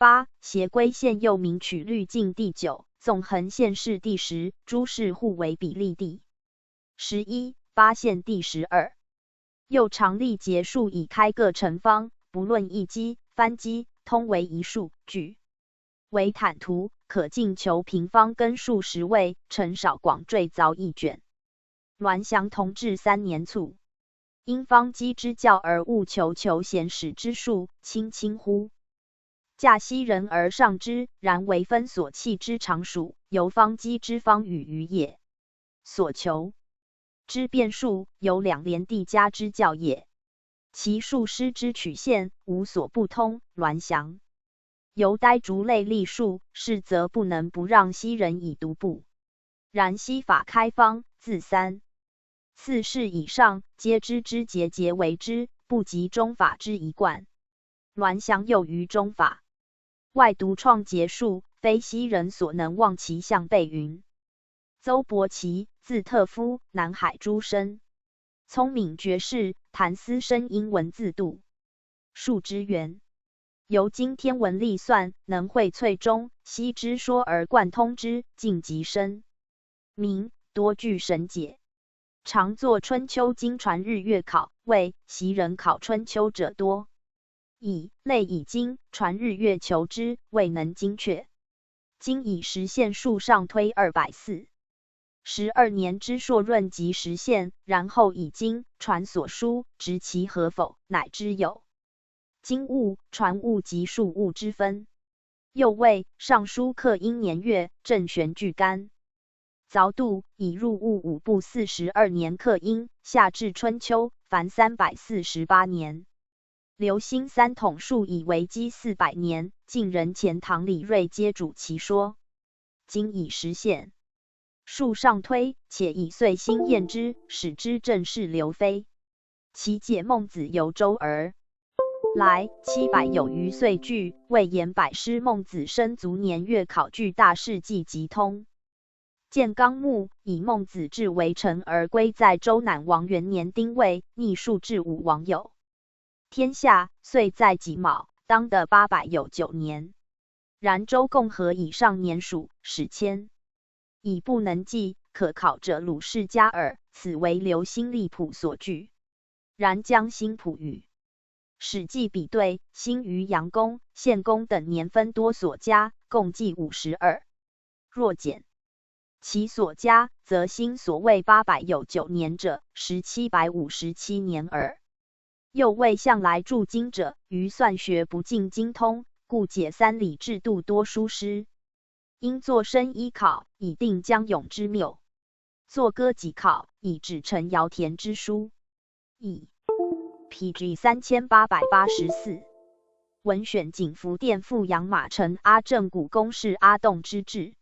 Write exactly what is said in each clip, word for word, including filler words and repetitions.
八、斜规线又名曲率径第九，纵横线是第十，诸式互为比例第十一，八线第十二。又常例结数以开各成方，不论一积、翻积，通为一数，举为坦途，可径求平方根数十位，成少广缀凿一卷。栾祥同治三年卒。因方积之教而务求求显始之数，亲亲乎驾昔人而上之，然为分所弃之常数，由方积之方与余也。所求之变数，由两联递加之教也。其数师之曲线，无所不通。栾祥由呆竹类例数，是则不能不让昔人以独步。然昔法开方，自三、四世以上，皆知之节节为之，不及终法之一贯。栾祥又于终法外独创结数，非昔人所能望其项备云。邹伯奇，字特夫，南海诸生，聪明绝世，谈思深英文字度数之源。由今天文历算，能荟萃中西之说而贯通之，尽极深明，多具神解。常作春秋经传日月考，谓昔人考春秋者多矣，累以经传日月求之，未能精确。今以时现数上推二百四十二年之朔闰即时现，然后以经传所书，执其合否，乃知有经物、传物及数物之分。又谓尚书刻应年月，正玄巨干。凿度以入物五部四十二年刻应，夏至春秋，凡三百四十八年。刘兴三统数以为基四百年，晋人钱塘李瑞皆主其说。今以时现数上推，且以岁辛验之，始知正是刘妃。其解孟子由周而来七百有余岁距，谓言百师孟子生卒年月考据大事纪集通。建纲目以孟子至围城而归，在周赧王元年丁未，逆数至武王有天下，岁在己卯，当得八百有九年。然周共和以上年数，始迁，已不能记，可考者鲁氏嘉尔，此为刘兴立谱所据。然将兴谱与史记比对，兴于阳公、献公等年分多所加，共计五十二。若减其所加，则兴所谓八百有九年者，实七百五十七年耳。又谓向来著经者，于算学不尽精通，故解三礼制度多疏失。应作深依考，以定江永之谬；作歌己考，以指陈姚田之疏。乙，P G三千八百八十四。文选景福殿富阳马城阿正古公氏阿栋之志，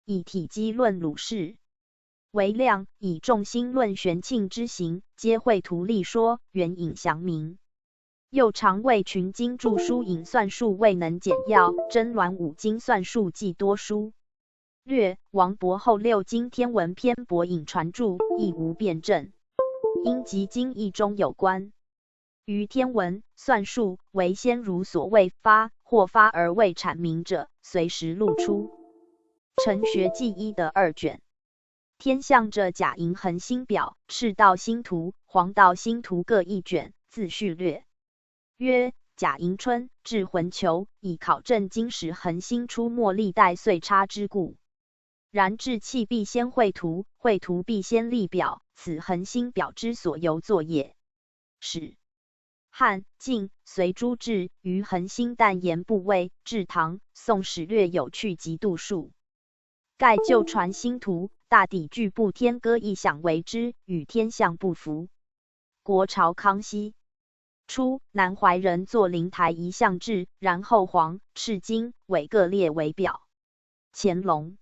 以体积论鲁氏为量，以众星论玄庆之行，皆绘图立说，援引详明。又常为群经著书引算数未能简要，争鸾五经算数既多疏略。王伯厚六经天文篇博引传注，亦无辩证。因及今义中有关于天文、算数为先儒所未发，或发而未阐明者，随时露出。程学纪一的二卷。天象者甲寅恒星表、赤道星图、黄道星图各一卷，自序略。曰：甲寅春，至浑球，以考证今时恒星出没历代岁差之故。然志气必先绘图，绘图必先立表，此恒星表之所由作也。始汉、晋、隋诸志于恒星旦言部位，至唐、宋始略有趣及度数。盖旧传星图，大抵据布天歌异象为之，与天象不符。国朝康熙初，南怀仁作灵台移象志，然后黄、赤、金、伪各列为表。乾隆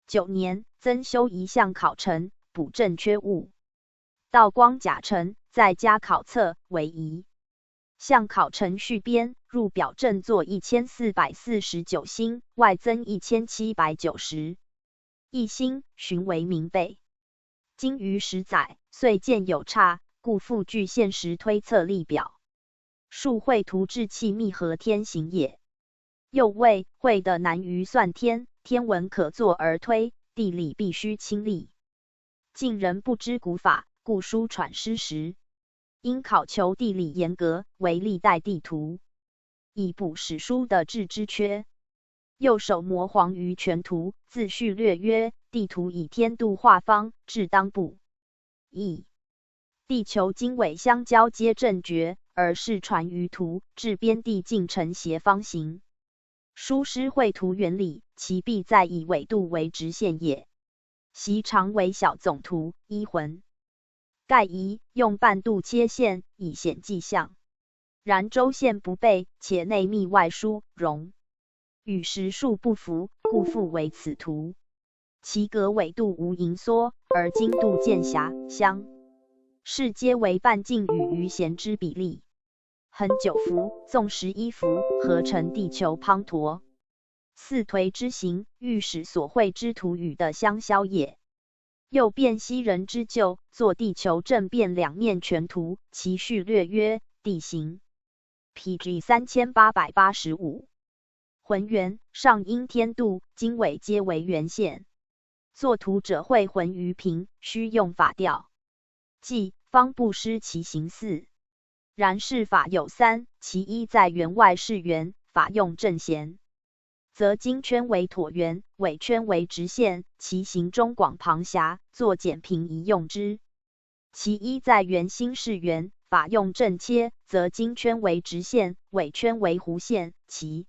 九年增修移象考程，补正缺误。道光甲辰再加考策为宜。象考程续编，入表正作一千四百四十九星，外增一千七百九十一星，寻为明备。今于十载，岁见有差，故复据现时推策立表。数绘图志气密合天行也。又谓会的难于算天，天文可作而推，地理必须亲历。近人不知古法，故疏传失时。应考求地理严格，为历代地图，以补史书的置之缺。右手磨黄鱼全图，自序略曰：地图以天度画方，置当部。 意。地球经纬相交皆正决，而是传于图，至边地径呈斜方形。疏失绘图原理，其弊在以纬度为直线也。习常为小总图，依浑。盖宜用半度切线，以显迹象。然周线不备，且内密外疏，容与实数不符，故复为此图。其隔纬度无盈缩，而经度见狭相。是皆为半径与余弦之比例。横九幅，纵十一幅，合成地球滂沱。似沱之形，欲使所绘之图与的相消也。又辨昔人之旧，作地球正变两面全图，其序略曰：地形。P G三千八百八十五。浑圆，上应天度，经纬皆为圆线。作图者会浑于平，须用法调，即方不失其形似。然是法有三：其一在圆外是圆，法用正弦，则经圈为椭圆，纬圈为直线，其形中广旁狭，作简平宜用之。其一在圆心是圆，法用正切，则经圈为直线，纬圈为弧线，其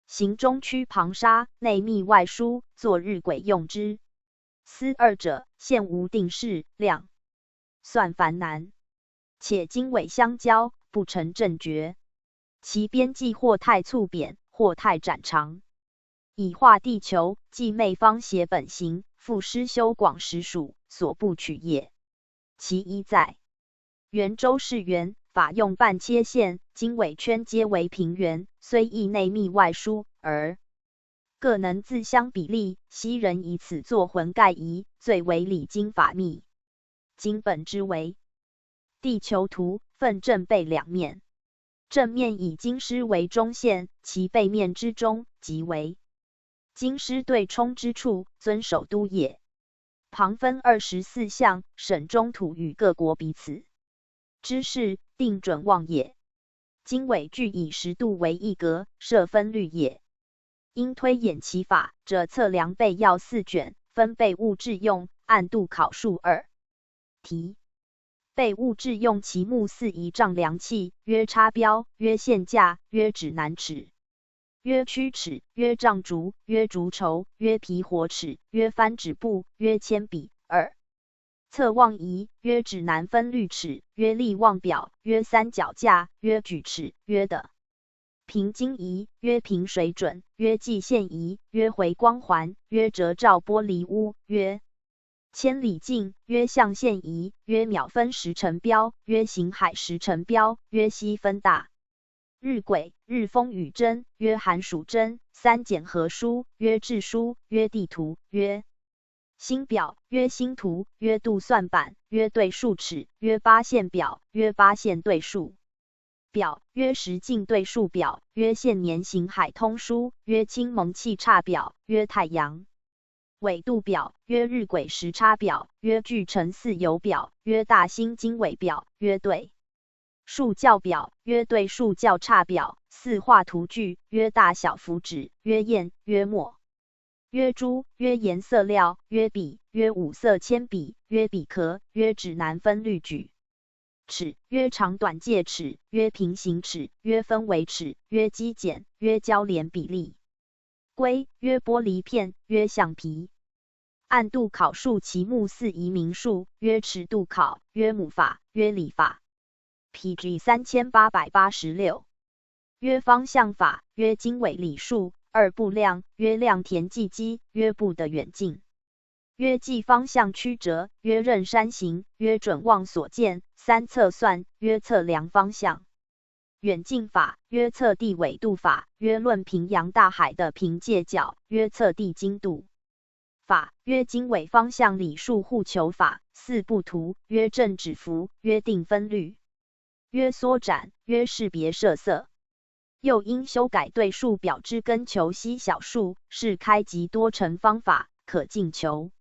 形中曲旁狭，内密外疏，作日晷用之。思二者，线无定势，量算繁难，且经纬相交，不成正决。其边际或太促扁，或太展长。以画地球，既昧方斜本形，复失修广实数，所不取也。其一在圆周是圆，法用半切线，经纬圈皆为平圆，虽亦内密外疏，而各能自相比例，昔人以此作浑盖宜，最为理经法密。经本之为地球图，分正背两面。正面以经师为中线，其背面之中，即为经师对冲之处，尊首都也。旁分二十四象，省中土与各国彼此之势，定准望也。经纬距以十度为一格，设分律也。应推演其法者，测量背要四卷，分背物质用，按度考数二。题。背物质用其目四仪丈量器，曰差标，曰线架，曰指南尺，曰曲尺，曰丈竹，曰竹筹，曰皮活尺，曰翻指布，曰铅笔。二。测望仪，曰指南分律尺，曰历望表，曰三脚架，曰矩尺，曰的平经仪，曰平水准，曰计线仪，曰回光环，曰折照玻璃屋，曰千里镜，曰象限仪，曰秒分时辰标，曰行海时辰标，曰西分大日晷，日风雨针，曰寒暑针，三简合书，曰志书，曰地图，曰星表，曰星图，曰度算板，曰对数尺，曰八线表，曰八线对数表，曰时径对数表，曰现年行海通书，曰青蒙气差表，曰太阳纬度表，曰日晷时差表，曰距辰四游表，曰大星经纬表，曰对数校表，曰对数校差表，四画图距，曰大小幅纸，曰砚，曰墨，曰珠，曰颜色料，曰笔，曰五色铅笔，曰笔壳，曰指南分律矩尺，曰长短介尺，曰平行尺，曰分围尺，曰基简，曰交联比例规，曰玻璃片，曰橡皮。按度考数其目四仪名数，曰尺度考，曰母法，曰理法。P G三千八百八十六。曰方向法，曰经纬理数，二步量，曰量田计积，曰步的远近，曰计方向曲折，曰任山行，曰准望所见，三测算，曰测量方向。远近法，曰测地纬度法，曰论平洋大海的凭借角，曰测地经度法，曰经纬方向理数互求法，四步图，曰正指符，曰定分律，曰缩展，曰识别设色。又因修改对数表之根求析小数，是开极多乘方法，可径求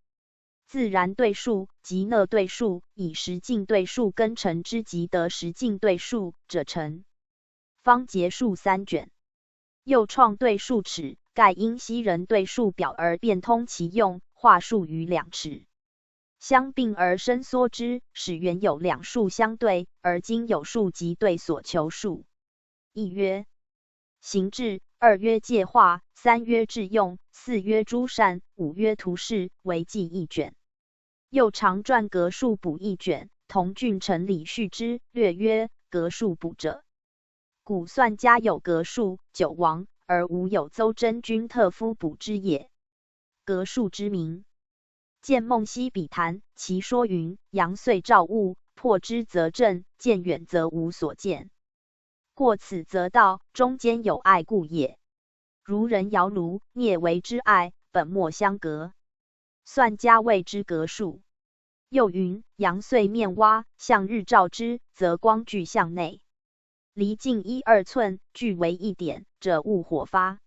自然对数及那对数，以实径对数根乘之极得实径对数者乘。方节数三卷。又创对数尺，盖因析人对数表而变通其用，画数于两尺。相并而伸缩之，使原有两数相对，而今有数即对所求数。亦曰：行制，二曰界画，三曰制用，四曰诸善，五曰图示，为计一卷。又常撰格数补一卷，同郡陈李续之，略曰：格数补者，古算家有格数，久亡，而无有邹真君特夫补之也。格数之名。见孟希笔谈，其说云：杨遂照物，破之则正，见远则无所见。过此则道，中间有碍故也。如人摇炉，啮为之碍，本末相隔。算家谓之格数。又云：杨遂面蛙，向日照之，则光聚向内，离径一二寸，聚为一点，者物火发。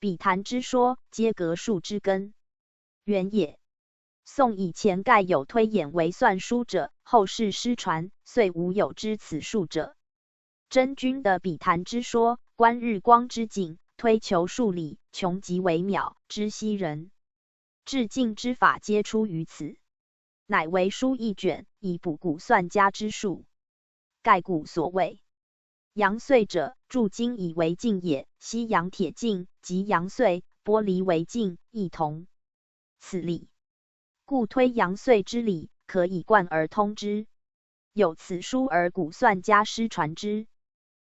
笔谈之说，皆格数之根，源也。宋以前盖有推演为算书者，后世失传，遂无有知此数者。真君的笔谈之说，观日光之径，推求数理，穷极微渺，知悉人至径之法，皆出于此。乃为书一卷，以补古算家之数。盖古所谓杨遂者，注经以为径也，西洋铁径及杨遂、玻璃为径亦同此理。故推杨遂之理，可以贯而通之。有此书而古算家失传之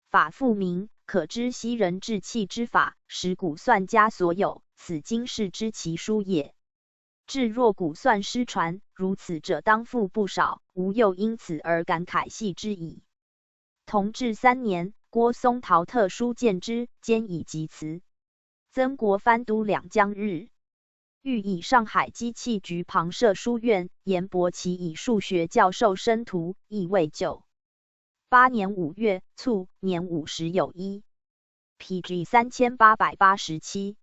法复明，可知昔人志气之法，使古算家所有，此经世之奇书也。至若古算失传，如此者当复不少，吾又因此而感慨系之矣。同治三年，郭松陶特书见之，兼以集词。曾国藩督两江日，欲以上海机器局旁设书院，严伯奇以数学教授申图，亦未就。八年五月，卒年五十有一。P G三千八百八十七。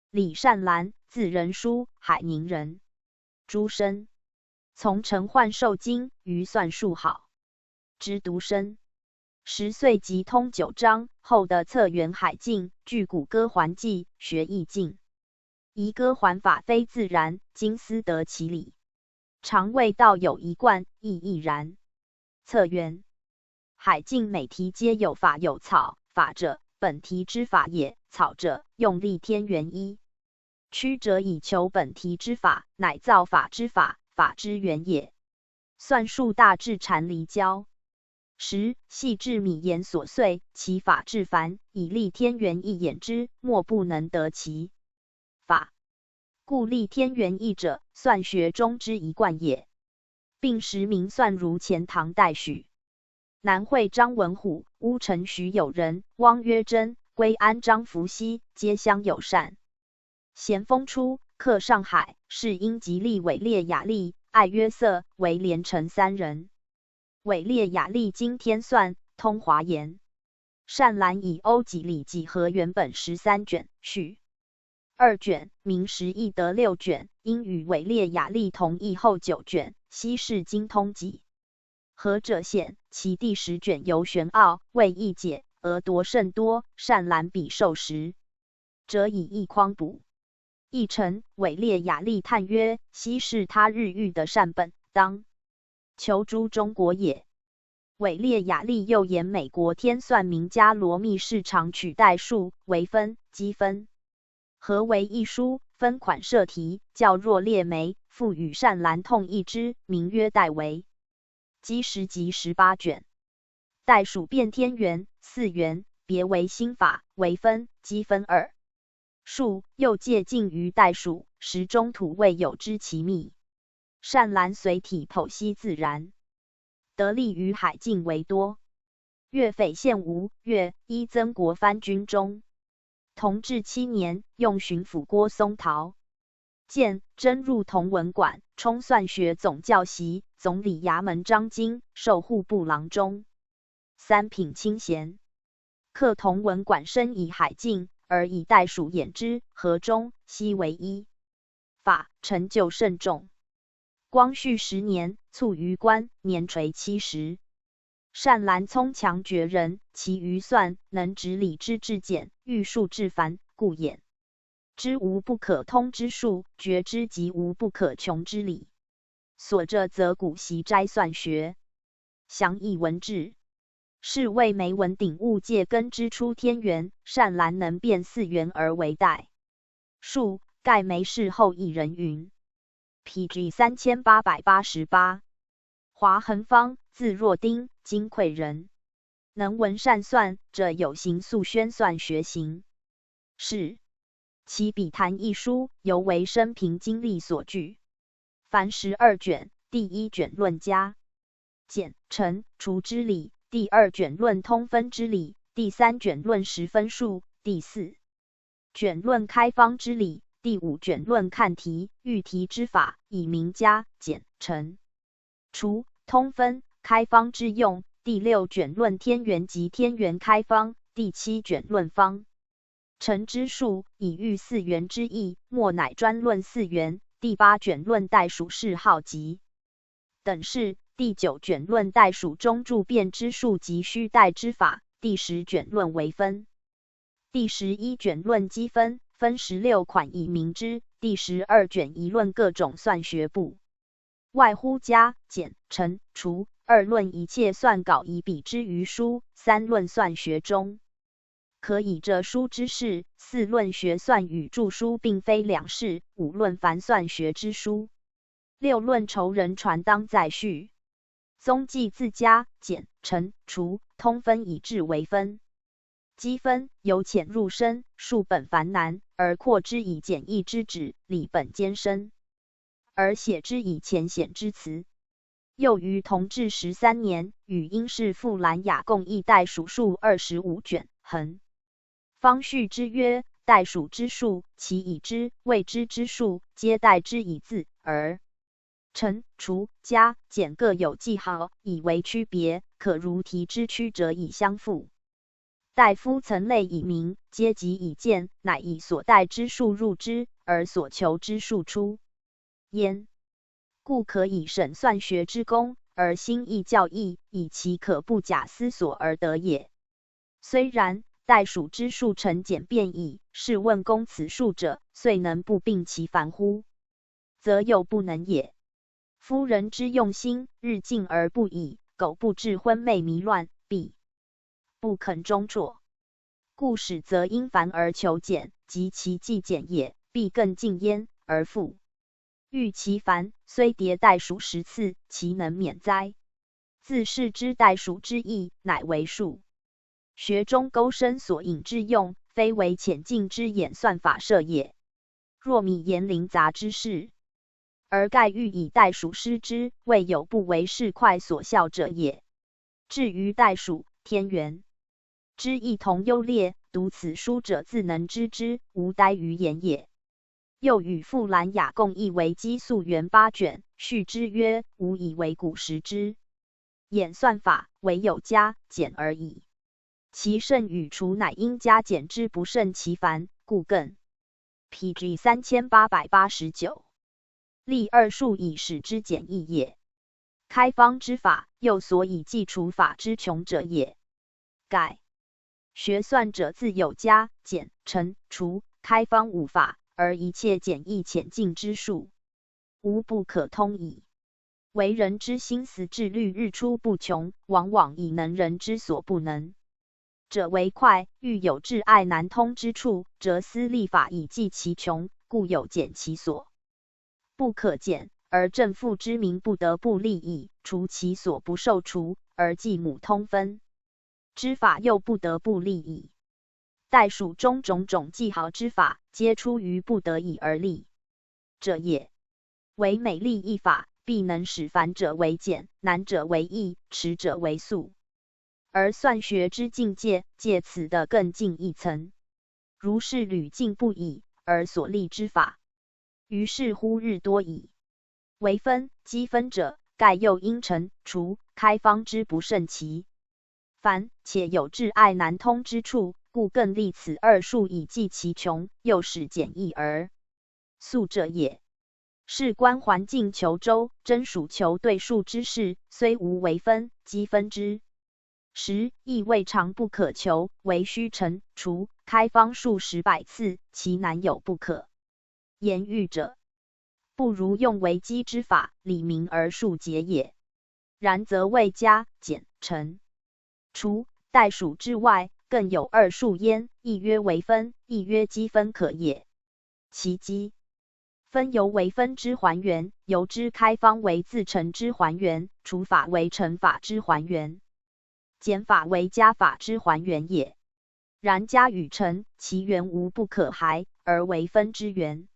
李善兰，字仁叔，海宁人，诸生。从陈奂授经，于算术好，直独生。十岁即通九章，后得策源海径，据古歌还纪，学易经。疑歌还法非自然，今思得其理。常谓道有一贯，亦亦然。策源。海径每题皆有法有草，法者，本题之法也，草者，用立天元一。曲折以求本题之法，乃造法之法，法之源也。算术大至禅离交。十，细至米言琐碎，其法至繁，以立天元一演之，莫不能得其法。故立天元一者，算学中之一贯也。并时名算如前唐代许南会张文虎、乌程徐友仁、汪约真、归安张福熙，皆乡友善。咸丰初，客上海，是因吉利、伪列雅利、艾约瑟为连城三人。伪列雅利经天算，通华言。善兰以欧几里几何原本十三卷，续二卷，明时亦得六卷，因与伪列雅利同译后九卷，悉是经通集。何者显其第十卷尤玄奥，未译解，讹夺甚多，善兰比授时，则以一匡补。译成，伪列雅利叹曰：昔是他日遇得善本，当求诸中国也。伪列雅利又言美国天算名家罗密士常取代数、微分、积分合为一书，分款设题，校若列枚，付与善兰痛译之，名曰戴维。积十集十八卷。代数变天元、四元，别为心法、微分、积分二。数又借径于代数，时中土未有知其秘。善兰随体剖析自然，得利于海径为多。岳斐献吴越，依曾国藩军中。同治七年，用巡抚郭松陶荐，征入同文馆，充算学总教习、总理衙门章京，授户部郎中。三品清闲。客同文馆深以海静，而以代数演之，河中悉为一。法成就甚众。光绪十年，卒于官，年垂七十。善兰聪强绝人，其余算能执理之至简，欲数至繁，故演之无不可通之数，绝之极无不可穷之理。所者则古习斋算学，详议文志。是谓梅文鼎悟借根支出天元，善兰能辨四元而为代数，盖梅氏后一人云。P G三千八百八十八。华恒芳，字若丁，金喈人。能文善算，者有行素宣算学行。是。其笔谈一书，犹为生平经历所聚。凡十二卷，第一卷论加减乘除之理，第二卷论通分之理，第三卷论十分数，第四卷论开方之理，第五卷论看题、喻题之法，以明加减乘除、通分、开方之用，第六卷论天元及天元开方，第七卷论方乘之数，以喻四元之意，末乃专论四元，第八卷论代数諡号及等式，第九卷论代数中助变之数及虚代之法，第十卷论为分。第十一卷论积分，分十六款以明之，第十二卷一论各种算学部。外乎加、减、乘、除，二论一切算稿以比之于书，三论算学中。可以这书之事，四论学算与著书并非两事，五论凡算学之书，六论仇人传当载序。宗纪自加、减、乘、除、通分以至为分。积分由浅入深，数本繁难，而扩之以简易之旨，理本兼深，而写之以浅显之辞。又于同治十三年，与英氏富兰雅共议代数数二十五卷，恒方序之曰：代数之数，其已知，未知之数，皆代之以字，而乘、除、加、减各有记号，以为区别，可如题之曲折以相复。大夫曾类以明，皆即以见，乃以所代之数入之，而所求之数出焉。故可以省算学之功，而心意较易，以其可不假思索而得也。虽然，代数之数成简便矣，试问公此数者，遂能不病其烦乎？则又不能也。夫人之用心，日进而不已，苟不至昏昧迷乱，必不肯终作。故始则因繁而求简，及其既简也，必更进焉，而复欲其繁，虽迭代数十次，其能免哉？自是知代数之意，乃为数学中钩深索引之用，非为浅近之演算法设也。若米言临杂之事，而盖欲以代数施之，未有不为是快所笑者也。至于代数、天元之异同优劣，读此书者自能知之，无待于言也。又与富兰雅共议为积素元八卷，序之曰：无以为古时之演算法，唯有加、减而已。其剩与除乃因加减之不胜其繁，故更。P G三千八百八十九。立二数以使之简易也。开方之法，又所以计除法之穷者也。盖学算者自有加、减、乘、除、开方五法，而一切简易浅近之数，无不可通矣。为人之心思智虑日出不穷，往往以能人之所不能者为快，遇有至爱难通之处，则思立法以计其穷，故有减其所不可减，而正负之民不得不立矣，除其所不受除，而计母通分之法又不得不立矣。代数中种种计好之法，皆出于不得已而立者也。唯每立一法，必能使繁者为简，难者为易，迟者为速，而算学之境界借此得更进一层。如是屡禁不已而所立之法，于是乎日多矣。为分、积分者，盖又因乘、除、开方之不胜其繁，且有至爱难通之处，故更立此二数以济其穷，又使简易而速者也。事关环境求周，真属求对数之事，虽无为分，积分之时，亦未尝不可求，唯须乘除开方数十百次，其难有不可言喻者。不如用为积之法，理明而数竭也。然则未加、减、乘、除、代数之外，更有二数焉，亦曰为分，亦曰积分可也。其积分由为分之还原，由之开方为自乘之还原，除法为乘法之还原，减法为加法之还原也。然加与乘，其原无不可孩，而为分之原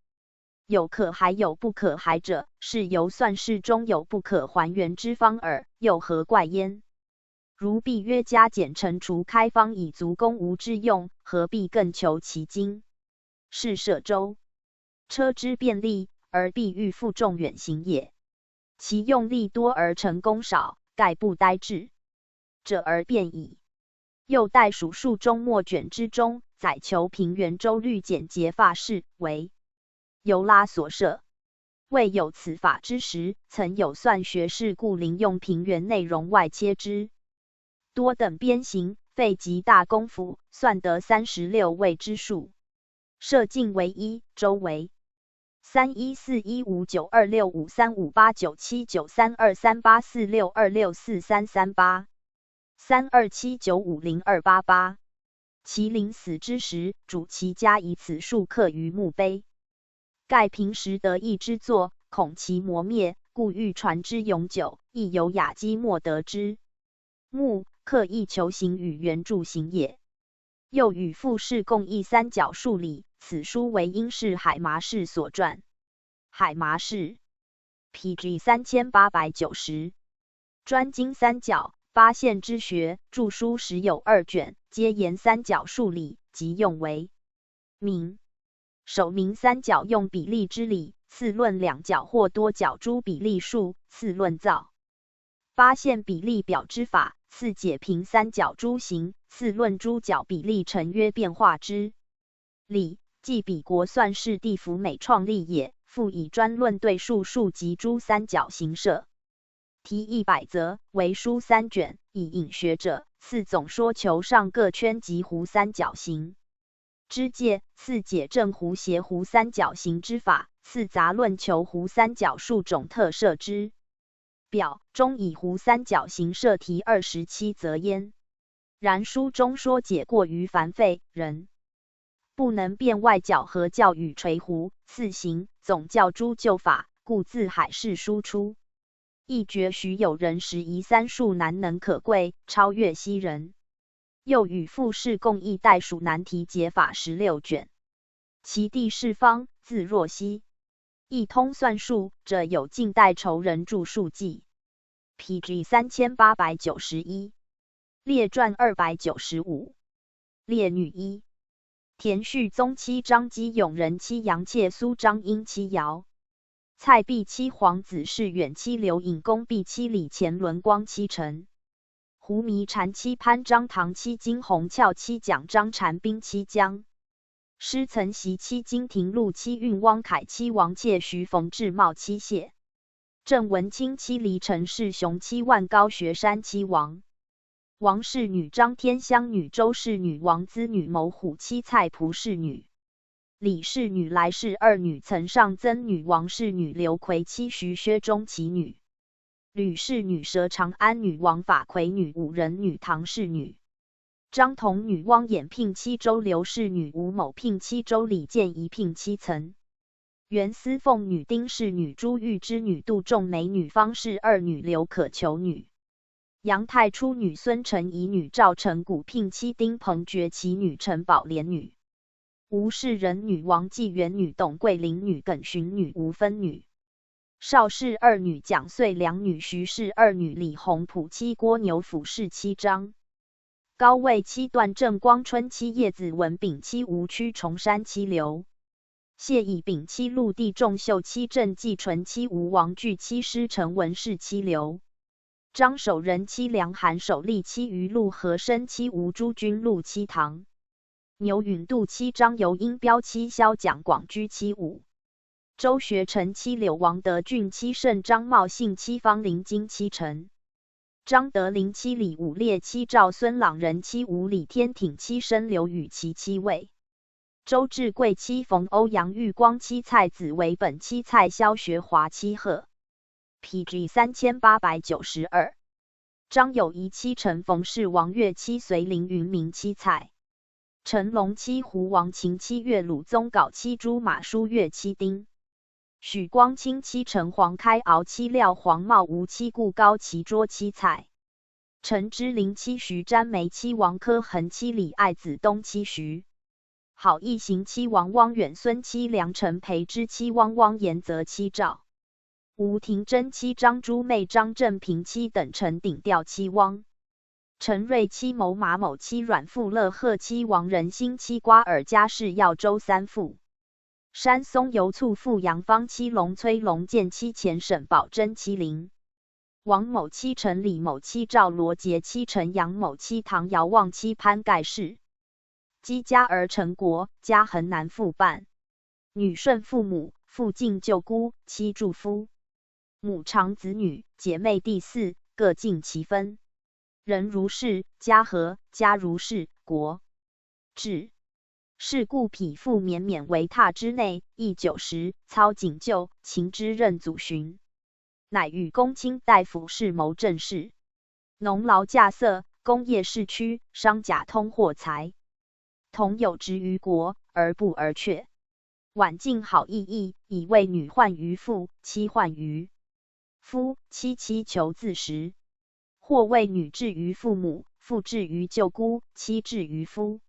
有可孩有不可孩者，是由算式中有不可还原之方耳，又何怪焉？如必曰加减乘除开方以足弓无之用，何必更求其精？是舍舟车之便利，而必欲负重远行也。其用力多而成功少，盖不呆滞者而便矣。又代数数中末卷之中，载求平原周率简洁法式为尤拉所设。未有此法之时，曾有算学士顾灵用平原内容外切之多等边形，费极大功夫，算得三十六位之数。设径为一，周为三一四一五九二六五三五八九七九三二三八四六二六四三三八三二七九五零二八八。其临死之时，嘱其家以此数刻于墓碑。盖平时得意之作，恐其磨灭，故欲传之永久，亦有雅积末德之墓，刻亦求行与原著行也。又与傅氏共议三角数理，此书为因氏海麻氏所撰。海麻氏，P G三千八百九十，专精三角、八线之学，著书时有二卷，皆言三角数理，即用为名。首明三角用比例之理，次论两角或多角诸比例数，次论造八线比例表之法，次解平三角诸形，次论诸角比例成约变化之理。即彼国算式第幅美创立也，复以专论对数数及诸三角形设。题一百则，为书三卷，以引学者，次总说求上各圈及弧三角形之界，次解正弧斜弧三角形之法，次杂论求弧三角数种特设之表，终以弧三角形设题二十七则焉。然书中说解过于繁费，人不能辨外角和较与垂弧，次行总教诸旧法，故自海氏书出。亦觉许有人时宜三数难能可贵，超越昔人。又与傅氏共议代数难题解法十六卷，其第式方，字若溪。亦通算数者有近代仇人著述记，P G三千八百九十一，列传二百九十五。列女一，田绪宗妻张姬永仁妻杨妾苏张英妻姚蔡毕妻黄子世远妻刘尹公毕妻李乾伦光妻陈胡弥禅妻潘张唐妻金洪翘妻蒋张禅宾妻姜师曾袭妻金庭陆妻运汪凯妻王妾徐冯志茂妻谢 郑文清妻黎陈世雄妻万高学山妻王王氏女张天香女周氏女王资女谋虎妻蔡仆氏女李氏女来氏二女曾上曾女王氏女刘奎妻徐薛钟其女吕氏女佘长安女王法奎女五人女唐氏女张同女汪衍聘妻周刘氏女吴某聘妻周李建仪聘妻曾 袁思凤女丁氏女朱玉芝女杜仲梅女方氏二女刘可求女杨太初女孙成仪女赵成谷聘妻丁彭觉其女陈宝莲女吴氏仁女王纪元女董桂玲女耿寻女吴芬女邵氏二女蒋穗良女徐氏二女李洪普妻郭牛辅氏妻张 高卫妻段正光春妻叶子文丙妻吴屈崇山妻刘谢以丙妻陆地仲秀妻郑继纯妻吴王巨妻师陈文氏妻刘张守仁妻梁韩守立妻于陆河申妻吴诸君陆妻唐。牛允度妻张由英标妻萧蒋广居妻武。周学成妻柳王德俊妻盛张茂信妻方林金妻陈。张德林妻李武烈妻赵孙朗仁妻吴李天挺妻申刘禹其妻魏。周志贵妻冯欧阳玉光妻蔡子为本妻蔡萧学华妻贺。P G 三千八百九十二。张友仪妻陈冯氏王岳妻随林云明妻蔡。陈龙妻胡王秦妻岳鲁宗杲妻朱马舒岳妻丁。许光清妻陈黄开敖妻廖黄茂吴妻顾高齐卓妻蔡。陈之林妻徐詹梅妻王科恒妻李爱子东妻徐。郝义行妻王汪远孙妻梁陈培之妻汪汪言则妻赵。吴廷珍妻张朱妹张振平妻等陈鼎调妻汪。陈瑞妻某马某妻阮富乐贺妻王仁兴妻瓜尔佳氏耀州三妇。山松游醋富阳方妻龙崔龙建妻钱沈宝珍妻林。王某妻陈李某妻赵罗杰妻陈杨某妻唐姚望妻潘盖氏。姬家儿陈国家恒南父半。女顺父母，父敬舅姑，妻祝夫。母长子女，姐妹第四，各尽其分。人如是，家和，家如是，国。至。是故匹夫绵绵为榻之内，亦久时操颈就，勤之任祖巡。乃与公卿大夫事谋政事。农劳价色，工业市区，商贾通货财。同有职于国，而不而却。晚近好意意，以为女患于父，妻患于夫，妻妻求自食。或为女至于父母，父至于舅姑，妻至于夫。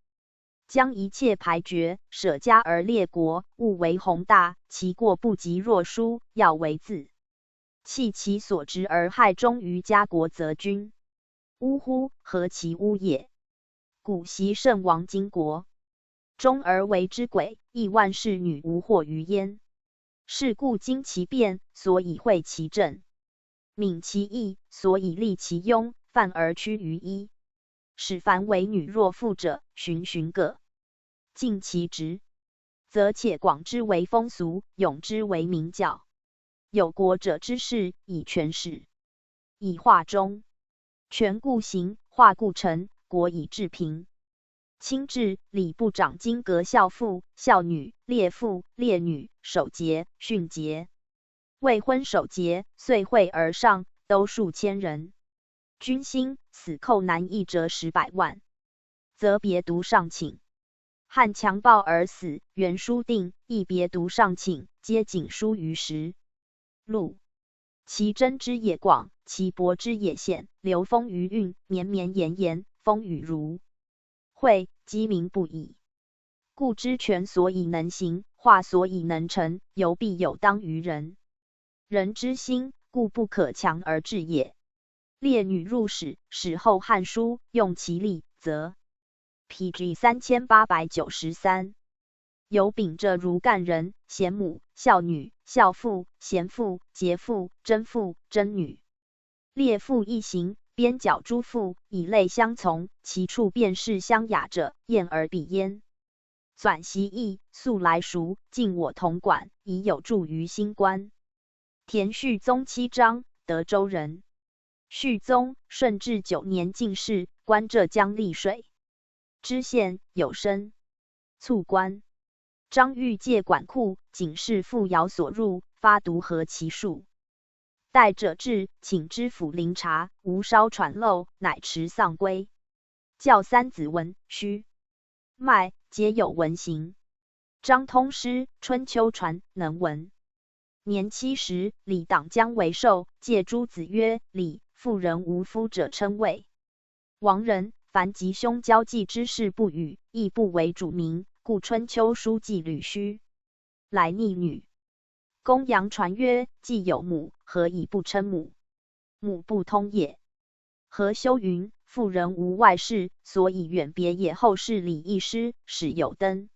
将一切排决，舍家而列国，勿为宏大，其过不及若书，要为字。弃其所执而害忠于家国则君。呜呼，何其呜也！古习圣王经国，忠而为之鬼，亦万世女无惑于焉。是故经其变，所以会其政；敏其意，所以利其庸，犯而屈于一。使凡为女若父者，循循各，尽其职，则且广之为风俗，泳之为民教。有国者之士，以权始，以化终。权固行，化固成，国以治平。卿至，礼部长今革校父、校女、列父、列女、守节、训节。未婚守节，岁会而上，都数千人。君心，死寇难易折十百万，则别独上请。汉强暴而死，袁叔定亦别独上请，皆仅疏于时。陆。其征之也广，其博之也险，流风余韵，绵绵延延，风雨如会，积民不已。故知权所以能行，化所以能成，由必有当于人。人之心，固不可强而制也。列女入史，史后汉书，用其例，则 P G 三千八百九十三。有丙者如干人、贤母、孝女、孝父、贤父、节父、贞父、贞女。列父一行，边角诸父，以类相从，其处便是相雅者，厌而避焉。纂习义，素来熟，尽我统管，已有著于新官。田续宗七章，德州人。续宗，顺治九年进士，官浙江丽水。知县，有升促官。张裕借管库，警示傅瑶所入，发毒合其数。带者至，请知府临察，无烧喘漏，乃持丧归。校三子文、虚、迈，皆有文行。张通诗、春秋传，能文。年七十，李党姜为寿，借诸子曰：李，妇人无夫者称谓。王人，凡吉凶交际之事不语，亦不为主名，故春秋书记吕须。来逆女。公羊传曰：既有母，何以不称母？母不通也。何修云：妇人无外事，所以远别也。后世礼义诗，始有登。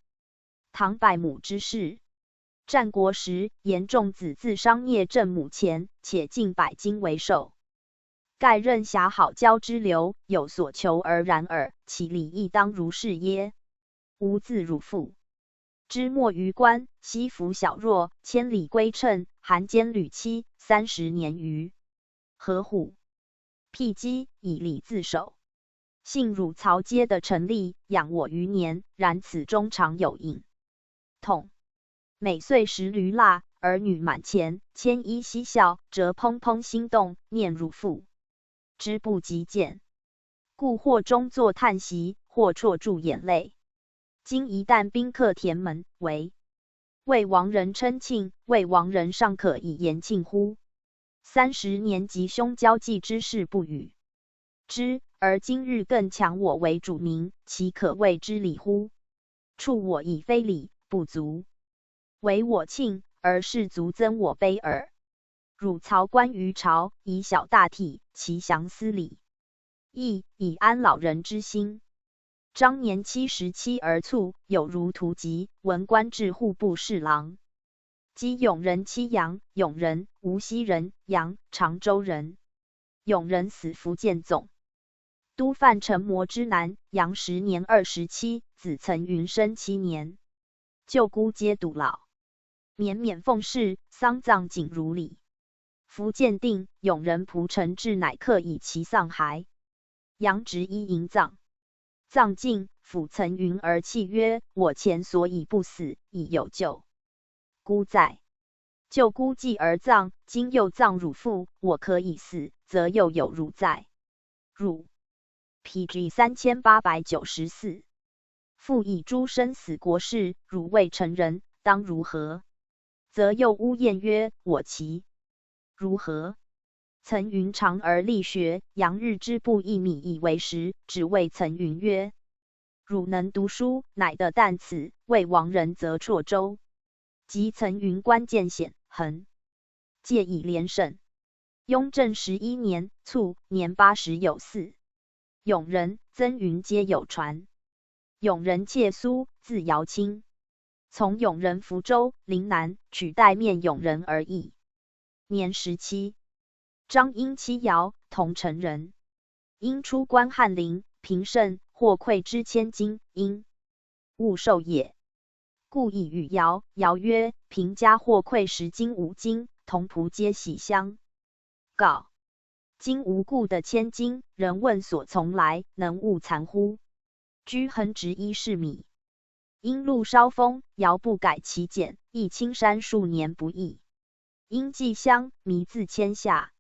唐百母之事。战国时，严仲子自商孽正母前，且进百金为寿。盖任侠好交之流，有所求而然耳，岂礼亦当如是耶？吾自汝父，之没于官，悉服小弱，千里归骋，函兼旅期，三十年余。何虎、辟积以礼自守。幸汝曹阶的陈立，养我余年，然此中常有隐痛。每岁食闾腊，儿女满前，牵衣嬉笑，辄怦怦心动，念汝父，之不及见。故或终坐叹息，或啜注眼泪。今一旦宾客填门，唯 为亡人称庆，为亡人尚可以言庆乎？三十年吉凶交际之事不与之，而今日更强我为主名，岂可谓之礼乎？触我已非礼，不足为我庆，而是足增我悲耳。汝曹观于朝，以小大体，其详思礼，亦以安老人之心。张年七十七而卒，有如图籍，闻官至户部侍郎。即永仁妻杨，永仁，无锡人，杨，常州人。永仁死福建总督范承模之男，杨时年二十七，子曾云生七年。舅姑皆独老，绵绵奉侍，丧葬谨如礼。福建定，永仁仆陈志乃客以其丧骸。杨执衣迎葬。葬尽，抚曾云而泣曰：我前所以不死，以有舅姑在。舅姑祭而葬，今又葬汝父，我可以死，则又有汝在。汝 P G三千八百九十四。父以诸生死国事，汝未成人，当如何？则又呜咽曰：我其如何？曾云：长而力学，杨日之布一米以为石，只谓曾云曰：汝能读书，乃得旦辞，为亡人则绰舟。及曾云关见显恒，借以连胜。雍正十一年卒，年八十有四。永仁、曾云皆有传。永仁妾苏，字瑶卿，从永仁福州、临南取代面永仁而易。年十七，张姻妻瑶，桐城人。姻初官翰林、平慎、货柜知千金，因误授也，故以语瑶。瑶曰：平家货柜十斤五斤，同仆皆喜相告。今无故的千金，人问所从来，能悟残乎？居恒执衣是米。因路稍丰，瑶不改其简，亦青山数年不易。因寄乡，迷自千下。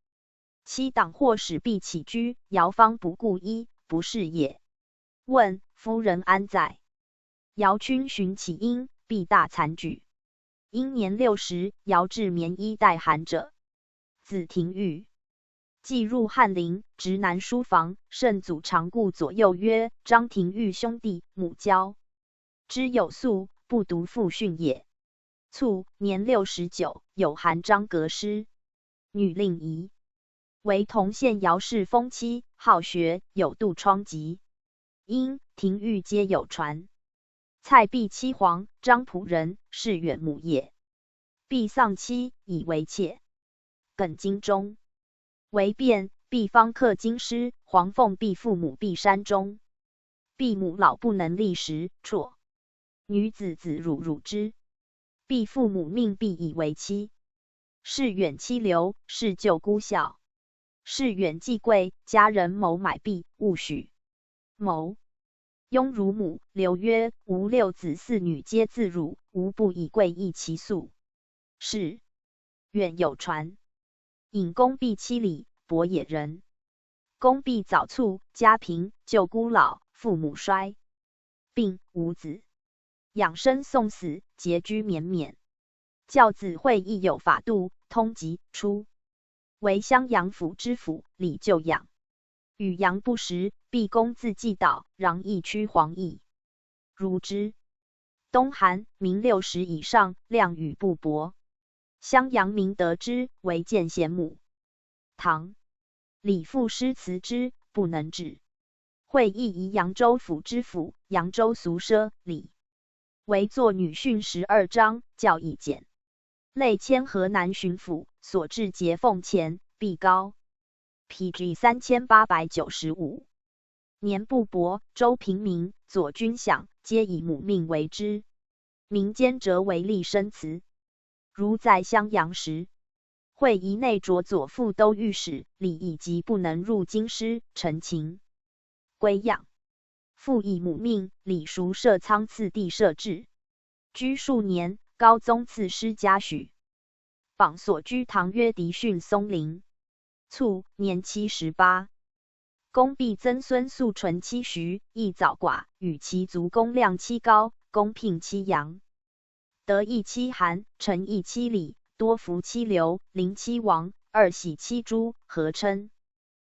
妻党或使婢起居，瑶方不顾衣，不适也。问：夫人安在？瑶逡寻其音，婢大惨举。因年六十，瑶至棉衣待寒者，子廷玉。既入翰林，执南书房，圣祖常顾左右曰：张廷玉兄弟，母交之有素，不独父训也。卒，年六十九，有函张阁师女令仪。为同县姚氏封妻，好学，有杜窗集。因、廷玉皆有传。蔡壁妻黄，张仆人，是远母也。壁丧妻，以为妾。耿精忠。为变，壁方刻金诗，黄奉壁父母壁山中。壁母老不能立时，辍。女子子汝汝之。壁父母命壁以为妻。是远妻留，是舅姑孝。是远既贵，家人谋买壁，勿许谋。拥汝母。留曰：吾六子四女皆自汝，吾不以贵易其粟。是远有传。引公壁妻礼，博野人。公壁早卒，家贫，舅姑老，父母衰，病无子，养生送死，孑居绵绵。教子会亦有法度，通籍出。为襄阳府知府，礼舅养。与阳不时，毕公自祭祷，然亦趋黄矣。如之。冬寒，民六十以上，量雨不薄。襄阳民得之，为见贤母。唐。李复诗词之，不能至。会亦宜扬州府知府，扬州俗奢礼。为作女训十二章，教以简。类迁河南巡抚，所至节奉钱，必高。P G三千八百九十五。年不薄，周平明、左君享皆以母命为之。民间则为立生祠。如在襄阳时，会仪内着左副都御史李义及不能入京师陈情归养，父以母命，李熟设仓次第设置。居数年，高宗赐师嘉许。榜所居堂曰迪逊松林。卒，年七十八。公毕曾孙素纯妻许，亦早寡，与其族公量妻高，公聘妻杨。得一妻韩，成一妻李，多服妻刘，临妻王，二喜妻朱，合称。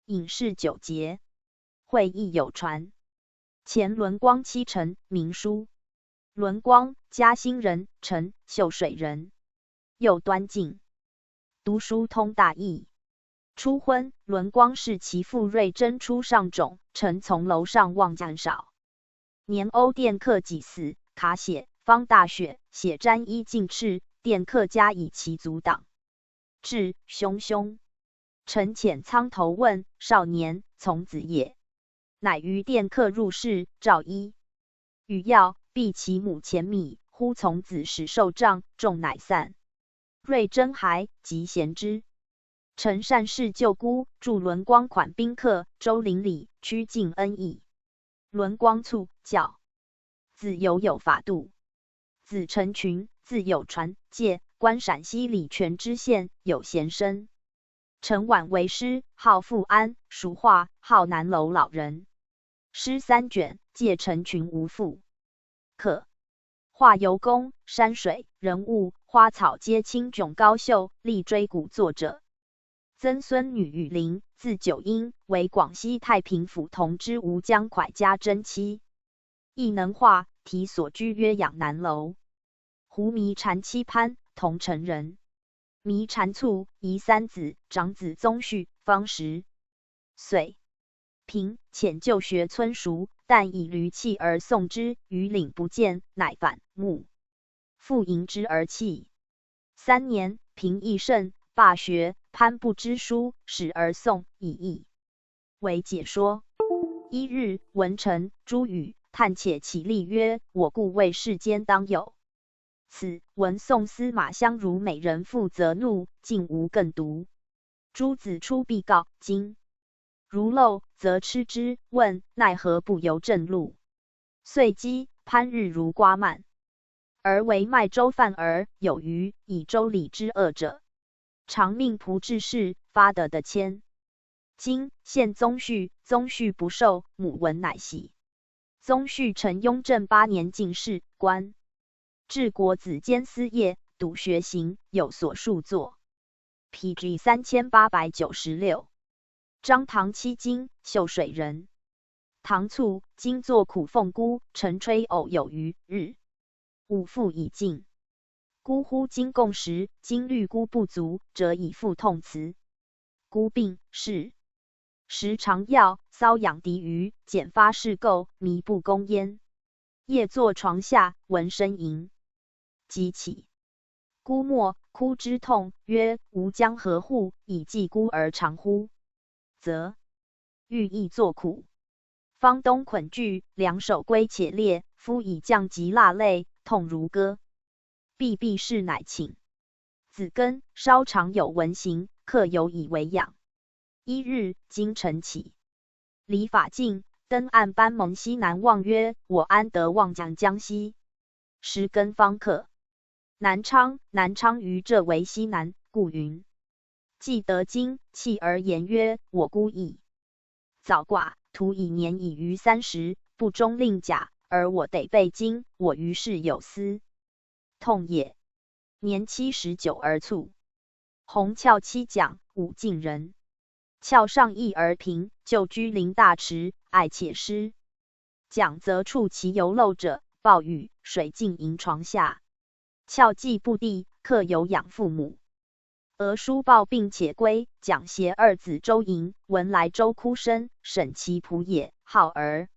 隐士九杰。会亦有传。前伦光妻陈，明书。伦光，嘉兴人，陈，秀水人，又端进，读书通大义。初婚，伦光视其父瑞珍初上种，陈从楼上望江少。年欧殿客几死，卡写，方大雪写沾衣进赤，殿客加以其阻挡。至，兄兄。陈遣参投问，少年，从子也。乃于殿客入室，召衣。语要，必其母前米，呼从子始受杖，众乃散。瑞珍还，即贤之。陈善事旧孤，助伦光款宾客，周邻里，屈尽恩义。伦光卒，教子犹有法度。子陈群，自有传戒，观陕西礼泉知县，有贤生。陈婉为师，号富安，熟画，号南楼老人。诗三卷，借陈群无父。可。画由工、山水、人物、花草皆青冢高秀，力追古作者。曾孙女雨林，字九英，为广西太平府同知吴江蒯家贞妻。亦能画，题所居曰养南楼。胡弥禅妻潘，桐城人。弥禅卒，遗三子，长子宗绪，方时岁。平，遣就学村熟，但以驴器而送之，于岭不见，乃反，墓。父迎之而弃。三年，平亦甚，罢学，潘不知书，始而送，以义为解说。一日，文臣朱宇探且起立曰：我故谓世间当有 此，闻宋司马相如美人妇则怒，竟无更读。诸子出必告今。如漏，则嗤之，问：奈何不由正路？遂讥潘日如瓜蔓。而为卖粥贩儿，有余以周礼之恶者，常命仆置事，发得的签。今献宗绪，宗绪不受，母闻乃喜。宗绪成雍正八年进士，官 治国子监司业，笃学行，有所著作。P G三千八百九十六。张唐妻金，秀水人。唐卒，金作苦奉孤，陈吹偶有余，日。武父已尽。孤呼金供时，金虑孤不足，折以父痛辞。孤病逝。时常药瘙痒滴于，简发室垢，迷不供焉。 夜坐床下，闻呻吟，即起。孤默，哭之痛，曰：吾将何户，以寄孤儿长乎？则欲亦作苦。方东捆具，两手归且裂，夫以降及蜡泪，痛如割。必必室乃寝。子根稍长有文行，客有以为养。一日，金晨起， 理发尽，登案班蒙西南望曰：我安得望将江西？时根方客。南昌，南昌于浙为西南，故云。既得金，弃而言曰：我孤矣。早寡，徒以年已逾三十，不忠令甲，而我得备金，我于事有司。痛也。年七十九而卒。 洪翘妻蒋，武进人。翘上义而平，旧居临大池，爱且诗。蒋则处其游漏者，暴雨，水浸盈床下。翘既不第，客有养父母。俄书暴病且归，蒋携二子周寅、文来周哭声，审其仆也，号儿。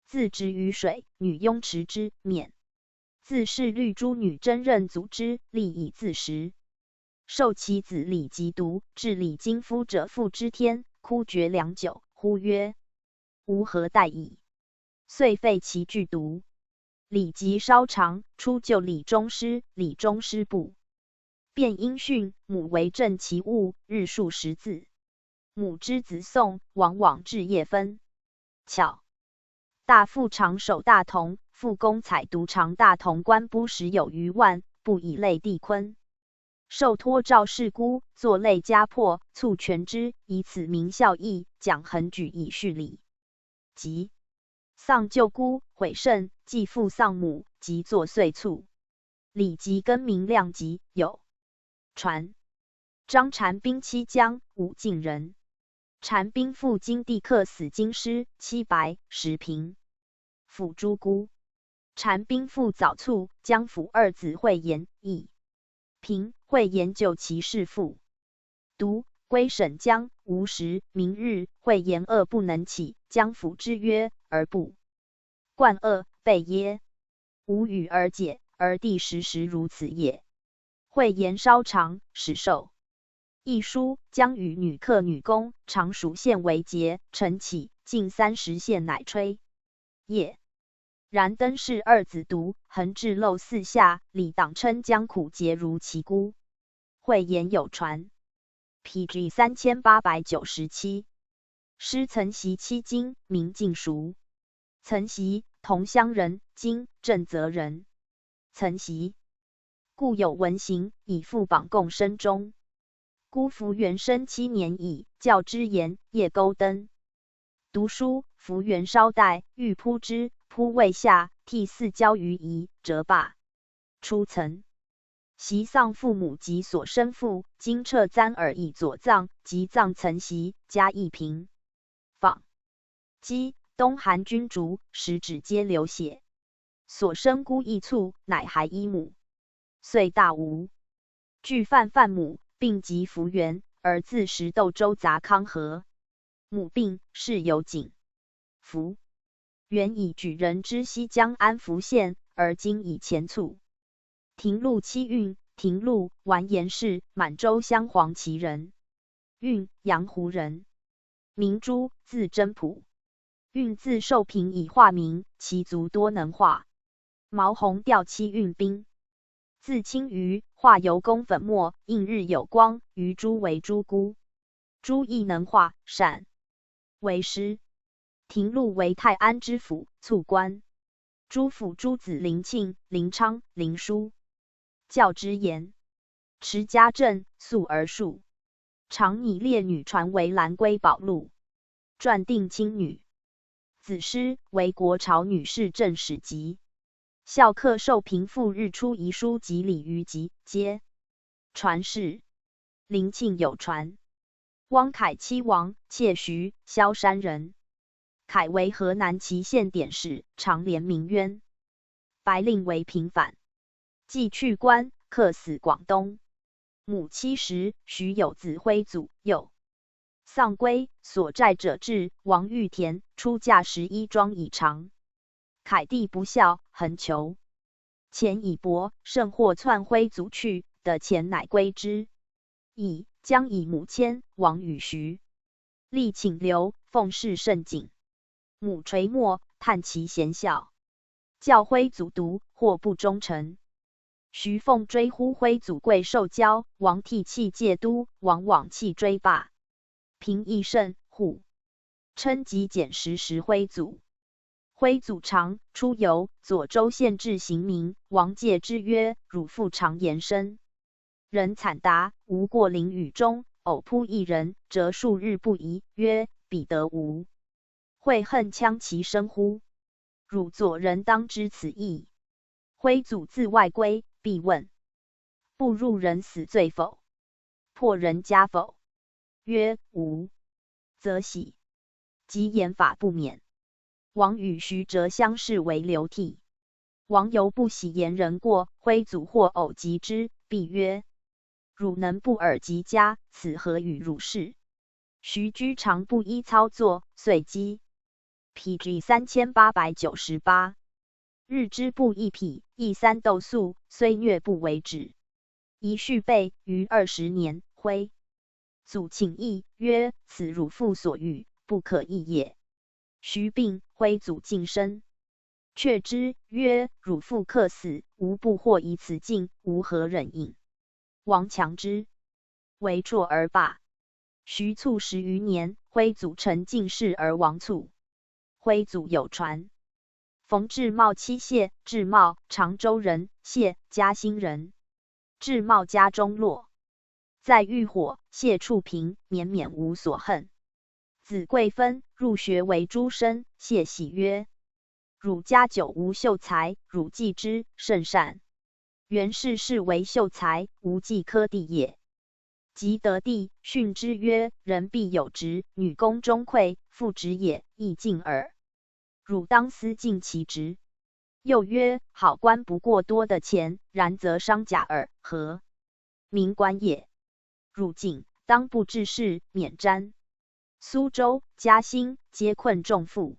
自执于水，女佣持之，免。自是律诸女真任祖之，立以自食。授其子礼及读，至礼今夫者父之天，哭绝良久，呼曰：吾何待矣？遂废其剧毒。礼即稍长，初就理中师，理中师部。卞因训，母为正其物，日数十字。母之子宋，往往至夜分。巧。大夫常守大同，傅公采独长大同官，不时有余万，不以类递昆。受托赵氏姑作类家破，促全之，以此明孝义，讲恒举以叙礼。及丧舅姑，悔甚，祭父丧母，即作岁促。礼即更名量及，有传。张禅宾妻姜，武进人。禅宾父金帝克死京师，妻白，时平。辅诸姑。禅宾父早卒，姜辅二子惠延亦平，惠延救其弑父。独归沈姜，无时，明日惠延饿不能起，姜辅之曰：而不灌饿，备耶？无语而解，而帝时时如此也。惠延稍长，始受。一书，姜与女客女工，常数献为节，晨起，尽三时献乃炊也。然登侍二子独，恒至漏四下，礼当称姜苦节如其姑。惠延有传。P G三千八百九十七。师曾袭妻金，名敬熟。曾袭，同乡人，今镇泽人。曾袭，故有文行，以父榜供生中。姑福元生七年矣，教之言，夜钩灯。读书，福元稍带，欲扑之，扑未下，涕泗交于遗，折罢。初曾。袭丧父母及所生父，金掣簪耳以左藏，及藏曾袭，加一平。访。积东韩军卒，十指皆流血。所生姑亦卒，乃还一母。岁大无。惧犯犯母，病及福元，而自食豆粥杂糠合。母病，事有景。福元以举人之西江安福县，而今以前卒。 廷录妻恽，廷录完颜氏，满洲镶黄旗人。恽，阳湖人。名朱，字真仆。恽字寿平以画名，其族多能画。毛宏调妻恽兵。字清瑜，画油工粉末，映日有光，余朱为朱姑。 朱亦能画，善为诗。廷录为泰安知府，卒官。朱府诸子林庆、林昌、林叔。教之言。持家政，素而数。常以列女传为兰闺宝录。传定卿女。子师为国朝女侍正史籍。 孝克寿平父日出遗书及礼于集，皆传世。林庆有传。汪凯妻王，妾徐，萧山人。凯为河南淇县典史，长怜鸣冤。白令为平反。既去官，客死广东。母七十，徐有子徽祖，又 丧归，所债者至，王御田，出价十一庄以偿。凯弟不孝，恒求。钱已薄，甚或窜徽祖去，得钱乃归之。乙，将以母迁，王与徐。力请留，奉侍甚谨。母垂墨，叹其贤孝。教徽祖独，或不忠臣。 徐奉追呼徽祖贵受交，王涕泣借都，往往泣追罢。平易甚，护。称极简时时徽祖。徽祖常出游，左州县志行名，王戒之曰：汝父常言生。人惨达，无过淋雨中，偶扑一人，辄数日不移，曰：彼得无？ 悔恨戕其生乎？汝左人当知此意。徽祖自外归，必问：不入人死罪否？破人家否？曰：无。则喜。及言法不免。王与徐辄相视为流涕。 王尤不喜言人过，徽祖或偶及之，必曰：汝能不尔及家，此何与汝事？徐居常布衣操作，遂击。P G三千八百九十八。日之布一匹，亦三斗粟，虽疟不为止。 遗序备于二十年，徽。祖请异，曰：此汝父所与，不可异也。徐病，徽祖近身，却之，曰：汝父客死，吾不惑于此境，吾何忍饮？王强之，为辍而罢。徐卒十余年，徽祖陈进士而王卒。徽祖有传。 冯至茂妻谢，至茂，常州人，谢，嘉兴人。至茂家中落，在遇火，谢触屏，绵绵无所恨。子贵芬入学为诸生，谢喜曰：汝家久无秀才，汝继之，甚善。元氏氏为秀才，无继科第也。及得第，训之曰：人必有职，女宫中馈，父职也，亦近耳。汝当思尽其职。又曰：好官不过多得钱，然则商贾耳，何？民官也。汝进，当不致仕，免詹。苏州、嘉兴皆困重赋。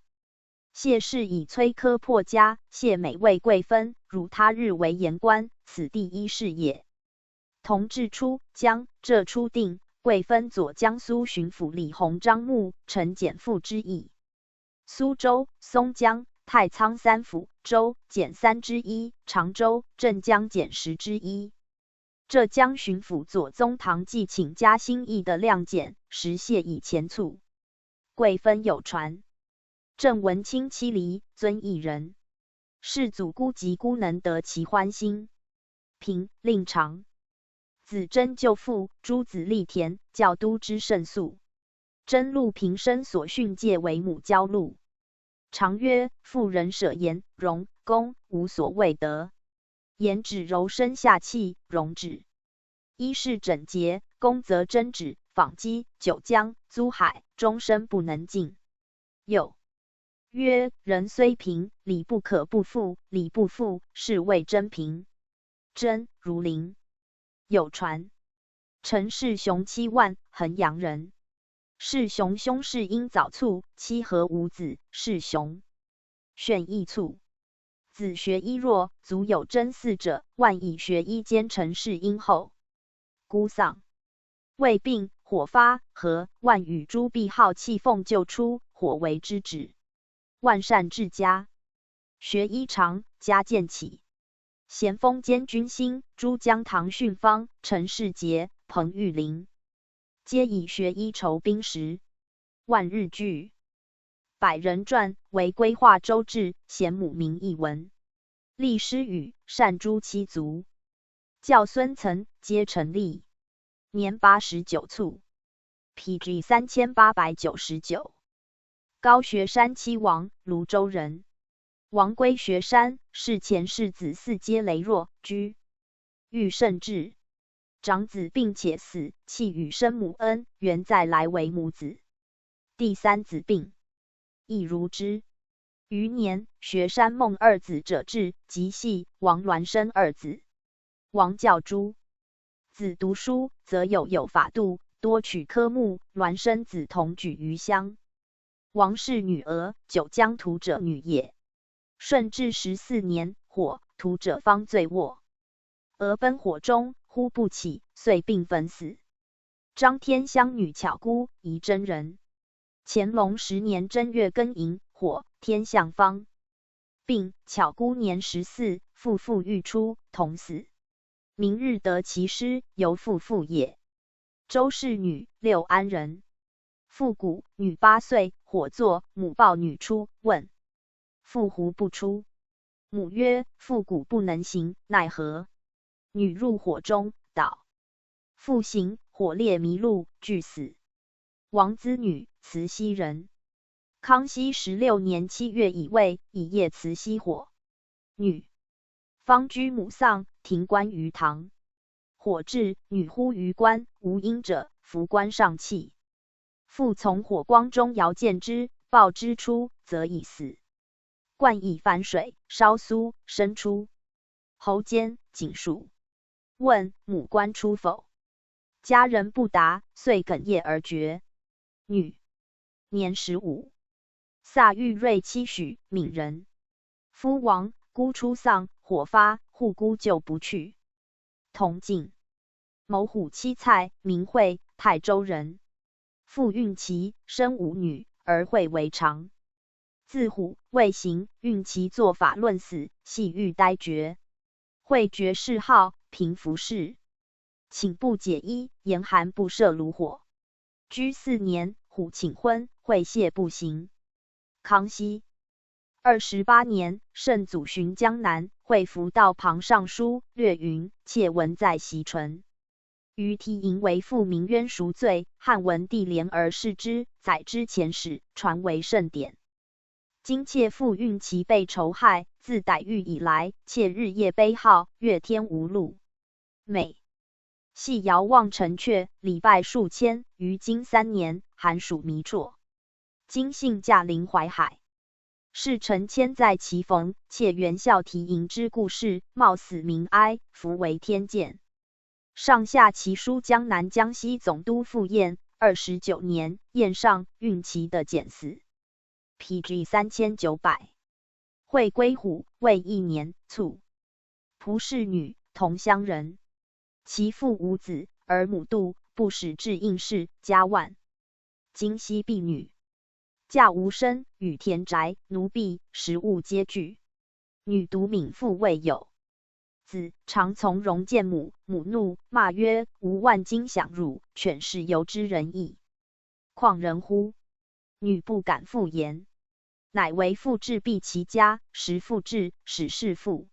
谢氏以崔科破家，谢每为贵芬，汝他日为盐官，此第一事也。同治初，江浙初定，贵芬左江苏巡抚李弘张牧陈简赋之意。苏州、松江、太仓三府，州简三之一，常州、镇江简十之一。浙江巡抚左宗棠既请嘉兴驿的量简，时谢以钱促。贵芬有传。 镇文清戚离，遵义人。世祖孤疾孤能得其欢心。平，令常。子珍舅父，诸子立田，教都之甚速。珍录平生所训借为母交录。常曰：妇人舍言，容，恭，无所谓得。言止柔声下气，容止。衣饰整洁，恭则珍止，纺机、酒浆、租海，终身不能尽。 又曰：人虽贫，礼不可不复，礼不复，是谓真贫。真，如林。有传。陈世雄妻万，衡阳人。世雄兄世英早卒，妻何无子，世雄选亦卒。子学医若，足有真嗣者，万以学医兼陈世英后。 孤丧。未病，火发，何万与诸婢好气奉旧出，火为之止。万善治家。学医常，家建起。咸丰兼军兴，诸江唐训方、陈世杰、彭玉麟，皆以学医酬兵时。万日聚。百人传，为归化州志，咸母名亦文。 立师语，善诸妻族。教孙曾皆成立。年八十九卒。P G三千八百九十九。高学山妻王，泸州人。王归学山，世前世子嗣皆羸弱，居。欲慎至。长子病且死，弃与生母恩，原再来为母子。第三子病，亦如之。余年，学山孟二子者至，及系王栾生二子。王教诸子读书，则有有法度，多取科目，栾生子同举于乡。王氏女俄，九江图者女也。顺治十四年，火，图者方最沃。俄奔火中，呼不起，遂病焚死。张天乡女巧姑，仪征人。乾隆十年正月庚寅，火，天象方。病，巧姑年十四，父父欲出，同死。明日得其尸，犹父父也。周氏女，六安人。复古，女八岁，火作，母抱女出，问：父胡不出？母曰：复古不能行，奈何？女入火中，倒。 复行，火烈迷路，俱死。王资女，慈溪人。康熙十六年七月乙未，乙夜慈溪火。女。方居母丧，停棺于堂。火至，女呼余棺，无音者，扶棺上泣。父从火光中遥见之，抱之出，则已死。 灌以矾水，烧酥，生出喉间，仅数。问：母棺出否？家人不答，遂哽咽而绝。女。年十五。萨玉瑞妻许，岷人。夫亡，姑出丧，火发，护姑就不去。 同进。谋虎妻蔡，名慧，泰州人。父运齐，生五女，而惠为常。自虎未行，运齐作法论死，系欲呆绝。惠绝谥号平福氏。寝不解衣，严寒不设炉火。居四年，虎请婚，惠谢不行。康熙二十八年，圣祖巡江南，惠福道旁上书略云：“妾闻在席臣，于题营为父鸣冤赎罪，汉文帝怜而释之，载之前史，传为圣典。今妾父运齐被仇害，自逮狱以来，妾日夜悲号，月天无路。每 系遥望城阙，礼拜数千，于今三年，寒暑弥辍。今幸驾临淮海，侍臣千载其逢，妾原校题营之故事，冒死鸣哀，弗为天见。”上下齐书江南江西总督傅晏，二十九年，晏上运齐的简死。P G三千九百。惠归虎未一年，卒。蒲氏女，桐乡人。其父无子，而母妒，不使至应试，加万。今昔婢女，嫁无身，与田宅、奴婢、食物皆具。女独敏妇未有，子常从容见母，母怒，骂曰：“无万金享辱，犬舐犹知人义，况人乎？”女不敢复言。乃为父志避其家，时父志，始是父。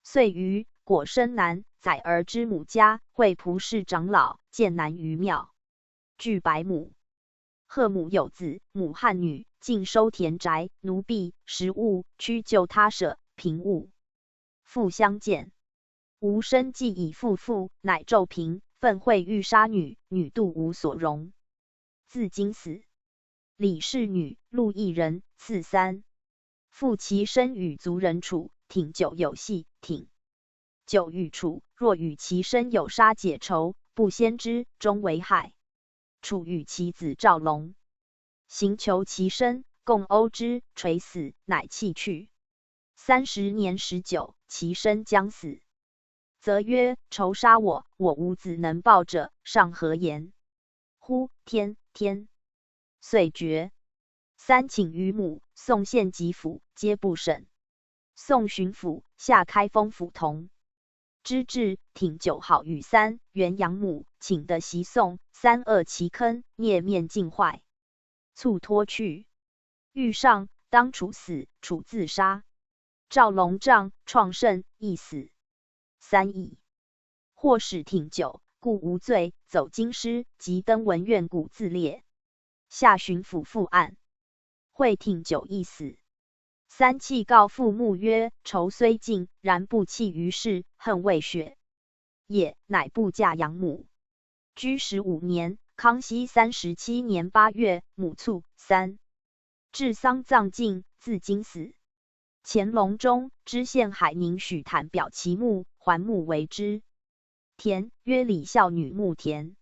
遂于果生南，载儿之母家，会蒲氏长老，建南愚庙，具百亩。贺母有子，母汉女，尽收田宅、奴婢、食物，屈就他舍，贫物。 父相见。无身既已父父，乃奏平，愤会欲杀女，女妒无所容。自今死。李氏女，陆邑人，次三。父其身与族人处，挺久有隙，挺久与处，若与其身有杀解仇，不先知，终为害。 处与其子赵龙，行求其身，共殴之，垂死，乃弃去。三十年十九，其身将死，则曰：“仇杀我，我无子能报者，上何言乎？天，天。”遂绝。三请于母，送献及府，皆不审。 送巡抚，下开封府同知制，挺久好与三原养母，请得席送，三轶其坑，孽面尽坏，卒脱去。欲上，当处死，处自杀。赵龙杖创圣，亦死。三矣。 或使挺久，故无罪，走京师，即登文苑谷自裂。下巡抚复案，会挺久亦死。三弃告父墓曰：“仇虽尽，然不弃于世，恨未雪也。”乃不嫁养母。居十五年，康熙三十七年八月，母卒。三 治丧葬尽，自今死。乾隆中，知县海宁许坦表其墓，还墓为之。田曰：“李孝女墓田。”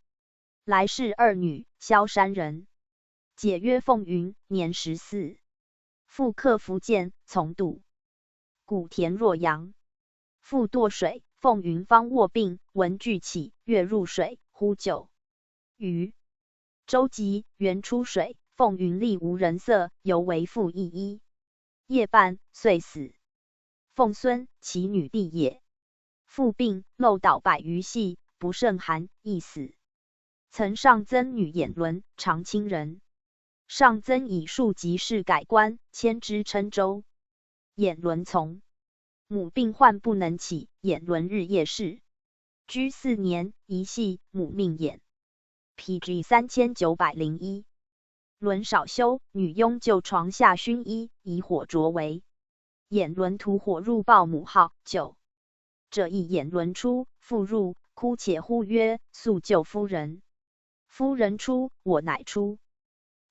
来世二女，萧山人。姐曰凤云，年十四，复客福建从渡。 古田洛阳。父堕水，凤云方卧病，闻惧起，跃入水，呼救。余周吉原出水，凤云力无人色，犹为父一衣。夜半，遂死。凤孙，其女弟也。父病，漏倒百余系，不胜寒，亦死。 曾上曾女演伦，长清人。上曾以庶吉士改官，迁知郴州。演伦从母病患不能起，演伦日夜侍。居四年，一系，母命演。P G三千九百零一。伦少休，女佣旧床下薰衣，以火灼为。演伦徒火入报母号，救 者亦演伦出，父入，哭且呼曰：“速救夫人。”夫人出，我乃出。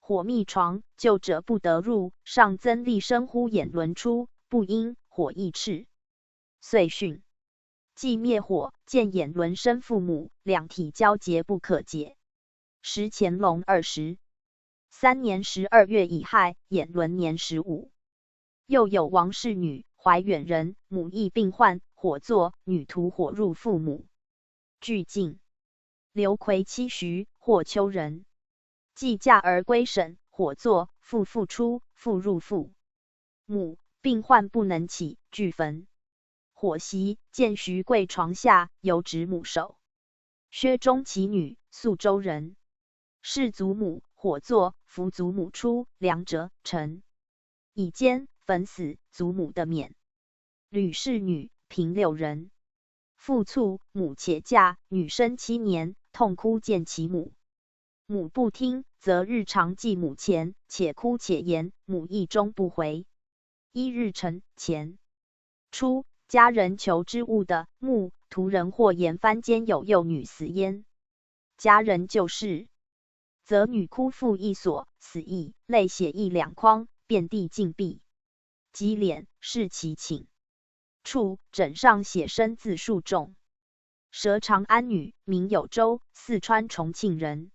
火密床，救者不得入，上曾厉声呼演伦出，不应，火亦炽。遂讯。既灭火，见演伦生父母，两体交结不可解。时乾隆二十三年十二月乙亥，演伦年十五。 又有王氏女，怀远人，母亦病患，火作，女徒火入父母，俱尽。刘魁妻徐，霍丘人。既嫁而归省，火作，复复出，复入腹。母病患不能起，俱焚。火袭，见徐贵床下，犹执母首。薛中其女，宿州人。弑祖母，火作，扶祖母出，两者成。以坚焚死祖母的免。吕氏女，平柳人。父卒，母且嫁，女生七年，痛哭见其母。母不听，则日常祭母前，且哭且言，母亦终不回。一日晨前，出，家人求之物的墓，途人或言番间有幼女死焉。家人旧事，则女哭腹一所，死亦泪血亦两筐，遍地尽壁。即脸视其寝。处，枕上写生字数众。蛇长安女，名有周，四川重庆人。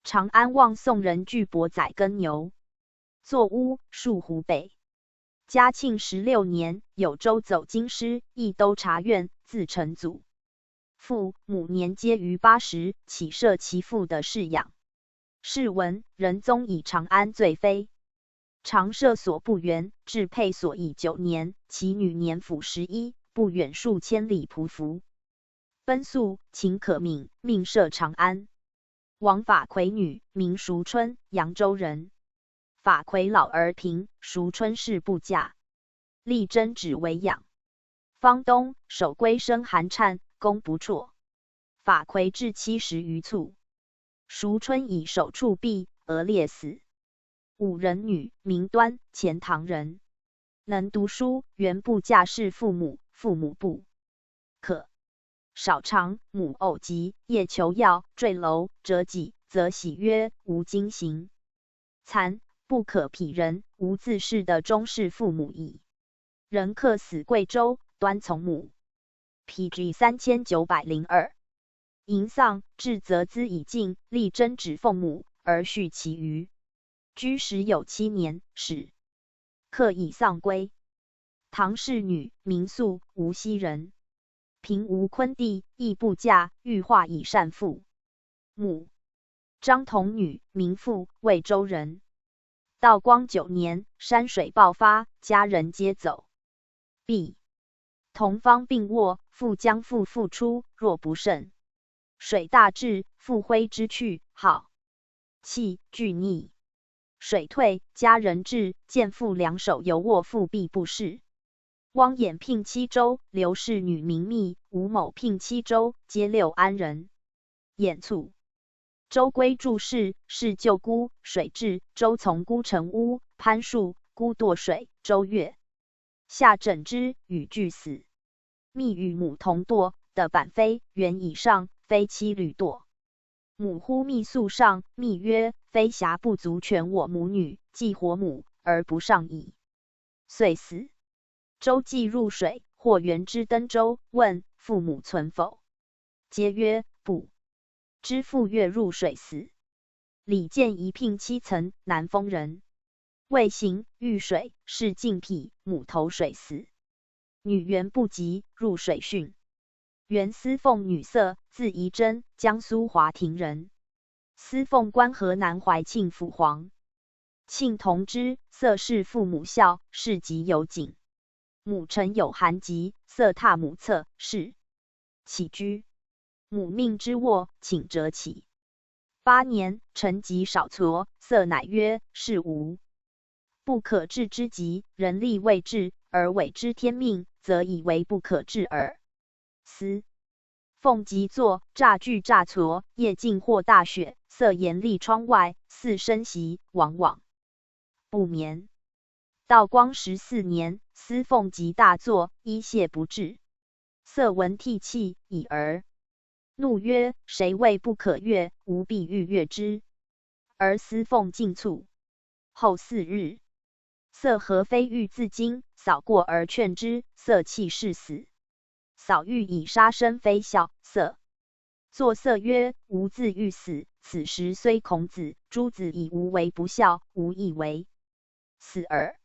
长安望宋人巨伯宰耕牛，作屋，戍湖北。嘉庆十六年，有周走京师，亦都察院，自成祖。父母年皆逾八十，岂涉其父的赡养。世文仁宗以长安罪妃，长社所不援，至配所已九年，其女年甫十一，不远数千里匍匐。奔宿，秦可敏命赦长安。王法魁女，名淑春，扬州人。法魁老而贫，淑春誓不嫁，力争指为养。方东守归生寒颤，功不辍。法魁至七十余卒，淑春以手触壁而裂死。武人女，名端，钱塘人。能读书，原不嫁侍父母，父母不可。少长，母偶疾，夜求药，坠楼，折脊，则喜曰：无今行。残，不可匹人，无自恃的终侍父母矣。人客死贵州，端从母。P G三千九百零二。迎丧，至则资已尽，力争指奉母，而恤其余。居时有七年，始。客以丧归。唐氏女，名宿，无锡人。平吴昆弟，亦不嫁，欲化以善父。母，张同女，名妇，魏州人。道光九年，山水爆发，家人皆走。毕。同方病卧，父将复复出，若不慎，水大至，父挥之去，号气俱逆。水退，家人至，见父两手犹握，父必不适。汪俨聘妻周，刘氏女名密，吴某聘妻周，皆六安人。俨卒。周归祝氏，氏舅姑，水至，周从姑成屋，攀树，姑堕水，周跃下枕之，与俱死。密与母同堕的板飞，原以上，飞妻履堕。母呼密宿上，密曰：飞霞不足全我母女，祭火母而不上矣。遂死。周既入水，或援之登舟，问父母存否，皆曰：不。知父跃入水死。李建宜聘妻曾，南丰人。未行，遇水，氏浸潴，母投水死。女援不及，入水殉。原司凤女色，字仪珍，江苏华亭人。司凤官河南怀庆府黄。庆同知色侍父母孝，事及有景。母承有寒疾，色踏母侧，是起居。母命之卧，寝则起。八年，承疾少痤，色乃曰：是无不可治之疾，人力未至，而委之天命，则以为不可治耳。司凤疾坐，诈惧诈痤，夜静或大雪，色沿立窗外，似生习，往往不眠。道光十四年，司凤疾大作，衣卸不至，色闻涕泣，已而怒曰：谁谓不可越，吾必欲越之。而司凤尽促。后四日，色何非欲自惊，扫过而劝之，色泣是死。扫欲以杀身非孝，色作色曰：吾自欲死。此时虽孔子、朱子以无为不孝，无亦为死耳。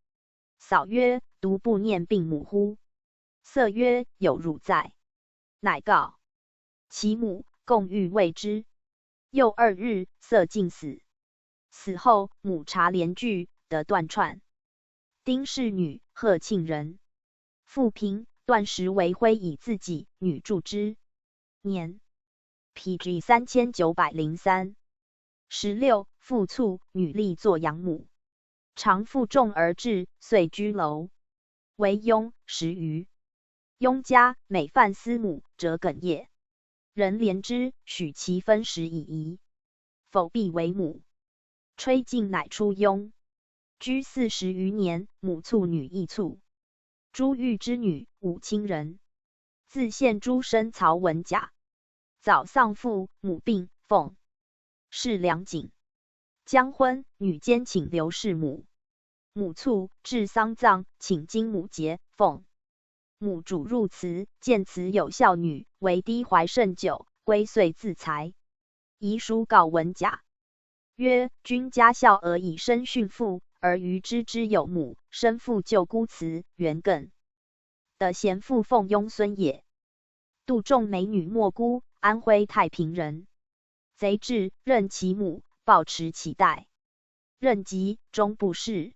扫曰：独不念病母乎？色曰：有汝在。乃告其母，共欲喂之。又二日色尽死。死后母察连句，得断串。丁氏女，贺庆人。父平，段时为徽以自己女著之。年，P G三千九百零三。十六，父卒，女立作养母。常负重而置，遂居楼。为拥，十余。拥家每犯思母，折梗也。人怜之，许其分食以遗，否必为母。炊尽乃出拥。居四十余年，母卒女亦卒。朱玉之女，武清人，字献珠，生曹文甲。早丧父，母病，奉侍梁景。将婚，女坚请刘氏母。母卒，至丧葬，请金母节，奉。母主入祠，见祠有孝女，为低怀甚久，归岁自裁。遗书告文甲，曰：君家孝而以身殉父，而余知之有母，身父旧孤祠，原更。得贤父奉拥孙也。杜仲美女莫孤，安徽太平人。贼至，任其母，暴持其代。任疾，终不仕。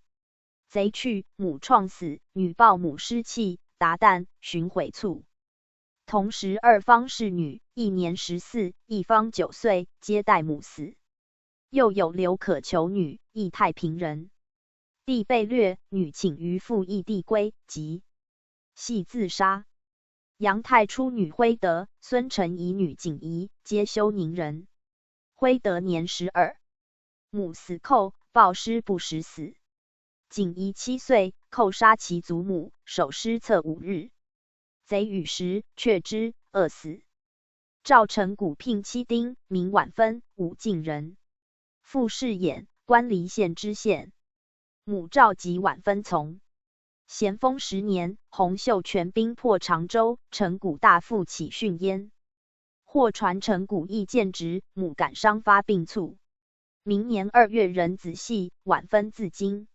贼去，母创死，女报母失弃，达旦寻悔卒。同时二方氏女，一年十四，一方九岁，皆待母死。又有刘可求女，亦太平人。弟被掠，女请于父异地归，即系自杀。杨太初女徽德，孙承仪女景仪，皆休宁人。徽德年十二，母死寇，暴尸不时死。景仪七岁，寇杀其祖母，守尸侧五日。贼语时，却之，饿死。赵成古聘妻丁，名婉芬，武进人。父氏衍，官离县知县。母赵及婉芬从。咸丰十年，洪秀全兵破长州，成古大复起殉燕。货船成古亦见职，母感伤发病卒。明年二月壬子系，婉芬自京。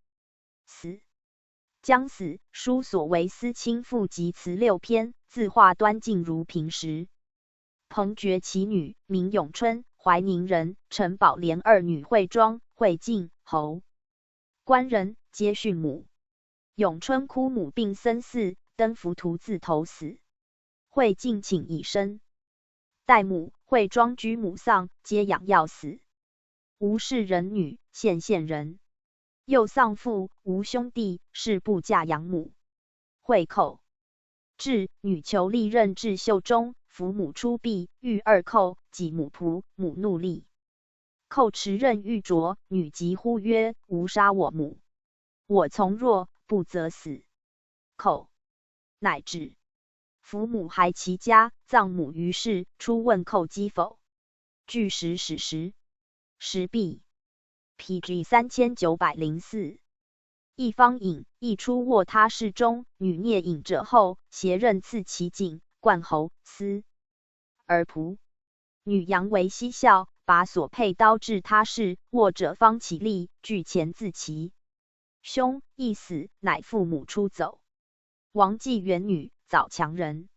死。将死书所为思亲父及祠六篇，自画端静如平时。彭觉其女，名永春，怀宁人，陈宝莲二女惠庄、惠静、侯官人，皆殉母。永春哭母病僧寺，登浮屠自投死。惠静寝以身。代母、惠庄居母丧，皆养药死。吴氏人女，献县人。又丧父，无兄弟，是不嫁养母。惠寇至，女求历任至秀忠，服母出毕，遇二寇，己母仆，母怒厉。寇持刃欲斫，女疾呼曰：无杀我母，我从若，不则死。寇乃止。服母还其家，葬母于市，初问寇饥否，据实始时。时毕。P G三千九百零四。一方隐，亦出卧他室中，女啐饮者后，携刃刺其颈，贯喉，撕而仆。女佯为嬉笑，拔所佩刀至他室，卧者方起立，具前自其胸，亦死，乃父母出走。王继元女，早强人，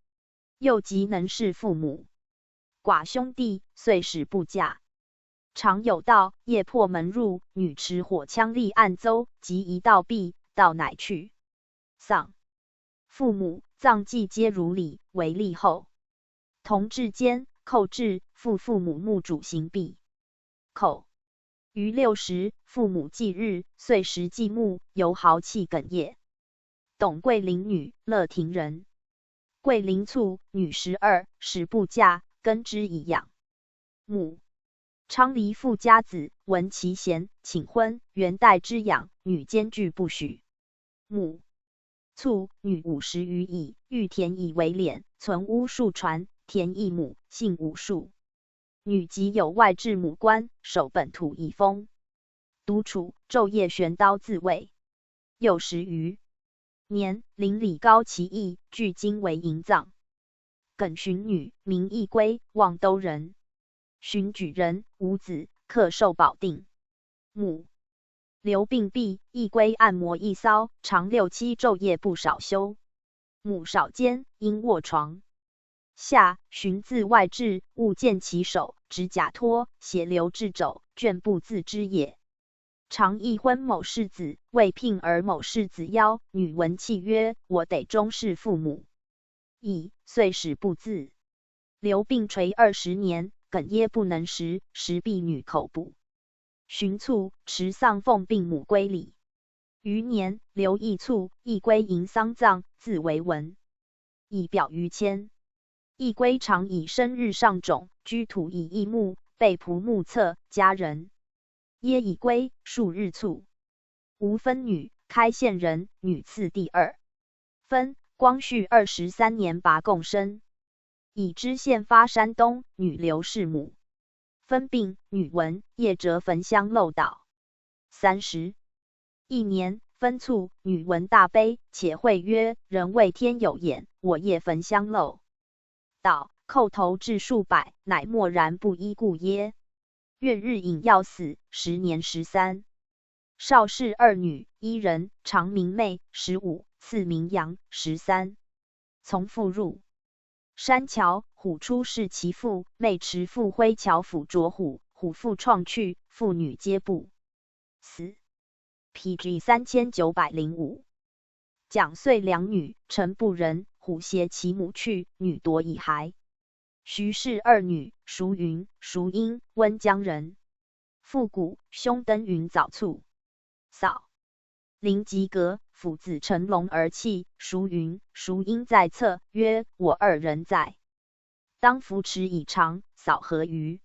幼及能侍父母，寡兄弟，遂始不嫁。常有盗，夜破门入，女持火枪立案邈，及一盗毙，盗乃去。丧。父母、葬祭皆如礼，为立后。同治间，寇至，父父母墓主刑毕。寇于六时，父母祭日，岁时祭墓，犹豪气哽咽。董桂林女，乐亭人。桂林卒，女十二，始不嫁，耕织以养母。昌黎富家子，闻其贤，请婚，原待之养，女坚拒不许。母卒，女五十余矣，育田以为敛，存屋数椽，田亦母，幸无数。女及有外置母棺，守本土以封。独处，昼夜悬刀自卫。又十余年，邻里高其义，距今为营葬。耿寻女，名亦归，望都人。寻举人，无子，刻寿保定。母刘病毕，亦归按摩一骚，常六七昼夜不少休。母少间，因卧床。下，寻自外至，勿见其首，指甲脱，血流至肘，眷不自知也。常亦婚某氏子，未聘而某氏子夭，女闻契曰：我得终侍父母矣，遂始不自。刘病垂二十年，哽咽不能食，食毕女口哺。寻卒，持丧奉病母归里。余年，刘亦卒，亦归迎丧葬，字为文，以表于迁。亦归常以生日上冢，居土以异墓，被仆目测，家人 耶以归，数日卒。无分女，开县人，女次第二。分，光绪二十三年拔贡生。以知县发山东，女刘氏母。分病，女闻，夜折焚香漏祷。三十。一年，分卒，女闻大悲，且会曰：人谓天有眼，我夜焚香漏 祷，叩头至数百，乃默然不依故耶？月日隐要死，时年十三。少氏二女，一人长名妹，十五，次名杨，十三。从父入山桥，虎出是其父，妹持父挥樵斧斫虎，虎父创去，父女皆不死。P G三千九百零五。蒋遂两女，陈不仁，虎携其母去，女夺遗骸。徐氏二女，淑云、淑英，温江人。复古兄登云早卒。嫂林及格，抚子成龙而泣，淑云、淑英在侧曰：我二人在，当扶持以长，嫂何于？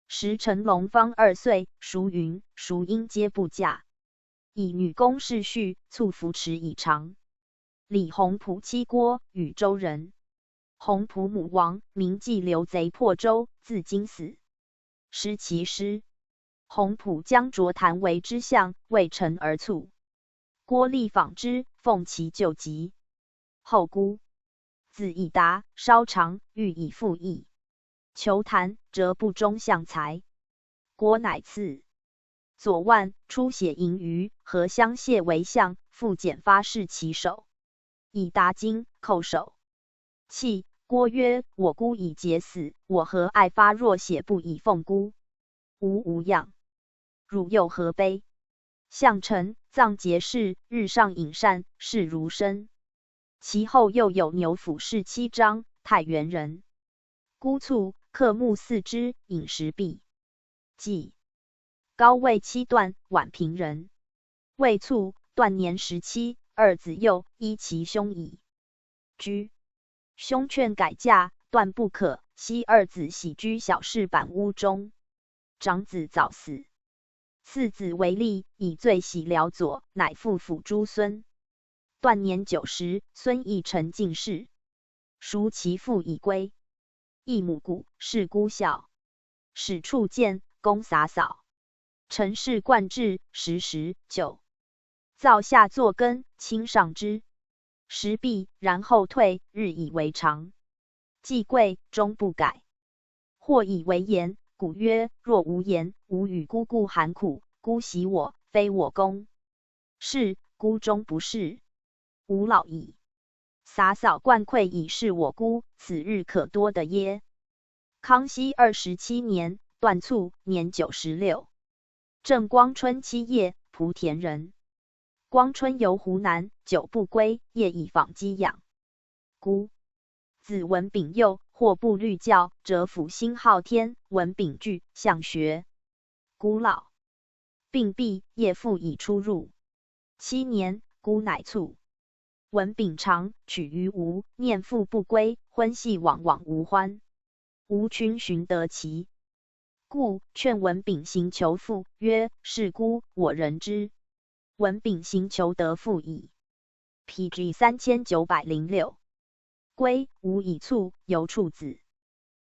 时成龙方二岁，淑云、淑英皆不嫁。以女工世序，促扶持以长。李弘普妻郭，禹州人。弘普母王，名妓流贼破舟，自京死。时其师弘普将卓谈为知相，为臣而卒。郭立访之，奉其旧籍。后姑子以达稍长，欲以复议。求谈，卓不忠相才。郭乃赐左腕，初写银鱼，合相谢为相，复剪发试其手。以达今叩首。泣郭曰：我姑已节死，我何爱发若写布以奉姑？无无恙，汝又何悲？相承葬节事，日上饮膳，视如生。其后又有牛府侍妻张，太原人。姑卒，刻木四肢，饮食毕。祭高位妻段，宛平人。未卒，段年十七，二子幼，依其兄矣。居兄劝改嫁，段不可，悉二子徙居小室板屋中。长子早死，次子为吏，以罪徙辽左，乃复抚诸孙。段年九十，孙亦成进士。熟其父已归，亦母故，是孤孝。始处见，公洒扫，陈氏贯至，时时就灶下作羹，亲上之。食毕，然后退，日以为常。既贵，终不改。或以为言，古曰：若无言，吾与孤故寒苦，孤徙我，非我功。是，孤终不仕，吾老矣。洒扫贯愧以示我孤，此日可多得耶？康熙二十七年，段卒，年九十六。 正光春七夜，莆田人。光春游湖南，久不归，夜以访寄养。孤子文炳幼，或步律教，谪抚新号天，文炳具相学。孤老病毕，夜复以出入。七年，孤乃卒。文炳常取于吴，念父不归，婚系往往无欢。吴君寻得其 故，劝文炳行求父，曰：是孤，我人之。文炳行求得父矣。P G三千九百零六。归，吴已卒，犹处子。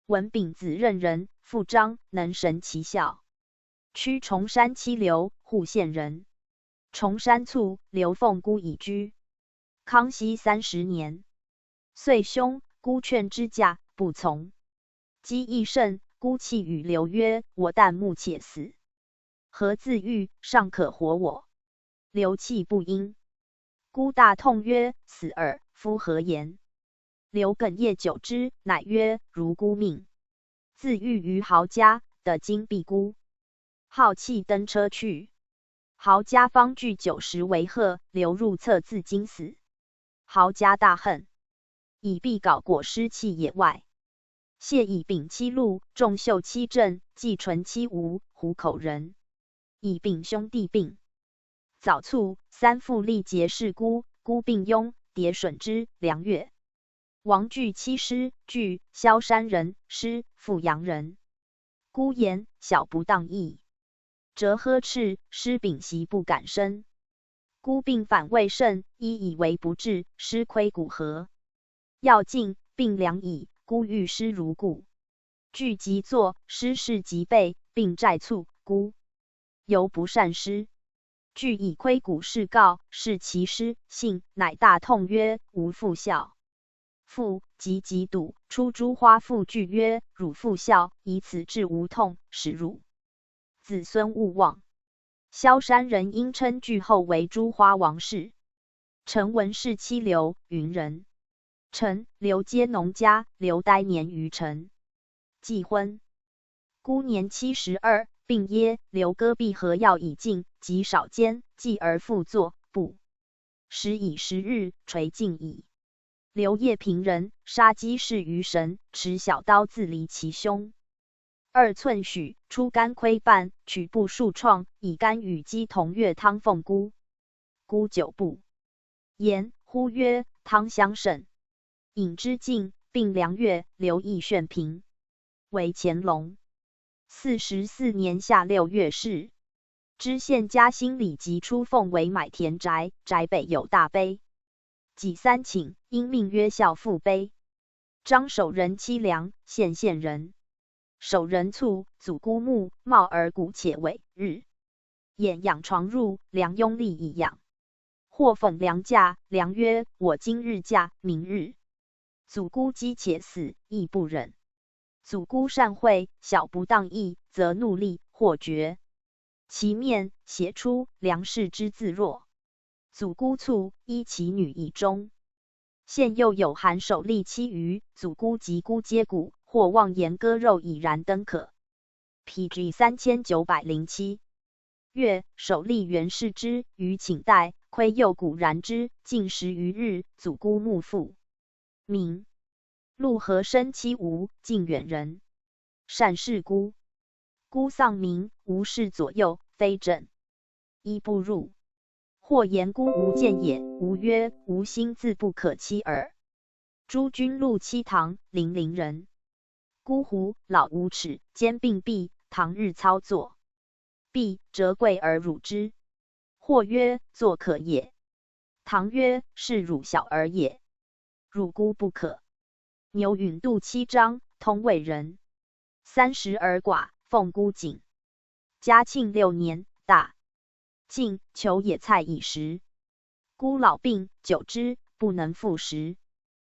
文炳子任人，父张，能神其孝。屈崇山妻刘，户县人。 崇山卒，刘奉孤以居。康熙三十年，遂兄，孤劝之嫁，不从。积亦甚，孤泣与刘曰：我旦暮且死，何自愈，尚可活我。刘泣不应。孤大痛曰：死尔，夫何言？刘艮业酒之，乃曰：如孤命。自喻于濠家，得金必孤。号泣登车去。濠家方具酒食为贺，刘入策自尽死。濠家大恨，以必稿裹尸弃野外。谢乙丙七路，仲秀七镇，季纯七吴，湖口人。乙丙兄弟病，早卒，三父力竭侍孤，孤病壅，迭吮之。梁岳。王惧妻师，惧，萧山人，师，富阳人。孤言：小不当意。折呵斥，师屏息不敢声。孤病反未甚，医以为不至，师亏骨何？药尽，病良矣，孤欲师如故。具即坐，师事即备，病债促，孤 犹不善施。具以亏骨事告，视其师，信，乃大痛曰：无父孝。父即即笃，出诸花父具曰：汝父孝，以此治无痛，使汝子孙勿忘。萧山人因称具后为诸花王氏。陈文氏妻刘，云人。陈、刘皆农家，刘呆年于陈。 既婚。孤年七十二，病耶。刘歌必合药已尽，极少间，继而复作，不。时已十日，垂尽矣。刘业平人，杀鸡事于神，持小刀自离其胸。二寸许，出干亏半，取布数创，以干与鸡同月汤奉孤。孤酒不言，呼曰：汤香甚。饮之尽，病良月，刘亦眩平。为乾隆四十四年夏六月逝。知县嘉兴礼及初奉为买田宅，宅北有大碑。己三顷，因命曰孝父碑。张守仁妻梁，献县人。守仁卒，祖孤墓，貌而骨且伟，日。 眼仰床入，梁拥立以仰。或讽梁驾，梁曰：我今日驾，明日祖孤饥且死，亦不忍。祖孤善会，小不当意，则怒厉，或决其面，血出，梁视之自若。祖孤卒，依其女以终。 现又有韩守立妻于祖孤及孤皆骨，或妄言割肉以燃灯可。P G三千九百零七。月守立原视之，于寝待，亏幼骨燃之，尽十余日，祖孤墓复明。陆河生妻吴，靖远人。善视孤。孤丧名，吴氏左右，非枕。 衣不入。或言孤无见也，吴曰：无心自不可栖耳。诸君录妻唐，零陵人。孤胡，老无齿，兼并臂，唐日操作。臂，折桂而辱之。或曰：作可也。唐曰：是辱小儿也。 辱孤不可。牛允度妻张，通渭人。三十而寡，奉孤井。嘉庆六年，大庆求野菜以食。孤老病，久之，不能复食。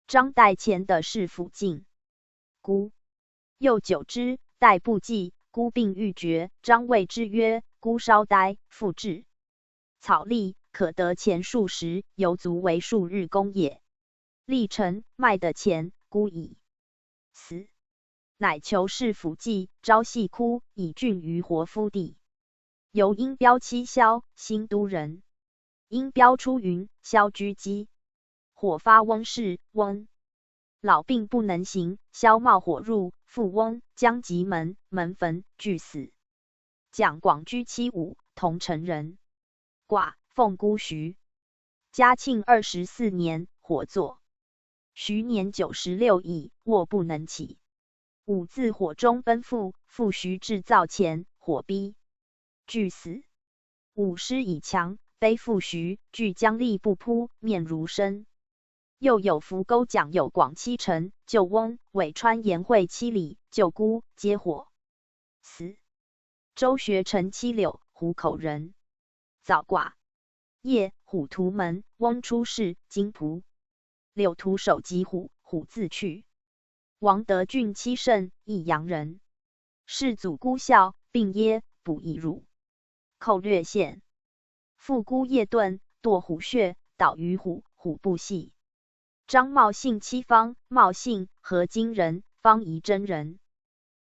张代前的是府境。孤 又久之，待不济，孤病欲绝，张谓之曰：孤稍待，复至。草栗，可得钱数十，犹足为数日供也。栗成，卖得钱，孤已死。乃求是府计，朝夕哭，以浚于活夫地。 由因标妻萧，新都人。因标出云：萧居鸡。火发翁氏，翁。老病不能行，萧冒火入，复翁将及门，门焚，俱死。蒋广居妻武，桐城人。寡，奉孤徐。嘉庆二十四年，火作。徐年九十六矣，卧不能起。武自火中奔复，复徐至灶前，火逼，俱死。武师以强，悲复徐，俱将笠布铺，面如参。又有扶沟蒋有广妻陈，救翁，委川颜惠妻李，救孤，皆火死。周学成妻柳，湖口人。早寡。夜，虎屠门，翁出室，惊仆。柳徒守及虎，虎自去。王德俊妻慎，益阳人。世祖孤孝，病耶，补以乳。寇略献。父孤夜遁，堕虎穴，倒于虎，虎不系。张茂姓戚方，茂姓河津人，方仪征人。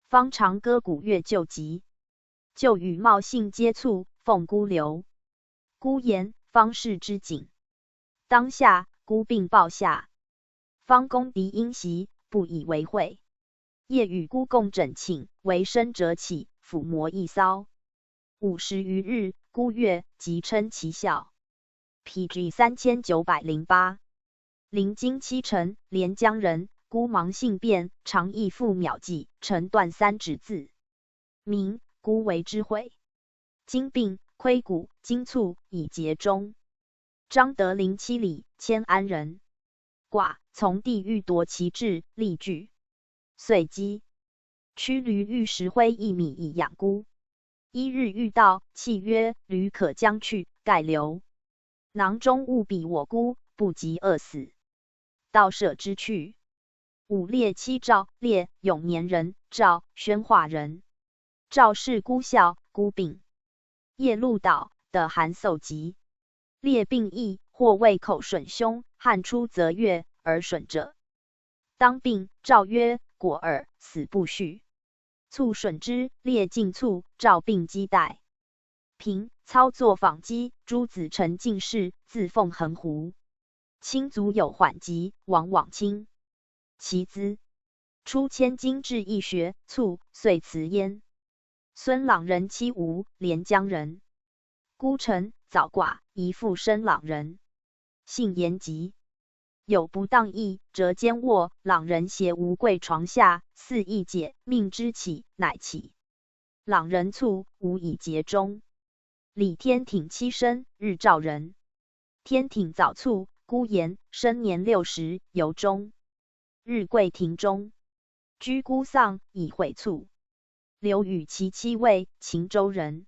方尝歌鼓乐旧疾，就与茂姓接触，奉姑留。姑言方氏之景，当下姑病暴下，方公敌因袭，不以为会。夜与姑共枕寝，为生者起，抚摩一搔。午时余日，姑乐，即称其效。P G三千九百零八。临津期臣，连江人，姑盲性变，常亦复秒计，成断三指字。名姑为之会。今病亏骨，今促以竭终。张德林七里，迁安人。寡从地欲夺其志，力拒。遂击。驱驴御石灰一米以养姑。一日遇盗，弃曰：「驴可将去，盖留。囊中勿比我姑，不及饿死。」盗舍之去。午猎妻赵烈，永年人，赵，宣化人。赵氏姑笑，姑病。夜入岛，得寒嗽疾。烈病亦，或畏口吮凶，汗出则哕，而吮者当病。赵曰：「果尔，死不续。」促吮之，烈尽促，赵病击代。平操作纺机，诸子承进士，自奉衡湖。亲族有缓疾，往往亲其资。初迁京至义学，促遂辞焉。孙朗人妻吴，连江人。孤臣早寡，遗复生朗人。性言疾，有不当意，则奸卧，朗人携吴跪床下，似意解，命之起，乃起。朗人促，吴以竭终。李天挺妻申，日照人。天挺早促，孤言生年六十，犹终。日跪庭中，居孤丧，以悔促。刘禹其妻魏，秦州人。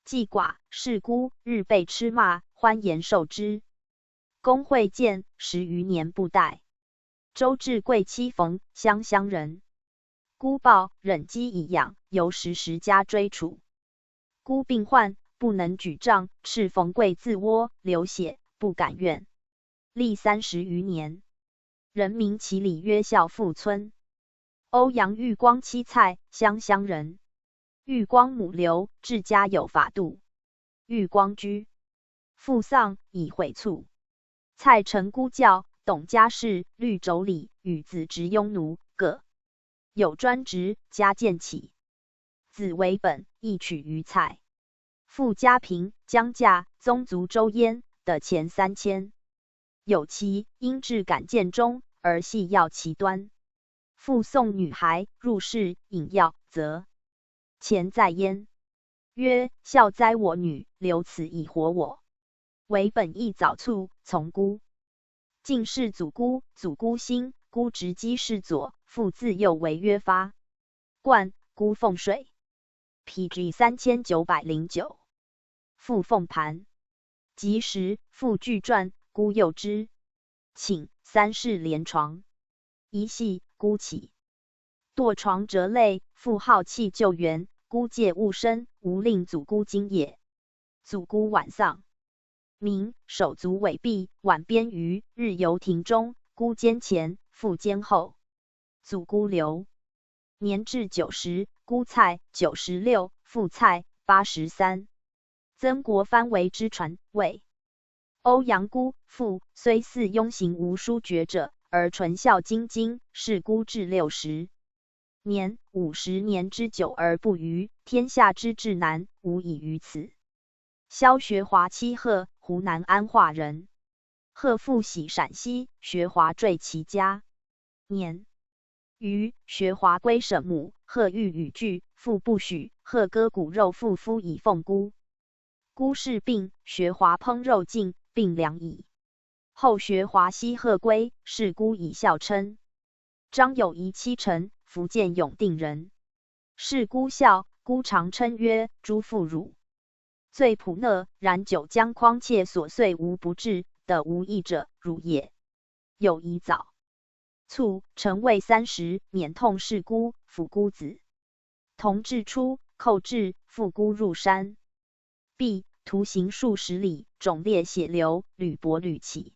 既寡，是孤，日被痴骂，欢颜受之。公会见，十余年不待。周至贵妻冯，湘乡人。孤暴，忍饥以养，由时时加追处。孤病患，不能举杖，敕冯跪自窝，流血，不敢怨。历三十余年。人名其礼曰孝父村。欧阳玉光妻蔡，湘乡人。玉光母刘，至嘉有法度。玉光居。父丧，以悔促。蔡承孤教，懂家事，律妯娌，与子执庸奴，各有专职，家建起。子为本，亦取于蔡。父家贫，将嫁，宗族周焉，得钱三千。有其因至敢建中，而系要其端。父送女孩入室，引要则钱在焉。曰：「孝哉我女，留此以活我。」为本亦早促，从孤。进士祖孤，祖孤兴，孤执机侍左，父自幼为约发。冠，孤奉水。P G三千九百零九。父奉盘。及时，父具传，孤幼之。请，三世连床。一系，孤起。堕床则泪，父好气救援，孤戒勿深，无令祖孤惊也。祖孤晚丧。明，手足痿婢，晚编鱼，日游庭中，孤笺前，父笺后。祖孤留。年至九十，孤蔡，九十六，父蔡，八十三。曾国藩为之传，谓：欧阳孤父虽似庸行无书绝者，而纯孝经今，是孤至六十年、五十年之久而不逾，天下之至难，无以逾此。萧学华妻贺，湖南安化人。贺父徙陕西，学华赘其家。年。余，学华归沈母，贺欲与俱，父不许，贺割骨肉父夫以奉孤。孤氏病，学华烹肉尽，病凉矣。后学华西贺归，是孤以孝称。张友仪妻陈，福建永定人。是孤孝，孤常称曰：「诸父汝。」罪普乐，然久将匡切琐碎无不至，得无益者，汝也。友仪早促，臣未三十，免痛视孤，抚孤子。同治初，寇至，复孤入山壁，徒行数十里，踵裂血流，屡搏屡起。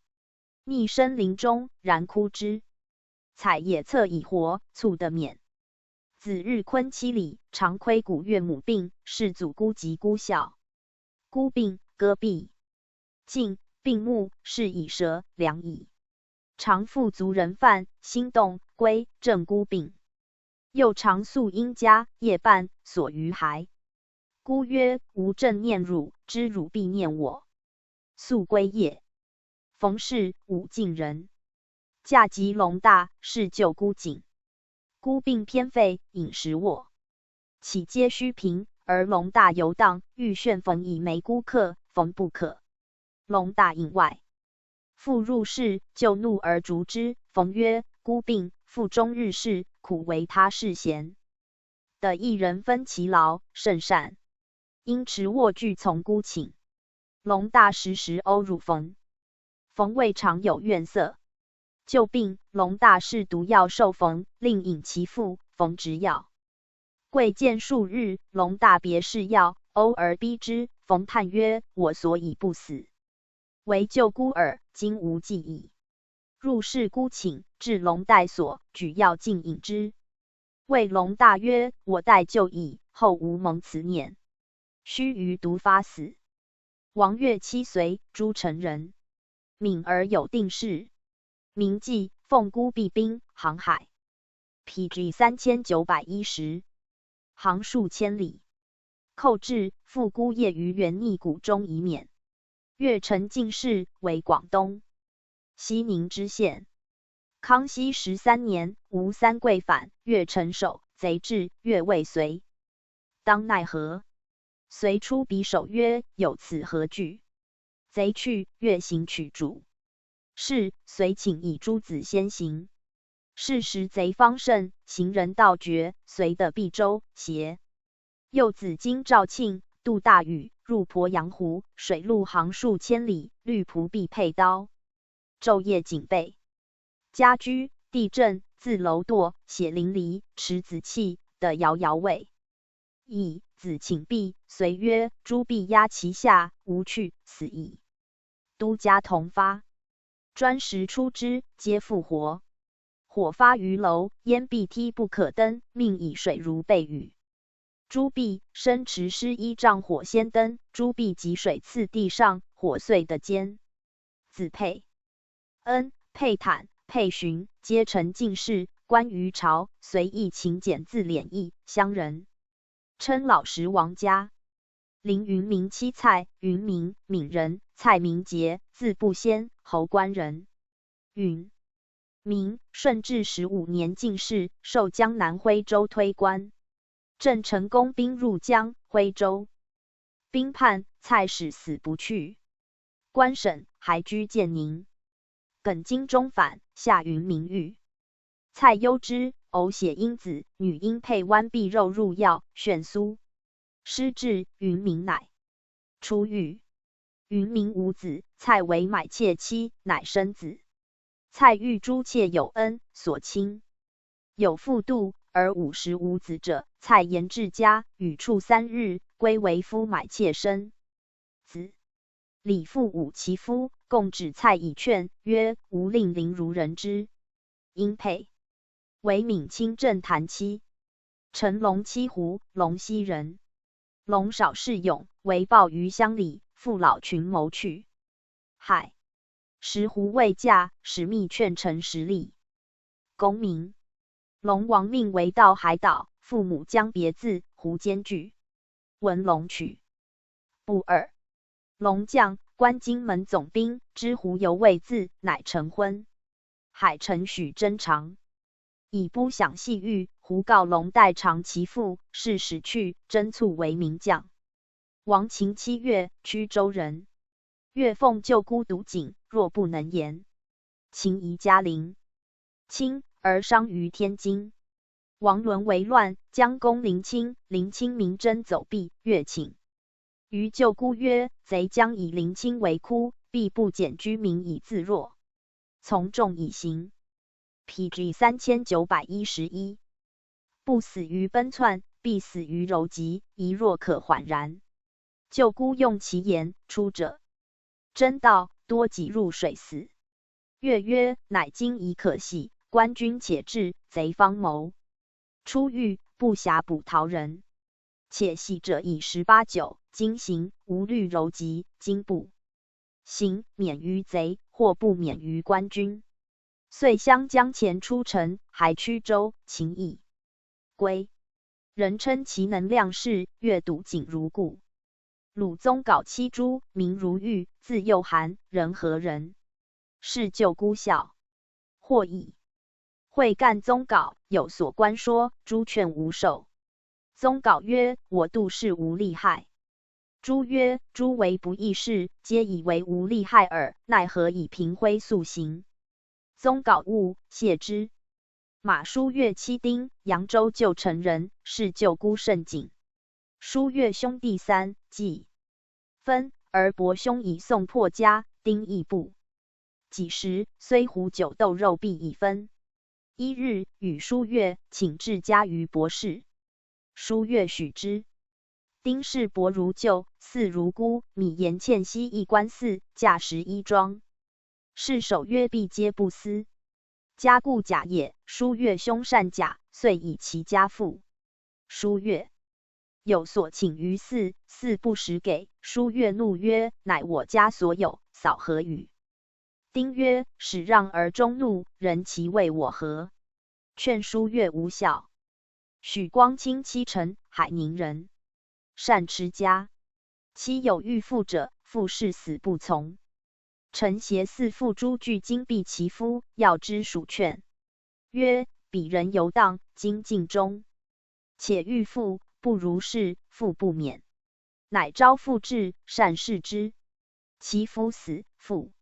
逆深林中，然枯枝。采野侧已活，促得免。子日昆妻礼，常亏古岳母病，是祖姑及姑孝。姑病，歌毕。竟，病目，是以蛇，良矣。常父族人犯，心动，归，正姑病。又常宿阴家，夜半，所于孩。姑曰：无正念汝，知汝必念我。宿归夜。逢是武进人。驾及龙大，是救姑寝。姑病偏废，饮食卧。起皆虚贫，而龙大游荡，欲旋逢以梅姑客，逢不可。龙大饮外。父入室，就怒而逐之。逢曰：姑病，父终日侍，苦为他侍贤。得一人分其劳，甚善。因持卧具从姑寝。龙大时时欧辱逢。逢未尝有怨色。旧病，龙大试毒药授逢，令饮其父，逢执药。贵见数日，龙大别试药，欧而逼之，逢叹曰：我所以不死，为救孤耳，今无计矣。入室姑寝，至龙待所，举药尽饮之。谓龙大曰：我待救矣，后无蒙此念，须臾独发死。王岳妻随，诸陈人。敏而有定事。明记奉姑避兵，航海。P G三千九百一十。航数千里。寇至，复姑夜于元逆谷中以免。岳臣进士为广东、西宁知县。康熙十三年，吴三桂反，岳臣守，贼至，岳未遂。当奈何？遂出匕首曰：有此何惧？贼去，岳行取主。是，遂请以诸子先行。是时贼方甚，行人盗掘，遂得毕州、协。又子经肇庆，度大雨，入鄱阳湖，水陆航数千里，虑仆必佩刀，昼夜警备。家居、地震、自楼堕、血淋漓、持子气，得遥遥畏。以子请避，随曰：诸必压其下，无去，死矣。都家同发，砖石出之，皆复活。火发于楼，烟必梯不可登，命以水如备雨。诸必深池施一丈火先登，诸必及水次第上，火遂得坚。子佩、恩、佩坦、佩寻，皆成进士，官于朝，随意勤俭自廉，异乡人。称老实王家。林云明妻蔡云明，岷人，蔡名节，字步仙，侯官人。云明，顺治十五年进士，授江南徽州推官。郑成功兵入江、徽州，兵叛，蔡始死不去。官省，还居建宁。耿精忠反，下云明狱。蔡攸之偶写英子，女因配剜婢肉入药，眩苏。师至，云明乃出狱。云明无子，蔡为买妾妻，乃生子。蔡遇诸妾有恩，所亲。有妇妒而五十无子者，蔡言至家，与处三日，归为夫买妾生子。李父武其夫，共指蔡以劝曰：无令邻如人知。因佩为闵卿镇谈妻。陈龙栖湖，龙溪人。龙少势勇，为暴于乡里，父老群谋去。海石湖未嫁，始密劝陈时立。功名。龙王命为盗海岛，父母将别自湖间聚。文龙曲。不尔。龙将，观津门总兵，知湖犹未自，乃成婚。海臣许贞常。以不响细玉，湖告龙代偿其父，是始去，贞促为名将。王秦妻乐，曲州人。乐奉舅姑独寝，若不能言，秦移嘉陵。亲，而商于天津。王伦为乱，将攻临清，临清名贞走避，乐请。余舅姑曰：贼将以临清为窟，必不减居民以自若。从众以行。P G三千九百一十一。不死于奔窜，必死于柔疾，宜若可缓然。舅姑用其言，出者。贞道，多己入水死。乐曰：乃今已可喜，官军且至，贼方谋。初遇，不暇捕逃人。且喜者以十八酒，今行，无虑柔急，今不行，免于贼，或不免于官军。遂相将前出城，还曲州，秦邑。归。人称其能量士，乐笃景如故。鲁宗杲妻朱，名如玉，字幼涵，仁和人，是旧姑校。或以会干宗杲，有所关说，朱劝无受。宗杲曰：我度士无利害。朱曰：诸为不义士，皆以为无利害耳，奈何以平徽肃刑？宗杲悟，谢之。马叔乐妻丁，扬州旧城人，是旧姑甚景。叔乐兄弟三，既分，而伯兄以宋破家，丁亦不己时，虽壶酒斗肉必以分。一日，与叔乐请至家于伯室。叔乐许之。丁氏伯如旧，似如姑，米盐欠息一官四，价十一庄。士守曰：必皆不思。家固甲也，叔乐兄善甲，遂以其家付。叔乐有所请于四，四不实给。叔乐怒曰：乃我家所有，扫何与？丁曰：始让而终怒，人其为我何？劝叔乐无效。许光卿妻陈，海宁人，善持家。妻有欲妇者，妇誓死不从。陈携四妇朱据金毕其夫，要之属劝曰：彼人游荡，今尽忠。且欲妇，不如是，妇不免。乃招妇至，善视之。其夫死，妇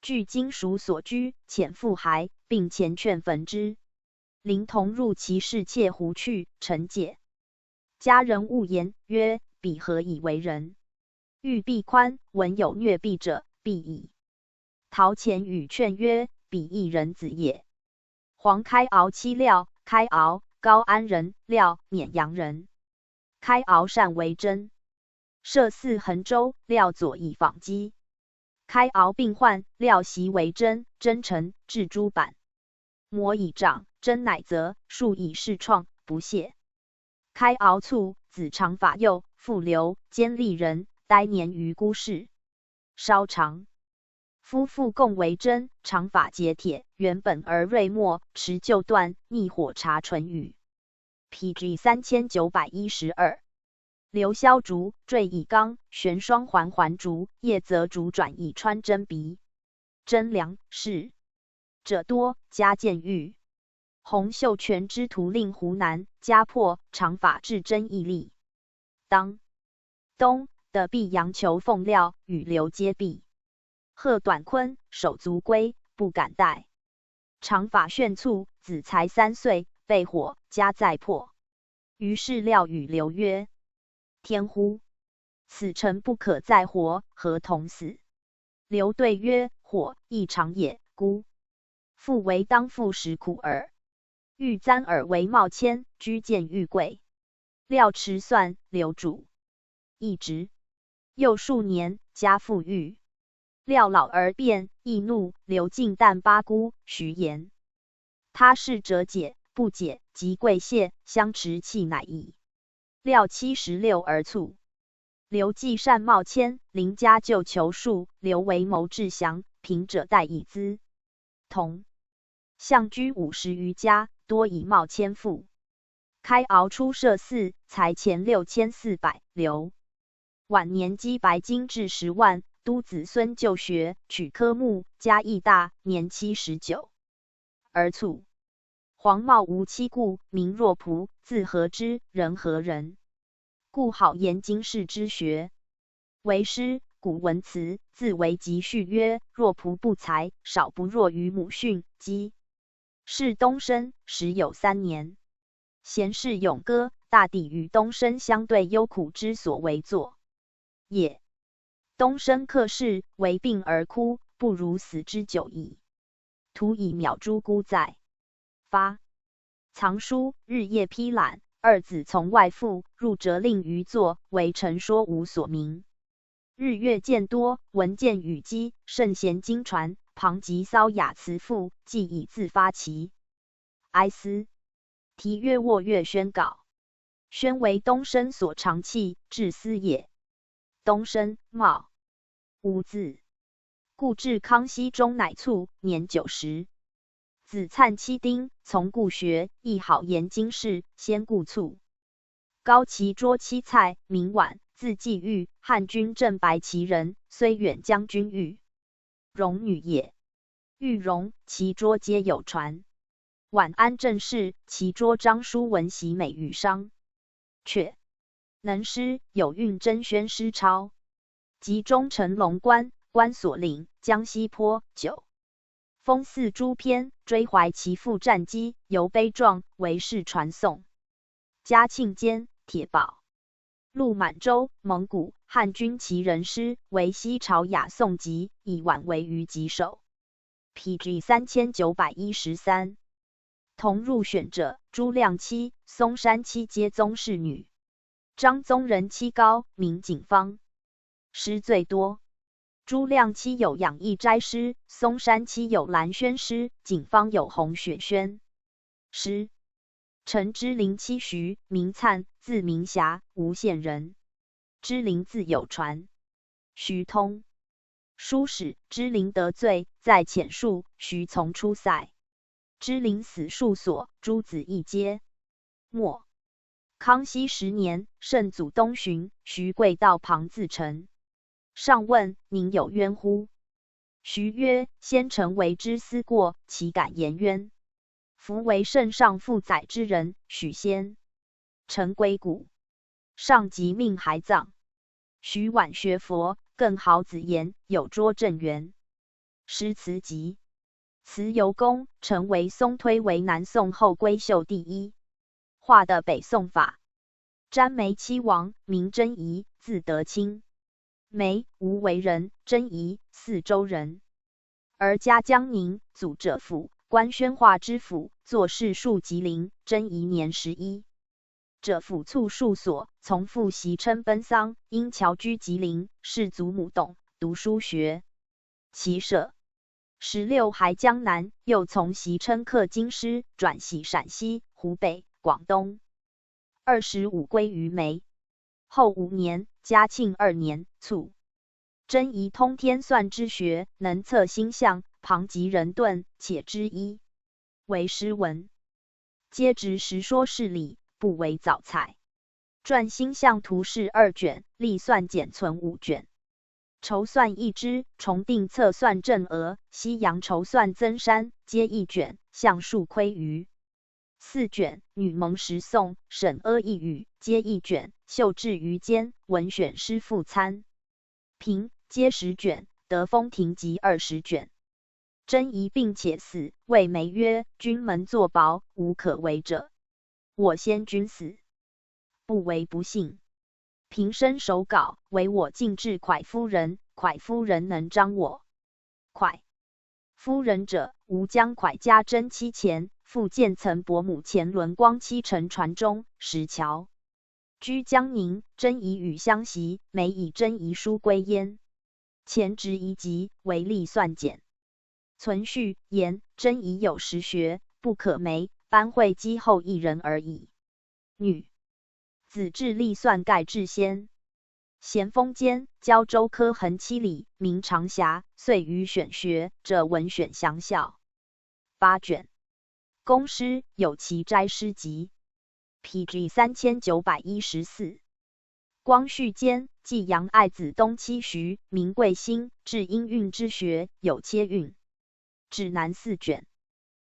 据金属所居，遣妇骸，并前劝焚之。灵童入其室，窃胡去，陈解。家人恶言曰：彼何以为人？欲必宽，闻有虐婢者，必矣。陶潜语劝曰：彼亦人子也。黄开敖妻廖，开敖，高安人，廖，沔阳人。开敖善为针，设祀衡州，廖左以纺机。开敖病患，廖习为针，针成，制诸版。模以掌，针乃则，数以试创，不懈。开敖卒，子长法幼，父刘，监利人，待年于姑室。烧长。夫妇共为针，长法结铁，圆本而锐末，持旧断，逆火查唇语。P G三千九百一十二。刘萧竹，缀以钢，旋双环环竹，叶则竹转以穿针鼻。针梁是者多，加建玉。洪秀全之徒令湖南，家破，长法制针亦利。当冬的毕阳求奉廖，与刘皆避。贺短昆，手足归，不敢带。长法炫促，子才三岁，被火，家再破。于是廖与刘曰：天乎！此诚不可再活，何同死？刘对曰：火亦长也，孤。父为当父食苦耳。欲簪尔为帽牵，居见玉贵。廖持算，刘主。亦直。又数年，家复遇。廖老而变，亦怒，刘进旦八姑，徐言。他是者解，不解，即跪谢，相持气乃已。廖七十六而卒。刘季善帽牵，邻家旧求树，刘为谋志祥，贫者代以资。同。相居五十余家，多以帽牵附。开敖初设寺，财钱六千四百，刘晚年积白金至十万，督子孙就学，取科目，家亦大，年七十九而卒。黄茂无妻故，名若仆，字和之，仁和人。故好研经世之学。为师，古文辞，字为集序曰：若仆不才，少不若于母训，积。是东升，时有三年。贤士咏歌，大抵与东升相对忧苦之所为作也。东升客逝，为病而哭，不如死之久矣。徒以渺诸孤哉。发。藏书，日夜披览，二子从外复，入折令余作，惟陈说无所名。日月见多，闻见雨鸡，圣贤经传，旁及骚雅辞赋，既已自发其哀思。题曰：沃岳宣稿。宣为东升所长器，至斯也。东升，冒，无字。故至康熙中，乃卒，年九十。子粲妻丁从故学，亦好言经世，先故卒。高其桌妻蔡，名婉，字季玉，汉军镇白旗人，虽远将军御荣女也。玉荣、其桌皆有传。婉安正室，其桌张叔文习美与商。却能诗，有运贞宣诗抄。及中承龙观、观所令、江西坡。九。封四诸篇，追怀其父战机，尤悲壮，为世传颂。嘉庆间，铁宝。陆满洲、蒙古、汉军奇人诗，为西朝雅颂集，以婉为余极首。P G三千九百一十三。同入选者，朱亮妻、松山妻皆宗室女。张宗仁妻高，名景芳。诗最多。朱亮妻有养意斋诗，松山妻有兰宣诗，景芳有红雪宣诗。陈芝林妻徐，名粲，字明霞，吴县人。芝林自有传。徐通。书史，芝林得罪，在遣戍，徐从出塞。芝林死戍所，诸子亦皆没。康熙十年，圣祖东巡，徐跪道旁自陈。上问：您有冤乎？徐曰：先臣为之思过，岂敢言冤？夫为圣上父宰之人，许先臣归故。上即命孩葬。徐婉学佛，更好子言，有拙正源。诗词集。词尤工，陈为松，推为南宋后闺秀第一。画的北宋法。詹梅妻王，名贞仪，字德清。梅，吴为人，贞仪，泗州人。而家江宁，祖者府，官宣化知府，作事戍吉林，贞仪年十一。者府卒戍所，从父习琛奔丧，因侨居吉林，侍祖母董，读书学。其舍。十六还江南，又从习琛刻经师，转徙陕西、湖北、广东。二十五归于梅。后五年，嘉庆二年卒。贞仪通天算之学，能测星象，旁及人遁，且知一为诗文。皆执实说事理，不为藻材。 传星象图示二卷，历算简存五卷。筹算一支，重定测算正额，西洋筹算增删，皆一卷，象数亏余。四卷，女蒙十颂，沈阿一语，皆一卷，绣制于间，文选诗赋参。平，皆十卷，得封亭集二十卷。贞仪病且死，谓梅曰：君门坐薄，无可为者。 我先君死，不为不幸。平生手稿，唯我敬至蒯夫人，蒯夫人能彰我。蒯夫人者，吴江蒯家贞妻前，父建曾伯母钱伦光妻乘船中，石桥。居江宁，贞仪与相习，梅以贞仪书归焉。钱执遗集，为历算简。 存序言：贞仪有实学，不可梅，班会稽后一人而已。女子至历算盖至先。咸丰间，交州科恒期礼，名长霞，遂于选学，者文选详校。八卷。公诗有其斋诗集。 P G三千九百一十四。光绪间，济阳爱子东期徐，名贵兴，至音韵之学，有切韵。指南四卷。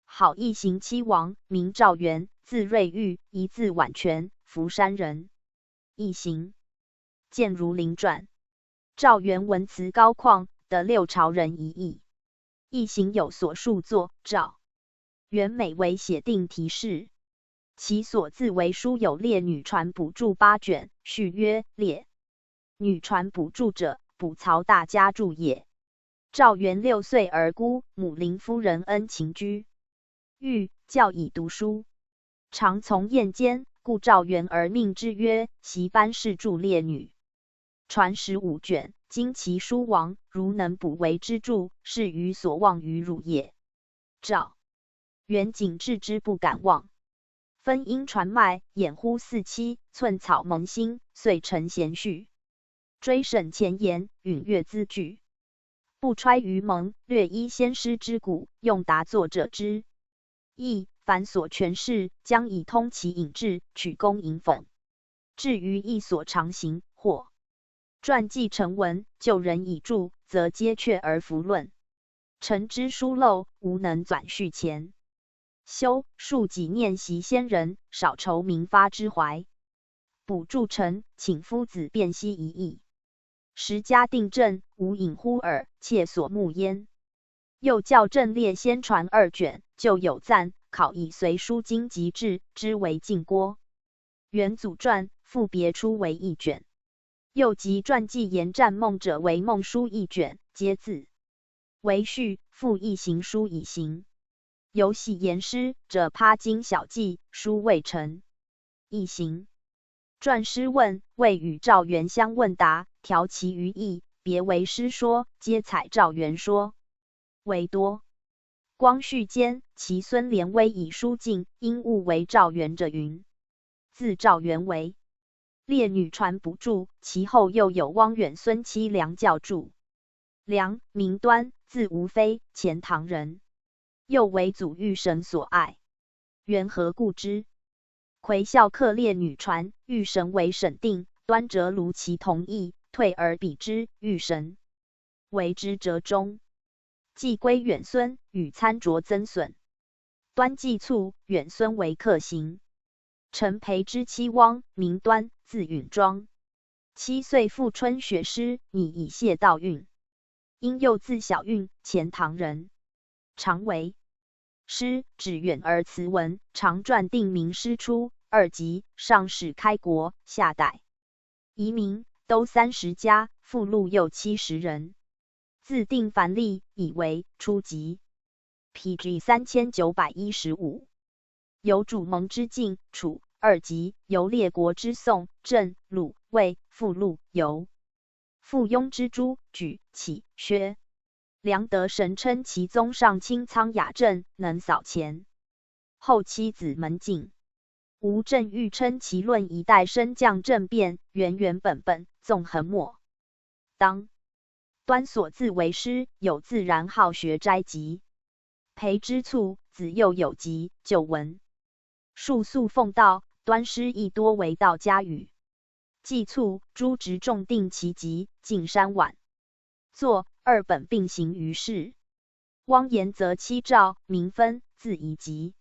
好异行期王，名赵元，字瑞玉，一字晚泉，福山人。异行。 见《儒林传》。赵元文辞高旷，得六朝人疑义。异行有所述作赵元美为写定题事，其所自为书有《列女传补注》八卷，序曰：《列女传补注》者，补曹大家注也。赵元六岁而孤，母临夫人恩情居。 寓教以读书，常从宴间，故赵元而命之曰：习班试著《列女传》十五卷，今其书亡，如能补为之助，是余所望于汝也。赵。 元景置之不敢忘。分音传脉，掩乎四期，寸草萌新，遂成闲序。追审前言，允略资据。不揣于蒙，略依先师之古，用达作者之意，凡所权势，将以通其隐志，取功隐讽。至于意所长行，或传记成文，旧人已著，则皆却而弗论。臣之疏漏，无能纂续前。修数己念习先人，少酬明发之怀。补著臣，请夫子辨析一异。时加订正，无隐乎尔，切所慕焉。又校正列先传二卷，旧有赞，考以随书经籍志，之为禁郭。 元祖传，复别出为一卷。又集传记言战孟者为孟书一卷，皆自为序，复异行书以行。由喜言诗者葩经小记，书未成。一行。传诗问，谓与赵元相问答，调其余意，别为诗说，皆采赵元说为多。光绪间，其孙连微以书尽，因误为赵元者云。 字赵元为。列女传补注，其后又有汪远孙妻梁校注。梁，名端，字无非，钱塘人。又为祖御神所爱。缘何故之？魁校刻列女传，御神为沈定，端折如其同意，退而比之，御神为之折中。既归远孙，与参酌增损。 端既卒，远孙为客行。陈培之妻汪，名端，字允庄。七岁赴春学诗，拟以谢道韫。因幼字小韫，钱塘人。常为诗，指远而辞文，常撰定名诗初、二集，上使开国，下代移民，都三十家，附录又七十人。自定凡例，以为初集。 P G 三千九百一十五。由主盟之晋、楚、二集，由列国之宋、郑、鲁、卫、附录、由附庸之朱、举、起、薛。梁德神称其宗上清仓雅正，能扫前。后七子门进。吴镇欲称其论一代升降政变，原原本本，纵横末当。 端所自为师，有自然好学斋集。培之卒，子幼有集，旧闻。述素奉道，端师亦多为道家语。既卒，朱执仲定其集，进山晚作，二本并行于世。汪言则妻赵，名芬，字怡集。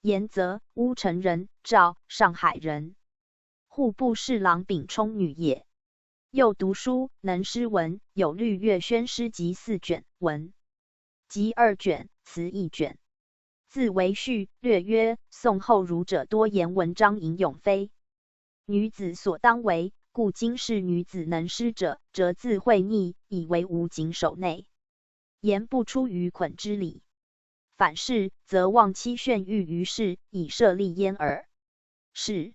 言则，乌程人，赵，上海人。户部侍郎丙冲女也。又读书，能诗文，有律岳轩诗集四卷，文集二卷，词一卷。字为序，略曰：宋后儒者多言文章吟咏非女子所当为，故今是女子能诗者，则自会逆，以为无谨守内 言不出于捆之理。反是，则忘妻炫育于世，以设立焉耳。是。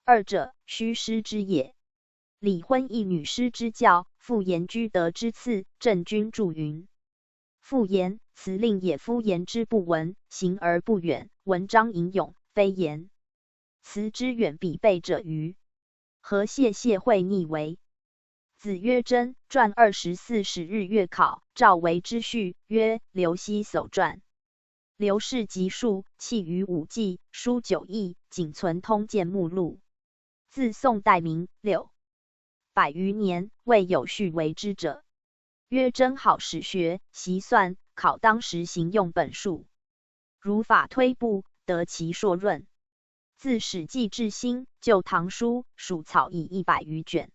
二者，须师之也。李婚一女师之教，妇言居德之次，郑君注云：妇言，辞令也。夫言之不闻，行而不远，文章吟咏，非言辞之远比备者与？何谢谢会逆为 子曰：贞传二十四始日月考，赵为之序，曰：刘熙叟传。刘氏集数，弃于五纪，书九佚，仅存通鉴目录。自宋代明六百余年，未有续为之者。曰：贞好始学习算，考当时行用本数。 如法推步，得其硕润。自史记至新旧唐书，属草已一百余卷。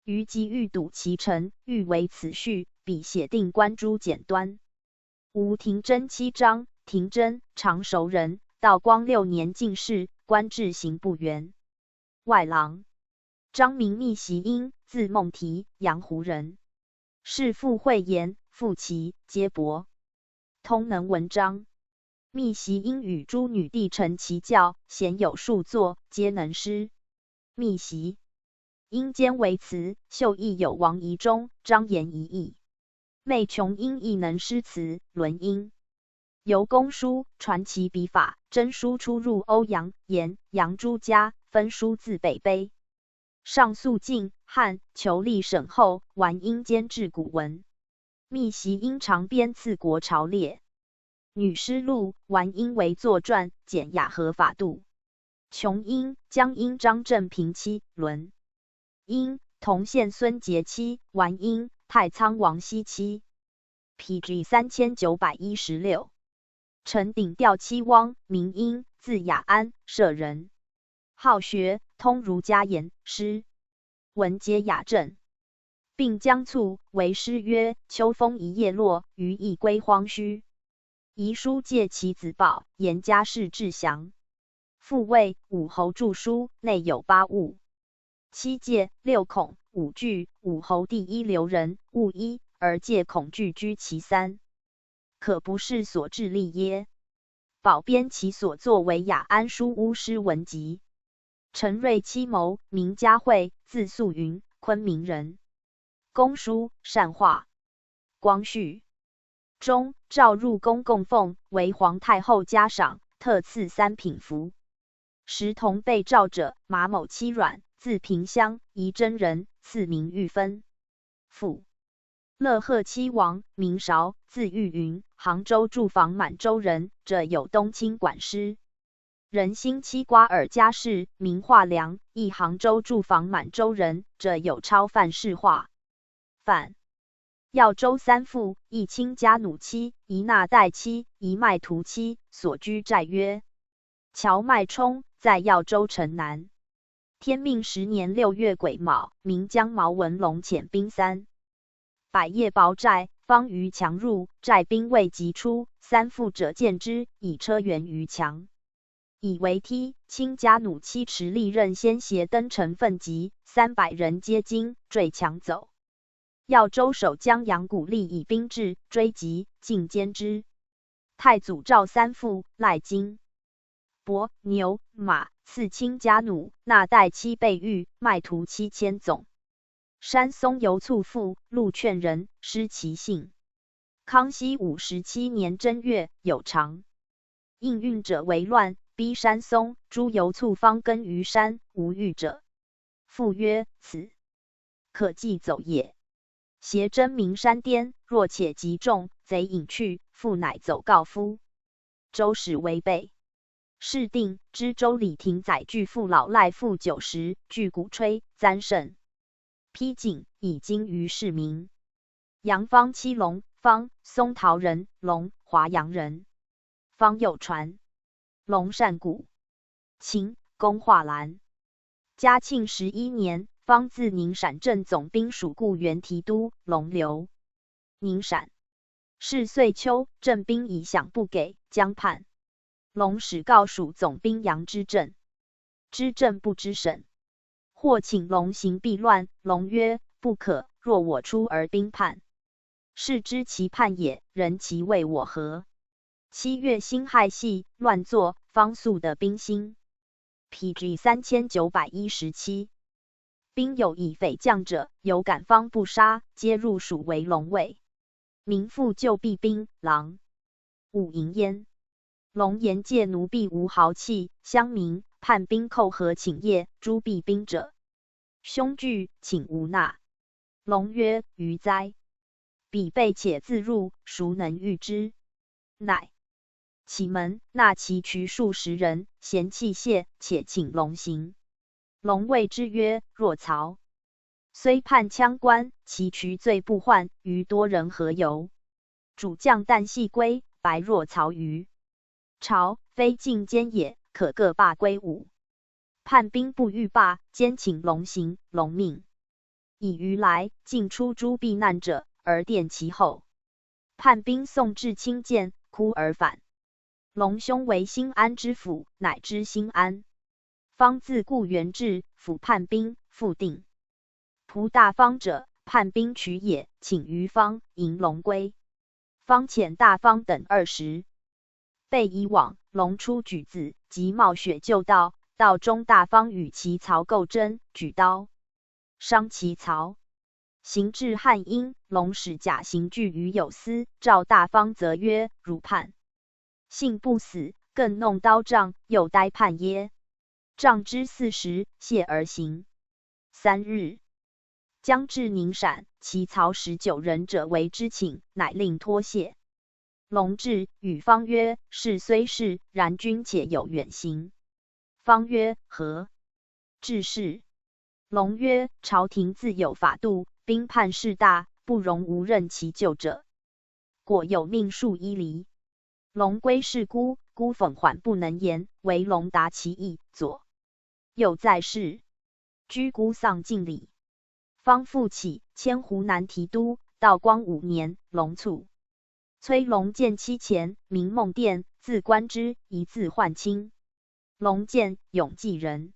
余即欲睹其成，欲为此序，彼写定观诸简端。吴廷珍七章，廷珍，常熟人，道光六年进士，官至刑部员外郎。张明密习英，字孟题，阳湖人。世父惠言，父其皆博 通能文章。密习英与诸女弟承其教，鲜有数作，皆能诗。密习音兼为词，秀亦有王遗中、张言遗意。妹琼英亦能诗词、论音。 由公书传奇笔法，真书出入欧阳、颜、杨诸家，分书自北卑。上溯晋、汉，求历沈后，玩音兼制古文。密习音长编赐国朝列。女诗录，玩音为作传，简雅合法度。琼英、江阴张正平期论。音，同县孙杰期，玩音，太仓王羲期。 P G三千九百一十六。陈鼎调妻汪，名英，字雅安，舍人。好学，通儒家言、诗，文皆雅正。并将促为诗曰：秋风一夜落，余亦归荒墟。遗书借其子宝，言家事至详。 复谓武侯著书，内有八物。七戒、六恐、五惧，武侯第一留人，物一，而戒恐惧居其三，可不是所至立耶？宝编其所作为雅安书屋诗文集。陈瑞期谋，名嘉惠，字素云，昆明人。 公书，善画，光绪中，召入宫供奉，为皇太后嘉赏，特赐三品服。时同被召者马某妻阮，字平乡，仪征人，赐名玉芬。父乐贺妻王，名韶，字玉云，杭州住房满洲人，者有东清馆师。 人心妻瓜尔佳氏，名画梁，亦杭州住房满洲人，者有超范氏画。范。耀州三父，亦卿家奴妻，一纳代妻，一卖途妻，所居寨约。谯卖冲，在耀州城南。 天命十年六月癸卯，名将毛文龙遣兵三百夜堡寨，方逾墙入，寨兵未及出，三父者见之，以车辕逾墙，以为梯。卿家奴妻持利刃鲜血登城奋击，三百人皆惊，坠墙走。耀州守将杨谷立以兵至，追及，尽坚之。太祖召三父，赖金 帛、牛、马，赐卿家奴，纳代妻备御，卖途妻千总。山松游卒父，陆劝人，失其姓。康熙五十七年正月，有常。应运者为乱，逼山松，诸游卒方更于山，无御者。父曰：此 可即走也。携征鸣山巅，若且击中，贼引去，父乃走告夫。州使为备。事定，知州李廷宰具父老赖父九十，具鼓吹，簪胜。披锦，以金于市民。杨方妻龙，方，松陶人，龙，华阳人。 方有传。龙善鼓，琴，工画兰。嘉庆十一年，方自宁陕镇总兵署固原提督，龙留宁陕。是岁秋，镇兵已饷不给，将叛。龙使告署总兵杨知政，知政不知审。 或请龙行避乱，龙曰：不可，若我出而兵叛，是知其叛也，人其为我何？七月辛亥系，乱作，方肃得兵兴。P G三千九百一十七。兵有以匪将者，犹敢方不杀，皆入署为龙卫。民复旧避兵，狼 武迎焉。龙言借奴婢无豪气，乡民、叛兵叩合寝谒，诸避兵者，凶惧，寝无纳。龙曰：余哉，彼辈且自入，孰能御之？乃启门，纳其渠数十人，嫌器械，且请龙行。龙谓之曰：若曹 虽叛羌官，其渠罪不患，余多人何由？主将旦夕归，白若曹于朝，非进坚也，可各罢归伍。叛兵不欲罢，兼请龙行，龙命。以余来，尽出诸避难者，而垫其后。 叛兵送至清涧，哭而返。龙兄为新安知府，乃知新安。方自固原至，抚叛兵，复定。仆大方者，叛兵取也，请于方，迎龙归。方遣大方等二十备以往，龙出举子，即冒雪就道，道中大方与其曹构争，举刀。商其曹。行至汉阴，龙使甲行拒于有司，赵大方则曰：“汝叛，信不死，更弄刀杖，又待叛耶？”杖之四十，谢而行。三日，将至宁陕，其曹使九人者为之请，乃令脱谢。龙至，与方曰：“是虽是，然君且有远行。”方曰：“何？”至是，龙曰：“朝廷自有法度，兵叛事大，不容无任其咎者。”果有命数伊犁。龙归是孤，孤讽缓不能言，惟龙达其意，左右在室，居孤丧尽礼。方复起，迁湖南提督，道光五年，龙卒。崔龙建七钱，名孟殿，字观之，一字涣清。龙建永济人，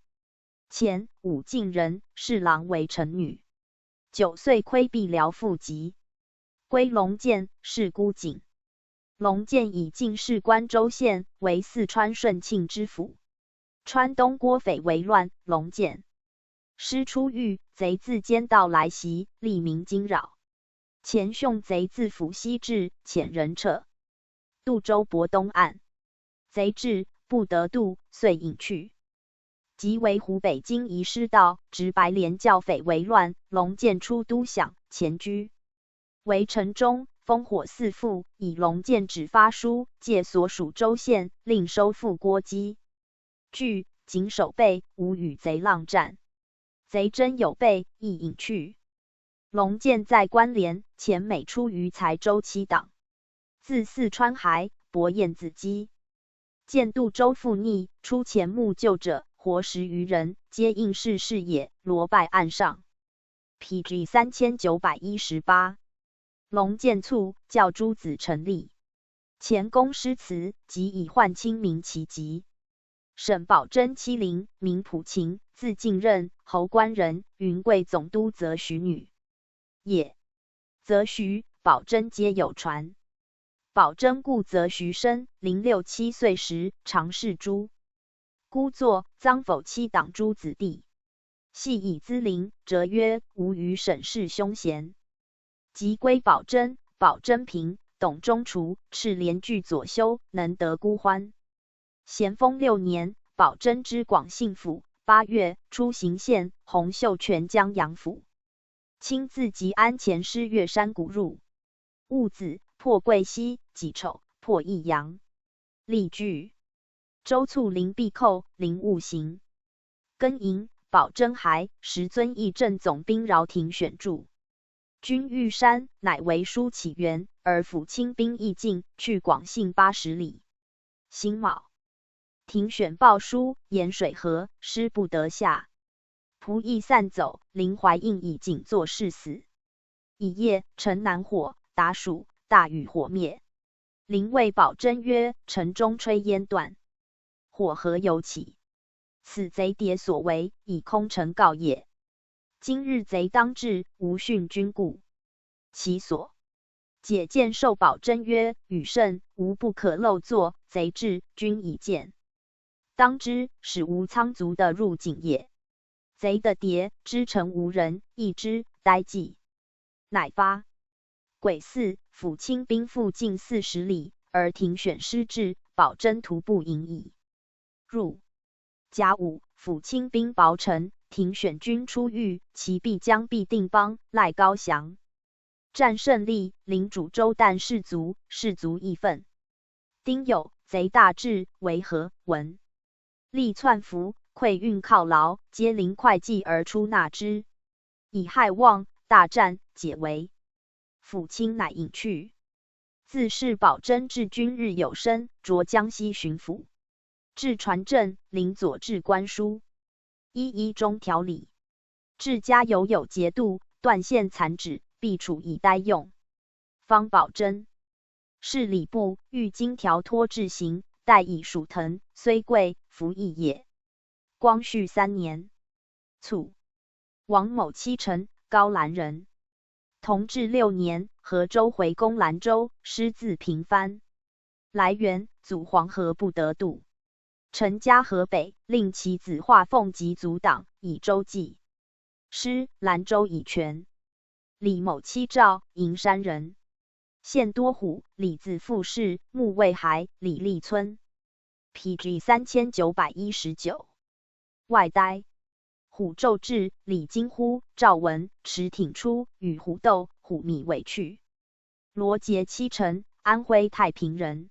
前武进人，侍郎为陈女。九岁窥壁辽父籍，归龙建，是孤景。龙建以进士官州县，为四川顺庆知府。川东郭匪为乱，龙建师出狱，贼自兼道来袭，吏民惊扰。前兄贼自府西至，遣人掣。渡州博东岸，贼至，不得渡，遂隐去。即为湖北经仪师道，执白莲教匪为乱，龙建出都饷，前居围城中，烽火四伏，以龙建纸发书，借所属州县，令收复郭基。据警守备，无与贼浪战。贼真有备，亦隐去。龙建在关联，遣美出于柴州七党，自四川还，博晏子基。见渡州复逆，出前募救者，活十余人，皆应是是也，罗拜岸上。P G三千九百一十八。龙建卒，教诸子陈立。前公诗词，即以涣清名其集。沈葆桢妻林，名普琴，字敬任，侯官人，云贵总督责徐女也。责徐、葆桢皆有传。葆桢故责徐生，临六七岁时，常侍诸孤作，臧否妻党诸子弟。系以资临，谪曰：“吾与沈氏兄贤。”即归葆桢，葆桢平，董中除，敕连具左修，能得孤欢。咸丰六年，葆桢知广信府，八月，出行县，洪秀全江阳府。亲自及安前师岳山谷入。兀子，破贵溪，己丑，破益阳。历据：周卒临毕寇，临兀刑。庚寅，葆桢还，时遵义镇总兵饶廷选著。军遇山，乃为书起源，而抚清兵亦进，去广信八十里。辛卯，廷选报书，沿水河，师不得下。仆役散走，临淮应以颈作事死。乙夜，城南火，达暑，大雨火灭。林谓葆桢曰：“城中炊烟断，火何由起？此贼迭所为，以空城告也。今日贼当至，无讯君故。”其所解见授葆桢曰：“雨甚，无不可漏作，贼至，君已见。当知使无仓卒的入井也。贼的迭，知城无人，亦知待计。”乃发。癸巳，抚清兵复进四十里，而廷选师至，葆桢徒步引矣。 入。甲午，抚清兵薄城，廷选军出御，其壁将毕定邦，赖高翔。战胜利，领主周旦士卒，士卒义愤。丁酉，贼大至，围合文。立窜伏，溃运犒劳，皆临会稽而出纳之。乙亥旺，大战，解围。 抚清乃隐去。自是葆桢至今日有身，着江西巡抚，至船镇，领左至官书，一一中条理。至嘉犹有节度，断线残址，必处以待用。方葆桢。是礼部，御金条托置行，带以署藤，虽贵，服役也。光绪三年。 卒。王某七陈，高兰人。同治六年，河州回攻兰州，师自平番。来源：祖黄河不得渡。陈嘉河北，令其子华凤及阻挡，以周记。师，兰州乙醛。李某妻赵，营山人。现多虎，李字傅氏，墓渭海，李立村。P G三千九百一十九。外呆。虎昼至，李惊呼，赵闻，持挺出，与虎斗，虎米委去。罗杰妻陈，安徽太平人。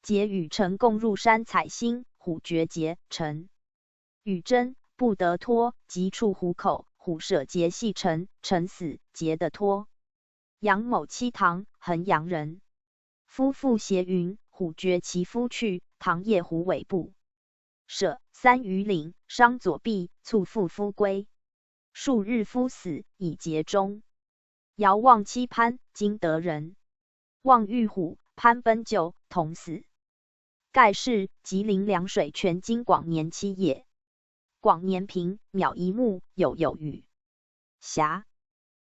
杰与陈共入山采星，虎觉杰，陈。与争，不得脱，即触虎口，虎舍杰系陈，陈死，杰得脱。杨某妻唐，衡阳人。夫妇偕云，虎觉其夫去，唐夜虎尾部。舍，三余岭，伤左臂，促复夫归。数日夫死，以节终。 遥望妻潘，金德人。望遇虎，潘奔救，同死。盖氏，吉林凉水泉金广年妻也。广年平，秒一目，有有雨。霞。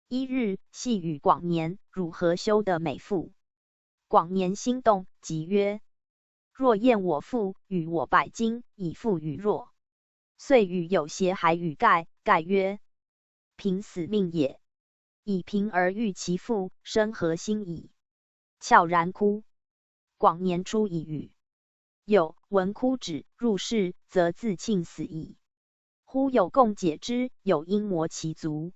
一日，系与广年，汝何休得美妇？广年心动，即曰：若厌我妇，与我百金，以妇与若。遂与有鞋还与盖，盖曰： 平死命也。以平而遇其妇，生何心矣。悄然哭。广年出以语。有闻哭止，入室，则自庆死矣。忽有共解之，有因摩其足。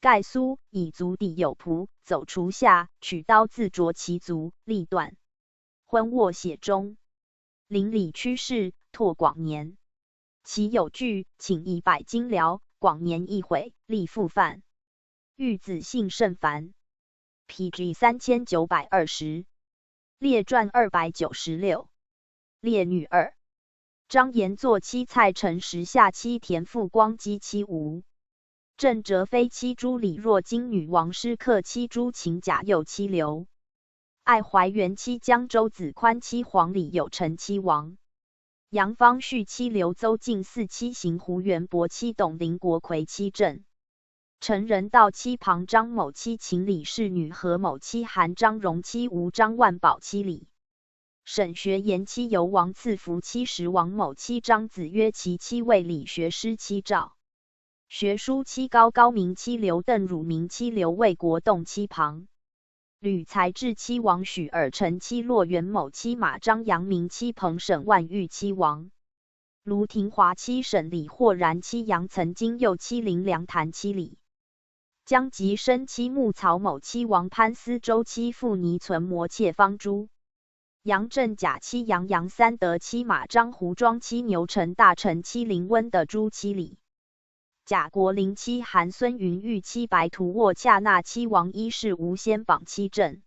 盖苏以足抵有仆，走厨下，取刀自斫其足，力断。昏卧血中。邻里屈士，拓广年。其有惧，请以百金疗，广年亦悔，力复犯。遇子幸甚烦。P G三千九百二十。列传二百九十六。列女二。张炎坐妻蔡陈时下妻田妇光姬妻吴。郑哲飞妻朱李若金女王师客妻朱秦贾佑妻刘。爱怀元妻江州子宽妻黄李友陈妻王。 杨方绪妻刘邹敬嗣妻邢胡元博妻董林国魁妻郑。陈仁道妻庞张某妻秦李氏女何某妻韩张荣妻吴张万宝妻李。沈学言妻游王赐福妻石王某妻张子曰其妻卫李学师妻赵。学书妻高高明妻刘邓汝明妻刘卫国栋妻庞。 吕才志妻王许尔陈妻洛元某妻马张杨明妻彭沈万玉妻王。卢廷华妻沈李豁然妻杨曾经佑妻林良谈妻李。江吉生妻牧曹某妻王潘思周妻傅尼存摩妾方朱。杨振甲妻杨杨三德妻马张胡庄妻牛陈大陈妻林温的朱妻李。 贾国林妻韩孙云玉妻白图沃恰那妻王一世无先榜妻郑。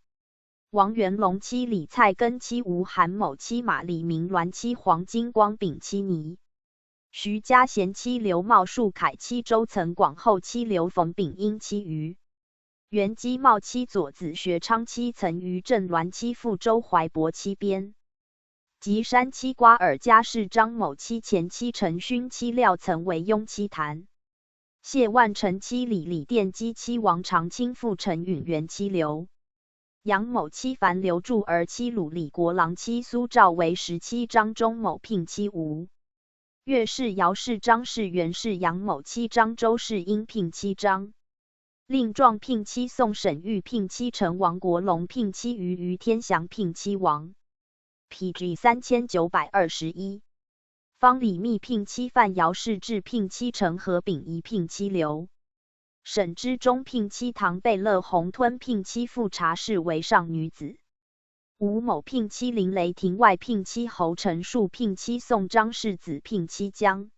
王元龙妻李蔡根妻吴韩某妻马李明栾妻黄金光丙妻倪。徐家贤妻刘茂树凯妻周曾广后妻刘冯丙英妻于。袁基茂妻左子学昌妻曾于郑栾妻傅周怀博妻边。 吉山妻瓜尔佳氏张某妻钱妻陈勋妻廖曾为雍妻谈。谢万成妻李李殿姬妻王长卿父陈允元妻刘。杨某妻樊刘柱儿妻鲁李国郎妻苏赵为时妻张忠某聘妻吴。岳氏姚氏张氏袁氏杨某妻张周氏英聘妻张。 令状聘妻宋沈玉聘妻陈王国龙聘妻于于天祥聘妻王。P G三千九百二十一。方李密聘妻范姚氏志聘妻陈和丙仪聘妻刘。沈之忠聘妻唐贝勒洪吞聘妻富察氏为上女子。 吴某聘妻林雷霆外聘妻侯成树聘妻宋张世子聘妻姜。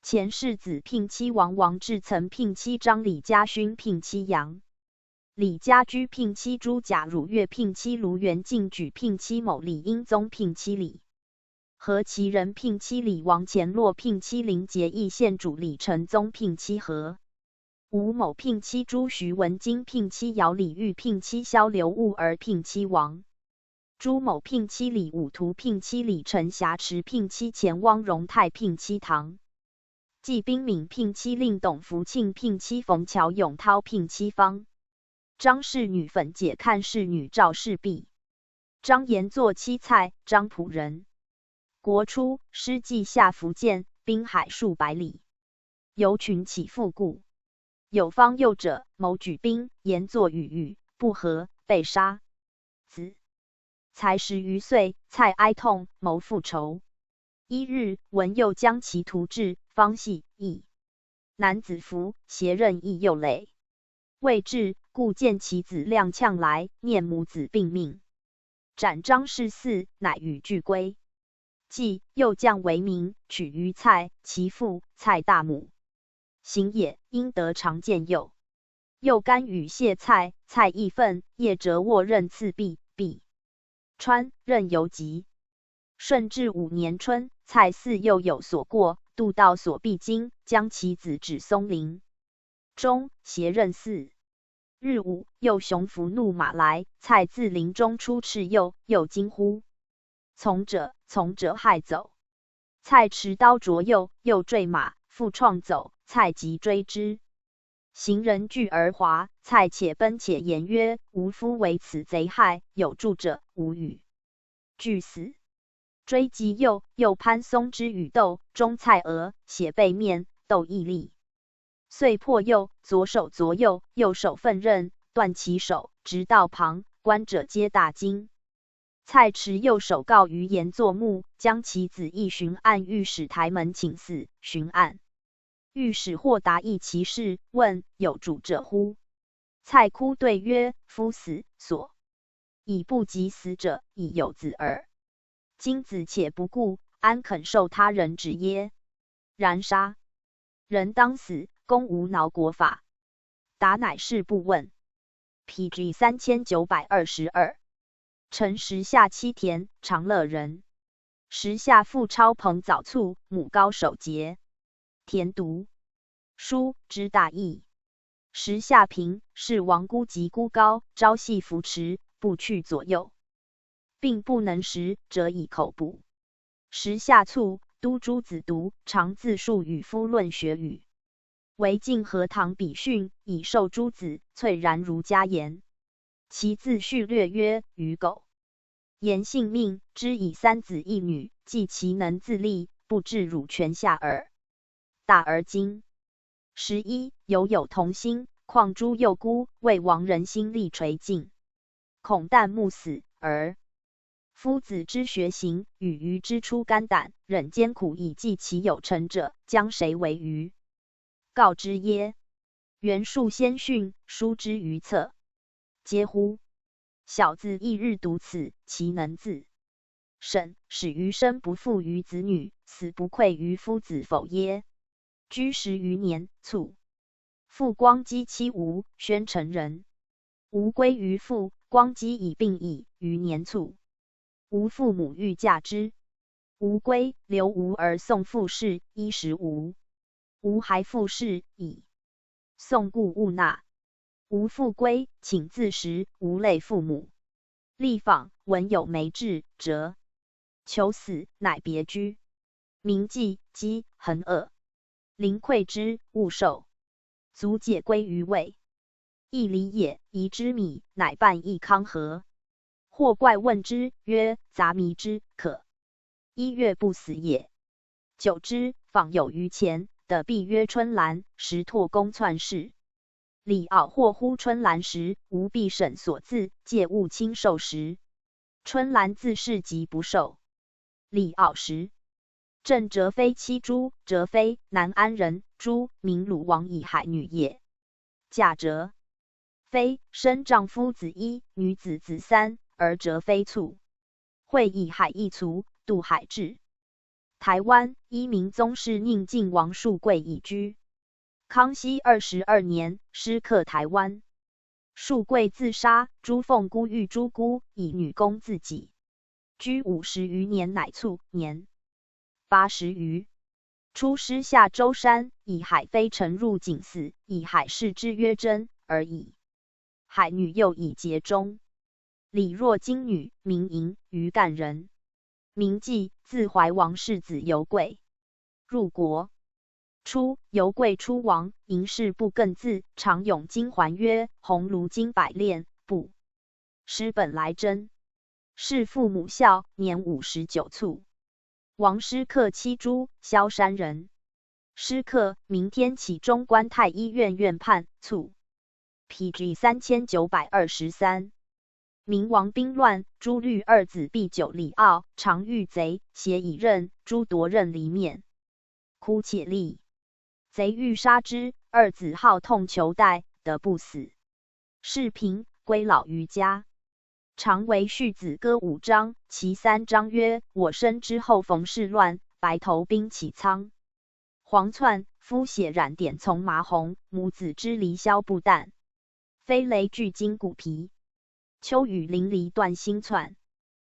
钱世子聘妻王王志曾聘妻张李家勋聘妻杨。李家居聘妻朱贾汝岳聘妻卢元敬举聘妻某李英宗聘妻李。何其仁聘妻李王钱洛聘妻林杰义县主李承宗聘妻何。 吴某聘妻朱徐文金聘妻姚李煜聘妻萧刘兀儿聘妻王。朱某聘妻李武图聘妻李陈瑕池聘妻钱汪荣泰聘妻唐。季宾敏聘妻令董福庆聘妻冯乔永涛聘妻方。张氏女粉解看氏女赵氏婢。张延作妻蔡，张浦人。国初，师祭下苻建，滨海数百里。由群起复故。有方右者，谋举兵，言作语语不和，被杀。子才十余岁，蔡哀痛，谋复仇。一日，闻右将其徒至，方系义。男子服，携刃亦右累。未至，故见其子踉跄来，念母子病命，斩张氏嗣，乃与俱归。 即右将为名，取于蔡，其父蔡大母。行也，因得常见右。右甘与谢蔡，蔡亦愤，夜折握任刺必，必穿，任犹疾。顺治五年春，蔡嗣右有所过，度道所必经，将其子指松林中，携任嗣。日午，右雄伏怒马来，蔡自林中出斥右，右惊呼：从者，从者！害走！蔡持刀斫右，右坠马，复创走，蔡即追之。行人惧而滑，蔡且奔且言曰：吾夫为此贼害，有助者无与？俱死。追及右，右攀松枝与斗，中蔡额，血背面，斗亦立。遂破右，左手斫右，右手奋刃，断其手，执道旁，观者皆大惊。蔡持右手告余言作墓，将其子亦巡按御史台门请死。巡按御史或答议其事，问有主者乎？蔡哭对曰：夫死，所以不及死者，已有子耳。今子且不顾，安肯受他人执耶？然杀人当死，公无恼国法。答乃是不问。P G三千九百二十二。陈时下七田，长乐人。时下父超朋早卒，母高守节。田读书之大义。时下贫，是亡孤及孤高，朝夕扶持，不去左右，并不能食，辄以口哺。时下促，督诸子读，常自述与夫论学语。为进荷塘比训，以授诸子，淬然如家言。其自序略曰：与狗言性命，知以三子一女，计其能自立，不至辱泉下耳。大而精。十一，犹有同心，况诸幼孤，未亡人心力垂尽，恐旦暮死，而夫子之学行，与鱼之出肝胆，忍艰苦以继其有成者，将谁为鱼告之耶？袁术先训，书之于侧，嗟乎！小子亦日读此，其能自审，始于身不负于子女，死不愧于夫子否耶？居十余年，卒。父光基妻吴，宣城人。吴归于父，光基已病矣，余年卒。吴父母欲嫁之，吴归，留吴而送父事，衣食无。吴孩父事矣，送故勿纳。吴父归，请自食，吴累父母。历访，闻有梅志，折求死，乃别居。民既饥，恒饿，临喟之，勿受，卒解归于卫。亦礼也，遗之米，乃半亦康何？或怪问之曰：杂糜之可一月不死也？久之，访有余钱，得必曰春兰，时拓公窜室。李敖或呼春兰时，吴必审所赐，戒勿轻受食。春兰自是即不受。李敖时，赠哲妃妻朱，哲妃南安人，朱名鲁王以海女也。嫁哲妃，生丈夫子一，女子子三，而哲妃卒。惠以海易卒，渡海至台湾，依明宗室宁靖王树贵以居。康熙二十二年，失克台湾。树贵自杀，朱凤珂育朱姑，以女供自己。居五十余年，乃卒，年八十余。出师下舟山，以海飞沉入井涎，以海释之曰：真，而已。海女又以节终。李若金女，名莹，余干人。名记，字怀王世子游贵。入国初，游贵出王，莹事不更自，常咏今还曰：鸿胪经百炼，不使本来征。事父母孝，年五十九卒。王师克妻朱，萧山人。诗客，明天起中观太医院院判，卒。P G三千九百二十三。明亡兵乱，朱律二子避九里奥，常遇贼，携以任，朱夺任离面。哭且立。贼欲杀之，二子号痛求代，得不死。事平，归老于家。常为续子歌五章，其三章曰：我生之后逢世乱，白头兵起仓。黄窜，夫血染点丛麻红，母子之离消不淡。飞雷巨金骨皮，秋雨淋漓断星窜。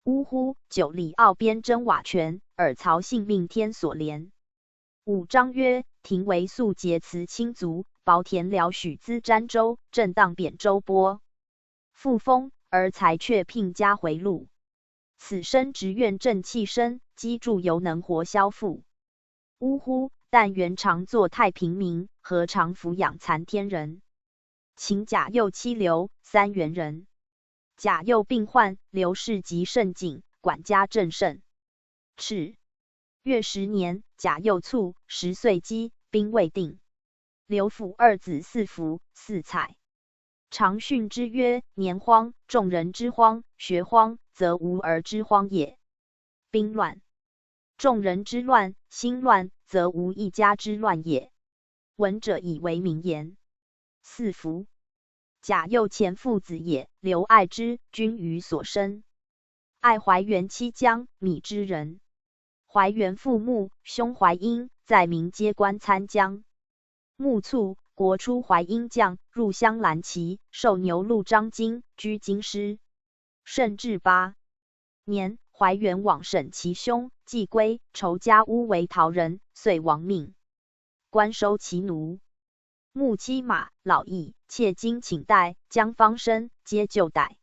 呜呼，九里奥边征瓦全，尔曹性命天所怜。五章曰：庭为粟秸辞青竹，薄田聊许资詹州，震荡扁舟波。复风，而才却聘家回路。此生只愿正气生，积助犹能活萧父。呜呼，但愿常作太平民，何尝抚养残天人。秦贾幼妻刘，三原人。贾幼病患，刘氏疾甚紧，管家郑慎。赤。月十年，贾幼卒，十岁饥，兵未定。刘抚二子四服四采。常训之曰：年荒，众人之荒，学荒，则无儿之荒也。兵乱，众人之乱，心乱，则无一家之乱也。闻者以为名言。四服。贾幼前父子也，刘爱之，均予所生。爱怀元妻姜，米脂人。怀元父穆，兄怀英，在民皆官参将。穆卒，国初怀英将，入襄兰旗，授牛录章京，居京师。顺治八年，怀元往审其兄，既归，酬家屋为陶人，遂亡命。官收其奴。穆妻马老矣，妾今请代，将方参皆旧歹。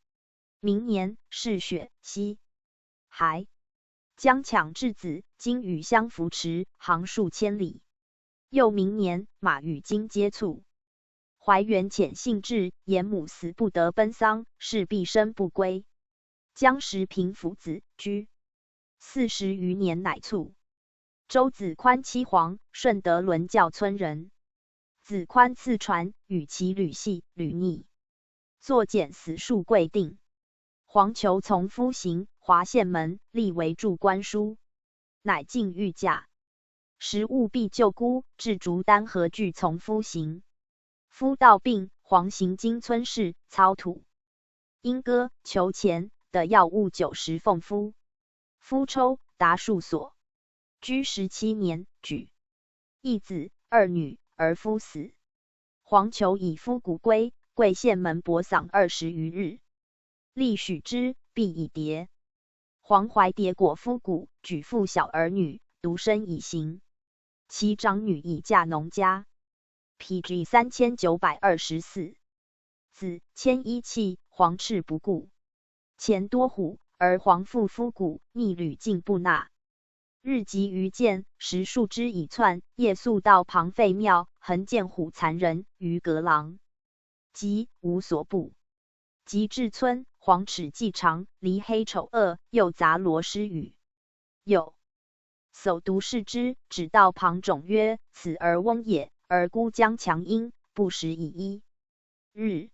明年，是雪，西还。姜抢稚子，今与相扶持，行数千里。又明年，马与金皆卒。怀元遣信至，言母死不得奔丧，是毕生不归。姜时平抚子，居四十余年乃卒。周子宽妻黄，顺德伦教村人。子宽次传，与其旅系，旅逆。作简死数贵定。黄求从夫行，华县门，立为助官书。乃进御驾。时务必救孤，置竹担何惧从夫行。夫道病，黄行经村市，操土。因歌求钱，得药物九十奉夫。夫抽达数所。居十七年，举一子二女，而夫死。黄求以夫骨归，贵县门薄丧二十余日。立许之，必以迭。黄怀迭裹夫骨，举父小儿女，独身以行。其长女已嫁农家。P G三千九百二十四。子，迁衣器，黄赤不顾。钱多虎，而黄负夫骨，逆旅进不纳。日及于涧，食数之以窜，夜宿道旁废庙，横见虎残人于阁廊。及无所怖。及至村，黄尺既长，离黑丑恶，又杂罗诗语。有 叟独视之，指道旁种曰：此儿翁也。而孤将强因，不时以衣。日，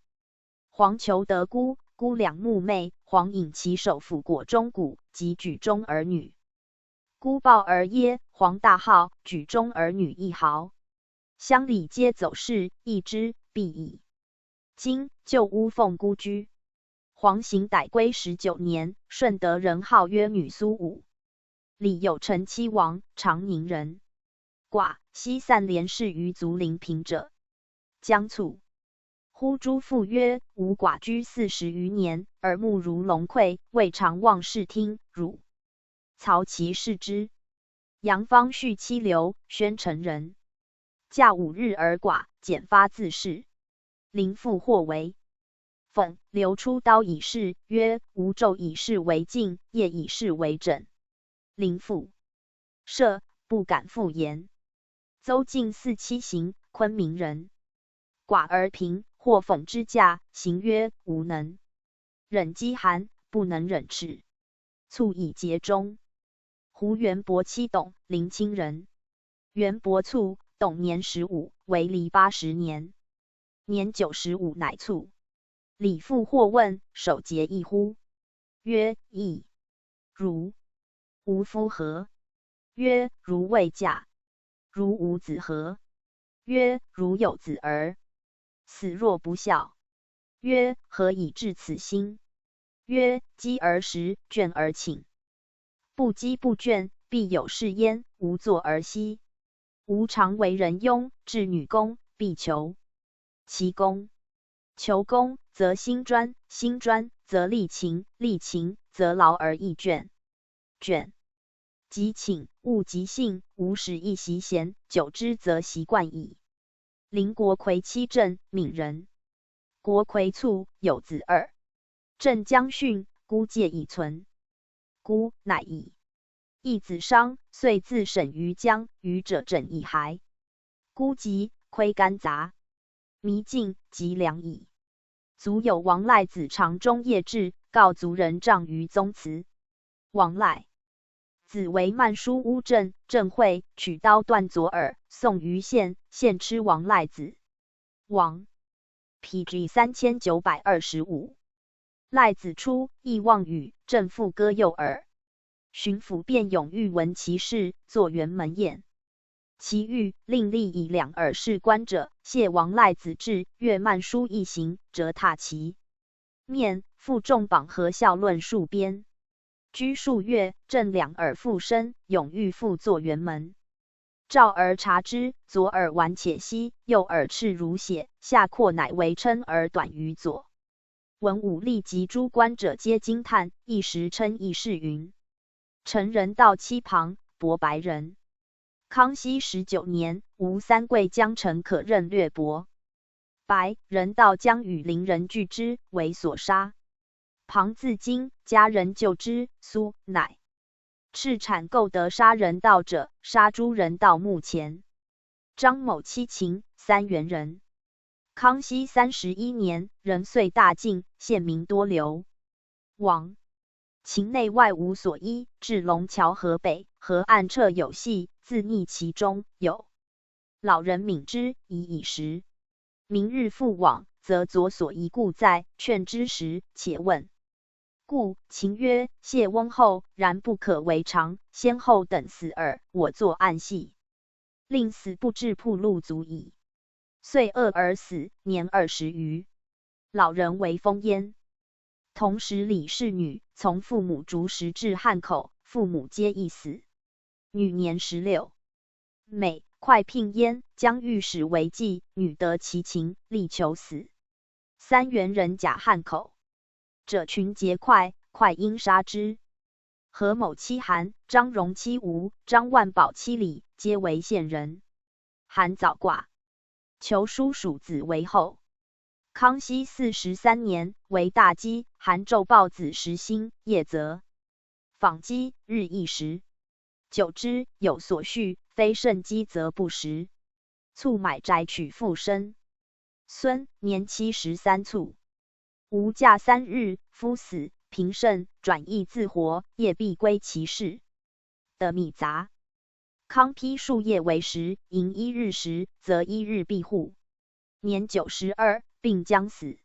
黄求得孤，孤两目昧，黄引其手抚裹钟鼓，及举钟儿女。孤抱而噎，黄大号，举钟儿女亦号。乡里皆走视，亦知必矣。今旧屋奉孤居。黄行歹归十九年，顺德人号曰女苏武。李有成妻王，长宁人。寡，西散连氏于竹林坪者。将卒。呼诸父曰：吾寡居四十余年，耳目如龙窥，未尝望视听。汝曹其视之。杨芳续妻刘，宣城人。驾五日而寡，简发自视。临复或为。讽，刘出刀以示，曰：吾昼以示为镜，夜以示为枕。临复。赦，不敢复言。邹敬四七行，昆明人。寡而平，或讽之驾，行曰：无能忍饥寒，不能忍赤。卒以节中。胡元伯妻董，临清人。元伯卒，董年十五，为历八十年。年九十五乃卒。李父或问：首节亦乎？曰：亦。如 无夫何？曰：如未嫁，如无子何？曰：如有子而死若不孝。曰：何以至此心？曰：饥而食，倦而寝。不饥不倦，必有是焉，无作而息。吾常为人佣，至女工，必求 其工。求工则心专，心专则力勤，力勤则劳而益倦。倦。及寝，物极性，无始亦习闲，久之则习惯矣。临国魁妻郑，闵人。国魁卒，有子二。 郑将逊，孤介以存。孤乃已。亦子商，遂自审于江，鱼者枕以海。孤疾，亏干杂。弥尽，及粮矣。卒有王赖子长终夜至，告卒人杖于宗祠。王赖子为曼殊乌镇，镇会，取刀断左耳，送于献，献吃王赖子。王 P G三千九百二十五。赖子出，亦望与，镇父割右耳。巡抚卞勇欲闻其事，作辕门宴。其遇令立以两耳侍官者，谢王赖子至，阅曼殊一行，折踏其面，负重榜何效论数编。居数月，镇两耳复生，勇欲复作辕门。 照而察之，左耳完且稀，右耳赤如血，下阔乃为称而短于左。文武吏及诸官者皆惊叹，一时称议士云：臣人道七旁，薄白人。康熙十九年，吴三桂将臣可任略薄。白人道将与邻人拒之，为所杀。 旁自今，加人救之，苏乃赤产购得杀人盗者，杀诸人盗墓钱。张某七秦，三原人。康熙三十一年，人岁大进，县民多流亡。秦内外无所依，至龙桥河北，河岸侧有隙，自溺其中，有 老人悯之，已以食。明日复往，则左所遗故在，劝之时，且问。故秦曰：谢翁后，然不可为常，先后等死耳，我坐案系。令死不至铺路足矣。岁恶而死，年二十余。老人为封焉。同时李氏女从父母竹石至汉口，父母皆已死。女年十六。 每快聘焉，将御史为祭，女得其情，力求死。三原人假汉口者群结快，快因杀之。何某妻韩，张荣妻吴，张万宝妻李，皆为县人。韩早寡，求叔属子为后。 康熙四十三年，为大饥，韩奏报子时兴，夜则访饥，日亦食。久之，有所恤，非甚饥则不食。卒买宅取父生孙，年七十三卒。无驾三日，夫死，平甚，转亦自活，夜必归其室。 的米杂。康批数夜为食，寅一日食，则一日闭户。年九十二，病将死。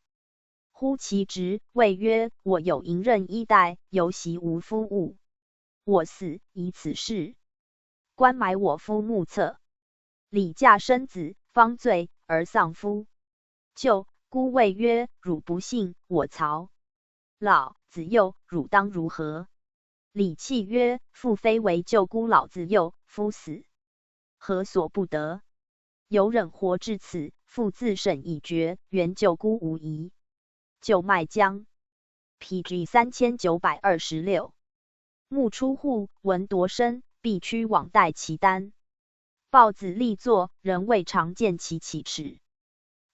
呼其侄，谓曰：我有银任衣带，犹习无夫物。我死，以此事。官埋我夫墓侧。李驾生子，方醉而丧夫。舅姑谓曰：汝不幸，我曹 老子幼，汝当如何？李泣曰：父非为舅姑老子幼，夫死，何所不得？犹忍活至此，父自审已决，原舅姑无疑。舅卖将。P G三千九百二十六。 木出户，闻夺身，必趋往带其单。抱子立坐，人未尝见其其齿。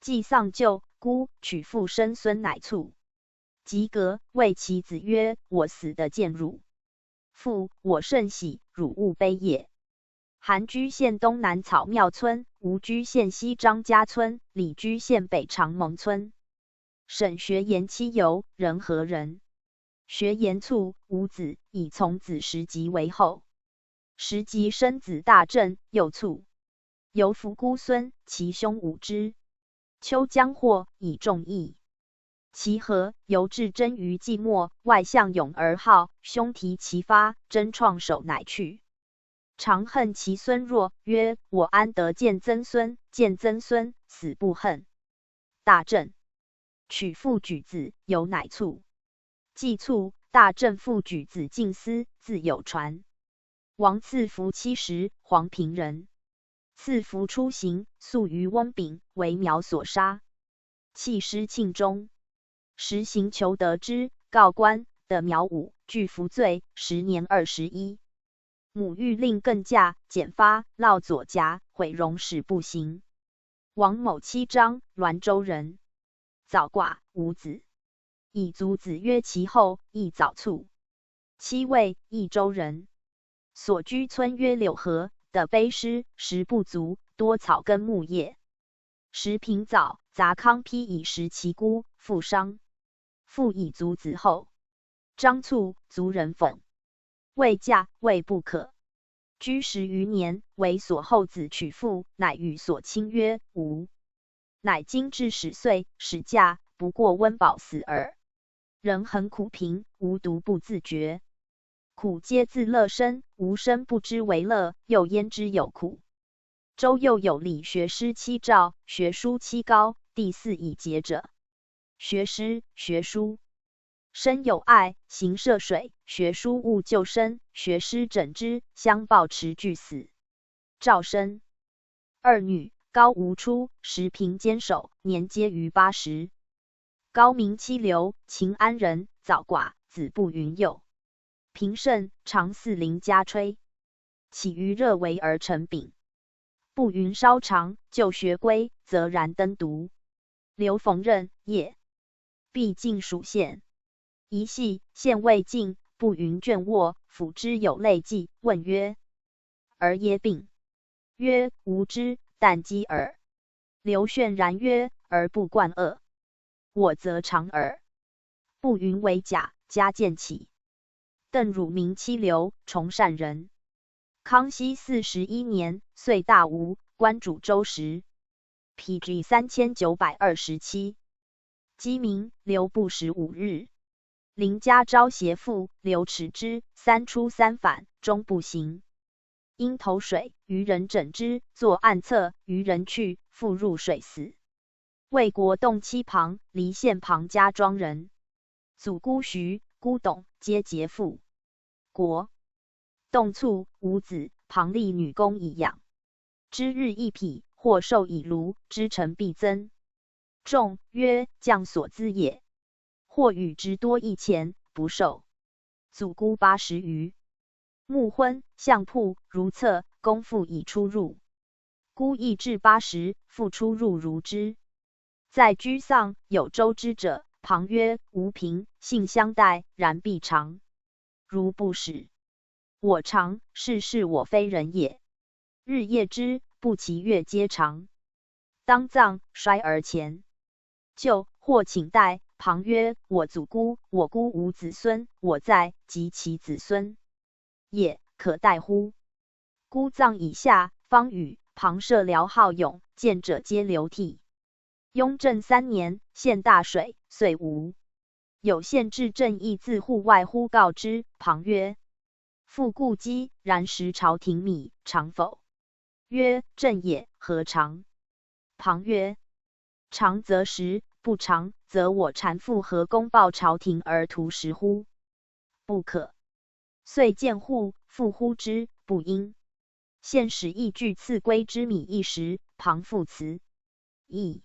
既丧舅姑，取父生孙乃卒。及革，谓其子曰：我死得见汝。父，我甚喜，汝勿悲也。 韩居县东南草庙村，吴居县西张家村，李居县北长门村。沈学言妻由，人何人？学言卒，无子，以从子时吉为后。时吉生子大正，又卒。犹服孤孙，其兄舞之。秋将获，以众议。其和，犹至争于寂寞，外向勇而好，兄提其发，争创首乃去。常恨其孙弱，曰：我安得见曾孙？见曾孙，死不恨。大震。取父举子，犹乃促。既促，大震父举子进司，自有传。王赐服七十，黄平人。赐服初行，宿于翁炳，为苗所杀，弃师庆中。时行求得之，告官，得苗武，拒服罪，时年二十一。母欲令更嫁，简发，烙左甲，毁容始不行。王某妻张，滦州人，早寡，无子。以族子曰其后，亦早促。妻魏，益州人，所居村曰柳河，得卑师，食不足，多草根木业。时平藻杂糠披以食其孤，父伤。父以族子后。张促，族人讽。未嫁，未不可。居十余年，为所后子娶妇，乃与所亲曰：无。乃今至始岁，始嫁，不过温饱死耳。人恒苦贫，无独不自觉。苦皆自乐生，无生不知为乐，又焉知有苦？周又有礼学师七照，学书七高，第四以节者。学师，学书。身有碍，行涉水，学书勿救身，学师枕之，相抱持俱死。赵生。二女，高无初，时平坚守，年皆逾八十。高名妻刘，秦安人，早寡，子不云幼。平盛，常似林家炊。起于热为而成饼。不云稍尝，就学归，则燃灯读。刘逢任也。必进属县。一系县未尽，不云倦卧，抚之有泪迹，问曰：儿耶病？曰：无知，但饥耳。刘泫然曰：而不贯恶。我则尝耳。不云为甲，加见起。邓汝名妻刘，崇善人。康熙四十一年，岁大无，官主周时。P G三千九百二十七。鸡鸣，刘不食五日。林家招胁父，刘耻之，三出三返，终不行。因投水，渔人枕之，作案策，渔人去，父入水死。魏国洞期旁，黎县旁家庄人。祖姑徐、姑董皆结父。国。洞促，无子，旁立女工以养。之日一匹，或授以卢，之成必增。仲曰：将所资也。或与之多一钱，不授。祖姑八十余。沐昏、相扑、如厕，公父以出入。姑亦至八十，父出入如之。在居丧，有周之者，旁曰：无凭，信相待，然必尝。如不使。我尝，是视我非人也。日夜之，不其月皆尝。当葬，衰而前。就或请代，旁曰：我祖姑，我姑无子孙，我在，及其子孙也，可代乎？姑葬以下，方语，旁设聊号俑，见者皆流涕。雍正三年，限大水，岁无。有县至镇役自户外乎告之，旁曰：父故积，然食朝廷米，尝否？曰：正也，何尝？旁曰：尝则食，不尝则我产妇何公报朝廷而图食乎？不可。遂见户，父呼之，不应。县使役具赐归之米一石，旁复辞。亦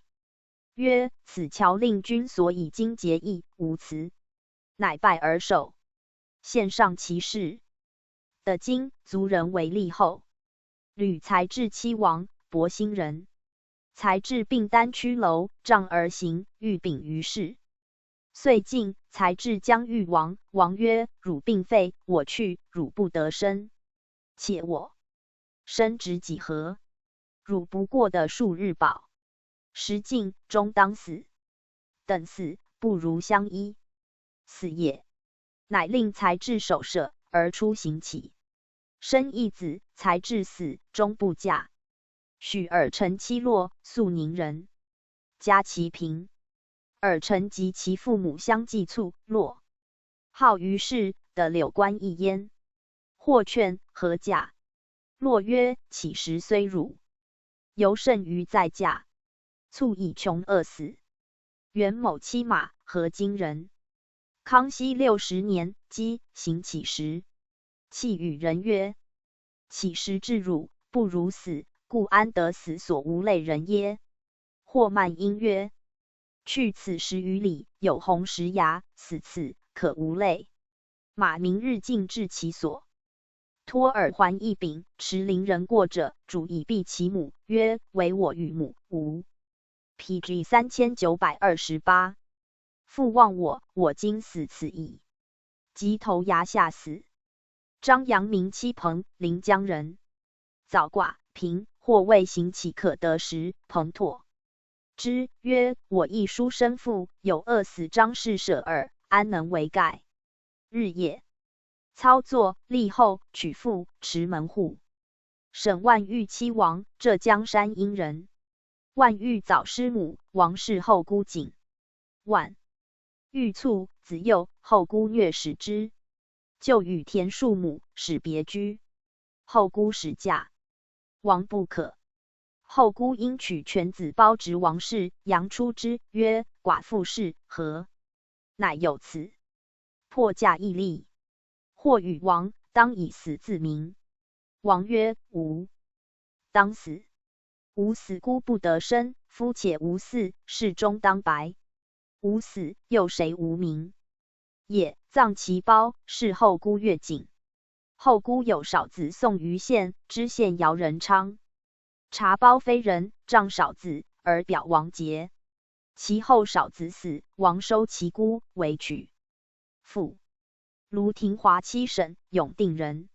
曰：此乔令君所以经节役，无辞。乃拜而受。献上其事。得今族人为立后。吕材质妻亡，博兴人。材质病单曲楼，杖而行，欲屏于市。岁尽，材质将欲亡，王曰：汝病废，我去，汝不得生。且我生值几何？汝不过得数日饱。时尽，终当死。等死，不如相依。死也。乃令材质守舍，而出行乞。生一子，材质死，终不嫁。许尔臣妻洛，肃宁人，家其平。尔臣及其父母相继卒落。号于氏，得柳官一焉。或劝何嫁？洛曰：起时虽汝，犹甚于再嫁。卒以穷饿死。元某妻马，河津人。康熙六十年，姬行乞食，泣与人曰：起食至汝，不如死，故安得死所无泪人耶？或漫因曰：去此十余里，有红石崖，死此可无泪。马明日径至其所，托尔环一柄，持林人过者，主以避其母，曰：为我与母无。P G三千九百二十八。父忘我，我今死此矣。即投崖下死。张阳明妻彭，临江人，早寡，平，或未行乞可得时，彭拓之曰：我亦书生父，有饿死张氏舍尔，安能为盖？日夜操作，立后，取父，持门户。沈万玉妻王，浙江山阴人。万玉早失母，王氏后姑景。万玉卒，子幼，后姑虐使之，就与田庶母，始别居。后姑始嫁，王不可。后姑因娶犬子胞侄王氏，杨出之曰：寡妇氏何？乃有此。破驾亦立。或与王：当以死自明。王曰：无。当死。无死姑不得生，夫且无嗣，世终当白。无死，又谁无名？也，葬其胞，谥后姑曰景。后姑有少子宋于县，知县姚仁昌。查胞非人，杖少子，而表王节。其后少子死，王收其姑，为娶。父。卢廷华妻沈，永定人。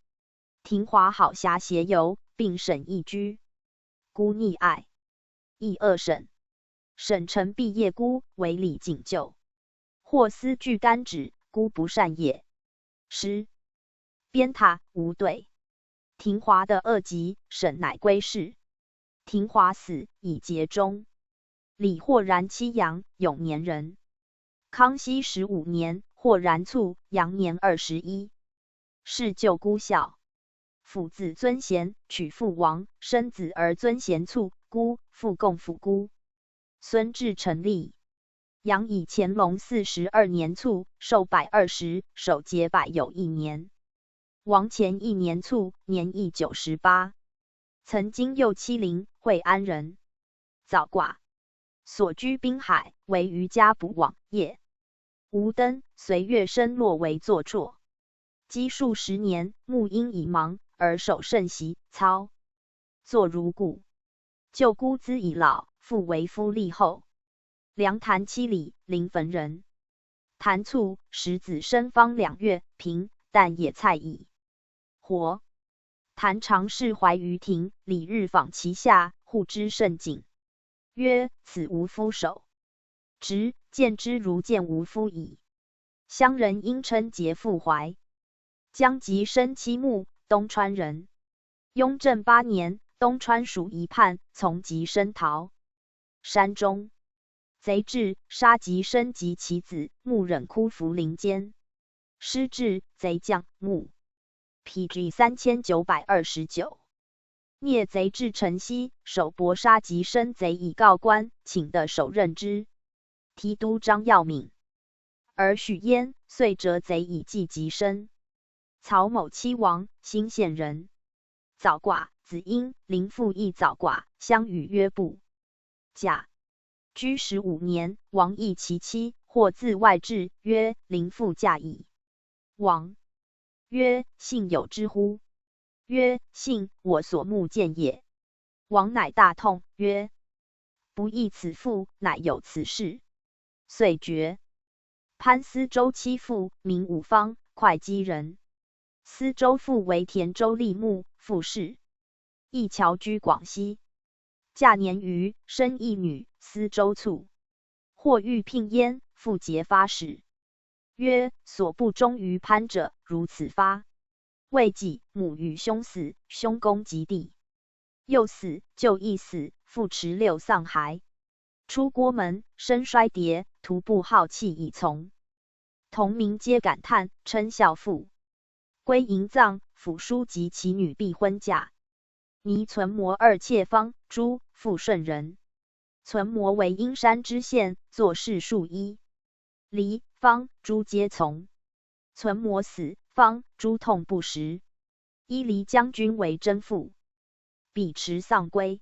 廷华好侠斜游，并沈亦居。姑溺爱，亦恶沈。沈臣毕夜姑，为礼景旧。或思具干指，姑不善也。诗。边塔无对。廷华得恶疾，沈乃归市。廷华死，以节终。李豁然妻杨，永年人。康熙十五年，豁然卒，杨年二十一。谥旧姑孝。父字尊贤，娶父王，生子而尊贤卒，姑，父共父姑。孙至成立。杨以乾隆四十二年卒，寿百二十，守节百有一年。亡前一年卒，年亦九十八。曾经右七零，惠安人。早寡。所居滨海，唯余家不往也。无灯，随月升落为坐啜。积数十年，木因已盲，而手甚习操作如故。旧姑资已老，父为夫立后。梁潭七里，临汾人。潭卒，始子生方两月，平，旦也蔡矣。活。潭常侍怀于庭，礼日访其下，护之甚谨。曰：此无夫守。直见之如见无夫矣。乡人因称节父怀。将吉生妻墓，东川人。雍正八年，东川属一叛，从吉生逃山中。贼至，杀吉生及其子，墓忍枯浮林间。师至，贼将墓。P G三千九百二十九。 灭贼至城西，首泊杀吉生贼以告官，请得首任之提督张耀敏。而许燕遂折贼以祭吉生。曹某妻王，兴县人。早寡，子婴，临父亦早寡，相与约不嫁。居十五年，王亦其妻，或自外至，曰：临父嫁矣。 王曰：幸有之乎？曰：幸，我所目见也。王乃大痛，曰：不亦此父乃有此事。遂决。潘思周妻父，名武芳，会稽人。思周父为田州吏墓副事。 亦侨居广西。嫁年余，生一女，思周卒。或欲聘焉，父节发使，曰：所不忠于潘者，如此发。未几，母与兄死，兄公及弟。又死，就亦死，父迟六丧还。出郭门，身衰竭，徒步好气以从。同民皆感叹，称孝父。归营葬，府书及其女避婚嫁。 倪存谟二妾方、朱，复顺人。存谟为阴山知县，作事数一。黎、方、朱皆从。存谟死，方、朱痛不食。伊黎将军为征父，彼迟丧归。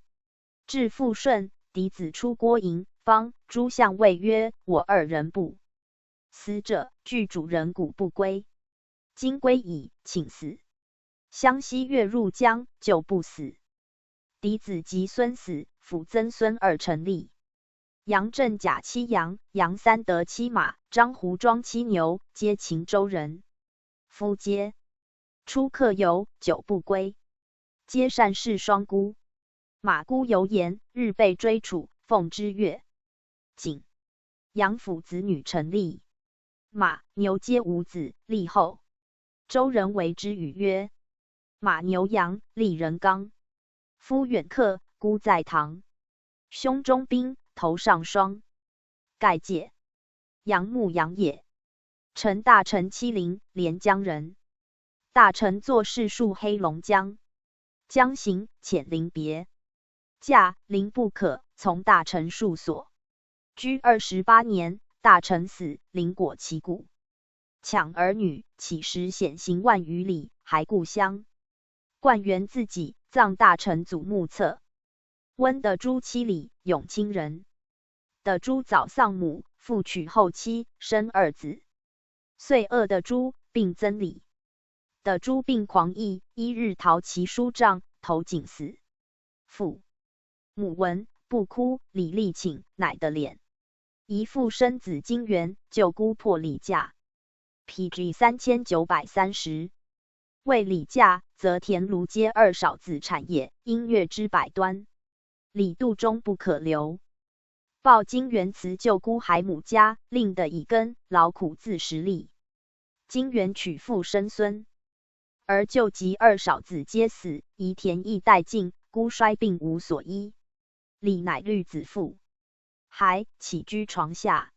至复顺，嫡子出郭营，方、朱相谓曰：我二人不 死者具主人骨不归。今归矣，请死。湘西月入江，就不死。嫡子及孙死，辅曾孙而成立。杨镇甲七羊，杨三德七马，张胡庄七牛，皆秦州人。夫皆出客游，久不归。皆善事双孤。马孤游言，日被追处，奉之曰：景。杨府子女成立，马、牛皆无子，立后。周人为之语曰：马牛羊，立人纲。夫远客，孤在堂。胸中冰，头上霜。盖介。杨牧羊也。陈大臣妻林，连江人。大臣作事戍黑龙江。江行，遣林别驾，林不可从大臣戍所。居二十八年，大臣死，林裹其骨。抢儿女，乞食险行万余里，还故乡。灌园自己，葬大臣祖墓侧。温德珠妻李，永清人。德珠早丧母，复娶后妻，生二子。岁二德珠病曾李。德珠病狂疫，一日逃其书帐，投井死。父、母闻，不哭，李立请，乃得脸。 遗腹生子金元，舅姑破李嫁。P G三千九百三十。为李嫁，则田庐皆二嫂子产也，因虐之百端。李肚中不可留。报金元辞舅姑还母家，令得乙根劳苦自食力。金元娶妇生孙。 而舅及二嫂子皆死，遗田亦殆尽，孤衰病无所医。李乃虑子腹，还起居床下。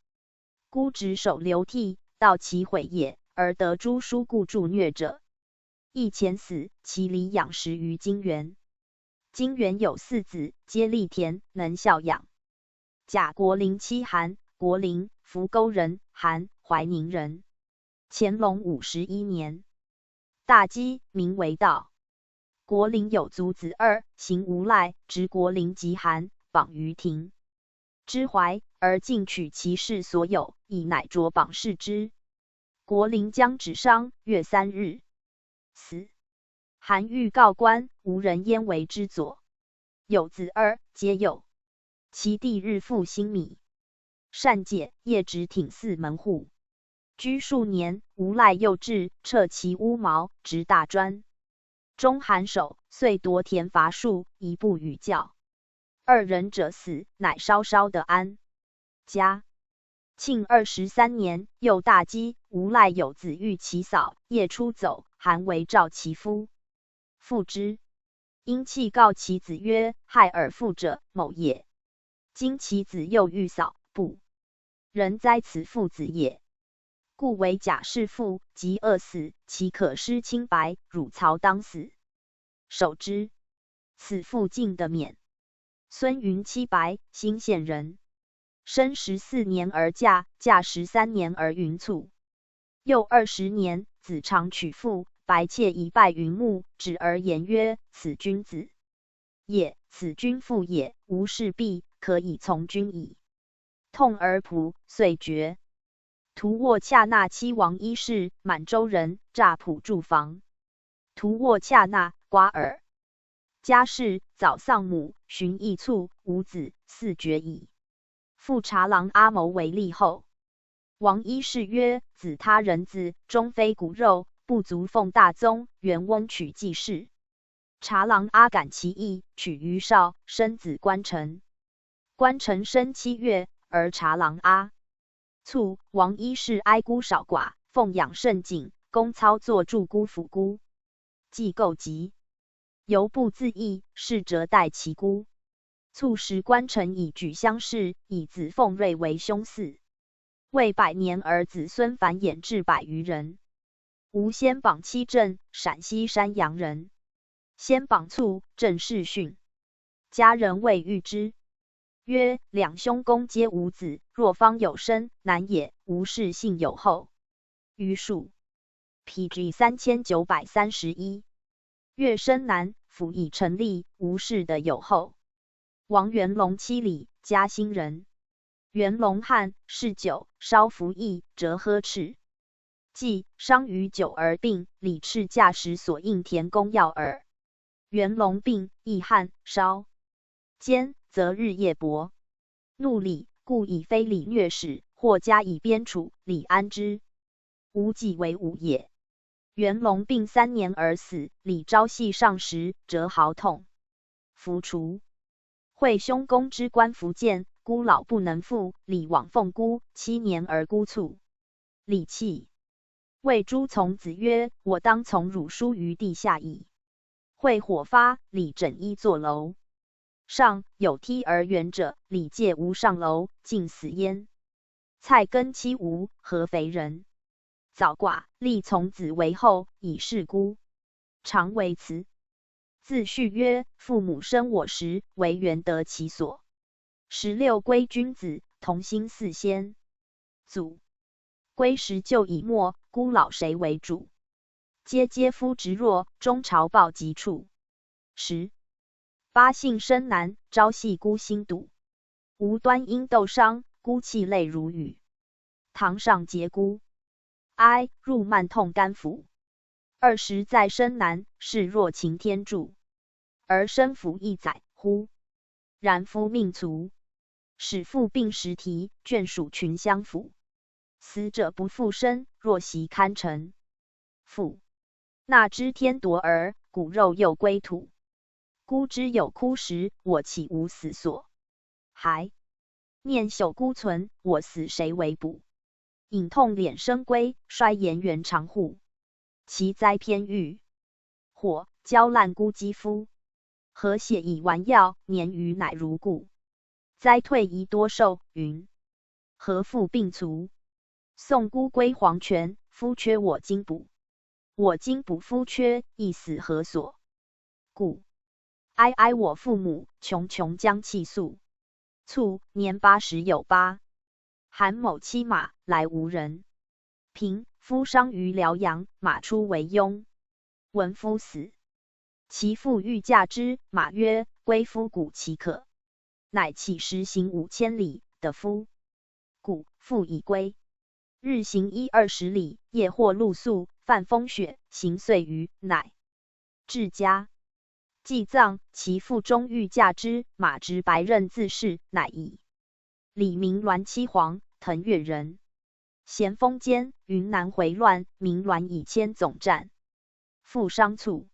孤执手流涕，道其悔也，而得诸书故助虐者。亦遣死，其礼养食于金元。金元有四子，皆立田，能孝养。甲国林妻韩，国林，扶沟人，韩，怀宁人。 乾隆五十一年。大饥，名为盗。国林有族子二，行无赖，执国林及韩，绑于庭之怀，而尽取其室所有，以乃着绑视之。国林将止伤，月三日，死。韩欲告官，无人焉为之左。有子二，皆幼。其弟日复兴米， 善解，夜直挺寺门户。居数年，无赖又至，撤其屋茅，执大砖。中寒首，遂夺田伐树，以布与教。二人者死，乃稍稍得安。嘉庆二十三年，又大饥，无赖有子玉其嫂，夜出走，韩为召其夫。 父之。因泣告其子曰：害尔父者，某也。今其子又欲嫂，不仁哉，此父子也。故为甲弑父，即饿死，岂可失清白，汝曹当死。守之。此父尽得免。孙云七白，兴县人。 生十四年而嫁，嫁十三年而云卒。又二十年，子常娶妇，白妾一拜云木，止而言曰：此君子也，此君父也，吾事毕，可以从君矣。痛而仆，遂绝。 图沃恰那妻王伊氏，满洲人，乍仆住房。图沃恰那，瓜尔。家世，早丧母，循亦卒，无子，嗣爵矣。父察郎阿谋为立后。王伊氏曰：子他人子，终非骨肉，不足奉大宗，原翁取季氏。察郎阿感其意，取于少，生子关臣。 关臣生七月，而察郎阿卒。王伊氏哀孤少寡，奉养甚谨，公操作助孤抚孤。季构集。犹不自抑，逝者待其孤。卒时官臣以举乡试，以子奉瑞为兄嗣。未百年而子孙繁衍至百余人。吴先榜妻郑，陕西山阳人。先榜卒，郑氏逊。家人谓遇之，曰：两兄公皆无子，若方有生，难也。吴氏幸有后。余数。P G三千九百三十一。越深南，府已成立，吴氏的有后。王元隆妻李，嘉兴人。元隆汉，谥九，稍服役，谪呵斥。季商于九而病，李赤驾时所应田宫要耳。元隆病，亦汗，烧。兼则日夜薄，怒李，故以非礼虐始，或加以边处，李安之。无己为伍也。元隆病三年而死，李朝夕上食，谪豪痛。服除。惠兄公之官服建，孤老不能复，李往奉孤，七年而孤卒。李泣。谓诸从子曰：我当从汝叔于地下矣。会火发，李枕衣作楼。上有梯而远者，李介无上楼，竟死焉。蔡根妻吴，合肥人。早寡，立从子为后，以示孤。常为辞。自序曰：父母生我时，惟原得其所。十六归君子，同心似仙。祖。归时旧已没，孤老谁为主？嗟嗟夫执弱，终朝报及处。十。八姓深南，朝夕孤星笃。无端因窦商，孤泣泪如雨。堂上皆孤。哀，入漫痛肝腑。二十载深南，视若擎天柱。而身服一载，忽。然夫命卒。始父病时题，眷属群相抚。死者不复生，若习堪成。父。纳之天夺耳，骨肉又归土。孤之有枯时，我岂无死所？还。念朽孤存，我死谁为补？隐痛敛深闺，衰颜圆长户。其灾偏遇。火，焦烂孤肌肤。和血以丸药，年余乃如故。灾退宜多寿，云。何父病卒？送孤归黄泉，夫缺我今补。我今补夫缺，亦死何所？故。哀哀我父母，穷穷将气诉。卒，年八十有八。韩某妻马，来无人。平，夫商于辽阳，马出为庸。闻夫死。其父欲驾之，马曰：归夫谷其可。乃起时行五千里，得夫。谷，父已归。日行一二十里，夜或露宿，犯风雪，行岁余，乃至家。祭葬，其父终欲驾之，马执白刃自是，乃已。李名鸾，七黄，腾越人。咸丰间，云南回乱，名鸾以千总战。父商卒。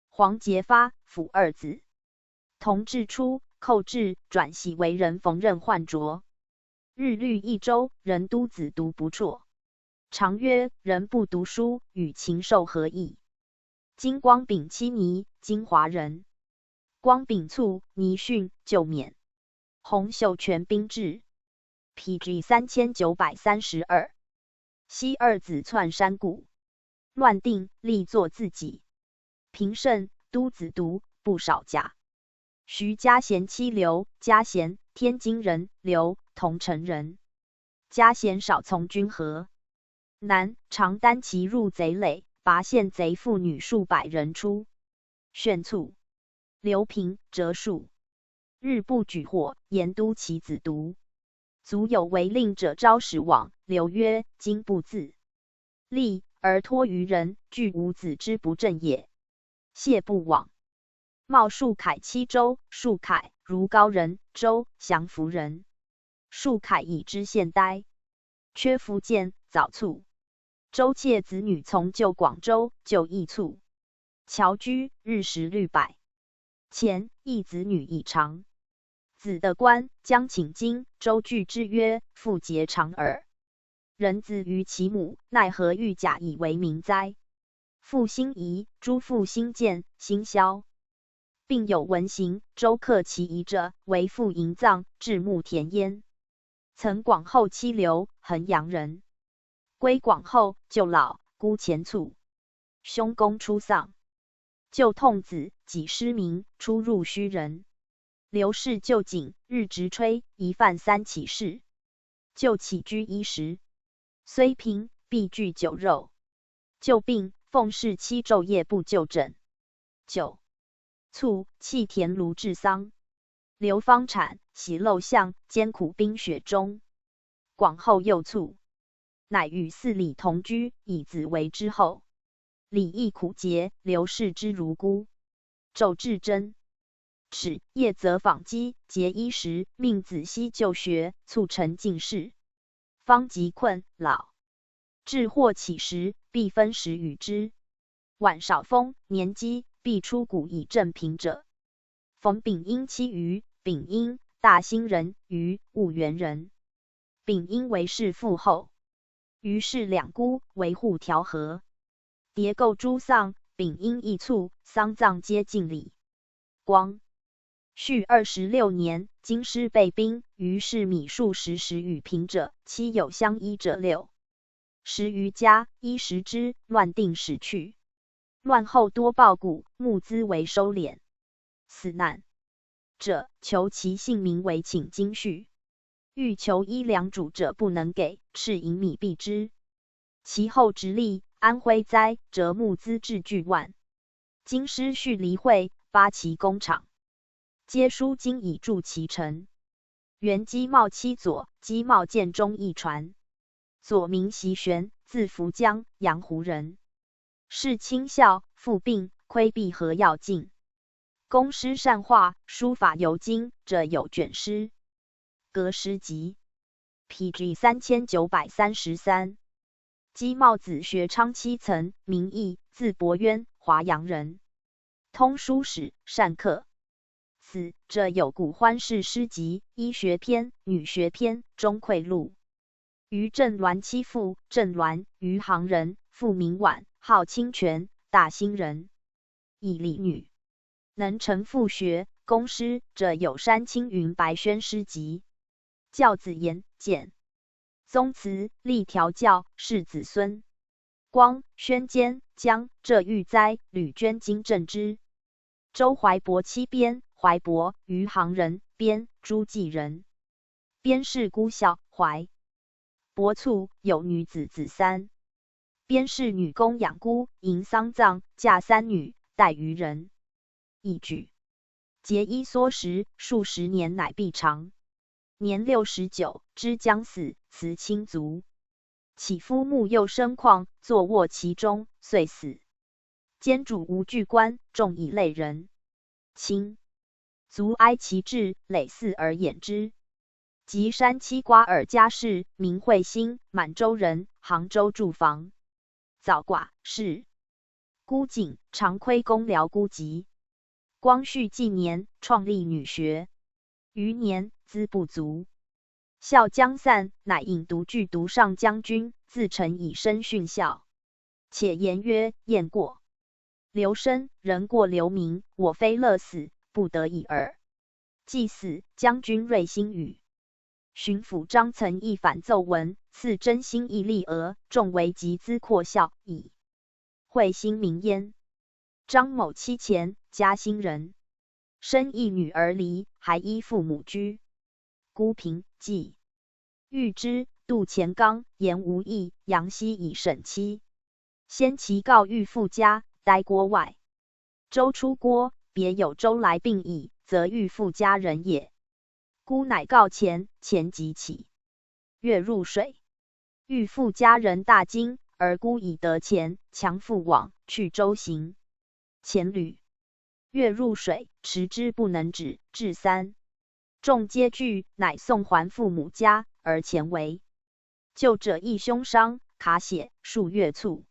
黄节发，抚二子。同治初，寇至，转徙为人缝纫换斫。日虑一州，人都子独不辍。常曰：人不读书，与禽兽何异？今光炳妻倪，金华人。光炳卒，倪逊，旧免。洪秀全兵至。P G三千九百三十二。西二子窜山谷。乱定，立作自己。平胜，都子独，不少甲。徐嘉贤妻刘嘉贤，天津人，刘，桐城人。嘉贤少从军河。南，常单骑入贼垒，拔献贼妇女数百人出。选卒。刘平，哲数。日不举火，言都其子独。卒有违令者，招使往。刘曰：今不自立，而托于人，惧吾子之不正也。谢不往。冒树凯妻周，树凯，如皋人，周，降服人。树凯以知县呆。缺福建，早卒。周妾子女从旧广州，旧亦卒。侨居，日食率百。前，亦子女已长。子的官，将请经，周拒之曰：父节长耳。人子于其母，奈何御甲以为民哉？父心移，诸父心贱，心消。并有文行，周克其遗者，为父迎葬，至墓田焉。曾广后妻刘，衡阳人。归广后，舅老，姑前卒，兄公初丧。舅痛子，己失明，初入虚人。刘氏舅景，日直吹，遗范三起事。舅起居衣食，虽贫，必具酒肉。舅病，奉侍妻昼夜不就枕。九卒，弃田炉治丧。刘方产，徙陋巷，艰苦冰雪中。广后又卒，乃与四里同居，以子为之后。礼义苦节，刘视之如孤。昼至蒸，豉，夜则纺机，节衣食，命子息旧学，促成进士。方及困，老，至或起时，必分食与之。晚少风，年饥，必出谷以振贫者。逢丙英妻余，丙英，大兴人，余，婺源人。丙英为氏父后，余氏两姑，维护调和。迭构诸丧，丙英亦卒，丧葬皆敬礼。光 绪二十六年，京师被兵，余氏米数十食与贫者，妻有相依者六十余家，衣食之乱定始去。乱后多暴贾，募资为收敛。死难者，求其姓名为请京序。欲求衣粮主者不能给，敕银米避之。其后直隶、安徽灾，则募资至巨万。京师蓄离会，发其工厂，皆输金以助其成。原机茂妻左，机茂建中一传。左名习玄，字福江，阳湖人。世卿孝，父病，窥壁何要进。公诗善画，书法尤精，著有卷诗、阁诗集。P G三千九百三十三。机茂子学昌期曾，名义，字伯渊，华阳人。通书史，善刻。此者有古欢氏诗集、医学篇、女学篇、钟会录。余正鸾妻父，正鸾，余杭人，父名婉，号清泉，大兴人。以礼女，能成父学，公诗者有山青云白宣诗集、教子言简、宗祠立调教，是子孙。光宣监江浙玉斋吕捐金正之。周怀伯妻边，怀伯，余杭人，边，诸暨人。边氏姑孝，怀伯卒，有女子子三。边氏女供养孤，迎丧葬，嫁三女，代余人。一举节衣缩食，数十年乃必尝。年六十九，知将死，辞亲族。其夫慕幼生旷，坐卧其中，遂死。监主无惧官，众以泪人。清卒哀其志，累寺而掩之。及山妻瓜尔佳氏，名惠兴，满洲人，杭州住房。早寡，是。孤景，常窥公聊孤集。光绪纪年，创立女学。余年，资不足，校将散，乃引独具独上将军，自陈以身训校。且言曰：雁过留声，人过留名，我非乐死，不得已耳。既死，将军瑞兴与巡抚张曾议反奏闻，赐真心义立额，众为集资阔校矣。惠兴名焉。张某妻钱，嘉兴人，生一女而离，还依父母居。孤贫，寄。遇之，度钱冈，言无益，杨希以审妻。先其告御父家，待郭外。周出郭，别有周来病矣，则御父家人也。孤乃告钱，钱即起。月入水，御父家人大惊，而孤以得钱，强复往，去周行。钱履，月入水，持之不能止，至三。众皆惧，乃送还父母家，而钱为旧者亦凶伤，卡血，数月卒。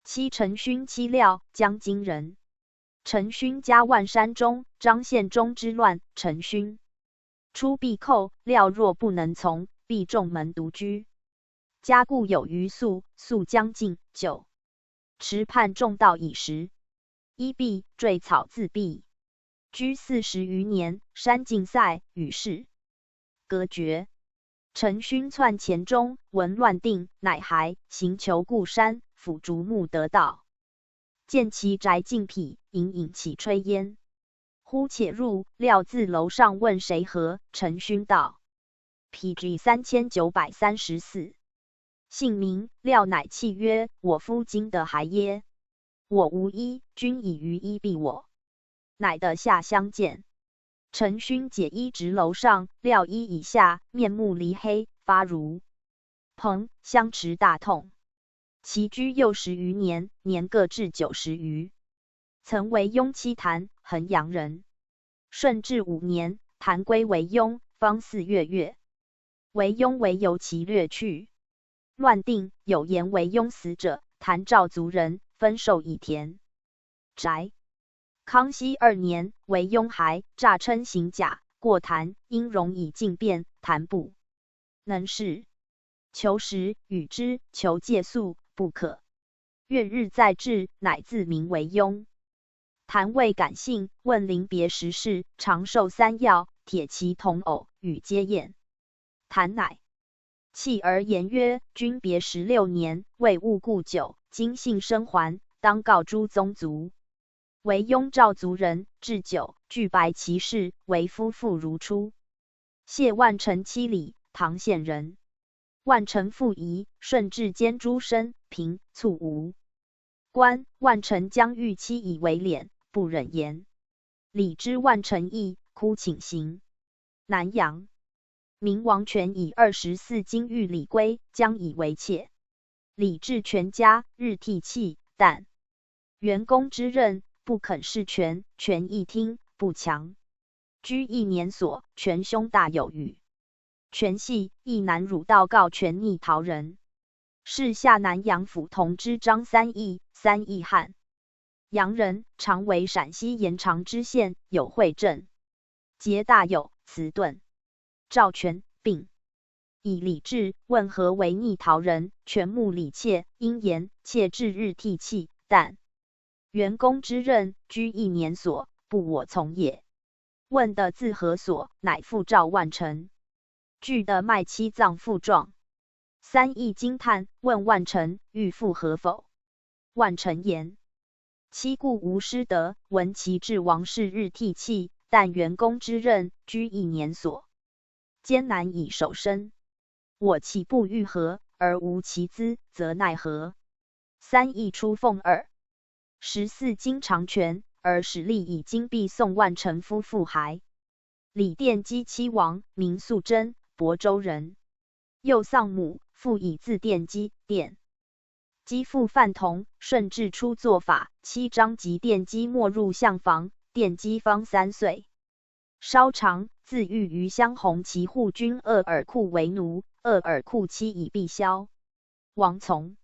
妻陈勋妻廖，江津人。陈勋家万山中，张献忠之乱，陈勋初避寇，廖若不能从，必众门独居。家固有余粟，粟将尽，九池畔种稻已时。衣敝，缀草自敝。居四十余年，山尽塞，与世隔绝。陈勋窜前中，闻乱定，乃还行求故山，抚竹木得道。见其宅尽圮，隐隐起炊烟。忽且入，料自楼上问谁何，陈勋道：“P G三千九百三十四，姓名。”料乃契曰：“我夫今得还耶？我无衣，君已于衣蔽我。”乃得下相见。陈勋解衣直楼上，料衣已下，面目黧黑，发如蓬，相持大痛。其居又十余年，年各至九十余。曾为雍期弹，衡阳人。顺治五年，弹归为雍，方四月月。为雍为由其略去。乱定，有言为雍死者，弹赵族人，分授以田宅。康熙二年，为雍还，诈称行甲，过弹，因容以进便，弹不能试。求时与之求借宿，不可。月日再至，乃自名为雍。弹未敢信，问临别时事，常授三要，铁骑铜偶，与皆验。弹乃 泣而言曰：“君别十六年，未悟故久，今幸生还，当告诸宗族。为雍赵族人，至久，俱白其氏，唯夫妇如初。”谢万成七里，唐县人。万成父遗，顺治迁诸生，平促无 官。万成将欲妻以为脸，不忍言。礼知万成意，哭请行南阳。明王权以二十四金玉礼归，将以为妾。礼至权家，日替气，但元恭之任，不肯事权，权亦听不强。居易年所，权兄大有语。权系亦难汝道告权逆陶人。是下南阳府同知张三义，三义汉阳人，常为陕西盐场知县，有会政节大有辞顿赵权并。以礼至，问何为逆陶人，权慕礼妾，因言妾至日替气，但元恭之任，居易年所，不我从也。问得自何所，乃复召万成。具得卖妻葬父状。三义惊叹，问万成欲复何否。万成言：妻故无失德，闻其至王室日替气，但元恭之任，居易年所，艰难以守身。我岂不欲何，而无其资，则奈何？三义初奉二十四金长权，而始立以金币送万成夫妇还礼。奠基妻王，名素贞，亳州人。幼丧母，父以字奠基，奠基父范同。顺治初作法，妻张及奠基没入相房，奠基方三岁。稍长，自喻于襄弘其护军额尔库为奴，额尔库妻以婢萧王从。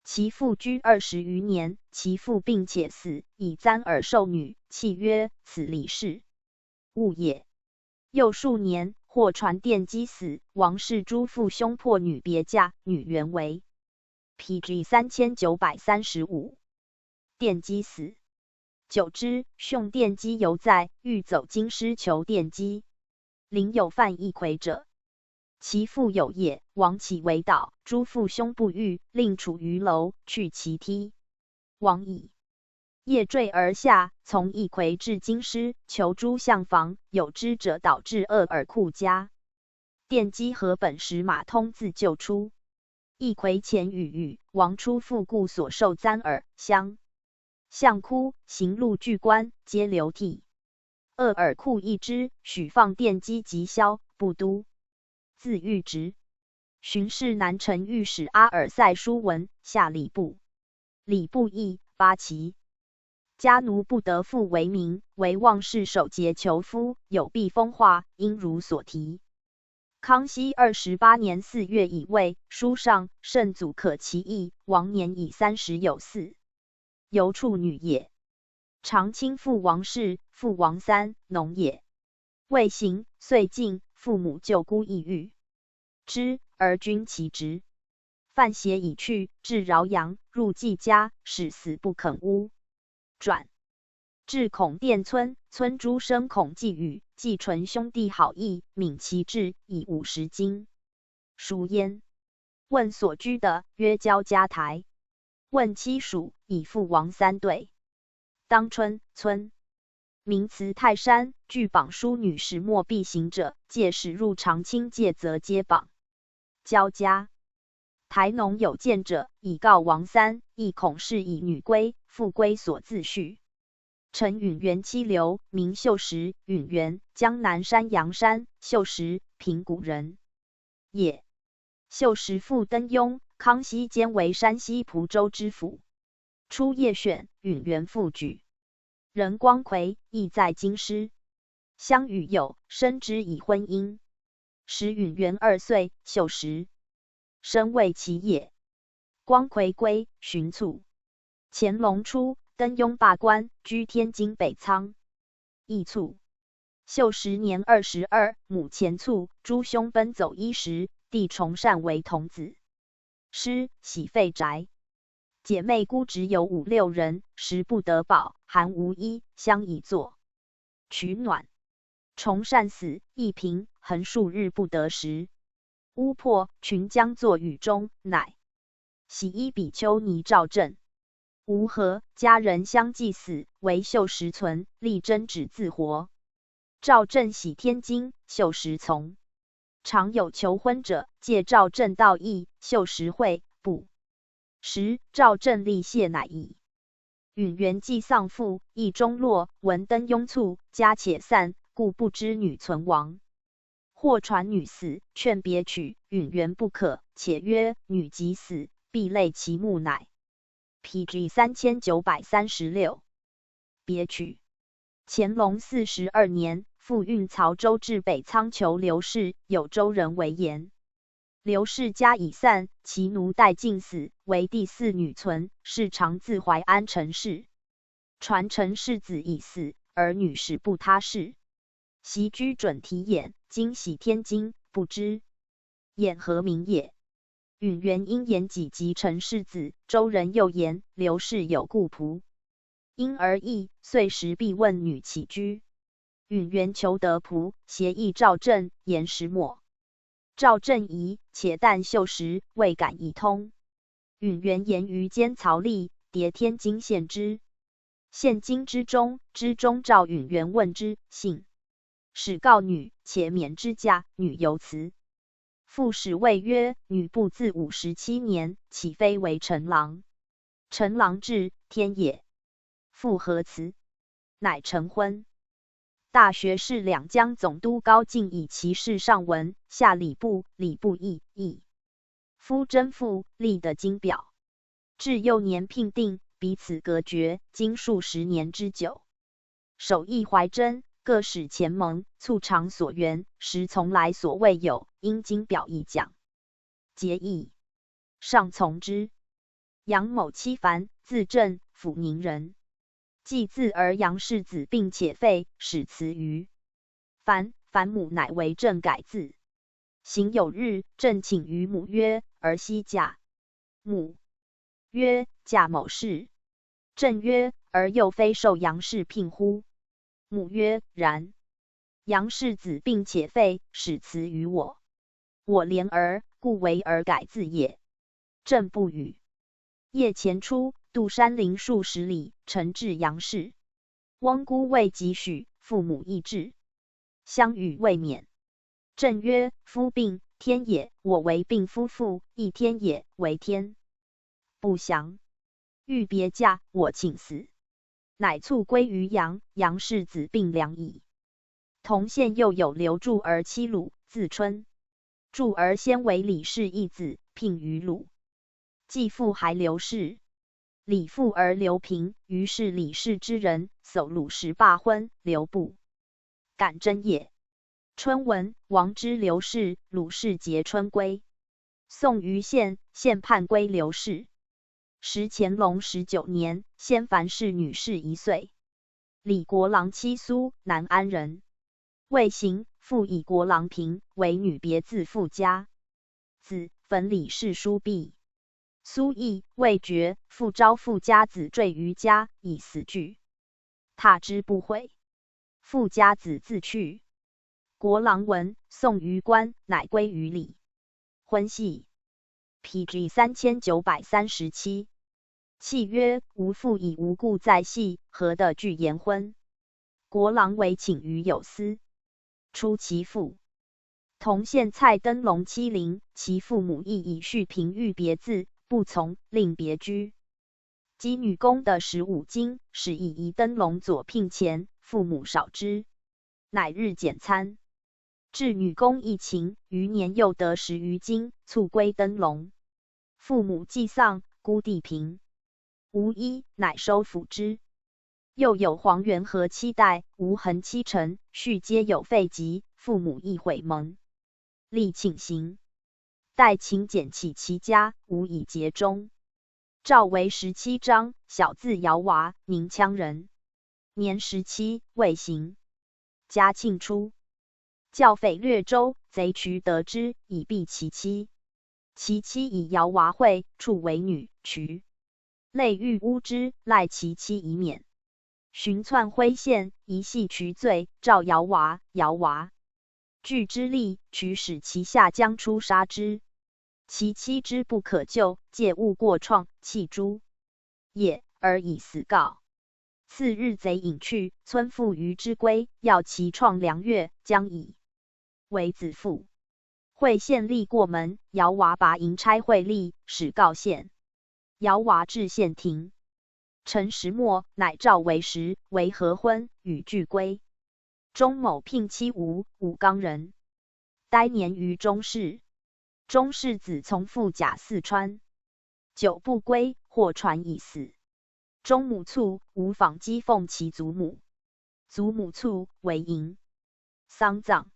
其父居二十余年，其父病且死，以簪耳授女，契曰：此礼事 物也。又数年，或传奠基死，王氏诸父兄破女别嫁，女原为 P G三千九百三十五。奠基死。久之，兄奠基犹在，欲走京师求奠基。临有范义魁者，其父有业，王起为导，诸父兄不遇，令处于楼，去其梯。王已 夜坠而下，从义魁至京师，求诸相房，有知者导至额尔库家。奠基合本使马通自救出。义魁遣语语，王初父故所授簪耳、香、相箍、行路具冠，皆留替。额尔库亦知，许放奠基及萧，不都自御职。巡视南陈御史阿尔塞书文，下礼部。礼部亦发其家奴不得复为名，惟望世守节求夫，有必风化，应如所题。康熙二十八年四月乙未，书上：圣祖可其义，王年已三十有四。 犹处女也。常亲赴王室，父王三农也。未行，岁尽，父母舅姑亦遇之，而君其职。范协已去，至饶阳，入季家，始死不肯污转。至孔店村，村诸牲恐忌语，既存兄弟好意，泯其雉，以五十斤。熟焉。问所居的，曰交家台。问妻属，以父王三对。当春，村。名祠泰山，据榜书女始末必行者，借始入长清界则皆榜。交家台农有见者，以告王三，亦恐是以女归，父归所自叙。陈允元妻刘，名秀实，允元，江南山阳山，秀实，平谷人也。秀实父登庸，康熙间为山西蒲州知府。初夜选，允元父举。人光魁，亦在京师。相与友，深知以婚姻。时允元二岁，秀实身未起也。光魁归，寻促。乾隆初，登庸罢官，居天津北仓。亦促。秀实年二十二，母乾促，诸兄奔走伊始，弟崇善为童子。师，徙废宅。姐妹姑侄有五六人，食不得饱，寒无衣，相以作取暖。崇善死，亦贫，横数日不得食。屋破，群将作雨中，乃徙衣比丘尼赵震。无何，家人相继死，惟秀实存，力争止自活。赵震徙天津，秀实从。常有求婚者，借赵震道义，秀实会不。时赵震力谢乃已。允元既丧父，亦终落，闻登庸促，家且散，故不知女存亡。或传女死，劝别娶，允元不可，且曰：女即死，必泪其目乃。P G三千九百三十六。别娶。乾隆四十二年，复运曹州至北仓求刘氏，有州人为言。刘氏家已散，其奴待尽死，唯第四女存，氏常自怀安陈氏。传陈氏子已死，儿女始不他氏。习居准题眼，今徙天津，不知眼何名也。允元因言己及陈氏子，州人又言刘氏有故仆，因而异，岁时必问女起居。允元求得仆，携议赵震，言时末。赵震疑，且旦秀实，未敢一通。允元言于监曹吏，牒天津县知。县京知中，知中召允元问之姓。始告女，且免之嫁，女犹辞。父始谓曰：女不自五十七年，岂非为陈郎？陈郎至，天也。父何辞？乃成婚。大学士两江总督高进以其事上文，下礼部，礼部议，议夫贞妇，立得金表。至幼年聘定，彼此隔绝，今数十年之久。首亦怀贞，各始前盟，促尝所缘，时从来所未有，因金表一讲，结义。上从之。杨某妻樊，字振，抚宁人。既自儿杨氏子病且废，始辞于樊，樊母乃为振改字。行有日，振请于母曰：儿昔嫁母。曰：嫁某氏。振曰：儿又非受杨氏聘乎？母曰：然。杨氏子病且废，始辞于我。我怜儿，故为儿改字也。振不语。夜前出，渡山林数十里，乘至杨氏。翁姑未及许，父母亦至，相与未免。振曰：夫病，天也，我为病夫妇，亦天也，为天不祥。欲别驾，我请死。乃促归于杨，杨氏子病良矣。同县又有刘柱儿妻鲁，字春。柱儿先为李氏义子，聘于鲁。继父还刘氏。李父儿刘平，于是李氏之人，守鲁氏罢婚，刘不敢贞也。春闻王之刘氏，鲁氏结春归。送于县，县判归刘氏。时乾隆十九年，先樊氏女试一岁。李国郎妻苏，南安人。未行，父以国郎平为女别自父家。子焚李氏书毕。苏亦未决，父招父家子赘于家，以死拒。恸之不悔。父加子自去。国郎闻，送于官，乃归于里。婚系。P G三千九百三十七。契曰：无父矣，无故再系，何得具言婚？国郎为请于有司。出其父。同县蔡登龙欺凌，其父母亦以续平欲别字，不从，令别居。 及女工得十五金，始以移登龙左聘钱，父母少之，乃日减餐。至女工疫情，余年又得十余金，促归登龙。父母既丧，孤地贫，无衣，乃收抚之。又有黄元和七代，无恒七成，续皆有废疾，父母亦悔蒙。 力请行。待请简起其家，无以节终。诏为十七章，小字姚娃，宁羌人。年十七，未行。嘉庆初，教匪掠舟，贼渠得之，以毙其妻。其妻以姚娃惠，处为女，渠。 类欲污之，赖其妻以免。巡窜徽县，疑系渠罪，诏姚娃，姚娃。据之吏，渠使其下将出杀之。其妻知不可救，借物过创，弃诸。也，而以死告。次日贼隐去，村妇逾之归，要其创梁月，将矣。 为子父。会县吏过门，姚娃拔银钗惠吏，始告县。姚娃至县庭。辰时末，乃诏为时，为合婚，与俱归。中某聘妻吴，吴刚人。待年于中氏。中氏子从父甲泗川。久不归，或传已死。 中母卒，吴访讥讽其祖母。祖母卒，为迎。丧葬。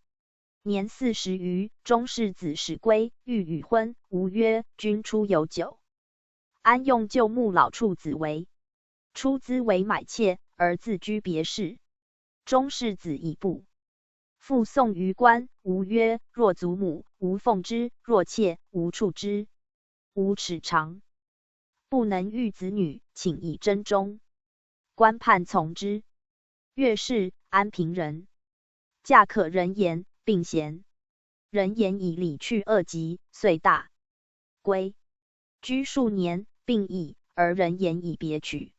年四十余，中氏子始归，欲与婚，吴曰：君出有酒，安用旧木老处子为？出资为买妾，而自居别室。 中氏子已不。父送于官，吴曰：若祖母，无奉之；若妾，无处之。无尺长。不能育子女，请以征中。官判从之。岳氏，安平人。嫁可人言，并贤。人言以礼去恶疾，遂大归。居数年，病已，而人言以别娶。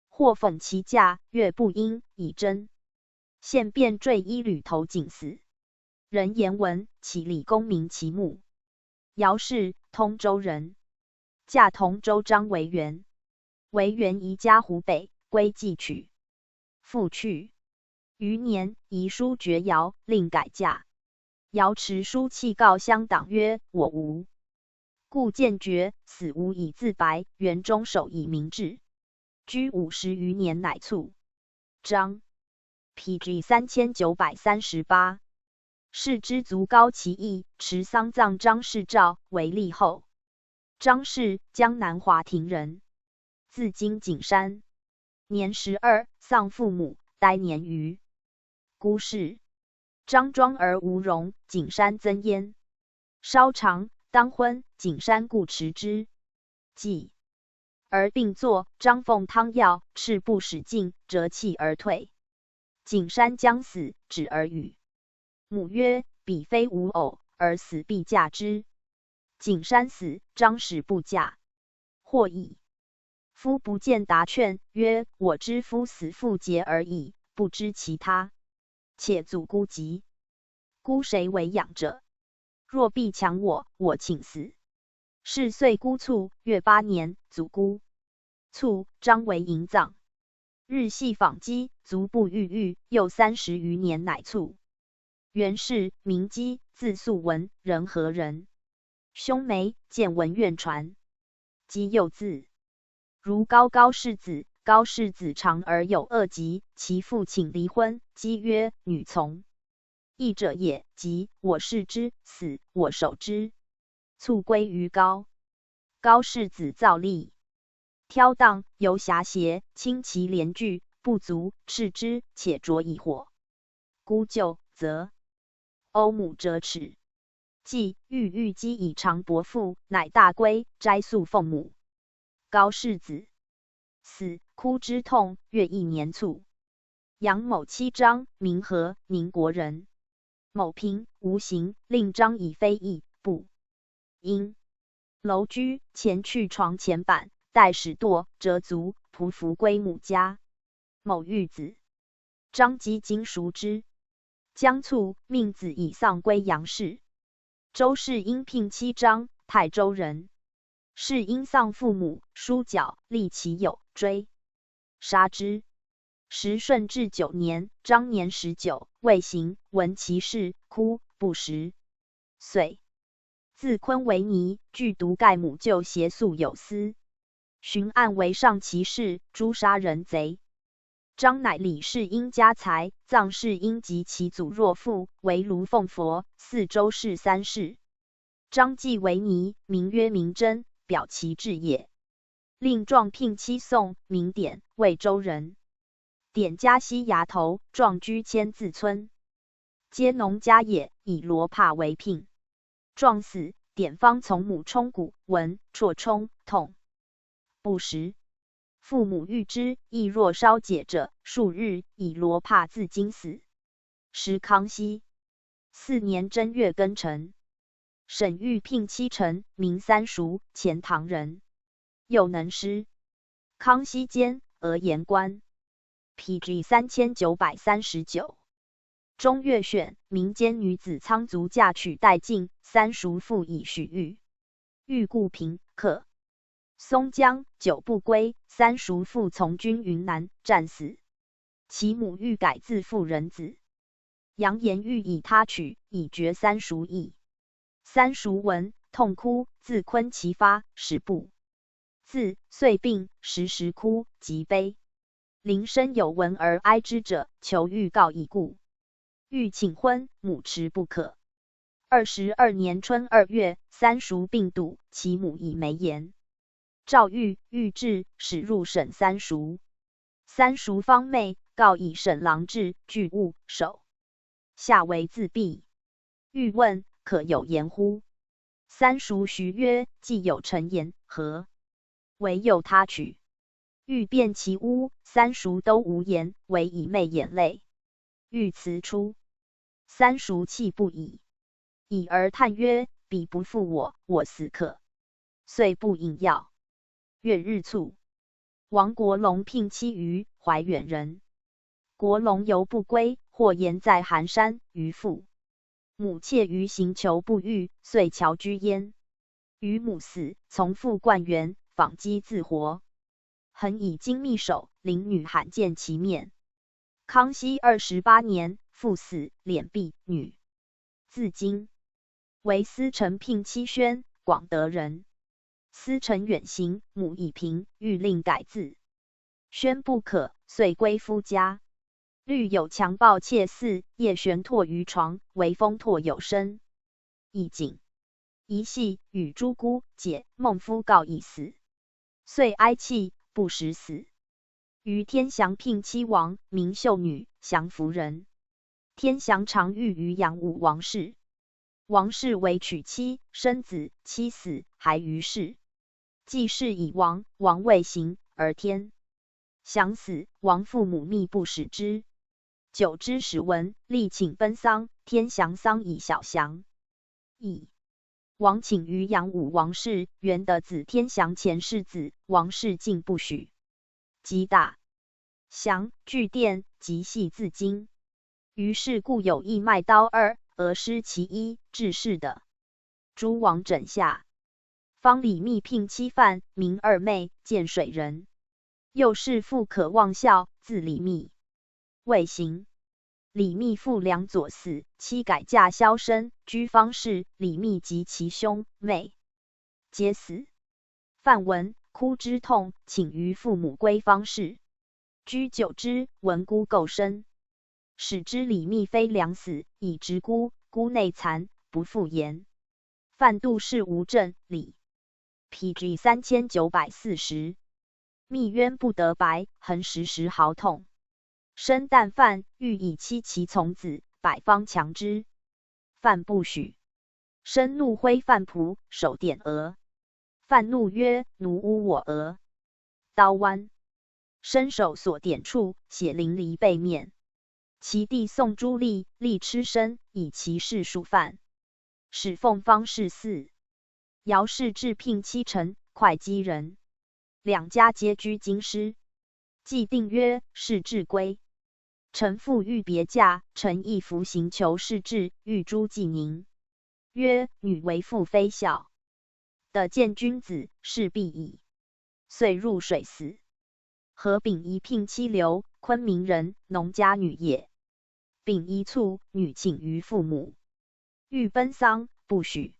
或讽其嫁，曰：不应，以征。现便缀衣履头颈死。人言闻，其礼公名其墓。姚氏，通州人。嫁同州张惟元。惟元移家湖北，归寄娶。父去。余年，遗书绝姚，令改嫁。姚持书弃告乡党曰：我无。 故见绝，死无以自白，园中守以明志。居五十余年乃卒。张。P G三千九百三十八。视之足高其义，持丧葬张氏诏为立后。张氏，江南华亭人，字金景山。年十二，丧父母，待年余。 孤氏。张庄而无荣，景山曾焉。稍长，当婚，景山故持之。既。而病坐，张奉汤药，赤步使进，折气而退。景山将死，止而语。母曰：彼非吾偶，而死必嫁之。 景山死，张氏不嫁。或矣。夫不见答劝，曰：我知夫死父节而已，不知其他。且祖孤疾，孤谁为养者？若必强我，我请死。是岁孤卒，越八年，祖孤卒，张惟迎葬。日系访击，卒不遇遇，又三十余年乃卒。 袁氏，名基，字素文，仁和人。兄梅，见闻院传。及幼子。如高高氏子，高氏子长而有恶疾，其父请离婚，基曰：女从。义者也，即我视之，死我守之。卒归于高。高氏子造立。 挑荡，由遐斜，轻其连具，不足，赤之，且着以火。孤柩则。欧母折齿。既遇遇击以偿薄父，乃大归，斋宿奉母。高氏子。死，哭之痛，越一年卒。杨某妻张，民和，宁国人。某平无刑，令张以非议，不应。楼居前去床前板，待始堕，折足，仆服归母家。某遇子，张即经熟之。将卒命子以丧归杨氏。周氏因聘妻张，泰州人。氏因丧父母，疏脚，立其友，追杀之。时顺治九年，张年十九，未行，闻其事，哭，不食。遂自昆为尼，具独盖母舅携宿有司。巡按为上其事，诛杀人贼。张乃李氏因家财，葬氏因及其祖若父，围炉奉佛，祀周氏三世。张继为尼，名曰明贞，表其志也。令状聘妻宋，名典，魏州人。典家西崖头，状居千字村。皆农家也，以罗帕为聘。状死，典方从母充谷，闻，啜充，痛，不食。父母遇之，亦若稍解者，数日，以罗帕自经死。时康熙四年正月庚辰。沈遇聘妻陈，名三熟，钱塘人，又能诗。康熙间，额言官。P G三千九百三十九。中岳选，民间女子仓卒嫁娶殆尽，三熟复以许遇。遇故平，客。松江，久不归，三熟复从军云南，战死。其母欲改字妇人子，扬言欲以她娶，以绝三熟意。三熟闻，痛哭，自昆其发，始不自，遂病，时时哭，极悲。邻生有闻而哀之者，求遇告以故。欲请婚，母持不可。二十二年春二月，三熟病笃，其母以梅言诏谕，谕至，始入省三熟。三熟方寐，告以省郎至，具物首。下为自闭。谕问：可有言乎？三熟徐曰：既有陈言，何？唯有她娶。谕遍其屋，三熟都无言，唯以寐眼泪。谕辞出，三熟泣不已，已而叹曰：彼不负我，我死可。遂不饮药。月日促。王国龙聘妻于怀远人。国龙犹不归，或言在寒山，余父母妾余行求不遇，遂侨居焉。余母死，从父灌园，访妻自活。恒以金密守，临女罕见其面。康熙二十八年，父死，敛婢，女自京。为司臣聘妻宣，广德人。司臣远行，母已贫，谕令改字。宣不可，遂归夫家。虑有强暴窃似，夜旋拓于床，为风拓有声。已景。一夕，与诸姑解梦，夫告已死。遂哀泣，不时死。于天祥聘妻王，名秀女，祥符人。天祥常寓于杨武王室。王室为娶妻，生子，妻死，还于室。季氏以亡，王未行，而天祥死，王父母密不使之。久之始闻，立请奔丧，天祥丧以小祥。乙。王请于杨武王室，元德子天祥遣世子，王室竟不许。即大祥具殿，即系自京。于是故有义卖刀二，俄师其一，致仕的诸王枕下。方李密聘妻范，名二妹，建水人。又是父可望孝，字李密。未行。李密父梁左死，妻改嫁萧参，居方氏，李密及其兄妹皆死。范文，哭之痛，请于父母归方氏。居久之，闻孤构声。始知李密非梁死，以直孤，孤内残，不复言。范度世无证，李。P G三千九百四十。密冤不得白，恒时时号痛。生旦范，欲以妻其从子，百方强之。范不许。生怒挥范仆，手点额。范怒曰：奴污我额。刀剜。伸手所点处，血淋漓背面。其弟宋朱立，力吃参，以其势数犯。始奉方士嗣。姚氏至聘妻陈，会稽人。两家皆居京师。既定约，士至归。陈父欲别驾，陈亦扶行求士至，欲诸济宁。曰：女为父非孝，得见君子，是必矣。遂入水死。何秉仪聘妻刘，昆明人，农家女也。秉仪卒，女请于父母，欲奔丧，不许。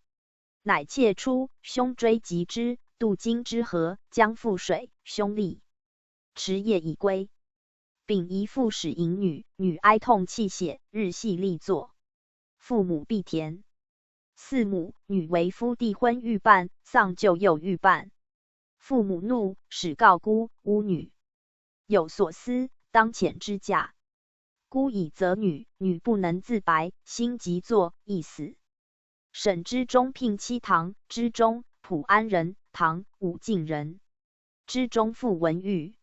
乃妾出，兄追及之，渡京之河，将赴水，兄立池夜以归。秉仪父始迎女，女哀痛泣血，日系立坐。父母必田。四母，女为夫弟婚欲办，丧舅又欲办。父母怒，始告姑，巫女。有所思，当遣之嫁。姑以则女，女不能自白，心急作，亦死。沈之忠聘妻唐，之忠，普安人，唐，武进人。之忠父文玉。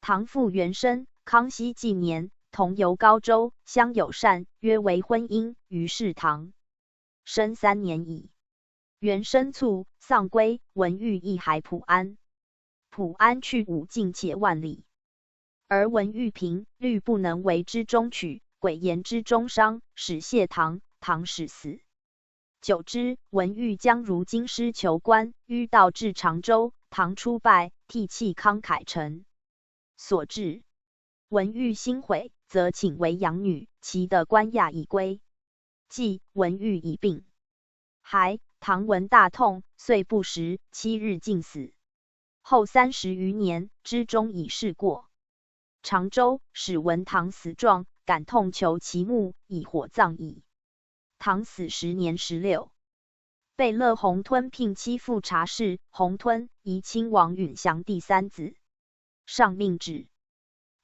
唐父袁生，康熙纪年，同游高州，相友善，约为婚姻，于是唐。生三年矣。袁生卒，丧归，文玉亦还普安。普安去武进且万里。而文玉贫，虑不能为之忠娶，鬼言之忠伤，始谢唐，唐始死。久之，文玉将如京师求官，欲到至常州，唐初拜，涕泣慷慨陈。所至。文玉心悔，则请为养女，其得官亚以归。既文玉已病，还，唐闻大痛，遂不食，七日尽死。后三十余年，之忠已逝过。常州，始闻唐死状，感痛求其墓，以火葬矣。唐死时年十六。贝勒洪吞聘妻富察氏，洪吞，宜亲王允祥第三子。上命止。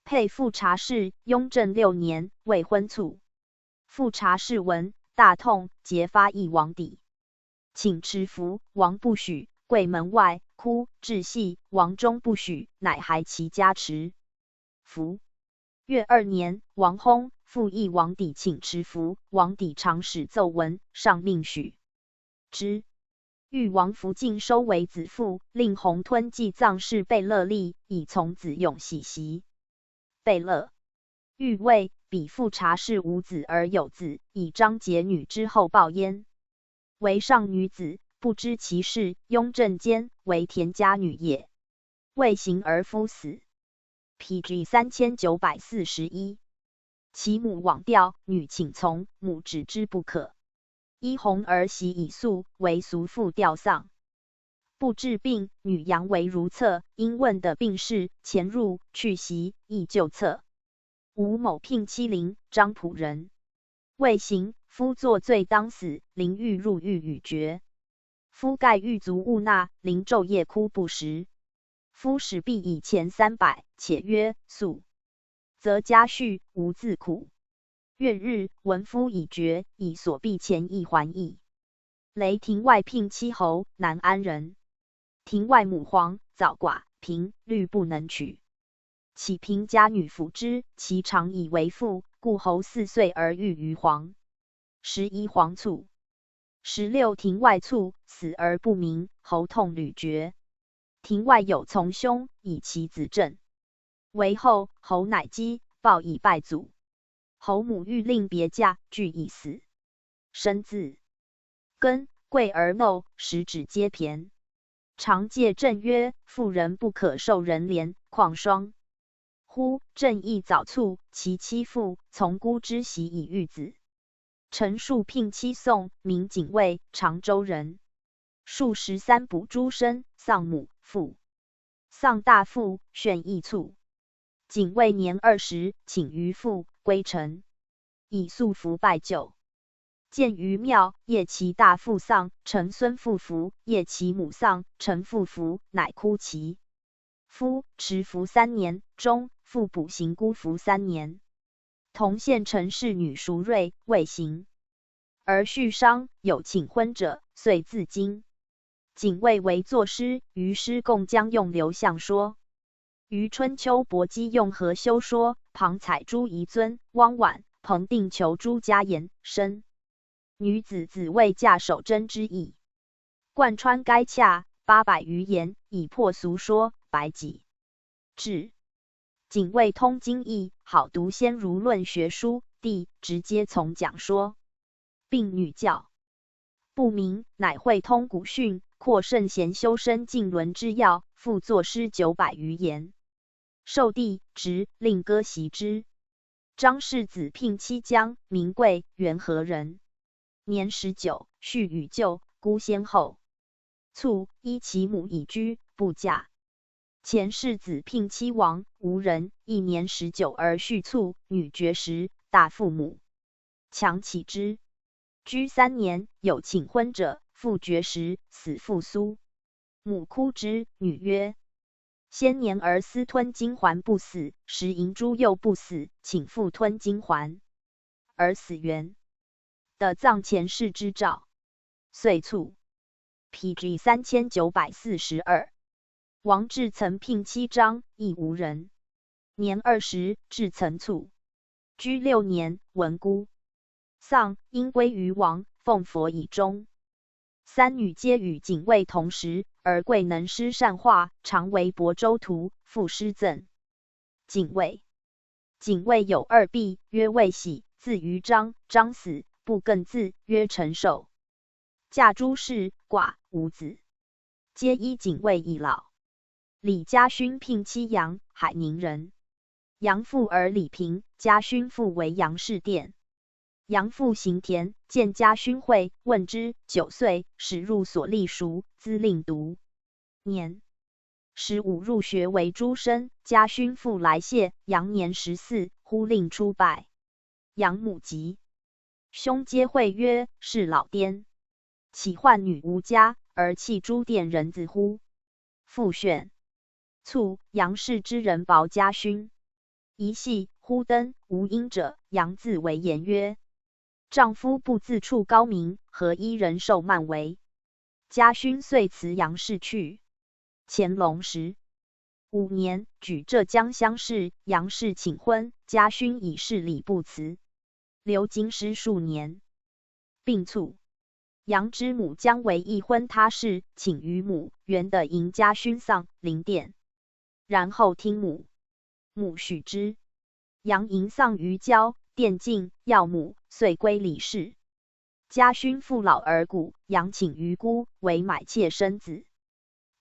配富察氏，雍正六年，未婚卒。富察氏闻，大痛，结发议王邸，请持符，王不许，跪门外，哭，至夕，王终不许，乃还其家持。符。月二年，王薨，复议王邸请持符，王邸常始奏闻，上命许之。裕王福晋收为子父，令洪吞祭葬，是贝勒立，以从子永喜袭。贝勒。裕谓：彼富察氏无子而有子，以张节女之后报焉。为上女子，不知其事，雍正间为田家女也。未行而夫死。P G三千九百四十一。其母罔调，女请从，母止之不可。依洪儿习以肃，为俗妇吊丧。不至病，女佯为如厕，因问得病逝，潜入，去席，亦就厕。吴某聘妻林，漳浦人。未行，夫作罪当死，林欲入狱与决。夫盖狱卒勿纳，林昼夜哭不食。夫始必以钱三百，且曰：速。则家畜无自苦。闰日，闻夫已决，以所避钱亦还矣。雷亭外聘妻侯，南安人。亭外母黄，早寡，贫，虑不能娶。启平家女辅之，其常以为妇，故侯四岁而育于黄。十一黄卒。十六亭外卒，死而不明，侯痛屡决。亭外有从兄，以其子政。为后，侯乃击，暴以败祖。侯母欲令别嫁，拒以死。生子。根贵而漏，十指皆偏。常戒政曰：妇人不可受人怜，况双。忽政亦早卒，其妻妇从姑之席以育子。陈述聘妻宋，名景卫，常州人。数十三补诸生，丧母父。丧大父，眩亦卒。景卫年二十，请于父，归陈。以素服拜旧。见于庙，夜祈大父丧，陈孙父服，夜祈母丧，陈父服，乃哭其。夫持服三年，终，父补行孤服三年。同县陈氏女孰瑞，未行。而续商，有请婚者，遂自京。景卫为作诗，于诗供将用刘向说。于春秋伯姬用何休说，旁采诸遗尊，汪琬、彭定求诸家言，申。女子子未嫁守贞之意。贯穿该洽八百余言，以破俗说，百几至。仅为通经义，好读先儒论学书，帝直接从讲说，并女教。不明，乃会通古训，阔圣贤修身静伦之要，复作诗九百余言。受帝职，令歌习之。张氏子聘妻姜，名贵，原何人？年十九，续与舅，姑先后。卒，依其母以居，不嫁。钱氏子聘妻王，无人，亦年十九而续卒，女绝食，大父母强乞之。居三年，有请婚者，父绝食，死父苏。母哭之，女曰：先年儿思吞金环不死，食银珠又不死，请父吞金环，而死元。的葬钱氏之兆。遂卒。P G三千九百四十二。王志曾聘妻张，亦无人。年二十，志曾卒。居六年，闻孤。丧，因归于王，奉佛以终。三女皆与景卫同时，而贵能诗善画，常为亳州图，赋诗赠景卫。景卫有二婢，曰卫喜，字于张，张死，不更字，曰陈寿。嫁朱氏，寡，无子。皆依景卫以老。李家勋聘妻杨，海宁人。杨父而李平，家勋父为杨氏店。杨父行田，见家勋会，问之，九岁，始入所隶署，资令读。年十五入学为诸生，家勋父来谢，杨年十四，忽令出拜。杨母疾，兄皆会曰：是老颠。岂患女无家，而弃诸店人子乎？父训。卒，杨氏之人薄家勋。一夕，忽登，无因者，杨自为言曰：丈夫不自处高明，何依人受慢为？家勋遂辞杨氏去。乾隆十五年，举浙江乡试，杨氏请婚，家勋以势礼不辞，留京师数年。病卒。杨之母姜维亦婚他氏，请于母，原得迎家勋丧，临店。然后听母，母许之。杨迎丧于郊，店尽，要母，遂归李氏。家勋父老而古，杨请于姑，为买妾生子。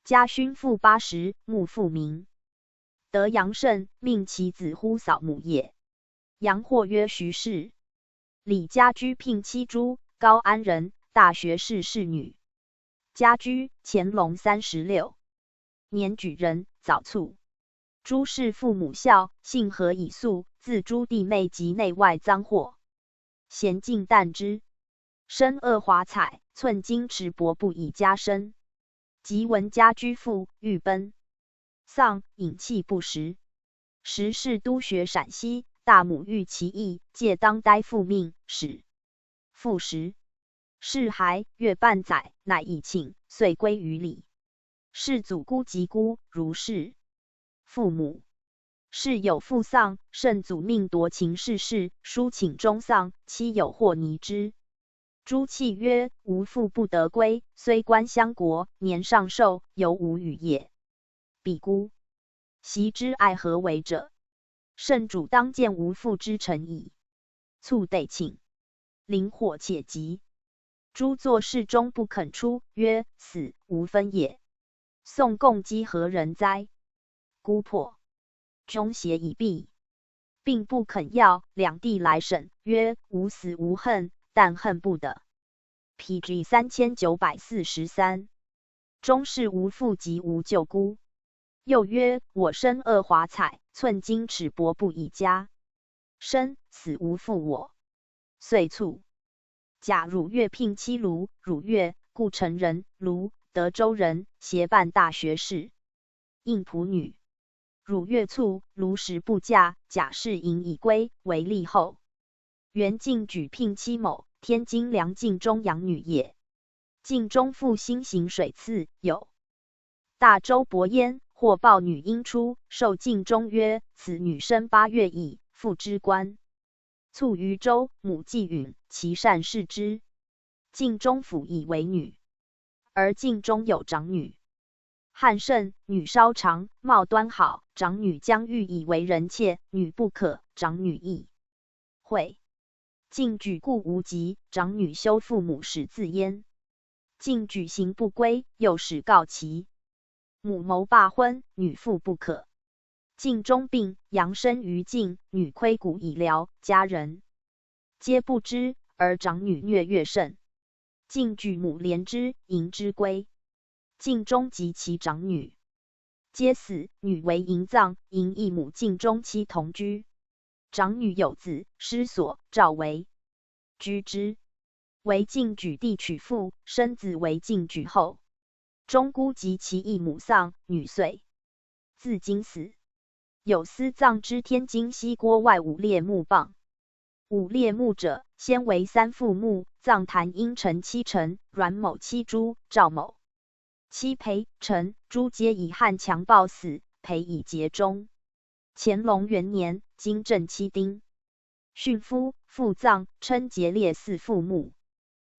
家勋父八十，墓父名。得杨慎，命其子呼扫墓也。杨或曰徐氏。李家居聘妻朱，高安人，大学士侍女。家居，乾隆三十六年举人，早卒。朱氏父母孝，性和以肃，自诸弟妹及内外赃货，咸尽啖之。身恶华采，寸金尺帛不以家身。及闻家居父，欲奔。丧，隐气不食。时世都学陕西，大母欲其义，借当代父命，使父时。事还，月半载，乃以请，遂归于李。世祖姑及姑，如是。父母。世有父丧，圣祖命夺秦氏氏，书请终丧，妻有或疑之。朱契曰：吾父不得归，虽观相国，年尚寿，犹无语也。彼孤。昔之爱何为者？圣主当见吾父之诚矣。卒得请。灵火且急。朱作侍中不肯出，曰：死，无分也。宋共击何人哉？孤破。穷邪已毕，并不肯要。两弟来审，曰：无死无恨，但恨不得。P G三千九百四十三。终是无父及无舅姑。又曰：我身恶华彩，寸金尺帛不以家身，死无复我。遂卒。甲汝月聘妻卢，汝月，故城人，卢，德州人，协办大学士。应仆女。汝月卒，卢时不嫁，甲氏迎以归，为立后。元敬举聘妻某，天津梁敬中养女也。敬中父心行水次，有大周伯焉，或报女婴出，授晋中曰：此女生八月矣，父之官。卒于周，母既允，其善视之。晋中府以为女，而晋中有长女。汉盛，女稍长，貌端好，长女将欲以为人妾，女不可，长女亦 会。晋举故无及，长女休父母始自焉。晋举行不归，又始告其母谋罢婚，女父不可。晋中病，阳生于禁，女亏骨已聊，家人皆不知，而长女虐月甚。晋举母怜之，迎之归。 晋中及其长女皆死，女为迎葬，迎一母晋中妻同居。长女有子，师所赵为居之。为晋举弟娶妇，生子为晋举后。中孤及其一母丧，女遂自京死。有司葬之天津西郭外五列墓蚌。五列墓者，先为三父墓，葬坛应呈妻陈、阮某妻朱、赵某 妻裴、陈、朱皆以汉强暴死，裴已节中。乾隆元年，经正七丁。殉夫，复葬，称节列四父墓。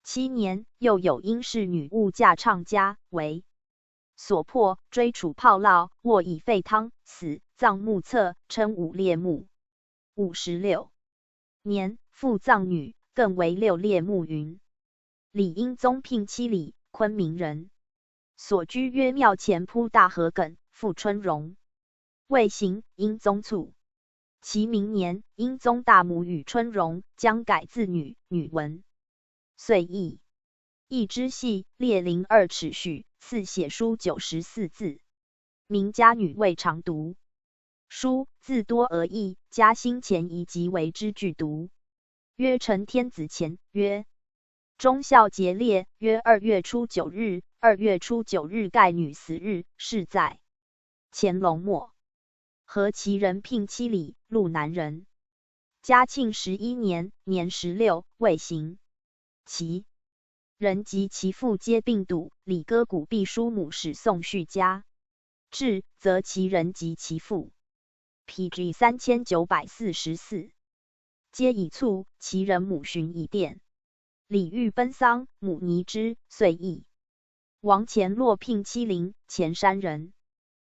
七年，又有应氏女误嫁唱家，为所破，追处炮烙，卧以沸汤，死，葬墓侧，称五列墓。五十六年，复葬女，更为六列墓云。李英宗聘妻李，昆明人，所居曰庙前铺大河埂，复春荣。未行，英宗卒。其明年，英宗大母与春荣将改字女，女文。岁亦，亦之系，列零二尺许，赐写书九十四字，名家女未尝读。书字多而异，嘉兴前遗集为之具读。曰承天子乾，曰 忠孝节列，曰二月初九日，二月初九日盖女死日，是在乾隆末。何其人聘妻李，陆南人，嘉庆十一年，年十六，未行。其人及其父皆病笃，李割骨必书母始送续家。至则其人及其父 P G三千九百四十四。皆已卒，其人母寻已奠。李欲奔丧，母疑之，遂易。王乾洛聘妻林，乾山人。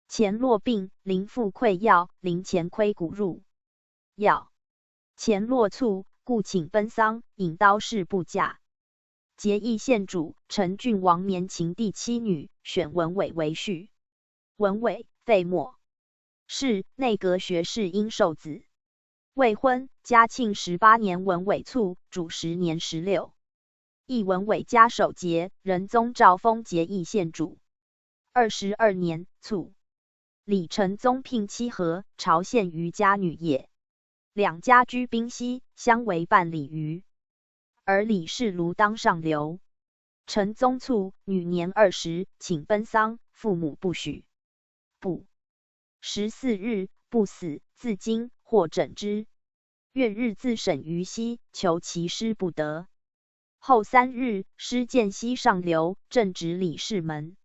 乾洛病，林父溃药，林乾亏骨入药。乾洛卒，故请奔丧，引刀誓不嫁。节义献主，陈郡王年秦第七女，选文伟为婿。文伟，废末。 是内阁学士殷寿子。未婚，嘉庆十八年文伟卒，主时年十六。亦文伟嘉守节，仁宗诏封节义献主。二十二年卒。李承宗聘妻何，朝献余家女也。两家居宾西，相为半里余。而李氏炉当上流。承宗卒，女年二十，请奔丧，父母不许。 不。十四日，不死，自京或诊之。月日自省于西，求其师不得。后三日，师见西上流，正值李氏门。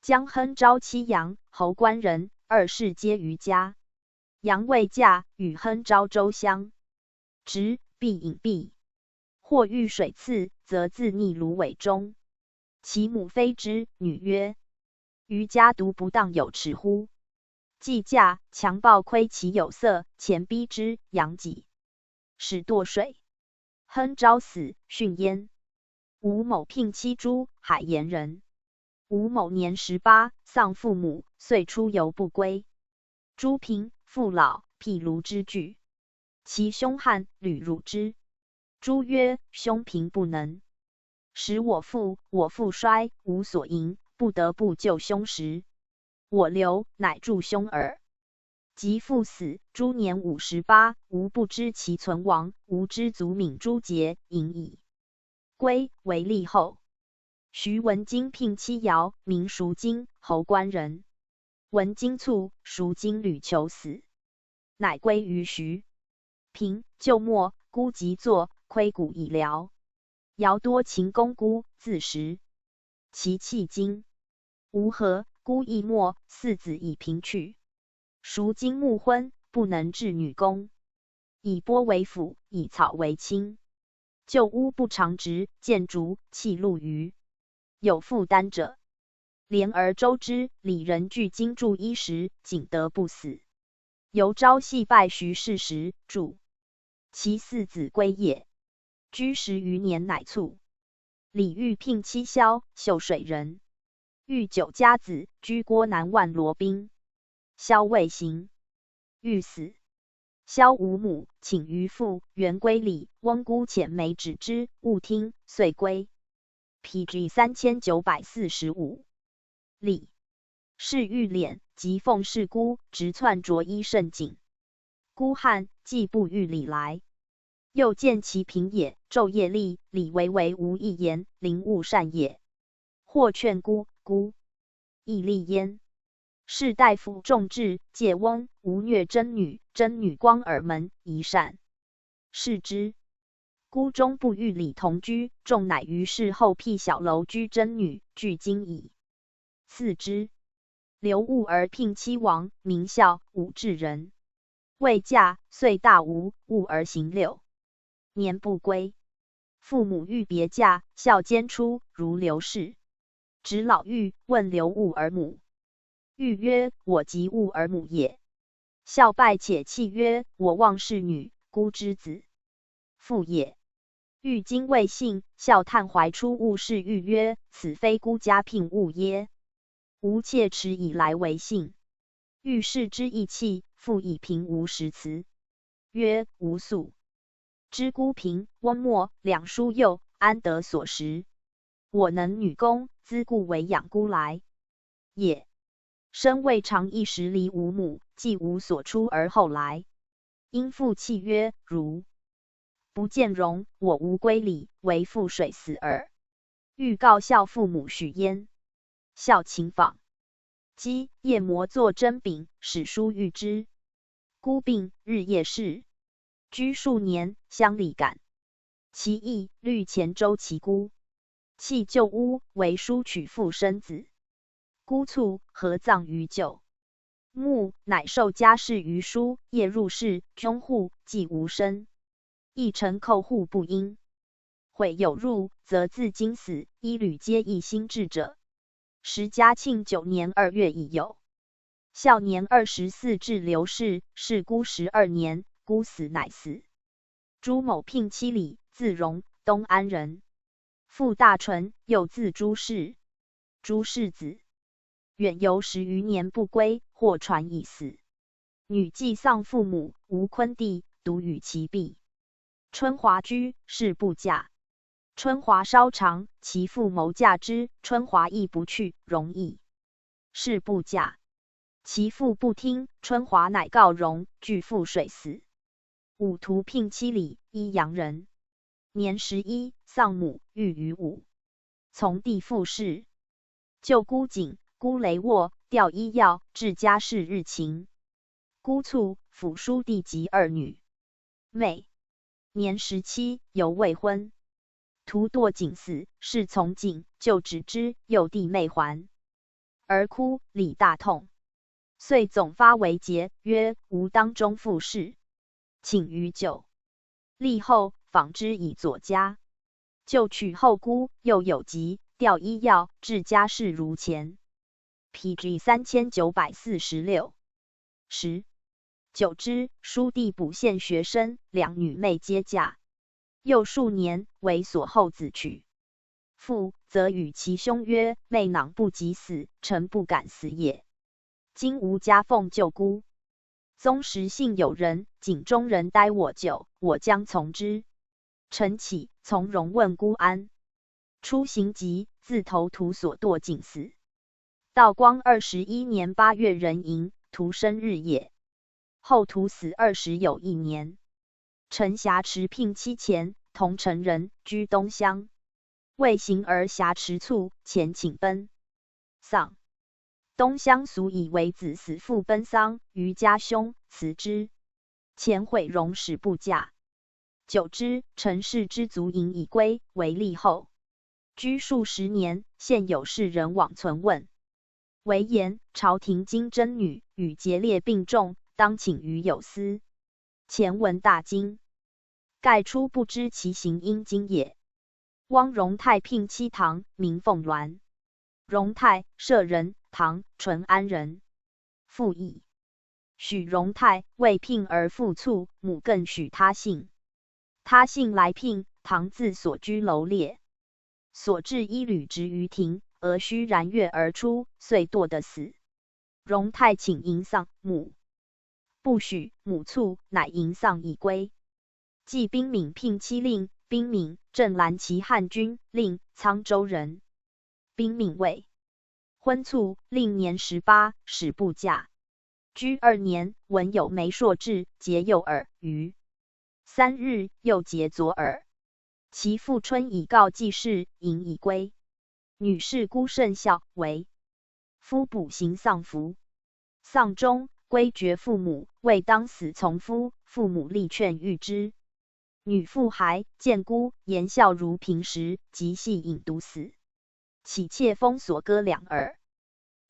将亨昭妻杨，侯官人，二世皆于家。杨未嫁，与亨昭周相执，必饮必。或遇水次，则自溺芦苇中。其母非之，女曰：余家独不当有耻乎？既嫁，强暴亏其有色，前逼之，杨己始堕水。亨昭死，殉焉。吴某聘妻朱，海盐人。吴某年十八，丧父母，遂出游不归。朱平，父老，辟炉之具。其兄汉，履汝之。朱曰：兄平不能，使我父，我父衰，无所营，不得不救兄时，我留，乃助兄耳。及父死，朱年五十八，吾不知其存亡，无知卒闵朱节，盈矣。归为立后。徐文京聘妻姚，名赎金，侯官人。文京卒，赎金屡求死，乃归于徐平。旧末，孤及坐，亏骨已聊。姚多勤攻孤，自食。其气精无何，孤亦没，四子以贫去。孰今暮婚，不能置女宫。以剥为辅，以草为亲。旧屋不常植，见竹，弃路鱼。有负担者，怜而周之。李仁距今著衣食，仅得不死。 由昭系拜徐氏时，著。其四子归也，居十余年乃卒。李煜聘妻萧，秀水人。煜九甲子，居郭南万罗兵。萧未行，煜死。萧无母，请于父，元归礼，翁姑遣媒止之，勿听，遂归。P G三千九百四十五。李氏煜敛，即奉氏孤职，窜着衣甚紧。孤汗，既不欲李来。又见其贫也，昼夜厉，李为为无一言，临勿善也。或劝孤，孤亦厉焉。士大夫重质，戒翁，无虐贞女，贞女光耳门，宜善。 视之。孤终不欲李同居，众乃于是后辟小楼居贞女，距今矣。四之。刘兀儿聘妻王，名孝，武陟人。未嫁，岁大无，兀儿行六年不归。父母欲别嫁，孝坚出，如刘氏。 执老兜，问刘兀儿母。兜曰：我即兀儿母也。孝拜且泣曰：我望侍女，孤之子父也。兜今未信。孝叹怀出兀室，兜曰：此非孤家聘物耶？吾妾迟以来为信。兜视之亦泣，父亦平无实辞，曰：吾素知孤贫，翁没，两叔幼，安得所食？我能女工，资故委养孤来也。身未尝一时离无母，既无所出而后来。因父泣曰：如不见容，我无归礼，唯赴水死耳。兜告孝父母许焉。孝请访。 积夜磨作针饼，始书兜之。孤病，日夜侍，居数年，乡里感。其意，虑前周其孤，弃旧屋，为书取父生子。孤卒，合葬于旧墓，乃授家事于书，夜入室，扃户，既无声，亦臣叩户不应。 悔有入，则自今死，衣履皆亦新制者。时嘉庆九年二月已有。孝年二十四至刘氏，是孤十二年，孤死乃死。朱某聘妻李，字荣，东安人。父大淳，又字朱氏。朱氏子，远游十余年不归，或传已死。女既丧父母，无昆弟，独与其婢 春华居，是不嫁。春华稍长，其父谋嫁之，春华亦不去，荣亦是不嫁。其父不听，春华乃告荣，俱赴水死。武徒聘妻李，伊阳人。年十一，丧母，育于武。从弟傅氏。旧孤井，孤雷卧，吊医药，治家事日勤。孤卒，抚叔弟及二女妹。年十七，犹未婚。徒堕井死，侍从井，旧止之，幼弟妹还。儿哭，李大痛。遂总发为节，曰：吾当终傅氏。请于旧 立后，访之以左家。旧取后孤，又有疾，吊医药，治家事如前。P G三千九百四十六。十。久之，叔弟补现学生，两女妹皆嫁。又数年，为所后子娶。父则与其兄曰：妹囊不及死，臣不敢死也。今吾家奉旧孤，宗室幸有人，井中人待我久，我将从之。臣起，从容问孤安。初行疾，自投土所堕井死。道光二十一年八月壬寅，徒生日也。后徒死二十有一年。臣挟持聘妻前，同城人，居东乡。未行而挟持卒，前请奔。 丧。东乡俗以为子死父奔丧，余家兄辞之。前悔容始不嫁。久之，陈氏之族隐以归，为立后。居数十年，现有世人往存问。为言朝廷经征女，与节烈并重，当请于有司。前闻大惊，盖初不知其形因今也。汪荣泰聘妻唐，名凤鸾。荣泰，社人，唐淳安人。父已。许荣泰未聘而父卒，母更许他幸。他幸来聘，唐自所居楼列。所置衣履执于庭，俄须髯月而出，遂堕得死。荣泰请迎丧，母不许，母卒，乃迎丧以归。即兵敏聘妻令，兵敏镇蓝旗汉军，令沧州人。兵敏未婚卒，令年十八，始不嫁。居二年，闻有媒妁至，节幼耳。余三日，又节左耳。其父春以告既逝，迎以归。女氏孤甚孝，为夫补行丧服。丧终，闺绝父母，未当死从夫，父母力劝谕之。女父孩见孤，言孝如平时，即系饮毒死。岂妾封锁割两耳。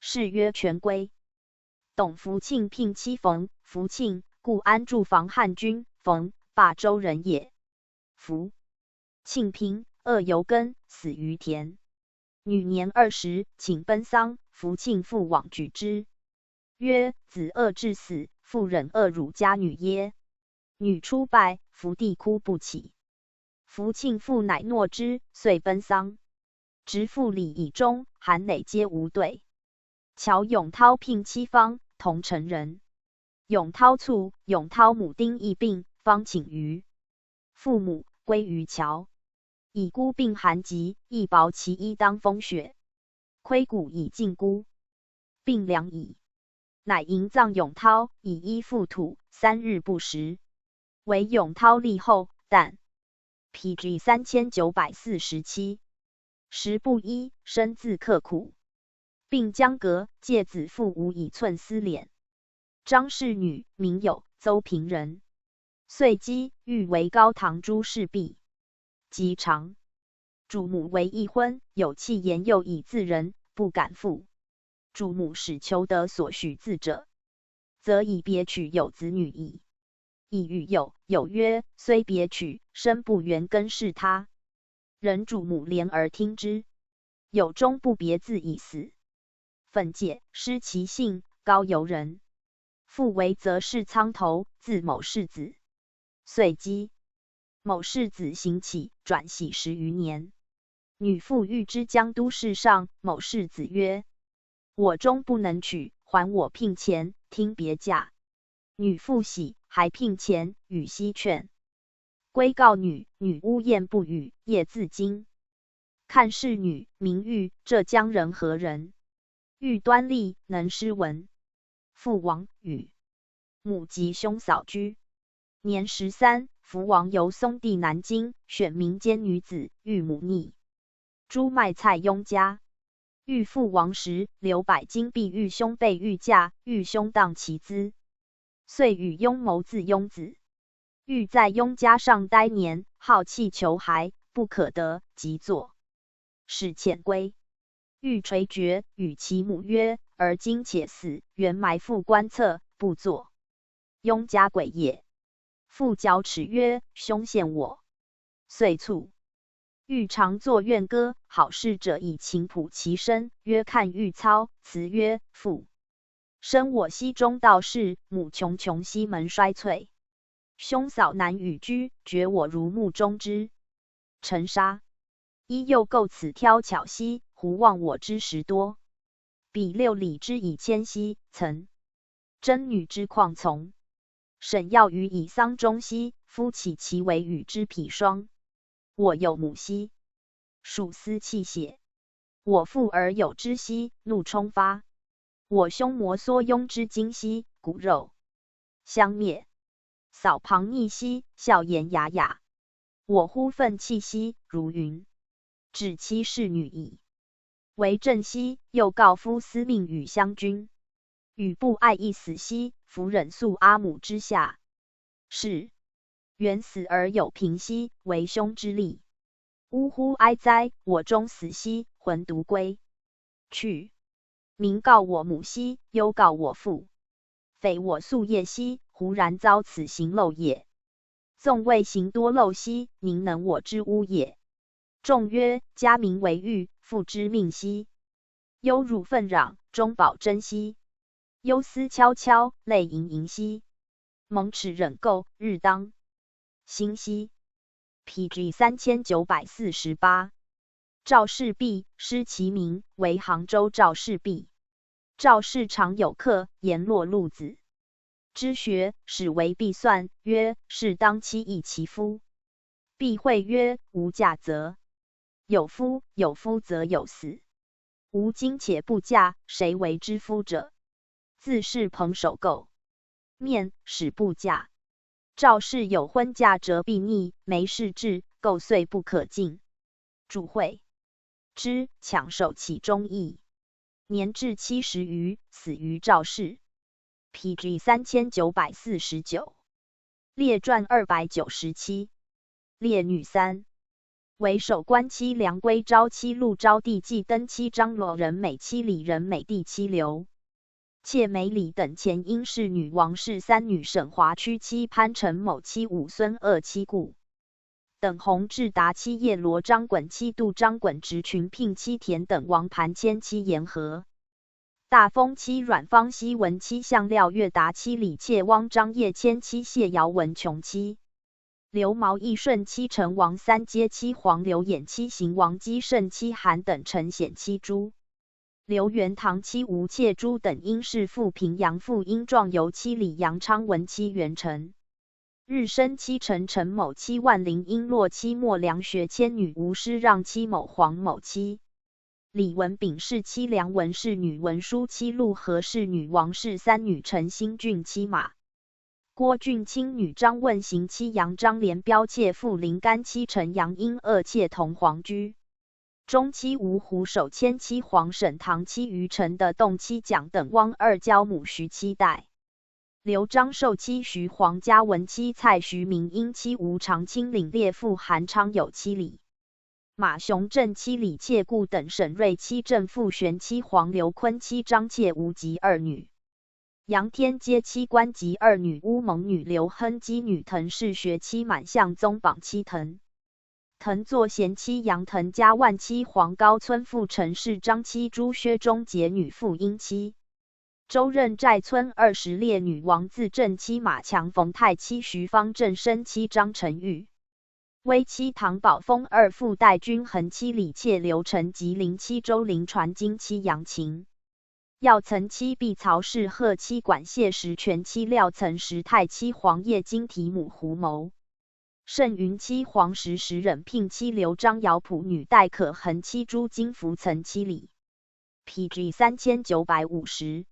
谥曰权归。董福庆聘妻冯，福庆，故安住房汉军，冯，霸州人也。福庆平，恶由根，死于田。女年二十，请奔丧，福庆父往举之，曰：子恶至死，父忍恶辱家女耶？女初拜，伏地哭不起。福庆父乃诺之，遂奔丧。执父礼以终，含馁皆无对。乔永涛聘妻方，桐城人。永涛卒，永涛母丁亦病，方请于父母，归于乔。以孤病寒疾，亦薄其衣当风雪。亏谷以尽孤，病凉矣。乃迎葬永涛，以衣覆土，三日不食。唯永涛立后，旦。P G三千九百四十七。食不衣，身自刻苦。病将革，借子父无以寸丝脸。张氏女，名友，邹平人。岁饥，欲为高堂诸事毕，及长。主母为一婚，有气言幼以自人，不敢复。主母始求得所许子者，则以别娶有子女矣。以与友，友曰：虽别娶，身不缘根是他。人主母怜而听之。友终不别子以死。粉介，失其姓，高邮人。父为则氏仓头，字某氏子。岁饥，某氏子行乞，转徙十余年。女父遇之江都市上，某氏子曰：我终不能娶，还我聘钱，听别嫁。女父喜，还聘钱，与悉劝。归告女，女呜咽不语，夜自惊。看氏女，名玉，浙江人和人。玉端丽，能诗文。父亡，与母及兄嫂居。年十三，福王游松地南京，选民间女子，玉母逆珠卖蔡邕家。玉父亡时，留百金币玉兄备玉嫁，玉兄当其资，遂与邕谋字邕子。玉在邕家上待年，好气求孩，不可得，即作。使遣归。玉垂绝，与其母曰：儿今且死，原埋父棺侧，不作，邕家鬼也。父绞齿曰：兄陷我。遂卒。玉常作怨歌，好事者以琴谱其声，曰：看玉操，词曰：父生我西中道士，母穷穷西门衰翠。兄嫂难与居，绝我如幕中之尘沙。衣又构此挑巧稀，胡忘我之时多。比六里之以千稀，曾征女之况从。沈耀余以丧钟稀，夫岂其为与之匹双？我有母稀，属思泣血。我父而有之稀，怒冲发。我兄摩挲拥之筋稀，骨肉相啮。嫂旁逆稀，笑颜雅雅。我忽愤气稀，如云：止妻侍女矣。为政稀，又告夫司命与乡君。与不爱亦死稀，弗忍宿阿母之下。是。远死而有凭稀，为兄之力。呜呼哀哉，我终死稀，魂独归去。民告我母兮，忧告我父。匪我夙夜兮，胡然遭此行漏也。纵未行多漏兮，宁能我之污也？仲曰：家民为喻，父之命兮。忧汝愤攘，终保真兮。忧思悄悄，泪盈盈兮。蒙齿忍垢，日当 心兮。P G三千九百四十八。赵氏璧，失其名，为杭州赵氏璧。赵氏常有客，言落路子之学，始为璧算，曰：适当期亦其夫。璧会曰：无嫁则有夫，有夫则有死。吾今且不嫁，谁为之夫者？自是蓬首垢面，始不嫁。赵氏有婚嫁者必逆，媒事至，垢遂不可尽。主会之，强守其忠义。年至七十余，死于赵氏。P G三千九百四十九。列传二百九十七。列女三。为首观妻梁归昭妻陆昭帝季登妻张罗人美妻李人美帝妻刘 妾梅李等前因氏女王氏三女沈华屈妻潘陈某妻武孙二妻故。等弘志达妻叶罗张滚妻杜张滚直群聘妻田等王盘迁妻沿河。大丰妻阮方熙文妻向廖月达妻李妾汪张叶迁妻谢姚文琼妻。刘毛义顺妻陈王三阶妻黄刘演妻邢王姬胜妻韩等陈显妻朱。刘元堂妻吴妾朱等因氏父平阳父因状由妻李杨昌文妻元成。日升妻陈陈某妻万灵因洛妻莫梁学迁女吴师让妻某黄某妻。李文炳氏妻梁文氏女文书妻陆何氏女王氏三女陈兴俊妻马。郭俊卿女张问行妻杨张连标妾父林干妻陈杨因二妾同黄居。 中期吴胡守迁妻黄沈堂妻于陈的动妻蒋等汪二焦母徐妻代。刘张寿妻徐黄嘉文妻蔡徐明英妻吴长卿领列父韩昌友妻李。马雄镇妻李妾顾等沈瑞妻郑富玄妻黄刘坤妻张妾无及二女。杨天阶妻关及二女乌蒙女刘亨基女藤氏学妻满相宗榜妻藤 藤作贤妻杨藤家万妻黄高村妇陈氏张妻朱薛中杰女妇英妻。周任寨村二十列女王自正妻马强冯太妻徐方正生妻张晨玉。威妻唐宝峰二妇戴君恒妻李妾刘晨吉林妻周林传金妻杨琴。耀曾妻毕曹氏贺妻管谢石全妻廖曾石太妻黄叶金提母胡谋。 盛云妻黄石石忍聘妻刘张姚普女戴可恒妻朱金福曾妻李。P G三千九百五十。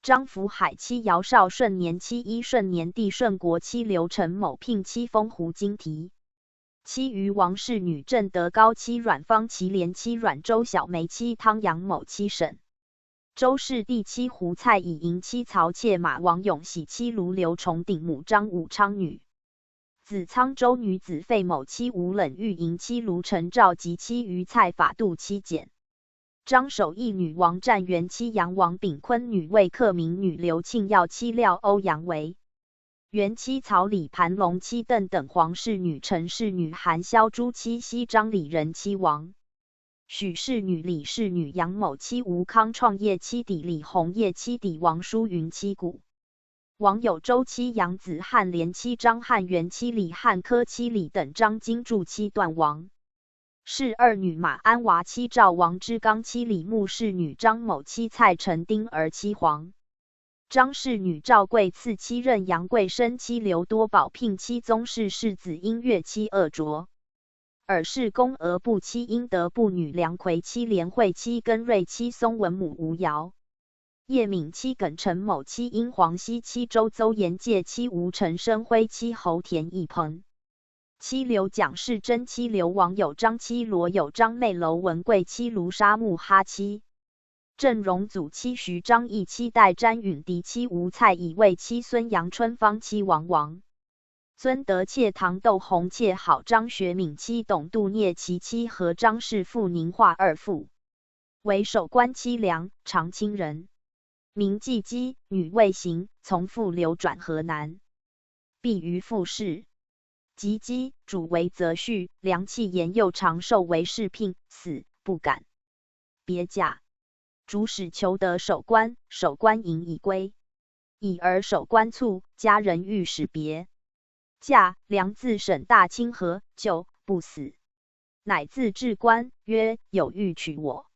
张福海妻姚少顺年妻一顺年帝顺国妻刘陈某聘妻丰湖金提。妻于王氏女郑德高妻阮方齐连妻阮周小梅妻汤阳某妻沈。 周氏帝妻胡蔡以迎妻曹妾马王永喜妻卢刘崇鼎母张武昌女。子沧州女子费某妻吴冷玉迎妻卢陈赵及妻于蔡法度妻简。张守义女王占元妻杨王炳坤女魏克明女刘庆耀妻廖欧阳为。元妻曹李盘龙妻邓等黄氏女陈氏女韩萧朱妻西张李仁妻王。 许氏女、李氏女、杨某妻吴康创业妻底、李弘业妻底、王淑云妻古。王友周妻杨子汉连妻张汉元妻李汉科妻李等张金柱妻段王。氏二女马鞍娃妻赵王之刚妻李牧氏女张某妻蔡成丁儿妻黄。张氏女赵贵赐妻任杨贵生妻刘多宝聘妻宗室世子音乐妻恶卓。 尔氏公娥部妻英德部女梁魁妻连惠妻根瑞妻松文母吴瑶。叶敏妻耿陈某妻殷黄熙妻周邹延介妻吴陈生辉妻侯田义朋。妻刘蒋氏珍妻刘王友张妻罗友张妹楼文贵妻卢沙木哈妻。 郑荣祖妻徐张义妻代詹允迪妻吴蔡以卫妻孙杨春芳妻王王。尊德妾唐窦弘妾好张学敏妻董杜聂其妻和张氏妇宁化二妇。为守关妻梁，长清人，名季姬，女魏邢，从富流转河南，避于富氏。季姬主为择婿，梁弃言又长寿为侍聘，死不敢别嫁。主使求得守关，守关迎以归，已而守关促，家人欲使别嫁，梁自审大清河，就不死。乃自至官曰：有欲娶我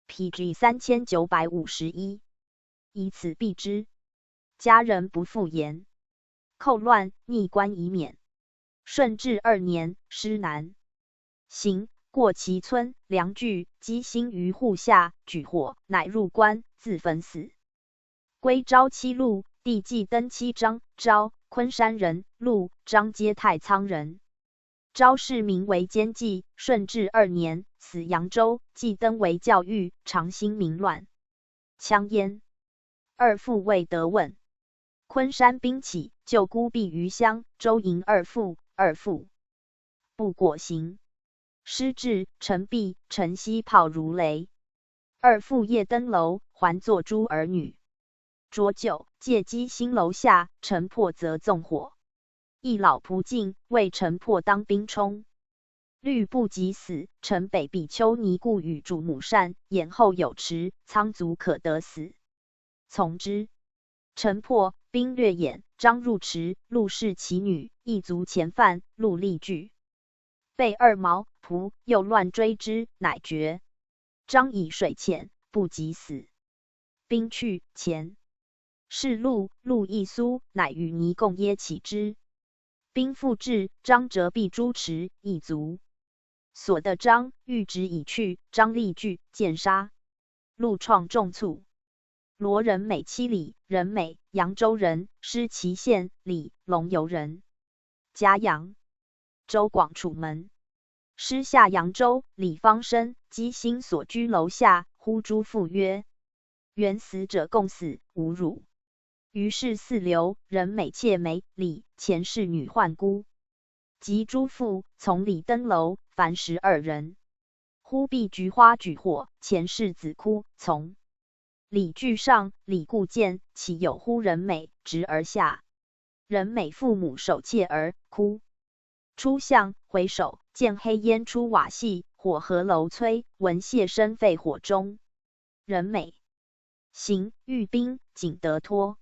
，P G三千九百五十一，以此避之。家人不复言。寇乱，逆关已免。顺治二年，师南，行，过其村，梁惧，击星于户下，举火，乃入关，自焚死。归昭期陆，弟季登妻张，昭，昆山人，陆，张皆太仓人。昭氏名为奸计，顺治二年，死扬州，季登为教谕，长兴民乱，羌燕。二父未得问，昆山兵起，旧孤避于乡，周迎二父，二父不果行，师至，城闭，城西炮如雷。二父夜登楼，还作诸儿女。浊酒，借击星楼下，城破则纵火。一老仆进，谓城破当兵充。虑不及死，乘北避丘泥固与主母善，掩后有池，仓卒可得死。从之。城破，兵略掩，张入池，陆氏其女，亦卒前犯，陆力拒，被二毛仆又乱追之，乃决。张以水浅，不及死。兵去前，是陆，陆亦苏，乃与泥共掖起之。兵复至，张则避诸池，亦卒。所得张，遇执以去，张力拒，见杀。陆创众卒。罗人美妻李，人美，扬州人，失其县，李，龙游人，嘉阳。周广楚门，师下扬州，李方申，击星所居楼下，呼诸父曰：原死者共死，无辱。于是四流，人美妾美，李，钱氏女患孤。及诸父，从李登楼，凡十二人。忽避菊花举火，钱氏子哭，从李俱上，李固见，岂有乎人美，执而下。人美父母守妾而哭。初向，回首，见黑烟出瓦隙，火合楼摧，闻谢声废火中。人美行，遇兵，仅得脱。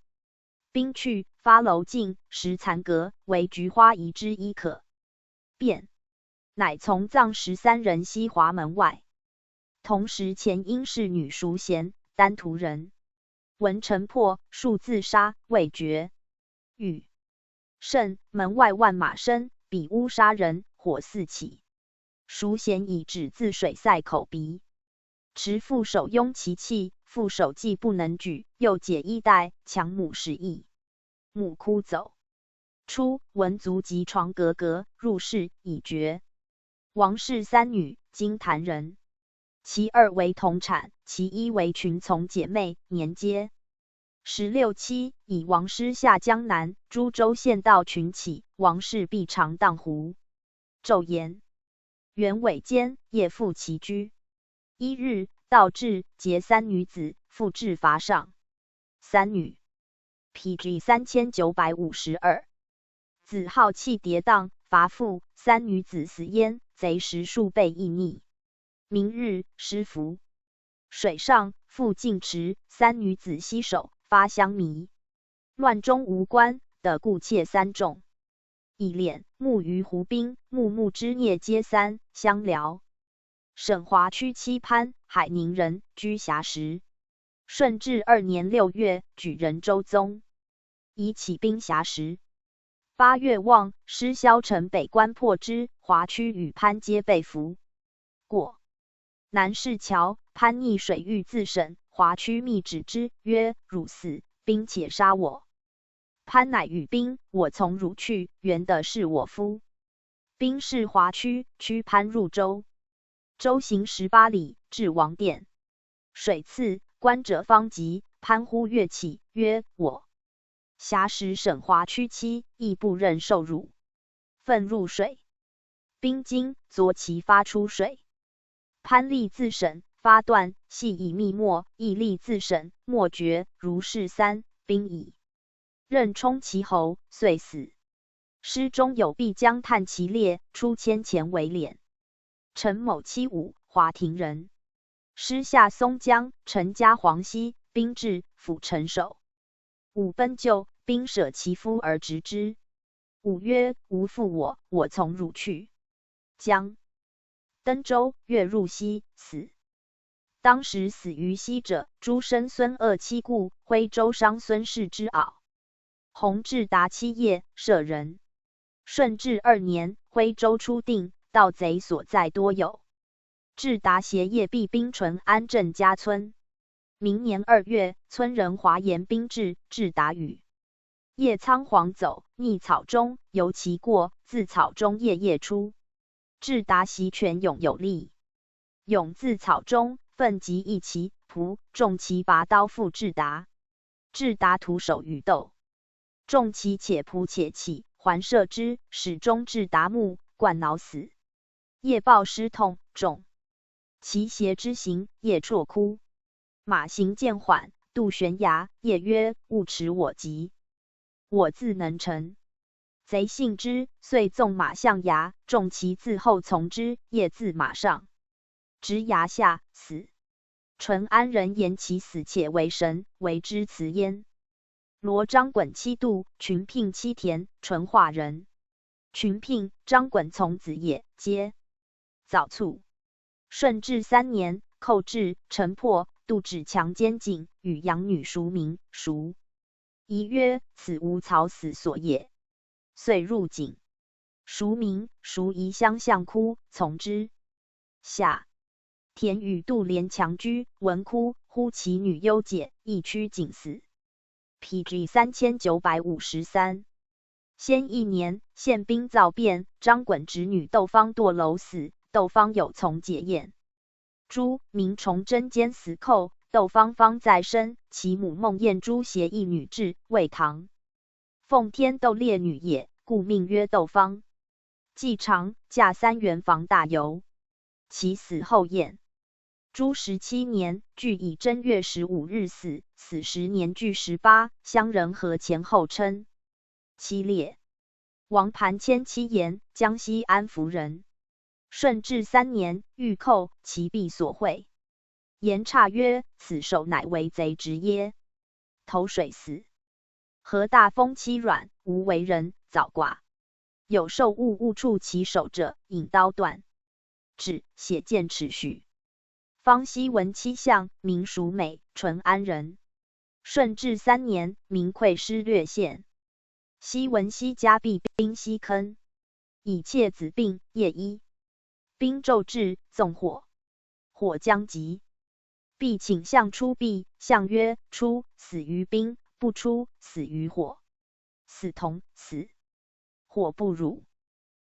兵去，发楼尽，拾残阁，惟菊花遗之衣可辨。乃从葬十三人西华门外。同时前因侍女赎贤，丹徒人，闻城破，数自杀，未决。语甚，门外万马生，彼屋杀人，火四起。赎贤以纸自水塞口鼻。持副手拥其气，副手既不能举，又解衣带，强母使役。母哭走。初，闻卒及床格格，入室已决。王氏三女，金坛人，其二为同产，其一为群从姐妹，年皆十六七，以王师下江南，诸州县道群起，王氏必常荡胡。昼言，原委监，夜复其居。一日，盗至，劫三女子，复置伐上。三女，P G三千九百五十二。子好弃迭荡，伐复，三女子死焉，贼时数倍亦逆。明日，师服。水上，复进池，三女子西首，发乡糜。乱中无官，得故妾三众。以脸，募于湖滨，募募之孽皆三，相聊。沈华区期潘，海宁人，居硖石。顺治二年六月，举人周宗。以起兵硖石。八月望，师萧城北关破之，华区与潘皆被俘。过南市桥，潘逆水欲自审，华区密止之，曰：汝死，兵且杀我。潘乃语兵：我从汝去，原的是我夫。兵至华区，驱潘入周。周行十八里，至王殿。水次，关者方及，潘忽跃起，曰：我硖石沈华区期，亦不忍受辱，愤入水。兵惊，左其发出水。潘立自审，八段，系以密末，亦立自审，末决如是三，兵矣。任充其侯，遂死。诗中有毕将叹其列，出千钱为脸。陈某七五，华亭人。师下松江，陈家黄溪，兵至，抚陈首。武奔救，兵舍其夫而执之。武曰：“吾父我，我从汝去。”将登州，月入西，死。当时死于西者，诸生孙鼬妻故，徽州商孙氏之敖。弘治达七夜，赦人。顺治二年，徽州初定，盗贼所在多有。治达携夜避兵淳安镇家村。明年二月，村人华言兵至，治达语。夜仓皇走，逆草中，游其过，自草中夜夜出。治达习拳勇有力，勇自草中，奋疾一骑，仆中其拔刀复治达。治达徒手与斗，中其且仆且起，还射之，始终治达目，贯脑死。夜报师痛，中。其邪之行，夜啜哭。马行渐缓，渡悬崖，夜曰：勿持我疾，我自能成。贼信之，遂纵马向崖，中其自后从之，夜自马上，直崖下，死。淳安人言其死且为神，为之辞焉。罗张滚七渡，群聘七田，淳化人。群聘，张滚从子也，皆。早卒。顺治三年，寇至，城破，杜止强坚境，与养女赎冥，赎。遗曰：“此无草死所也。”遂入井。赎冥，赎遗相向哭，从之。夏，田与杜连强居，闻哭，呼其女忧解，亦趋井死。P G三千九百五十三。先义年，献兵造汴，张滚侄女窦方堕楼死，窦方有从解宴。朱明崇祯奸死寇，窦方方在生，其母孟晏珠携一女至，未堂。奉天窦烈女也，故命曰窦方。季常，驾三原防大游。其死后宴。朱十七年，距以正月十五日死，死时年距十八，乡人合前后称。七烈。王盘迁七言，江西安福人。顺治三年，遇寇，其婢所会。言差曰：“此首乃为贼执耶。”投水死。河大风欺软，无为人，早寡。有兽误误触其首者，引刀断。指，写见尺许。方西闻妻相，名淑美，淳安人。顺治三年，名溃师略陷。西闻西家避兵西坑，以妾子病，夜衣。兵骤至，纵火，火将及。婢请相出避，相曰：“出，死于兵；不出，死于火。死同，死，火不辱。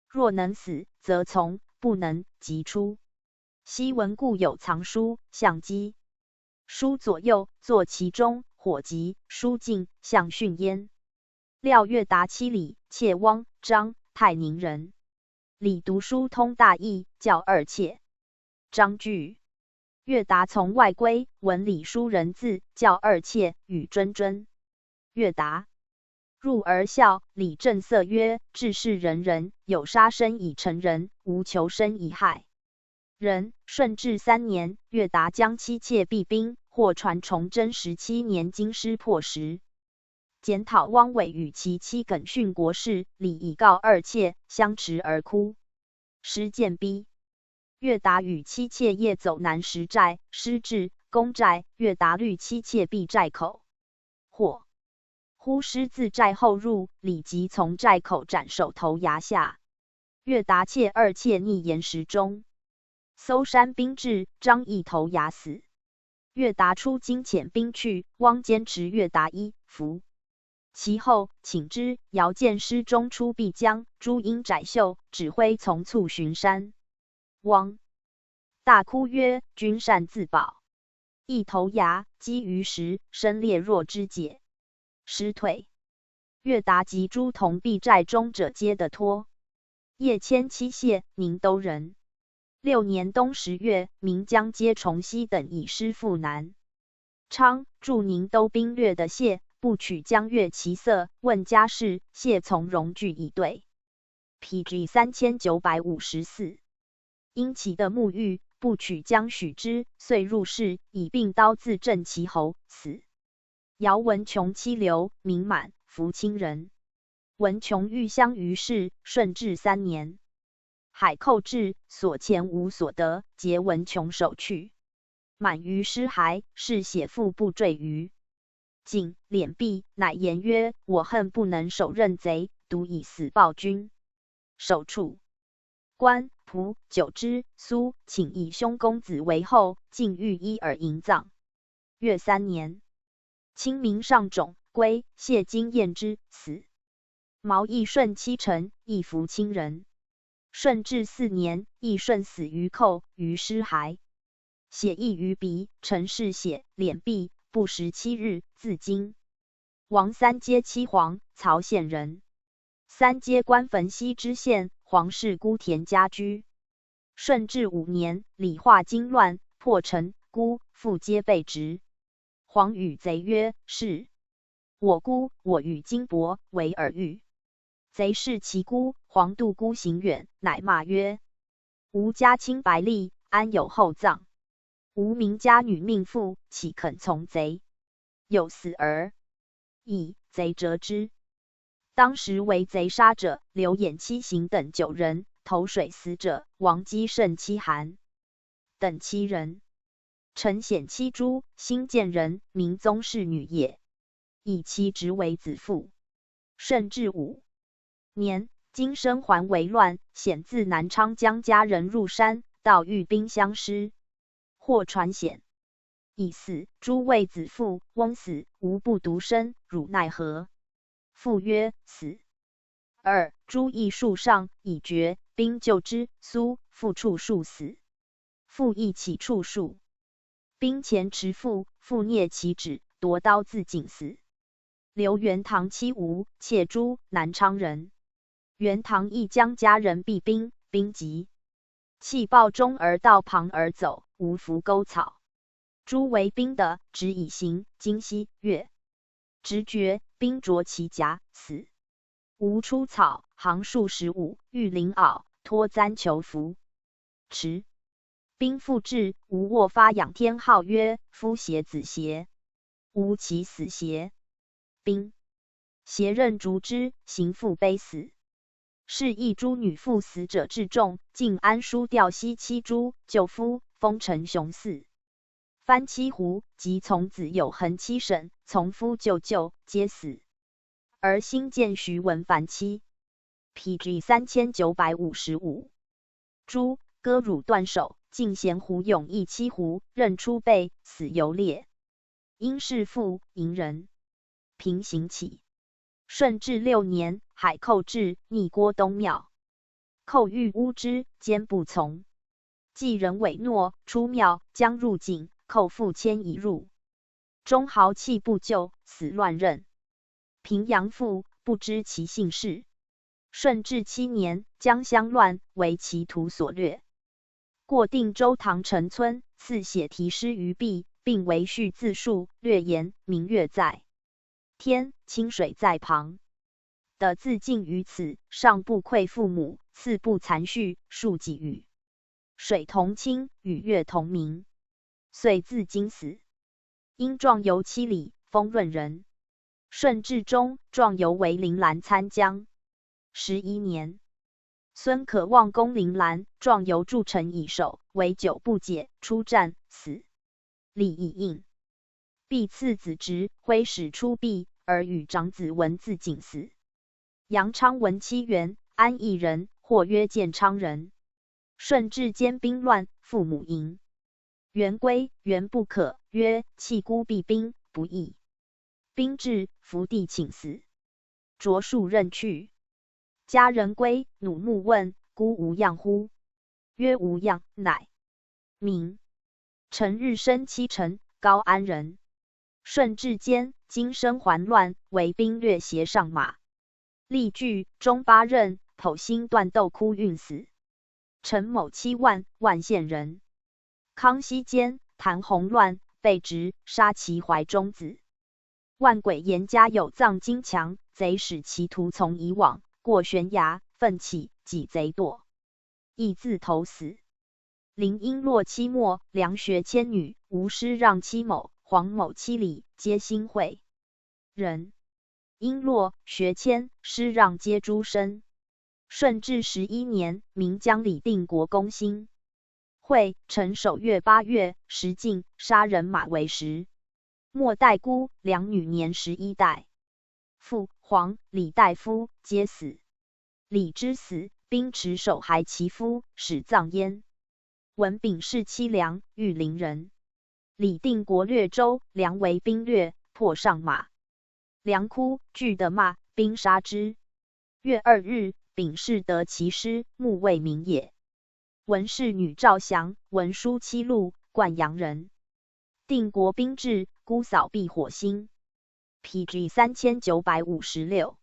若能死，则从；不能，即出。”西闻故有藏书，相击。书左右，坐其中，火急，书尽，相讯焉。料越达妻礼，妾汪，张，泰宁人。礼读书通大意，教二妾。张惧。越达从外归，闻礼书人字，教二妾与铮铮。越达入而笑，礼正色曰：“志士仁人，有杀身以成仁，无求生以害仁。”顺治三年，越达将妻妾避兵，获传崇祯十七年京师破时。 检讨汪伪与其妻耿训国事，礼以告二妾，相持而哭。时见逼。越达与妻妾夜走南石寨，师至，攻寨，越达虑妻妾避寨口，火。呼师自寨后入，礼即从寨口斩首投崖下。越达妾二妾匿岩石中。搜山兵至，张亦投崖死。 越达出京遣兵去，汪坚持越达衣服。其后请之，遥见师中出必将，朱因窄袖，指挥从卒巡山。汪大哭曰：“君擅自保。”亦投崖，击于石，身裂若肢解。石退。越达及诸同避寨中者皆得脱。叶谦妻谢，宁都人。六年冬十月，岷江皆虫息，等以师赴南。昌，祝宁都兵略的谢，不取江越其色，问家事，谢从容俱以对。P G三千九百五十四。殷启的沐浴，不取江许之，遂入室，以并刀自镇其喉，死。姚文琼妻刘，名满，福清人。文琼寓乡于室，顺治三年。海寇至，所遣无所得，皆文琼守去。满余尸骸，是写腹部坠于 井，脸毕，乃言曰：我恨不能手刃贼，独以死报君。首处。官仆九之苏请以兄公子为后，竟欲一而迎葬。约三年。清明上冢归，谢金晏之，死。毛义顺妻陈，亦福清人。顺治四年，义顺死于寇，余尸骸。写亦于笔，陈氏写，脸毕，不识七日，自京。王三阶七黄，曹县人。三阶官汾西知县，黄氏姑田家居。顺治五年，理化京乱，破陈、姑、父皆被执。黄与贼曰：是我姑，我与金帛为尔御。贼视其姑，黄度孤行远，乃骂曰：吾家清白吏，安有厚葬？吾名家女命妇，岂肯从贼？有死而已，贼折之。当时为贼杀者，刘演七行等九人，投水死者，王基胜妻韩等七人。陈显妻朱，兴建人，明宗室女也。以其侄为子父。顺治五年，京生还为乱，显自南昌将家人入山，盗御兵相失。或传显以死，朱谓子父：翁死，无不独身，汝奈何？父曰：死。二，朱亦数上，以决兵救之，苏、父处数死。父亦起处数。兵前持父，父啐其指，夺刀自尽死。刘元堂妻吴，妾朱，南昌人。元堂亦将家人避兵，兵急，弃报钟而道旁而走，无伏钩草。朱为兵的，执以行，今昔月。直觉，兵着其甲，死。吴出草，行数十五，遇林袄，脱簪求服。迟。兵复至，吴握发仰天号曰：夫鞋子鞋，无其死鞋。兵鞋任逐之，行复悲死。是亦朱女父死者至众，竟安书调息妻朱，救夫，封陈雄嗣。番七胡，及从子有恒七省，从夫舅舅，皆死。而兴建徐文凡妻。P G三千九百五十五。朱，割乳断手，竟贤胡勇亦七胡，任出备，死犹猎。殷氏父，瀛人。平型起。顺治六年，海寇至，逆郭东庙。寇欲乌之，坚不从。继人违诺，出庙，将入井，寇复迁以入。中豪气不救，死乱任。平阳父，不知其姓氏。顺治七年，将相乱，为其徒所掠。过定州唐城村，赐写题诗于壁，并为序自述，略言：明月在天，清水在旁。的自尽于此，上不愧父母，次不残序，数几语。水同清，与月同明。遂自尽死。因壮游七里，封润人。顺治中，壮游为临兰参江。十一年。孙可望攻临兰，壮游筑城以守，为久不解，出战，死。李以应。必赐子侄，挥使出壁，而与长子文自尽死。杨昌文妻袁，安义人，或曰建昌人。顺治兼兵乱，父母迎。袁归，袁不可，曰：弃孤避兵，不义。兵至，伏地请死。卓树任去。家人归，努目问：孤无恙乎？曰：无恙，乃 名。陈日升妻陈，高安人。顺治间，京生还乱，为兵略斜上马。历据中巴任，剖心断豆枯运死。陈某妻万，万县人。康熙间，谈红乱，被执，杀其怀中子。万鬼严家有藏金强，贼使其徒从以往，过悬崖，奋起，及贼堕，亦自投死。林璎珞妻没，梁学谦女，无师让妻某，黄某妻李，皆新会人。璎珞、学谦、师让皆诸生。顺治十一年，明将李定国攻新会，陈守月八月，石敬杀人马为十，末代孤，两女年十一代。父、黄、李大夫皆死。李之死，兵持首还其夫，始葬焉。闻丙氏妻梁，玉林人。李定国略州，梁为兵略，破上马。梁哭，惧得骂，兵杀之。月二日，丙氏得其尸，墓未明也。闻侍女赵祥，文书七录，灌阳人。定国兵至，姑扫避火星。P G三千九百五十六。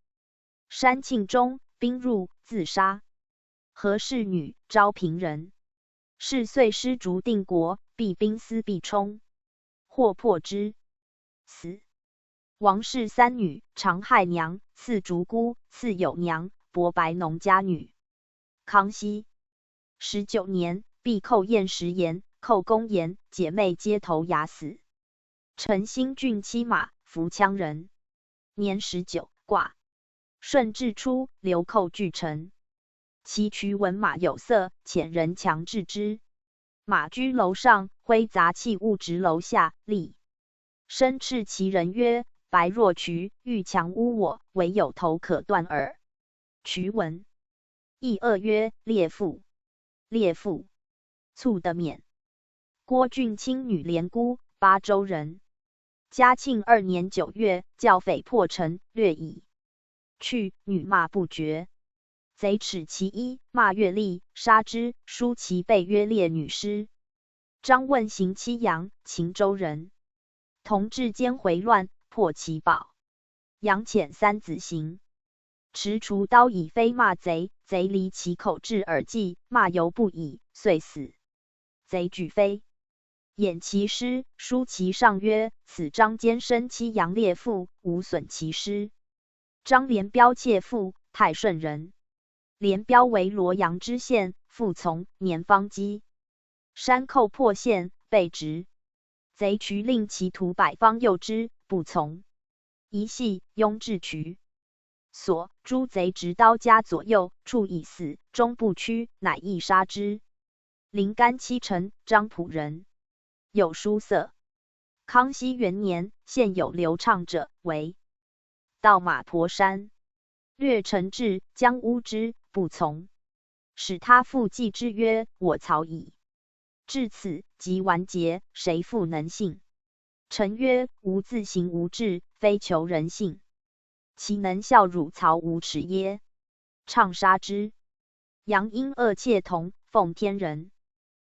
山庆中，兵入，自杀。何氏女，昭平人。是岁师逐定国，避兵思必冲，或破之，死。王氏三女，长害娘，次竹姑，次友娘，博白农家女。康熙十九年，避寇燕时延，寇攻延，姐妹皆投崖死。陈兴俊妻马，扶羌人。年十九，挂。顺治初，流寇拒陈。其渠闻马有色，遣人强制之。马居楼上，挥杂器物直楼下，立。申斥其人曰：“白若渠，欲强污我，唯有头可断耳。”渠闻。亦恶曰：“猎父，猎父。”促得免。郭俊卿女连姑，巴州人。嘉庆二年九月，教匪破陈，略以去，女骂不绝。贼耻其衣，骂月丽，杀之，书其背曰“猎女尸”。张问行七阳，秦州人。同治间回乱，破其堡。杨潜三子行。持锄刀以飞骂贼，贼离其口至耳际，骂尤不已，遂死。贼举飞，掩其尸，书其上曰：“此张坚身欺杨猎父，无损其尸。”张连标妾妇，泰顺人。连标为罗阳知县，父从，年方饥。山寇破县，被执。贼渠令其徒百方诱之，不从。一系拥至渠所，诸贼执刀加左右，处以死，终不屈，乃亦杀之。林干七陈，漳浦人。有书色。康熙元年，现有流唱者为：“盗马驮山，掠陈至，将污之，不从。使他父祭之曰：‘我曹矣。’至此，即完结，谁复能信？”陈曰：“吾自省吾志，非求人信。岂能笑汝曹无耻耶？”唱杀之。杨璎饌妾童，奉天人。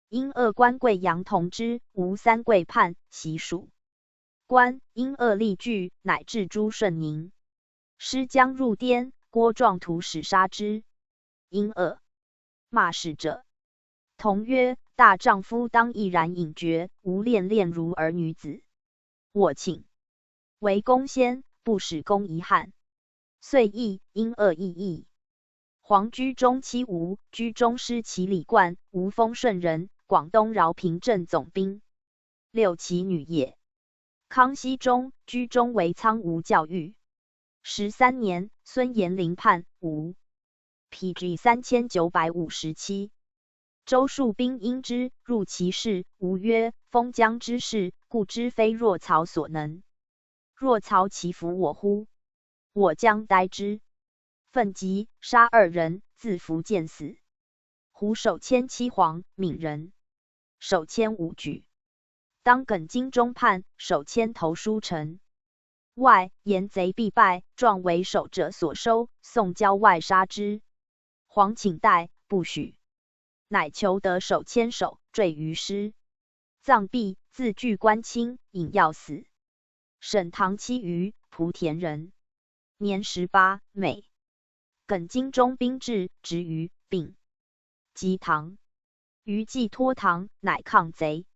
璎饌官贵杨同知，无三桂判，习署。官璎饌力拒，乃置诸顺宁。师将入滇，郭壮图使杀之。璎饌骂使者。同曰：“大丈夫当毅然饮决，无恋恋如儿女子。我请为公先，不使公遗憾。”遂议，璎饌亦议。黄居中妻吴，居中失其礼冠，吴丰顺人，广东饶平镇总兵。六其女也。康熙中，居中为参吴教谕。十三年，孙延龄叛吴。P G三千九百五十七。周树宾因之入其室，吴曰：“封疆之事，故知非若曹所能。若曹其服我乎？我将待之。”奋急，杀二人，自伏见死。胡守谦妻黄，岷人。守谦无举。当耿精忠叛，守谦投书陈。外，言贼必败，状为守者所收，送郊外杀之。黄请代，不许。乃求得守谦首，坠于师。葬毕，自具官清，饮药死。沈堂妻余，莆田人。年十八，美。耿精忠兵至，执于并。即唐。余既托唐，乃抗贼。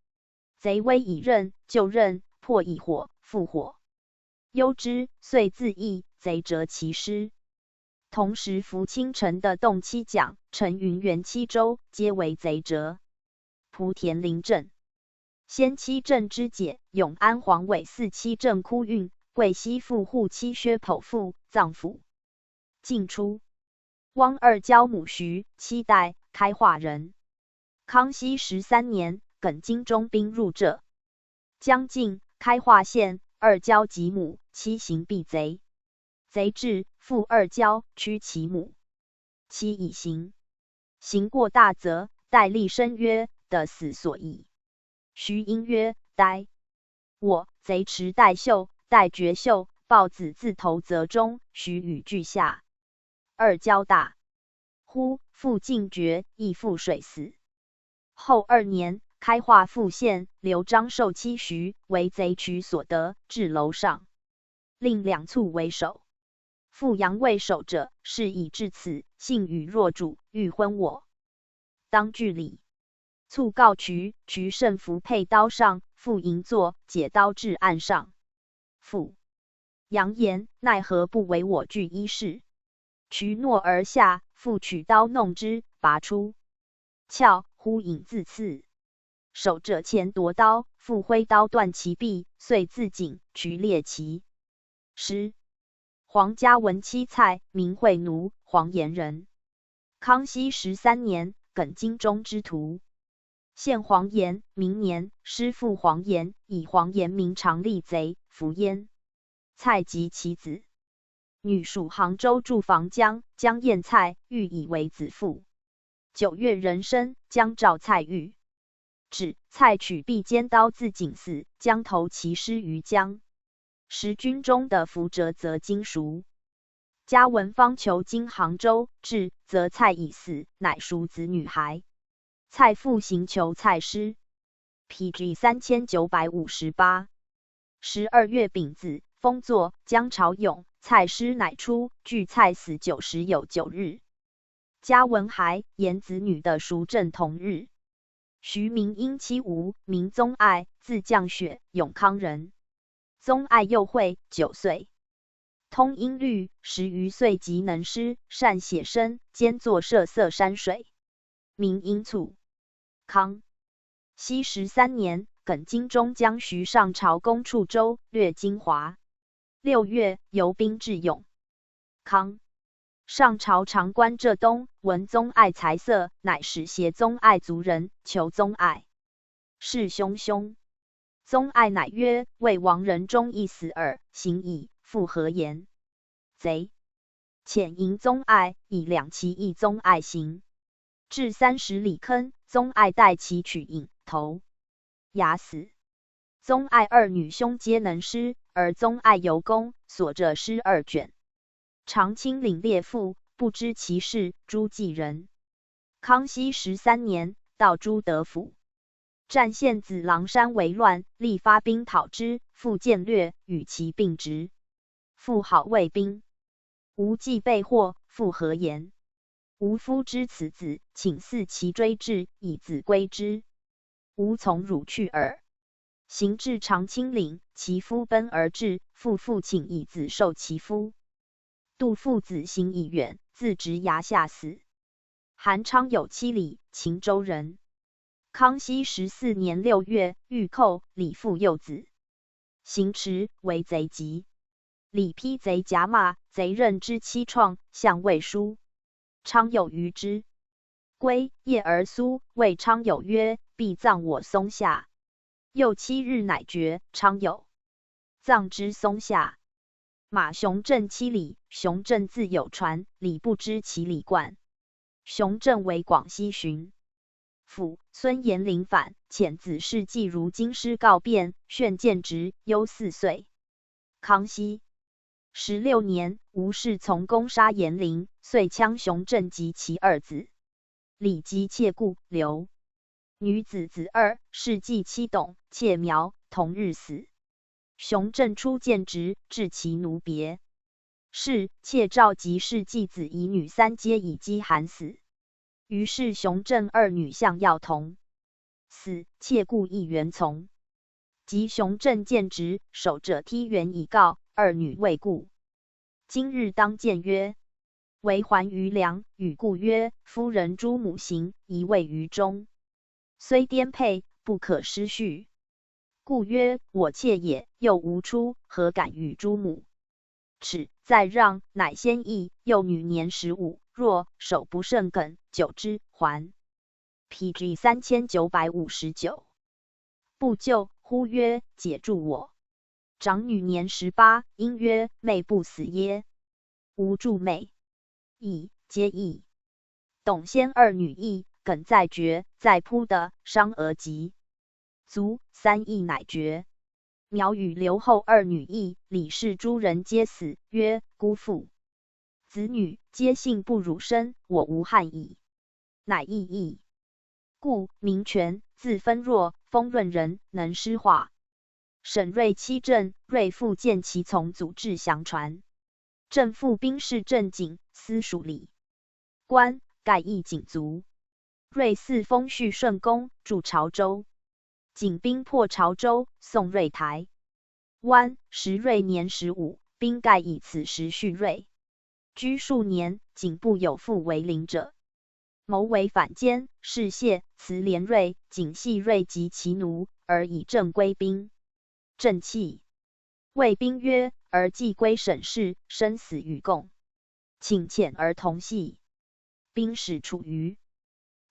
贼威以任，就任，破以火，复火。忧之，遂自缢，贼折其师。同时，福清城的洞七蒋、陈云元七州，皆为贼折。莆田临镇。先七镇之解，永安黄尾寺七镇哭运，桂溪富户七薛剖腹、脏腑。 晋初，汪二娇母徐，七代，开化人。康熙十三年，耿精忠兵入浙。将近，开化县，二娇及母妻行避贼。贼至，复二娇，驱其母。妻已行。行过大泽，戴笠深曰：得死所矣。徐应曰：待。 我贼持带袖，带绝袖，抱子自投泽中，徐与俱下。二娇大呼，父进决，亦赴水死。后二年，开化复县，刘彰授妻徐，为贼取所得，置楼上，令两卒为首。父杨为首者，是以至此，信与弱主，欲昏我。 当据礼。卒告渠，渠甚服佩刀上，父迎坐，解刀置案上。父杨言：奈何不为我据衣室？渠诺而下，父取刀弄之，拔出鞘，忽影自刺。守者前夺刀，父挥刀断其臂，遂自尽，渠裂其 师。黄家文妻蔡，名惠奴，黄岩人。康熙十三年，耿精忠之徒。现黄岩，明年，师父黄岩，以黄岩名常立贼，伏焉。蔡及其子。女属杭州住房江，江晏蔡，育以为子妇。九月壬申，江召蔡育。 止蔡取臂尖刀自颈死，将投其师于江。时军中的伏折则金赎。嘉文方求经杭州，至，则蔡已死，乃赎子女孩。蔡父行求蔡师。P G三千九百五十八。十二月丙子，封作江潮涌，蔡师乃出，距蔡死九十有九日。 嘉文还沿子女的赎正同日。徐明英妻吴，名宗爱，字绛雪，永康人。宗爱幼惠，九岁，通音律，十余岁即能诗，善写生，兼作设色山水。明英卒。康 熙十三年，耿精忠将徐上朝攻处州，略金华。六月，游兵至永康。上朝常观浙东，闻宗爱才色，乃使携宗爱族人，求宗爱。事兄兄。宗爱乃曰：未亡人终亦死耳，行矣，复何言？贼。遣迎宗爱，以两骑役宗爱行。 至三十里坑，宗爱带其取引，投。牙死。宗爱二女兄皆能诗，而宗爱尤工，所著诗二卷。长清岭猎父，不知其氏，诸暨人。康熙十三年，到朱德府。 战献子郎山为乱，立发兵讨之，复见略，与其并执。父号卫兵。吴既被获，父何言？吴夫知此子，请赐其追至，以子归之。吴从汝去耳。行至长清岭，其夫奔而至，父复请以子授其夫。杜父子行已远，自直崖下死。 韩昌友妻李，秦州人。康熙十四年六月，遇寇，李父幼子。行池，为贼及。李披贼甲马，贼任之妻创，向未书。昌友于之。归夜而苏，谓昌友曰：必葬我松下。又七日乃决，昌友 葬之松下。马熊震妻李，熊震自有船，李不知其李冠。熊震为广西巡抚。孙延龄反，遣子侍季如京师告变，宣建直，忧四岁。康熙十六年，吴侍从攻杀延龄，遂羌熊震及其二子。 李及妾故，留。女子子二，侍季妻董，妾苗，同日死。熊震初见直，至其奴别。侍、妾召及侍季子乙女三皆以饥寒死。于是熊震二女向药童。死，妾故亦缘从。及熊震见执守者梯园以告，二女未顾。今日当见曰：为还余粮，语故曰：夫人诸母行，宜慰于中。虽颠沛，不可失序。故曰：我妾也，幼无出，何敢与诸母？尺，再让，乃先议。幼女年十五，若守不甚梗，久之，还。P G三千九百五十九。不救，呼曰：解助我。长女年十八，因曰：妹不死耶？无助妹。亦皆亦。董先二女亦梗在决，在扑的，伤而及卒，三亦乃决。苗与刘后二女亦，李氏诸人皆死，曰：孤父子女皆幸不辱身，我无憾矣。乃亦亦。故名权自分若，丰润人能施化。沈瑞妻郑瑞父见其从祖至详传。郑父兵事正经，司署礼官，盖亦景卒。瑞嗣封叙顺公，驻潮州。景兵破潮州，送瑞台湾。时瑞年十五，兵盖以此时叙瑞。居数年，景部有父为陵者，谋为反间，事谢，辞连瑞，景系瑞及其奴，而以郑归兵。郑泣。谓兵曰：儿既归沈氏，生死与共，请遣儿同系。兵始处于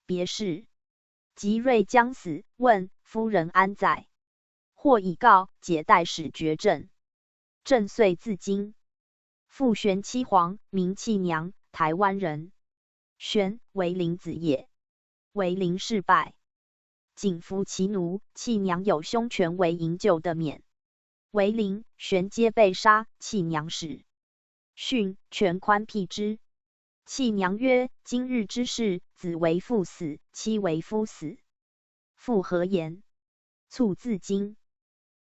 别室。及瑞将死，问：夫人安在？或以告解带使绝郑。郑遂自京。父玄妻黄，名契娘，台湾人。玄，为陵子也。为陵事败，景服其奴，契娘有兄权为营救得免。为陵、玄皆被杀，契娘始殉，权宽辟之。契娘曰：今日之事，子为父死，妻为夫死，父何言？卒自京。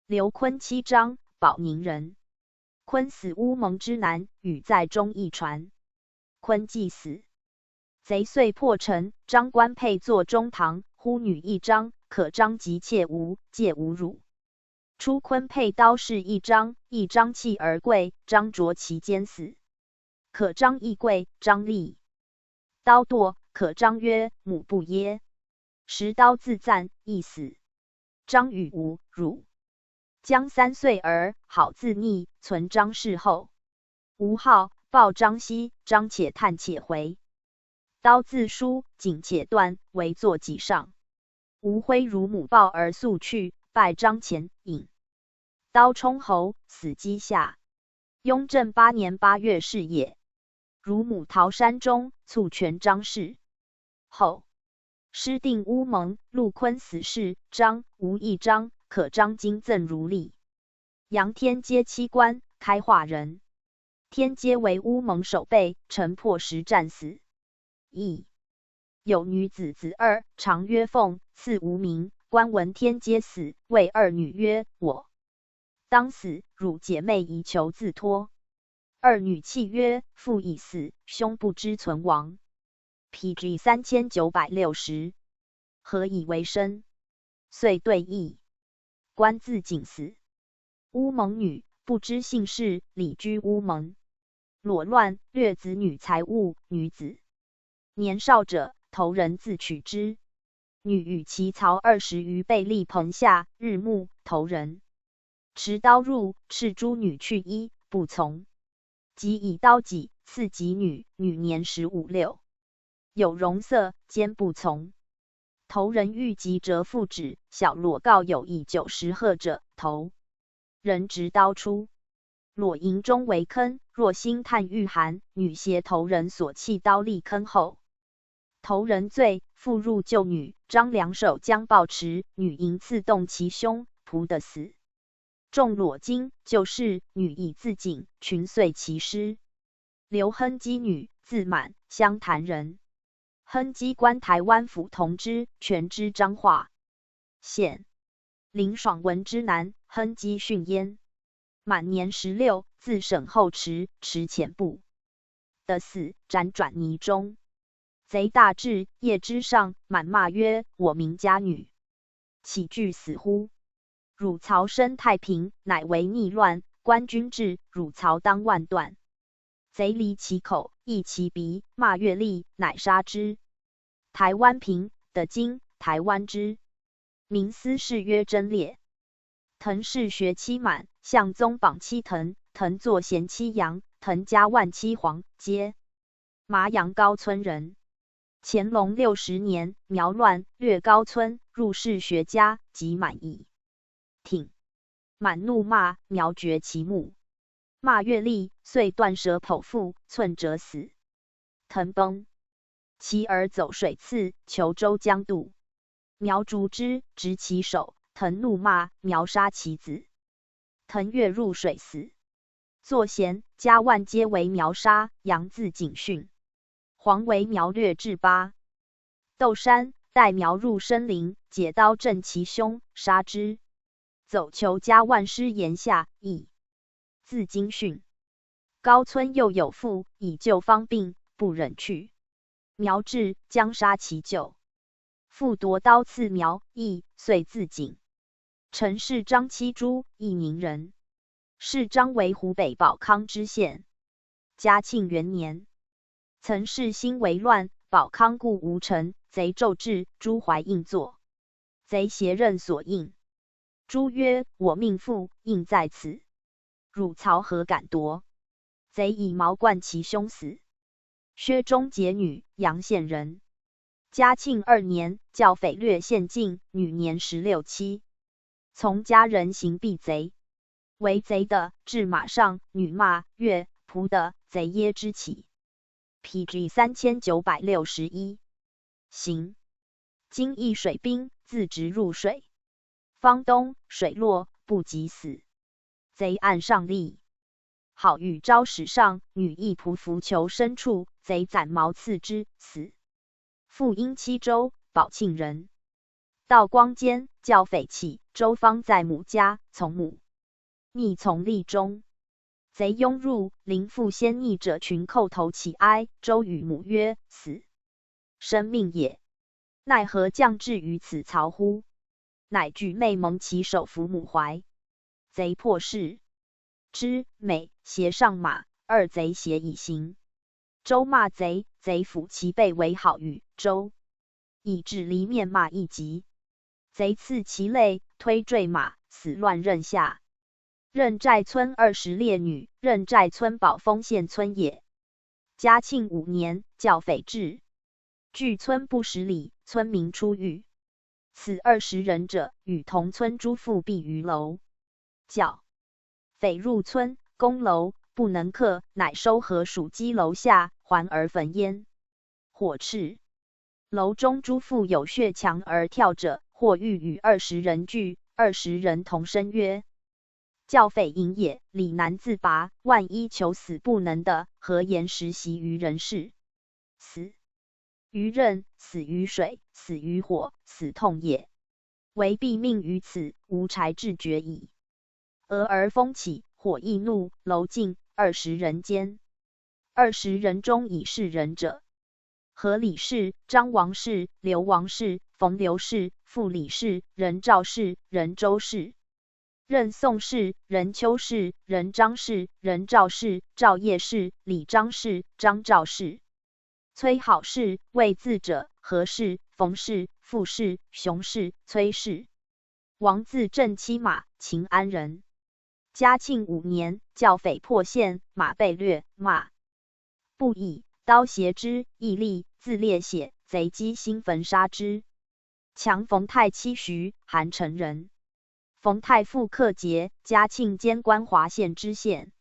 刘坤妻张，保宁人。坤死，乌蒙之男，语在忠义传。坤既死，贼遂破陈，张官配坐中堂，呼女亦张，可张及妾无，借无辱。初坤配刀侍亦张，亦张弃而跪，张着其肩死。可张亦跪，张立。刀剁，可张曰：母不耶？时刀自暂，亦死。张语无辱。将三岁儿，好自逆，存张氏后。吴号，报张息，张且叹且回。刀自疏，颈且断，围坐几上。吴徽乳母抱而速去，拜张前引。刀冲喉，死鸡下。雍正八年八月逝也。乳母逃山中，促全张氏后。施定乌蒙，陆坤死侍，张、吴亦张，可张今赠如例。杨天阶妻官，开化人。天阶为乌蒙守备，城破时战死。亦有女子子二，长曰凤，次无名。官闻天阶死，谓二女曰：我当死，汝姐妹宜求自托。二女泣曰：父已死，兄不知存亡。P G三千九百六十。何以为生？遂对亦。官自景死。乌蒙女，不知姓氏，礼居乌蒙。裸乱，掠子女财物、女子。年少者，投人自取之。女与其曹二十余辈立棚下，日暮，投人持刀入，斥诸女去衣，不从。即以刀几，刺及女，女年十五六，有容色，坚不从。投人遇及折腹止，小裸告有以九十赫者，投人执刀出。裸营中为坑，若兴叹御寒，女携投人所弃刀立坑后。投人醉，复入救女，张两手将抱持，女迎刺动其胸，仆得死。众裸巾，就是女以自警，裙遂其尸。刘亨基女，字满，湘潭人。亨基官台湾府同知，权知彰化县。林爽文之男，亨基逊焉。满年十六，自省后池，池浅步得死，辗转泥中。贼大至夜之上，满骂曰：“我民家女，岂惧死乎？”汝曹生太平，乃为逆乱，官军至，汝曹当万断。贼离其口，易其鼻，骂曰：“厉！”乃杀之。台湾平，的今台湾之。民思是曰：“真烈！”藤氏学妻满，向宗榜妻藤，藤作贤妻杨，藤家万妻黄，皆麻阳高村人。乾隆六十年，苗乱，略高村，入室学家，即满矣。挺满怒骂苗绝其目，骂曰：“厉！”遂断舌剖腹，寸者死。藤崩，其儿走水次，求舟将渡。苗逐之，执其首，藤怒骂，苗杀其子。藤跃入水死。作贤家万皆为苗杀，杨字景训，黄为苗略至巴斗山，待苗入深林，解刀正其胸，杀之。走求家万师岩下，亦字景训。高村又有父，以舅方病，不忍去。苗至，将杀其舅。父夺刀刺苗，亦遂自尽。陈氏张妻朱，义宁人。氏张为湖北保康知县。嘉庆元年，陈氏兴为乱，保康故无陈，贼骤至，朱怀应作贼协任所应。朱曰：“我命父应在此，汝曹何敢夺？”贼以矛贯其胸死。薛忠解女，阳县人。嘉庆二年，教匪掠县境，女年十六七，从家人刑毙贼。围贼的置马上，女骂曰：“仆的，贼耶之起。”P G三千九百六十一。行。今亦水兵，自直入水，方东水落，不及死。贼岸上立。好雨招始上，女亦仆伏求深处，贼斩毛刺之，死。父因妻周，保庆人。道光间，教匪起，周方在母家，从母逆从立中。贼拥入，临父先逆者群叩头乞哀，周与母曰：死，生命也，奈何降至于此曹乎？乃举妹蒙其首伏母怀。贼破势，之美协上马，二贼协以行。周骂贼，贼抚其背为好语，周以指离面骂亦及。贼刺其肋，推坠马，死乱任下。任寨村二十列女，任寨村保丰县村也。嘉庆五年，教匪至，距村不十里，村民出狱。死二十人者，与同村诸妇避于楼。教匪入村，攻楼，不能克，乃收何属积楼下，环而焚焉。火赤，楼中诸妇有血墙而跳者，或欲与二十人拒，二十人同声曰：教匪隐也，理难自拔，万一求死不能得，何言实习于人世？死于任，死于水，死于火，死痛也。唯必命于此，无柴至绝矣。俄而风起，火亦怒，楼尽，二十人间。二十人中已是仁者，何李氏、张王氏、刘王氏、冯刘氏、傅李氏、任赵氏、任周氏、任宋氏、任邱氏、任张氏、任赵氏、赵叶氏、李张氏、张赵氏、崔郝氏。魏字者，何氏、冯氏、傅氏、熊氏、崔氏。王字正妻马，覃安人。嘉庆五年，教匪破县，马被掠，骂不已，刀携之，亦立，自裂血，贼击兴焚杀之。强冯太妻徐，韩城人。冯太父克节，嘉庆兼观华县知县。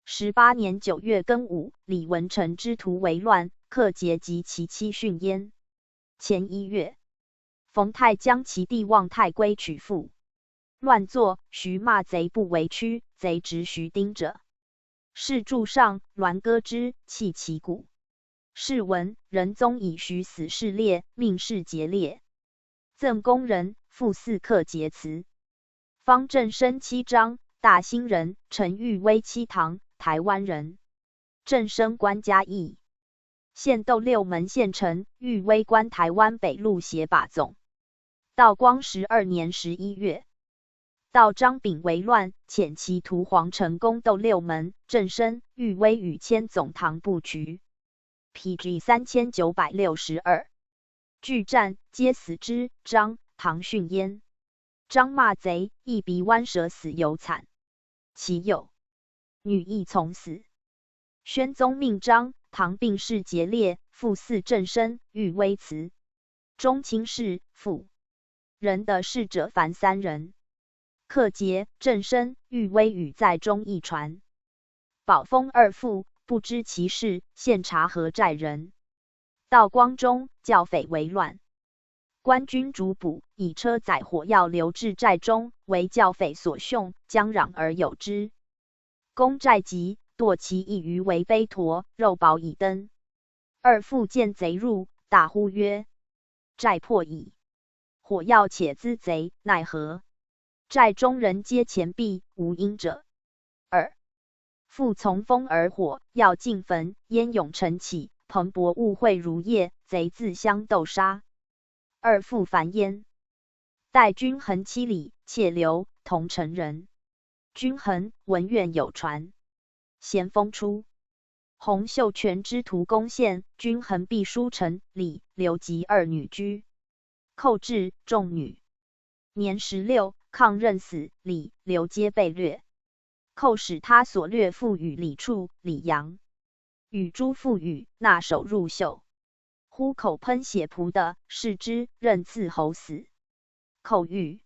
十八年九月庚午，李文成之徒围乱，克节及其妻殉焉。前一月，冯太将其弟望太归娶妇。乱作，徐骂贼不为屈，贼执徐丁者，士柱上，栾割之，弃其骨。世文：仁宗以徐死事裂，命世节裂。赠宫人，父嗣克节祠。方正生妻张，大兴人，陈玉微妻唐，台湾人。正生官嘉义。现斗六门县城，裕威关台湾北路斜把总。道光十二年十一月，道张炳为乱，遣其徒黄城攻斗六门，镇身裕威与千总堂部局。P G三千九百六十二。拒战，皆死之，张、唐殉焉。张骂贼，亦比剜舌死尤惨。其幼女亦从死。宣宗命张、唐并氏节烈，父嗣镇身裕威祠。中卿氏、妇人的逝者凡三人。克节、镇身裕威语载中一传。保封二父，不知其事，献察河寨人。道光中，教匪为乱，官军逐捕，以车载火药流至寨中，为教匪所凶，将壤而有之。攻寨急，剁其一鱼为碑驮，肉饱以登。二父见贼入，大呼曰：「寨破矣！」火药且资贼，奈何？寨中人皆前避，无应者。二父从风而火，药尽焚，烟涌澄起，蓬勃雾会如夜，贼自相斗杀。二父烦焉。待均衡七里，且留同城人。均衡，文苑有传。咸丰初，洪秀全之徒攻陷，均衡避书城，李、刘及二女居。寇至，众女年十六，抗任死，李、刘皆被掠。寇使他所掠妇孺李处、李杨，与诸妇孺纳首入袖。 虎口喷血仆的，视之，任伺侯死。寇遇，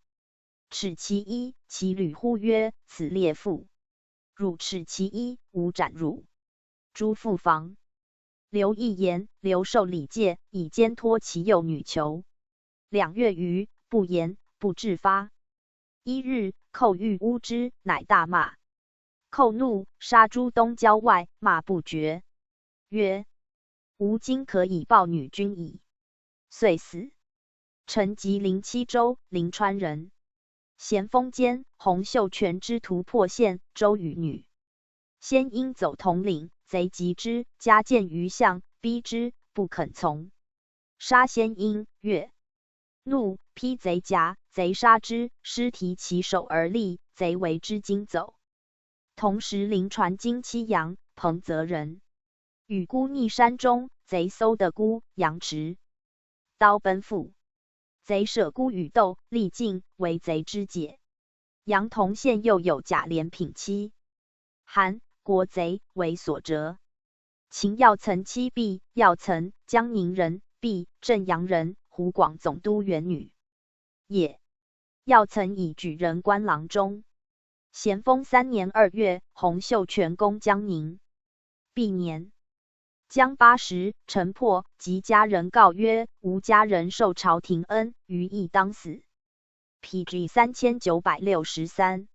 持其衣，其旅呼曰：「此列妇。」汝持其衣，吾斩汝。诸妇防。刘亦言，刘受礼戒，以肩托其幼女求。两月余，不言，不至发。一日，寇遇乌之，乃大骂。寇怒，杀诸东郊外，骂不绝，曰：「吾今可以报女君矣。」遂死。陈吉林七州临川人。咸丰间，洪秀全之徒破县，周与女。先因走统领，贼及之，加见于相，逼之，不肯从。杀先因，曰：「怒，披贼甲，贼杀之，师提其首而立，贼为之惊走。」同时临船经七阳彭泽人，与孤匿山中，贼搜得孤阳池，刀奔赴。贼舍孤与斗，力尽，为贼肢解。杨同县又有甲连品七韩国贼为所折。秦要曾妻毕，要曾江宁人，毕镇阳人，湖广总督元女也。要曾以举人官郎中。咸丰三年二月，洪秀全攻江宁。毕年。江巴时，城破，及家人告曰：「吾家人受朝廷恩，余亦当死。」P G三千九百六十三。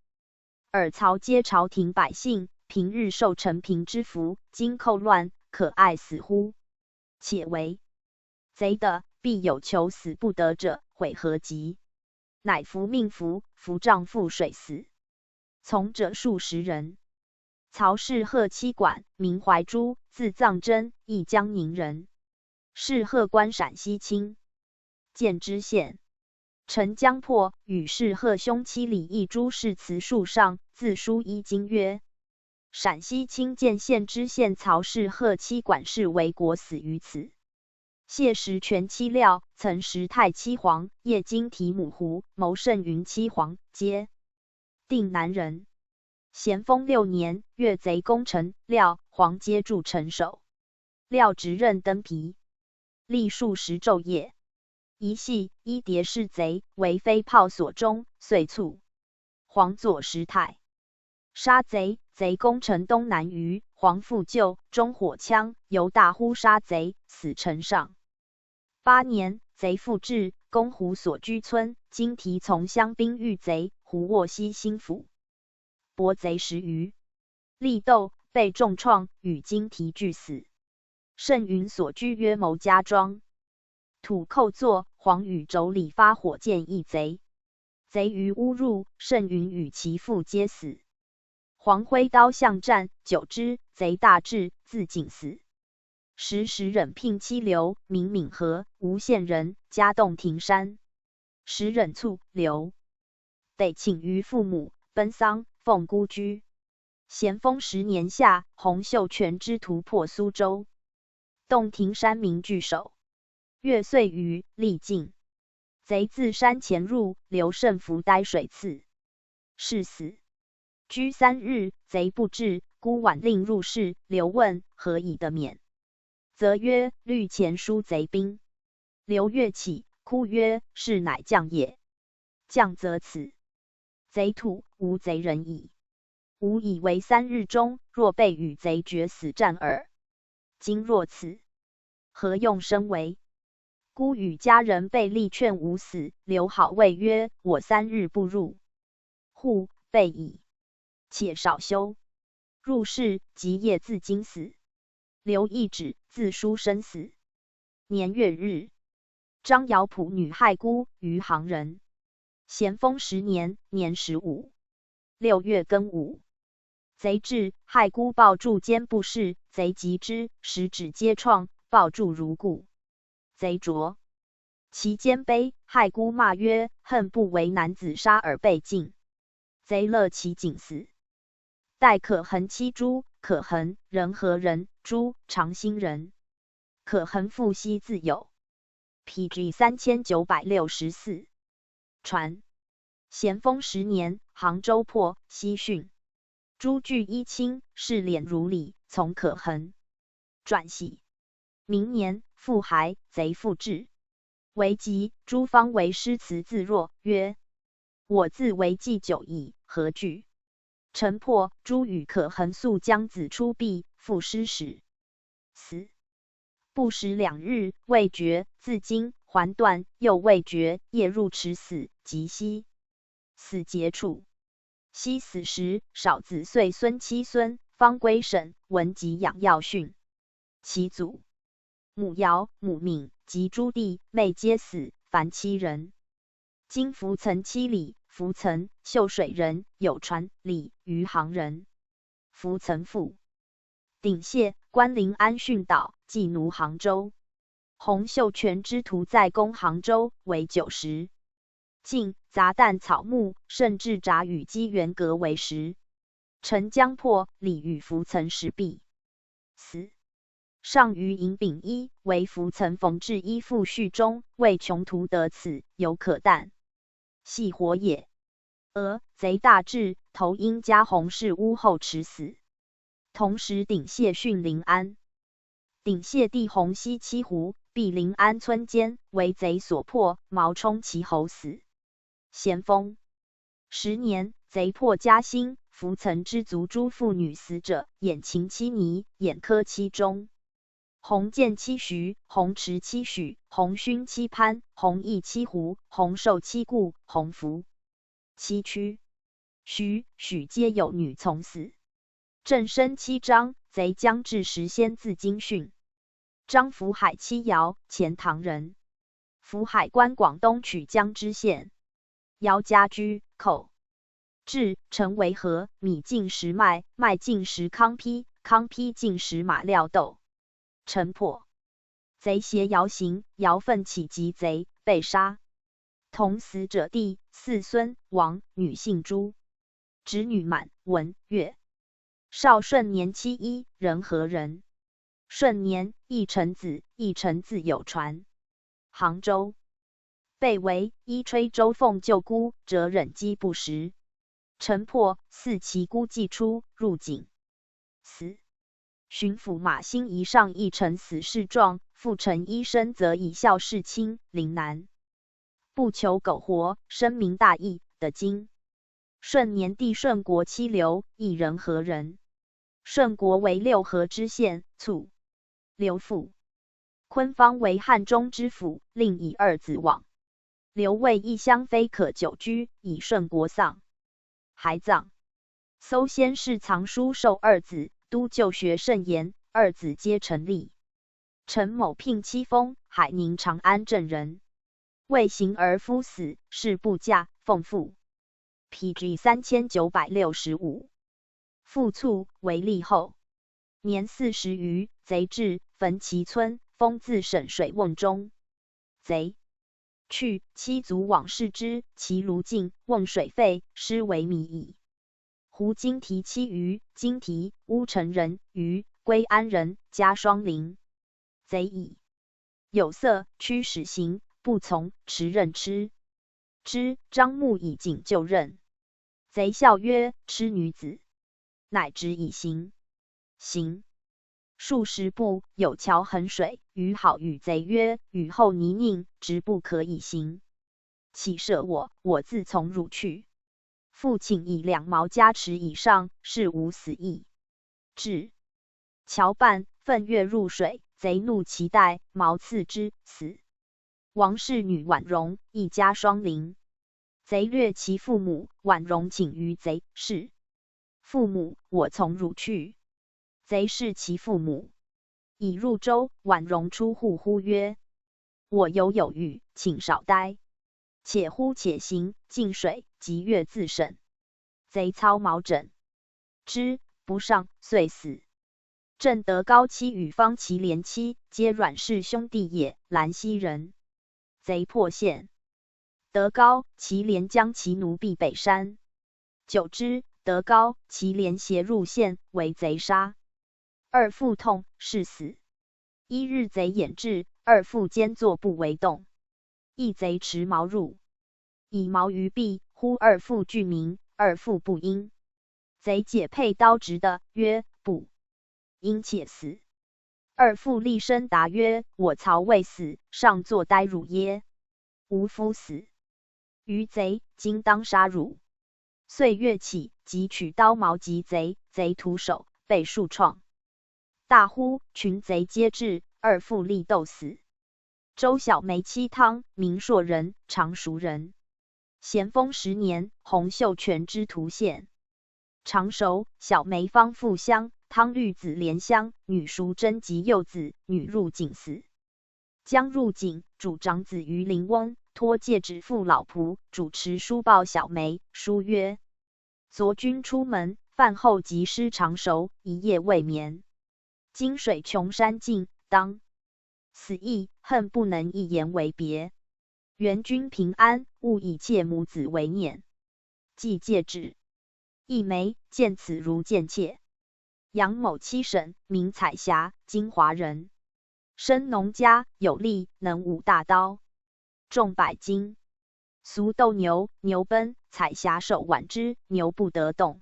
尔曹皆朝廷百姓，平日受承平之福，今寇乱，可爱死乎？且为贼的，必有求死不得者，悔何及？乃伏命伏，伏杖覆水死。从者数十人。曹氏贺妻管，名怀珠，字藏贞，亦江宁人。氏贺官陕西清涧知县。陈江破与氏贺兄妻礼议诸誓词数上，自书衣经曰：「陕西清涧县知县曹氏贺妻管氏为国死于此。」谢石全妻廖，曾时太妻黄，叶金提母胡，谋盛云妻黄，皆定南人。咸丰六年，越贼攻陈，廖、黄皆助陈守。廖执任登皮，历数十昼夜。一夕，一迭氏贼为飞炮所中，遂卒。黄作石太杀贼，贼攻陈东南余，黄复救，中火枪，犹大呼杀贼，死城上。八年，贼复至，攻胡所居村，金提从乡兵遇贼，胡沃悉心腹，搏贼十余，力斗，被重创，与金提俱死。盛云所居约谋家庄。土寇作，黄与冢里发火箭役贼，贼于屋入，盛云与其父皆死。黄挥刀相战，久之，贼大至，自尽死。时时任聘妻刘，名敏和，吴县人，家洞庭山。时任卒，刘。得请于父母，奔丧，奉孤居。咸丰十年夏，洪秀全之徒破苏州。洞庭山民聚首。月岁余，历尽。贼自山前入，刘胜伏待水次。是死。居三日，贼不至，孤晚令入室，刘问：何以得免？则曰：律前疏贼兵。刘悦起，哭曰：是乃将也。将则此。贼吐，无贼人矣。吾以为三日中，若被与贼决死战耳。今若此，何用生为？孤与家人备力劝无死，刘好谓曰：我三日不入，户备矣，且少休。入室，即夜自惊死。刘亦止，自书生死。年月日，张瑶仆女害孤，余杭人。咸丰十年，年十五，六月庚午。贼至，害孤抱柱坚不释，贼及之，十指皆创，抱柱如故。贼斫，其坚卑，害孤骂曰：恨不为男子杀而被禁。贼勒其颈死。待可恒妻朱，可恒，仁和人，朱，长兴人。可恒父昔自有。P G三千九百六十四。传。咸丰十年，杭州破，悉讯。朱据衣轻，视脸如礼，从可恒。转喜。明年，复还，贼复至。为急，朱方为诗词自若，曰：我自为计久矣，何惧？城破，朱与可恒宿将子出避，赋诗史。死。不时两日，未决，自惊，还断，又未决，夜入池死，即息。死节处。昔死时，少子岁孙妻孙，方归省，闻给养要讯。其祖、母姚、母敏及朱棣，妹皆死，凡七人。今浮曾妻李，浮曾，秀水人，有传，李，余杭人。浮曾父。鼎谢，观临安殉岛，寄奴杭州。洪秀全之徒再攻杭州，围九十。尽杂弹草木，甚至铡与机缘隔为十。城将破，李与浮曾时避。死。上余引丙衣，为浮曾缝制衣覆序中，谓穷途得此，犹可啖。系火也。俄贼大至，投瑛嘉洪氏屋后池死。同时鼎谢殉临安。鼎谢帝洪西七湖，避临安村间，为贼所破，矛冲其喉死。咸丰十年，贼破嘉兴，浮曾之族诸妇女死者，眼秦妻尼，眼科妻钟。洪建七徐，洪池七许，洪勋七潘，洪义七湖，洪寿七固，洪福七区。徐、许皆有女从死。正生七张，贼将至时先自惊讯。张福海七姚，钱塘人。福海关广东曲江知县。姚家居寇。至，陈维和、米进食麦，麦进食糠坯，糠坯进食马料豆。城破。贼携姚行，姚奋起及贼，被杀。同死者第四孙王，女姓朱。侄女满、文、月。绍顺年七一，仁和人。顺年亦臣子，亦臣子有传。杭州。被围，依吹周凤旧姑，折忍饥不食。城破，似其孤寂出，入井。死。巡抚马兴仪上亦臣死事状，复陈医生则以孝事亲，临南。不求苟活，深明大义，得经。顺年帝顺国妻刘，亦仁和人。顺国为六合知县，卒。刘父。昆方为汉中知府，令以二子往。刘谓义襄妃可久居，以顺国丧。还葬。搜仙室藏书授二子，都旧学甚严，二子皆成立。陈某聘妻封海宁长安镇人。未行而夫死，事不嫁，奉父。P G三千九百六十五。父卒，为立后。年四十余，贼至，奔其村，封自沈水瓮中。贼去，妻卒往视之，其卢径，瓮水废，尸为谜矣。胡经题妻余，经题，乌程人，余，归安人，家双林。贼已。有色，驱使行，不从，持刃吃之。张牧以颈就任。贼笑曰：痴女子，乃执以行。行数十步，有樵横水，余好与贼曰：雨后泥泞，直不可以行。岂射我，我自从汝去。父请以两毛加持以上，誓无死意。至樵半，奋跃入水，贼怒其带，毛刺之，死。王氏女婉容，亦家双林。贼掠其父母，婉容寝于贼，是父母，我从汝去。贼视其父母，已入舟，婉容出户呼曰：我犹有语，请少待。且呼且行，近水，即跃自沈。贼操毛枕之，不上，遂死。镇德高妻与方其连妻，皆阮氏兄弟也，兰溪人。贼破县。德高、其连将其奴避北山。久之，德高、其连携入县，为贼杀。二父痛，誓死。一日贼掩至，二父兼坐不为动。一贼持矛入，以矛于壁，呼二父具名，二父不应。贼解佩刀执得，曰：不应，且死。二父厉声答曰：我曹未死，尚坐待汝耶？吾夫死于贼，今当杀汝。遂跃起，即取刀矛及贼，贼徒首，背数创。大呼：群贼皆至，二父力斗死。周小梅妻汤，名硕人，常熟人。咸丰十年，洪秀全之徒献。常熟，小梅方复乡，汤育子莲香，女熟贞及幼子，女入井死。将入井，主长子于林翁，托戒指付老仆，主持书报小梅，书曰：昨君出门，饭后即失常熟，一夜未眠。今水穷山尽，当死矣，恨不能一言为别。愿君平安，勿以借母子为念。 即戒指。一枚，见此如见妾。杨某妻沈，名彩霞，金华人。生农家，有力，能舞大刀，重百斤。俗斗牛，牛奔，彩霞手挽之，牛不得动。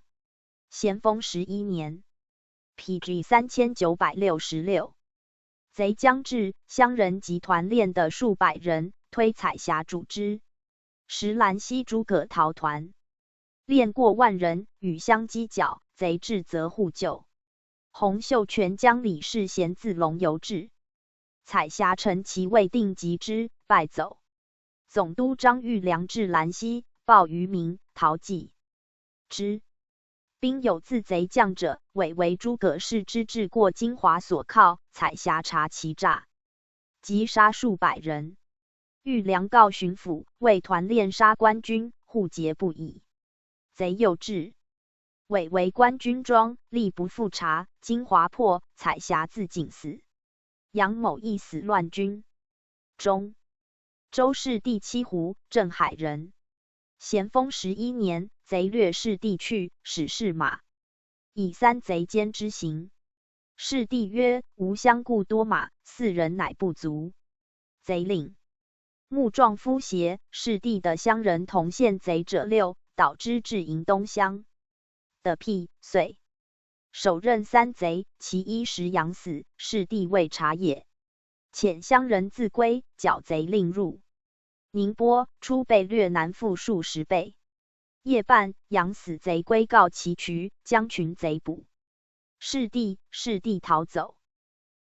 咸丰十一年，P G三千九百六十六。贼将至，乡人及团练的数百人推彩霞逐之。 时兰溪诸葛逃团，练过万人，与相击剿，贼至则互救。洪秀全将李世贤自龙游至，彩霞乘骑未定及之，败走。总督张玉良至兰溪，报于民，逃计之。兵有自贼将者，委为诸葛氏之至过金华所靠，彩霞察其诈，即杀数百人。 玉良告巡抚，谓团练杀官军，户节不已。贼又至，委为官军装，力不复察，金华破，彩霞自尽死。杨某亦死乱军中。周氏第七胡，镇海人。咸丰十一年，贼掠氏第去，始试马，以三贼兼之行。氏第曰：吾乡故多马，四人乃不足。 贼令募壮夫携氏第的乡人同献贼者六，导之至瀛东乡的辟岁。首任三贼，其一时养死，氏第未察也。遣乡人自归，剿贼令入宁波，初被掠难复数十倍。夜半，养死贼归告其渠，将群贼捕。 氏第，氏第逃走。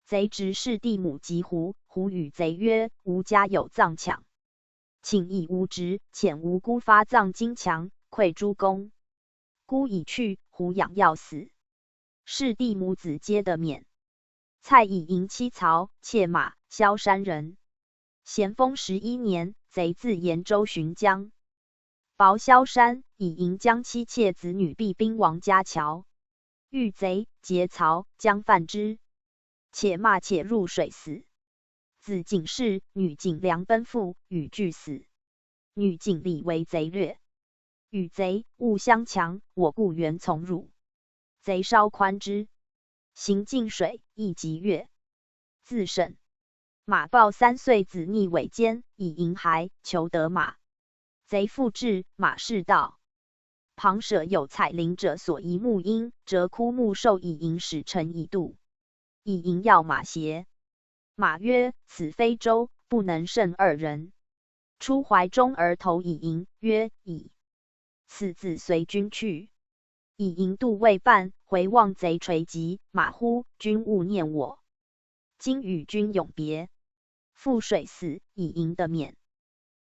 贼执氏第母及胡，胡语贼曰：吾家有藏墙，请以吾执遣吾姑发藏经墙，馈诸公。姑已去，胡痒要死。氏第母子皆得免。蔡以迎妻曹，妾马，萧山人。咸丰十一年，贼自延州巡江， 薄萧山，以迎将妻妾子女避兵王家桥。遇贼，劫曹，将犯之。且骂且入水死。子景视女景梁奔赴，与俱死。女景礼为贼略。与贼勿相强，我故援从汝。贼稍宽之，行近水，亦及越。自审。马豹三岁子逆违奸，以银骸求得马。贼复至，马氏道：旁舍有采林者所遗木缨，折枯木兽以银始成以度。以银药马邪？马曰：此非舟，不能胜二人。出怀中而投以银，曰：已。此子随君去。以银度未半，回望贼垂疾，马呼：君勿念我，今与君永别。覆水死，以银得免。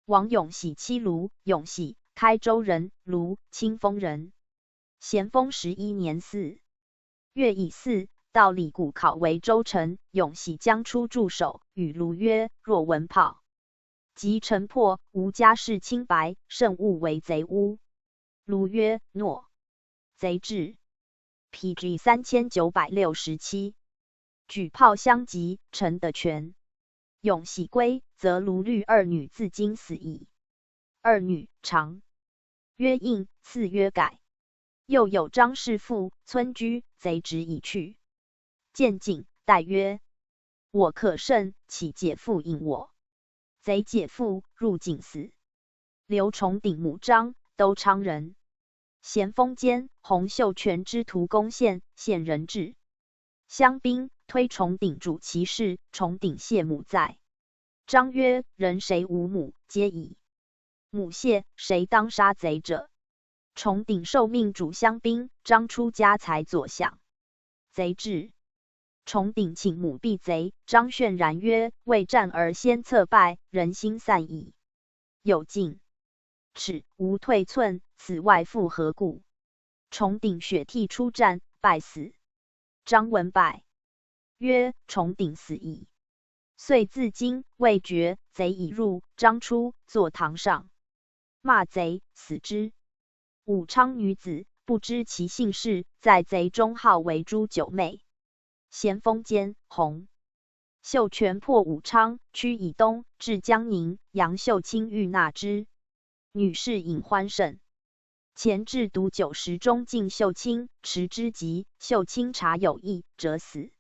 王永喜妻卢，永喜，开州人，卢，清丰人。咸丰十一年四月乙巳，到礼谷考为州城。永喜将出助守，与卢曰：若闻炮及城破，吾家室清白，慎勿为贼污。卢曰：诺。贼至。P G三千九百六十七。举炮相及，城得全。永喜归，则卢虑二女自今死矣。二女长曰应，次曰改。又有张氏妇村居，贼执以去。见景，代曰：我可胜，岂解妇引我？贼解妇，入井死。刘崇鼎母张，都昌人。咸丰间，洪秀全之徒攻陷，献人质。 乡兵推崇鼎主其事，崇鼎谢母在。张曰：人谁无母，皆矣。母谢，谁当杀贼者？崇鼎受命主乡兵，张出家财左饷。贼至，崇鼎请母避贼，张泫然曰：未战而先策败，人心散矣。 有进尺，无退寸，此外复何故？崇鼎血涕出战，败死。张闻败，曰：崇鼎死矣。遂自今未决，贼已入。张出坐堂上，骂贼，死之。武昌女子，不知其姓氏，在贼中号为朱九妹。咸丰间，洪 秀全破武昌，驱以东，至江宁，杨秀卿欲纳之。女士饮欢甚。钱至毒酒食中尽秀卿，持之即，秀卿察有异，者死。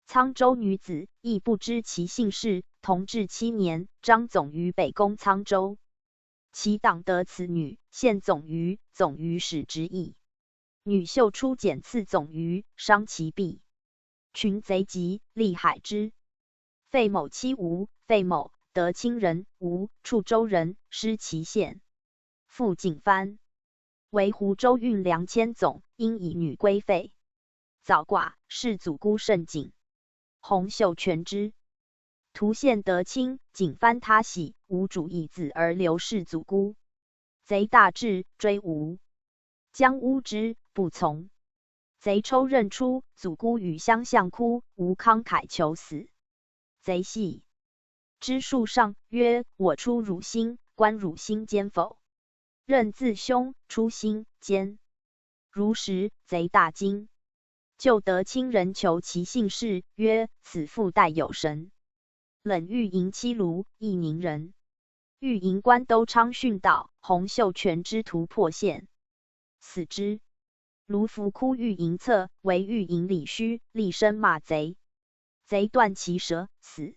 沧州女子，亦不知其姓氏，同治七年，张总于北攻沧州。其党得此女，献总于，总于始执意。女秀出简刺总于，伤其臂。 群贼急，厉海之。费某妻吴，费某，德清人，吴，处州人，失其县。父景藩，为湖州运粮千总，因以女归费。早寡，世祖姑甚景。洪秀全之。徒献德清、景藩他喜，无主以子而留世祖姑。贼大至，追吴。 将乌之，不从。贼抽刃出，祖姑与相向哭，吴慷慨求死。贼系之束上，曰：我出汝心，观汝心坚否？刃自胸，出心坚。如实，贼大惊。救得亲人求其姓氏，曰：此妇带有神。 冷遇营妻卢，义宁人。遇营官都昌训道，洪秀全之徒破县，死之。卢浮哭遇营侧，为遇营礼虚，厉声骂贼。贼断其舌，死。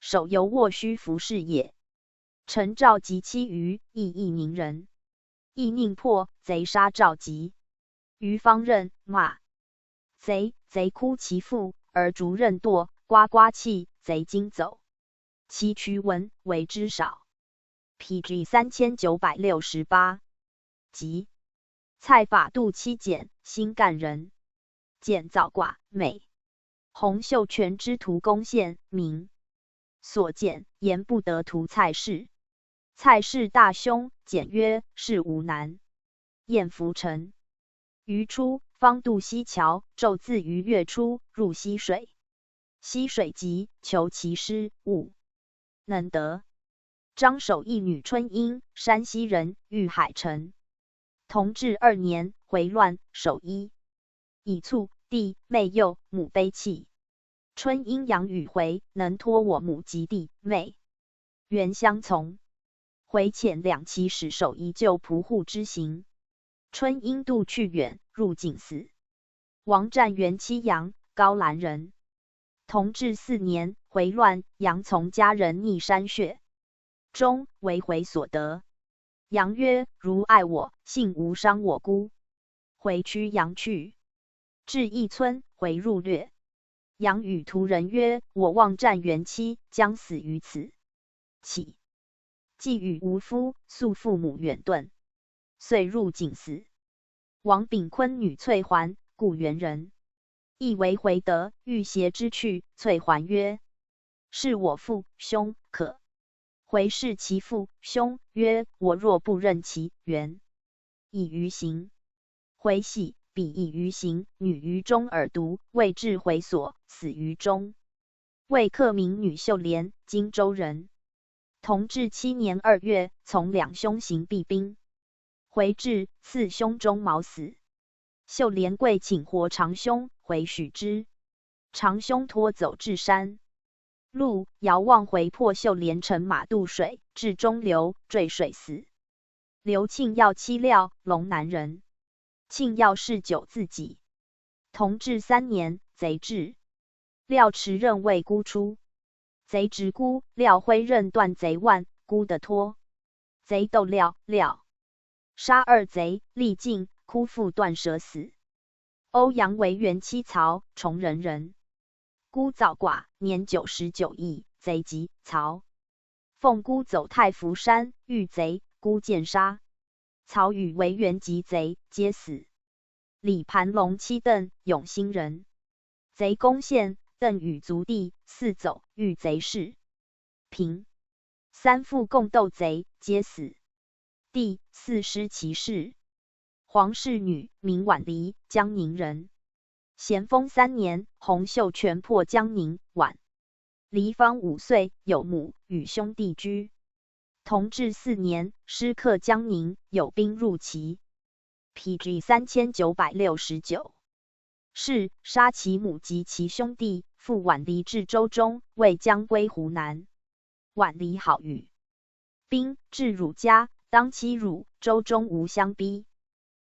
首犹握虚浮氏也。陈肇及妻余，亦义宁人。 亦宁破贼杀赵吉。余方任骂贼，贼哭其父，而逐任堕，呱呱泣，贼惊走。其渠文为之少。P G三千九百六十八。及蔡法度妻简，新干人。 简早寡，美。洪秀全之徒攻陷，明。所简言不得图蔡氏。蔡氏大凶，简曰：是无难。晏福臣。余初，方渡溪桥，昼自于月初，入溪水。溪水急，求其师，勿 能得。张守义女春英，山西人，遇海沉。同治二年，回乱，守一。以卒弟妹幼，母悲泣。春阴阳与回，能托我母及弟妹。袁相从。回遣两骑始首以救仆户之行。春阴度去远，入井死。王占元妻杨，高兰人。同治四年，回乱，杨从家人匿山穴。终为回所得。杨曰：“如爱我，幸无伤我姑。”回驱杨去。至一村，回入略。杨与途人曰：“我望占元妻，将死于此。”起。既与无夫，宿父母远遁，遂入井死。王丙坤女翠环，故原人。亦为回得，欲携之去。翠环曰：“是我父兄可。”回视其父兄曰：“我若不任其原，已于刑。”回喜，彼已于刑，女于中而独，未至回所，死于中。未克名女秀莲，荆州人。同治七年二月，从两兄行避兵。回至，刺胸中毛死。秀莲跪请活长兄，回许之。长兄拖走至山路，遥望回破秀莲乘马渡水，至中流，坠水死。刘庆耀妻廖，龙南人。庆耀嗜酒自己。同治三年，贼至，廖持刃为孤出。贼执孤，廖挥刃断贼腕，孤得脱。贼斗廖，廖杀二贼，力尽，孤复断舌死。欧阳维元妻曹，崇仁人。孤早寡，年九十九，亦贼及曹。奉孤走太福山，遇贼，孤见杀。曹与维元及贼，皆死。李盘龙妻邓，永兴人。贼攻陷，邓与族弟四走，遇贼势平。三父共斗贼，皆死。第四师其士。黄氏女，名婉离，江宁人。咸丰三年，洪秀全破江宁，婉离方五岁，有母，与兄弟居。同治四年，师克江宁，有兵入齐。P G三千九百六十九。是杀其母及其兄弟，复婉离至州中，谓将归湖南。婉离好语。兵至汝家，当欺汝，州中无相逼。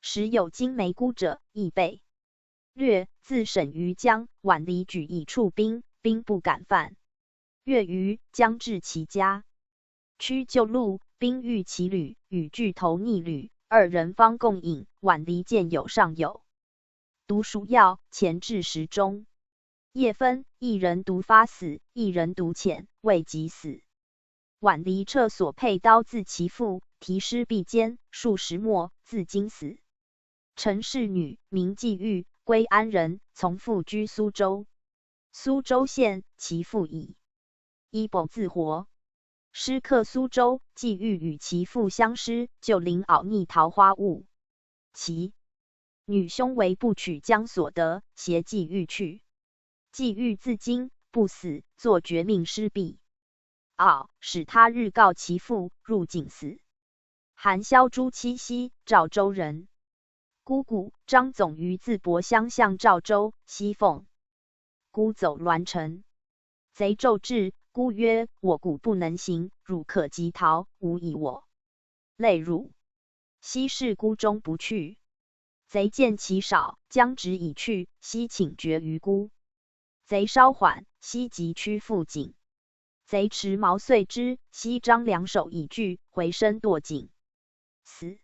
时有金梅孤者，亦被掠，自审于江。婉离举以触兵，兵不敢犯。月余，将至其家。驱旧路，兵遇其旅，与巨头逆旅，二人方共饮，婉离见有尚有。独熟药，前至食中。夜分，一人独发死，一人独浅，未及死。婉离掣所佩刀自其腹，提尸壁间，数时末，自惊死。陈氏女，名季玉，归安人，从父居苏州。苏州县，其父已。一保自活。师克苏州，季玉与其父相失，就临敖逆桃花坞。其女兄为不娶将所得，携季玉去。季玉自惊，不死，作绝命尸壁。敖，使他日告其父，入井死。韩萧珠妻西，赵州人。姑姑张总于淄博乡向赵州，西奉。孤走栾城。贼骤至，孤曰：“我谷不能行，汝可即逃，无以我累汝。”西视孤终不去。贼见其少，将执以去，西请决于孤。贼稍缓，西即驱赴井。贼持矛遂之，西张两手以拒，回身堕井，死。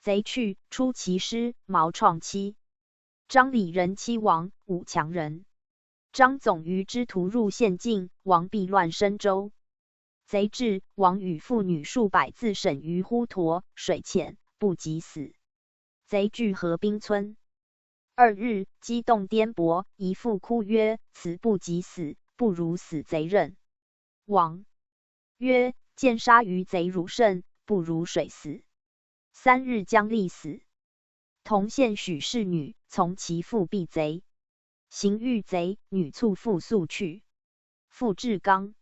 贼去，出其师，矛创妻。张李仁妻王，武强人。张总于之途入陷境，王避乱深州。贼至，王与妇女数百自审于滹沱，水浅，不及死。贼聚合兵村。二日，击动颠簸，一妇哭曰：“此不及死，不如死贼任。”王曰：“见杀于贼汝甚，不如水死。”三日将立死。同县许氏女从其父避贼，行遇贼，女促妇速去。父至刚，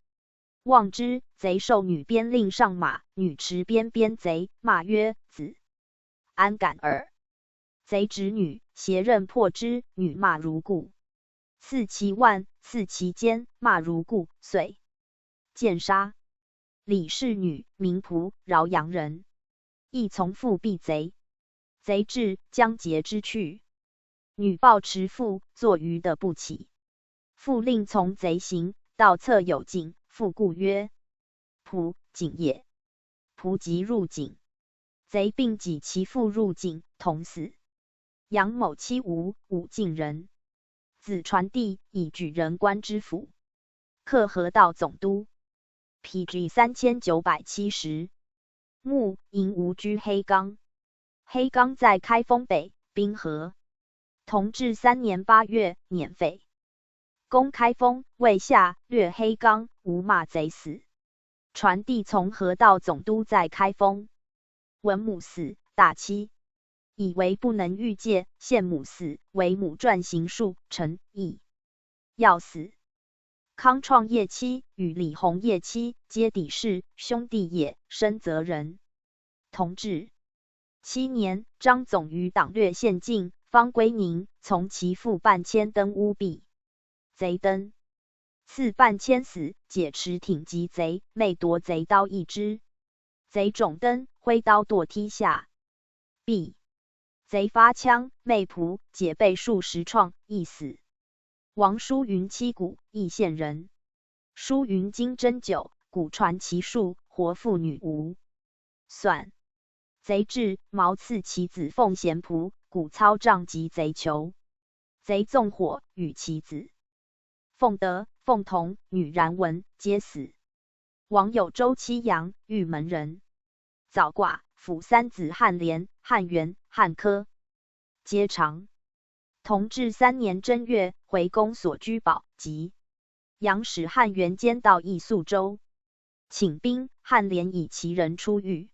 望之，贼受女鞭令上马，女持鞭鞭贼，骂曰：“子安敢耳！”贼执女，携刃破之，女骂如故。刺其腕，刺其肩，骂如故，遂见杀。李氏女，名仆，饶阳人。亦从父避贼，贼至，将劫之去。女抱持父，坐于得不起。父令从贼行，道侧有井，父故曰：仆，井也。仆即入井。贼并己其父入井，同死。杨某妻无，武进人。子传弟以举人官知府，课河道总督。P G三千九百七十。墓，营吴居黑冈。黑冈在开封北滨河。同治三年八月，捻匪。攻开封未下，掠黑冈，无骂贼死。传弟从河道总督在开封，闻母死，大凄，以为不能御介，献母死为母传刑述，陈毅。要死。康创叶妻与李弘叶妻皆李氏兄弟也，深泽人。同治七年，张总于党略县境方归宁，从其父半迁登乌壁，贼登。赐半迁死，解持挺及贼，内夺贼刀一支。贼总登，挥刀剁梯下壁。贼发枪，内仆，解背数十创，亦死。王叔云妻古，义县人。叔云金针灸，古传其术，活妇女无。算。贼至，矛刺其子凤贤仆，古操杖及贼求。贼纵火，与其子凤德、凤同、女髯文皆死。王有周妻杨，玉门人。早寡，抚三子翰连、翰元、翰科。皆长。同治三年正月，回宫所居宝及。杨使翰元监道议宿州，请兵，翰连以其人出御。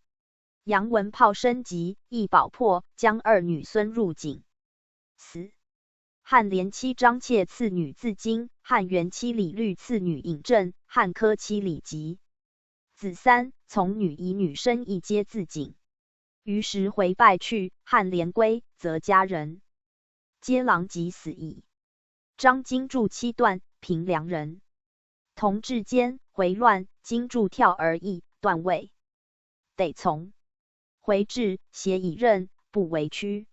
杨闻炮声急，亦保破，将二女孙入井，死。翰连妻张妾赐女自京，翰元妻李律赐女颍镇，翰科妻李吉。子三从女以女生亦皆自井。于时回拜去，翰连归，则家人皆狼藉死矣。张京柱妻段，平凉人。同治间回乱，京柱跳而易，段位得从。回至，斜以刃，不为屈。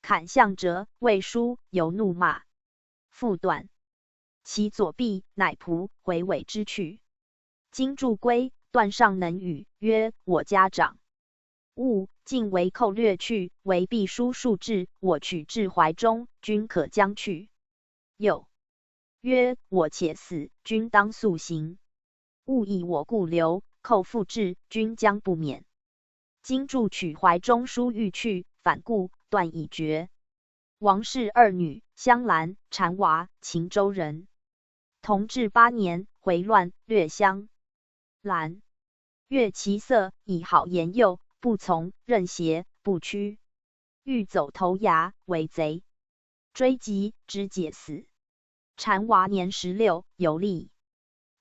砍向者，未舒，犹怒骂。父段其左臂，乃仆回尾之去。京柱归，段尚能语曰：我家长 物，尽为寇掠去，惟必书数至，我取至怀中，君可将去。又曰：我且死，君当速行。物以我故留，寇复至，君将不免。京柱取怀中书欲去，反顾，段已决。王氏二女，香兰、婵娃，秦州人。同治八年，回乱，略襄兰。 悦其色，以好颜诱，不从，任邪，不屈。欲走头崖，为贼追及，执解死。婵娃年十六，游历，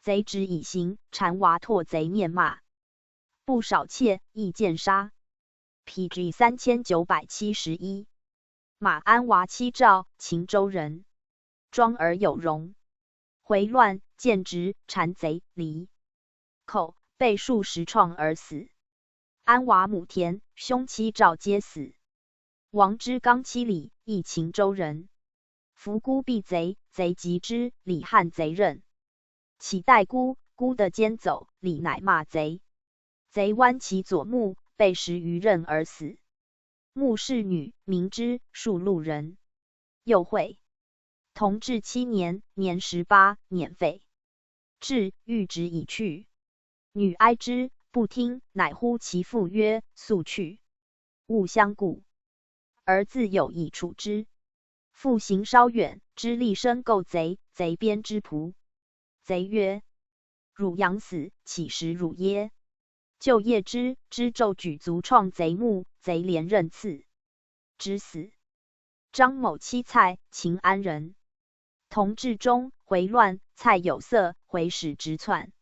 贼执以行，婵娃拓贼面骂，不少妾亦见杀。P G三千九百七十一。马鞍娃妻赵，秦州人，庄而有荣。回乱，见执，缠贼离，口被数十创而死。鞍娃母田兄妻赵皆死。王之刚妻李，亦秦州人。伏孤避贼，贼及之，李汉贼任，起待孤，孤得奸走，李乃骂贼，贼剜其左目，被十余刃而死。穆氏女，名芝，宿陆人。又会。同治七年，年十八，捻匪。至，欲执以去，女哀之，不听，乃呼其父曰：速去，勿相顾。儿自有以处之。父行稍远，知厉声构贼，贼边之仆。贼曰：汝养死，岂食汝耶？就夜之，之昼举足创贼目，贼连任刺，执死。张某妻蔡，秦安人。同治中，回乱，蔡有色，回使直窜，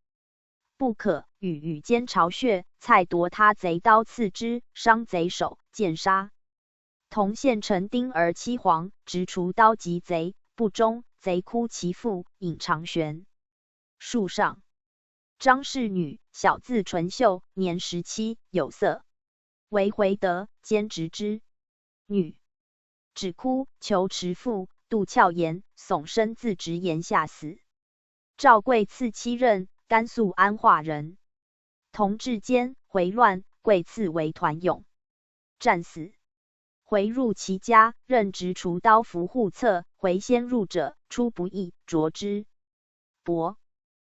不可，与羽间巢穴，蔡夺他贼刀刺之，伤贼首，见杀。同县陈丁儿妻黄，执厨刀及贼，不忠，贼哭其父，引长悬。树上。张氏女，小字纯秀，年十七，有色为回德，兼执之。女 止哭求持父，度窍言，耸身自执岩下死。赵贵赐妻任，甘肃安化人。同治间回乱，贵赐为团勇，战死。回入其家，任执厨刀服户策，回先入者，出不意，斫之。 薄。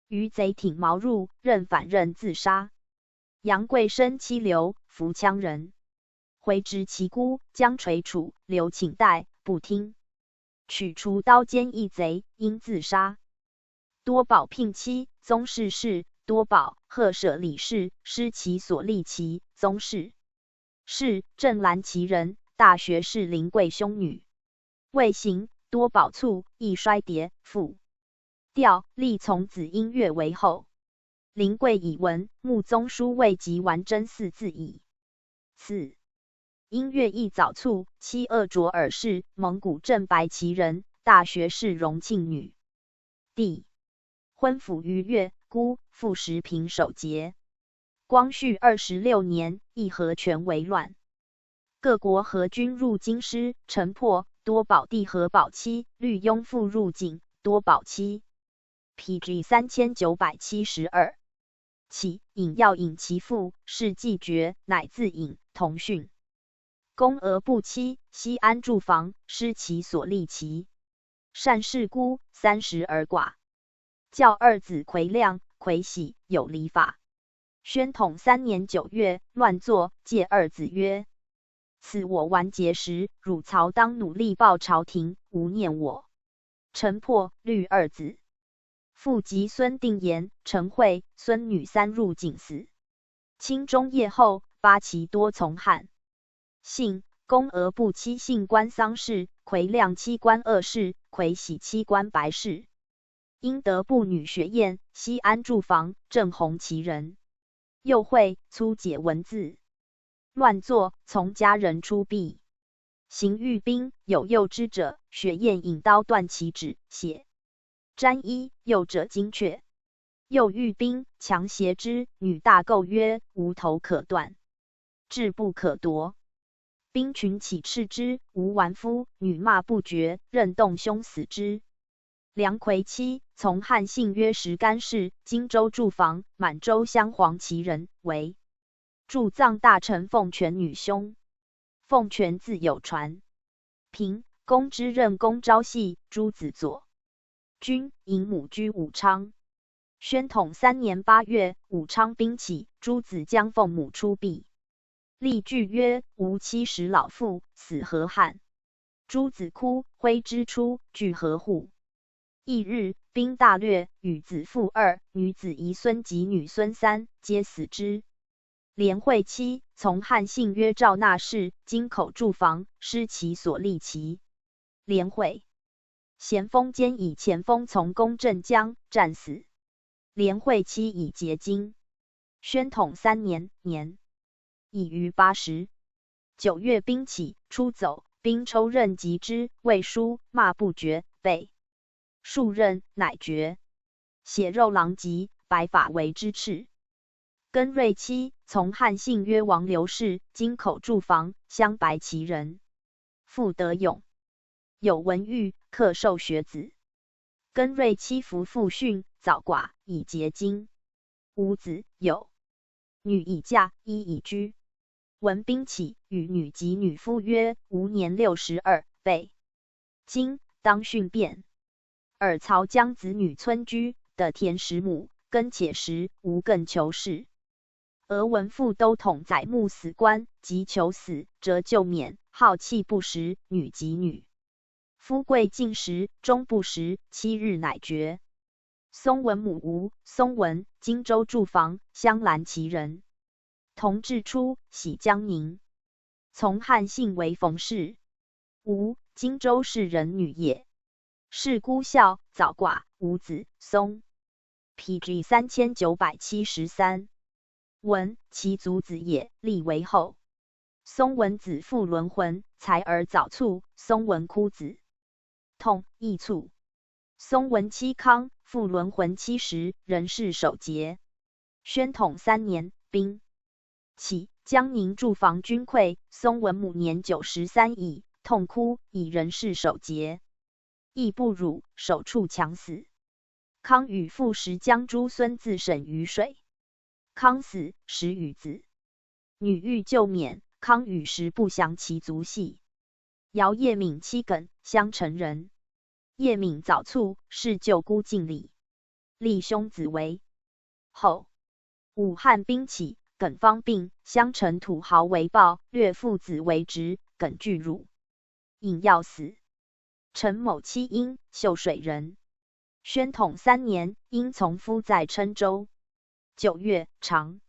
余贼挺矛入，任反任自杀。杨贵生妻刘，服羌人。回执其姑，将垂处，刘请代，不听。取厨刀奸义贼，因自杀。多宝聘妻，宗室氏，多宝，贺舍李氏，失其所立其宗室。 氏，镇兰旗人，大学士林贵兄女。未行，多宝卒，亦衰迭，父调，立从子音乐为后。林贵以闻，穆宗书未及完真四字矣。四。音乐亦早卒，妻恶卓尔氏，蒙古镇白旗人，大学士荣庆女。 弟。婚辅于越，孤父时平守节。光绪二十六年，义和权为乱。各国和军入京师，城破，多宝弟和宝妻，绿拥父入境，多宝妻。P G三千九百七十二。起，引要引其父，是既决，乃自引，同训。 公娥不期，西安住房，失其所立其善氏孤，三十而寡。教二子魁亮、魁喜，有礼法。宣统三年九月，乱作，戒二子曰：此我完节时，汝曹当努力报朝廷，无念我。 陈破、律二子。父及孙定言、陈惠、孙女三入境死。清中叶后，八旗多从汉。幸，公娥不期幸官丧事，魁亮期官恶事，魁喜期官白事。因得部女雪雁，西安住房，正红旗人。又会粗解文字。 乱作，从家人出避。行御兵，有幼肢者，雪雁引刀断其指，血沾衣，幼者惊却。又御兵强胁之，女大构曰：无头可断，志不可夺。兵群起斥之，无完夫，女骂不绝，任冻胸死之。 梁魁期从汉幸曰石干氏，荆州住房，满洲镶黄旗人，为驻藏大臣奉权女兄。奉权自有传。平，公之任公昭系，诸子佐军，引母居武昌。宣统三年八月，武昌兵起，诸子将奉母出避。 例句曰：无妻时老妇，死何憾。诸子哭，挥之出，拒何户。一日，兵大略，与子妇二，女子遗孙及女孙三，皆死之。连会期从汉幸曰赵纳氏，京口住房，失其所立其 连会。咸丰间以前锋从攻镇江，战死。连会期已结京。宣统三年，年已逾八十。九月兵起，出走，兵抽任及之，未舒，骂不绝，被数任，乃决。血肉狼藉，白发为之赤。 根瑞期从汉幸曰王刘氏，京口住房，镶白旗人。父德勇，有文誉，刻授学子。根瑞期服父训，早寡，已结京。无子，有女已嫁，一已居。闻兵起，与女及女夫曰：吾年六十二，备 京，当训便。尔曹将子女村居，得田食母，耕且食，无更求事。俄闻父都统宰牧死官，及求死，则旧免，号泣不时，女及女。夫贵尽食，终不食，七日乃决。松文母无，松文，荆州住房，镶蓝旗人。同治初，徙江宁。从汉姓为冯氏。 无，荆州士人女也。氏孤孝，早寡，无子。松。P G三千九百七十三。文，其族子也，立为后。松文子父轮浑，才而早卒，松文哭子。痛，亦促。 宋文期康，复轮浑期时，壬氏首节。宣统三年，丙寅，江宁驻防军溃，宋文母年九十三矣，痛哭，以壬氏首节。亦不辱，首处强死。康与父时将诸孙自沈于水。康死，时与子女欲救免，康与时不详其族系。 姚叶敏，七艮，襄城人。叶敏早卒，谥舅姑敬礼。立兄子为侯。武汉兵起，艮方病，襄城土豪为报，掠父子为质，艮拒辱。尹耀死。陈某妻殷，秀水人。宣统三年，殷从夫在郴州。九月，长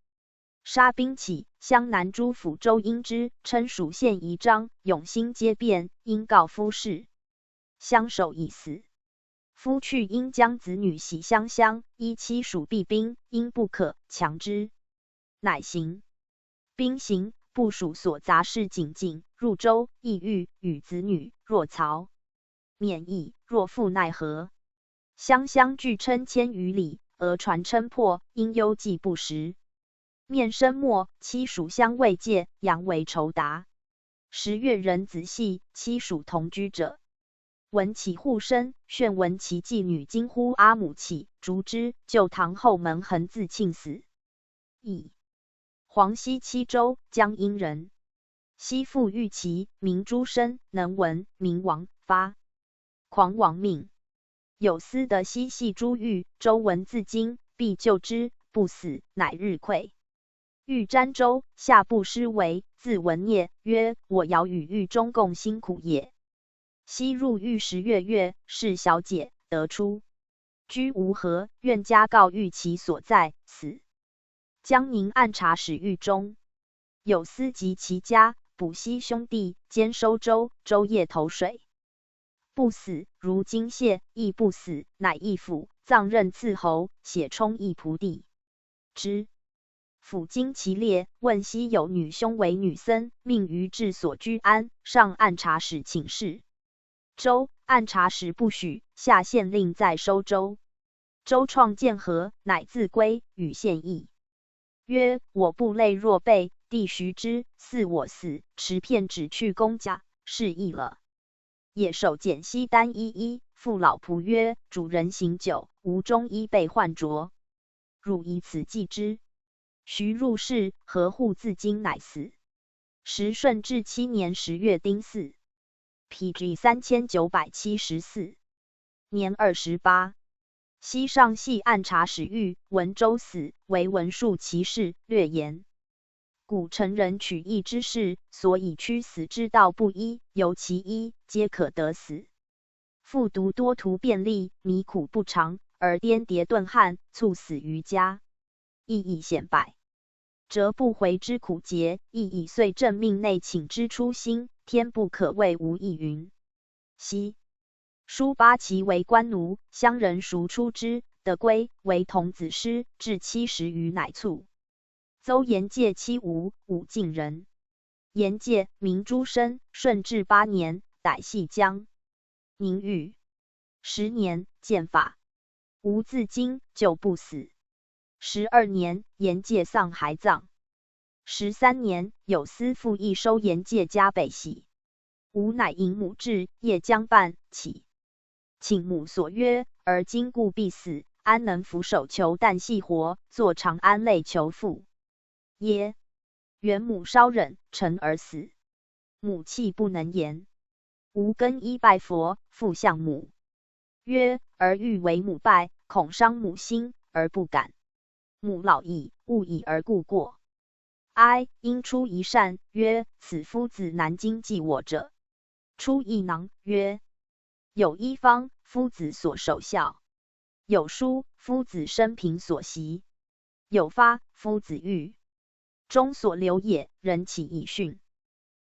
沙兵起，襄南诸府周殷之，郴属县仪章，永兴街变，殷告夫事。襄守已死。夫去殷将子女徙襄乡，依妻属避兵，殷不可，强之。乃行。兵行，部署所杂事紧进，入周，意欲与子女若曹免役，若父奈何？ 襄乡距郴千余里，俄船郴破，殷忧计不实。面生末，妻属相慰藉，佯为酬答。时越人子系，妻属同居者。闻其呼声，旋闻其妓女惊呼阿母起，逐之，旧堂后门横自罄死。 乙黄溪七州，江阴人。溪父御旗，名诸生，能文，名王，发狂王命。有司得溪系诸域，周闻自惊，必救之，不死，乃日溃。欲占周，下不施围，自闻嗫曰：我遥与域中共辛苦也。 溪入域时越月，是小姐，得出。居无何，愿加告域其所在，死。江宁按察使域中。有司及其家，捕溪兄弟，兼收周，周夜投水。不死，如今谢，亦不死，乃易府，葬任赐侯，写充役仆第。 之。府经其列，问溪有女兄为女僧，命于治所居安，上按察使请示。周按察使不许，下县令在收周。周创见何，乃自归，与县议曰：我部类若备，弟徐之，似我死，持片纸去公家，是易了。 野兽简析单一一，父老仆曰：主人行久，无终衣被换着，汝以此祭之。徐入室，何户自惊，乃死。时顺治七年十月丁巳。P G三千九百七十四。年二十八。西上系按察使御文周死，为文述其事，略言。 古陈人取义之士，所以屈死之道不一，由其一，皆可得死。复独多图便利，弥苦不长，而颠迭顿汉，猝死于家。亦以显摆折不回之苦节，亦以岁正命内请之初心，天不可谓无异云。 西。叔巴其为官奴，乡人孰出之，得归，为童子师，至七十余乃卒。邹延介妻吴，武进人。延介，名诸生，顺治八年，逮系江宁域。十年，见法。吴自惊，救不死。十二年，延介丧，还葬。十三年，有司父亦收延介家北徙。 吴乃引母至，夜将半起。请母所曰：而今故必死，安能俯首求旦夕活，坐长安泪求父？曰：元母稍忍，沉而死。母泣不能言。吴更衣拜佛，复向母曰：儿欲为母拜，恐伤母心，而不敢。母老矣，勿以儿故过。 哀，因出一扇，曰：此夫子南京寄我者。出一囊，曰：有衣方，夫子所首孝；有书，夫子生平所习；有发，夫子喻中所留也，人岂以训？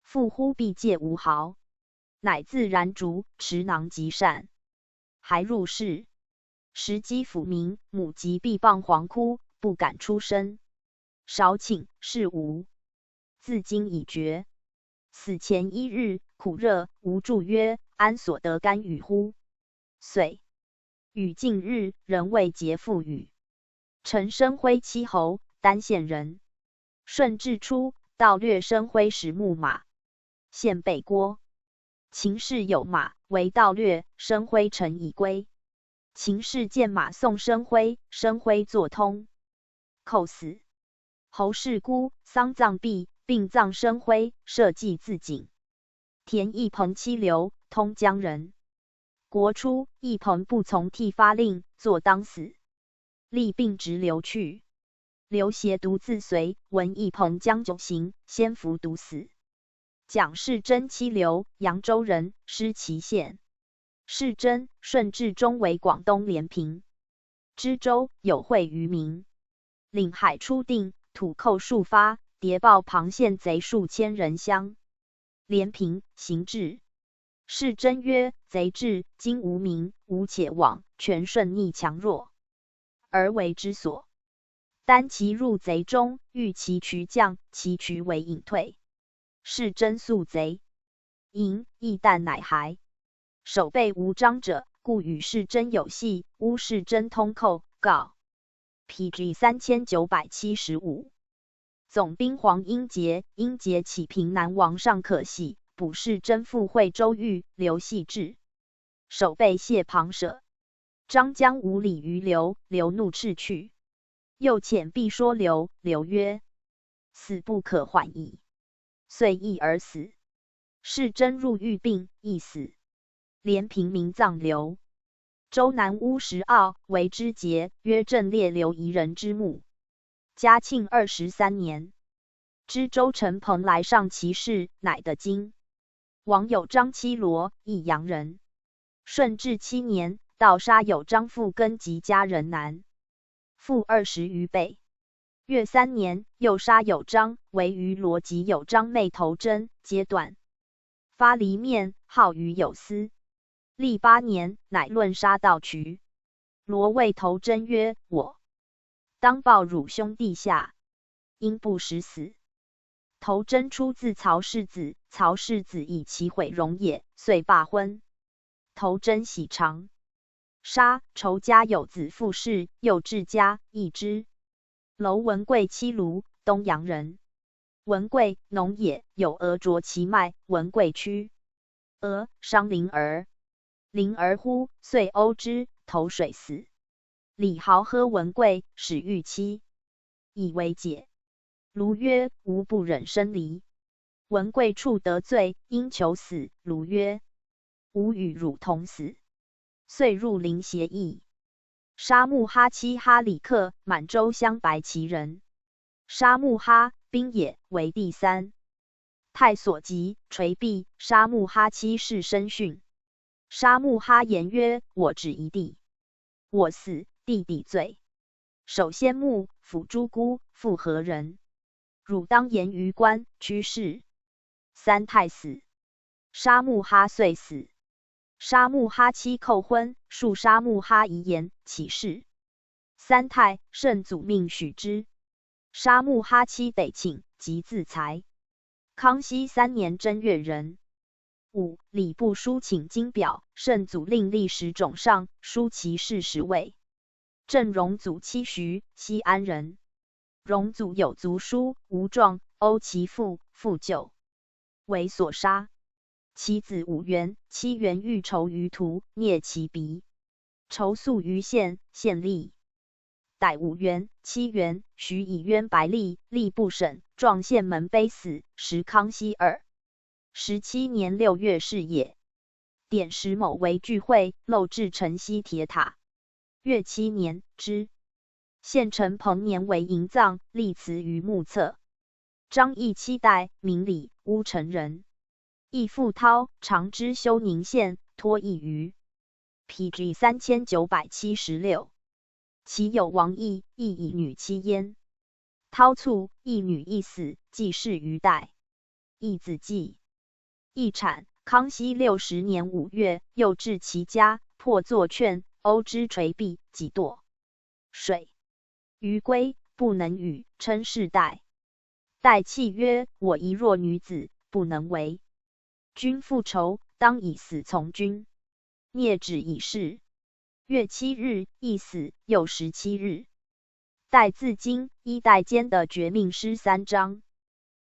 父呼必戒无毫。乃自燃烛，持囊即扇。 还入室。时鸡抚鸣，母即必傍黄哭，不敢出声。少请，是无。自今已绝。死前一日，苦热，吴祝曰：安所得甘雨乎？岁。与进日，仍未结父语。陈升徽七侯，单县人。顺治初，盗掠升徽十木马，献备郭。秦氏有马，为盗掠，升徽乘以归。秦氏见马送升徽，升徽作通。寇死。侯氏孤丧葬毕，并葬升徽，设祭自警。田义朋妻刘，通江人。国初，义朋不从剃发令，作当死。立病直流去。刘协独自随，闻义朋将酒行，先服毒死。蒋士珍妻刘，扬州人，施淇县。士珍，顺治中为广东连平、知州，有会于民。领海初定，土寇数发，谍报庞县贼数千人相。连平行至。士珍曰：贼至，今无民，吾且往，权顺逆强弱，而为之所。单其入贼中，遇其渠降，其渠为引退。士珍速贼，营，亦旦乃还。守备无张者，故与士珍有隙，乌士珍通寇，告。P G三千九百七十五。总兵黄英杰，英杰起平南王尚可喜，补士珍赴会州遇，刘系至。守备谢庞舍。张将无礼于刘，刘怒斥去。又遣必说刘，刘曰：死不可缓矣。遂缢而死。士珍入狱病，亦死。连平民葬刘。州南乌石澳为之节，曰：阵列刘夷人之墓。嘉庆二十三年，知州陈朋来上其室，乃得京。王友章妻罗，益阳人。顺治七年，盗杀友章父根及家人男，父二十余辈。越三年，又杀友章，为余罗及友章妹投贞，皆短。发离面，号与友思。历八年，乃论杀盗渠。罗谓投贞曰：我当报汝兄弟下，因不使死。投贞出自曹氏子，曹氏子以其毁容也，遂罢婚。投贞喜肠。杀，仇家有子傅氏，又至嘉，益之。楼文贵妻卢，东阳人。文贵，农也，有鹅啄其脉，文贵屈。鹅，伤麟儿。麟儿乎，遂殴之，投水死。李豪喝文贵，始欲妻，以为解。卢曰：吾不忍生离。文贵触得罪，因求死。卢曰：吾与汝同死。遂入林协议。沙木哈妻哈里克，满洲镶白旗人。沙木哈，兵也，为第三。太所及，垂臂，沙木哈妻士生讯。沙木哈言曰：我止一弟，我死，弟弟罪。首先木，辅诸孤，复何人？汝当言于官，屈氏。三太死。沙木哈遂死。沙木哈妻叩婚，述沙木哈遗言，起事。三太，圣祖命许之。沙木哈妻北请，即自裁。康熙三年正月壬午，礼部书请金表，圣祖令立石冢上，书其氏始位。 郑荣祖妻徐，西安人。荣祖有族叔，无状，殴其父，父就为所杀。其子武元，妻元欲仇于途，啮其鼻，仇诉于县，县吏。逮武元，妻元，徐以冤白吏，吏部审，状县门碑死，时康熙二十七年六月逝也。典史某为聚会，漏至城西铁塔。 越七年，知。县丞彭年为营葬，立祠于墓侧。张义七代，名礼，乌程人。义父涛，常知休宁县，托役于P G三千九百七十六。其有王义，亦以女妻焉。 涛卒，义女亦死，祭祀于代。义子继。义产，康熙六十年五月，又至其家，破作券，殴之垂臂，即堕水。余归，不能语，称是代。代泣曰：我一弱女子，不能为君复仇，当以死从君。孽止已逝。月七日，亦死，又十七日。代自经一代间的绝命诗三章。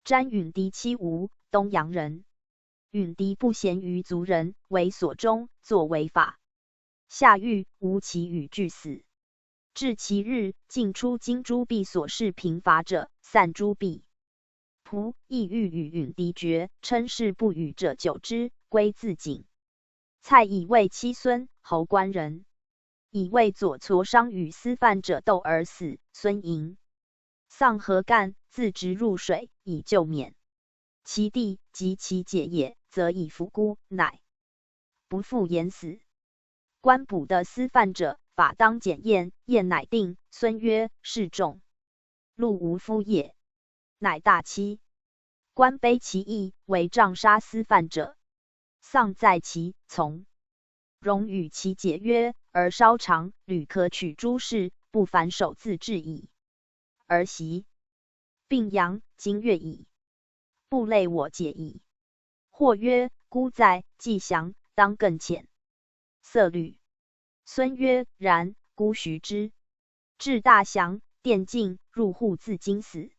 詹允迪妻吴，东阳人。允迪不贤于族人，为所终，作违法。夏遇无其语俱死。至其日，尽出京诸婢所侍平伐者，散诸婢。仆亦欲与允迪决，称誓不语者久之，归自警。蔡乙为妻孙，侯官人。乙为左痤伤与司犯者斗而死，孙迎。丧何干，自直入水，以救免。其弟及其姐也，则以服孤，乃不复言死。官捕的司犯者，法当检验，验乃定，孙曰：示众。路无夫也。乃大期。官卑其义，为杖杀司犯者。丧在其从。荣与其姐曰：儿稍长，旅可取诸事，不烦守自至矣。儿习。并阳，今月矣。不累我姐矣。或曰：孤哉，既降，当更遣。色律。孙曰：然，孤徐之。至大降，殿尽，入户自经死。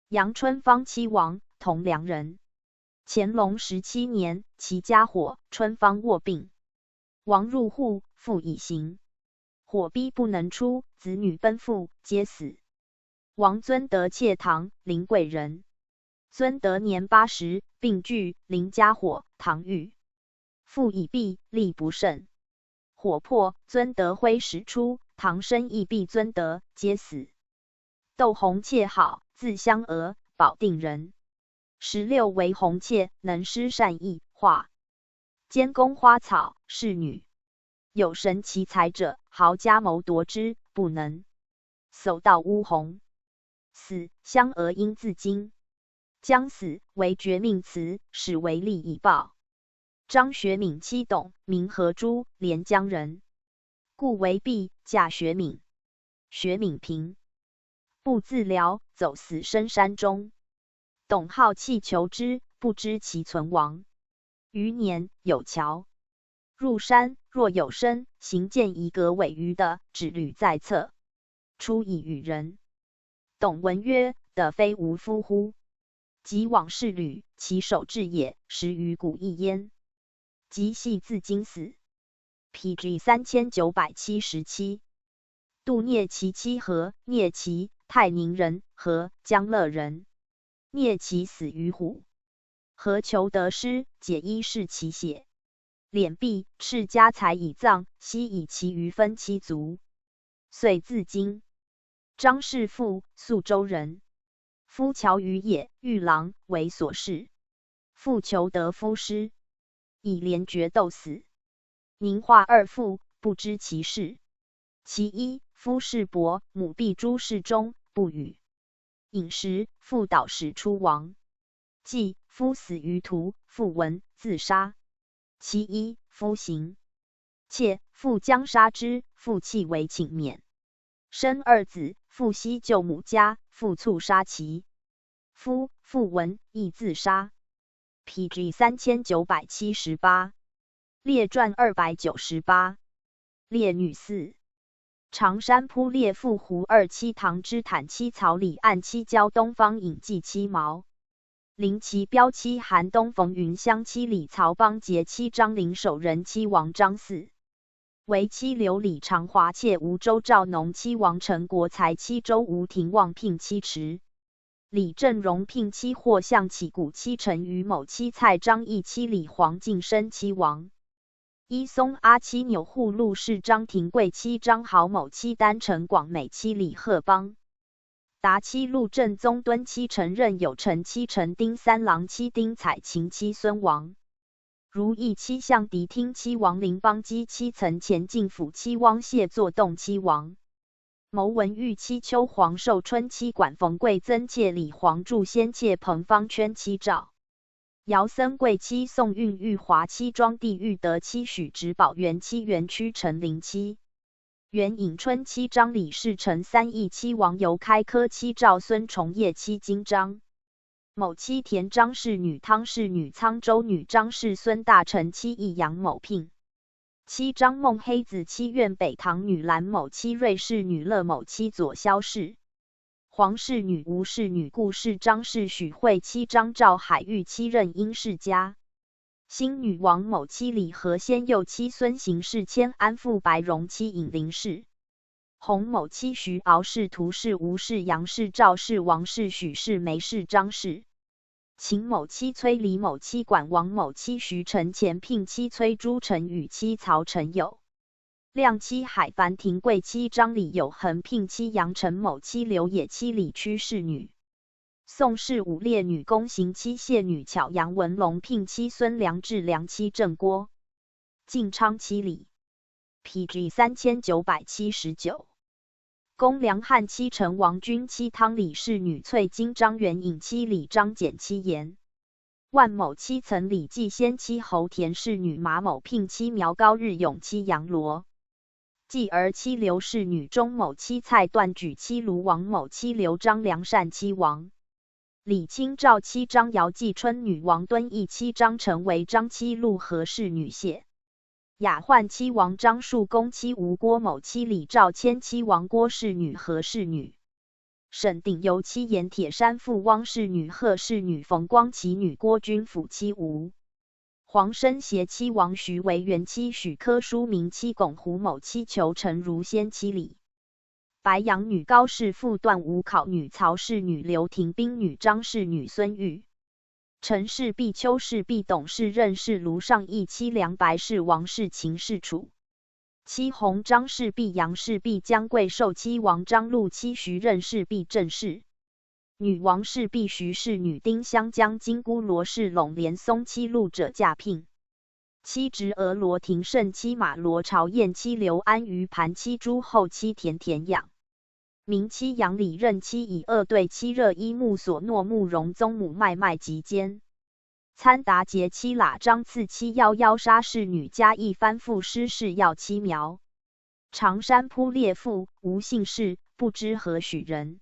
杨春芳妻亡，同梁人。乾隆十七年，其家火，春芳卧病。王入户，父已行。火逼不能出，子女奔赴，皆死。王尊德妾唐，临桂人。尊德年八十，病具，临家火，唐遇。父已毕，力不胜。火破，尊德挥石出，唐生亦毕尊德，皆死。窦红妾好，字香娥，保定人。十六为红妾，能诗善意，画监宫花草，侍女。有神奇才者，豪家谋夺之，不能。叟道巫红。死，香娥应自经。将死为绝命词，始为利以报。张学敏妻董，名和珠，连江人。故为婢，嫁学敏。学敏平。不自聊，走死深山中。董好气求之，不知其存亡。余年有樵。入山若有参，行见一格尾鱼的，指旅在侧。出以与人。董闻曰：得非吾夫乎？及往事旅，其首至也，十余谷亦焉。即系自经死。P G三千九百七十七。杜孽其妻何，孽其，泰宁人，何，江乐人。孽其死于虎。何求得尸，解衣拭其血。脸毕，赤家财以葬，悉以其余分妻族。遂自经。张氏父，宿州人。夫樵于野，遇狼，为所弑。父求得夫尸，以连决斗死。宁化二父，不知其事。其一，夫氏薄，母婢诸事中，不语。饮食，父导使出亡。祭，夫死于途，父闻，自杀。其一，夫行。妾，父将杀之，父弃为寝免。生二子，父悉救母家，父卒杀其夫，父闻亦自杀。P G三千九百七十八。列传二百九十八。列女四。长山铺列父胡二妻唐之坦妻曹李岸妻焦东方影纪妻毛。林奇标妻韩东冯云香妻李曹邦杰妻张灵守仁妻王张四。为妻刘李长华妾吴周兆农妻王陈国才妻周吴廷望聘妻池。李振荣聘妻霍向启古妻陈于某妻蔡张义妻李黄敬生妻王。一松阿妻纽户陆氏张廷贵妻张豪某妻单陈广美妻李鹤邦。达妻陆正宗敦妻陈任友陈妻陈丁三郎妻丁彩琴妻孙王。如意妻向迪听妻王林邦基妻曾前进府妻汪谢作动妻王。谋文玉妻邱黄寿春妻管冯贵曾妾李黄柱仙妾彭方圈妻赵。姚森贵妻宋韵玉华妻庄地玉德妻许植宝元妻元区陈林妻。袁颖春妻张李氏陈三义妻王由开科妻赵孙崇业妻金张。某妻田张氏女汤氏女沧州女张氏孙大臣妻益阳某聘。妻张孟黑子，妻愿北唐女兰某，妻瑞氏女乐某，妻左骁氏。黄氏女、吴氏女、顾氏、张氏、许惠妻张赵海玉妻任殷氏家。新女王某妻李何仙佑妻孙邢氏迁安富白荣妻尹林氏。 洪某妻徐敖氏、涂氏、吴氏、杨氏、赵氏、王氏、许氏、梅氏、张氏。秦某妻崔李某妻管王某妻徐承乾聘妻崔朱陈与妻曹陈友。亮妻海繁、廷贵妻张李友恒聘妻杨陈某妻刘野妻李屈氏女。 宋氏武烈女公行妻谢女巧杨文龙聘妻孙良志良妻郑郭。晋昌妻李。P G三千九百七十九。公梁汉妻陈王君妻汤李氏女翠金张元尹妻李张简妻颜。万某妻曾李季先妻侯田氏女马某聘妻苗高日勇妻杨罗。 继而妻刘氏女钟某妻蔡段举妻卢王某妻刘张梁单妻王。李清照妻张姚季春女王敦义妻张陈为张妻陆何氏女谢。雅患妻王张树公妻吴郭某妻李兆谦妻王郭氏女何氏女。 沈鼎游妻鄢铁山妇汪氏女贺氏女冯光启女郭君甫妻吴。黄申协妻王徐为元妻许柯淑明妻巩胡某妻裘陈如仙妻李。白杨女高氏妇段吴考女曹氏女刘廷宾女张氏女孙玉。陈氏婢邱氏婢董氏任氏卢尚义妻梁白氏王氏秦氏楚。 妻弘张氏婢杨氏婢姜贵寿妻王张陆妻徐任氏婢郑氏。女王氏婢徐氏女丁香江金姑罗氏拢连松妻陆者嫁聘。妻侄儿罗廷胜妻马罗朝燕妻刘安于盘妻朱后妻田田养。明妻杨李任妻以二对妻热依穆索诺慕容宗母麦麦及坚。 参达节妻喇张次妻夭夭杀氏女嘉义番妇施氏耀妻苗。长山铺列妇无姓氏，不知何许人。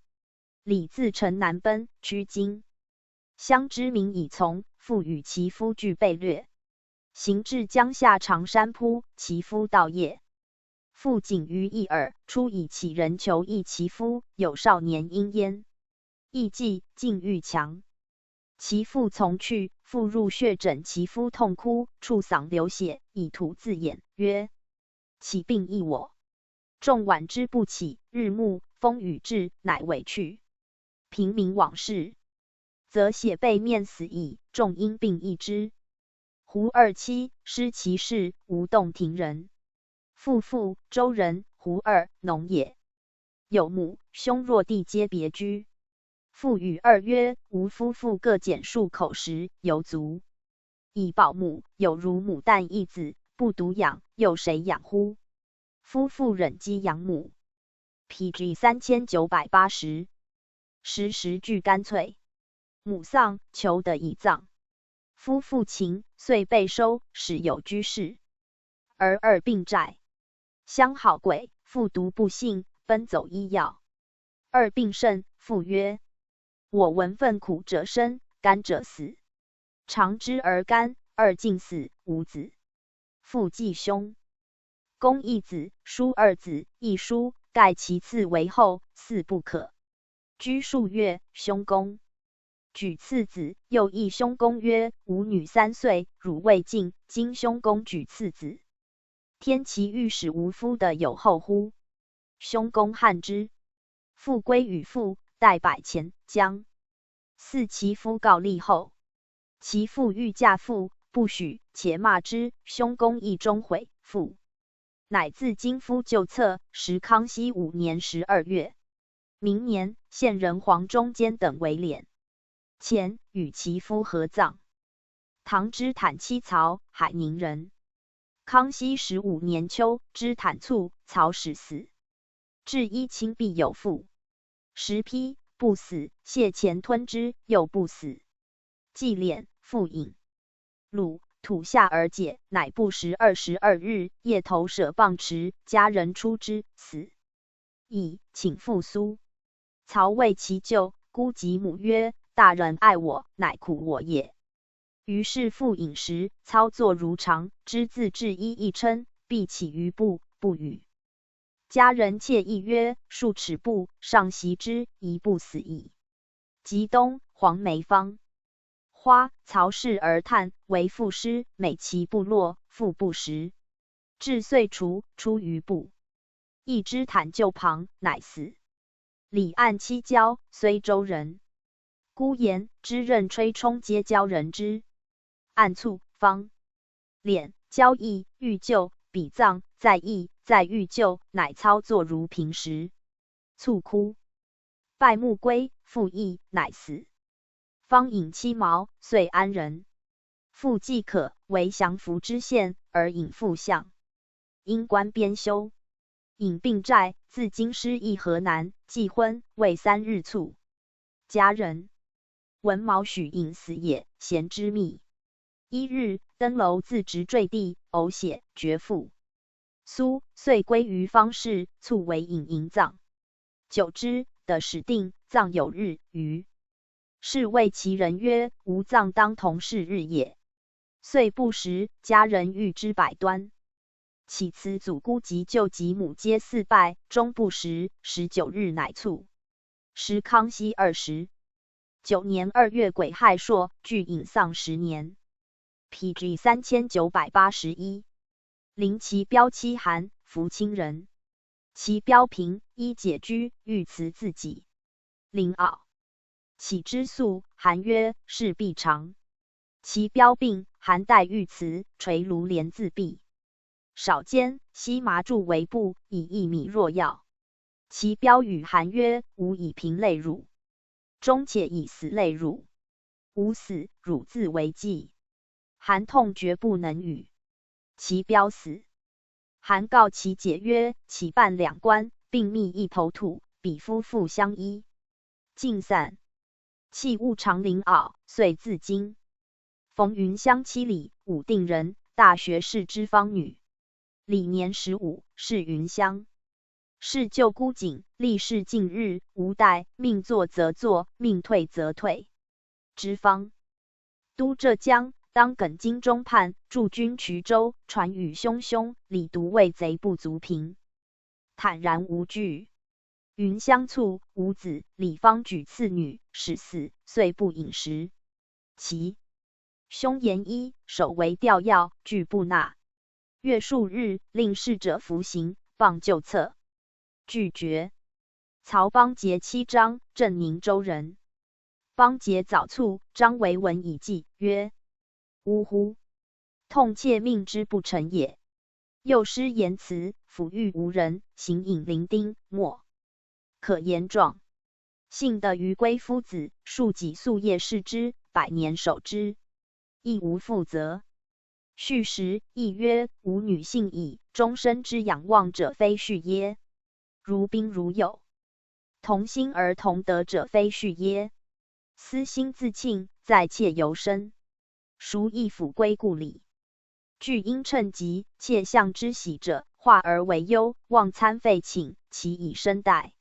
李自城南奔，居京。乡知民已从，复与其夫俱被掠。行至江夏长山铺，其夫到谒。 父景于一耳，出以乞人求异其夫，有少年因焉。亦既，竟遇强。其父从去，父入穴诊其夫痛哭，触嗓流血，以吐自掩，曰：「其病亦我。」众挽之不起，日暮，风雨至，乃委去。 平民往事，则血背面死矣，众因病异之。胡二妻，施其氏，无洞庭人。父父，周人，胡二，农也。有母，兄若弟皆别居。父语二曰：「吾夫妇各简述口实，犹足。 以保母，有如母旦一子，不独养，又谁养乎？」夫妇忍饥养母。P G三千九百八十。时时俱干脆。母丧，求得以葬。夫妇情，遂被收，始有居室。儿二病债，相好鬼，父独不信，奔走医药。二病甚，父曰：「我闻粪苦者生，干者死。 尝之而甘，二竟死，无子。父祭兄。公一子，叔二子，亦叔，盖其次为后，嗣不可。」居数月，兄公。举次子，又诣兄公曰：「吾女三岁，乳未尽，今兄公举次子。」 天其欲使无夫的有后乎？兄公汗之。父归与父，待百钱将。似其夫告立后。其父欲嫁妇，不许，且骂之，兄公亦终悔。父乃自京夫旧册，时康熙五年十二月。明年，献仁皇忠坚等为殓。钱与其夫合葬。 唐之坦妻曹，海宁人。康熙十五年秋，之坦卒，曹始死。至一亲必有父。时批不死，谢乾吞之，又不死。祭奠，父隐。鲁，土下而解，乃不时二十二日，夜投舍傍池，家人出之，死。 已请父苏。曹谓其舅，姑及母曰：「大人爱我，乃苦我也。」于是父饮食，操作如常，之自至衣一称，必起于布，不语。家人窃议曰：数尺布，上席之，宜不死矣。及冬，黄梅芳花，曹氏而叹，为赋诗，每其布落，赋不时。至岁除，出于布。 亦之坦臼旁，乃死。李岸妻焦，虽州人。孤言之任吹冲皆焦人之。岸促，芳。脸，焦亦，欲臼，比葬，在亦，在欲臼，乃操作如平时。促哭。拜墓归，父亦，乃死。 方隐妻茅，遂安人。父既可，为降服知县，而隐父相。因官边休。隐病债，自京师诣河南，既昏，未三日促。家人。闻茅许隐死也，咸之密。一日，登楼自直坠地，呕血，绝父。苏，遂归于方氏，促为隐营葬。久之，得始定，葬有日余。 是谓其人曰：吾葬当同是日也。岁不时，家人遇之百端。岂辞祖姑及舅及母皆四拜，终不时，十九日乃促。时康熙二十九年二月癸亥朔，俱隐丧十年。P G三千九百八十一。临其标期寒，服亲人。其标平，衣解居，欲辞自己。临袄。 岂知粟？韩曰：是必尝。其标病，韩代御辞，垂炉连自闭。少间，悉麻注为布，以一米若药。其标语韩曰：吾以平泪乳。终且以死泪乳。吾死，乳自为祭。 韩痛绝不能语。其标死。韩告其姐曰：岂半两棺，并觅一头土，彼夫妇相依。尽散。弃物长林媪，遂自京。冯云香妻李，武定人，大学士之芳女。李年十五，试云香。 是旧孤井，历世尽日，无待，命作则作，命退则退。之方。都浙江，当艮京中泮，驻军衢州，船语汹汹，李独畏贼不足平。坦然无惧。云香促，无子，李方举次女，始死，岁不饮食。其兄言一，首为调药，拒不纳。 月数日，令侍者服刑，放旧册。拒绝。曹邦节妻张，镇宁州人。邦节早促，张为闻以计，曰：呜呼！痛切命之不成也。又施言辞，抚育无人，形影零丁，莫 可言状。幸得余归夫子，数己夙夜侍之，百年守之，亦无复责。续时亦曰：吾女幸矣，终身之仰望者非婿耶？如宾如友，同心而同德者非婿耶？思心自庆，在妾犹深。 孰亦复归故里。俱因称疾，妾向之喜者，化而为忧，望餐废寝，其以身代。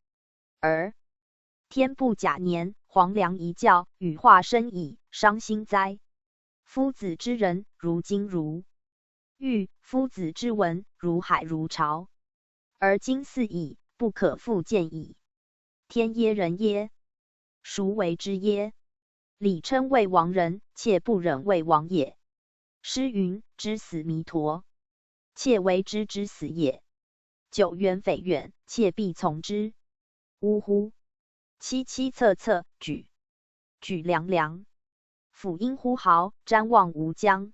而天不假年，黄粱一觉，羽化身矣，伤心哉。夫子之仁，如金如玉；夫子之文，如海如潮。而今似矣，不可复见矣。天耶人耶？ 孰为之耶？礼称未亡人，妾不忍未亡也。诗云：知死弥陀。妾为之知死也。久远匪远，妾必从之。呜呼！凄凄恻恻，举，举凉凉。抚音呼号，瞻望吴江。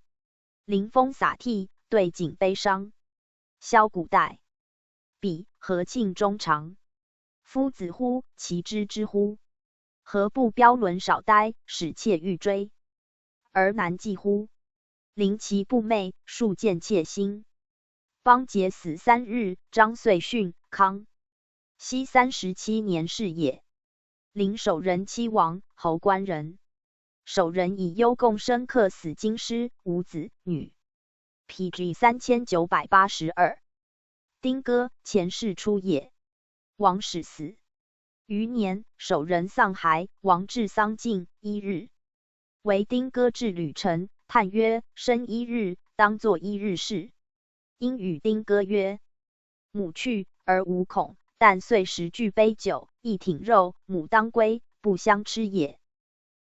临风洒涕，对景悲伤。萧古代。 彼何庆衷肠。夫子乎，其知之乎？何不标轮少待，使妾欲追？而难继乎？临其不寐，数见妾心。邦节死三日，张遂殉，康熙三十七年逝也。临守仁妻亡，侯官人。 守仁以忧共生客死京师，无子女。P G三千九百八十二。丁歌，钱氏初也。王始死。余年，守仁丧孩，王至丧尽，一日。为丁歌至旅程，叹曰：生一日，当作一日事。因语丁歌曰：母去而无恐，但岁时俱杯酒，亦挺肉，母当归，不相吃也。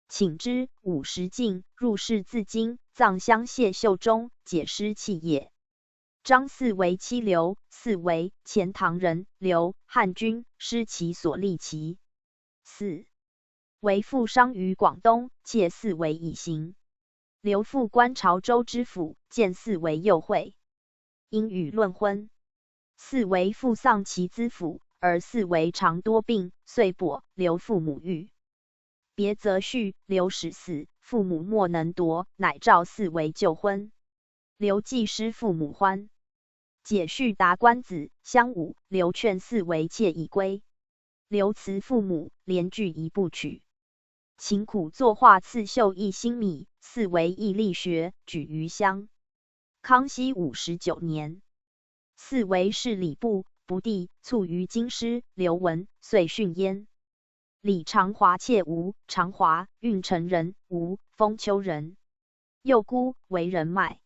请之，五十进，入室自京，葬香谢袖中，解尸气也。张四维妻刘，四维，钱塘人，刘，汉军，失其所立旗。四，为父商于广东，妾四维以行。刘父官潮州知府，见四维又会。因语论婚。四维父丧其资府，而四维常多病，遂跛，刘父母育。别则续，刘始死，父母莫能夺，乃召四维旧婚。刘既失父母欢。解续达官子，乡武，刘劝四维妾已归。刘辞父母，连具一部曲。勤苦作画刺绣一新米，四维亦力学，举于乡。康熙五十九年，四维侍礼部，不第，卒于京师，刘文，遂训焉。礼长华妾吴，长华，运城人，吴，封丘人。幼孤，为人卖。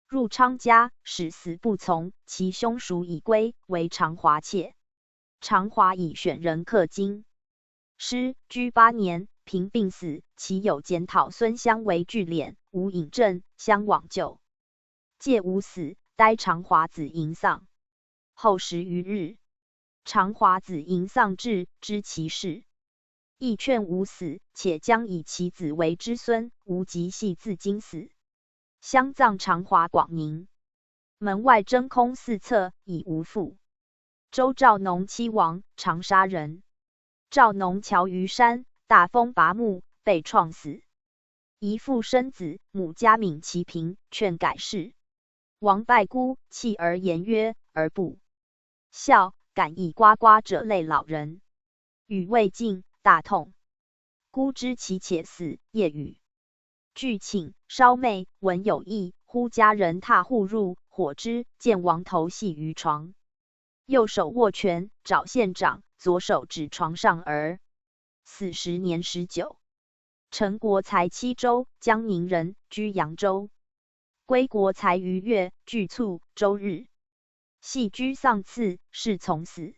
入昌家，始死不从，其兄孰已归，为长华妾。长华以选人客京师，居八年，平病死，其友检讨孙襄为聚敛，无引证，襄往旧。借吴死，待长华子迎丧。后十余日，长华子迎丧至，知其事。亦劝吴死，且将以其子为之孙，吴即系自京死。襄葬长华广宁。门外真空四侧，已无复。周兆农妻亡，长沙人。兆农樵于山，大风拔木，被撞死。遗腹生子，母嘉悯其贫，劝改世。王拜孤，泣而言曰：而不孝，敢以呱呱者累老人。语未尽，大痛。孤知其且死，夜语。俱寝，烧妹，闻有异，忽家人踏户入，火之，见亡头系于床，右手握拳，爪线掌，左手指床上耳。死时年十九。陈国才妻周，江宁人，居扬州。归国才于岳，俱卒，周日。系居丧次，侍从死。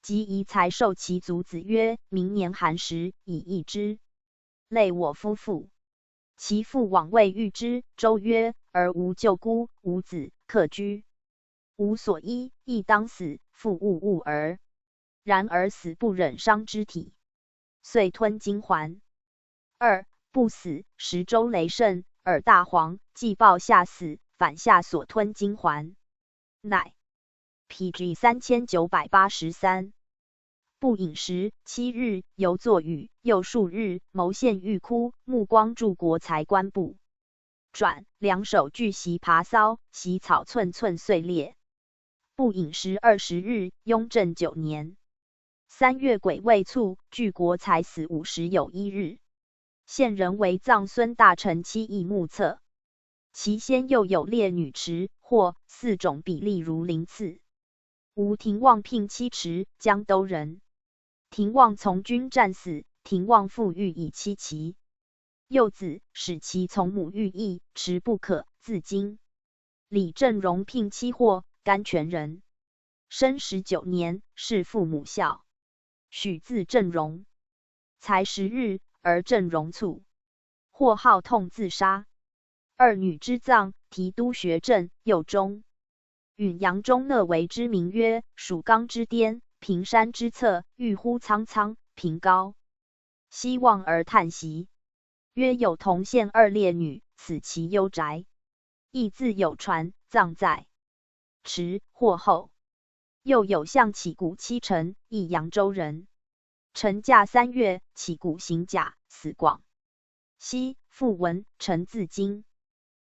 及遗才授其族子曰：明年寒食，以益之。累我夫妇。其父往未遇之，周曰：而无舅姑，无子，客居。无所依，亦当死，父勿误尔。然而死不忍伤肢体，遂吞金环。二，不死，时周雷震，耳大黄，既暴吓死，反吓所吞金环。乃 P G三千九百八十三。不饮食，七日，犹作雨，又数日，谋陷欲枯，目光注国财官部。转，两手俱习爬骚，习草寸寸碎裂。不饮食二十日，雍正九年。三月癸未卒，据国财死五十有一日。 现人为葬孙大臣妻亦目测。其先又有烈女迟祸，四种比例如鳞次。吴廷旺聘妻迟，江都人。廷旺从军战死，廷旺父欲以妻其幼子，使其从母欲异，迟不可，自京。李正荣聘妻祸，甘泉人。生十九年，弑父母孝。 许字正荣。才十日，儿正荣卒，祸号痛自杀。二女之葬，提督学政，右中。允扬州那为之名曰：属罡之巅，平山之侧，郁乎苍苍，凭高希望而叹息。曰：有同县二烈女，此其幽宅。亦自有传，葬在池或后。又有向乞谷妻陈，亦扬州人。陈驾三月，乞谷行甲，死广西。复闻陈自京。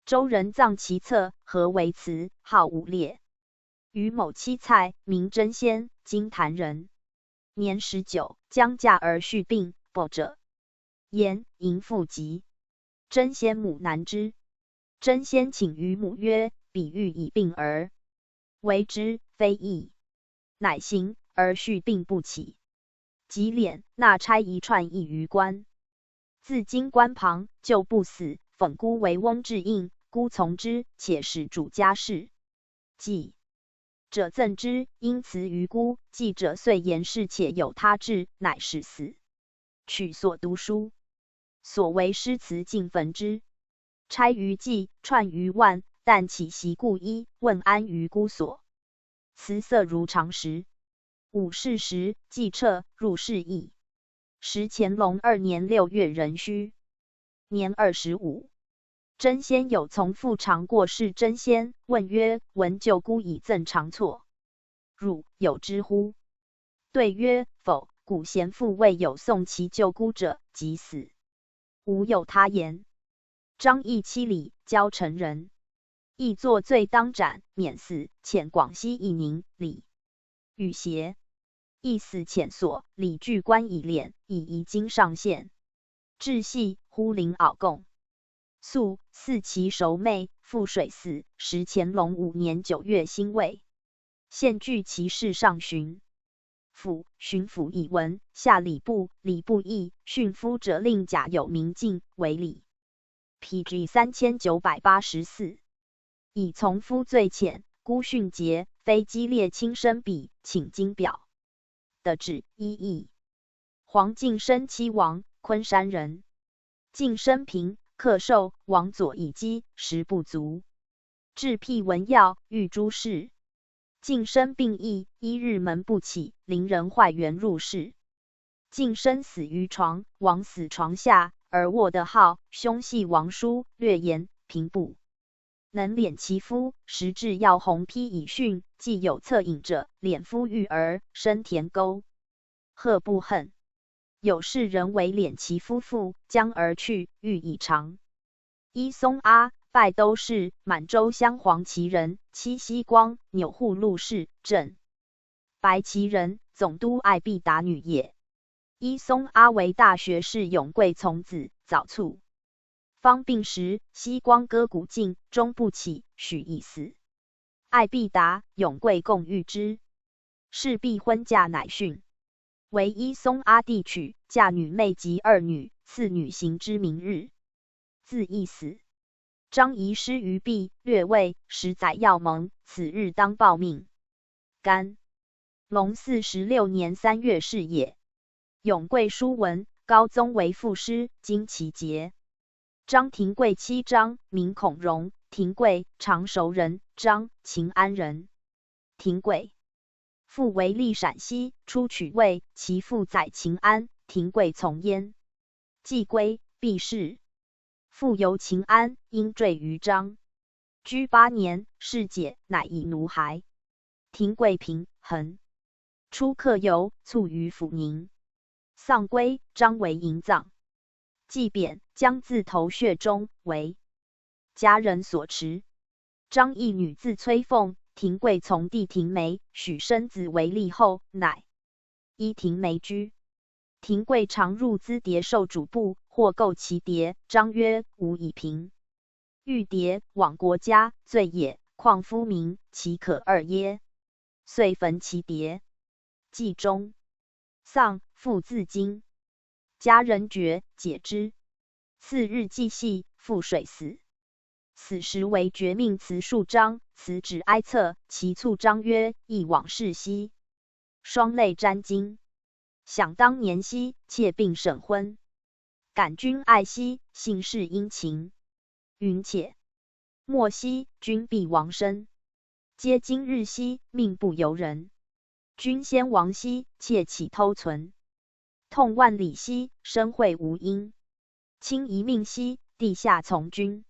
周人葬其侧，合为祠，号五烈。与某妻蔡，名贞仙，金坛人。年十九，将嫁而续病，不者言，迎父疾。贞仙母难之。贞仙请于母曰：彼欲以病而为之，非易。乃行而续病不起。即敛，纳差一串一余官。自京官旁，旧不死，讽孤为翁至应，孤从之，且始主家事。祭者赠之，因辞于孤。祭者遂言逝且有他志，乃始死，取所读书。所为诗词尽焚之。钗于祭，串于腕，但岂习故衣，问安于孤所。辞色如常时。午逝时，祭撤，入室邑。时乾隆二年六月壬戌，年二十五。曾铣有从父常过视曾铣，问曰：闻舅姑以赠常错，汝有知乎？对曰：否。古贤父谓有送其舅姑者，即死，无有他言。张议七礼，交陈人。议作罪当斩，免死，遣广西义宁、礼、雨协。议死遣所，礼具棺以殓，以遗京上献。至系，忽临敖贡。宿，祀其熟妹，赴水死，时乾隆五年九月辛未。现具其室上巡。府巡抚以闻，下礼部，礼部议，训夫者令甲有名进为礼。P G三千九百八十四。以从夫罪遣，孤训节，非激烈轻生比，请金表。的旨一议。黄敬生妻王，昆山人。敬生平，客寿，王佐以饥，食不足。至辟文要，遇诸事。敬生病疫，一日门不起，邻人坏园入室。敬生死于床，王死床下，而卧得号，兄系王叔，略言平不能脸其夫，时至要弘批以训，既有恻隐者，脸夫育儿，生田沟。贺不恨。有士人为脸其夫妇，将而去，欲以长。伊松阿，拜都氏，满洲镶黄旗人，妻西光，钮祜禄氏，镇白旗人，总督爱必达女也。伊松阿为大学士永贵从子，早卒。方病时，西光割股胫，终不起，许以死。爱必达、永贵共遇之。事毕婚嫁乃逊。为伊松阿弟娶，嫁女妹及二女，次女行之明日。自缢死。张仪失于毕，略谓，时载要盟，此日当报命。干隆四十六年三月逝也。永贵叔文，高宗为赋诗，今其节。张廷贵妻张，名孔荣，廷贵，常熟人，张，蕐安人。廷贵父为历陕西，初取魏，其父载蕐安，廷贵从焉。既归，毕逝。父游蕐安，因坠于漳。居八年，事解，乃以奴骸。廷贵平衡。初客游，卒于抚宁。丧归，漳为营葬。祭匾，将字头血中，为 家人所持。张议女字崔凤，廷贵从弟廷梅，许生子为立后，乃依廷梅居。廷贵常入资牒受主簿，或购其牒，张曰：无以平。欲牒，罔国家，罪也，况夫民，其可二耶？遂焚其牒。祭终。 丧，父自京。家人决，解之。次日祭系，赴水死。死时为绝命辞数张，辞旨哀恻，其促张曰：亦往逝兮。双泪沾巾。想当年兮，妾病甚昏。感君爱兮，幸事殷勤。云且：莫兮，君必亡身。嗟今日兮，命不由人。君先亡兮，妾岂偷存？痛万里兮，身会无因。卿一命兮，地下从君。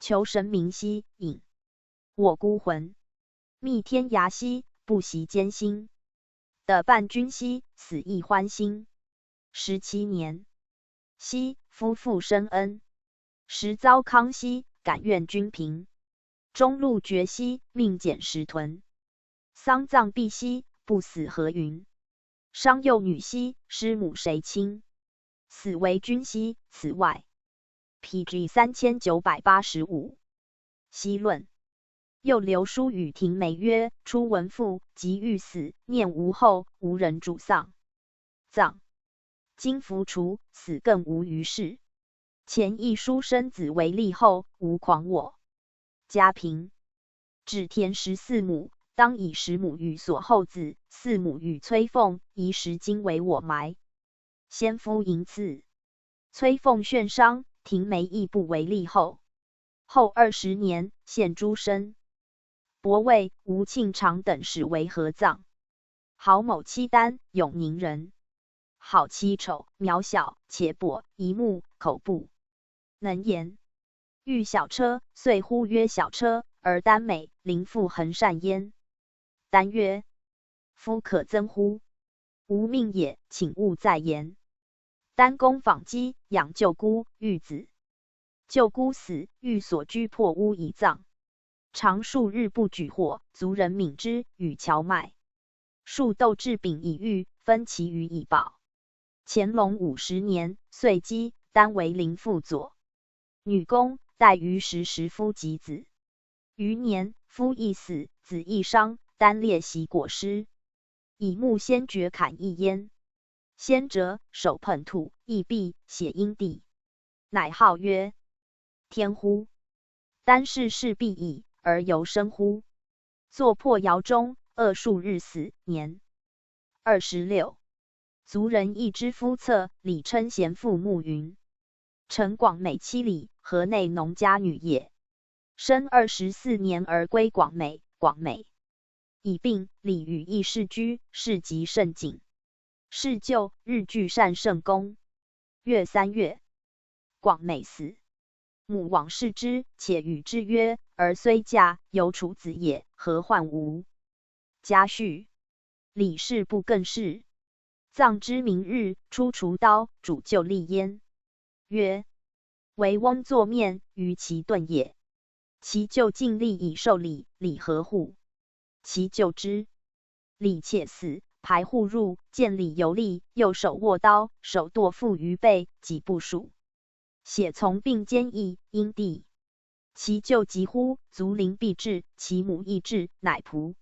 求神明兮，引我孤魂。觅天涯兮，不习艰辛。得伴君兮，死亦欢欣。十七年。 兮，夫妇深恩。时糟糠兮，感愿君平。中路绝兮，命减食豚。丧葬毕兮，不死何云？伤幼女兮，师母谁亲？死为君兮，此外。P G三千九百八十五。 西论。又留书与廷梅曰：初闻父即欲死，念无后，无人主丧。葬。今服除，死更无余事。前亦书生子为立后，无狂我。嘉平。只田十四亩，当以十亩与所后子，四亩与崔凤，以十金为我埋。先夫迎赐。崔凤眩伤，停梅亦不为立后。后二十年，献诸身。伯卫、吴庆长等始为合葬。 毫某漆丹，永宁人。好其丑，渺小，且薄，一目，口不能言。御小车，遂呼曰小车，而丹美，灵复恒善焉。丹曰：夫可曾乎？吾命也，请勿再言。丹公访积，养舅姑，育子。舅姑死，御所居破屋以葬。 常数日不举火，族人泯之，与荞麦、树豆制饼以喻，分其余以饱。乾隆五十年，岁积，丹为灵父佐。女工代于时时夫及子。余年，夫亦死，子亦伤，丹列席裹尸。以木仙橛砍一焉。仙者，手捧土，亦辟，写因地，乃号曰天乎。 丹氏事毕矣，而犹生乎？坐破窑中，饿数日死，年二十六。族人亦知夫侧，李称贤父墓云：臣广美妻李，河内农家女也。生二十四年而归广美，广美 已病，李与亦世居，世极甚景。世旧，日聚善圣公。月三月，广美死。母往视之，且语之曰：儿虽驾，犹处子也，何患无？家序。李氏不更事。 葬之明日，初除刀，主舅立焉。曰：为翁坐面，于其盾也。其舅尽力以受李，李何护？其舅之。李且死，排护入，见李犹立，右手握刀，手剁腹于背，几步数， 血从鬓间溢，因地。其舅疾呼：足临必至，其母亦至，乃仆。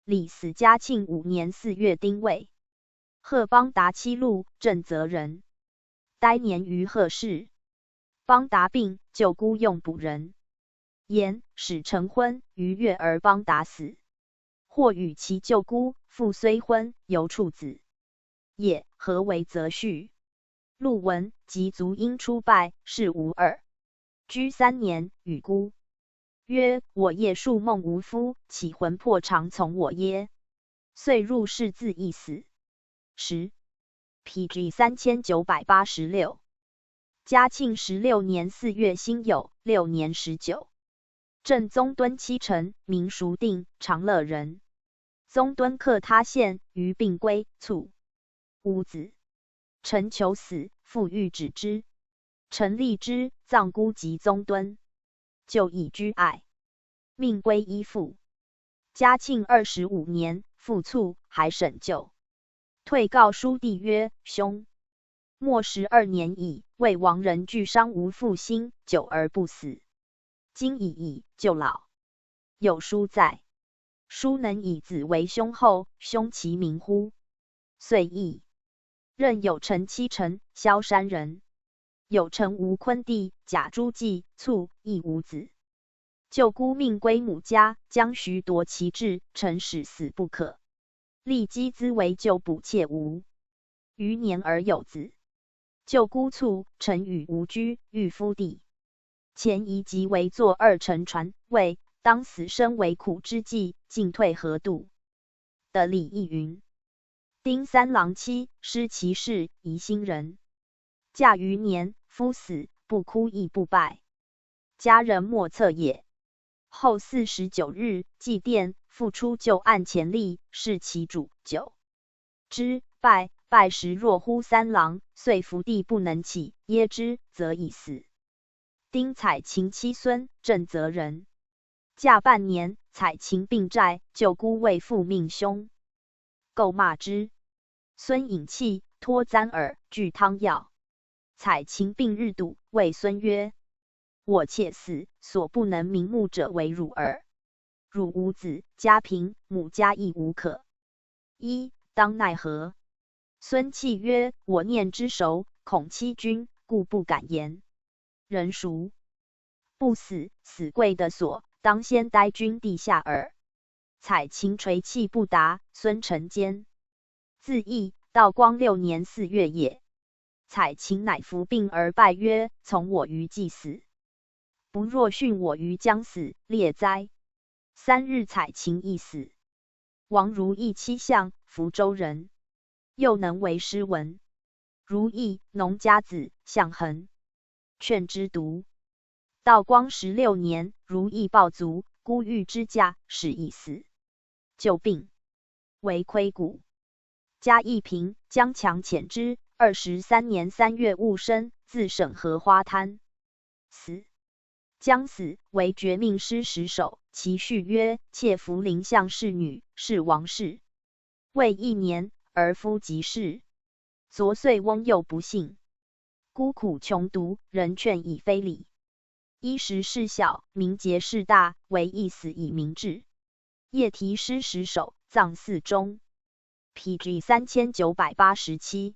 李死嘉庆五年四月丁未。贺邦达七路，正则人。呆年于贺氏。邦达病，舅姑用补人。言始成婚，逾月而邦达死。或与其舅姑，父虽婚，犹处子也，何为则序？陆文及族因初拜，事无二。居三年，与孤曰：我夜数梦无夫，其魂魄常从我耶？遂入室自缢死。十。P G三千九百八十六。嘉庆十六年四月辛酉，六年十九。 正宗敦七臣，名孰定，长乐人。宗敦客他县，于病归，卒。无子。臣求死，父欲止之。臣立之，葬孤及宗敦。舅以居爱。命归依附。嘉庆二十五年，父卒，还省旧。退告叔弟曰：兄，末十二年矣，为亡人俱伤无复兴，久而不死。 今已矣，舅老。有书哉。叔能以子为兄后，兄其名乎？遂亦。任有臣妻臣，萧山人。有臣吴坤弟，甲朱纪，卒，亦无子。舅姑命归母家，将徐夺其志，臣始死不可。 立积资为舅补妾无。余年而有子。舅姑卒，臣与无居，御夫弟。前宜即为坐二乘船，谓当死生为苦之计，进退何度？的礼亦云：丁三郎妻，失其室，宜兴人。嫁余年，夫死，不哭亦不拜。 家人莫测也。后四十九日，祭奠，复出旧案前立，视其主。九。之，拜，拜时若呼三郎，遂伏地不能起，噎之，则已死。丁采芹七孙，正则人。驾半年，采芹病债，舅姑为父命兄 构骂之。孙引气，托簪耳，具汤药。采芹病日笃，谓孙曰：我且死，所不能瞑目者为汝耳。汝无子，家贫，母家亦无可依，当奈何？孙气曰：我念之熟，恐欺君，故不敢言。人孰 不死，死贵得所，当先待君地下耳。采芹垂泣不达孙臣坚。自义，道光六年四月也。采芹乃伏病而拜曰：从我于既死，不若殉我于将死，烈哉。三日采芹亦死。王如意妻向，福州人，又能为诗文。如意，农家子，向衡，劝之读。道光十六年，如意暴卒，孤御支架，始已死。旧病，为亏骨。嘉义平江强遣之，二十三年三月戊申，自省荷花滩。死。将死，为绝命诗十首，其序曰：妾服临相侍女，是王氏，未一年，而夫即逝。昨岁翁幼不幸，孤苦穷独，人劝已非礼。衣食事小，名节事大，唯意死以明志。夜题诗十首，葬祀终。P G三千九百八十七。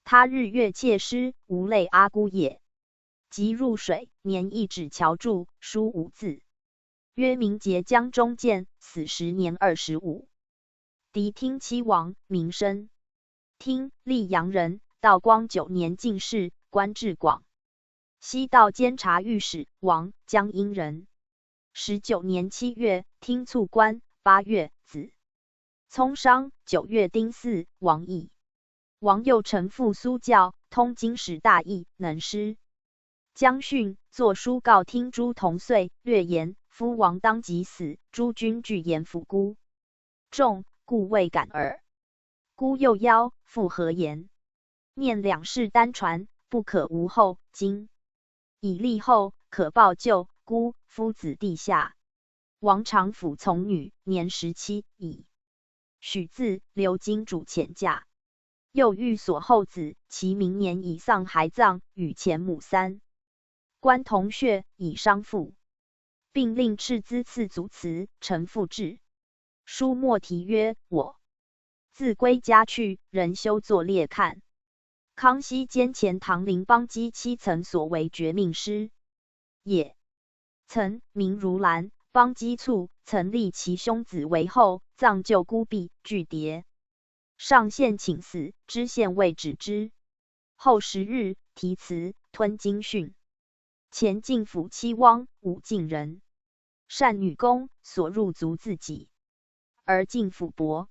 他日月借诗，无泪阿孤也。即入水，拈一纸桥注，书五字，曰：明节江中见，死时年二十五。 嫡听妻亡，名声。听，溧阳人，道光九年进士，官至广西道监察御史，王，江阴人。十九年七月，听卒官，八月子。聪商，九月丁巳，王已。王幼承父苏教，通经史大义，能诗。将训，作书告听诸同岁，略言：夫王当即死，诸君俱言服孤。 众，故未敢耳。孤幼夭，父何言？念两世单传，不可无后。今已立后，可报旧。孤夫子地下，王常辅从女，年十七矣。许自刘金主遣驾，又欲所后子，其明年以丧还葬，与前母三 观铜穴以伤父，并令敕资赐祖祠，臣父至。书末题曰：我。自归家去，仍修作列看。康熙兼钱塘林邦基七曾所为绝命诗也。曾名如兰，邦基卒，曾立其兄子为后，葬旧孤壁，俱叠。上献请死，知县未止之。后十日，题词，吞金训。 前进府妻汪，武进人，善女工，所入足自己，而进府薄，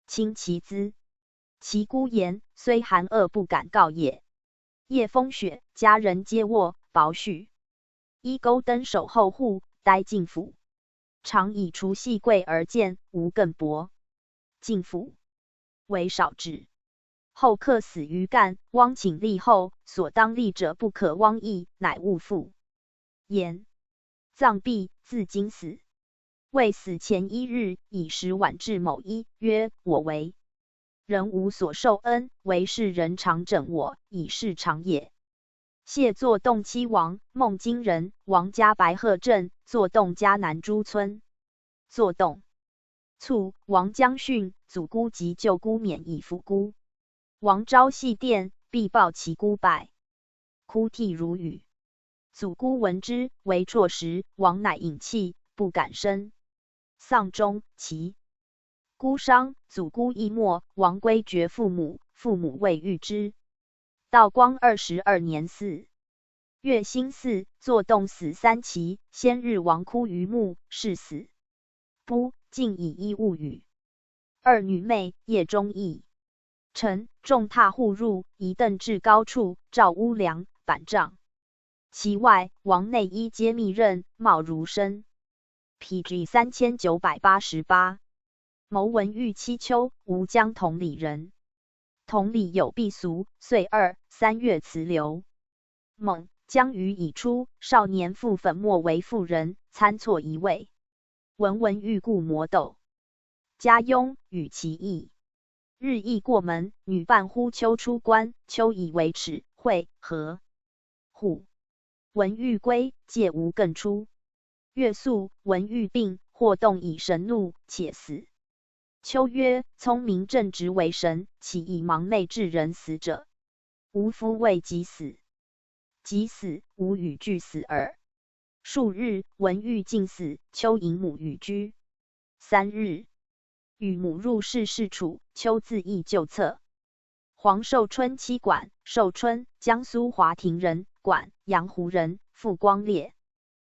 轻其资。其孤言，虽寒饿不敢告也。夜风雪，家人皆卧，薄序。衣钩登守后户，待进府。常以除夕贵而贱，无更薄。进府，为少止。后客死于干，汪请立后，所当立者不可汪异，乃勿复。言。葬毕，自今死。未死前一日，以食晚至某一，曰：我为人无所受恩，为世人常枕我，以示长也。谢作洞妻王，孟津人，王家白鹤镇，作洞嘉南诸村。作洞。卒，王将训，祖孤及旧孤免以服孤。王昭系殿，必报其孤拜。哭涕如雨。祖孤闻之，为啜食，王乃饮泣，不敢生。丧终，其 孤商，祖孤亦没，王归绝父母，父母未遇之。道光二十二年四月辛巳，作洞死三期，先日王哭于墓，是死。不，竟以衣物与。二女寐，夜中异。晨，众踏户入，移凳置高处，照屋梁、板障。其外，王内衣皆密任，冒如参。P G三千九百八十八。谋文玉妻邱，吴江同里人。同里有避俗，岁二、三月辞流。猛，江鱼已出，少年赴粉末为妇人，参错移位。闻文玉故磨斗。家佣，与其役。日亦过门，女伴呼邱出关，邱以为尺，会，合。 虎。文玉归，戒无更出。月宿，文玉病，或动以神怒，且死。邱曰：聪明正直为神，岂以盲昧治人死者？吾夫未及死。及死，吾与俱死耳。数日，闻欲近死，丘迎母与居。三日，与母入室侍处，丘自诣旧侧。皇寿春妻管，寿春，江苏华亭人，管，阳湖人，父光烈。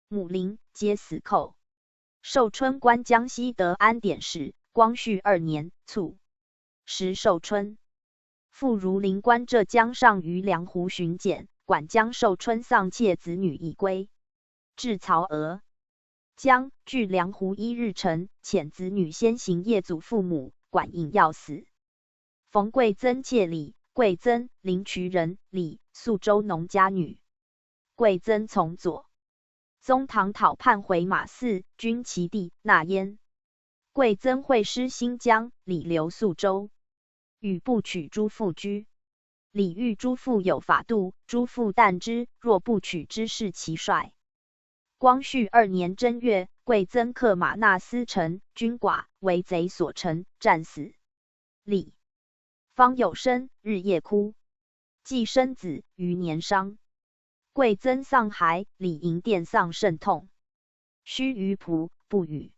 母临，皆死寇。寿春官江西德安典史，光绪二年卒。时寿春父如临官浙江上虞梁湖巡检，管江寿春丧妾子女已归。至曹娥江，距梁湖一日程，遣子女先行谒祖父母，管引要死。 冯桂曾妾李，桂曾，临衢人，李，宿州农家女。桂曾从左宗棠讨叛回马寺，军其弟，纳燕。桂曾会师新疆，李留宿州，与部曲朱富居。李遇朱富有法度，朱富啖之，若部曲之是其帅。光绪二年正月，桂曾克马纳斯城，军寡，为贼所城，战死。李方有生，日夜哭。寄生子，余年伤。桂曾丧骸，李迎奠丧甚痛。须臾仆，不语。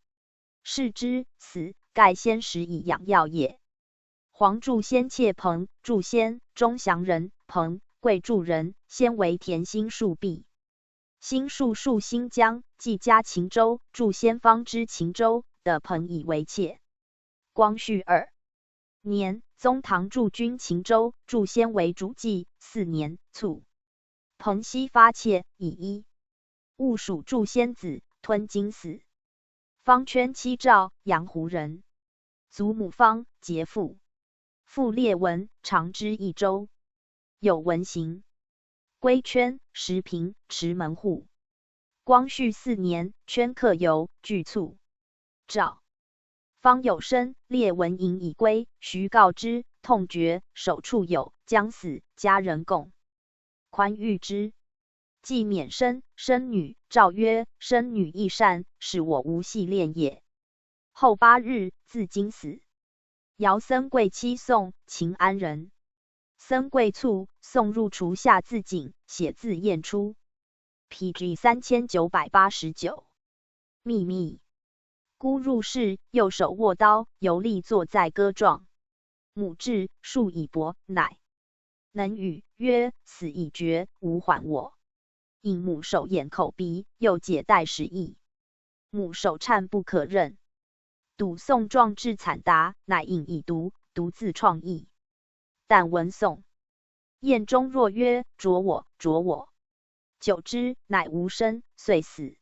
视之，死，盖先时以养药也。皇柱先妾彭，柱先，中祥人，彭，桂柱人，先为田心树壁。 心树戍新疆，寄家秦州，柱先方知秦州，得彭以为妾。光绪二年，宗棠驻军秦州，柱先为主祭，四年卒。彭悉发妾，以一。误属柱先子，吞金死。方圈妻赵，阳湖人。祖母方，节妇。父烈文，长知益州。有文行。归圈，石屏，池门户。光绪四年，圈客游，俱卒。赵方有生，烈文迎已归，徐告之，痛绝，手处有，将死，家人供。 宽遇之。既免生，生女。赵曰：生女亦善，使我无系恋也。后八日，自京死。姚僧贵妻宋，秦安人。僧贵卒，宋入厨下自省，写自晏初。P G三千九百八十九。秘密。 孤入室，右手握刀，游历坐在歌状。母至，数以薄，乃能语，曰：死已决，无缓我。引母手掩口鼻，右解带始意。母手颤不可认。笃宋状至惨答，乃引以读，独自创意。但闻宋晏终若曰：着我，着我。久之，乃无声，遂死。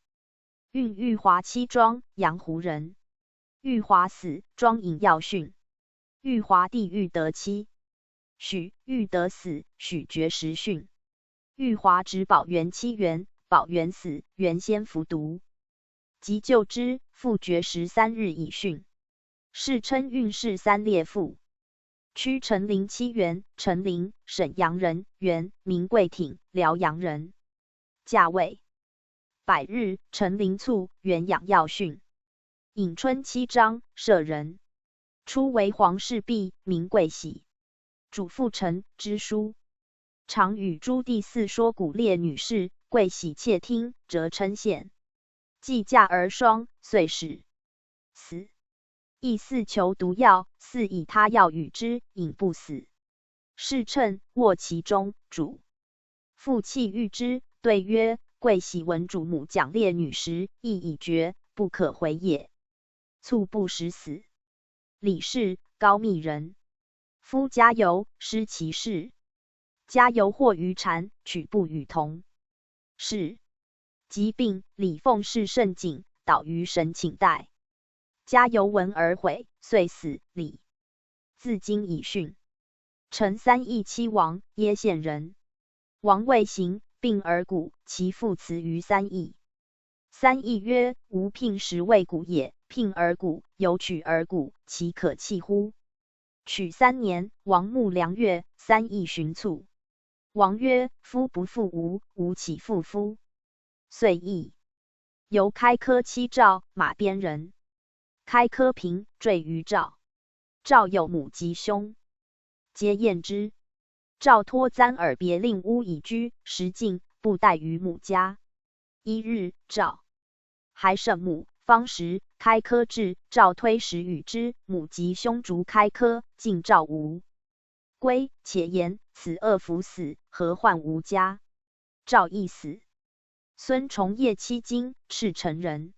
运裕华妻庄，阳湖人。裕华死，庄引要讯。裕华弟裕德妻许，裕德死，许绝时讯。裕华执宝元妻元，宝元死，元先服毒。及救之，复绝时三日以讯。世称运氏三烈妇。 屈陈琳妻元，陈琳，沈阳人，元，名桂挺，辽阳人。嫁魏。百日，陈琳卒，元养要讯。引春妻张，舍人。初为皇室婢，名桂喜。祖父陈之书。常与朱棣四说古烈女事，桂喜窃听，折称献。 既嫁儿双，遂始死。亦似求毒药，似以他药与之，引不死。侍称握其中，主父泣喻之，对曰：贵喜闻主母讲烈女时，意已决，不可回也。卒不时死。李氏，高密人。夫家游，失其室。家游或于禅，取不与同。 是。疾病，李凤侍甚谨，导于神寝待。家游闻而悔，遂死。李自京以讯。陈三义妻王，耶县人。王未行，病而贾，其父辞于三义。三义曰：吾病实未贾也，病而贾，犹取而贾，其可弃乎？ 取三年，王墓梁月，三义寻卒。王曰：夫不复吾，吾岂复夫？遂易。游开科妻赵，马边人。开科平，坠于赵。赵有母及兄，皆厌之。赵托簪尔别另屋以居，时尽，不待于母家。一日，赵 还甚母，方时开科至赵推时与之，母及兄逐开科，进赵吴。归，且言：“子恶夫死，何患无家？”赵亦死。孙崇业妻金，赤城人。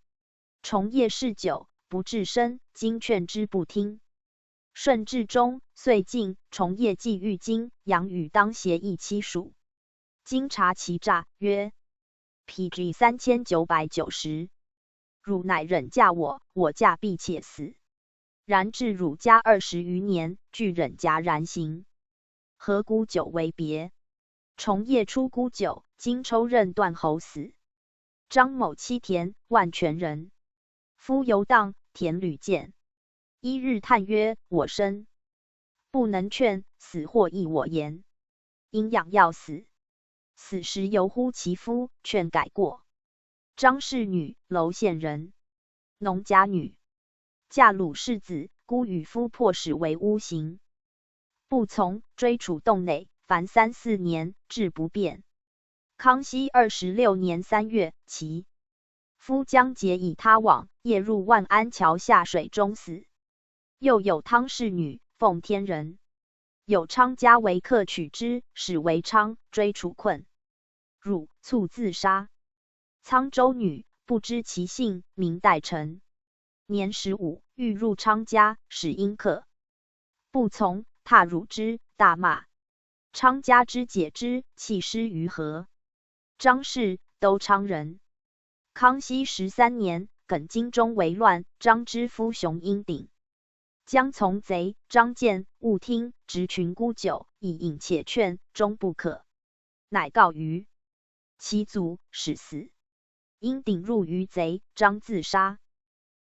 崇业嗜酒，不至深，金劝之不听。顺治中，岁尽，崇业既遇金，杨宇当协议欺蜀。金察其诈，曰：“P G三千九百九十，汝乃忍嫁我，我嫁必且死。然至汝家二十余年，俱忍夹然行，何孤酒为别？”崇业出孤酒，金抽任断喉死。张某妻田，万全人。夫游荡，田屡见。一日叹曰：“我身不能劝，死或亦我言。”因养药死。死时游呼其夫，劝改过。张氏女，楼县人，农家女，嫁鲁氏子，孤与夫破使为巫行。不从，追楚洞内，凡三四年，至不变。康熙二十六年三月，其夫将节以他网，夜入万安桥下水中死。又有汤氏女，奉天人，有昌家为客娶之，始为昌，追楚困，汝促自杀。沧州女，不知其姓，名代臣，年十五，欲入昌家，始因客不从，踏汝之，大骂。昌家知解之，弃尸于河。张氏，都昌人。康熙十三年，耿精忠为乱，张之夫雄因鼎，将从贼张建、务听执群孤酒，以饮且劝，终不可，乃告余其祖，始死。因鼎入于贼，张自杀。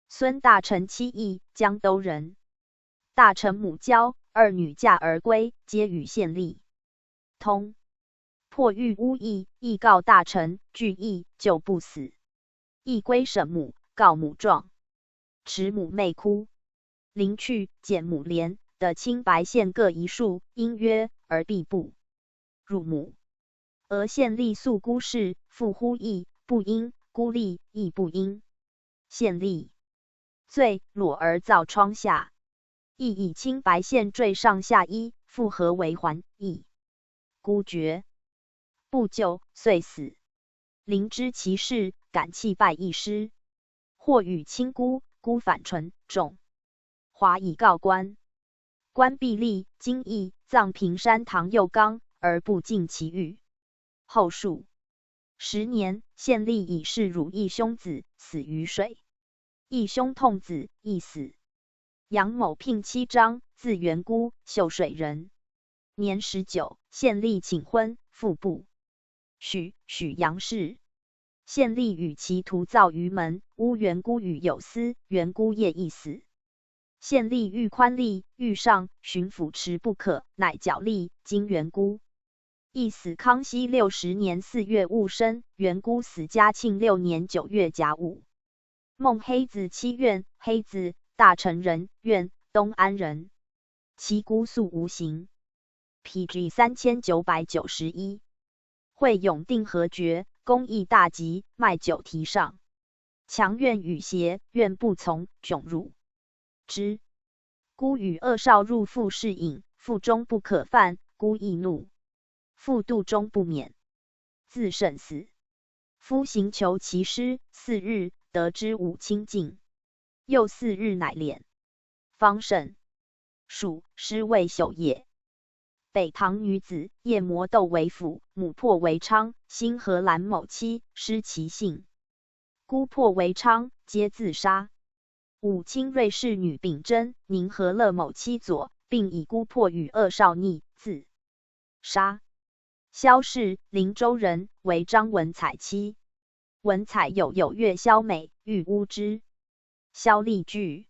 孙大臣妻义，江都人，大臣母交，二女嫁而归，皆与县吏通。破御巫役，亦告大臣，俱义，就不死。亦归沈母，告母状，持母妹哭。临去，剪母帘，得青白线各一束，因曰：“儿必不辱母。”俄县吏诉孤氏，父呼亦不应，孤吏亦不应。县吏醉，裸而造窗下，亦以青白线缀上下衣，复合为环，亦孤绝。不久，遂死。临之其室，感泣拜亦师。或与亲孤，孤反唇，众华以告官。官必立，今亦葬平山堂右冈，而不尽其域。后数十年，县吏以示汝义兄子，死于水。义兄痛子，亦死。杨某聘妻张，字元孤，秀水人，年十九，县吏请婚，父不许，许杨氏。县吏与其徒造鱼门，污元孤与有司，元孤夜亦死。县吏欲宽吏，御上巡抚持不可，乃绞吏，今元孤亦死。康熙六十年四月戊申，元孤死嘉庆六年九月甲午。孟黑子妻苑，黑子，大陈人，苑，东安人，其孤素无行。P G三千九百九十一。惠永定河决，公议大吉，卖酒题上。强愿与邪，愿不从，窘辱之。孤与恶少入腹室饮，腹中不可饭，孤亦怒，腹肚中不免，自甚死。夫行求其尸，四日，得知武清尽，又四日，乃敛方甚，属尸未朽也。北唐女子夜磨豆为辅，母破为昌，兴河兰某妻，失其性，孤破为昌，皆自杀。武清瑞氏女丙真，宁河乐某妻左，并以孤破与恶少逆，自杀。萧氏，灵州人，为张文采妻。文采有，有月萧美，欲巫之。萧厉惧，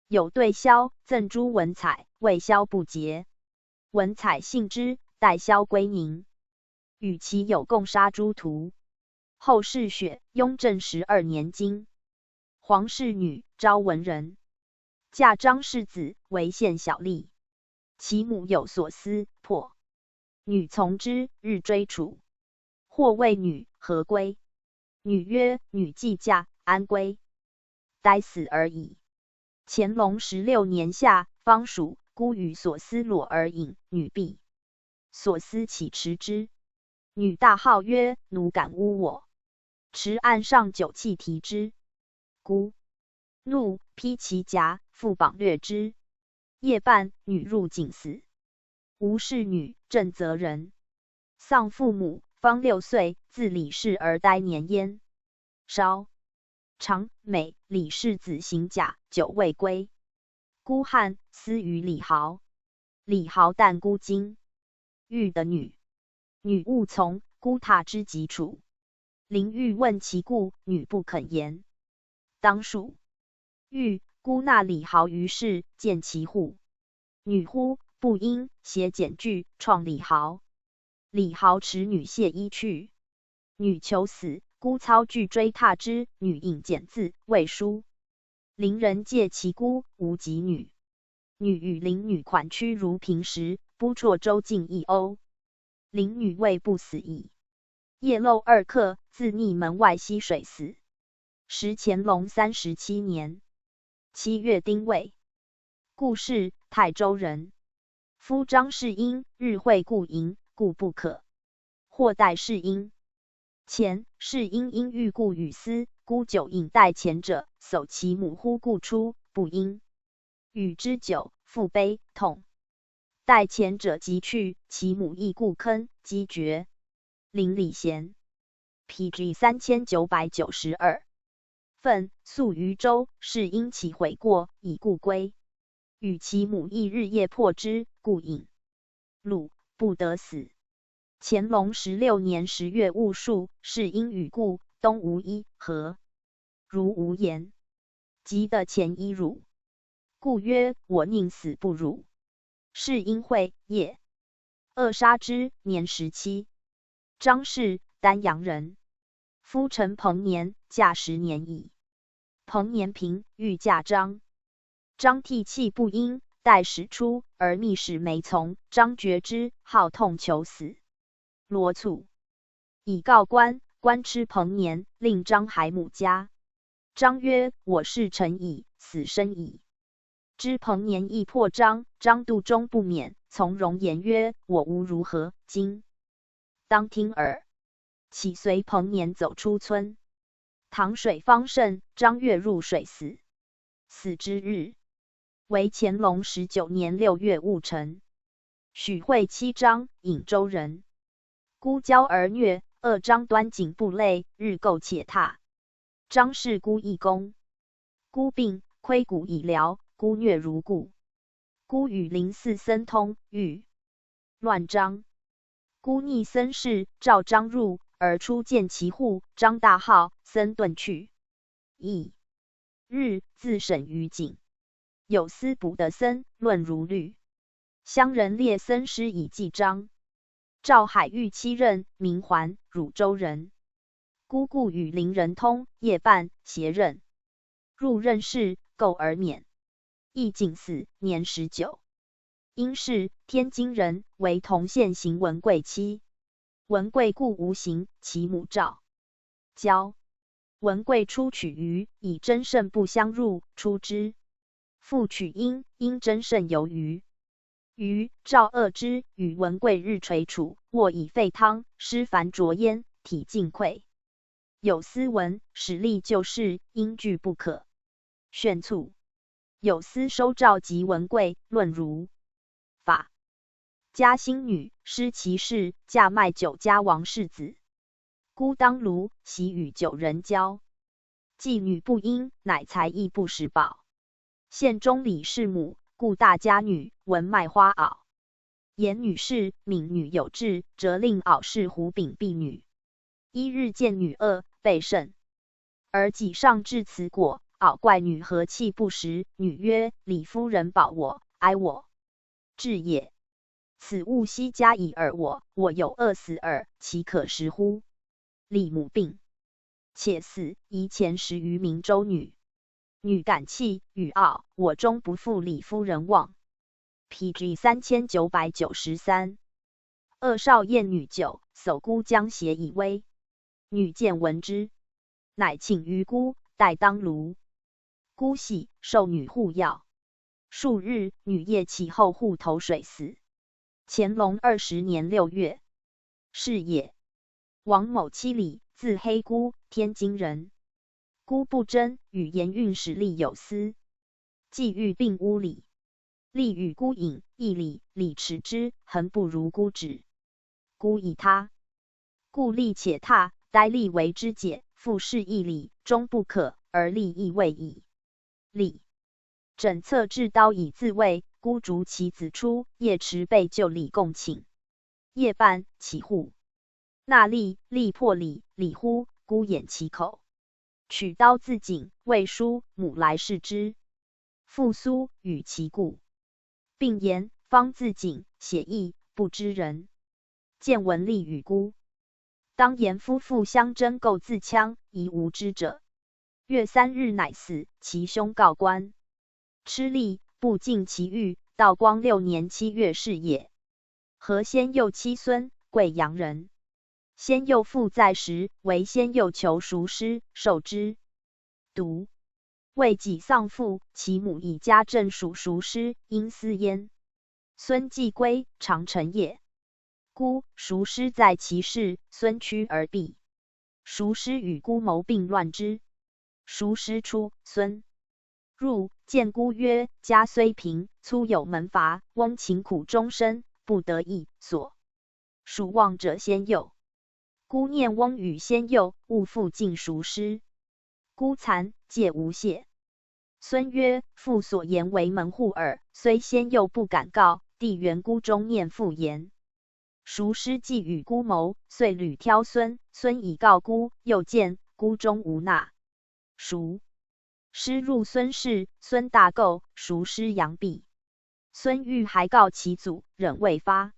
有对萧赠诸文采，谓萧不节。文采信之，带萧归宁，与其友共杀诸徒。后世雪，雍正十二年经。黄氏女，昭文人，嫁张氏子，为献小吏。其母有所思，破女从之，日追楚。或谓女，何归？女曰：女既嫁，安归？待死而已。乾隆十六年夏，方暑，孤与所思裸而饮，女避。所思起持之。女大号曰：奴敢污我！持案上酒器提之。孤怒，披其甲，复绑掠之。夜半，女入井死。无侍女，震则人。丧父母，方六岁，自李氏而呆年焉。烧。常每李氏子行甲，久未归。孤汗，思于李豪。李豪旦孤巾，欲得女，女勿从，孤沓之即处。临欲问其故，女不肯言。当数。欲，孤纳李豪于室，见其户。女呼：不应！携简具，创李豪。李豪持女械衣去。女求死，孤操具追沓之，女引简字，未书。邻人借其孤，无及女。女与邻女款屈如平时，不辍周进一瓯。邻女未不死矣。夜漏二刻，自逆门外溪水死。时乾隆三十七年七月丁未。顾氏，泰州人。夫张氏因日会顾营，故不可。或代氏因。前，氏因因遇顾与思，孤久引代前者，守其母乎故出，不应。与之久，父悲痛。代前者即去，其母亦故坑积绝。林礼贤。P G三千九百九十二。 愤，宿于州，氏因其悔过，以故归。与其母亦日夜迫之，故饮。鲁，不得死。乾隆十六年十月戊戌，氏因与顾，东吴一河。如无言，即得前衣汝。顾曰：我宁死不汝。 氏因会也。恶杀之，年十七。张氏，丹阳人。夫陈彭年，驾十年矣。彭年平，欲嫁张。张涕泣不应，待使出，而密使梅从，张决之，号痛求死。罗促。以告官，官差彭年，令张还母家。张曰：我事成矣，死生矣。 知彭年亦迫张，张度终不免，从容言曰：我无如何，今当听耳。起随彭年走出村。塘水方甚，张跃入水死。死之日，为乾隆十九年六月戊辰。许会妻张，颍州人。 孤娇而虐，恶张端颈部肋，日构且沓。张氏孤一公。孤病，亏骨已疗，孤虐如故。孤与林寺僧通，欲乱张。孤逆僧侍，召张入，而初见其户，张大号，僧顿去。 已。日，自审于井。有司捕得僧，论如律。乡人列僧师以祭张。赵海玉妻任，名环，汝州人。孤故与邻人通，夜半，携任。入任室，构而免。亦景死，年十九。 因氏，天津人，为同县行文贵妻。文贵故无行，其母赵。交。文贵初取鱼，以争胜不相入，出之。复取因，因争胜游鱼。鱼，赵饿之，与文贵日垂楚，卧以沸汤，师烦啄焉，体尽溃。有司闻，始力救世，因拒不可。 选促。有司收赵及文贵，论如法。嘉兴女，失其室，嫁卖酒家王氏子。孤当炉，喜与酒人交。妓女不应，乃财亦不使饱。县中李氏母，故大家女，闻卖花袄。 言女氏，闵女有志，折令袄氏胡饼婢女。一日见女恶，备甚。而己上至此果，袄怪女何泣不时。女曰：李夫人保我，哀我至也。此物昔加以尔我，我有饿死耳，岂可食乎？李母病，且死，遗前十余名州女。女感泣，语奥：我终不负李夫人望。 P G三千九百九十三。恶少厌女酒，守孤将携以危。女见闻之。乃请余姑代当炉。姑喜，授女护要。数日，女夜起后扈投水死。乾隆二十年六月。是也。王某妻李，字黑姑，天津人。姑不争，语言韵史例有司。寄寓病屋里。例与姑饮，亦礼，礼耻之，恒不如姑止。姑亦恢。故例且恢，待例为之解，复试亦礼，终不可，而例亦未已。礼。枕侧置刀以自卫，姑逐其子出，夜持被就礼共寝。夜半，起户。纳例，例破礼，礼呼，姑掩其口。取刀自颈，未舒，母来试之。复苏，与其故。病言，方自颈，血亦不知人。见闻例与姑。当言夫妇相争构自戕，疑无知者。月三日乃死，其兄告官。吃力，不尽其欲，道光六年七月是也。何先幼妻孙，贵阳人。先幼父在时，为先幼求熟师，授之。读。为己丧父，其母以家政属熟师，因思焉。孙既归，常乘夜。姑熟师在其室，孙趋而避。熟师与姑谋并乱之。熟师出，孙入，见姑曰：家虽贫，粗有门阀，翁勤苦终身，不得一所。属望者先幼。姑念翁与先幼，勿复近熟师。姑惭，戒无谢。孙曰：父所言为门户耳，虽先幼不敢告，弟缘姑终念父言。熟师既与姑谋，遂屡挑孙，孙以告姑，又见姑终无纳。熟师入孙室，孙大构，熟师佯避。孙欲还告其祖，忍未发。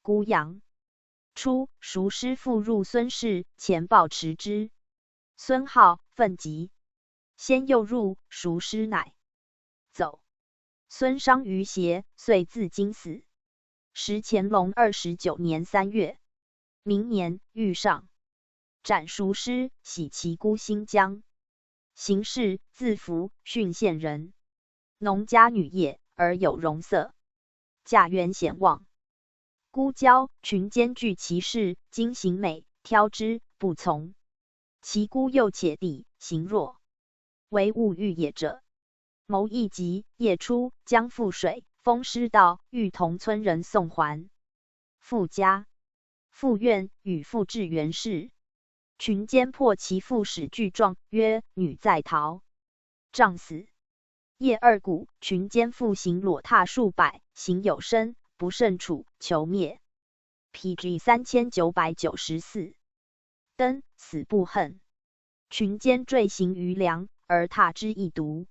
姑佯。初，熟师复入孙室，前报持之。孙号，奋疾。先幼入，熟师乃走。孙伤于邪，遂自尽死。时乾隆二十九年三月。明年，御上斩熟师，徙其姑新疆。邢氏，字福，浚县人。农家女也，而有容色。甲元显旺。姑教群奸惧其势，精行美，挑之，不从。其姑幼且抵，形弱。为物欲也者，谋亦急，夜出，将覆水，风师道，遇同村人送还。父家。父怨，与父至元氏。群奸破其父始聚状，曰：女在逃。杖死。夜二鼓，群奸复行，裸踏数百，行有身，不胜处，求灭。P G三千九百九十四。登，死不恨。群奸坠行于梁，而踏之亦独。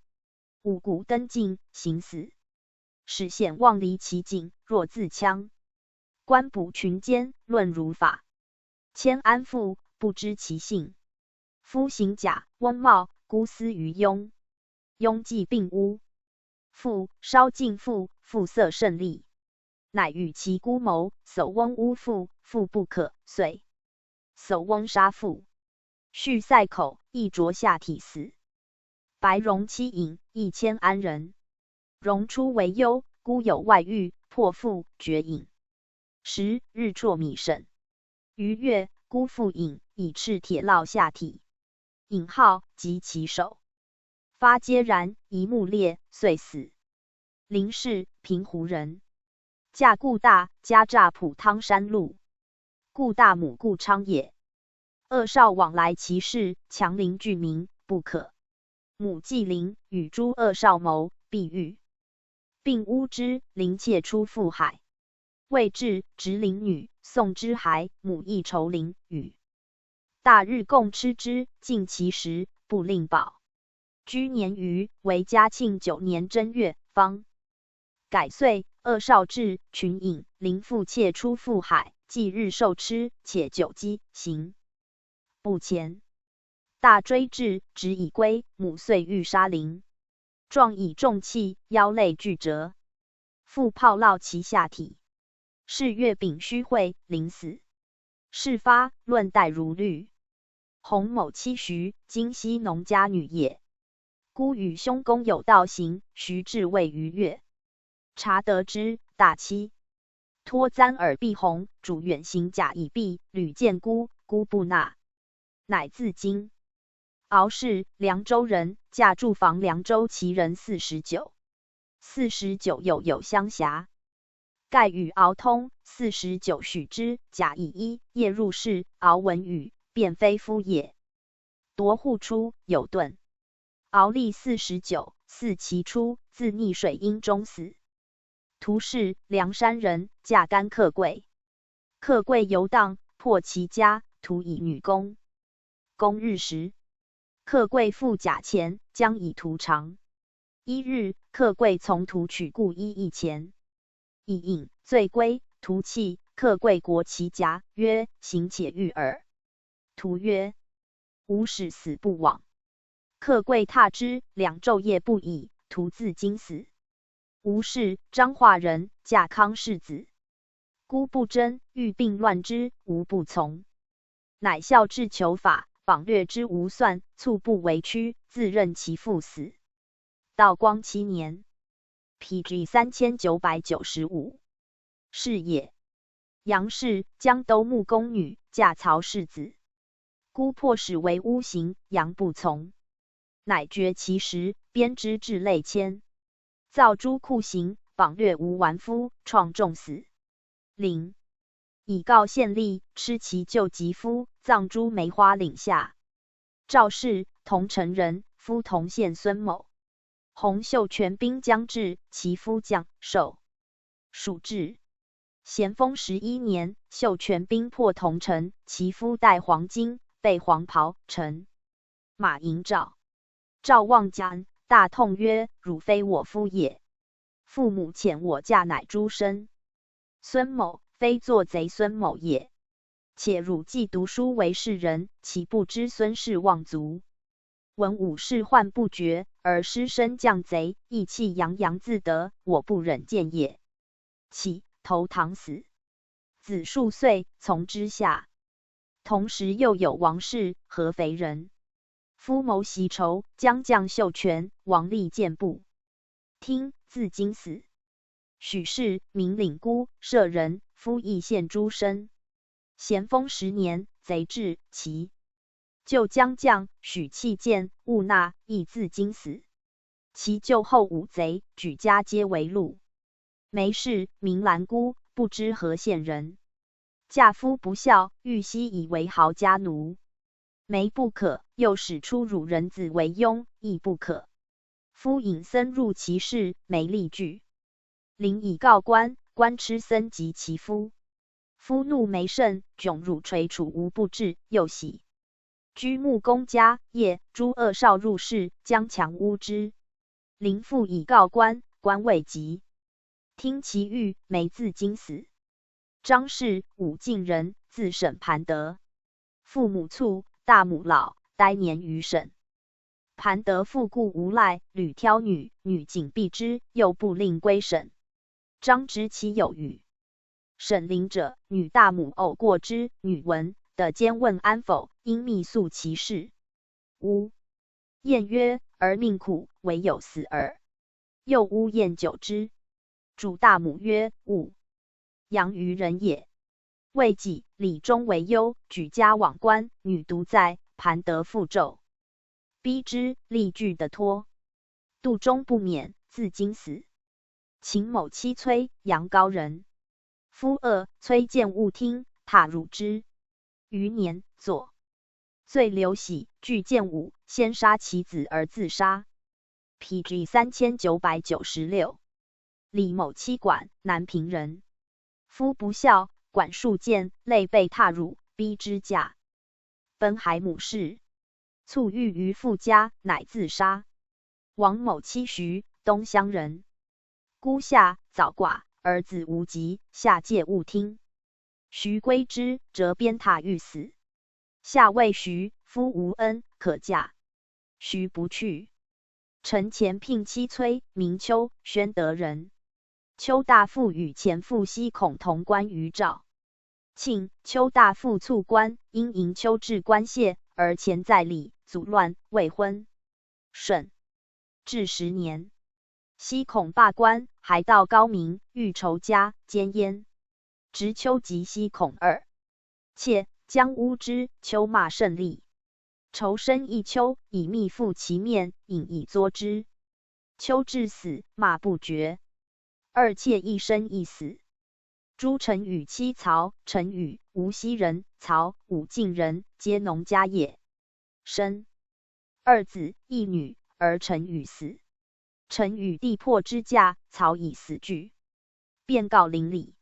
五鼓登进，行死。始显旺离其境，若自戕。官捕群奸，论如法。迁安父，不知其姓。夫行甲，翁茂，姑思于翁。翁既病屋。父稍敬父，父色甚厉。乃与其姑谋，守翁屋父，父不可，遂守翁杀父。续塞口，亦斫下体死。白荣妻尹，亦迁安人。荣初为忧，姑有外遇，破父，绝尹。时日辍米审。余月，姑父尹，以赤铁烙下体。尹号，及其首。发皆燃，一目裂，遂死。林氏，平湖人。嫁顾大，家诈普汤山路。顾大母顾昌也。二少往来其室，强邻居民，不可。母既临，与诸二少谋，必遇。并污之，临妾出赴海。未至，执林女，送之海，母亦酬林女。大日共吃之，尽其食，不令饱。居年余，为嘉庆九年正月，方改岁。二少至，群尹临父妾出赴海，即日授吃，且酒饥，行不前。大追至，执以归，母遂欲杀林。壮以重器，腰肋俱折。父炮烙其下体。是月丙戌会，林死。事发，论带如律。弘某妻徐，今昔农家女也。姑与兄公有道行，徐至谓于越。察得之，大妻。托簪耳必弘，主远行甲乙毕，屡见姑，姑不纳。乃自京。敖氏，凉州人，嫁住房凉州，其人四十九。四十九又有乡遐。盖与敖通，四十九许之，甲乙一，夜入室，敖闻语，便非夫也。夺户出，有盾。敖历四十九，巳其初，自溺水阴中死。涂氏，凉山人，嫁甘客贵。客贵游荡，破其家，徒以女工。工日时，客贵负甲钱，将以图偿。一日，客贵从徒取故衣一钱。乙饮，醉归，徒泣，客贵国其甲，曰：行且喻耳。徒曰：吾始死不往。客贵踏之，两昼夜不已，徒自京死。无事，彰化人，嫁康氏子。姑不争，欲并乱之，无不从。乃孝至求法，访略之无算，卒不为屈，自任其父死。道光七年，P G三千九百九十五。是也。杨氏，江都木工女，嫁曹氏子。姑破使为巫行，杨不从。乃决其时，编之至类千。造诸酷刑，访略无完夫，创众死。灵。以告献吏，吃其旧疾夫，葬诸梅花岭下。赵氏，桐城人，夫桐县孙某。洪秀全兵将至，其夫将受。蜀志。咸丰十一年，秀全兵破桐城，其夫带黄金，备黄袍，乘马迎赵。赵望斩，大痛曰：汝非我夫也。父母遣我嫁乃诸身。孙某非作贼孙某也。且汝既读书为士人，岂不知孙氏望族？闻武士患不绝，而师生降贼，意气洋洋自得，我不忍见也。起，投唐死。子数岁，从之下。同时又有王氏，合肥人。夫谋其仇，将将秀全，王立建部。听，自京死。许氏，名领孤，射人，夫亦献诸身。咸丰十年，贼至，其舅将将许弃建，勿纳，亦自京死。其舅后五贼，举家皆为戮。梅氏，名兰姑，不知何县人。嫁夫不孝，遇昔以为豪家奴。梅不可，又始出汝人子为佣，亦不可。夫引僧入其室，梅力拒。临以告官，官吃僧及其夫。夫怒梅甚，窘汝垂楚无不至，又喜。居木工家，夜诸恶少入室，将墙屋之。临复以告官，官未及。听其谕，梅自京死。张氏，武进人，字沈盘德。父母卒，大母老，呆年于沈。盘德父故无赖，屡挑女，女仅避之，又不令归沈。张知其有语。沈陵者，女大母偶过之，女闻，得兼问安否，因密诉其事。呜。晏曰：儿命苦，唯有死耳。又呜晏久之。主大母曰：勿。阳于人也。未几，李忠为忧，举家往观，女独在，盘德复咒。逼之，力拒得脱。度终不免，自京死。秦某妻崔，阳高人。夫恶，崔建勿听，踏汝之。余年，左。遂刘喜拒建武，先杀其子而自杀。P G三千九百九十六。李某妻管，南平人。夫不孝，管数建，累被踏汝，逼之嫁。本海母氏。卒寓于父家，乃自杀。王某妻徐，东乡人。孤下，早寡，儿子无及，下介勿听。徐归之，折鞭踏欲死。下谓徐：夫无恩，可嫁。徐不去。陈乾聘妻崔，名邱，宣德人。邱大富与乾富昔恐同关于赵。庆，邱大富卒关，因迎邱至关谢，而潜在里阻乱未婚。沈至十年，西孔罢官，还盗高明，欲仇家奸燕。执丘及西孔二 妾，将巫之。丘骂甚厉，仇深亦丘，以蜜覆其面，饮以作之。丘至死，骂不绝。二妾亦生亦死。诸陈与妻曹，陈与无锡人，曹武进人，皆农家也。生二子一女，而陈与死。陈与弟破之嫁，曹以死惧，便告邻里。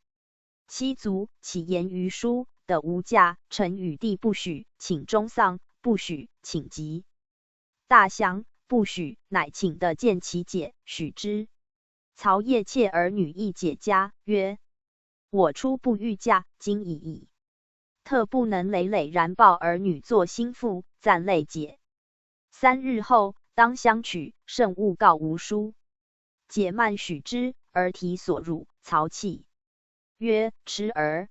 妻卒起言于书，得无嫁，陈与弟不许，请终丧，不许，请疾。大祥，不许，乃请得见其姐，许之。曹夜切儿女亦解家，曰：我初不欲嫁，今已矣。特不能累累然报儿女作心腹，暂累解。三日后，当相取，慎勿告无书。解慢许之，而题所辱，曹泣。曰：迟儿，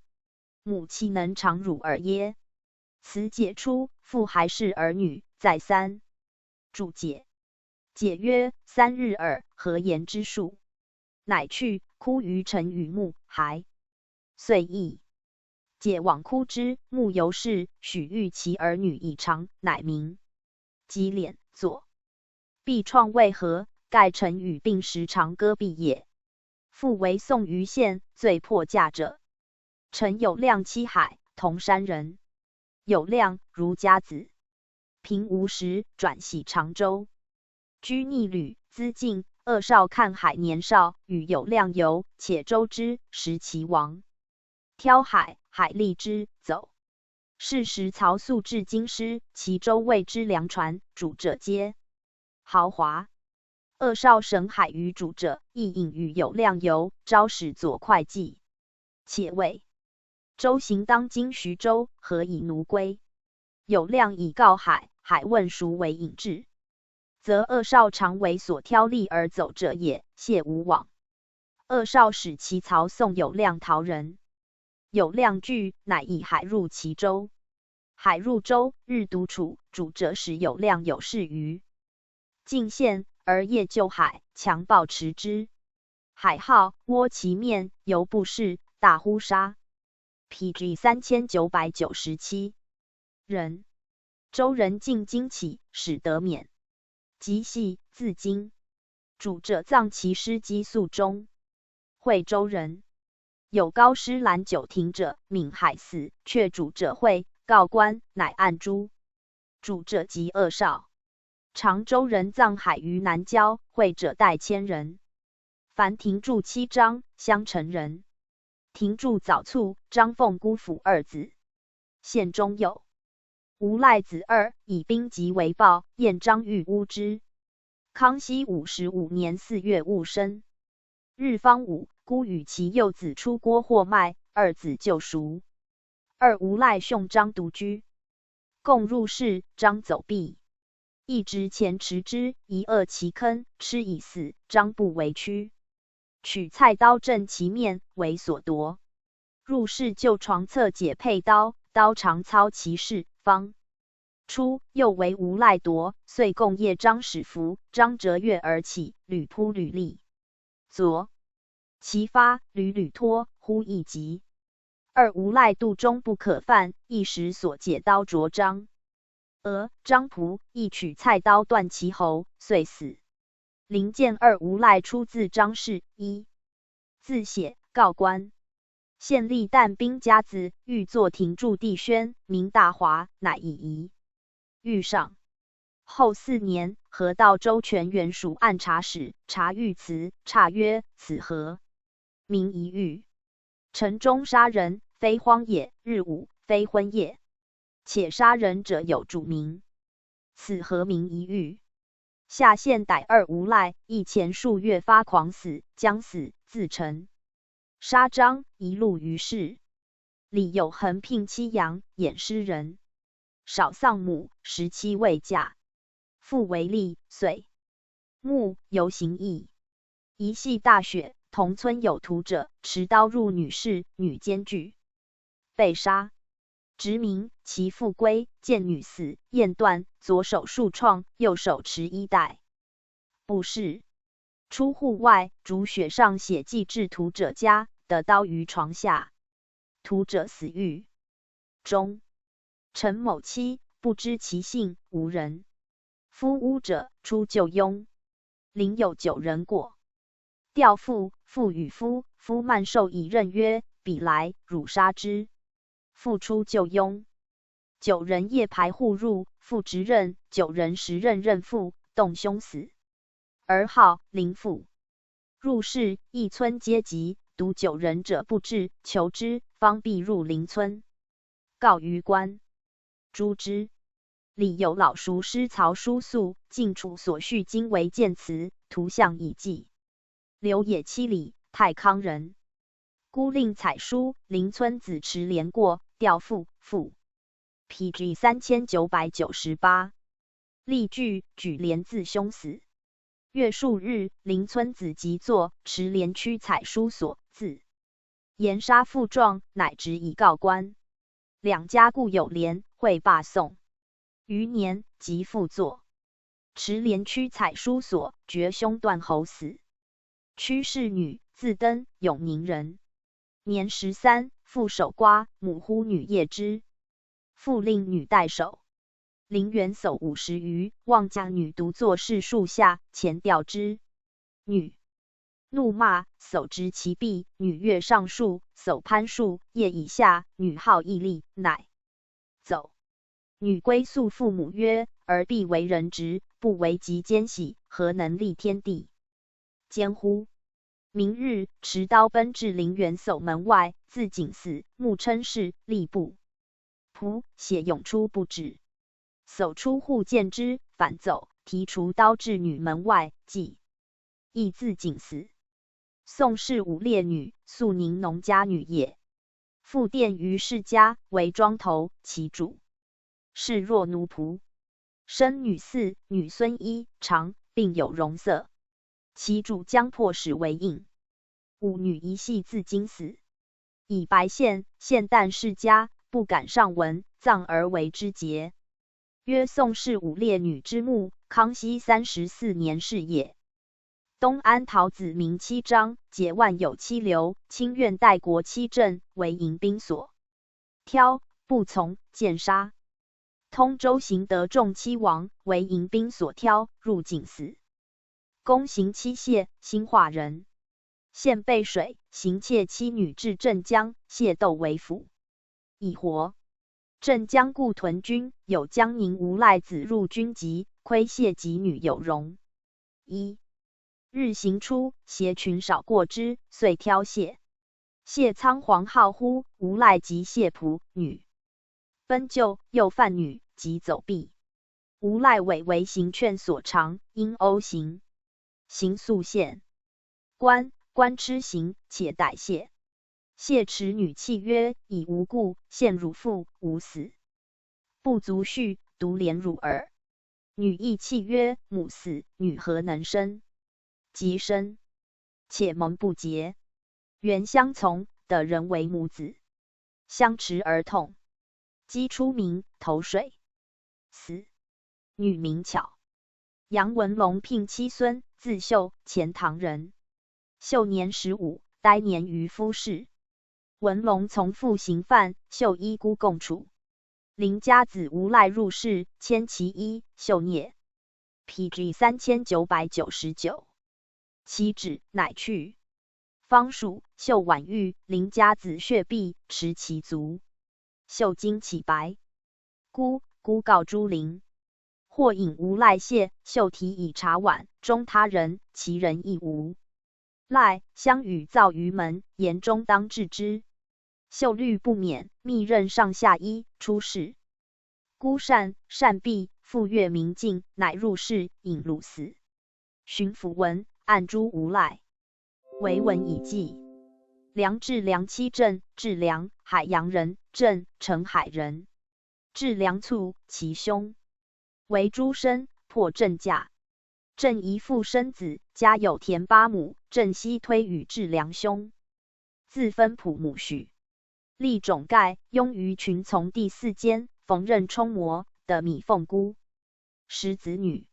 母岂能常辱尔耶？辞解出，父还视儿女，再三嘱解。解曰：三日耳，何言之数？乃去，哭于陈与墓，还。遂亦解往哭之，墓犹视，许谕其儿女以长，乃名。及脸作壁创未合，盖陈与病时常割壁也。父为宋余县最破驾者。陈友谅妻海，铜山人。友谅，儒家子。平吴时转徙常州，居逆旅，资进。恶少看海年少，与友谅游，且舟之，识其亡。挑海，海利之，走。是时曹素至京师，其舟谓之粮船，渚者皆豪华。恶少审海与渚者，亦饮与友谅游，朝始左会稽。且谓：舟行当今徐州，何以奴归？友谅以告海，海问孰为饮至，则恶少常为所挑利而走者也，谢无往。恶少使其曹送友谅陶人。友谅惧，乃以海入其舟。海入舟，日独处，渚者使友谅有事于进献，而夜救海，强暴持之。海号，窝其面，犹不释，大呼杀。P G三千九百九十七。人。舟人进京起，始得免。及系自京。渚者葬其尸积粟中。惠州人。有高师拦酒亭者，泯海死，却渚者会，告官，乃按诛。渚者即恶少。常州人葬海于南郊，会者带千人。樊廷柱妻张，襄城人。廷柱早卒，张奉孤抚二子。献中有无赖子二，以兵籍为报，燕张欲污之。康熙五十五年四月戊申，日方午，孤与其幼子出郭获卖，二子救赎。二无赖兄张独居，共入室，张走避。一执前持之，疑恶其坑，吃已死，张不为屈，取菜刀正其面，为所夺。入室就床侧解佩刀，刀长操其势，方出，又为无赖夺，遂共夜张始伏，张折月而起，屡扑屡立，左其发，屡屡脱，忽亦疾。二无赖度终不可犯，一时所解刀斫张额，张仆亦取菜刀断其喉，遂死。林建二无赖出自张氏，一自写告官。县吏但兵甲子，欲作廷柱弟宣，名大华，乃以遗。御上。后四年，河道州全员署按察使查谕词，差曰：此何名遗谕？城中杀人，非荒也；日午，非昏也。且杀人者有主名，此何名遗谕？下县逮二无赖，亦前数月发狂死，将死自陈。杀张，遗露于市。李有恒聘妻杨，掩尸人。少丧母，时妻未嫁。父为吏，遂墓游行役。一夕大雪，同村有土者持刀入女室，女兼拒，被杀。殖民，其父归，见女死，燕断，左手数创，右手持衣带。不是。出户外，逐雪上写祭至屠者家，得刀于床下。屠者死于中。陈某妻，不知其姓，无人。夫巫者，出舅翁。邻有九人过。调父，父与夫，夫慢受以任曰：彼来，汝杀之。父出舅翁。九人夜排户入，父执任，九人时任任父，动凶死。而号林父。入室，一村皆集，独九人者不至，求之，方必入林村。告于官。诛之。礼有老熟诗曹叔宿，晋楚所续经为鉴词，图像以记。刘野七里，太康人。孤令采书，林村子持连过，调父，父。P G三千九百九十八。例句，举连自凶死。月数日，林村子即作，持连驱采书所，自。言杀父状，乃执以告官。两家故有连，会罢送。余年，即复作。持连驱采书所，决凶断喉死。驱氏女，字登，永宁人。年十三，父守瓜，母呼女夜之。父令女代守。林园叟五十余，望嫁女独坐侍树下，前调之。女。怒骂，叟执其臂，女跃上树，叟攀树，叶已下，女号亦厉，乃走。女归诉父母曰：儿必为人质，不为及奸喜，何能立天地？奸乎？明日，持刀奔至林园叟门外，自警死，目称是厉不仆，血涌出不止。叟出户见之，反走，提锄刀至女门外，即亦自警死。宋氏五烈女，肃宁农家女也。父店于氏家，为庄头，其主视若奴仆。生女四，女孙一，长，并有容色。其主将破使为印。五女一系自京死。以白县、县旦世家，不敢上闻，葬而为之节。曰宋氏五烈女之墓，康熙三十四年氏也。东安陶子明七章，节万有七流，清苑代国七镇，为迎宾所挑，不从，见杀。通州行德众七王，为迎宾所挑，入井死。公行七谢，兴化人。献备水，行妾妻女至镇江，谢窦为辅。已活。镇江故屯军，有江宁无赖子入军籍，窥谢及女有容。一日行出，携群少过之，遂挑谢。谢仓皇号呼无赖及谢仆女。奔救，又犯女，即走避。无赖委为行劝所长，因欧行。行宿县。官，官痴行，且逮谢。谢持女泣曰：已无故，献汝父，吾死不足恤，独怜汝耳。女亦泣曰：母死，女何能生？即生。且蒙不节。原相从，得人为母子。相持而痛。击出鸣，投水。死。女名巧。杨文龙聘七孙，字秀，钱塘人。秀年十五，呆年于夫室。文龙从父行饭，秀依孤共处。林家子无赖入室，牵其衣，秀啮。P G三千九百九十九。其止，乃去。方数，秀挽玉，林家子血碧，持其足。秀巾起白。孤，孤告朱林。或引无赖谢，秀提以茶碗，终他人，其人亦无。赖，相与灶于门，言终当置之。秀虑不免，密任上下衣，出室。孤善，善避，复月明镜，乃入室，引乳死。巡抚闻，按诸无赖。为文以记。梁质梁妻镇，质梁，海阳人，镇，澄海人。质梁卒，其兄为诸生，破镇甲。镇疑父生子，家有田八亩，镇悉推与质梁兄。自分仆母许。立种盖，壅于群从第四间，缝纫充磨的米缝菇。 十子女。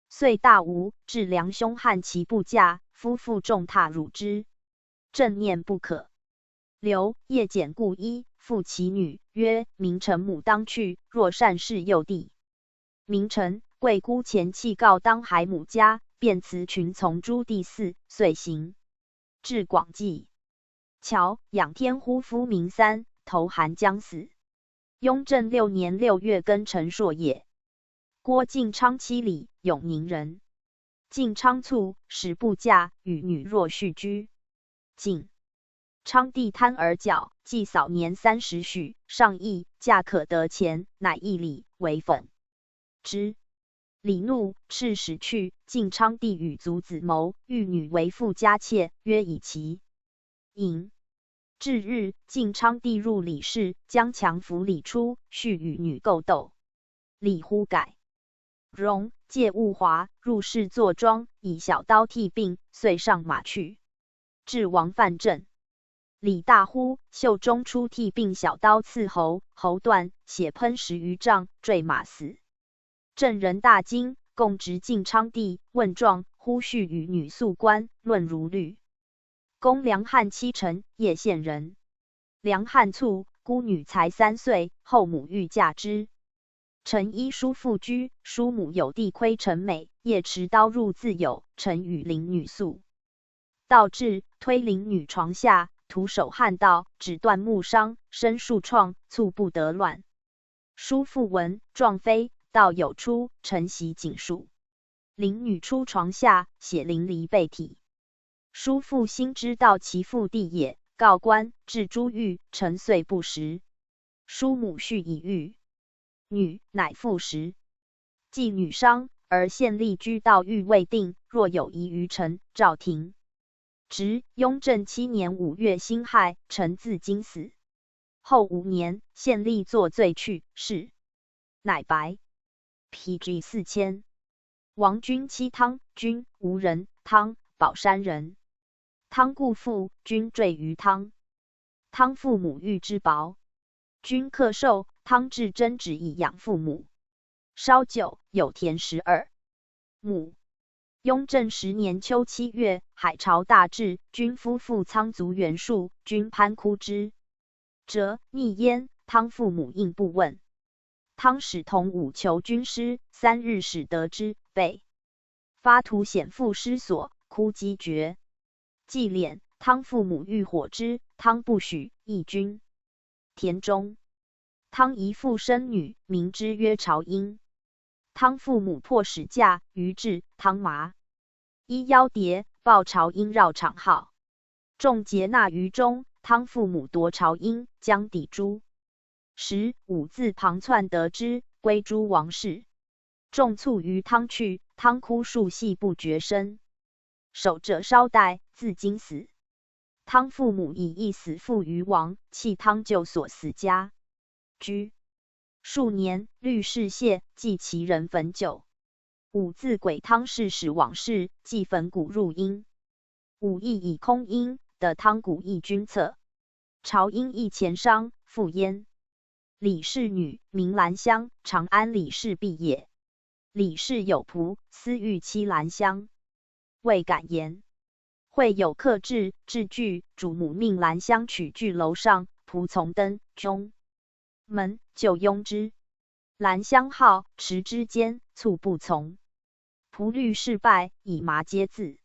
岁大无，至梁兄汉其部驾，夫妇众踏乳之，正念不可。刘夜简故衣，复其女曰：明臣母当去，若善事幼弟。明臣贵孤前弃告当孩母家，便辞群从诸第四，遂行。至广济。 乔养天呼夫名三，投韩将死。雍正六年六月庚辰朔也。郭敬昌妻李永宁人。敬昌卒，始部驾，与女若续居。敬昌帝贪而脚，既扫年三十许，上议驾可得钱，乃议礼为粉。 之。李怒，敕使去。敬昌帝与族子谋，欲女为富家妾，曰以其隐。至日，敬昌帝入李室，将强扶李出，续与女构斗。李乎改容，戒物华，入室坐庄，以小刀剃病，遂上马去。至王范镇。李大呼，袖中出剃病小刀刺喉，喉断，血喷十余丈，坠马死。镇人大惊，共执敬昌帝，问状，呼续与女宿观，论如律。公梁汉期臣，叶县人。梁汉卒，孤女才三岁，后母欲嫁之。 臣依叔父居，叔母有弟亏臣美，夜持刀入自有，臣与邻女宿。盗至，推邻女床下，徒手撼盗，指断木伤，身数创，卒不得卵。叔父闻，状非，盗有出，臣习警数。 邻女出床下，血淋漓被体。叔父兴知盗其父弟也，告官，至朱狱，臣遂不食。叔母续以狱。女乃复食。既女伤，而县吏居盗狱未定，若有疑于臣，诏停。直，雍正七年五月辛亥，臣自京死。后五年，县吏作罪去世。 乃白。P G四千。王君妻汤，君吴人，汤宝山人。汤固父，君坠于汤。汤父母玉之薄。君克寿，汤至真旨以养父母。烧酒，有田十二 亩。雍正十年秋七月，海潮大至，君夫妇仓卒原数，君潘枯之。者逆焉，汤父母应不问。汤使同武求军师，三日始得之，被发图显父师所，枯饥绝。祭奠，汤父母欲火之，汤不许，亦君 田中。汤遗复生女，名之曰朝英。汤父母迫使嫁，于至汤麻。衣腰叠，报朝英绕场号。众皆纳于中，汤父母夺朝英，将抵诸。时武字旁窜得之，归诸王室。 众卒于汤去，汤枯数系不绝声。守者稍待，自京死。汤父母以一死父于王，弃汤旧所死家居。数年，律事谢，祭其人焚酒。武字鬼汤是使往事，祭坟骨入阴。武亦以空阴，得汤谷亦君侧。朝英亦前商，复焉。 李氏女，名兰香，长安李氏婢也。李氏有仆，私欲妻兰香。未敢言。会有客至，置具，主母命兰香取具楼上，仆从登中门，就拥之。兰香号，持之坚，卒不从。仆律事败，以麻皆自。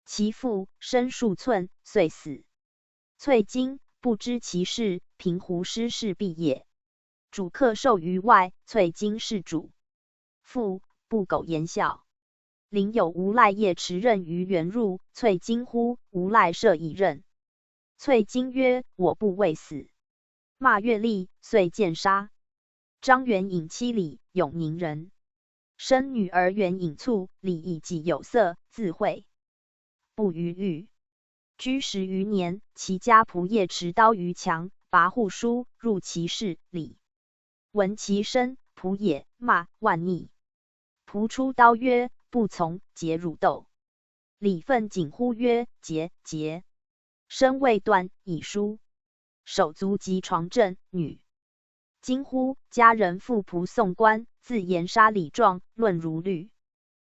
其父身数寸，遂死。 翠金，不知其事，平湖诗氏婢也。主客授于外，翠金是主。父不苟言笑。临有无赖夜持任于原入，翠金呼，无赖设以任。翠金曰：我不畏死。骂月厉，遂见杀。张元隐妻李永宁人。生女儿元隐卒，李亦既有色，自会。 不逾狱。居十余年，其家仆夜持刀于墙，跋户书，入其室，李闻其声，仆也，骂，万逆。仆出刀曰：不从，解汝斗。李愤景呼曰：节，节。声未断，已书。手足及床政女。今乎家人父仆送官，自言杀礼状，论如律。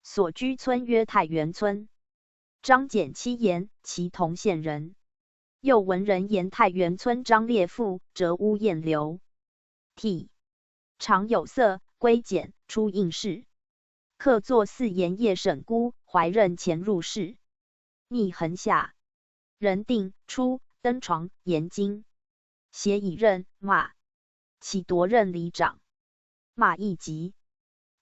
所居村曰太原村。张简七言，其同县人。又闻人言太原村张烈父折屋宴流。体常有色，规简，初应试。客作四言夜审孤，怀任前入室。逆横下，人定初登床言经，斜倚任骂，起夺任里长，骂亦急，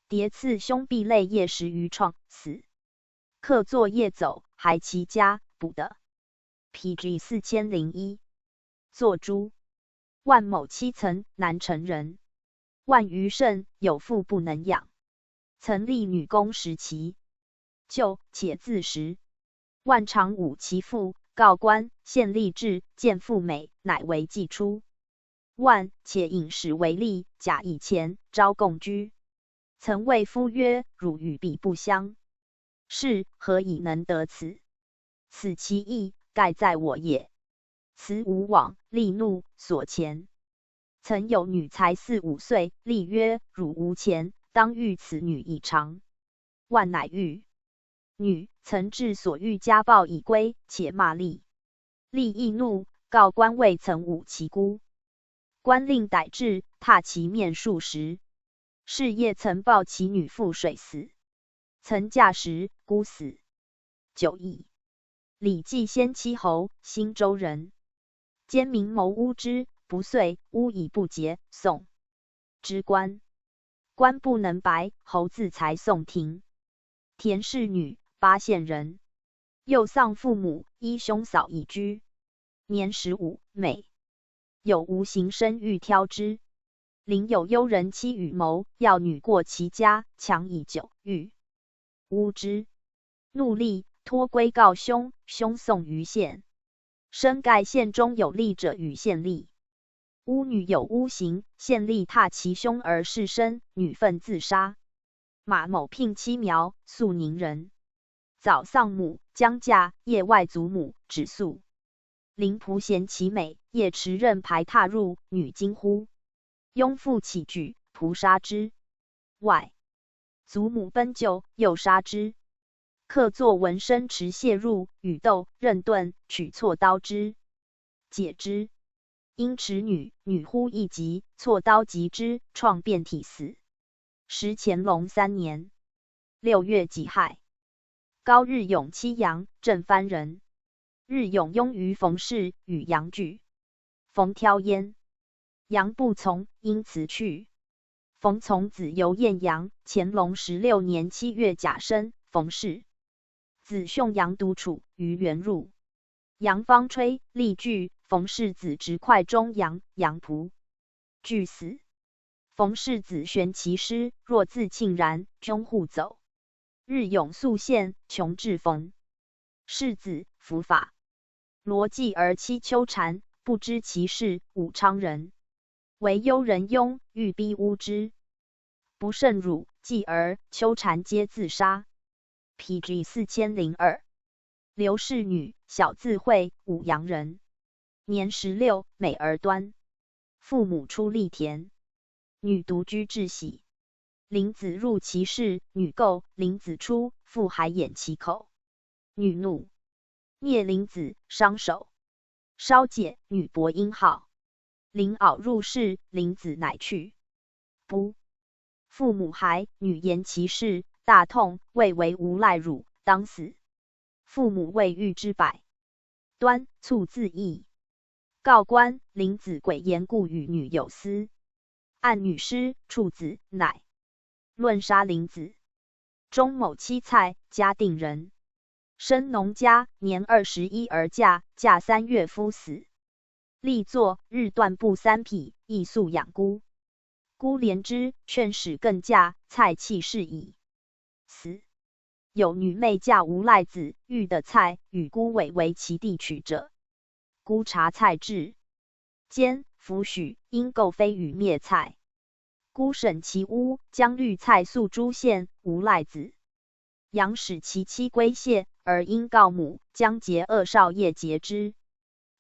迭刺胸必肋叶十余创，死。客作夜走，还其家，补得。P G四千零一。作诸。万某七曾南陈人，万余甚有妇不能养，曾立女工食其旧，且自食。万常侮其父，告官，县吏至，见妇美，乃为祭出。万且引使为吏，假以前，招共居。曾谓夫曰：「汝与彼不相，是何以能得此？此其意，盖在我也。」此无往，吏怒，所前。曾有女才四五岁，吏曰：「汝无前，当育此女以长。」万乃育。女曾至所育家暴以归，且骂吏。吏亦怒，告官未曾侮其姑。官令逮至，踏其面数十。是夜曾抱其女赴水死，曾驾时孤死。九义。李继先七侯，兴州人。奸民谋乌之，不遂，乌以不竭。宋。之官。官不能白，侯自裁宋庭。田氏女，巴县人。幼丧父母，依兄嫂以居。年十五，美。有无形生育挑之。邻有幽人妻与谋，要女过其家，强以酒欲。乌之。怒厉，托归告兄，兄送于县。深盖县中有吏者与县吏。乌女有乌刑，县吏踏其胸而示身，女愤自杀。马某聘妻苗，肃宁人。早丧母，将嫁，夜外祖母，指宿。邻仆嫌其美，夜持刃排踏入，女惊呼。拥父起举，仆杀之。外。祖母奔救，又杀之。客作闻声持械入，与斗，任盾，取锉刀之，解之。因持女，女呼一急，锉刀及之，创遍体死。时乾隆三年六月己亥。高日永妻杨，镇藩人。日永拥于冯氏，与杨俱。冯挑燕。杨不从，因辞去。冯从子由晏杨，乾隆十六年七月甲申，冯氏。子兄杨独处，于元入。杨方吹，力拒，冯氏子执快中杨，杨仆。俱死。冯氏子旋其尸，若自庆然，军护走。日永宿县，穷至冯氏子伏法。罗继儿妻秋蝉，不知其事，武昌人。为幽人拥，欲逼乌之。不胜辱，继儿、秋蝉皆自杀。P G四千零二。刘氏女，小字惠，武阳人。年十六，美而端。父母出力田，女独居至喜。林子入其室，女构，林子出，父还掩其口。女怒，啮林子，伤手。稍解，女薄音号。林媪入室，林子乃去。不。父母还，女掩其室，大痛，谓为无赖汝，当死。父母谓欲之百。端促自缢。告官，林子诡言故与女有私。按女尸，处子，乃。论杀林子。 中某妻蔡，嘉定人。生农家，年二十一而嫁，嫁三月夫死。力作日缎布三匹，亦宿养孤。孤怜之，劝使更嫁，蔡弃事矣。死。有女妹嫁无赖子，育得蔡，与孤委为其弟娶者。孤察蔡志坚，抚许，因构非语灭蔡。 孤审其屋，将律蔡诉诸县，无赖子。杨使其妻归谢，而因告母，将节恶少业节之。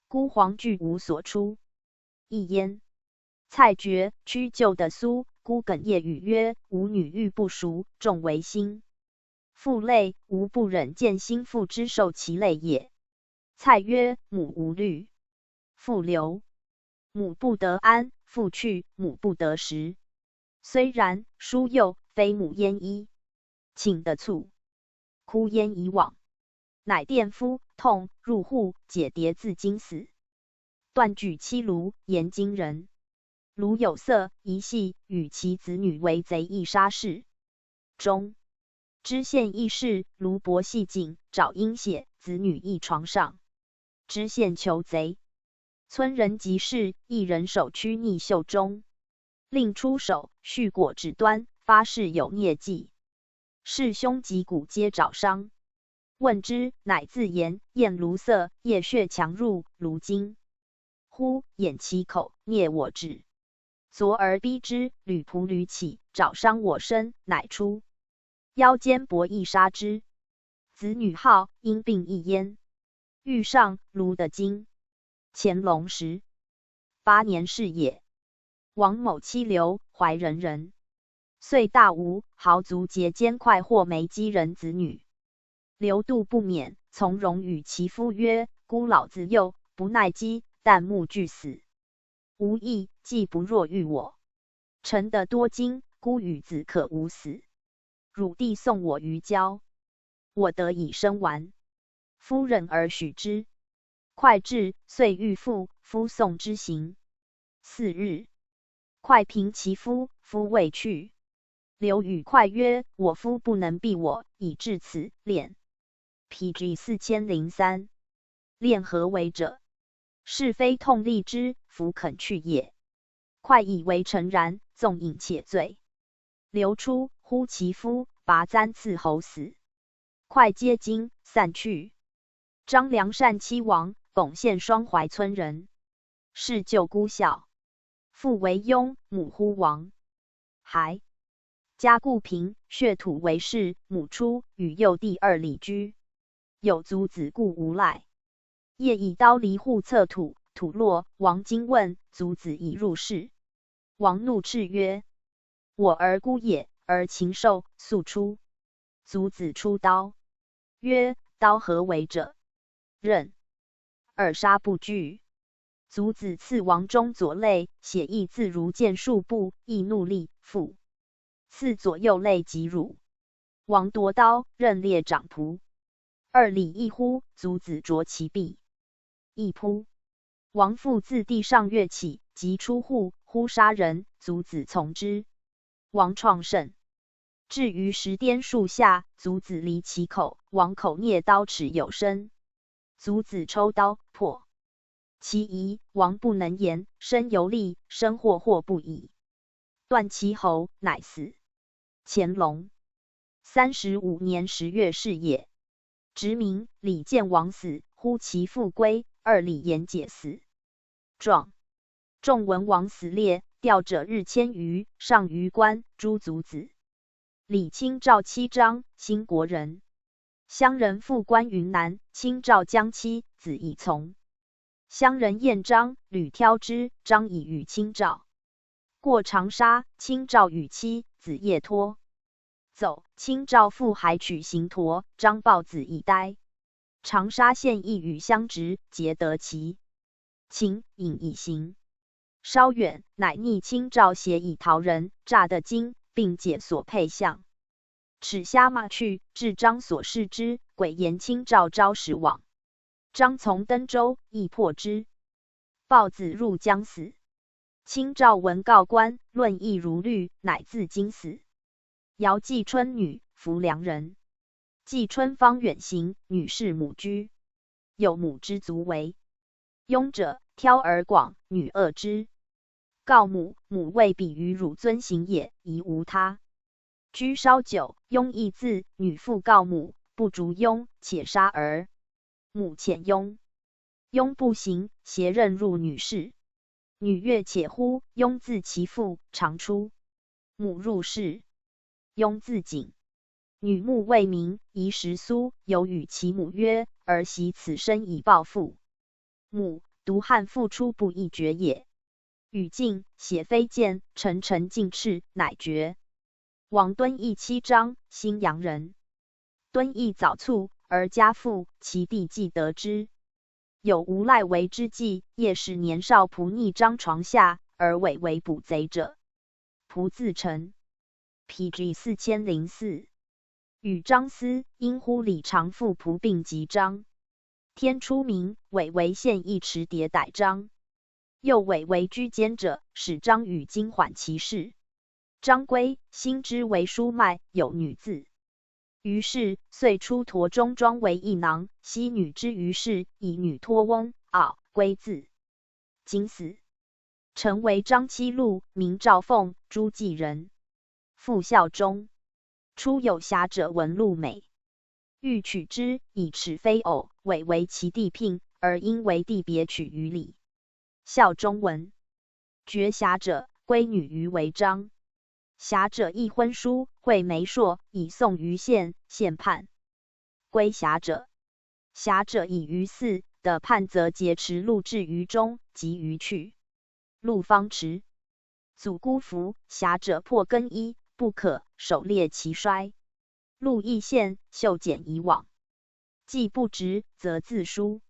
孤黄拒无所出。亦焉。蔡珏，屈旧的苏，孤哽夜语曰：吾女玉不熟，众为新。 父泪，吾不忍见新妇之受其泪也。蔡曰：母无虑。父留。母不得安，父去，母不得食。虽然，叔幼，非母焉医。请得促，哭焉以往。乃电夫，痛，入户，解牒自今死。 断举妻卢，言今人。卢有色，疑系与其子女为贼，亦杀室中。知县亦是，卢薄系颈，爪缨血，子女亦床上。知县求贼，村人及士，一人手屈逆袖中，令出首，续果指端，发誓有孽迹。 士兄及鼓皆爪伤。问之，乃自言：验卢色，夜血强入，卢惊。忽掩其口，啐我止。左而逼之，履仆履起，爪伤我身，乃出腰间薄亦杀之。子女号，因病亦焉。欲上，卢得惊。乾隆十八年逝也。 王某妻刘，怀仁人，岁大无，豪族节奸，快获梅姬人子女。刘妒不免，从容与其夫曰：孤老子幼，不耐饥，旦暮俱死。无益，既不若欲我，臣得多金，孤与子可无死。汝弟送我鱼交，我得以生玩。夫忍而许之。 快至，遂欲复，夫送之行。四日，快平其夫，夫未去。刘语快曰：我夫不能避我，以至此。练 P G 四千零三。练何为者？是非痛厉之，弗肯去也。 快以为诚然，纵饮且醉。刘出，呼其夫，拔簪刺喉死。快皆惊，散去。张良善妻亡，巩献双怀村人。是旧孤孝。父为佣，母呼王。还 家固贫，削土为室，母出，与幼弟二里居。有足子故无赖。夜以刀犁户侧土，土落，王惊问：足子已入室？王怒斥曰：我儿孤也，而禽兽，速出。足子出刀，曰：刀何为者？ 刃。尔杀不惧。足子刺王中左肋，血溢自如箭数步，亦怒厉，父刺左右肋及乳。王夺刀，刃裂掌仆。二里亦呼，足子着其臂，亦扑。王复自地上跃起，即出户，呼杀人，足子从之。 王创甚。至于石颠树下，足子离其口，王口啐刀尺有深。足子抽刀，破其遗，王不能言，身犹立，身霍霍不已，断其喉，乃死。乾隆三十五年十月逝也。 殖民，李建王死，呼其父归，二里沿解死。状。仲文王死列，吊者日千余，上于官，诸族子。李清照妻张，兴国人。乡人复官云南，清照将妻，子以从。乡人厌张，屡挑之，张以与清照。过长沙，清照与妻，子夜托。 走，清照父还取行陀，张抱子以待。长沙县亦与相执，结得其情，引以行。稍远，乃逆清照邪以陶人，诈得经，并解所佩象。尺虾马去，至张所视之，鬼言清照招时往。张从登舟，亦破之。抱子入江死。清照闻告官，论议如律，乃自经死。 姚季春女，浮梁人。季春方远行，女侍母居。有母之足为佣者，挑而广，女恶之。告母，母谓：比于汝尊行也，宜无他。居稍久，佣亦自，女复告母，不逐佣，且杀儿。母遣佣。 佣不行，携任入女室。女悦且呼，佣自其父，常出。母入室，佣自井。女目未明，移食酥，犹与其母曰：儿媳此生以报父。母：独汉妇出不亦绝也。语尽，血飞溅，沉沉尽赤，乃决。王敦义七章，新阳人。敦义早卒，而家父，其弟既得之，有无赖为之计，夜使年少仆逆张床下，而委为捕贼者。仆自陈。P G四千零四。与张思因呼李长父仆并及张。天初明，委为献义持牒逮张，又委为居间者，使张与金缓其事。张归，兴知为书卖，有女子。于是遂出陀中装为义囊，悉女之于室，以女托翁，敖归自。今死。陈为张妻路，名赵凤，诸暨人。父孝忠。初有侠者闻路美，欲取之，以耻非偶，委为其弟聘，而因为弟别取于李。孝忠闻。决侠者，归女于为张。侠者亦婚书，会媒妁，以送于县，县判。归侠者，侠者以于寺，得判则劫持路至于中，及于去。路方迟。祖姑服，侠者破更衣，不可，首列其衰。路亦现，袖简以往。既不直，则自疏。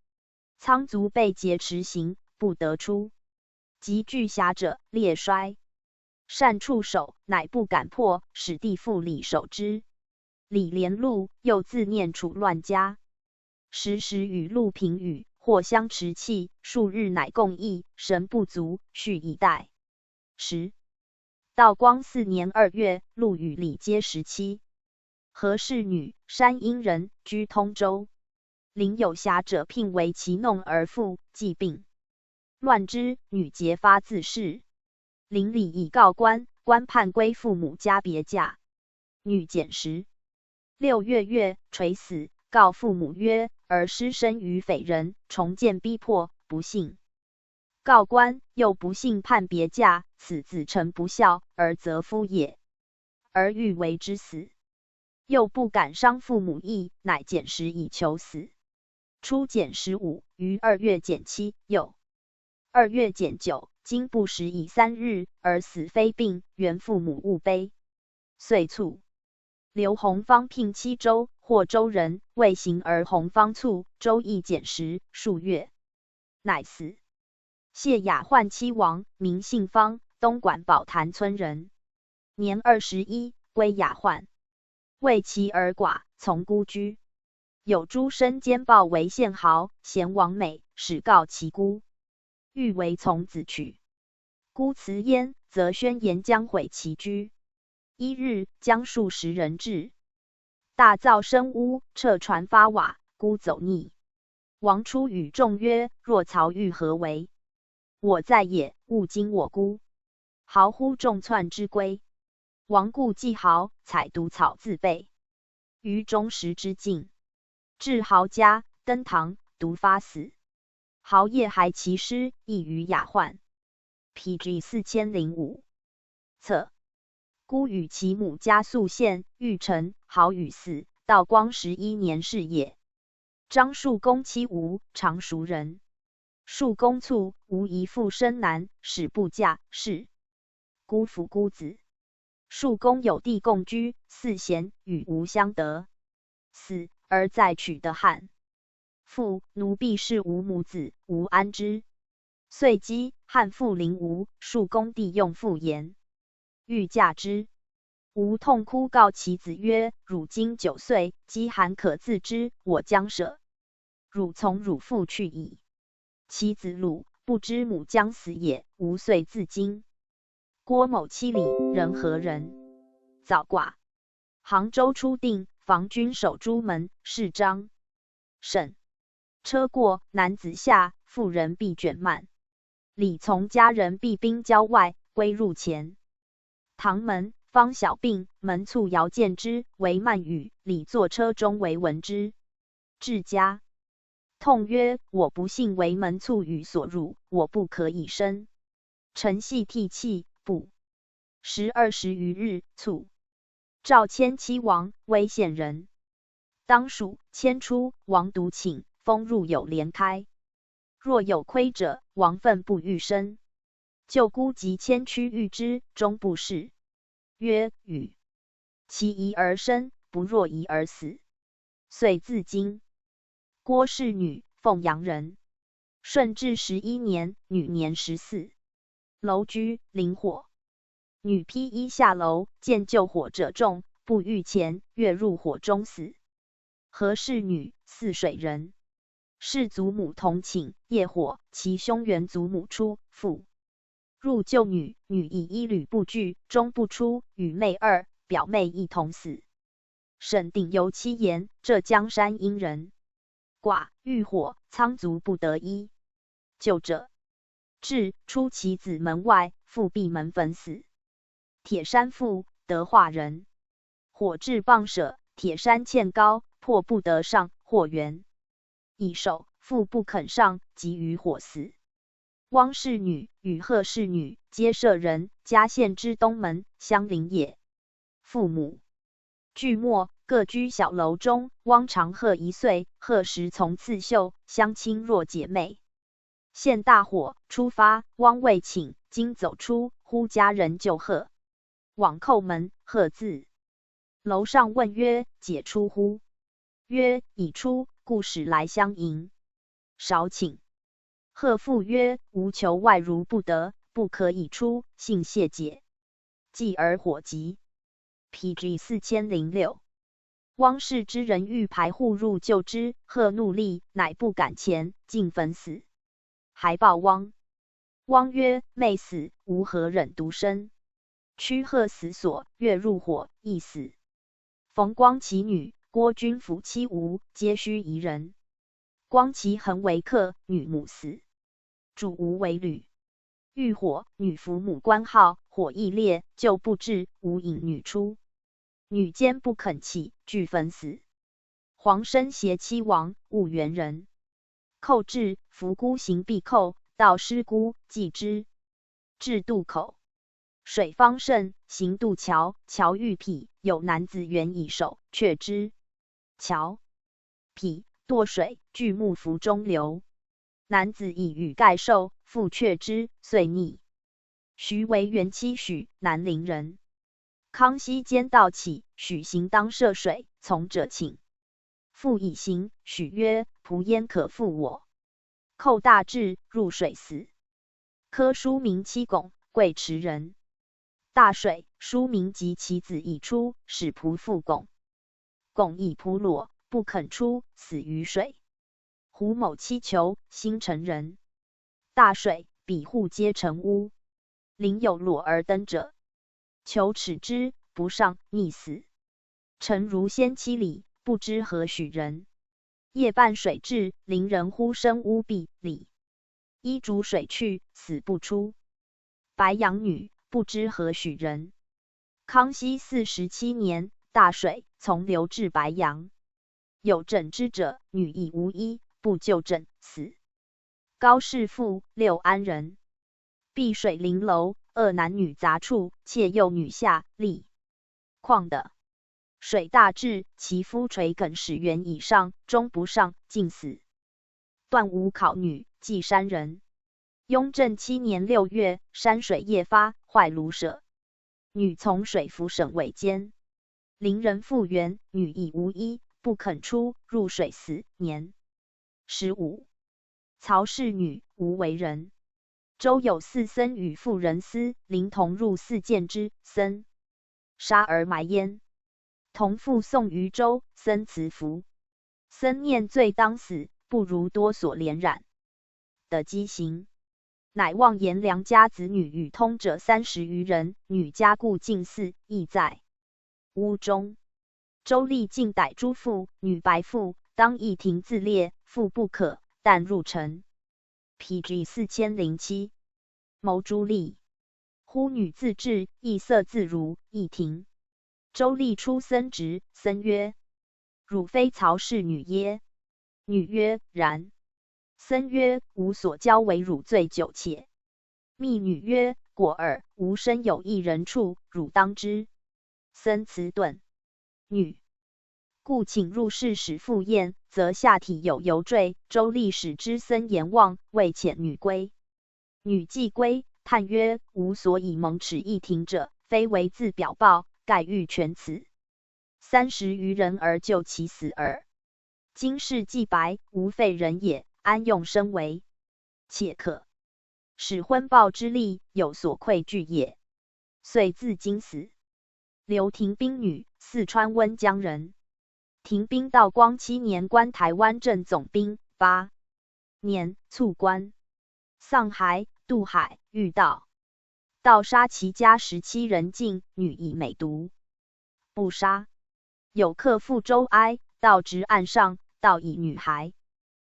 仓卒被劫持行，不得出。及拒侠者，列衰。善触首，乃不敢破，使弟父李守之。李怜路，又自念处乱家。时时与路平语，或相持气，数日乃共议，神不足，续以待。十。道光四年二月，路与李皆十七。何氏女，山阴人，居通州。临有侠者聘为其弄儿妇，既病。乱之，女节发自室。临李以告官，官判归父母家别嫁。女减十。六月月，垂死，告父母曰：儿失身于匪人，重建逼迫，不幸。告官，又不幸判别嫁，此子诚不孝，而则夫也。儿欲为之死，又不敢伤父母义，乃减十以求死。初减十五，于二月减七，又二月减九，今不时以三日，而死非病，原父母勿悲。遂卒。刘弘方聘七州，或州人，未行而弘方卒，州亦减十数月，乃死。谢雅患妻亡，名姓方，东管宝潭村人。年二十一，归雅患。为其儿寡，从姑居。有诸生兼报为县豪，贤王美，始告其姑，欲为从子娶。姑辞焉，则宣言将毁其居。一日，将数十人至，大造深屋，撤船发瓦，姑走逆。王初与众曰：若曹遇何为？我在也，勿惊我姑。豪呼众窜之归。王固既豪，采独草自备，于中食之尽。至豪家，登堂，独发死。豪夜还其尸，亦于雅患。P G四千零五。策。姑与其母家宿县，遇陈豪与死，道光十一年是也。张树公妻吴，常熟人。树公卒，无一父生男，始不嫁，是。姑服孤子。树公有弟共居，四贤与吴相得。死而再娶的汉。父奴婢氏无母子，无安之。遂击汉父临吴，树公弟用父言，欲嫁之。吴痛哭告其子曰：汝今九岁，饥寒可自知，我将舍汝从汝父去矣。其子鲁，不知母将死也，吴遂自惊。郭某妻李，人何人？早寡。杭州初定，防军守朱门，是张。沈。车过，男子下，妇人必卷幔。李从家人避兵郊外，归入前。堂门，方小病，门促遥见之，为幔语，李坐车中为闻之。至家。痛曰：我不幸为门促语所辱，我不可以生。陈系涕泣，不。时二十余日，卒。赵迁妻亡，威县人。当暑，迁出，王独寝，封入有连开。若有亏者，王愤不欲生。舅姑即迁居御之，终不仕。曰：与其宜而生，不若宜而死。遂自京。郭氏女，凤阳人，顺治十一年，女年十四，楼居灵火。女披衣下楼，见救火者众，不御前，跃入火中死。何氏女，泗水人，室祖母同寝，夜火，其兄缘祖母出，父入救女，女以衣履不具，终不出，与妹二、表妹一同死。沈鼎游七言，浙江山阴人，寡，遇火，仓卒不得衣。救者至，出其子门外，父闭门焚死。铁山父，德化人，火至傍舍，铁山堑高，破不得上，或缘以守，父不肯上，即于火死。汪氏女与贺氏女，皆歙人，嘉县之东门，相邻也。父母俱没，各居小楼中。汪长贺一岁，贺时从刺绣，相亲若姐妹。现大火，初发，汪未寝，惊走出，呼家人救贺。往叩门，贺自楼上问曰：姐出乎？曰：已出，故使来相迎。少寝。贺父曰：无求外如不得，不可以出，幸谢姐。继而火急。P G四千零六。汪氏之人欲排户入救之，贺怒厉，乃不敢前，径焚死。还报汪。汪曰：妹死，吾何忍独生？屈贺死所，跃入火，亦死。冯光其女，郭君甫妻无，皆须夷人。光其恒为客，女母死，主无为旅。遇火，女伏母观号，火亦烈，救不至，无引女出。女坚不肯起，俱焚死。黄生携妻亡，婺源人。叩至，伏孤行必叩，到师孤，祭之。至渡口，水方甚，行渡桥，桥遇陂，有男子援以守，却之。桥陂堕水，巨木浮中流。男子以羽盖受，复却之，遂溺。徐惟元妻许，南陵人。康熙兼盗起，许行当涉水，从者请。父以行，许曰：仆焉可复我？叩大至，入水死。科书名妻拱，贵池人。大水，书名及其子已出，使仆复拱。拱以仆裸，不肯出，死于水。胡某妻求，兴城人。大水，彼户皆沉屋。临有裸而登者，求尺之，不上，溺死。沉如仙七里，不知何许人。夜半水至，邻人呼声屋壁里。依逐水去，死不出。白杨女，不知何许人。康熙四十七年，大水，从流至白杨。有枕之者，女亦无衣，不就枕，死。高士富，六安人。避水临楼，遏男女杂处，窃幼女下，立 况的。水大至，其夫垂梗始援以上，终不上，径死。段武考女，稷山人。雍正七年六月，山水夜发，坏炉舍。女从水浮沈尾间。邻人复援，女亦无衣，不肯出，入水死，年十五。曹氏女，无为人。周有四僧与妇人思，临同入寺见之，僧杀而埋焉。同父送于周，僧辞服。僧念罪当死，不如多所怜染的积行，乃妄言良家子女与通者三十余人，女家故近寺，亦在屋中。周厉尽逮诸妇，女白腹，当亦庭自裂，腹不可，但入城。P G四千零七。谋诸厉。忽女自至，亦色自如，亦庭。周厉出僧职，僧曰：汝非曹氏女耶？女曰：然。僧曰：吾所教为汝醉酒且。密女曰：果尔，吾身有一人处，汝当之。僧辞顿。女 故请入室使复宴，则下体有油坠，周厉始知僧言妄，谓遣女归。女既归，叹曰：吾所以蒙齿亦停者，非为自表暴，盖欲全此三十余人而救其死耳。今事既白，无废人也，安用生为？且可使昏暴之力有所愧惧也。遂自今死。刘廷宾女，四川温江人。廷宾道光七年官台湾镇总兵，八年卒官。 丧骸，渡海御盗。盗杀其家十七人尽，女以美毒不杀。有客赴州哀，盗执岸上，盗以女骸。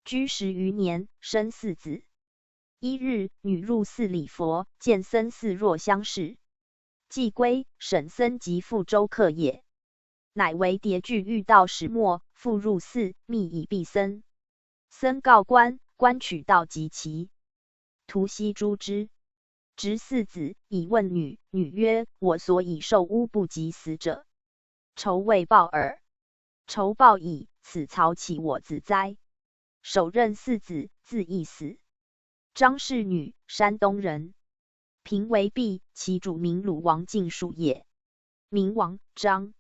居十余年，生四子。一日，女入寺礼佛，见僧似若相识。既归，沈僧即赴州客也。乃为迭具御盗始末，复入寺，密以避僧。 僧告官，官取盗及其徒悉诛之。执四子以问女，女曰：我所以受污不及死者，仇未报耳。仇报矣，此曹岂我子哉？手任四子，自缢死。张氏女，山东人，平为毕，其主名鲁王，晋属也。 名王张。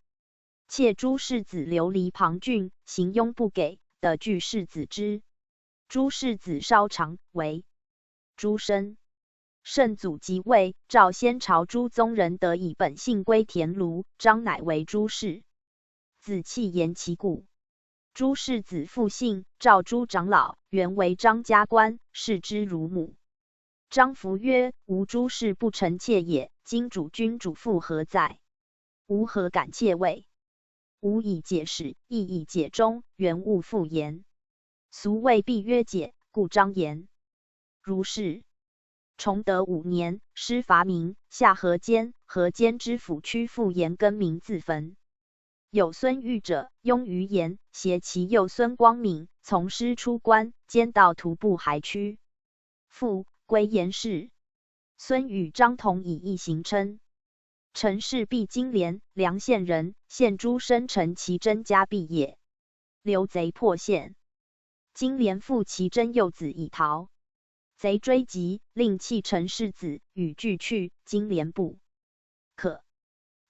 妾朱氏子流离旁郡，行佣不给，得据氏子之。朱氏子稍长，为诸生。圣祖即位，赵先朝朱宗仁得以本姓归田卢，张乃为朱氏。子弃言其故。朱氏子复姓，召朱长老，原为张家官，视之如母。张服曰：吾朱氏不臣妾也，今主君主父何在？ 吾何敢妾位？吾以解始，亦以解终，原勿复言。俗谓必曰解，故张言。如是。崇德五年，师伐明，下河间，河间知府屈复言更名自焚。有孙玉者，拥于言，携其幼孙光敏，从师出关，兼盗徒步还屈。 父归严氏。孙与张同以一行称。陈氏毕金莲，梁县人，献朱生陈其贞家毕也。刘贼破县。金莲复其贞幼子以逃。贼追及，令弃陈氏子，与俱去，金莲不可。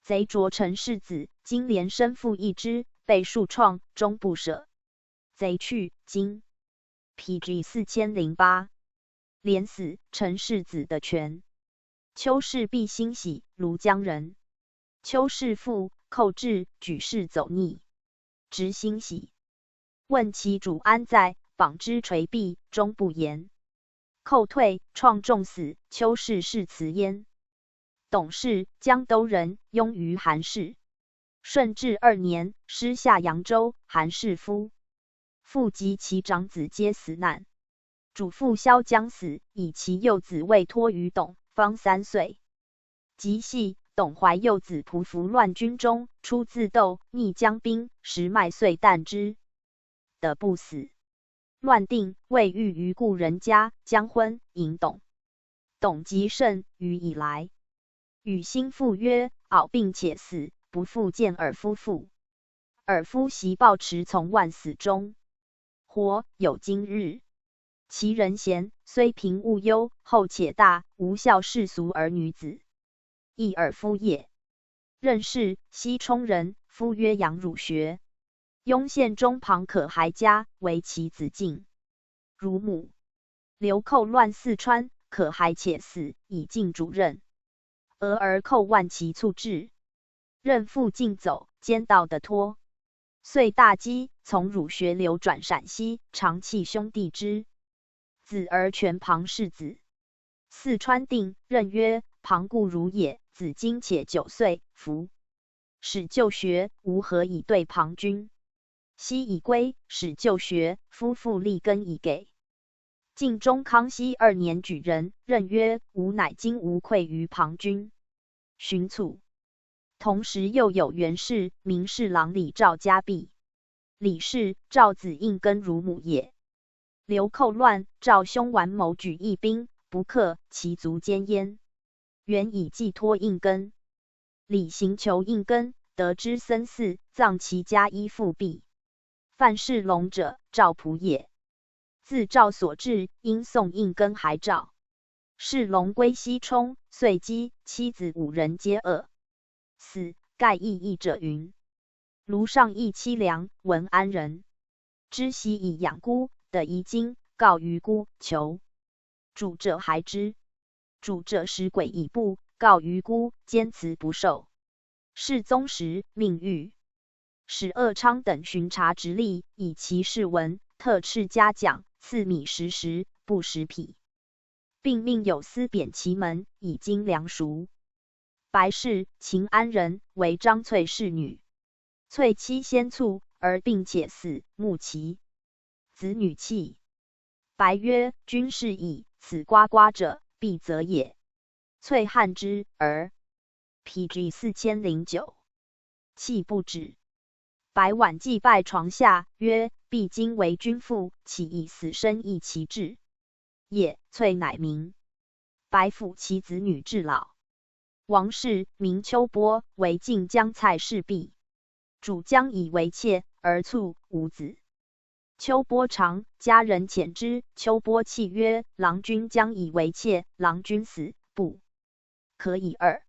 贼着陈氏子，金莲身负一只，被数创，终不舍。贼去，金。P G四千零八。莲死，陈氏子得全。邱氏毕兴喜，庐江人。邱氏父寇至，举事走逆，执兴喜。问其主安在，绑之垂壁，终不言。寇退，创重死，邱氏誓辞焉。董氏，江都人，拥于韩氏。顺治二年，师下扬州，韩氏夫。父及其长子皆死难。主父萧将死，以其幼子未托于董，方三岁。及系，董怀幼子匍匐乱军中，初自斗，逆将兵，时脉遂啖之，得不死。乱定，未遇于故人家，将婚，迎董。董及甚，余以来。与心腹曰：敖病且死，不复见尔夫父。尔夫习抱持从万死中，活有今日。其人贤，虽贫勿忧，厚且大，无效世俗儿女子。亦尔夫也。任氏，西充人，夫曰杨汝学。拥县中旁可孩家，为其子敬。汝母。刘寇乱四川，可孩且死，以敬主任。俄而寇万其卒至。任父敬走，兼盗得脱。遂大饥，从汝学流转陕西，长弃兄弟之子而全旁氏子。四川定，任曰：旁故汝也，子今且九岁，服。始就学，吾何以对旁君？昔已归，始就学，夫妇立根以给。 晋中康熙二年举人，任曰：吾乃今无愧于旁君。寻卒。同时又有袁氏、明侍郎李肇家婢。李氏、肇子应根乳母也。刘寇乱，肇兄完谋举义兵，不克，其卒坚焉。袁以寄托应根。李行求应根，得知僧寺，葬其家衣覆壁。 范世龙者，赵仆也。自赵所至，因宋应根还赵。士农归西充，遂击，妻子五人皆饿。四、盖异义者云：炉上亦凄凉，文安人。知席以养孤，得遗精，告于孤，求。 煮者孩之。煮者食鬼以怖，告于孤，坚辞不受。世宗时，命御史恶昌等巡察直隶，以其事闻，特敕嘉奖，赐米食食，不食痞。并命有司贬其门，以精粮赎。白氏，秦安人，为张翠侍女。翠妻先卒，而病且死，墓其子女弃。白曰：君逝矣，此呱呱者，必则也。翠汗之，而 P G 四千零九。泣不止。白晚祭拜床下，曰：必今为君父，岂以死生亦其志也。翠乃鸣。白抚其子女至老。王氏，名丘波，为晋将蔡氏婢。主将以为妾，而卒，无子。丘波尝，家人遣之。丘波泣曰：郎君将以为妾，郎君死，不可以耳。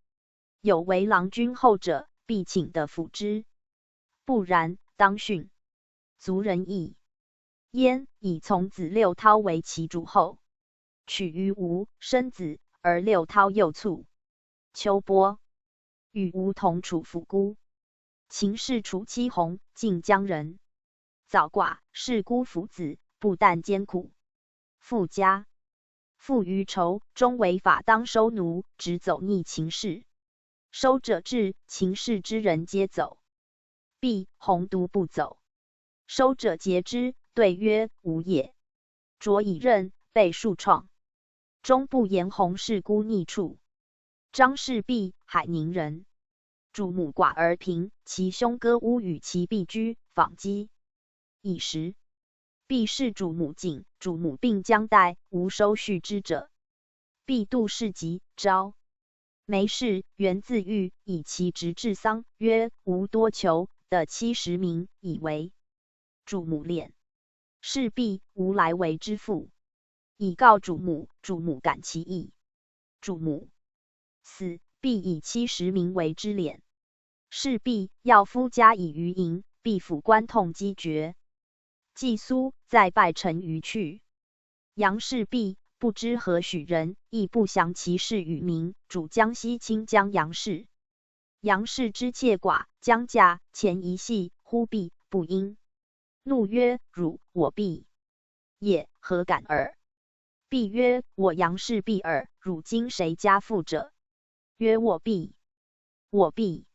有为郎君后者，必请得辅之。不然，当殉。族人亦焉，以从子六韬为其主后。取于吴，生子，而六韬幼卒。丘波与吴同处抚孤。秦氏楚妻弘，晋江人。早寡，是孤抚子，不但艰苦， 富家。父余仇，终违法当收奴，执走逆秦氏。收者至，秦氏之人皆走。毕弘独不走。收者诘之，对曰：无也。卓以任，被数创。终不言弘是孤逆处。 张氏毕，海宁人。主母寡而贫，其兄割屋与其婢居，访饥。已食。毕视主母景，主母病将带，无收续之者。毕度事疾，招梅氏、袁自遇，以其侄至丧，曰：无多求，得七十名，以为 主母恋。氏毕无来为之父，以告主母，主母感其意。主母死，毕以七十名为之恋。氏毕要夫加以余银，毕抚关痛饥绝。季苏再拜陈余去。 杨氏毕，不知何许人，亦不详其氏与名，主江西清江杨氏。杨氏之妾寡，将嫁，前一系，忽毕，不应。怒曰：汝，我毕也，何敢尔？毕曰：我杨氏毕耳，汝今谁家妇者？曰：我毕，我毕。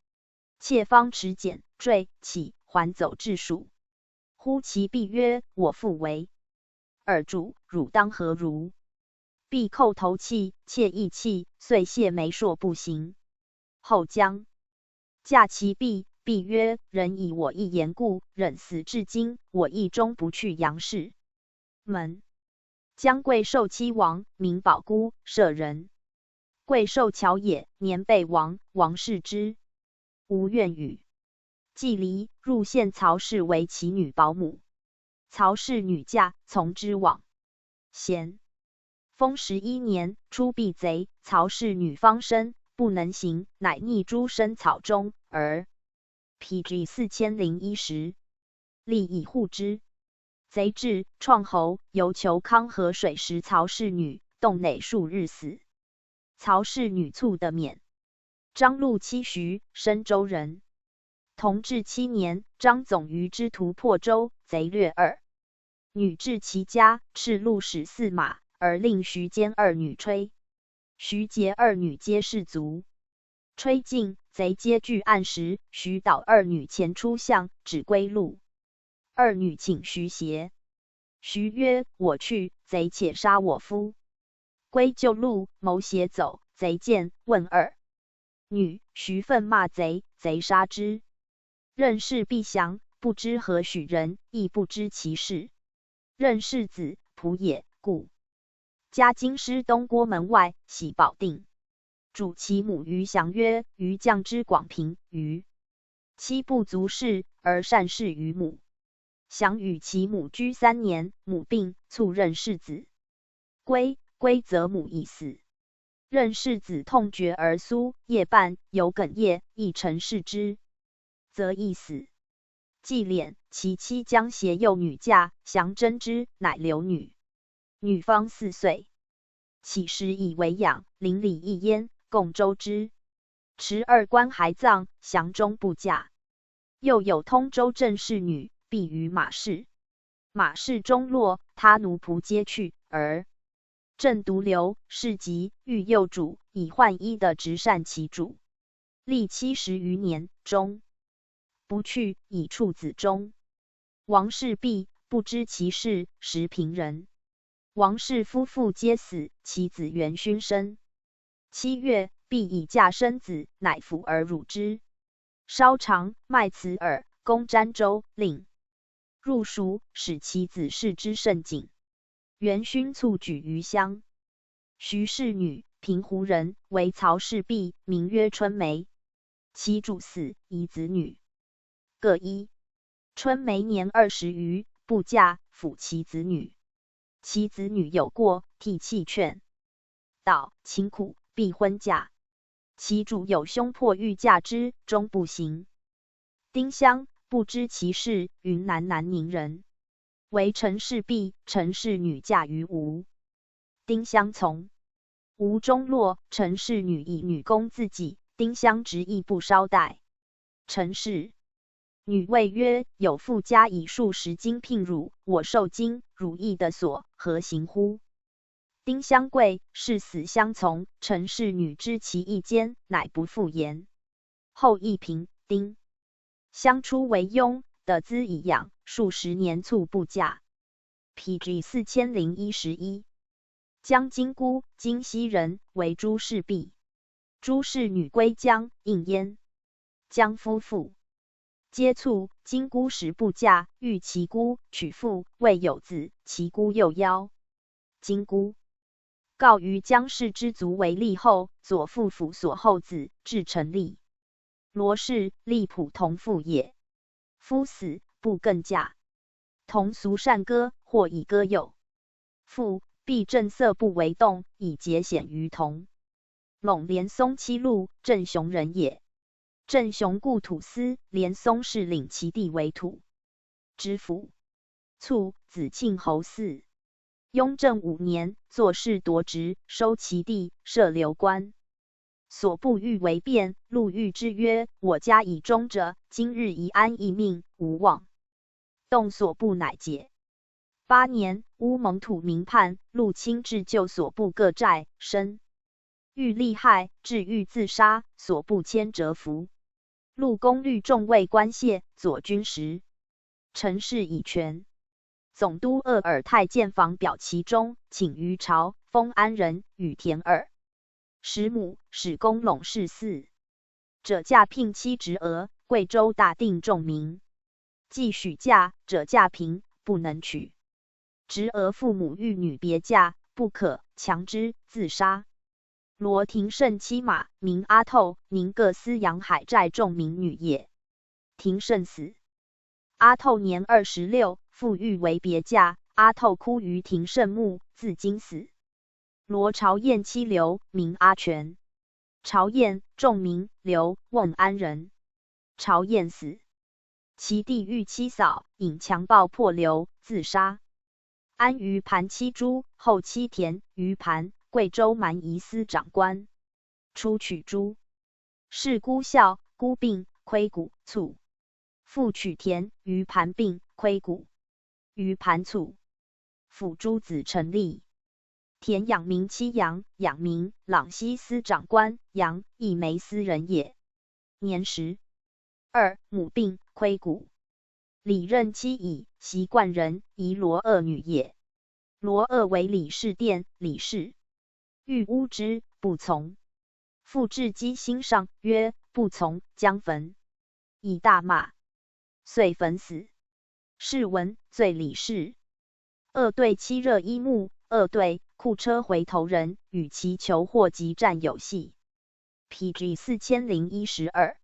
妾方持简，坠，起，还走至署。 忽其毕曰：我妇为尔主，汝当何如？毕叩头泣，妾亦泣，遂谢眉硕步行。后将嫁其毕，毕曰：人以我一言故，忍死至今，我亦终不去杨氏门。将贵寿妻亡，名宝姑，舍人。贵寿巧也，年备亡，王氏之 无怨语。季离，入献曹氏为其女保姆。曹氏女嫁，从之往。咸丰十一年，初避贼，曹氏女方身，不能行，乃匿诸深草中，而 P G 四千零一十，立以护之。贼至，创侯，犹求康河水食曹氏女，冻馁数日死。 曹氏女卒得免。张陆妻徐，深州人。同治七年，张总于知途破州，贼掠二女至其家，敕陆使驷马，而令徐坚二女吹。徐杰二女皆士卒。吹尽，贼皆据岸时，徐导二女前出巷，止归路。 二女请徐协。徐曰：我去，贼且杀我夫。归旧路，谋协走，贼见，问二女。徐愤骂贼，贼杀之。任氏毕降，不知何许人，亦不知其事。任氏子仆也，故 加京师东郭门外，徙保定。主其母于降曰：余将之广平，于妻不足事，而善事于母。降与其母居三年，母病，卒任氏子。归，归则母已死。任世子痛绝而苏，夜半有哽咽，亦臣视之，则亦死。祭脸，其妻将携幼女嫁，降贞之，乃留女。女方四岁，起始以为养，邻里亦焉，共周之。持二棺骸葬，降终不嫁。又有通州郑氏女，避于马氏。马氏中落，他奴仆皆去，而 郑独留，世及欲幼主，以换衣的执善其主，历七十余年，终不去，以处子中。王氏婢，不知其氏，实平人。王氏夫妇皆死，其子元勋生。七月，婢以嫁生子，乃抚而乳之。烧肠，卖此耳，供詹州，令 入署，使其子视之甚谨。元勋卒举于乡。徐氏女，平湖人，为曹氏婢，名曰春梅。其主死，遗子女。各一。春梅年二十余，不嫁，抚其子女。其子女有过，涕泣劝，道：勤苦，必婚嫁。其主有胸破，欲嫁之，终不行。丁香，不知其氏，云南南宁人，为陈氏婢，陈氏女嫁于吴。丁香从。吴中落，陈氏女以女供自己，丁香执意不稍待。陈氏女谓曰：有妇家以数十斤聘乳，我受金，汝亦得所，何行乎？丁香跪，誓死相从。陈氏女知其意坚，乃不复言。后亦平，丁香初为佣，得资以养，数十年卒不嫁。P G四千零一十一。江金姑，金溪人，为朱氏婢。朱氏女归江，应焉。江夫妇皆卒，金姑时不嫁，遇其姑，娶妇，未有子，其姑又夭。金姑告于江氏之族为厉后，左副府所后子，至陈厉。罗氏，厉仆同父也。夫死，不更嫁。同俗善歌，或以歌友。父，必振色布为栋，以节显于同。陇连松七路，镇雄人也。镇雄故土司，连松氏领其地为土。知府卒，子庆侯嗣。雍正五年，作势夺职，收其地，设流官。所部欲为变，陆玉之曰：我家以忠者，今日宜安一命，无妄。动所部，乃解。八年，乌蒙土民叛，陆钦置旧所部各寨，申遇厉害，至欲自杀，所部迁蛰伏。陆公率众为官谢，左军时陈氏已全。总督厄尔太监房表其中，请于朝，封安仁、与田耳。时母，始公隆室嗣。者驾聘妻侄儿，贵州大定仲明。既许嫁，者驾平，不能娶。侄儿父母欲女别嫁，不可，强之，自杀。罗廷胜妻马，名阿透，宁各司阳海寨仲明女也。廷胜死。阿透年二十六，父欲为别嫁，阿透哭于廷胜墓，自今死。罗朝晏妻刘，名阿全。朝晏，仲明、刘、瓮安人。朝晏死。其弟欲妻嫂，引强暴破刘，自杀。安于盘妻朱，后妻田于盘，贵州蛮夷司长官。初娶朱氏姑孝，姑病，亏骨，卒。复娶田于盘病，亏骨，于盘卒。抚朱子陈厉。田养民妻杨，养民，朗西司长官杨，亦蛮夷司人也。年十二，母病，亏骨。李任妻乙，习冠人，宜罗二女也。罗二为李氏店李氏。欲巫之，不从。父至积薪上曰：不从，将焚。以大骂，遂焚死。世文，罪李氏。二对妻热依木，二对，库车回头人，与其求祸及占有系。P G四千零一十二。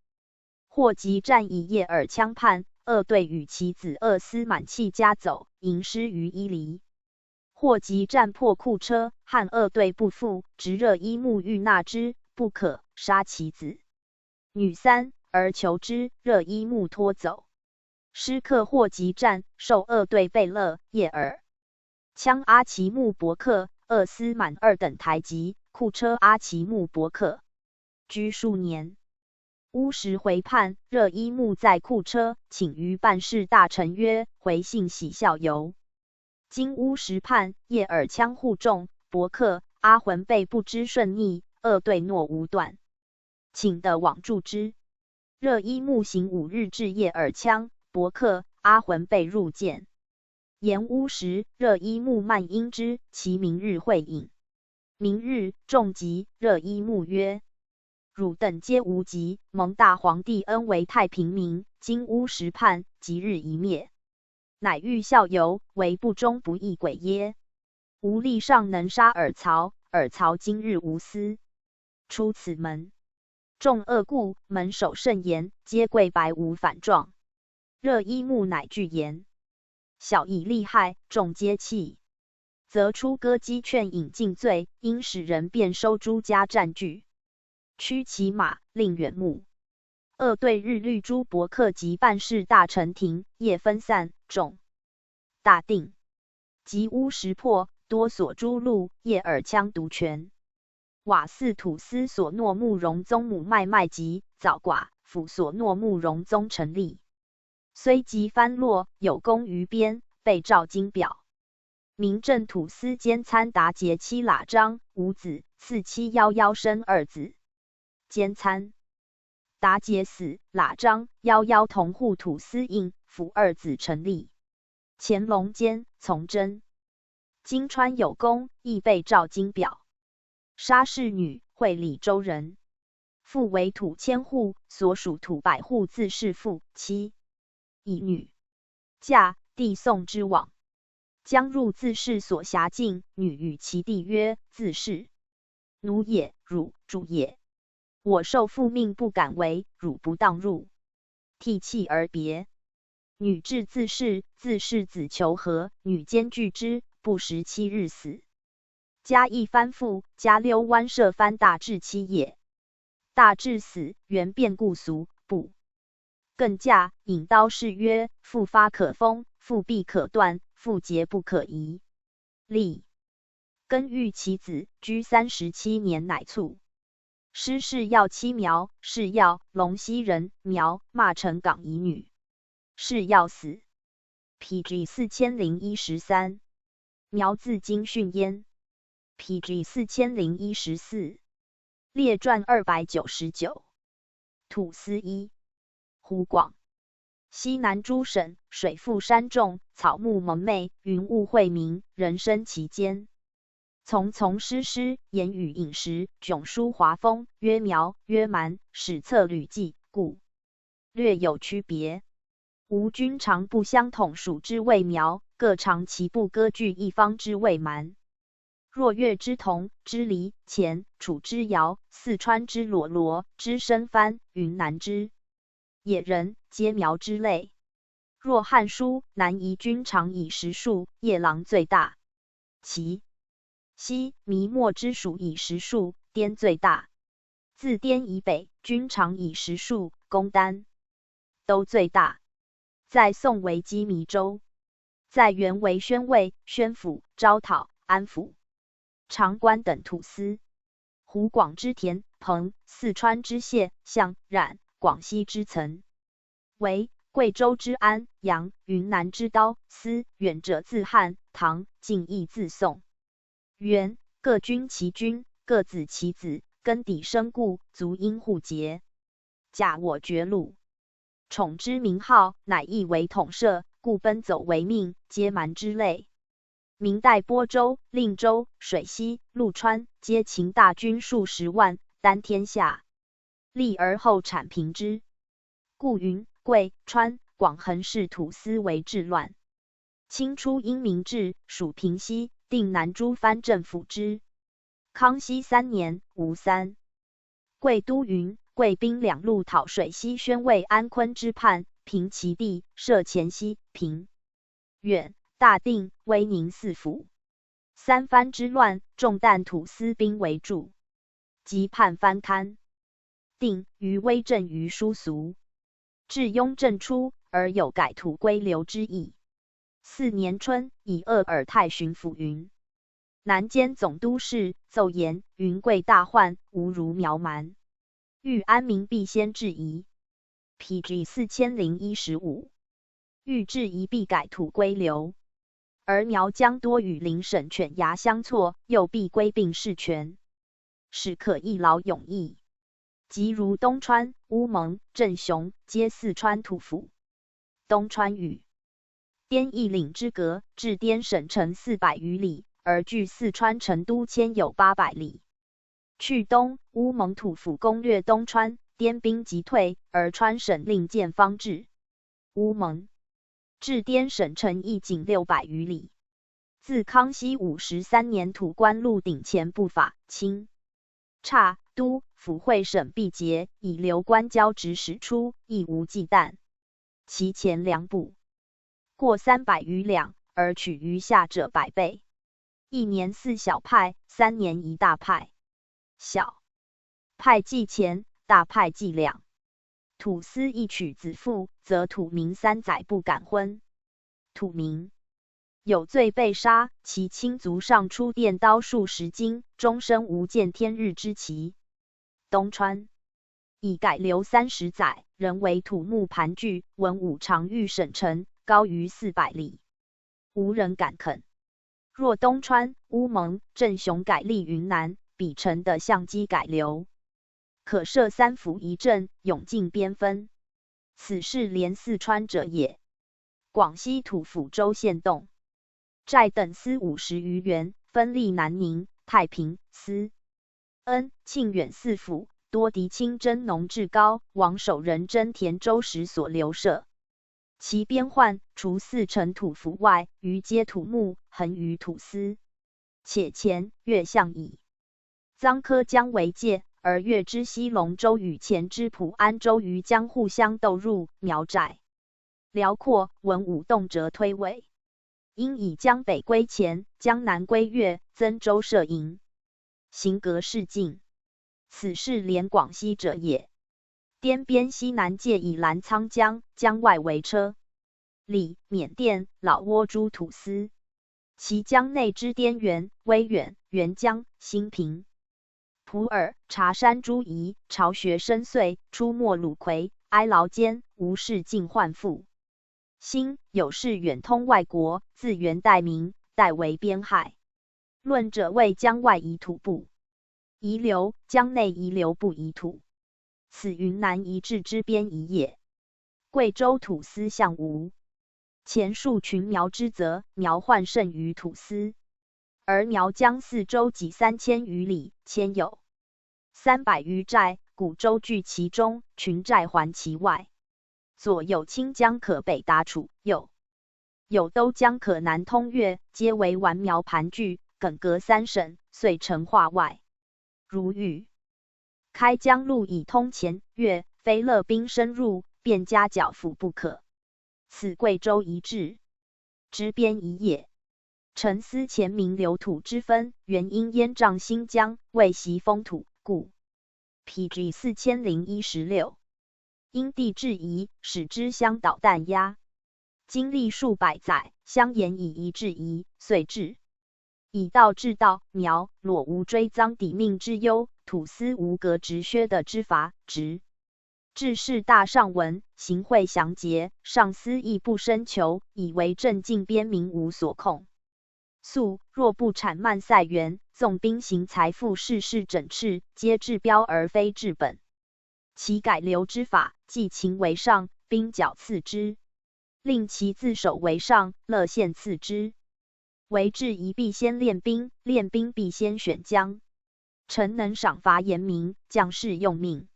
祸及占以叶尔羌叛，二对与其子二司满弃家走，吟诗于伊犁。霍集战破库车，汉二队不赴，执热依木欲纳之，不可，杀其子女三，而求之，热依木脱走。师克霍集战，受二队贝勒叶尔羌阿其木伯克、二司满二等台吉，库车阿其木伯克居数年。乌什回叛，热依木在库车请于办事大臣曰：回信喜效尤。今乌什叛，叶尔羌护众，伯克、阿浑贝不知顺逆，二队若无断，请得往助之。热依木行五日至叶尔羌、伯克、阿浑贝入见，言乌什、热依木慢因之，其明日会饮。明日，众集，热依木曰：汝等皆无疾，蒙大皇帝恩为太平民，今乌什叛，即日宜灭。乃欲效尤，惟不忠不义鬼耶？吾力尚能杀尔曹，尔曹今日无私，出此门。众恶故，门首甚严，皆跪白无反状。热依木乃拒言：小以利害，众皆弃。则出歌击劝饮尽醉，因使人便收诸家战具，驱其马，令远牧。二队日率诸伯克及办事大臣停，夜分散，众大定。及乌什破，多所诸路，叶尔羌独全。瓦寺土司所诺慕容宗母麦麦及早寡府所诺慕容宗陈立，虽及番落，有功于边，被照金表。民政土司兼参达节妻喇章，无子，赐妻夭夭生二子。兼参达节死，喇章夭夭同户土司应，抚二子陈立。乾隆兼从征，金川有功，亦被照金表。沙氏女，会理州人，父为土千户，所属土百户，自是父妻以女嫁弟宋之往。将入自是所辖境，女与其弟曰：自是奴也，汝主也。我受父命不敢为，汝不当入。涕泣而别。女至自是，自是子求和，女兼拒之，不食七日死。嘉义番父，嘉溜湾社番大治妻也。大治死，原变故俗，不更嫁，引刀誓曰：父发可封，父婢可断，父节不可移。立。更育其子，居三十七年，乃卒。师氏要妻苗，氏要，龙溪人，苗，骂陈港以女。氏要死。P G四千零一十三。苗字金训焉。P G四千零一十四。列传二百九十九。土司一。湖广。西南诸省，水复山重，草木蒙昧，云雾晦明，人生其间。丛丛师师，言语饮食，迥殊华风，曰苗，曰蛮，史册旅记，故略有区别。吴君长部相统属之谓苗，各长其部割据一方之谓蛮。若越之桐、之黎、钱、楚之瑶、四川之裸罗、之深番、云南之野人，皆苗之类。若汉书南夷君长以十数，夜郎最大。其西弥末之属以十数，滇最大。自滇以北，君长以十数，公丹都最大。在宋为鸡鸣州，在元为宣慰、宣抚、招讨、安抚、长官等土司。湖广之田彭、四川之解、象、冉、广西之曾为、贵州之安、阳、云南之高、司，远者自汉、唐，近亦自宋。元，各君其君，各子其子，根底深固，足因户节。甲我绝路。宠之名号，乃亦为统摄，故奔走为命，皆蛮之类。明代播州、令州、水西、陆川，皆秦大军数十万，担天下，立而后产平之。故云贵、川、广恒氏土司为治乱。清初因明制，属平西、定南诸藩镇抚之。康熙三年，吴三桂都云贵兵两路讨水西宣慰安坤之叛，平其地，设黔西、平、远、大定、威宁四府。三藩之乱，中弹吐司兵围住，即叛藩堪定，于威震于殊俗。至雍正初，而有改吐归流之意。四年春，以厄尔泰巡抚云：南监总督事奏言，云贵大患，无如苗蛮。 遇安民必先质疑。P G四千零一十五。遇质疑必改吐归流，而苗疆多雨林省犬牙相错，又必归并事权，始可一劳永逸。即如东川、乌蒙、镇雄皆四川吐府。东川语 滇义岭之隔，至滇省城四百余里，而距四川成都千有八百里。去东，乌蒙吐府攻略东川，滇兵即退，而川省令建方至。乌蒙至滇省城亦仅六百余里。自康熙五十三年吐关鹿鼎前不法，清 差都抚会省毕节，以刘关交趾始出，亦无忌惮。其前粮不过三百余两，而取余下者百倍。一年四小派，三年一大派。小派计钱，大派计粮。吐司一取子父，则吐民三载不敢婚。 吐民有罪被杀，其亲族上出电刀数十斤，终身无见天日之期。东川已改流三十载，仍为土木盘踞，文武常御省城，高于四百里，无人敢垦。若东川、乌蒙、镇雄改隶云南，比陈的相机改流，可设三府一镇，永尽边分。此事连四川者也。 广西吐府周县洞寨等司五十余员，分立南宁、太平、思恩、庆远四府，多敌清征农志高、王守仁征田周时所留社。其边患除四城吐府外，余皆吐木，横于吐司。且前越向以 臧科江为界，而越之西龙州与前之普安州于江互相斗入苗寨。辽阔，文武动辄推围。因以江北归前，江南归越，曾州设营，行隔势近。此事连广西者也。滇边西南界以澜沧江、江外为车， 里、缅甸、老挝诸吐司。其疆内之滇原、威远、沅江、兴平、普洱、察山诸夷，巢穴深邃，出没橹葵、哀牢间，无事尽患附。兴有事远通外国，自元代名，代为边害。论者谓疆外遗吐不遗留，疆内遗留不遗吐。此云南遗址之边遗也。 贵州吐司向吴。前述群苗之则，苗患甚于吐司，而苗疆四周几三千余里，千有三百余寨，古州据其中，群寨环其外。左有清江可北达楚，右有都江可南通越，皆为顽苗盘踞，梗隔三省，遂成化外。如遇 开江路以通前越，非勒兵深入，便加剿抚不可。此贵州遗址之边遗也。陈思前明流吐之分，原因燕赵兴疆，未习封吐，故。P G四千零一十六。因地制宜，使之相导弹压。经历数百载，相沿以夷制夷，遂至 以道治道，苗裸无追赃抵命之忧，吐司无革职削的之法，直至士大尚文，行贿降节，上司亦不深求，以为镇境边民无所控。粟若不产慢塞源，纵兵行财富，事事整饬，皆治标而非治本。其改流之法，即秦为上，兵剿次之。令其自守为上，乐县次之。为制夷必先练兵，练兵必先选将。臣能赏罚严明，将士用命。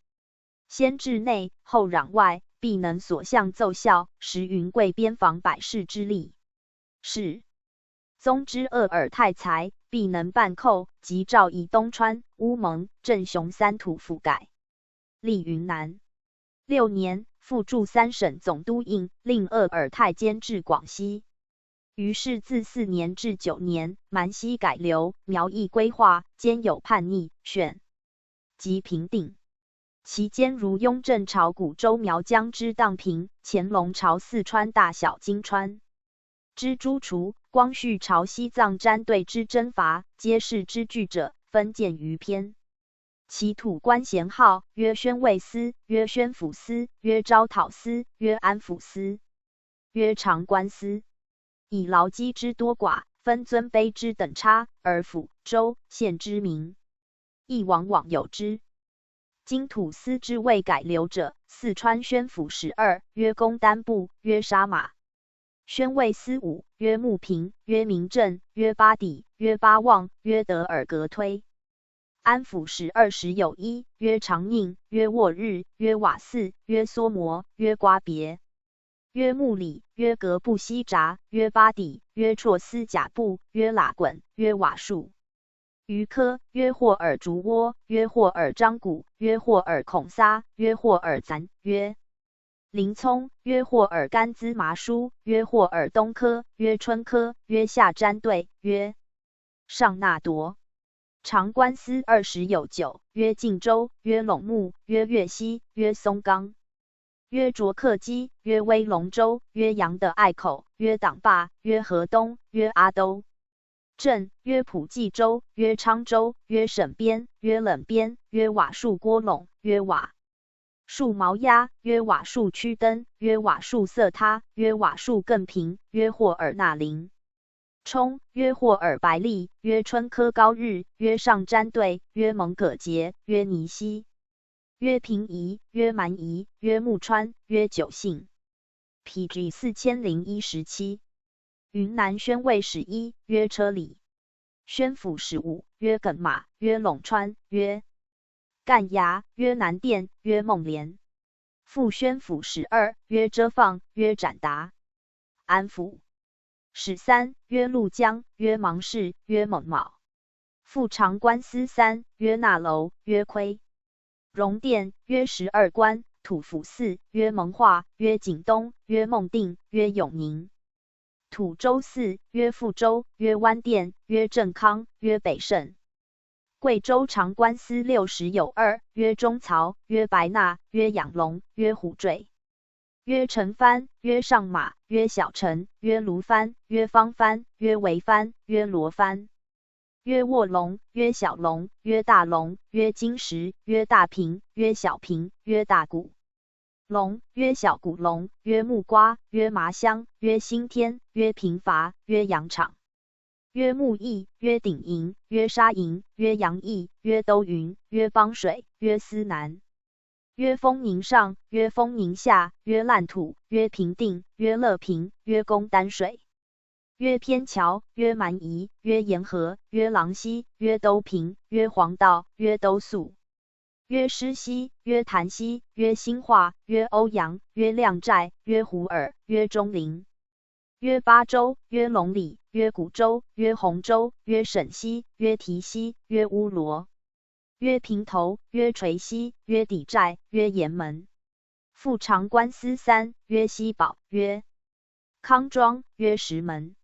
先治内，后攘外，必能所向奏效，实云贵边防百事之利。是。宗之厄尔泰才，必能办寇，即诏以东川、乌蒙、镇雄三吐覆盖 立云南。六年，复驻三省总督印，令厄尔泰兼制广西。于是自四年至九年，蛮西改流，苗裔归化，兼有叛逆、选举平定。其间如雍正朝古州苗疆之荡平，乾隆朝四川大小金川之诸除，光绪朝西藏詹对之征伐，皆是知据者分见于篇。其土官衔号，曰宣慰司，曰宣抚司，曰招讨司，曰安抚司，曰长官司。以劳机之多寡，分尊卑之等差，而府、州、县之名，亦往往有之。今土司之未改流者，四川宣抚使二，曰工丹部，曰沙马。宣慰司五，曰牧平，曰明镇，曰巴底，曰巴望，曰德尔格推。安抚使二十有一，曰长宁，曰沃日，曰瓦寺，曰梭摩，曰瓜别，曰木里，曰格布西扎，曰巴底，曰绰斯甲布，曰拉滚，曰瓦树。于科，曰霍尔竹窝，曰霍尔张谷，曰霍尔孔撒，曰霍尔赞，曰林聪，曰霍尔甘孜麻舒，曰霍尔东科，曰春科，曰夏詹对，曰上纳多。长官司二十有九，曰靖州，曰陇木，曰越西，曰松冈，曰卓克基，曰威龙州，曰阳的隘口，曰党坝，曰河东，曰阿都镇，曰普济州，曰昌州，曰沈边，曰冷边，曰瓦树郭陇，曰瓦树毛鸭，曰瓦树区登，曰瓦树色他，曰瓦树更平，曰霍尔纳林冲，曰霍尔白利，曰春科高日，曰上詹对，曰蒙葛杰，曰尼西，曰平夷，曰蛮夷，曰木川，曰九姓。P G四千零一十七。云南宣慰使一，曰车里。宣抚使五，曰耿马，曰陇川，曰干牙，曰南店，曰孟连。副宣抚使二，曰遮放，曰展达。安抚使三，曰陆江，曰芒市，曰蒙卯。副长官司三，曰纳楼，曰亏荣店，曰十二关。土抚四，曰蒙化，曰景东，曰孟定，曰永宁。土州四，曰富州，曰湾店，曰镇康，曰北胜。贵州长官司六十有二，曰中曹，曰白纳，曰养龙，曰虎胄，曰陈蕃，曰上马，曰小陈，曰卢蕃，曰方蕃，曰维蕃，曰罗蕃，曰卧龙，曰小龙，曰大龙，曰金石，曰大平，曰小平，曰大古龙，曰小古龙，曰木瓜，曰麻乡，曰新天，曰平伐，曰羊场，曰木邑，曰鼎营，曰沙营，曰阳邑，曰都云，曰邦水，曰司南，曰丰宁上，曰丰宁下，曰烂土，曰平定，曰乐平，曰公丹水，曰偏桥，曰蛮夷，曰沿河，曰狼溪，曰都平，曰黄道，曰都宿，曰施溪，曰潭溪，曰兴化，曰欧阳，曰亮寨，曰胡尔，曰中陵，曰巴州，曰龙里，曰古州，曰洪州，曰沈西，曰提溪，曰乌罗，曰平头，曰垂溪，曰底寨，曰岩门。副长官司三，曰西堡，曰康庄，曰石门。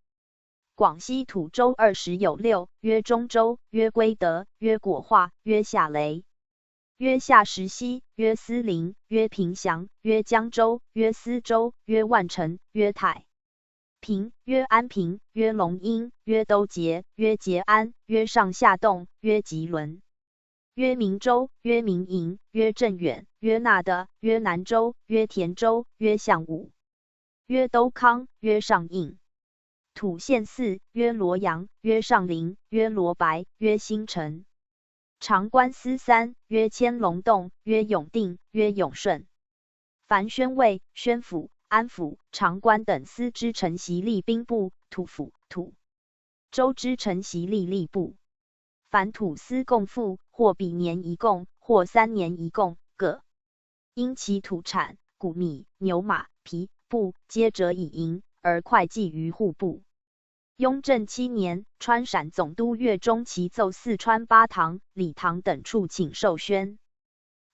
广西土州二十有六，曰中州，曰归德，曰果化，曰下雷，曰下石溪，曰司陵，曰平祥，曰江州，曰司州，曰万城，曰太平，曰安平，曰龙阴，曰都节，曰节安，曰上下洞，曰吉伦，曰明州，曰明营，曰镇远，曰那的，曰南州，曰田州，曰象武，曰都康，曰上应。土县四，曰罗阳，曰上林，曰罗白，曰新城。长官司三，曰千龙洞，曰永定，曰永顺。凡宣慰、宣抚、安抚、长官等司之承袭吏兵部、土抚、土州之承袭吏吏部。凡土司共赋，或比年一共，或三年一共，各因其土产，谷米、牛马、皮、布，皆折以银，而会计于户部。雍正七年，川陕总督岳钟琪奏四川巴塘、理塘等处请授宣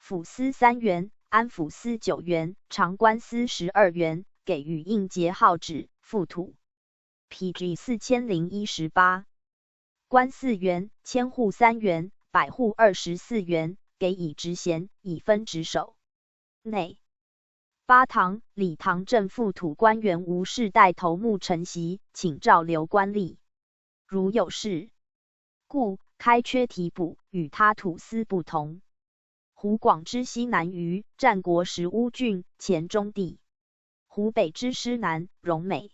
抚司三员，安抚司九员，长官司十二员，给予印节号旨，附土 P G四千零一十八。官四员，千户三员，百户二十四员，给以职衔，以分职守。内，八堂、礼堂正副土官员无事带头目陈习，请照留官例。如有事，故开缺提补，与他土司不同。湖广之西南于战国时乌郡、黔中地。湖北之师南、荣美。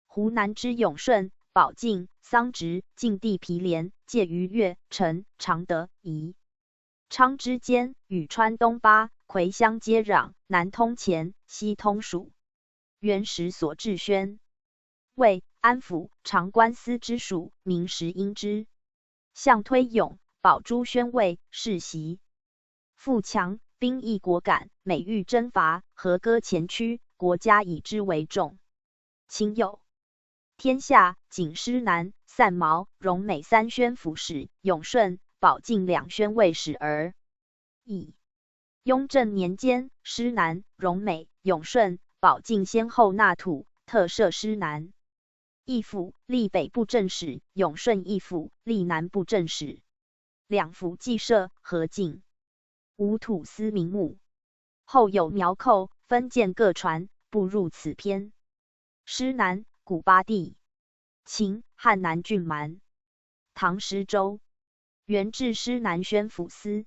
湖南之永顺、保靖、桑植、晋地皮连，介于越、陈、常德、宜、昌之间，与川东八魁乡接壤，南通黔，西通蜀。元时所置宣慰、安抚、长官司之属，名实因之。向推勇、保诸宣慰、世袭。富强、兵役果敢，每遇征伐，和歌前驱，国家以之为重。清右。天下仅师南、散毛、荣美三宣抚使，永顺、保靖两宣慰使耳矣。雍正年间，师南、荣美、永顺、保靖先后纳土，特设师南一府，历北布政使，永顺一府，历南布政使。两府既设，合境。无土司名目。后有苗寇，分建各船，不入此篇。师南，古巴第。秦汉南郡蛮。唐施州。原置师南宣抚司，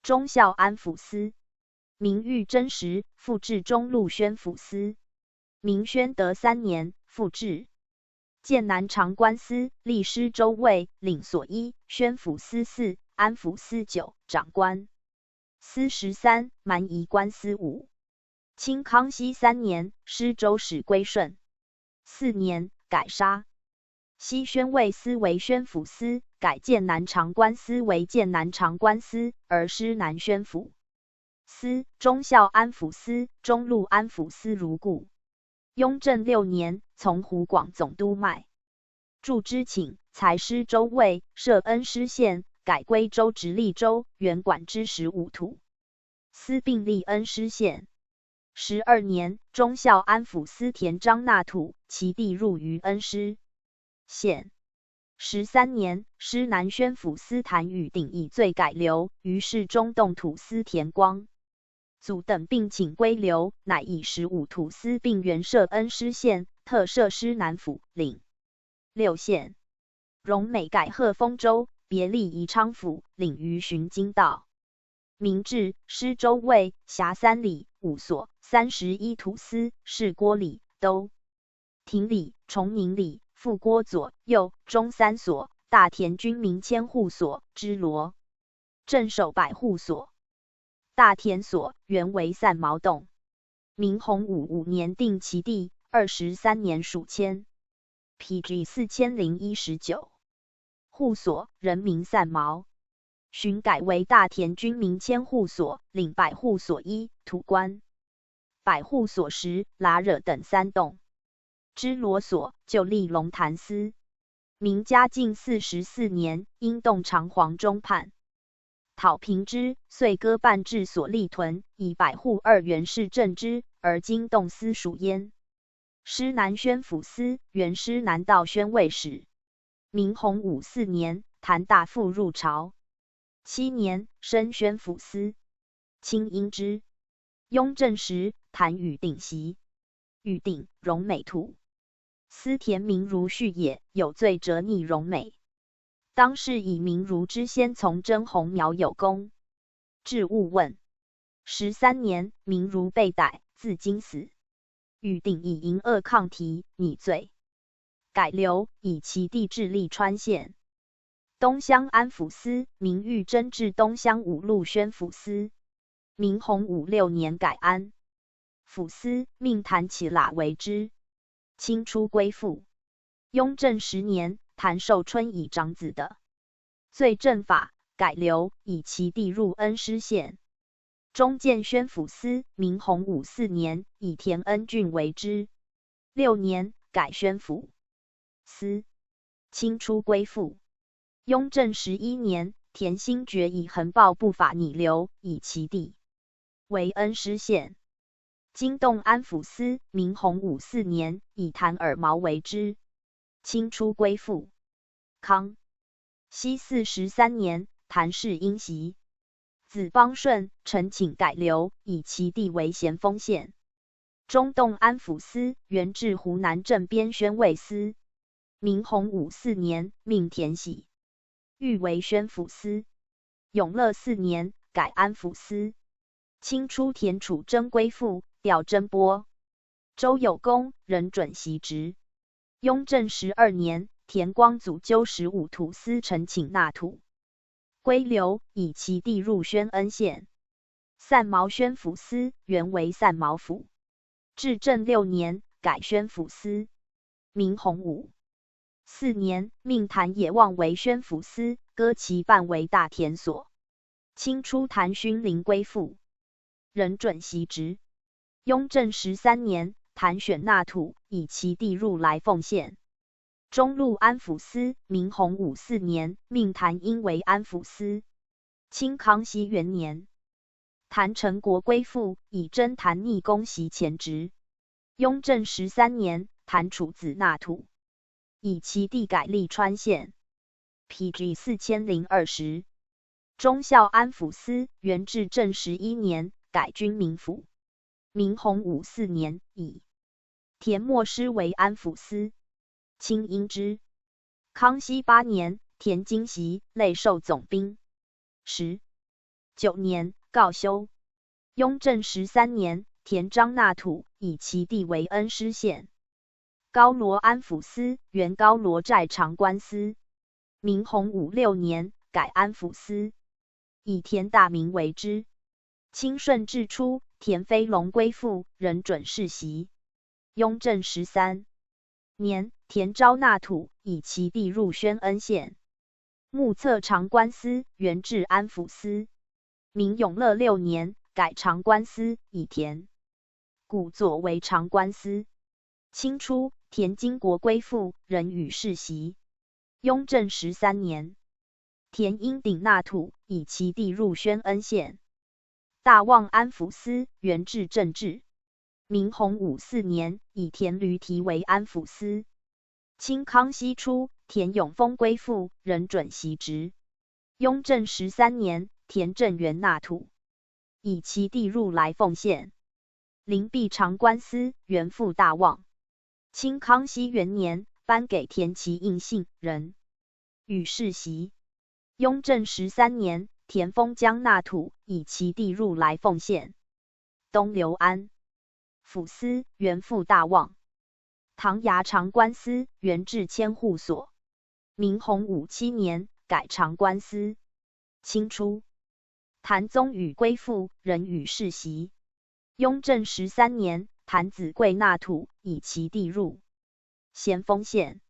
忠孝安抚司。明遇征时，复置中路宣抚司。明宣德三年，复置建南长官司，历施州卫、领所一、宣抚司四、安抚司九、长官司十三、蛮夷官司五。清康熙三年，施州使归顺。四年，改沙西宣慰司为宣抚司，改建南长官司为建南长官司，而师南宣抚司、忠孝安抚司、中路安抚司如故。雍正六年，从湖广总督麦祝之请，裁施州卫，设恩施县，改归州直隶州，原管之十五土司并立恩施县。十二年，忠孝安抚司田章纳土，其地入于恩施县。十三年，师南宣抚司谭与鼎以罪改流，于是中洞土司田光祖等并请归流，乃以十五土司并原设恩施县，特设师南府、领六县。荣美改贺丰州，别立宜昌府，领于巡津道。明制，施州卫，辖三里、五所、三十一土司，是郭里、都亭里、崇宁里、富郭左、右、中三所、大田军民千户所、支罗镇守百户所。大田所原为散毛洞。明洪武五年定其地，二十三年属迁。P G四千零一十九。户所，人名散毛。巡改为大田军民千户所，领百户所一、土官。百户所十、拉惹等三洞。支罗所旧立龙潭司。明嘉靖四十四年，因洞偿黄忠叛，讨平之，遂割半至所立屯，以百户二原氏镇之，而今洞司属焉。师南宣抚司，原师南道宣慰使。明洪武四年，谭大复入朝。七年，升宣抚司。清因之。雍正时，谭与鼎袭。与鼎，荣美土司田名儒续也，有罪者逆荣美。当是以名儒之先从征弘苗有功。置物问。十三年，名儒被逮，自京死。与鼎以淫恶抗题，逆罪改流，以其地置利川县。东乡安抚司，明遇征至东乡五路宣抚司。明洪武六年改安抚司，命谭起喇为之。清初归附。雍正十年，谭受春以长子的罪正法，改流，以其地入恩施县。中建宣抚司，明洪武四年，以田恩郡为之。六年，改宣抚司。清初归附。雍正十一年，田兴觉以横暴不法逆流，以其地为恩施县。今洞安抚司，明洪武四年，以谭尔毛为之。清初归附。康熙四十三年，谭氏因袭，子邦顺陈请改流，以其弟为咸丰县。中洞安抚司，原置湖南镇边宣慰司。明洪武四年，命田喜、玉为宣抚司。永乐四年，改安抚司。清初田楚征归附，调征波、周有功、任准袭职。雍正十二年，田光祖纠十五土司，陈请纳土归流，以其弟入宣恩县。散毛宣抚司，原为散毛府。至正六年，改宣抚司。明洪武四年，命谭野望为宣抚司，割其半为大田所。清初谭勋临归附，任准袭职。雍正十三年，谭选纳土，以其弟入来凤县。中路安抚司，明洪武四年，命谭英为安抚司。清康熙元年，谭陈国归附，以征谭逆攻袭前职。雍正十三年，谭处子纳土，以其弟改利川县。P G四千零二十。忠孝安抚司，元至正十一年，改军民府。明洪武四年，以田默师为安抚司。清因之。康熙八年，田经袭，累授总兵。十九年，告休。雍正十三年，田张纳土，以其弟为恩施县。高罗安抚司，原高罗寨长官司。明洪武六年，改安抚司，以田大名为之。清顺治初，田飞龙归附，任准世袭。雍正十三年，田昭纳土，以其弟入宣恩县。目测长官司，原置安抚司。明永乐六年，改长官司，以田古佐为长官司。清初，田经国归附，任与世袭。雍正十三年，田英鼎纳土，以其弟入宣恩县。大望安抚司，原置政治。明洪武四年，以田驴蹄为安抚司。清康熙初，田永丰归附，任准袭职。雍正十三年，田正元纳土，以其弟入来凤县。灵璧长官司，原附大望。清康熙元年，颁给田其应信，任与世袭。雍正十三年，田丰将纳土，以其弟入来凤县。东流安抚司，原附大望。唐衙长官司，原置千户所。明洪武七年，改长官司。清初，谭宗与归附，任与世袭。雍正十三年，谭子贵纳土，以其弟入咸丰县。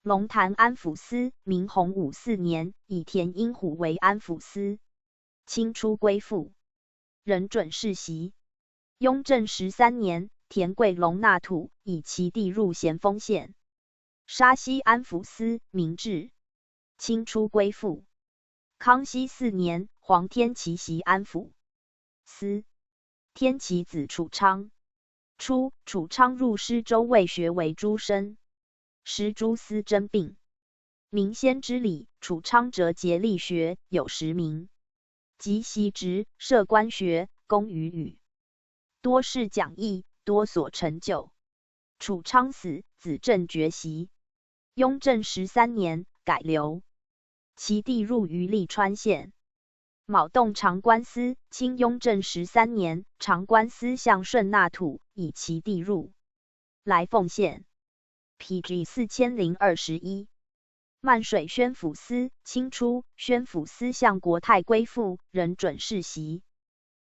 龙潭安抚司，明洪武四年，以田英虎为安抚司。清初归附，任准世袭。雍正十三年，田贵龙纳土，以其弟入咸丰县。沙溪安抚司，明治。清初归附。康熙四年，皇天齐袭安抚司。天齐子楚昌。初，楚昌入师周卫学为诸生，时诸司征并。明先知礼，楚昌则竭力学，有时名即席直，设官学，功于语，多是讲义，多所成就。楚昌死，子正绝袭。雍正十三年，改流，其弟入于利川县。卯洞长官司，清雍正十三年，长官司向顺纳土，以其弟入来凤县。P G四千零二十一。漫水宣抚司，清初，宣抚司向国泰归附，任准世袭。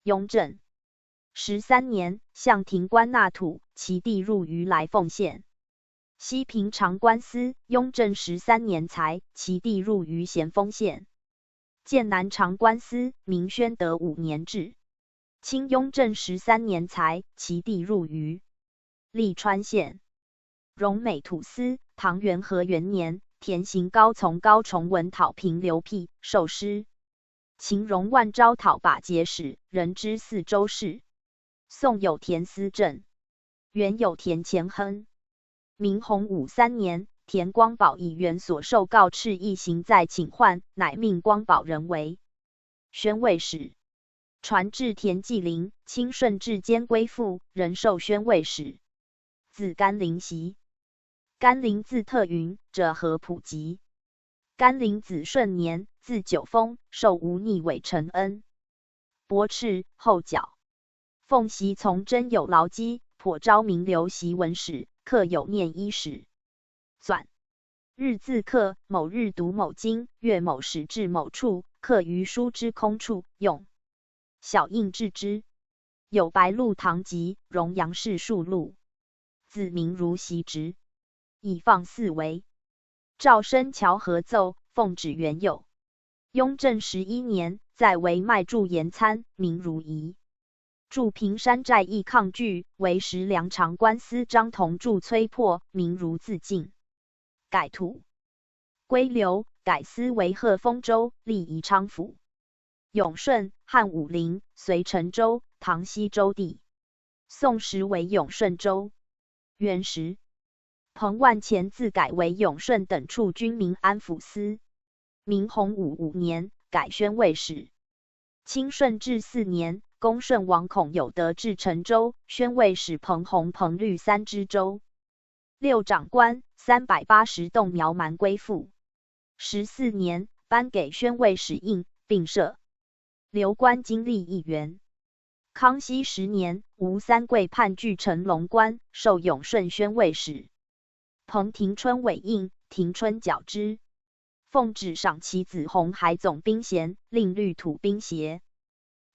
雍正十三年，向庭官纳土，其弟入于来凤县。西平长官司，雍正十三年裁，其弟入于咸丰县。剑南长官司，明宣德五年置，清雍正十三年裁，其弟入于利川县。荣美土司，唐元和元年，田行高从高崇文讨平刘辟，授师。秦荣万招讨巴结使，任知四州事。宋有田思政，元有田虔亨。明洪武三年，田光宝以元所受告敕一行再请换，乃命光宝人为宣慰使。传至田纪灵，清顺治间归附，仍授宣慰使。字甘霖袭。甘霖字特云，浙河普吉。甘霖子顺年，字九峰，授吴逆伪陈恩。博敕后角。奉习从征有劳机，颇昭名流习文史，刻有念一史。纂。日自刻，某日读某经，月某始至某处，刻于书之空处，用小印置之。有白鹿堂集、荣阳世数录。子名如习职，以放四围。赵申桥合奏，奉旨原有。雍正十一年，在围卖驻延参，名如仪。驻平山寨役抗拒，为时梁长官司张同驻崔破，名如自尽。改土归流，改司为鹤峰州，立宜昌府。永顺、汉武陵、随陈州、唐西州地。宋时为永顺州。元时，彭万钱自改为永顺等处军民安抚司。明洪武五年，改宣慰使。清顺治四年，恭顺王孔有德至陈州，宣慰使彭弘彭绿三知州。六长官，三百八十洞苗蛮归附。十四年，颁给宣慰使印，并设流官经历一员。康熙十年，吴三桂叛拒陈龙关，授永顺宣慰使。彭廷春委印，廷春皎之。奉旨赏其子弘海总兵衔，令律土兵协。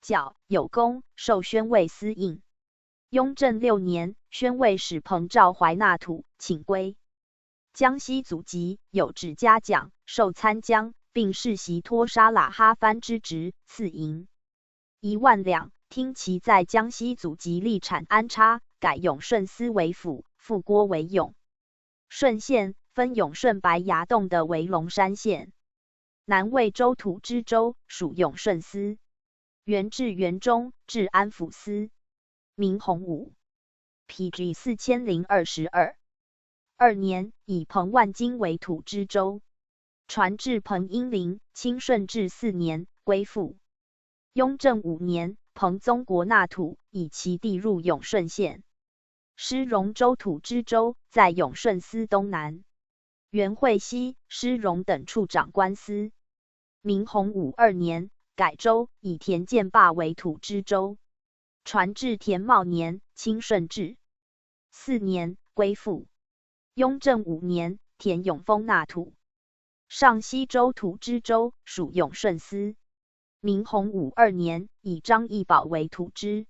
皎有功，授宣慰司印。雍正六年，宣慰使彭肇怀纳土，请归。江西祖籍，有指嘉奖，授参将，并世袭托沙喇哈番之职，赐银一万两，听其在江西祖籍立产安插，改永顺司为府，复郭为永顺县，分永顺白崖洞的为龙山县。南魏州土支州，属永顺司。元至元中，至安抚司。明洪武 P G四千零二十二。二年，以彭万金为土支州，传至彭英龄，清顺治四年，归附。雍正五年，彭宗国纳土，以其地入永顺县。施荣州土支州，在永顺司东南。袁惠西、施荣等处掌官司。明洪武二年，改州，以田建霸为土支州。传至田茂年，清顺治四年，归附。雍正五年，田永丰纳土。上西州土支州，属永顺司。明洪武二年，以张义宝为土支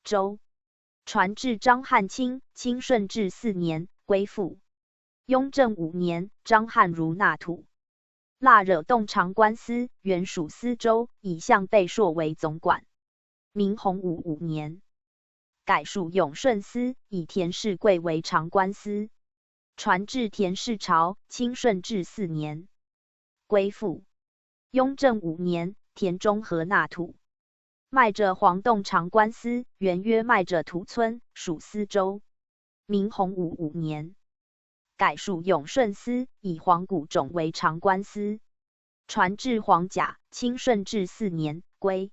州。传至张汉卿，清顺治四年，归附。雍正五年，张汉儒纳土。 腊惹洞长官司，原属司州，以向备硕为总管。明洪武五年，改属永顺司，以田世贵为长官司。传至田世潮，清顺治四年，归附。雍正五年，田中和纳土。 卖者黄洞长官司，原约卖者屠村，属司州。明洪武五年，改属永顺司，以黄谷种为长官司。传至黄甲，清顺治四年，归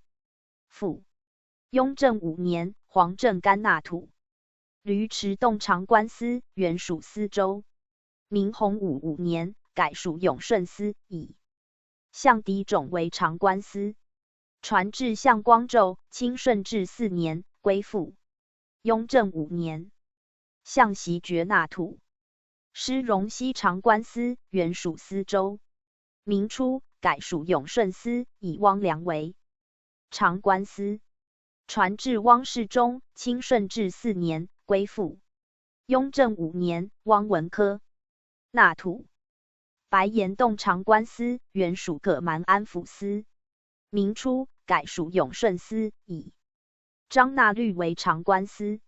附。雍正五年，黄镇干纳土。 吕池洞长官司，原属司州。明洪武五年，改属永顺司，以向敌种为长官司。传至向光昼，清顺治四年，归附。雍正五年，向袭爵纳土。施荣西长官司，原属司州。明初，改属永顺司，以汪良为长官司。 传至汪世忠，清顺治四年，归附。雍正五年，汪文科纳土。白岩洞长官司，原属葛蛮安抚司。明初，改属永顺司，以张纳律为长官司。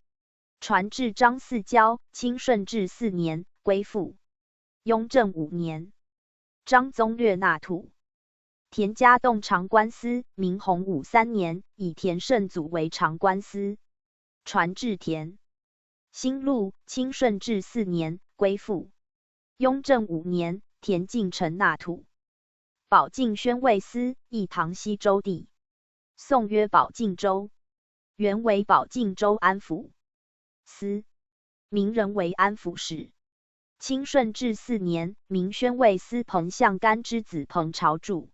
传至张嗣交，清顺治四年，归附。 雍正五年，张宗略纳土。田家洞长官司，明洪武三年，以田圣祖为长官司。传至田兴路，清顺治四年，归附。雍正五年，田径城纳土。宝靖宣慰司，议唐西州地。宋曰宝靖州，原为宝靖州安抚司，名人为安抚使。清顺治四年，名宣慰司彭相干之子彭朝柱。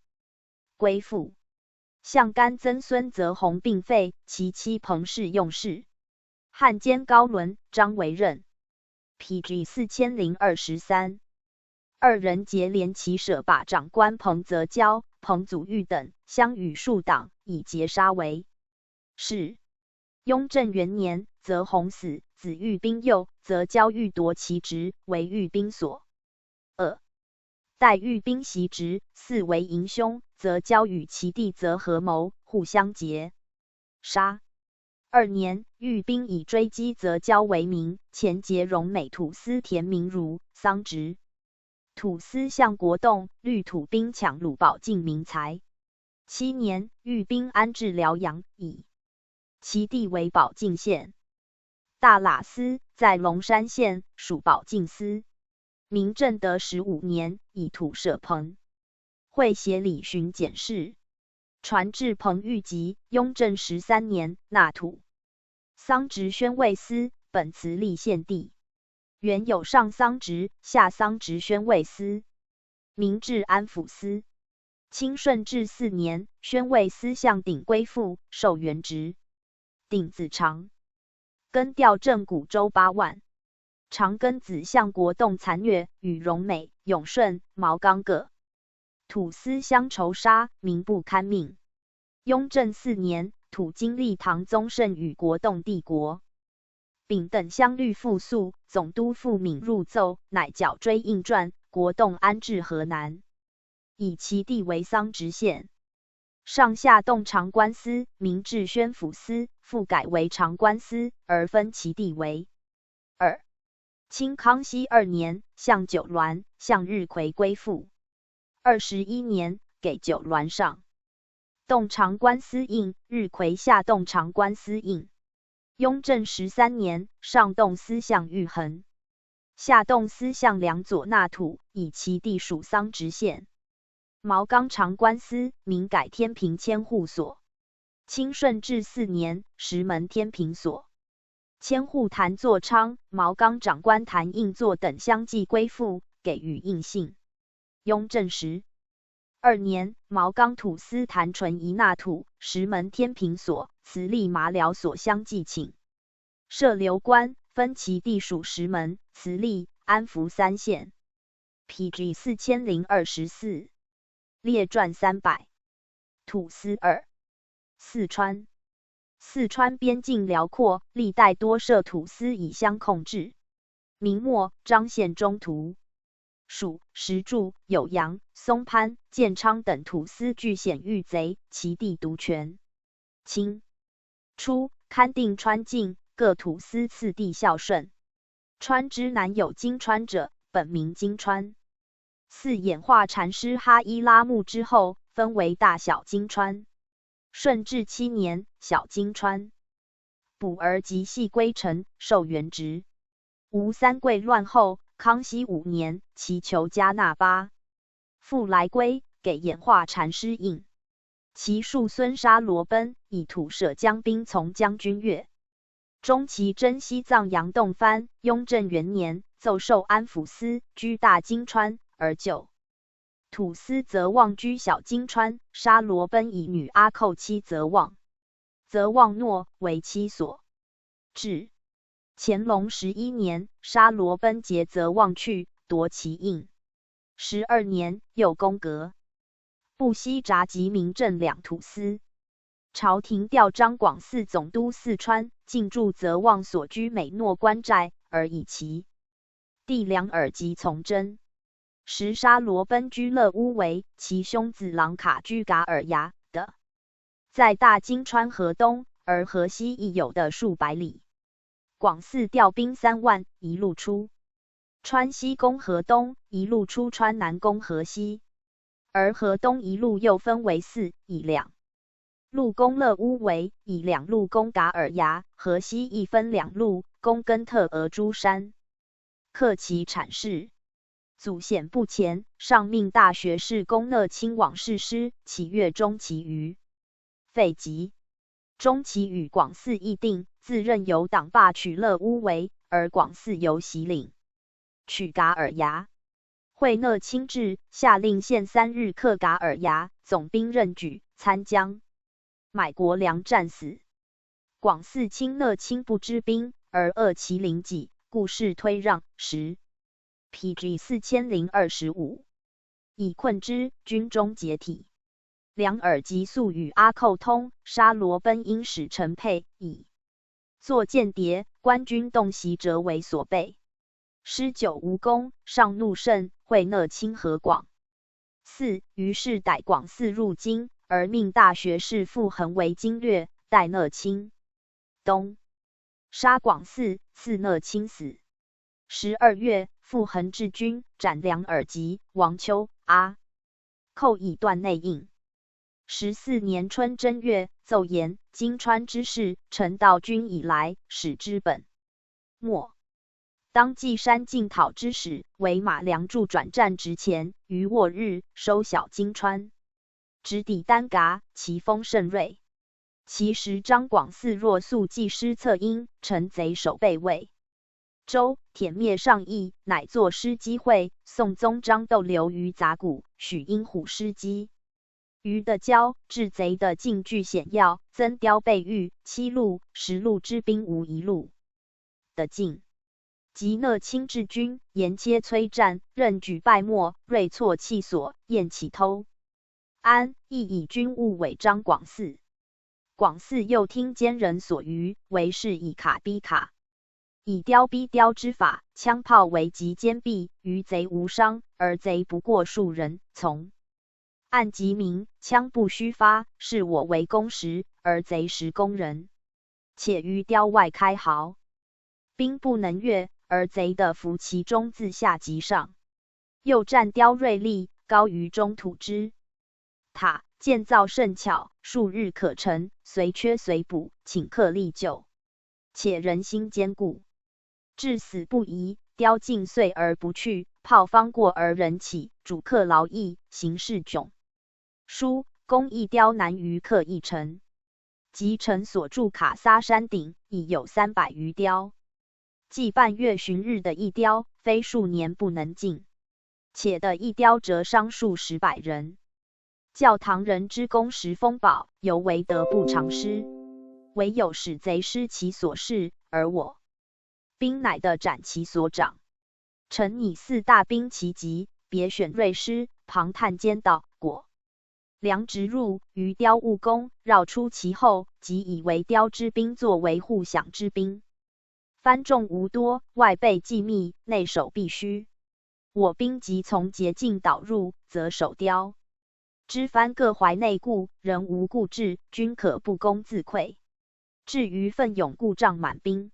归附。相干曾孙则弘病废，其妻彭氏用事。汉奸高伦、张维任。P G四千零二十三。二人结连其舍，把长官彭则交、彭祖玉等相与数党，以截杀为氏。雍正元年，则弘死，子玉兵幼，则交欲夺其职，为御兵所。二。待御兵袭职，嗣为营兄，则交与其弟则合谋，互相截杀。二年，御兵以追击则交为名，前节荣美土司田明儒，丧职。土司相国栋率土兵抢掳宝靖民财。七年，御兵安至辽阳，以其地为宝靖县。大喇司在龙山县，属宝靖司。明正德十五年，以土设彭会协理巡检事，传至彭御籍。雍正十三年，纳土。丧职宣慰司，本慈利县地。原有上丧职、下丧职宣慰司。明至安抚司。清顺治四年，宣慰司向鼎归附，授原职。鼎子长。更调镇谷州八万。长庚子相国栋残虐，与荣美、永顺、毛刚各土司相仇杀，民不堪命。雍正四年，土经历唐宗盛与国栋帝国。丙等相率复肃，总督傅敏入奏，乃剿追应传，国栋安置河南，以其地为丧职县。上下动长官司，名置宣抚司，复改为长官司，而分其地为二。清康熙二年，向九銮、向日葵归附。二十一年，给九銮上动长官司印，日葵下动长官司印。雍正十三年，上动司相玉衡，下动司相梁左纳土，以其地属丧职县。毛刚长官司，名改天平千户所。清顺治四年，石门天平所。千户谭作昌、毛刚长官谭应作等相继归附，给予印信。雍正十二年，毛刚土司谭纯仪纳土，石门天平所、慈利马寮所相继请设留官，分其地属石门、慈利、安福三县。P G四千零二十四。列传三百。土司二。四川。四川边境辽阔，历代多设土司以相控制。明末张献忠图。属石柱、酉阳、松潘、建昌等土司据险御贼，其地独权。清初，勘定川境，各土司次第孝顺。川之南有金川者，本名金川。自演化禅师哈伊拉木之后，分为大小金川。顺治七年，小金川。补而及系归陈，授原职。吴三桂乱后，康熙五年，其求加那巴，复来归，给演化禅师印。其庶孙沙罗奔，以土舍将兵从将军岳。中期征西藏杨洞番，雍正元年，奏授安抚司，居大金川，而就。土司则望居小金川，沙罗奔以女阿寇妻则望。则望诺为妻所。至乾隆十一年，沙罗奔劫则望去，夺其印。十二年，又攻格布西察及明镇两土司。朝廷调张广嗣总督四川，进驻则望所居美诺关寨，而以其地粮尔及从征。时沙罗奔居勒乌围，其兄子朗卡居噶尔牙的，在大金川河东，而河西亦有的数百里。广嗣调兵三万，一路出川西攻河东，一路出川南攻河西。而河东一路又分为四以两路攻勒乌围，以两路攻噶尔牙，河西亦分两路攻根特额诸山。克其产势。祖显不前，上命大学士公乐卿往视师，岂阅钟琪余。废疾。钟琪与广嗣议定，自任由党罢取乐屋围，而广嗣由袭领，取噶尔牙。会乐卿至，下令限三日克噶尔牙，总兵任举、参将买国粮战死。广嗣轻乐卿不知兵，而恶其邻己，故事推让。十。P G 四千零二十五。以困之，军中解体。梁尔吉素与阿寇通、沙罗奔因使臣配，以作间谍、官军洞悉者为所备。师久无功，上怒甚，会乐卿何广。四。于是逮广嗣入京，而命大学士傅恒为经略，代乐卿。冬。杀广嗣，赐乐卿死。十二月，傅恒治军，斩梁尔吉、王丘、阿寇以断内应。十四年春正月，奏言金川之事，臣道君已来，始知本末。当计山进讨之时，为马良柱转战直前，于沃日收小金川，直抵丹蛤，其锋甚锐。其时张广嗣若速继师策应，臣贼守备未周，铁面上意，乃作师机会。宋宗张斗留于杂谷，许英虎师机。余的交至贼的进据险要，曾雕备御，七路、十路之兵无一路得进。及乐卿治军，沿切摧战，任举败没，锐挫气所，厌起偷安，亦以军务委张广嗣。广嗣又听奸人所余，为是以卡逼卡，以刁逼刁之法，枪炮围及坚壁，于贼无伤，而贼不过数人。从按即明，枪不虚发，是我围攻时，而贼实攻人，且于刁外开壕，兵不能越，而贼得伏其中，自下及上。又战刁锐利，高于中土之塔，建造甚巧，数日可成，随缺随补，顷刻力救，且人心坚固，至死不移。刁进遂而不去，炮方过而人起，主客劳役，形势窘。书公一刁难于克一城。及城所住卡萨山顶，已有三百余刁，计半月旬日得一刁，非数年不能进，且得一刁折伤数十百人。教堂人之功实丰饱，犹为得不偿失，唯有使贼失其所恃，而我兵乃得斩其所长。臣以四大兵其极，别选锐师，旁探奸盗，果梁直入，于刁务攻，绕出其后，即以为刁之兵作为护饷之兵。番众无多，外备既密，内守必虚。我兵即从捷径导入，则守刁之番各怀内顾，人无固志，均可不攻自溃。至于奋勇故障满兵，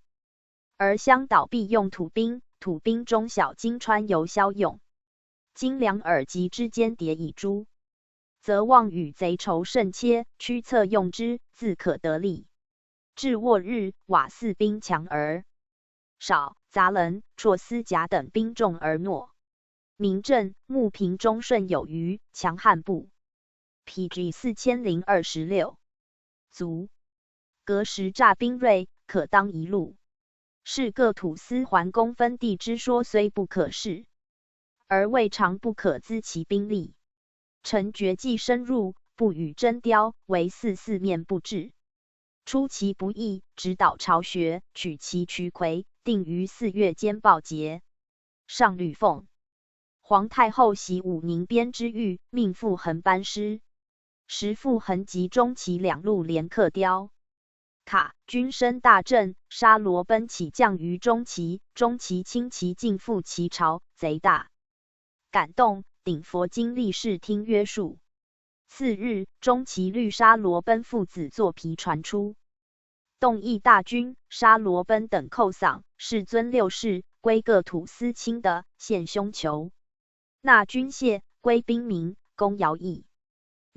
而相导必用土兵，土兵中小金川由骁勇，经梁尔吉之间迭以诛，则望与贼仇甚切，驱策用之，自可得利。至沃日，瓦四兵强而少杂人、绰斯甲等兵众而弱。明政、穆平中顺有余，强悍不。P G 四千零二十六。卒。革时诈兵锐，可当一路。是各土司环攻分地之说虽不可视，而未尝不可资其兵力。臣决计深入，不与征刁，唯四四面布置，出其不意，指导巢穴，取其渠葵，定于四月间报捷。上吕奉皇太后徙武宁边之谕，命傅恒班师。时傅恒及中崎两路连克刁卡，军声大振，沙罗奔起将于中崎，中崎轻骑进赴其巢，贼大感动，顶佛经历视听约束。次日，中崎律沙罗奔父子坐皮船出。动议大军，沙罗奔等叩丧，世尊六世，归各土司卿的，献胸求纳军械，归兵民，功徭役。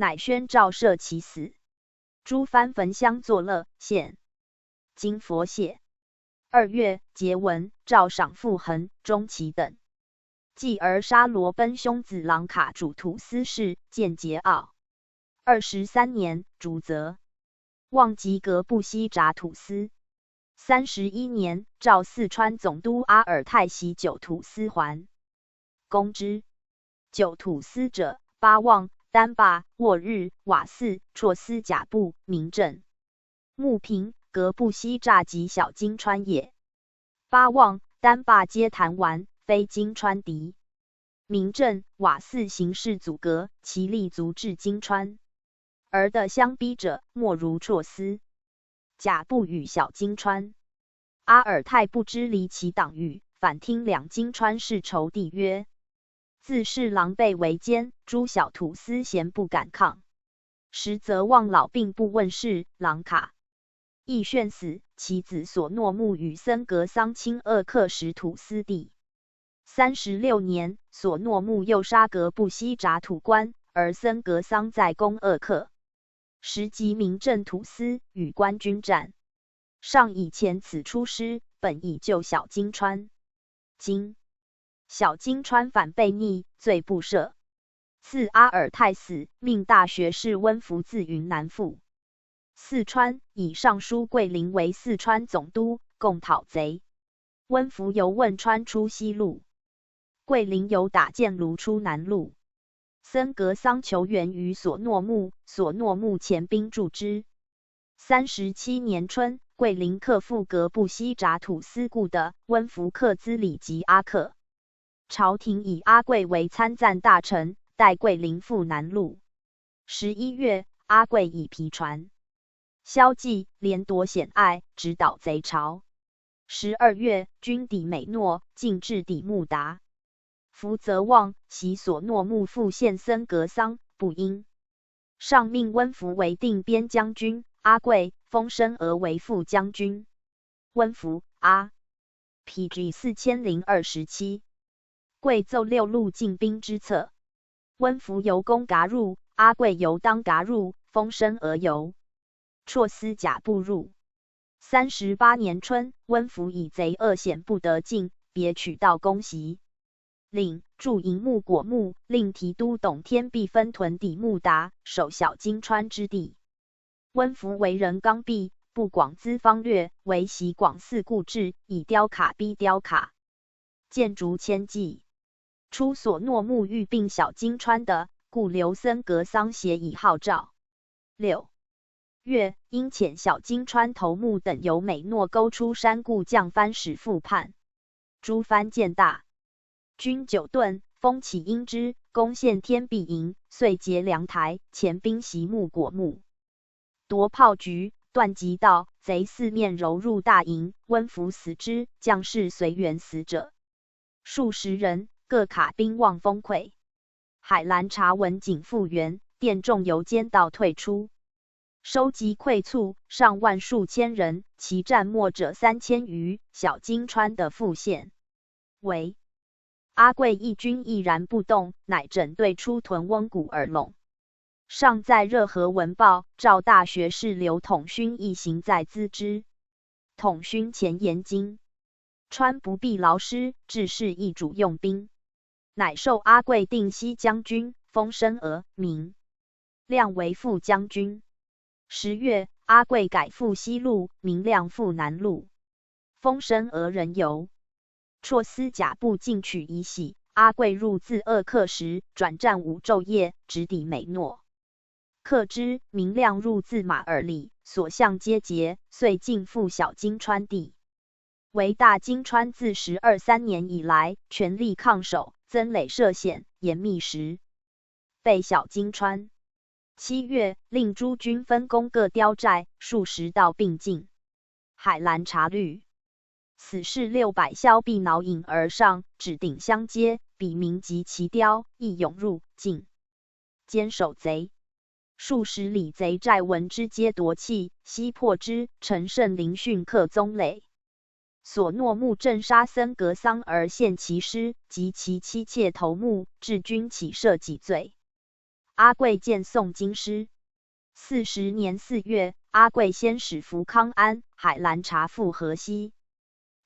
乃宣诏赦其死。诸藩焚香作乐，献金佛谢。二月，节文，诏赏傅恒、中崎等。继而沙罗奔兄子朗卡主土司氏建桀奥。二十三年，竺则。旺即革布西察土司。三十一年，召四川总督阿尔泰袭九土司还。公之。九土司者，巴望、丹霸、沃日、瓦寺、绰司甲部、明镇、木平、革布西察及小金川也。巴望、丹霸皆郯丸，非金川敌。明镇、瓦寺形势阻隔，其力足至金川，而得相逼者，莫如绰司、甲部与小金川。阿尔泰不知离其党羽，反听两金川是仇敌曰：自是狼狈为奸，诸小土司咸不敢抗。实则望老病不问世，朗卡亦眩死，其子索诺木与森格桑亲二克什土司地。三十六年，索诺木又杀革布西察土官，而森格桑再攻二克什及明镇土司，与官军战。上以前此出师，本以救小金川。今小金川反被逆，罪不赦。赐阿尔泰死，命大学士温福自云南赴四川，以尚书桂林为四川总督，共讨贼。温福由汶川出西路，桂林由打箭炉出南路。森格桑求援于索诺木，索诺木遣兵助之。三十七年春，桂林克复革布西察土司故的，温福克资里及阿克。朝廷以阿贵为参赞大臣，代桂林赴南路。十一月，阿贵以皮船、骁骑连夺险隘，直捣贼巢。十二月，军抵美诺，进至底木达。福则望、喜索诺木复献森格桑，不应。上命温福为定边将军，阿贵、丰升娥为副将军。温福，阿。P G四千零二十七。贵奏六路进兵之策。温福由攻噶入，阿贵由当噶入，丰升娥由绰司甲部入。三十八年春，温福以贼恶险不得进，别取道攻袭令，驻营木果木，令提督董天弼分屯底木达，守小金川之地。温福为人刚愎，不广资方略，唯习广四固志，以雕卡逼雕卡，建筑千骑。初索诺木欲并小金川的，故留森格桑协以号召。六月，因遣小金川头目等由美诺沟出山故将番使复叛。诸番见大军久顿，风起因之，攻陷天弼营，遂劫粮台，遣兵袭木果木，夺炮局，断其道，贼四面蹂入大营，温福死之，将士随员死者数十人，各卡兵望风溃。海兰察闻警复员，电仲由间道退出，收集溃卒，上万数千人，其战没者三千余，小金川的复县为阿贵一军毅然不动，乃整队出屯翁古尔陇。上在热河闻报，召大学士刘统勋一行再资之。统勋前言金川不必劳师，致是易主用兵，乃授阿贵定西将军，封升娥、明亮为副将军。十月，阿贵改赴西路，明亮赴南路。封升娥仍由绰司甲部进取以喜，阿贵入自二刻石，转战五昼夜，直抵美诺。克之，明亮入自马尔里，所向皆捷，遂进赴小金川地。为大金川自十二三年以来，全力抗守，曾累涉险，严密时备小金川。七月，令诸军分工各雕寨，数十道并进。海兰察虑，此事六百骁骑铙影而上，指顶相接，彼鸣及其雕，亦涌入进，坚守贼。数十里贼寨闻之皆夺气，悉破之，乘胜凌逊克宗累。索诺木镇杀森格桑而献其师及其妻妾头目，至军起赦己罪。阿贵见诵经师。四十年四月，阿贵先使福康安、海兰察赴河西。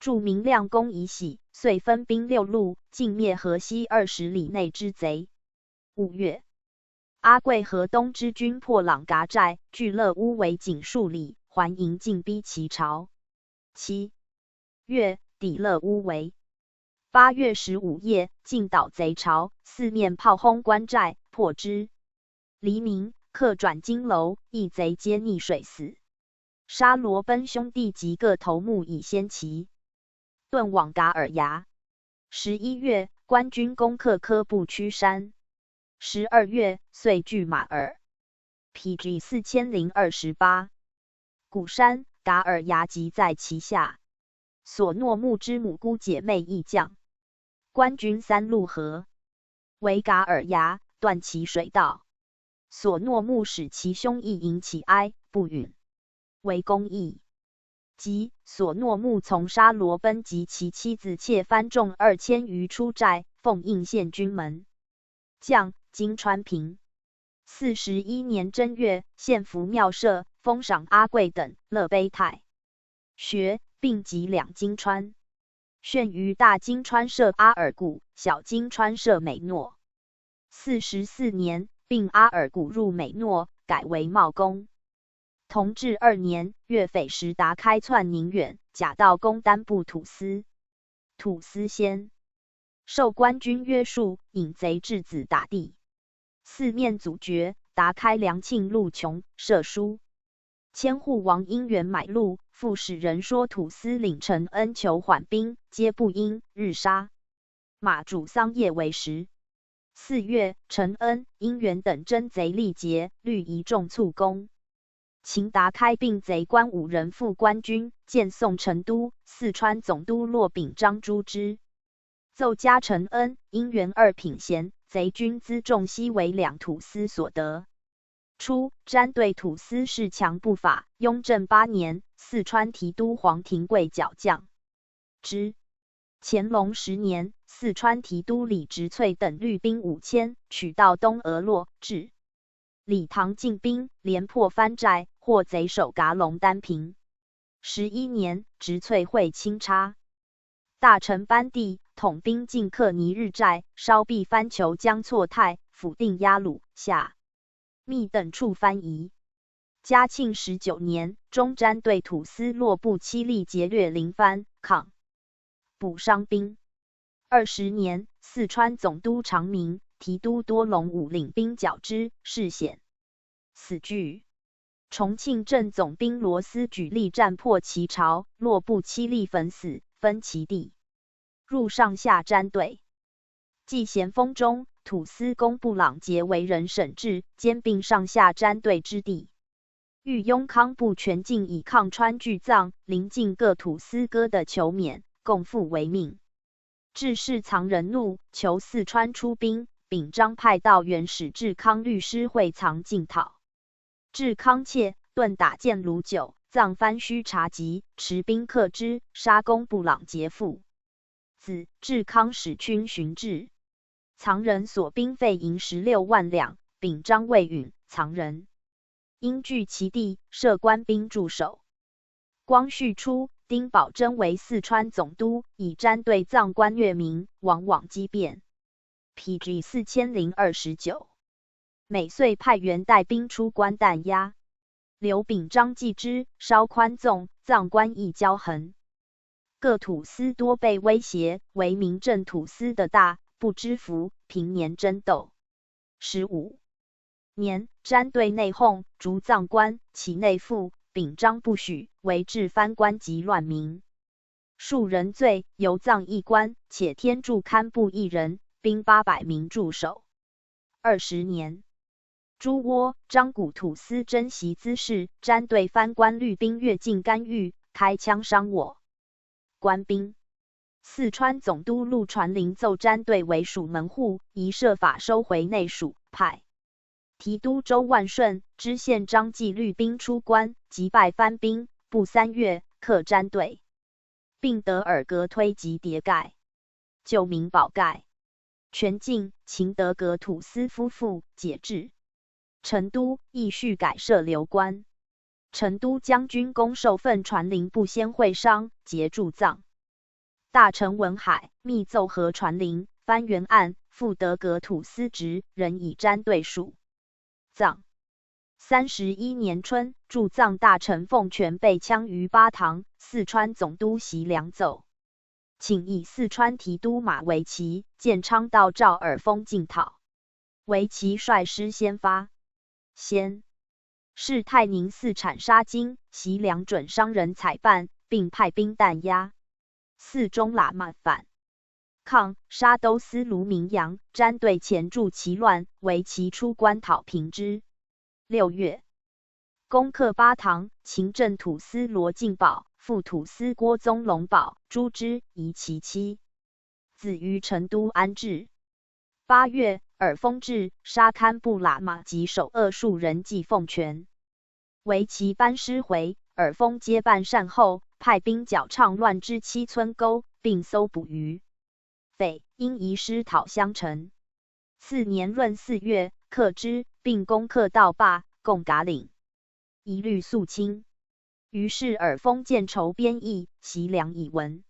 著名亮功遗喜，遂分兵六路，尽灭河西二十里内之贼。五月，阿贵河东之军破朗嘎寨，距乐屋围仅数里，还营进逼其巢。七月，抵乐屋围。八月十五夜，尽捣贼巢，四面炮轰关寨，破之。黎明，客转金楼，一贼皆溺水死。沙罗奔兄弟及各头目已先齐，遁往噶尔牙。十一月，官军攻克科布区山。十二月，遂据马尔。P G四千零二十八。鼓山、噶尔牙即在其下。索诺木之母姑姐妹亦将。官军三路合，围噶尔牙，断其水道。索诺木使其兄亦引起哀不允，围攻亦。即索诺木从沙罗奔及其妻子妾番众二千余出寨，奉应献军门将金川平。四十一年正月，献俘庙社，封赏阿贵等，乐碑太学，并给两金川。选于大金川社阿尔古，小金川社美诺。四十四年，并阿尔古入美诺，改为茂公。同治二年，越匪石达开窜宁远，假道攻丹部土司。土司先受官军约束，引贼至子打地。四面阻绝，达开粮罄路穷，设疏。千户王因缘买路，复使人说土司领陈恩求缓兵，皆不应，日杀。马主桑叶为食。四月，陈恩、因缘等征贼力竭，虑一众促攻。秦达开并贼关五人副官军，见送成都，四川总督骆秉章诛之。奏加陈恩、因缘二品衔，贼军辎重悉为两土司所得。初，詹对土司恃强不法，雍正八年，四川提督黄廷贵剿将。之乾隆十年，四川提督李植翠等率兵五千，取道东额洛，至理塘进兵，连破番寨，获贼首噶隆丹坪。十一年，植翠会钦差大臣班第统兵进克尼日寨，烧毕番求江错泰、府定鸭鲁、下密等处番夷。嘉庆十九年，中詹对土司洛部七力劫掠临番抗，补伤兵。二十年，四川总督常明、提督多隆武领兵剿之，事险死拒。重庆镇总兵罗思举力战破其巢，洛部七力焚死，分其地，入上下詹对。季咸丰中，土司攻布朗节为人审制，兼并上下詹对之地。裕雍康部全境以抗川拒藏，邻近各土司割地求免，共赴违命。致使藏人怒，求四川出兵，秉章派道员使至康律师会藏进讨。至康切，顿打箭橹酒，藏番须察吉，持兵克之，杀攻布朗节复。子至康使勋巡至，藏人所兵费银十六万两，秉章未允，藏人因据其地，设官兵驻守。光绪初，丁宝桢为四川总督，以詹对藏官越民，往往激辩。P G四千零二十九。每岁派员带兵出关弹压，刘秉章继之，稍宽纵，藏官亦骄横。各土司多被威胁，唯民镇土司的大，不知福，平年争斗。十五年，詹对内讧，逐藏官，其内附，秉章不许，为治番官及乱民。数人罪，犹藏一官，且添驻堪布一人，兵八百名驻守。二十年，朱窝、张古土司争席滋事，詹对番官率兵越境干预，开枪伤我官兵。四川总督陆传林奏詹对为属门户，宜设法收回内属，派提督周万顺、知县张继率兵出关，击败番兵，不三月，克詹对，并得尔格推及迭盖，旧名宝盖。全境秦德格土司夫妇解制。成都亦续改设留官。成都将军公受分传林部先会商，结驻藏。大臣文海密奏河船灵、番元案，复得革土司职，仍以詹对署。葬。三十一年春，驻藏大臣奉权被枪于巴塘，四川总督席良奏，请以四川提督马嵬骑、建昌道赵尔丰进讨。嵬骑率师先发，先是泰宁寺产沙金，席良准商人采办，并派兵弹压。四中喇嘛反抗，沙都司卢明阳、詹对前助其乱，嵬骑出关讨平之。六月，攻克巴塘，秦镇土司罗敬保、副土司郭宗龙保、朱之、疑其妻，子于成都安置。八月，尔丰至，沙堪布喇嘛及首恶数人即奉权。嵬骑班师回，尔丰接办善后，派兵剿唱乱之七村沟，并搜捕余匪，因遗失讨襄城。次年闰四月，克之，并攻克道霸、贡嘎岭，一律肃清。于是尔丰建酬边邑，席良以闻。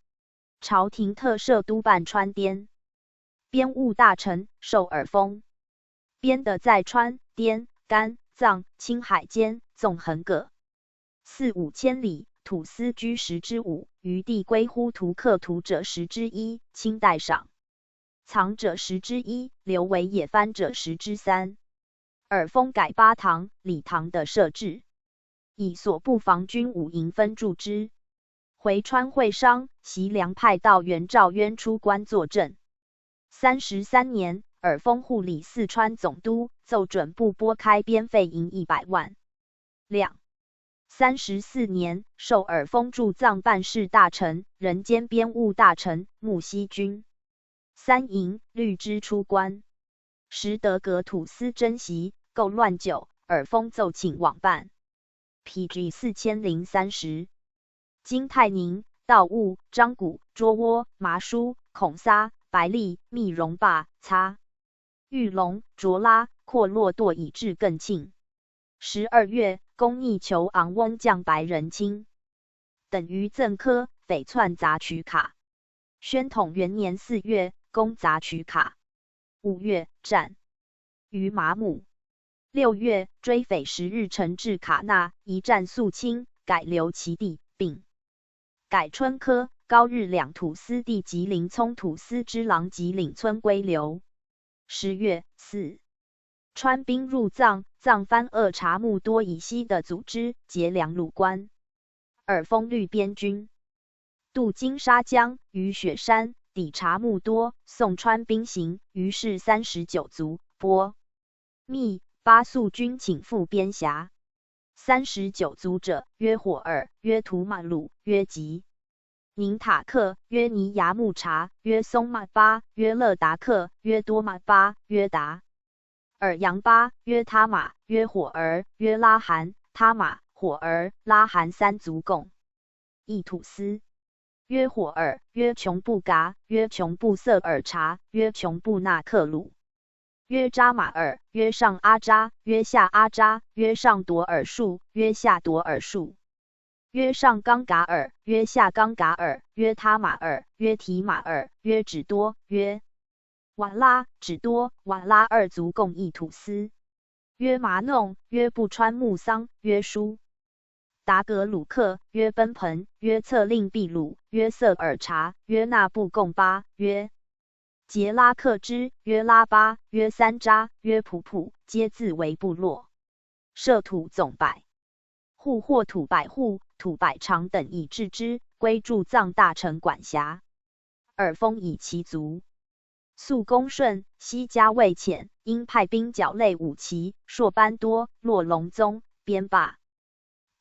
朝廷特设督办川滇边务大臣，授尔丰边的在川、滇、甘、藏、青海间纵横各四五千里，土司居十之五，余地归乎图克图者十之一，清代赏藏者十之一，留为野番者十之三。尔丰改巴塘、理塘的设置，以所部防军五营分驻之。回川会商，席良派道员赵渊出关作阵。三十三年，尔丰护理四川总督，奏准部拨开边费银一百万两。三十四年，授尔丰驻藏办事大臣，仍兼边务大臣、木西军三营律之出关。时得革土司征西，构乱久，尔丰奏请往办。P G四千零三十。金泰宁、道务、张古、卓窝、麻叔、孔撒、白利、密荣霸、擦、玉龙、卓拉、阔洛垛以至更庆。十二月，攻逆求昂翁将白仁卿，等于赠科、匪窜杂取卡。宣统元年四月，攻杂取卡。五月，战于麻木。六月，追匪十日城至卡纳，一战肃清，改留其地，并改春科、高日两土司地及林聪土司之郎及领村归留。十月，四川兵入藏，藏番二察木多以西的组织，截粮入关。尔丰率边军渡金沙江，于雪山抵察木多，宋川兵行，于是三十九卒、波密、巴素军请赴边峡。三十九卒者，约火尔、约图曼鲁、约吉宁塔克、约尼亚木察、约松曼巴、约勒达克、约多曼巴、约达尔扬巴、约他玛、约火尔、约拉罕、他玛、火尔、拉罕三卒共一土司。约火尔、约琼布嘎、约琼布瑟尔察、约琼布纳克鲁、约扎马尔、约上阿扎、约下阿扎、约上朵尔树、约下朵尔树、约上冈嘎尔、约下冈嘎尔、约他马尔、约提马尔、约止多、约瓦拉、止多、瓦拉二族共一土司。约麻弄、约布川木桑、约舒达格鲁克、约奔盆、约策令秘鲁、约瑟尔察、约纳布贡巴、约杰拉克支、约拉巴、约三扎、约普普，皆自为部落。设土总百户或土百户、土百长等以置之，归驻藏大臣管辖。尔丰以其族素公顺，悉家未遣，因派兵剿类五旗、朔班多、洛隆宗、边霸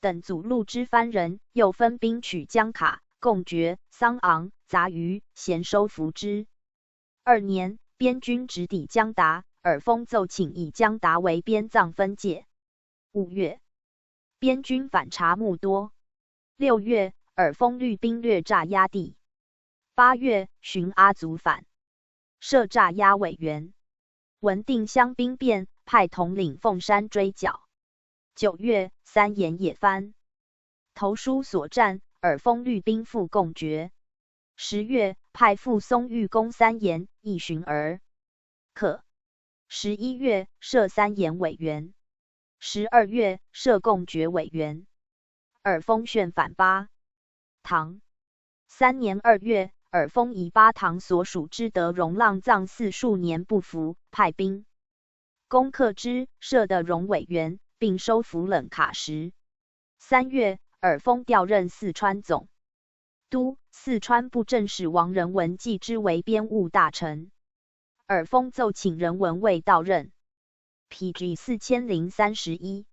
等阻路之番人，又分兵取江卡、贡觉、桑昂、杂鱼，咸收服之。二年，边军直抵江达，尔丰奏请以江达为边藏分界。五月，边军反察木多。六月，尔丰率兵掠炸压地。八月，寻阿族反，设炸压委员，文定乡兵变，派统领凤山追剿。九月，三沿野番投书所战，尔丰率兵赴贡觉。十月，派赴松玉宫三言一巡而可。十一月，设三言委员。十二月，设供决委员。尔丰旋返巴塘。三年二月，尔丰以巴塘所属之德荣浪藏寺数年不服，派兵攻克之，设德荣委员，并收服冷卡什。三月，尔丰调任四川总督、四川布政使王仁文，即之为边务大臣。尔丰奏请仁文未到任。P G四千零三十一。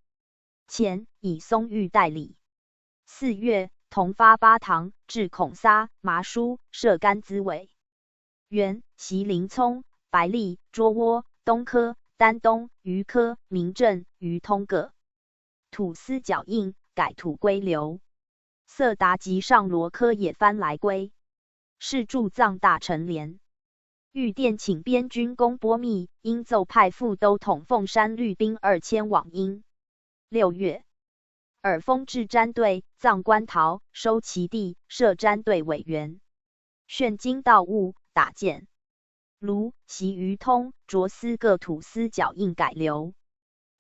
前以松玉代理。四月，同发巴塘，至孔撒、麻叔，设甘孜委员，袭林聪、白利、涿窝、东科、丹东、于科、明镇、于通各吐司脚印，改土归流。色达即上罗科也番来归，是驻藏大臣连玉殿请边军攻波密，因奏派副都统凤山律兵二千往因。六月，尔丰置詹对、藏官陶，收其地，设詹对委员。旋京道务、打箭、卢、习于通、卓思各吐司脚印改流。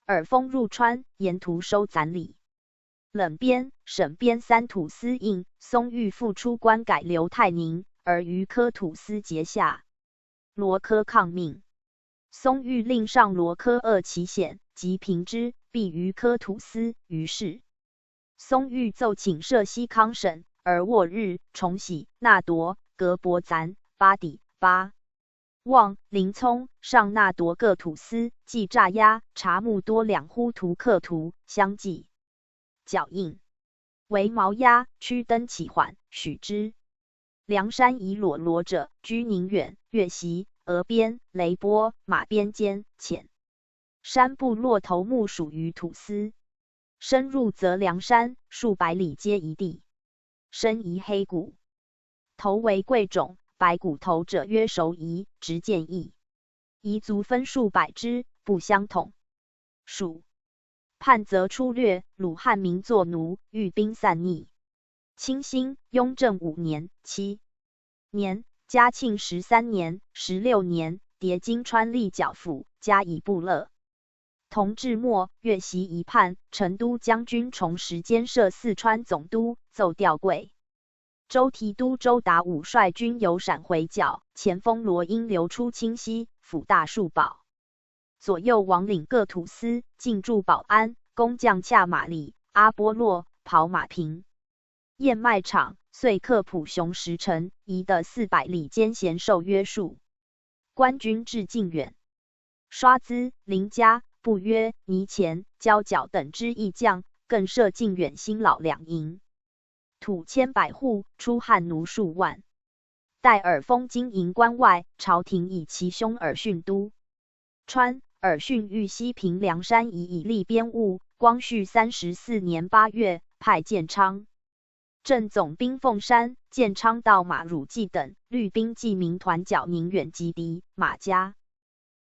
尔丰入川，沿途收斩李、冷边、沈边三吐司印，松玉复出关改流泰宁，而于科吐司节下罗科抗命。松玉令上罗科二期显，即平之，避于科吐司。于是，松玉奏请设西康省，而沃日、崇喜、那卓、格博赞、巴底、巴望、林聪、上那卓各吐司，即扎压、察木多两呼图克图相继脚印。为毛压、屈登起缓，许之。梁山以裸罗者，居宁远、越席、额边、雷波、马边间浅山部落头目，属于吐司。深入则梁山数百里皆一地，深遗黑骨。头为贵种，白骨头者约熟遗，直见异。遗足分数百支，不相同属。判则粗略，鲁汉民作奴，寓兵散匿。清兴雍正五年七年、嘉庆十三年、十六年，迭今川历剿抚，加以部勒。同治末，越席一叛，成都将军崇时兼设四川总督，奏调贵州提督周达武率军由陕回剿，前锋罗英流出清溪，抚大数堡。左右王领各吐司，进驻保安，工匠恰马里、阿波洛、跑马坪、燕麦厂，遂克普雄十城，夷得四百里间咸受约束。官军至靖远，刷资、林家、不约、尼前、交角等之义将，更设靖远新老两营，土千百户，出汉奴数万。待尔丰经营关外，朝廷以其兄尔巽督川，尔巽欲西平梁山，以以利边务。光绪三十四年八月，派建昌镇总兵凤山，建昌道马汝济等律兵纪民团剿宁远及敌马加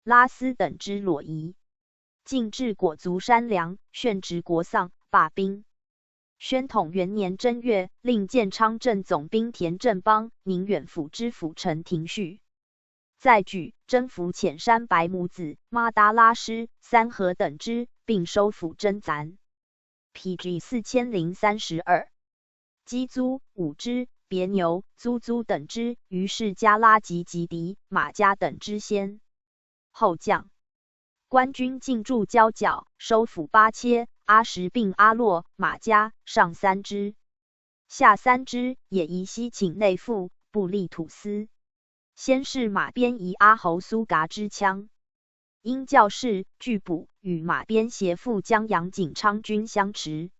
拉斯等之裸夷，进至果足山梁，旋执国丧，罢兵。宣统元年正月，令建昌镇总兵田振邦、宁远府知府陈廷绪再举征服浅山白母子、马达拉师、三河等之，并收服征暂。P G四千零三十二。鸡租、五支、别牛、租租等之，于是加拉及及敌马加等之先后将。官军进驻交角，收服巴切、阿什并阿洛、马加、上三支、下三支，也移西请内附，不利吐司。先是马边夷阿侯苏嘎之羌，因教示拒捕，与马边协副将杨景昌军相持。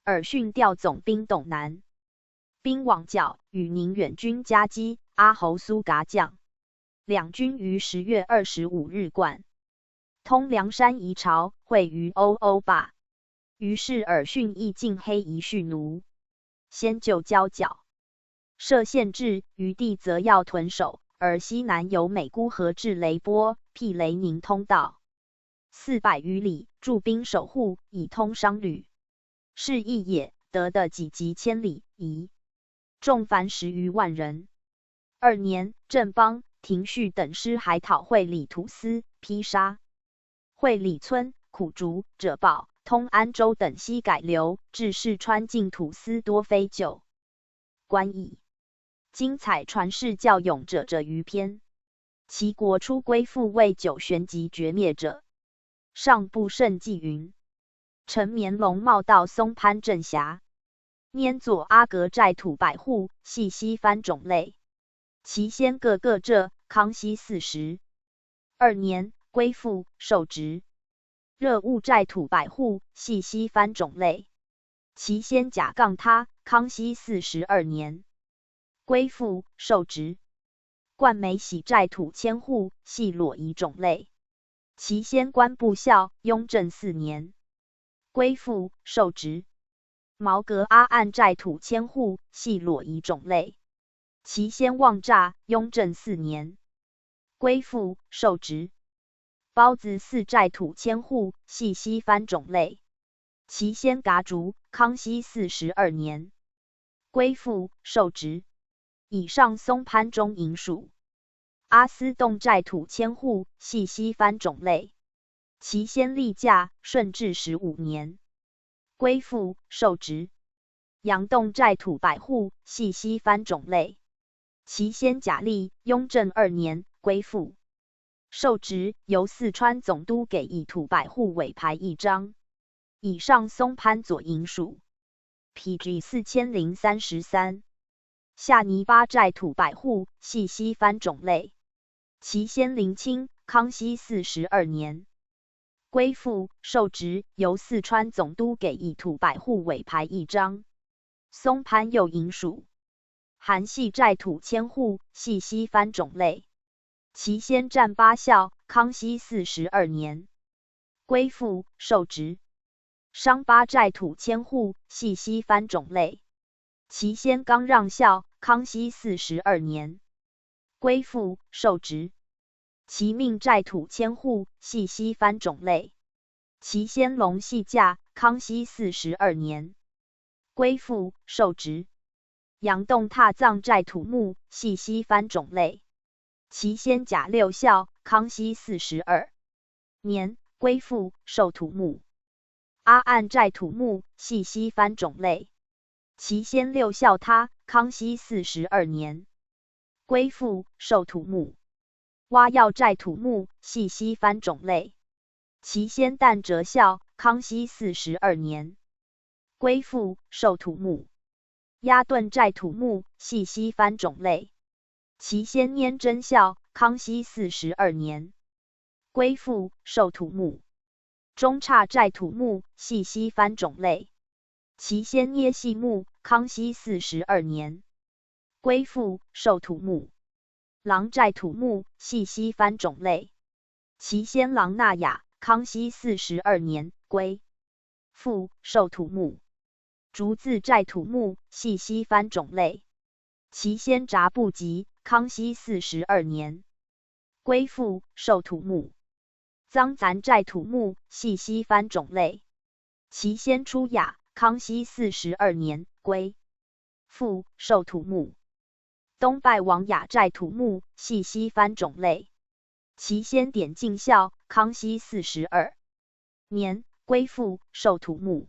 尔巽调总兵董南兵往剿，与宁远军夹击，阿侯苏嘎将。两军于十月二十五日贯通梁山夷巢，会于瓯瓯坝。于是尔巽亦进黑夷蓄奴，先救交角。设县治，余地则要屯守，而西南由美姑河至雷波、毗雷宁通道，四百余里，驻兵守护，以通商旅。是易也，得的己及千里，夷众凡十余万人。二年，镇邦、亭户等师海讨会理土司、披沙。会理村、苦竹、者保、通安州等西改流，至四川境土司多非九。观矣。今采传世骁勇者者于篇。齐国初归附魏九旋即绝灭者。上部圣纪云：陈绵龙冒盗松潘镇瑕，拈作阿革寨土百户，系西番种类。齐先各各浙、康熙四十二年归附，受职。热务寨土百户，系西番种类。齐先甲杠他，康熙四十二年归附，受职。灌眉喜寨土千户，系裸夷种类。齐先官部校，雍正四年归附，受职。毛革阿岸寨土千户，系裸夷种类。齐先望诈，雍正四年归附，受职。包子寺寨土千户，系西番种类。齐先嘎竹，康熙四十二年归附，受职。以上松潘中营属。阿斯洞寨土千户，系西番种类。齐先立驾，顺治十五年归附，受职。杨洞寨土百户，系西番种类。齐先甲立，雍正二年归附，受职，由四川总督给一土百户委牌一张。以上松潘左营属。P G四千零三十三。下泥巴寨土百户，系西番种类。齐先临清，康熙四十二年归附，受职，由四川总督给一土百户委牌一张。松潘右营属。韩系寨土千户，系西番种类。齐先占巴校，康熙四十二年归附，受职。商巴寨土千户，系西番种类。齐先刚让校，康熙四十二年归附，受职。齐命寨土千户，系西番种类。齐先龙系驾，康熙四十二年归附，受职。杨洞踏藏寨土木，系西番种类。齐先甲六校，康熙四十二年归附，受土木。阿岸寨土木，系西番种类。齐先六校他，康熙四十二年归附，受土木。蛙耀寨土木，系西番种类。齐先旦折校，康熙四十二年归附，受土木。鸭顿寨土木，系西番种类。齐先拈征校，康熙四十二年归附，受土木。中岔寨土木，系西番种类。齐先捏细木，康熙四十二年归附，受土木。狼寨土木，系西番种类。齐先狼纳雅，康熙四十二年归附，受土木。竹子寨土木，系西番种类。齐先闸布吉，康熙四十二年归附，受土木。张咱寨土木，系西番种类。齐先出雅，康熙四十二年归附，受土木。东拜王雅寨土木，系西番种类。齐先点进校，康熙四十二年归附，受土木。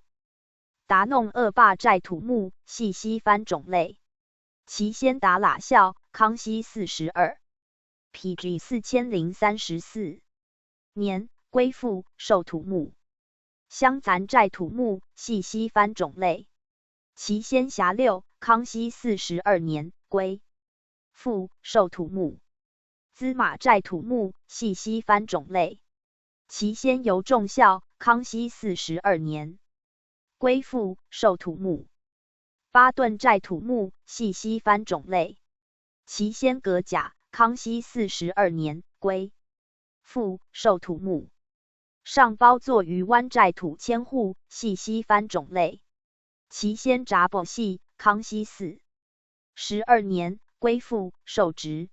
达弄恶霸寨土木，系西番种类。齐先达喇校，康熙四十二，P G四千零三十四年归附，受土木。香残寨土木，系西番种类。齐先辖六，康熙四十二年归附，受土木。资马寨土木，系西番种类。齐先由众校，康熙四十二年归附，受土木。巴顿寨土木，系西番种类。齐先革甲，康熙四十二年归附，受土木。上包作鱼湾寨土千户，系西番种类。齐先闸布系，康熙四十二年归附，受职。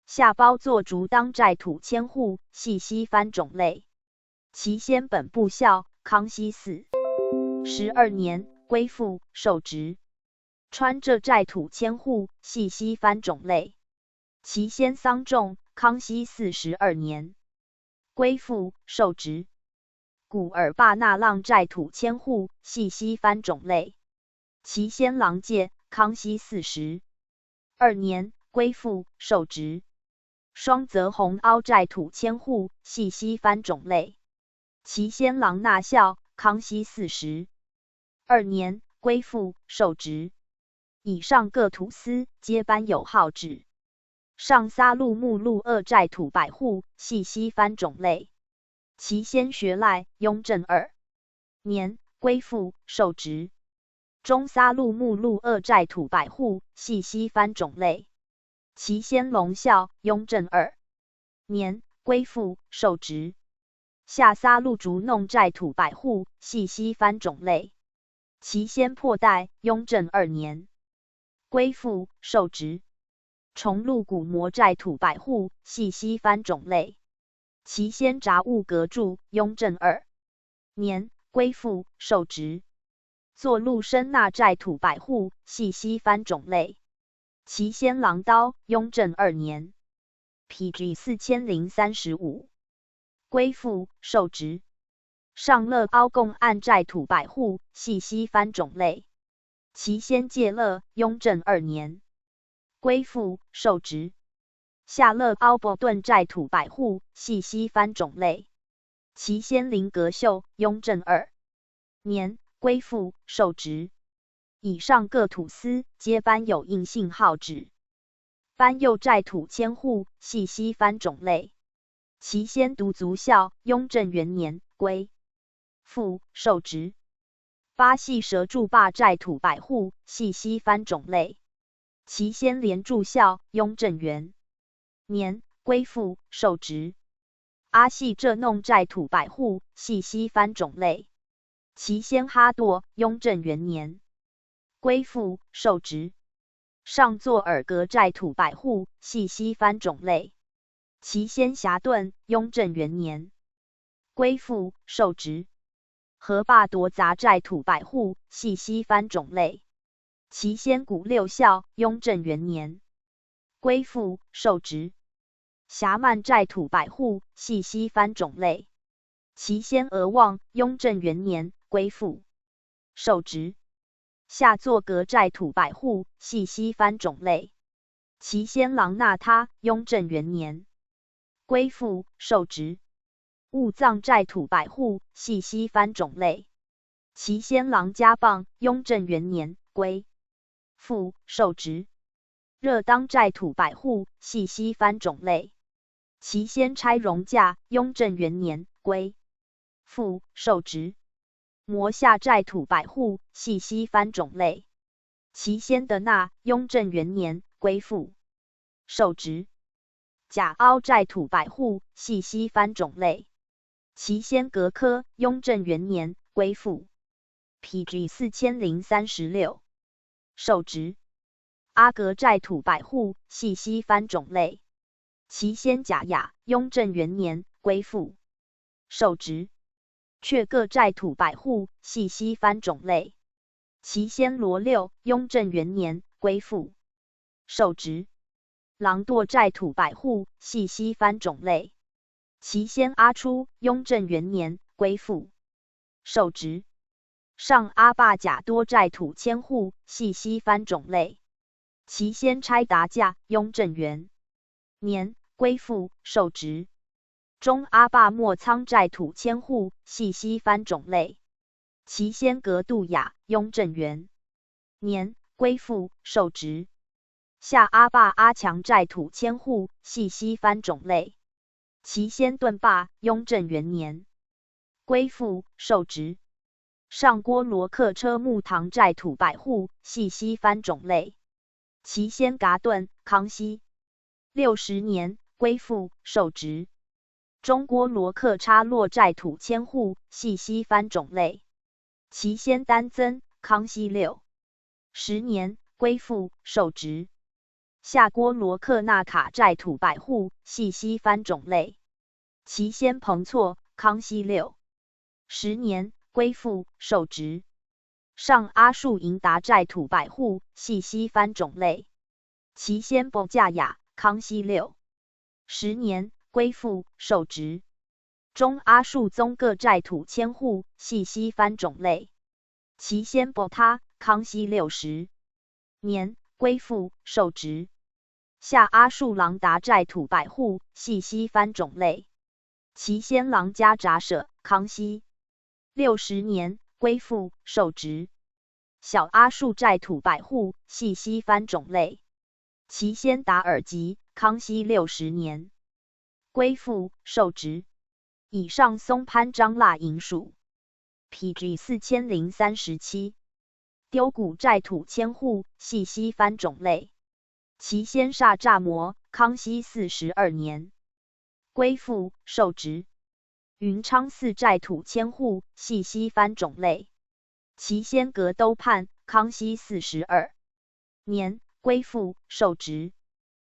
下包作竹当寨土千户，系西番种类。齐先本部校，康熙四十二年归附，受职。川浙寨土千户，系西番种类。其先丧仲，康熙四十二年。归附，受职。古尔巴那浪寨土千户，系西番种类。其先郎介，康熙四十二年，归附，受职。双泽洪凹寨土千户，系西番种类。其先郎纳孝，康熙四十二年，归附，受职。以上各土司皆班有号旨。上撒路木路二寨土百户，系西番种类。其先学赖，雍正二年，归附，受职。中撒路木路二寨土百户，系西番种类。其先隆孝，雍正二年，归附，受职。下撒路竹弄寨土百户，系西番种类。其先破代，雍正二年，归附，受职。崇路古摩寨土百户，系西番种类。其先扎兀阁柱，雍正二年，归附，受职。坐路深纳寨土百户，系西番种类。其先郎刀，雍正二年，P G四千零三十五，归附，受职。上乐凹贡岸寨土百户，系西番种类。其先介乐，雍正二年，归附，受职。下乐凹伯顿寨土百户，系西番种类。其先林阁秀，雍正二年，归附，受职。以上各土司皆班有印信号旨。班右寨土千户，系西番种类。其先独足孝，雍正元年，归附，受职。巴系蛇柱坝寨土百户，系西番种类。其先连柱孝，雍正元年，归附，受职。阿系浙弄寨土百户，系西番种类。其先哈堕，雍正元年，归附，受职。上座尔阁寨土百户，系西番种类。其先霞顿，雍正元年，归附，受职。河坝夺杂寨土百户，系西番种类。其先古六孝，雍正元年，归附，受职。霞曼寨土百户，系西番种类。其先俄望，雍正元年，归附，受职。下座阁寨土百户，系西番种类。其先郎纳他，雍正元年，归附，受职。兀藏寨土百户，系西番种类。其先郎家棒，雍正元年，归附，受职。热当寨土百户，系西番种类。其先差荣驾，雍正元年，归附，受职。摩下寨土百户，系西番种类。其先德纳，雍正元年，归附，受职。甲凹寨土百户，系西番种类。其先格科，雍正元年，归附，P G四千零三十六，受职。阿格寨土百户，系西番种类。其先甲雅，雍正元年，归附，受职。却各寨土百户，系西番种类。其先罗六，雍正元年，归附，受职。郎堕寨土百户，系西番种类。其先阿初，雍正元年，归附，受职。上阿坝甲多寨土千户，系西番种类。其先差达驾，雍正元年，归附，受职。中阿坝莫仓寨土千户，系西番种类。其先格杜雅，雍正元年，归附，受职。下阿坝阿强寨土千户，系西番种类。其先顿坝，雍正元年，归附，受职。上郭罗克车木塘寨土百户，系西番种类。其先噶顿，康熙六十年，归附，受职。中郭罗克叉洛寨土千户，系西番种类。其先丹增，康熙六十年，归附，受职。下郭罗克纳卡寨土百户，系西番种类。其先彭措，康熙六十年，归附，受职。上阿树营达寨土百户，系西番种类。其先保加雅，康熙六十年归附受职。中阿树宗各寨土千户，系西番种类。其先拨他，康熙六十年归附受职。下阿树郎达寨土百户，系西番种类。其先郎加扎舍，康熙六十年归附受职。小阿树寨土百户，系西番种类。其先达尔吉，康熙六十年归附受职。以上松潘张腊银属。P G四千零三十七。丢谷寨土千户，系西番种类。其先煞扎摩，康熙四十二年归附受职。云昌寺寨土千户，系西番种类。其先格兜判，康熙四十二年归附受职。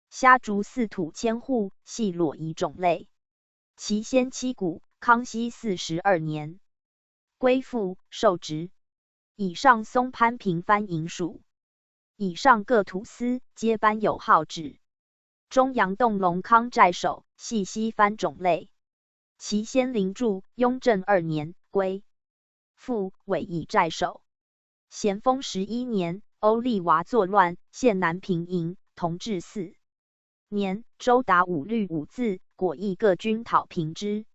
虾竹寺土千户，系裸夷种类。其先七股，康熙四十二年归附受职。以上松潘平番银属。以上各土司皆班有号旨。中阳洞龙康寨首，系西番种类。其先灵柱，雍正二年归附委以寨首。咸丰十一年，欧丽娃作乱，陷南平营，同治四年，周达五律五字，果亦各军讨平之。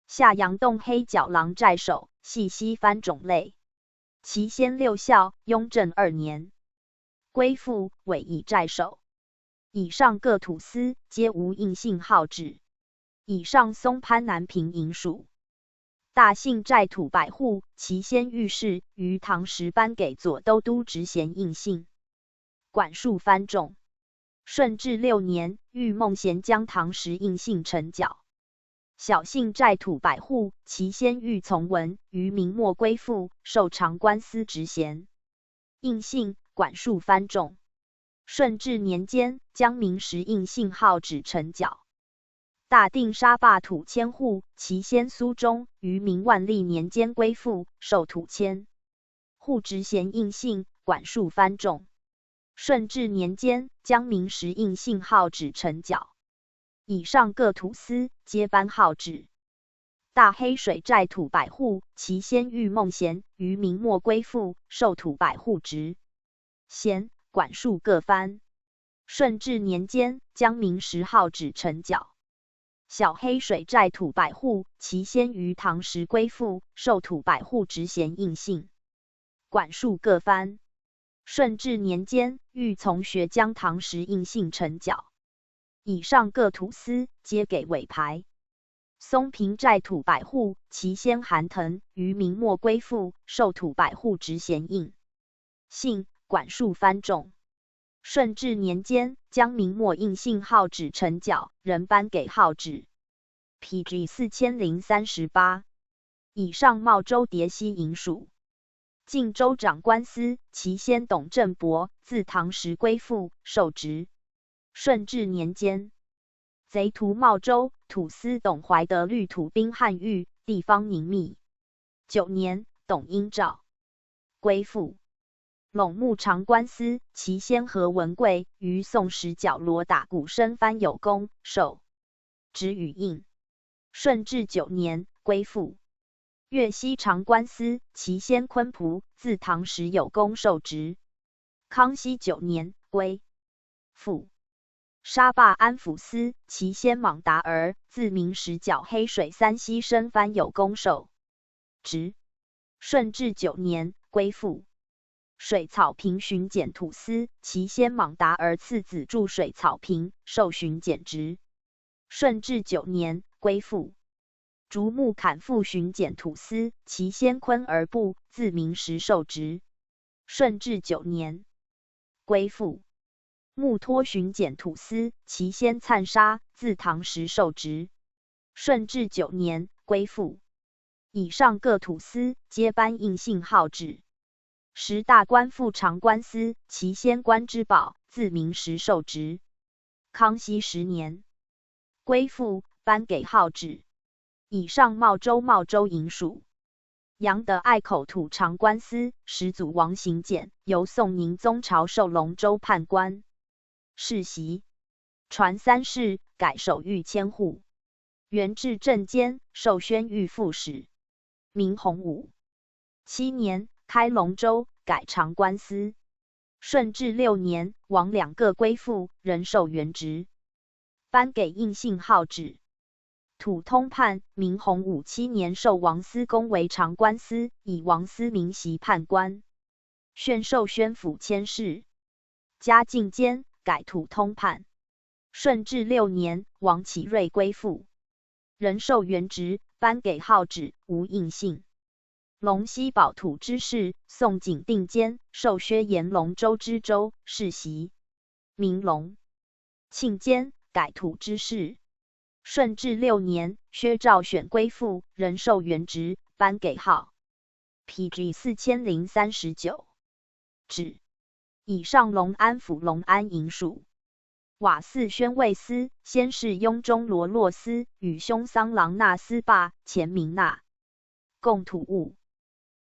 下阳洞黑角狼寨首，系西番种类。其先六校，雍正二年归附委以寨首。以上各土司皆无应姓号旨。以上松潘南平银属。大姓寨土百户，其先御史于唐时班给左都督职衔应姓，管束番众。顺治六年，御梦贤将唐时应姓陈缴。小姓寨土百户，其先御从文于明末归附，授长官司职衔，应姓，管束番众。顺治年间，将明时应姓号旨陈缴。大定沙坝土千户，其先苏中于明万历年间归附，授土千户职衔应姓，管束番众。顺治年间，将明时应姓号旨陈缴。以上各土司皆班号旨。大黑水寨土百户，其先御梦贤于明末归附，授土百户职衔，管束各番。顺治年间，将明时号旨陈缴。小黑水寨土百户，其先于唐时归附，授土百户职衔应姓，管束各番。顺治年间，御从学将唐时应姓陈缴。以上各土司皆给委牌。松平寨土百户，其先韩腾于明末归附，授土百户职衔应姓，管束番众。顺治年间，将明末应姓号旨陈缴，仍班给号旨。P G四千零三十八。以上茂州迭溪银属。靖州长官司，其先董正伯，自唐时归附，授职。顺治年间，贼屠茂州，土司董怀德率土兵汉御，地方宁密。九年，董应召归附。陇木长官司，其先何文贵于宋时角罗打鼓生番有功，授职与应。顺治九年归附。越西长官司，其先昆仆，自唐时有功，授职。康熙九年归附。沙坝安抚司，其先莽达儿，自明时角黑水三溪生番有功，授职。顺治九年归附。水草坪巡检土司，其先莽达儿次子助水草坪，授巡检职。顺治九年归附。竹木砍副巡检土司，其先昆儿部，自明时授职。顺治九年归附。木托巡检土司，其先灿沙，自唐时授职。顺治九年归附。以上各土司皆班应姓号旨。十大官副长官司，其先关之宝，自明时授职。康熙十年归附，班给号旨。以上茂州茂州银属。杨德爱口土长官司，始祖王行简，由宋宁宗朝授龙州判官。世袭。传三世，改守御千户。元至正间，授宣谕副使。明洪武七年，开龙州，改长官司。顺治六年，亡两个归附，仍授原职，颁给应信号旨。土通判。明洪武七年，授王司公为长官司，以王司名袭判官，宣授宣抚千事。嘉靖间，改土通判。顺治六年，亡其瑞归附，仍授原职，颁给号旨，无应信。龙溪保土之事。宋景定间，授薛延龙州知州，世袭。明隆庆间，改土之事。顺治六年，薛肇选归附，仍授原职，颁给号。P G四千零三十九。旨。以上隆安府隆安营署。瓦寺宣慰司，先世雍中罗洛司，与兄桑郎那司霸，前名那，共土务。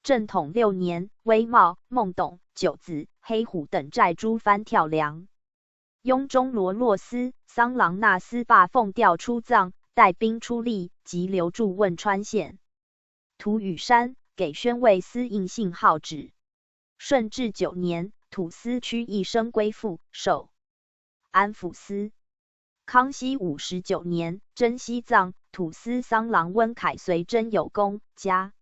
正统六年，威茂、孟董、九子、黑虎等寨诸藩跳梁。雍中罗洛司、桑郎那司霸奉调出藏，带兵出力，急流驻汶川县。吐谷山，给宣慰司应信号旨。顺治九年，吐司屈义升归附，授安抚司。康熙五十九年，征西藏，吐司桑郎温恺随征有功，加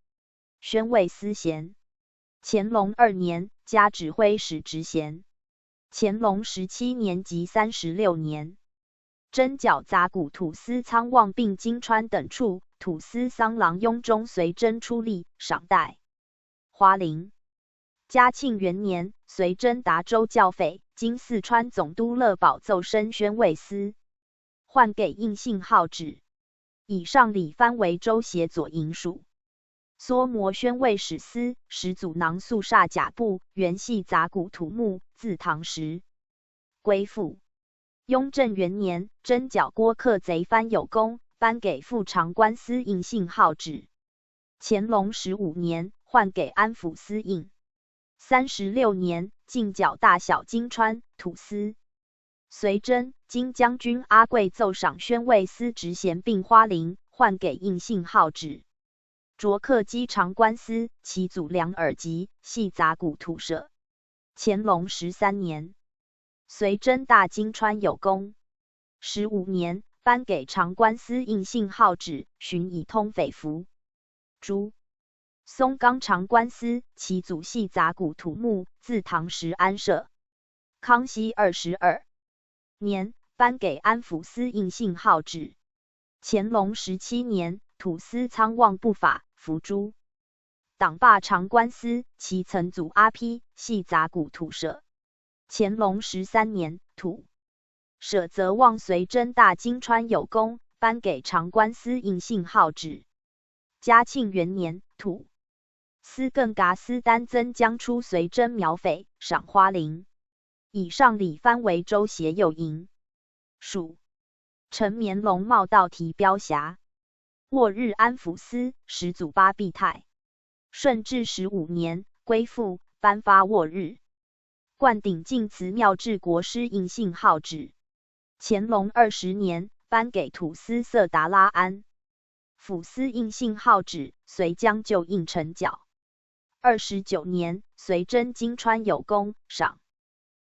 宣慰司衔。乾隆二年，加指挥使职衔。乾隆十七年及三十六年，征剿杂谷吐司仓望并金川等处，吐司桑郎雍中随征出力，赏戴花翎。嘉庆元年，随征达州剿匪，经四川总督乐宝奏升宣慰司，换给应信号旨。以上理藩为州协左营署。梭摩宣慰使司，始祖囊粟歃甲部，原系杂谷土木，自唐时归附。雍正元年，征剿郭克贼藩有功，颁给副长官司应信号旨。乾隆十五年，换给安抚司应。三十六年，进剿大小金川、吐司。随征，金将军阿贵奏赏宣慰司职衔并花翎，换给应信号旨。卓克基长官司，其祖梁尔吉，系杂谷土舍。乾隆十三年，随征大金川有功。十五年，颁给长官司应信号旨，巡以通匪服。朱松冈长官司，其祖系杂谷土木，自唐时安舍。康熙二十二年，颁给安抚司应信号旨。乾隆十七年，吐司仓望不法，伏诛。党霸长官司，其曾祖阿批，系杂谷土舍。乾隆十三年，吐舍则望随征大金川有功，颁给长官司应信号旨。嘉庆元年，吐司更嘎司丹增将出随征剿匪，赏花翎。以上理藩为州协右营署。陈绵龙茂道题标遐。沃日安抚司，始祖八必太。顺治十五年，归附，颁发沃日。灌顶净慈庙治国师应信号旨。乾隆二十年，颁给吐司色达拉安抚司应信号旨，随将就应城剿。二十九年，随征金川有功，赏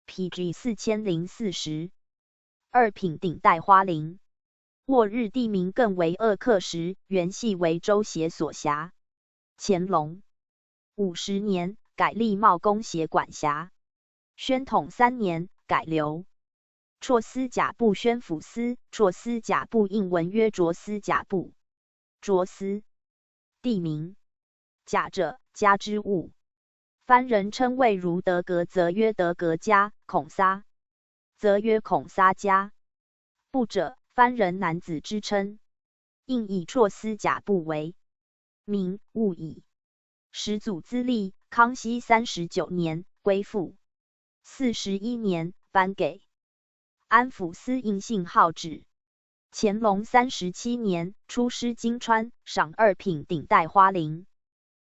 P G四千零四十。二品顶戴花翎。沃日地名更为鄂克什，原系为州协所辖。乾隆五十年，改历茂公协管辖。宣统三年，改刘绰司甲部宣抚司，绰司甲部应文曰卓司甲部。卓司地名。甲者，家之物。番人称谓如德格则曰德格家，孔撒则曰孔撒家。部者，番人男子之称。应以绰司甲部为名，物矣。始祖资历，康熙三十九年，归附。四十一年，颁给安抚司应信号旨。乾隆三十七年，出师金川，赏二品顶戴花翎。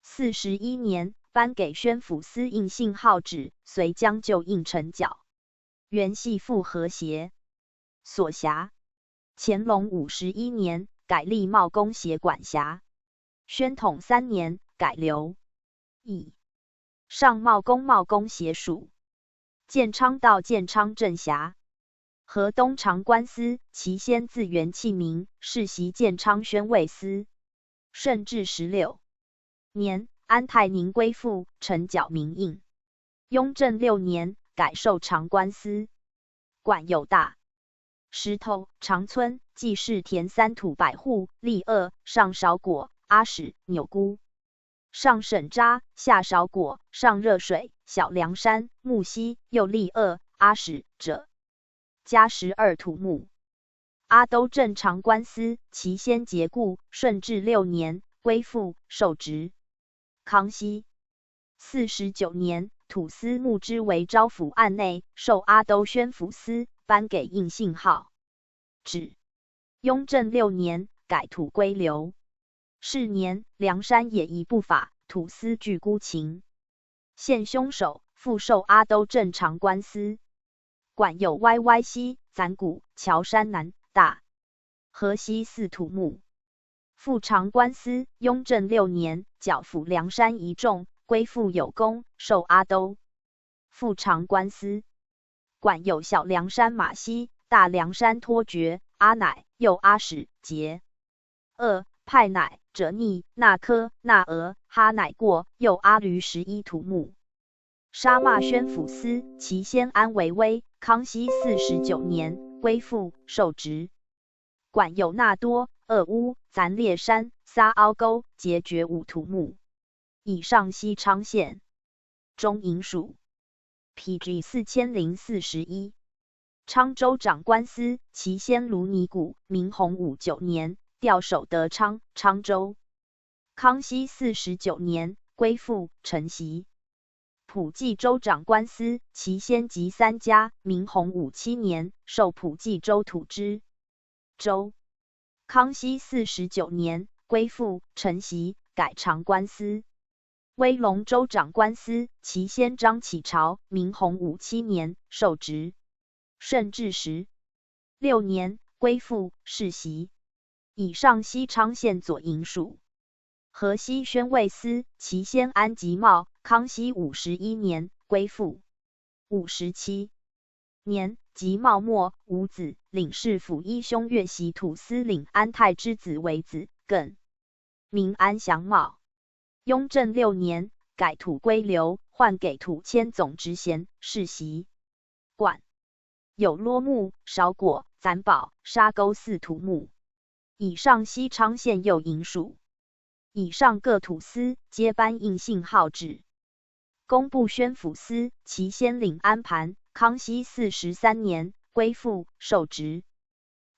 四十一年，颁给宣抚司应信号旨，随将就应城剿。原系复河协。所辖。乾隆五十一年改历茂公协管辖。宣统三年改流。以上茂公茂公协署。建昌道建昌镇辖。河东长官司，其先自元器名，世袭建昌宣慰司。顺治十六年，安泰宁归附，呈缴名印。雍正六年改授长官司，管有大石头、长村、纪事田三土百户，历二、上韶果、阿史、扭姑、上沈扎、下韶果、上热水、小梁山、木溪，又历二、阿史、者加十二土木。阿都镇长官司，其先节故，顺治六年归附，受职。康熙四十九年，土司穆之为招抚案内，授阿都宣抚司，颁给印信号旨。雍正六年改土归流。是年，梁山野移不法，土司俱孤情，现凶手，复授阿都镇长官司，管有歪歪溪、暂谷、桥山南、大河西四土木。复长官司，雍正六年，剿抚梁山移众，归附有功，授阿都。复长官司，管有小梁山马溪、大梁山脱决、阿乃、又阿史、节、二、派乃、者逆、那科、那俄、哈乃过、又阿吕十一土木。沙骂宣抚司，其先安为威，康熙四十九年归附，受职。管有那多、二乌、暂烈山、撒凹沟、节决五土木。以上西昌县。中营署。P G四千零四十一。昌州长官司，其先卢尼谷，明洪武九年调守德昌、昌州。康熙四十九年归附，承袭。普济州长官司，其先即三家，明洪武七年授普济州土知州。康熙四十九年归附，承袭，改长官司。威龙州长官司，其先张启朝，明洪武七年授职。顺治十六年归附，世袭。以上西昌县左营署。河西宣慰司，其先安吉茂，康熙五十一年归附。五十七年，吉茂没，无子，领侍府医兄岳袭土司领安泰之子为子，更名安祥茂。雍正六年改土归流，换给土迁总执衔，世袭。管有啰木、韶果、暂宝、沙沟四土木。以上西昌县右营署。以上各土司皆颁印信号旨。工部宣抚司，其先领安盘，康熙四十三年归附，受职。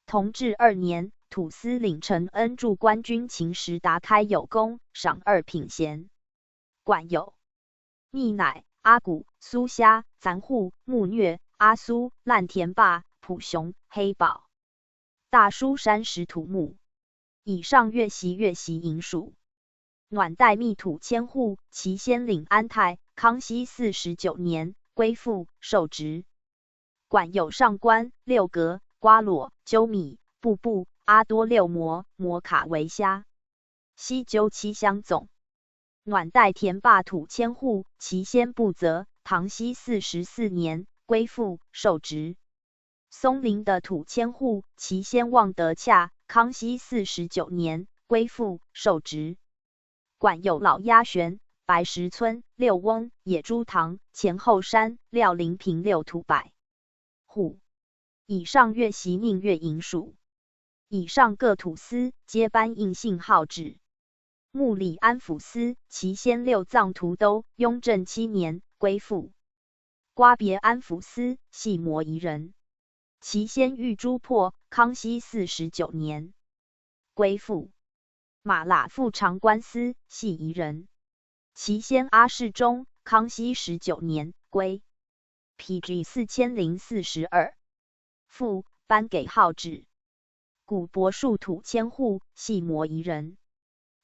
同治二年，土司领承恩助官军秦时达开有功，赏二品衔。管有密乃、阿古、苏虾、暂户、木虐、阿苏、烂田坝、普雄、黑宝、大苏山石土木。以上岳袭岳袭营署。暖带密土千户，其先领安泰，康熙四十九年归附，受职。管有上官、六格、瓜裸、鸠米、布布、阿多六摩、摩卡为虾、西鸠七乡总。暖带田霸土千户，其先布泽，康熙四十四年归附，受职。松林的土千户，其先望德洽，康熙四十九年归附，受职。管有老鸭旋、白石村、六翁、野猪塘、前后山、廖林坪六土百户。以上岳袭命岳营署。以上各土司皆颁印信号旨。木里安抚司，其先六藏图都，雍正七年归附。瓜别安抚司，系摩夷人。其先玉珠破，康熙四十九年归附。马喇副长官司，系夷人。其先阿世忠，康熙十九年归。P G四千零四十二。附，颁给号旨。古柏树土千户，系摩夷人。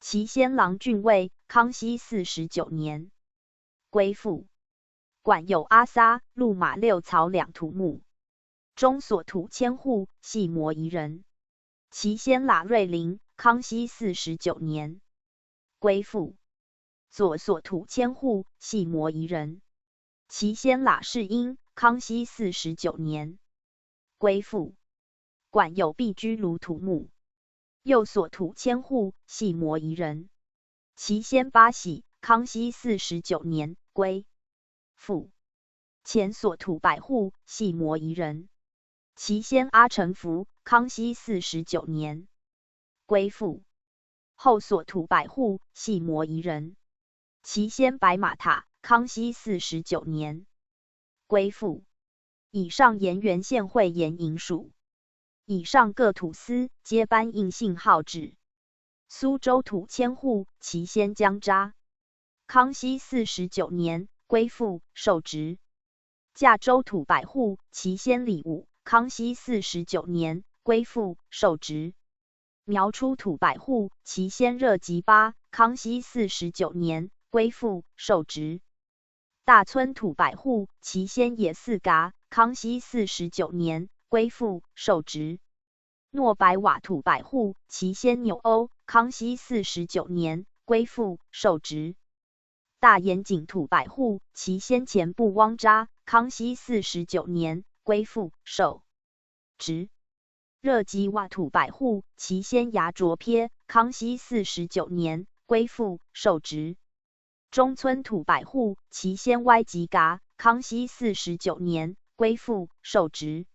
其先郎郡尉，康熙四十九年归附。管有阿撒、路马六曹两土木。中所土千户，系摩夷人。其先剌瑞林，康熙四十九年归附。左所土千户，系摩夷人。其先剌世英，康熙四十九年归附。管有毕居卢土木。右所土千户，系摩夷人。其先巴喜，康熙四十九年归附。前所土百户，系摩夷人。其先阿成福，康熙四十九年归附。后所土百户，系摩夷人。其先白马塔，康熙四十九年归附。以上沿原县会沿引述。以上各土司皆班印信号旨。苏州土千户，其先江扎，康熙四十九年归附受职。驾州土百户，其先李武，康熙四十九年归附受职。苗初土百户，其先热吉巴，康熙四十九年归附受职。大村土百户，其先也四嘎，康熙四十九年归附受职。诺白瓦土百户，其先纽欧，康熙四十九年归附受职。大岩井土百户，其先前部汪扎，康熙四十九年归附受职。热吉瓦土百户，其先牙卓撇，康熙四十九年归附受职。中村土百户，其先歪吉嘎，康熙四十九年归附受职。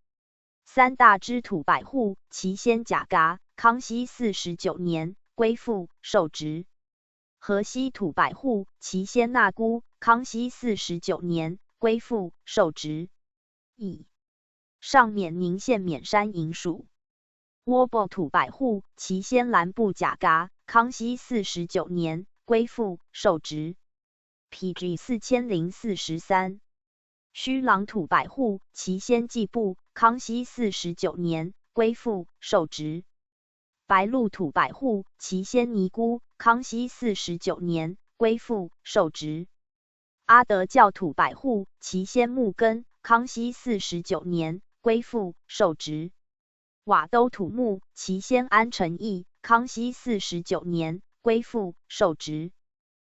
三大支土百户，其先甲嘎，康熙四十九年归附受职。河西土百户，其先纳姑，康熙四十九年归附受职。以上冕宁县冕山引属。窝泊土百户，其先兰布甲嘎，康熙四十九年归附受职。P G四千零四十三。虚狼土百户，其先季布，康熙四十九年归附受职。白鹿土百户，其先尼姑，康熙四十九年归附受职。阿德教土百户，其先木根，康熙四十九年归附受职。瓦兜土木，其先安成义，康熙四十九年归附受职。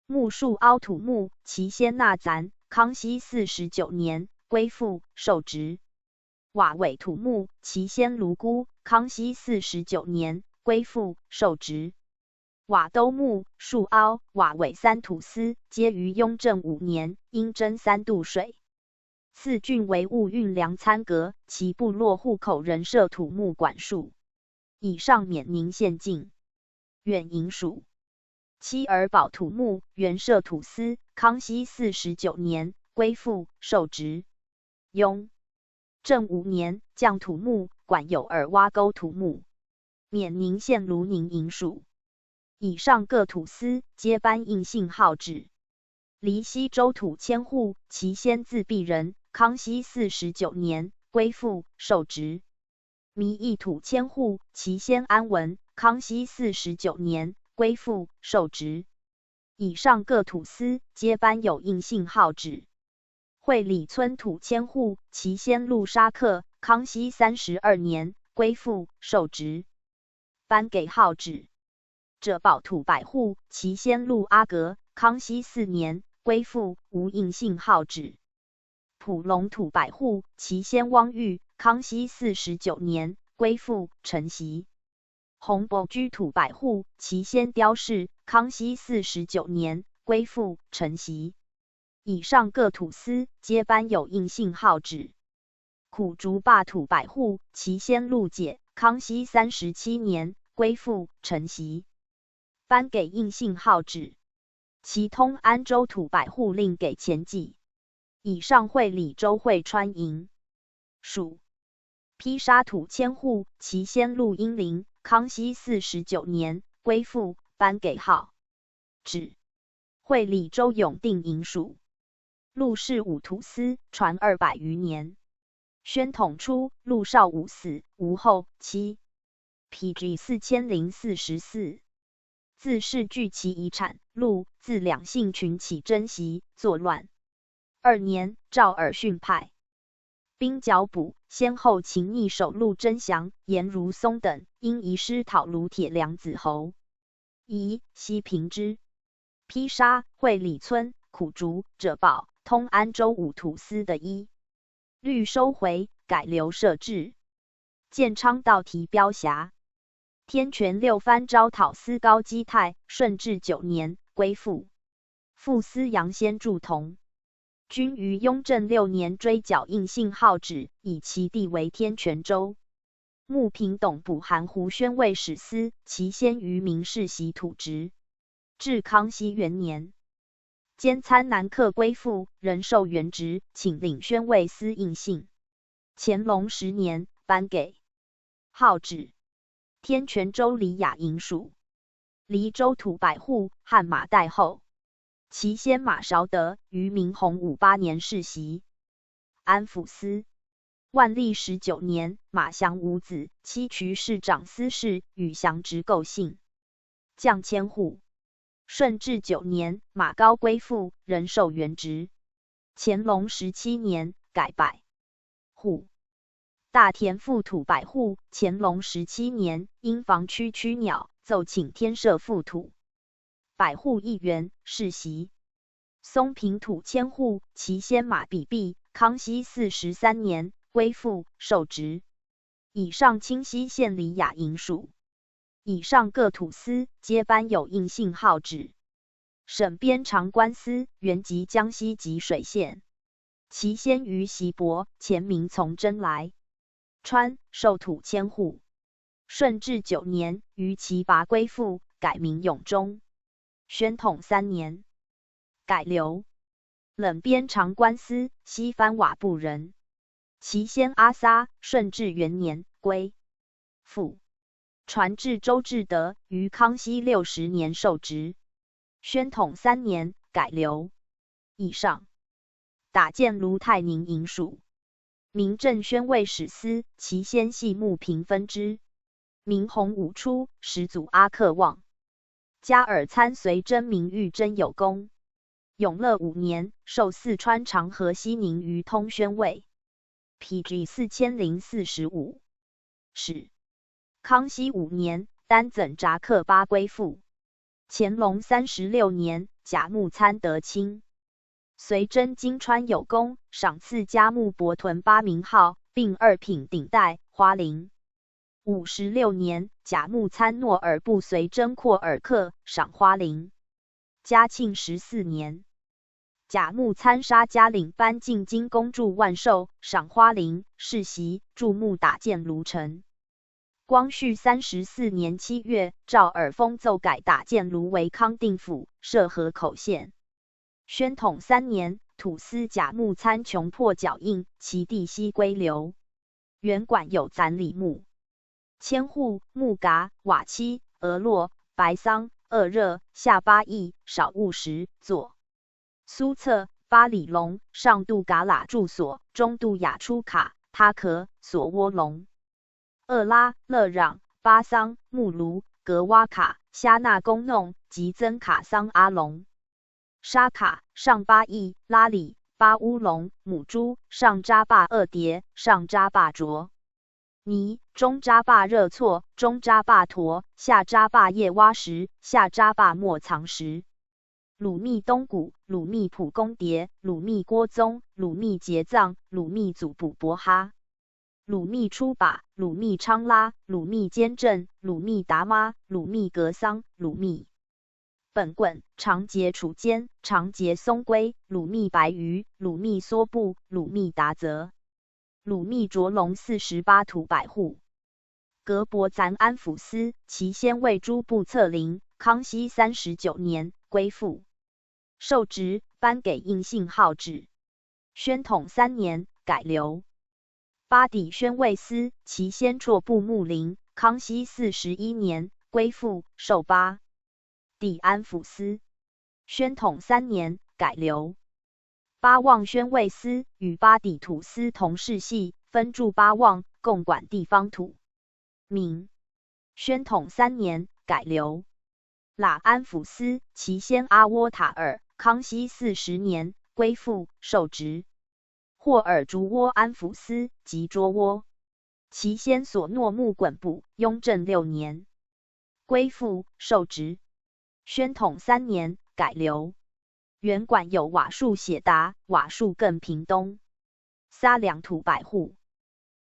木树凹土木，其先纳赞，康熙四十九年归附受职。瓦尾土木，其先卢姑，康熙四十九年归附受职。瓦兜木、树凹、瓦尾三土司，皆于雍正五年，因征三度水，赐郡为务运粮参阁，其部落户口仍设土木管束。以上冕宁县境。远引属。七尔堡土木，原设土司，康熙四十九年归附受职。雍正五年降土木，管有尔挖沟土木。冕宁县卢宁引属。以上各土司皆班印信号旨。黎西州土千户，其先字毕人，康熙四十九年归附受职。弥义土千户，其先安文，康熙四十九年归附受职。以上各土司皆班有印信号旨。会理村土千户，其先陆沙克，康熙三十二年归附受职。班给号旨。者宝土百户，其先陆阿格，康熙四年归附无印信号旨。普隆土百户，其先汪玉，康熙四十九年归附承袭。洪伯居土百户，其先刁氏，康熙四十九年归附承袭。以上各土司皆班有印信号旨。苦竹坝土百户，其先陆解，康熙三十七年归附承袭。班给印信号旨。其通安州土百户另给前记。以上会理州会川营属。披沙土千户，其先陆英林，康熙四十九年归附班给号旨。会理州永定营属。陆氏五土司传二百余年。宣统初，陆少武死，无后期。P G四千零四十四。自是据其遗产，陆自两姓群起征袭作乱。二年，赵尔逊派兵剿捕，先后擒逆首路甄祥、颜如松等，因遗失讨卢铁梁子侯。一、西平支。披沙、会理村、苦竹、者保，通安州五土司的一律收回，改留设置。建昌道题标瑕。天权六藩招讨司高基泰，顺治九年归附。 复司杨先助同。均于雍正六年追剿应姓号旨，以其地为天权州。穆平董补韩胡宣慰使司，其先于明世袭土直。至康熙元年，兼参南客归附，仍授原职，请领宣慰司应姓。乾隆十年，颁给 号旨。天权州黎雅营属。黎州土百户，汗马代后。其先马绍德于明洪武八年世袭。安抚司。万历十九年，马祥无子，妻娶侍长司氏，与祥侄构姓。降千户。顺治九年，马高归附，仍授原职。乾隆十七年，改百 户。大田赋土百户，乾隆十七年，因防区区鸟，奏请添设赋土百户一员，世袭。松平土千户，其先马比毕，康熙四十三年，归附，授职。以上清溪县黎雅营属。以上各土司皆颁有应姓号旨。 省边长官司原籍江西吉水县。其先于习博，前名从征来。川，授土千户。顺治九年，于其拔归附，改名永忠。宣统三年，改留。冷边长官司西番瓦布人。其先阿撒，顺治元年归附。 传至周至德，于康熙六十年授职。宣统三年改留。以上。打箭炉泰宁营属。明正宣慰使司，其先系穆平分支。明洪武初，始祖阿克旺。加尔参随征明玉真有功。永乐五年，授四川长河西宁于通宣慰。 P G四千零四十五。是。康熙五年，单赠扎克巴归附。乾隆三十六年，甲木参得卿。随征金川有功，赏赐嘉木伯屯八名号，并二品顶戴、花翎。五十六年，甲木参诺尔部随征阔尔克，赏花翎。嘉庆十四年，甲木参杀嘉领班进京攻筑万寿，赏花翎，世袭，驻木打箭炉丞。光绪三十四年七月，诏尔封奏改打箭炉为康定府，设河口县。宣统三年，土司甲木参穷破脚印，其地悉归留。原管有斩李木、千户、木蛤、瓦漆、鹅络、白桑、二热、下八义、少物十座。苏策、巴里隆、上杜嘎拉住所、中杜雅初卡、他壳、索窝隆、厄拉、勒壤、巴桑、木炉、格瓦卡、虾纳公弄及曾卡桑阿隆。沙卡、上巴义、拉里、巴乌隆、母猪、上扎巴二叠、上扎巴卓。 泥、中扎巴热错、中扎巴陀、下扎巴叶蛙石、下扎巴莫藏石。鲁密东谷、鲁密普公迭、鲁密郭宗、鲁密结藏、鲁密祖卜伯哈。鲁密初把、鲁密昌拉、鲁密坚镇、鲁密达妈、鲁密格桑、鲁密 本棍、长节楚坚、长节松龟、鲁密白鱼、鲁密梭布、鲁密达则、鲁密卓龙四十八土百户。格伯赞安抚司，其先为诸部策领，康熙三十九年归附。授职，颁给应信号旨。宣统三年改留。巴底宣慰司，其先绰部牧灵，康熙四十一年归附，授巴 抵安抚司。宣统三年改留。巴望宣慰司与巴底土司同世系，分驻巴望，共管地方土。明宣统三年改留。拉安抚司，其先阿窝塔尔，康熙四十年归附，授职。霍尔竹窝安抚司及朳窝。齐先索诺木袞部，雍正六年归附，授直。宣统三年改流。原管有瓦树血达、瓦树艮平东、撒两土百户。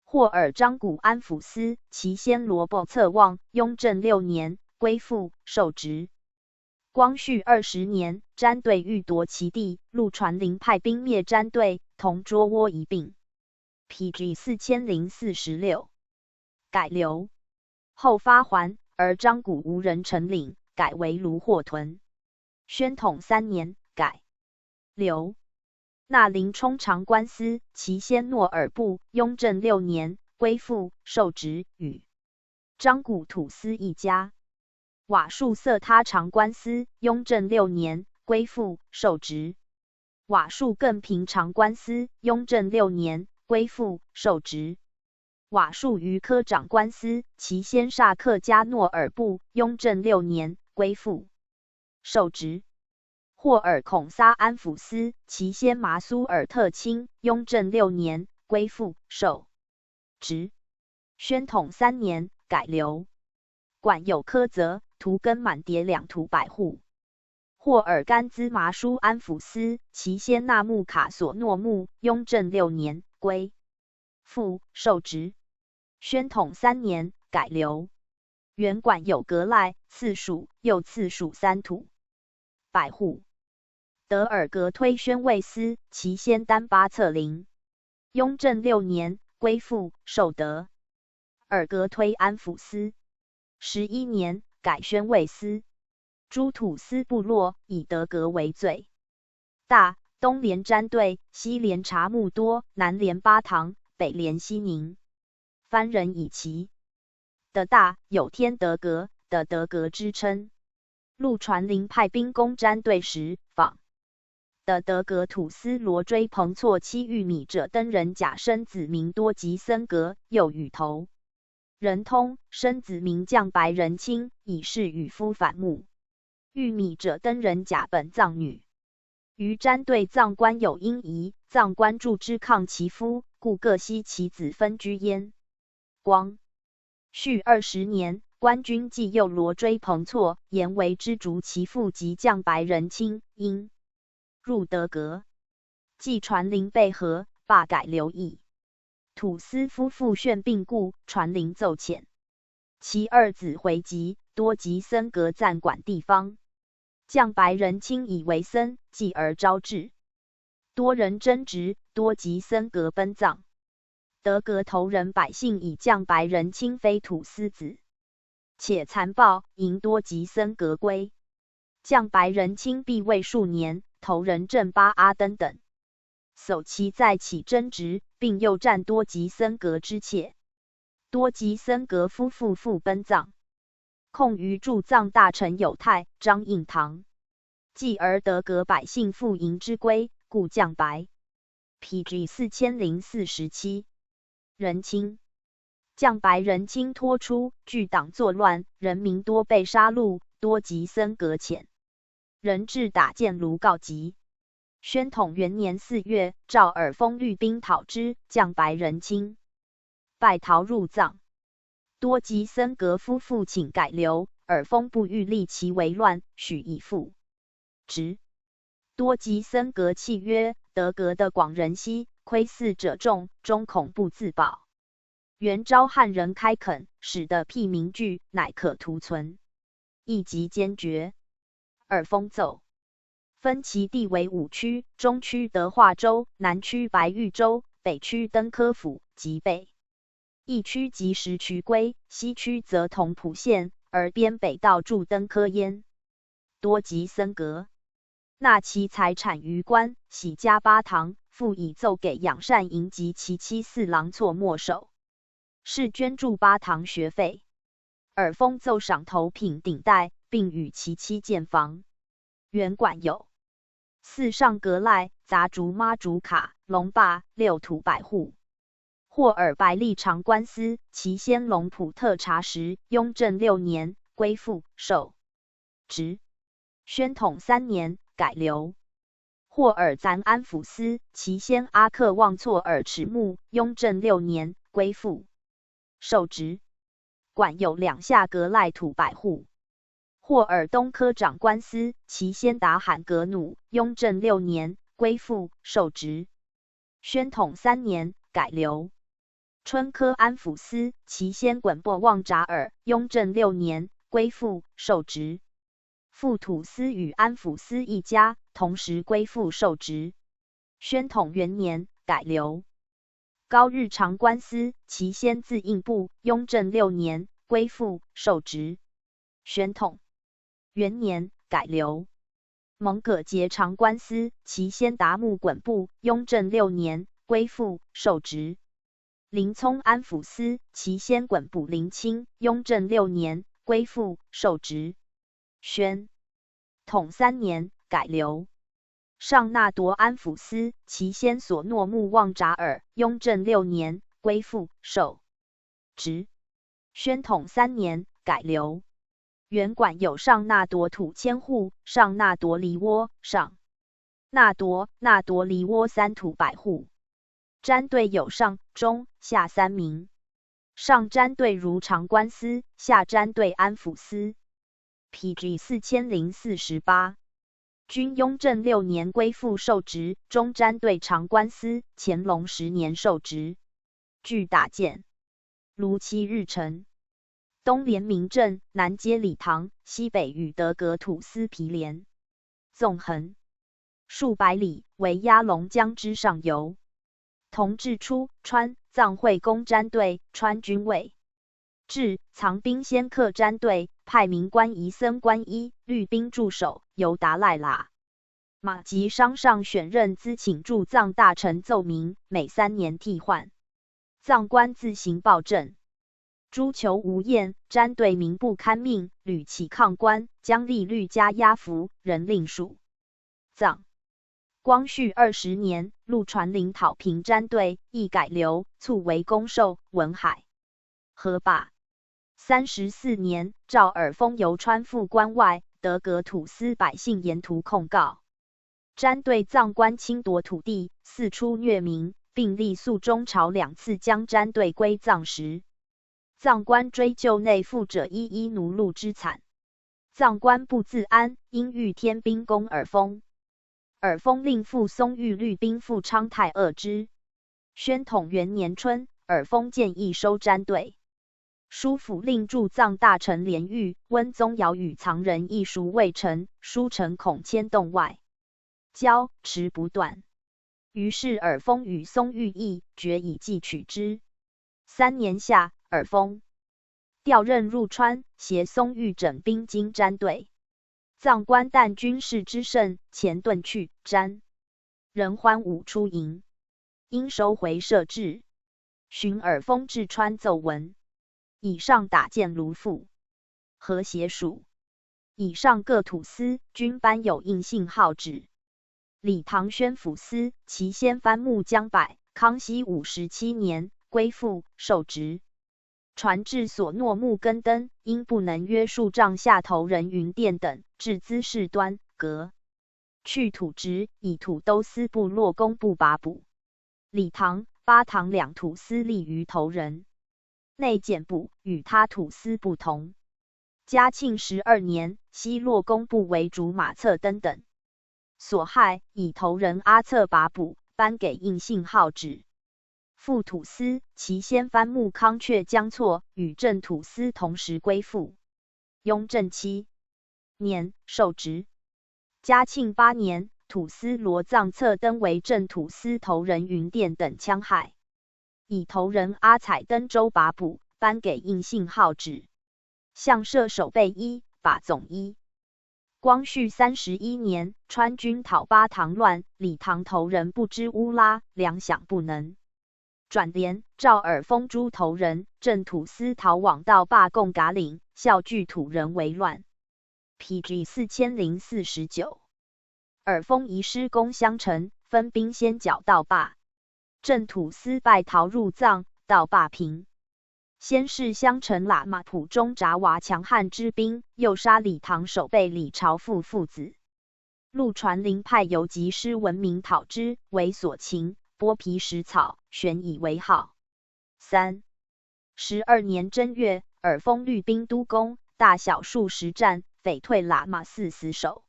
霍尔章古安抚司，齐先罗布策妄，雍正六年归附，授直。光绪二十年，詹对欲夺其地，陆传林派兵灭詹对，同朳窝一并。P G四千零四十六。改流。后发还，而章古无人承领，改为卢霍屯。宣统三年改流。 纳林冲长官司，齐先诺尔部，雍正六年归附，授直与章古土司一家。瓦树色他长官司，雍正六年归附，授直。瓦树艮平长官司，雍正六年归附，授直。 瓦树余科长官司，齐先煞客加诺尔部，雍正六年归附，授直。霍尔孔撒安抚司，齐先麻苏尔特卿，雍正六年归附，授直。宣统三年改流。管有科泽、图根满迭两土百户。 霍尔甘资麻舒安抚司，齐先纳木卡索诺木，雍正六年归附，授直。宣统三年改流。原管有格赖、次属、右次属三土百户。德尔格推宣慰司，齐先丹巴策林，雍正六年归附，授德尔格推安抚司。十一年改宣慰司。 诸土司部落以德格为最大，东连詹对，西连察木多，南连巴塘，北连西宁。番人以其的大有天德格的德格之称。陆传林派兵攻詹对时，访的德格土司罗追彭措妻玉米者登人甲申子名多吉森格，又与头 仁通，申子名将白仁卿，以示与夫反目。玉米者登人甲本藏女。于詹对藏官有因疑，藏官助之抗其夫，故各悉其子分居焉。光绪二十年，官军既诱罗追彭措，言为知竹其父及将白仁卿，因 入德格。既传林被合，罢改流役。土司夫妇眩病故，传林奏遣其二子回籍，多吉森格暂管地方。将白仁卿以为僧，继而招至。多人争执，多吉森格奔藏。德格头人百姓以将白仁卿非土司子，且残暴，迎多吉森格归。将白仁卿避魏数年，头人镇巴阿登等守其在起争执，并诱占多吉森格之妾。多吉森格夫妇复奔藏。 控于驻藏大臣有泰、张应堂。继而德格百姓复迎之归，故将白。PG四千零四十七。仁卿。将白仁卿拖出，聚党作乱，人民多被杀戮，多吉森格遣人质打箭炉告急。宣统元年四月，赵尔丰率兵讨之，将白仁卿 败逃入藏。多吉森格夫妇请改流，尔丰不欲立其为乱，许以复职。多吉森格泣曰：德格的广仁兮，窥伺者众，终恐不自保。原招汉人开垦，使得辟民聚，乃可图存。意即坚决。尔丰奏。 分其地为五区，中区德化州，南区白玉州，北区登科府及备役区及石渠归，西区则同蒲县，而边北道驻登科焉。多吉森格。纳其财产于官，徙家巴塘，复以奏给养善营及其妻四郎错没收。 是捐助巴塘学费。尔丰奏赏头品顶戴，并与其妻建房。原管有：四上格赖、杂竹妈竹卡、龙霸、六土百户。霍尔白利长官司，其先龙普特察时，雍正六年归附，授直。宣统三年改流。霍尔赞安抚司，其先阿克旺措尔迟墓，雍正六年归附，受职，管有两下格赖土百户。霍尔东科长官司，其先达罕格努，雍正六年归附，受职，宣统三年改留。春科安抚司，其先滚布旺扎尔，雍正六年归附，受职。副土司与安抚司一家同时归附受职，宣统元年改留。高日长官司，其先自印部，雍正六年归附受职，宣统元年改留。蒙葛节长官司，其先达木滚布，雍正六年归附受职。林聪安抚司，其先滚布临清，雍正六年归附受职，宣统三年改留。上那铎安抚司，其先索诺木旺扎尔，雍正六年归附受职，宣统三年改留。原管有上那铎土千户、上那铎里窝、上那铎、那铎里窝三土百户。詹对有上、中、下三名。上詹对如常官司，下詹对安抚司。P G四千零四十八。均雍正六年归附受职，中詹对常官司，乾隆十年受职。据打箭，卢七日辰，东连明正，南接理塘，西北与德格土司毗连、纵横数百里，为鸭龙江之上游。同治初，川藏会攻詹对，川军未至，藏兵先克詹对，派民官仪僧官一律兵驻守，由达赖喇嘛及商上选任资请驻藏大臣奏明，每三年替换。藏官自行暴政，诸囚无厌，詹对民不堪命，屡起抗官，将利律加押服，仍令数藏。光绪二十年，陆传林讨平詹对，亦改流，促为攻受文海、河坝。三十四年，赵尔丰游川赴关外，德格土司百姓沿途控告詹对藏官侵夺土地，四处虐民，并立诉中朝两次将詹对归藏时，藏官追究内附者一一奴役之惨。藏官不自安，因遇天兵攻尔丰，尔丰令父松裕率兵赴昌泰遏之。宣统元年春，尔丰建议收詹对。舒府令驻藏大臣连玉、温宗瑶与藏人一熟未成，书臣恐牵动外交，持不断。于是尔丰与松裕议，决以计取之。三年夏，尔丰调任入川，携松裕整兵经詹对。藏官但军势之盛，前遁去，詹仍还武出营，因收回设置，寻尔丰至川奏闻，以上打箭卢父、河协署，以上各土司均班有印信号纸。理塘宣抚司，其先班木江柏，康熙五十七年归附受职。传至索诺木根登，因不能约束帐下头人云殿等，置资事端，革去土职，以土都司部落工部把补。理塘、巴塘两土司立于头人，内简补，与他土司不同。嘉庆十二年，西洛工部为竹马策登等所害，以头人阿策把补，颁给印信号纸。副土司，其先班木康却江措与正土司同时归附。雍正七年受职。嘉庆八年，土司罗藏策登为正土司头人云殿等戕害，以头人阿采登州把补，颁给印信号纸。向设守备一，把总一。光绪三十一年，川军讨巴塘乱，理塘头人不支乌拉，粮饷不能转连，赵尔丰诸头人、正土司逃往到巴贡嘎岭，校聚土人为乱。P G四千零四十九。尔丰移师攻襄城，分兵先剿到巴。正土司败逃入藏，到巴平。先是襄城喇嘛蒲忠扎瓦强悍之兵，又杀理塘守备李朝富父子。陆船灵派游击诗文名讨之，为所擒，剥皮食草，悬以为号。三，十二年正月，耳峰率兵督工，大小数十战，匪退喇嘛寺死守。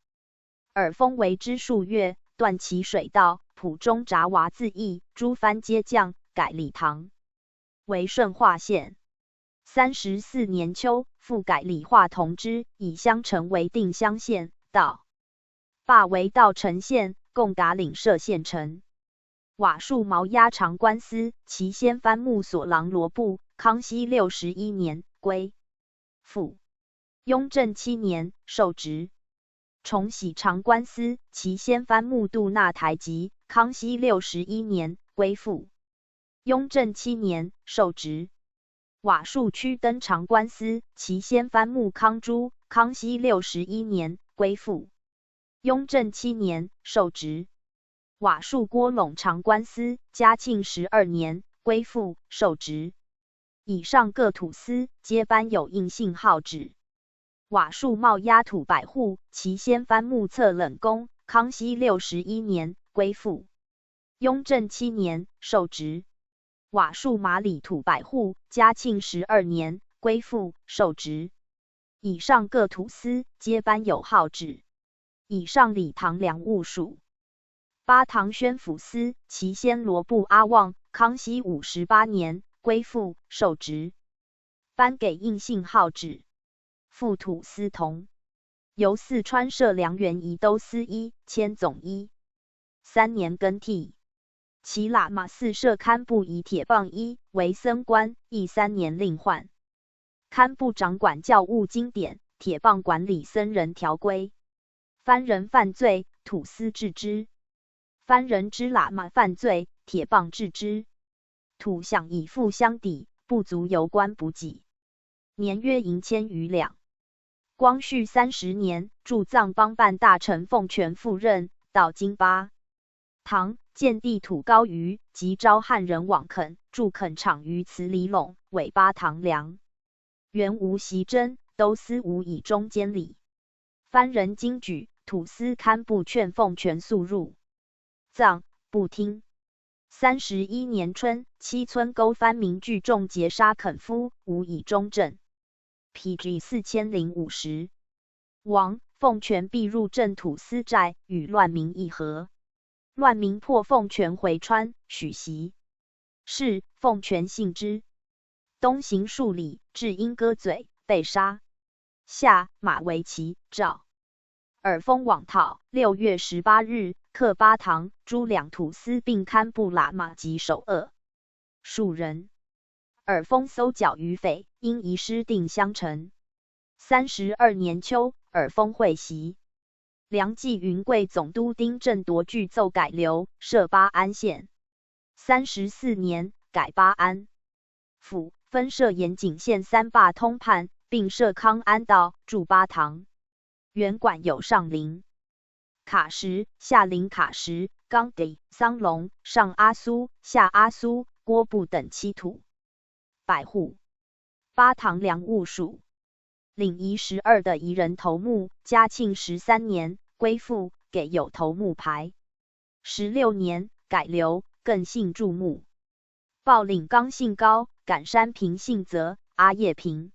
耳峰为之数月，断其水道，潴中铡瓦自缢，诸藩皆降，改礼堂，为顺化县。三十四年秋，复改礼化同知，以襄城为定襄县，道罢为道成县，共达领摄县城。瓦树毛押长官司，其先藩木所郎罗布，康熙六十一年归附。雍正七年受职。重徙长官司，其先藩木杜纳台吉，康熙六十一年归附。雍正七年受职。瓦树区登长官司，其先藩木康珠，康熙六十一年归附。雍正七年受职。瓦树郭陇长官司，嘉庆十二年归附受职。以上各土司皆班有印信号旨。瓦树毛押土百户，其先藩木策冷宫，康熙六十一年归附。雍正七年受职。瓦树马里土百户，嘉庆十二年归附受职。以上各土司皆班有号旨。以上礼堂梁务属。巴塘宣抚司，其先罗布阿旺，康熙五十八年归附受职。班给印信号旨。副土司同。由四川设粮员仪都司一千总一。三年更替。其喇嘛寺设堪布仪铁棒一为僧官，亦三年另换。堪布掌管教务经典，铁棒管理僧人条规。藩人犯罪，土司治之。 藩人之喇嘛犯罪，铁棒治之。土饷以赋相抵，不足由官补给。年约银千余两。光绪三十年，驻藏邦办大臣奉权赴任，到今巴塘，见地土高余，即招汉人往垦，筑垦场于此里垄，为巴塘梁。 原无席珍，都司无以中间礼。藩人经举，土司堪布劝奉权速入藏，不听。三十一年春，七村沟藩民聚众截杀垦夫，无以中正。P G四千零五十。王奉权必入镇土司寨，与乱民议和。乱民迫奉权回川，许席。是奉权信之。 东行数里，至莺歌嘴，被杀。下马为骑，赵。耳峰网讨，六月十八日，克巴塘，诸两土司并堪布喇嘛及首恶数人。耳峰搜剿余匪，因遗失定襄城。三十二年秋，耳峰会席。梁冀云贵总督丁振铎具奏改流，设巴安县。 三十四年改巴安府，分设盐井县三壩通判，并设康安道，驻巴塘。原管有上林、卡什、下林卡什、刚底、桑龙、上阿苏、下阿苏、郭布等七土。百户。巴塘梁务属。领仪十二的仪人头目，嘉庆十三年归附，给有头目牌。 十六年改流，更姓注目。报领刚姓高，感山平姓泽，阿叶平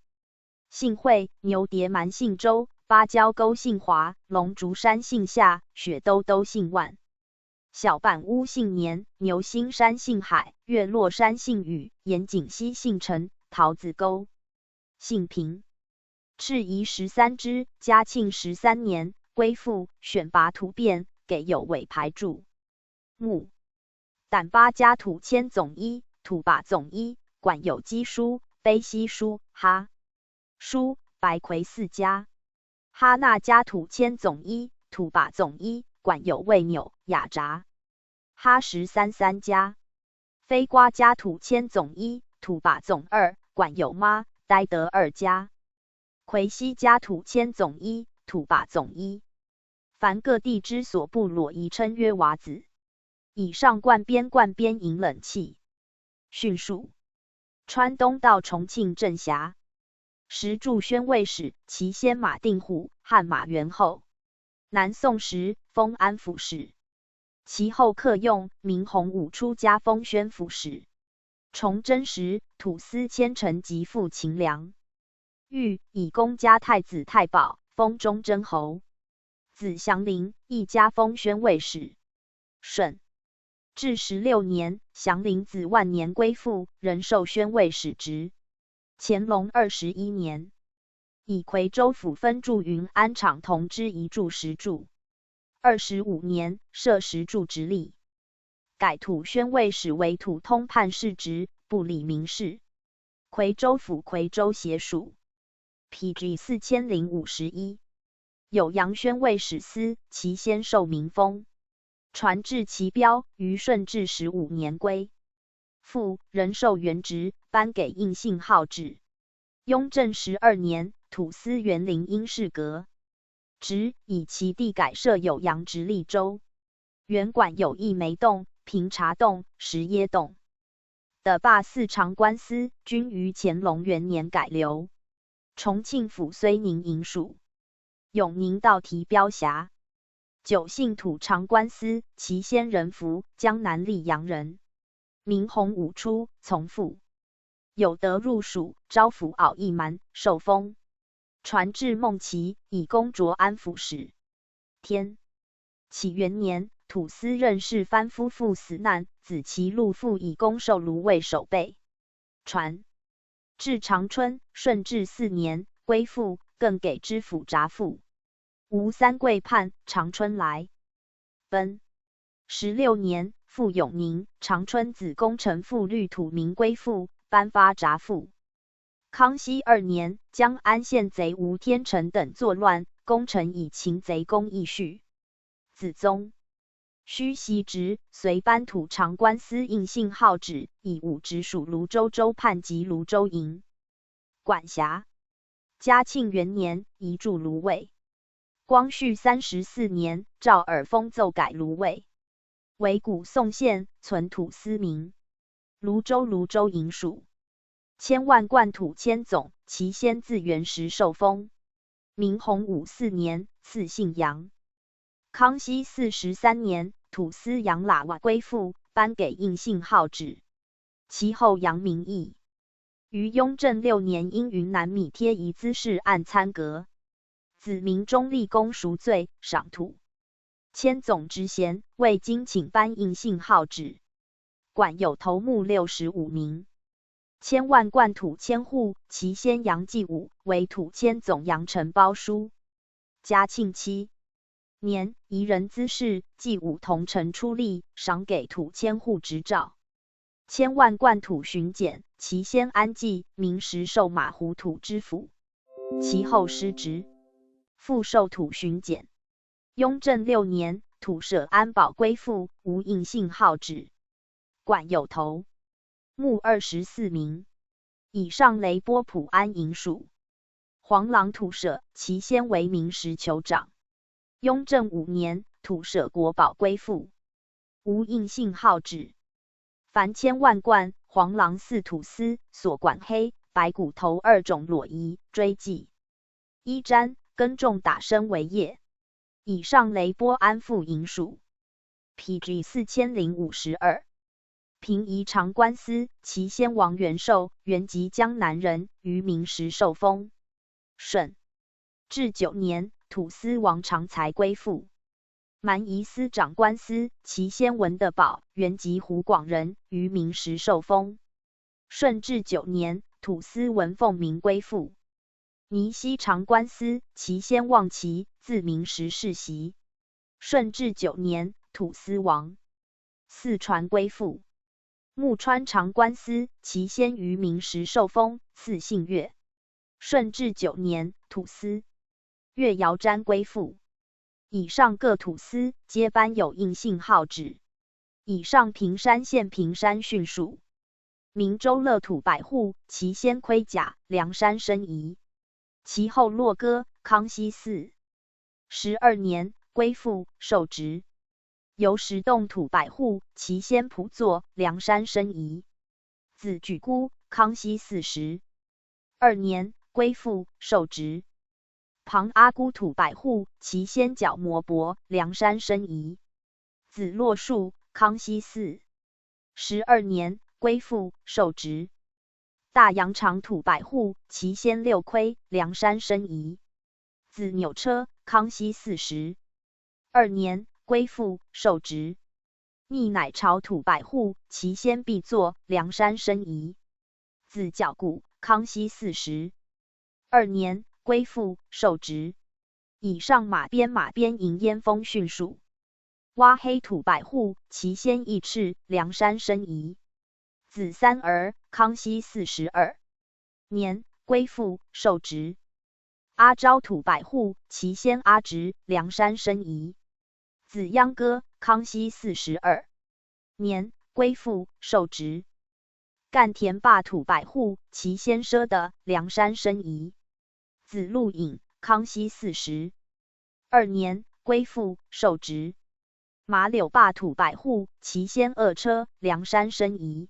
姓惠，牛迭蛮姓周，芭蕉沟姓华，龙竹山姓夏，雪兜兜姓万，小板屋姓年，牛心山姓海，月落山姓雨，盐井溪姓陈，桃子沟 姓平。敕仪十三支，嘉庆十三年归附，选拔土变，给有委牌注目。胆巴家土迁总一，土把总一，管有鸡书、卑西书、哈书、白魁四家。哈那家土迁总一，土把总一，管有魏纽、雅扎、哈什三三家。 飞瓜家土迁总一，土把总二，管有妈、呆德二家。魁西家土迁总一，土把总一。凡各地支所部落亦称曰佤子。以上灌边灌边饮冷气。训述。川东到重庆镇辖。时驻宣慰使，其先马定虎，汉马元后。南宋时封安抚使，其后客用，明洪武初加封宣抚使。崇祯时，吐司迁陈吉赴秦梁，御以功加太子太保，封忠贞侯。子祥林亦加封宣慰使、顺。至十六年，祥林子万年归附，仍授宣慰使职。乾隆二十一年，以夔州府分驻云安、厂同知一助十助。二十五年，设十助直隶，改吐宣慰使为吐通判事职，不理民事。夔州府夔州协署。P G四千零五十一。酉阳宣慰使司，其先授民封，传至其标，于顺治十五年归附，仍授原职，颁给应信号旨。雍正十二年，吐司园林因事革职，以其地改设酉阳直隶州。原管有义梅洞、平察洞、石堈洞。的罢四长官司，均于乾隆元年改留。 重庆府睢宁营署，永宁道题标峡。九姓吐长官司，其先仍服，江南溧阳人。明洪武初从父，有德入署，招抚敖义蛮，受封，传至孟祺，以功着安抚使。天 启元年，吐司任氏藩夫妇死难，子其禄父以功授芦苇守备。传至长春，顺治四年，归附，更给知府、察复。吴三桂叛，长春来奔。十六年，复永宁、长春子功臣复虑吐民归附，颁发察复。 康熙二年，将安县贼吴天成等作乱，功臣以擒贼功议叙。子宗须袭职，随班吐长官司应信号旨，以武直署泸州州判及泸州营管辖。嘉庆元年，移驻芦苇。光绪三十四年，诏尔丰奏改芦苇为古宋县，存吐司名。泸州泸州营署。 千万贯吐千总，其先自元时受封。明洪武四年，赐姓杨。康熙四十三年，吐司杨喇哇归附，颁给应信号旨。其后杨名义。于雍正六年，因云南米贴遗资事案参革。子明中立功赎罪，赏吐千总职衔，未经请班应信号旨。管有头目六十五名。 千万贯吐千户，其先杨继武为吐千总，杨承包书。嘉庆七年，移人资事，继武同陈出力，赏给吐千户执照。千万贯吐巡检，其先安继，明时授马湖吐知府，其后失职，复授吐巡检。 雍正六年，吐舍安保归附，无应信号旨。管有头目二十四名。以上雷波普安营署。黄狼吐舍，其先为明时酋长。雍正五年，吐舍国保归附，无应信号旨。凡千万贯、黄狼四吐司、所管黑、白骨头二种裸仪、追祭、 衣毡、耕种打牲为业。以上雷波安抚营署。P G四千零五十二。平仪长官司，其先王元寿，原籍江南人，于明时受封。顺治九年，吐司王长才归附。蛮夷司长官司，其先文德宝，原籍湖广人，于明时受封。 顺治九年，吐司文凤鸣归附。尼西长官司，其先望其，自明时世袭。顺治九年，吐司王四传归附。木川长官司，其先于明时受封，赐姓岳。顺治九年，吐司岳瑶詹归附。以上各吐司皆班有应信号旨。 以上平山县平山训署。明州乐土百户，其先盔甲，梁山申遗。其后洛哥，康熙四十二年，归附，受职。由石洞土百户，其先仆作，梁山申遗。子举孤，康熙四十二年，归附，受职。旁阿姑吐百户，其先剿摩伯，梁山申遗。子洛树，康熙四十二年，归附，受职。大阳长吐百户，其先六亏，梁山申遗。子纽车，康熙四十二年，归附，受职。逆乃朝吐百户，其先必作，梁山申遗。子角谷，康熙四十二年，归附，受职。以上马边马边营燕峰训属。挖黑吐百户，其先亦赤，梁山申遗。子三儿，康熙四十二年，归附，受职。阿昭吐百户，其先阿直，梁山申遗。子鞅歌，康熙四十二年，归附，受职。赣田霸吐百户，其先奢的，梁山申遗。子陆隐，康熙四十二年，归附，受职。马柳霸吐百户，其先二车，梁山申遗。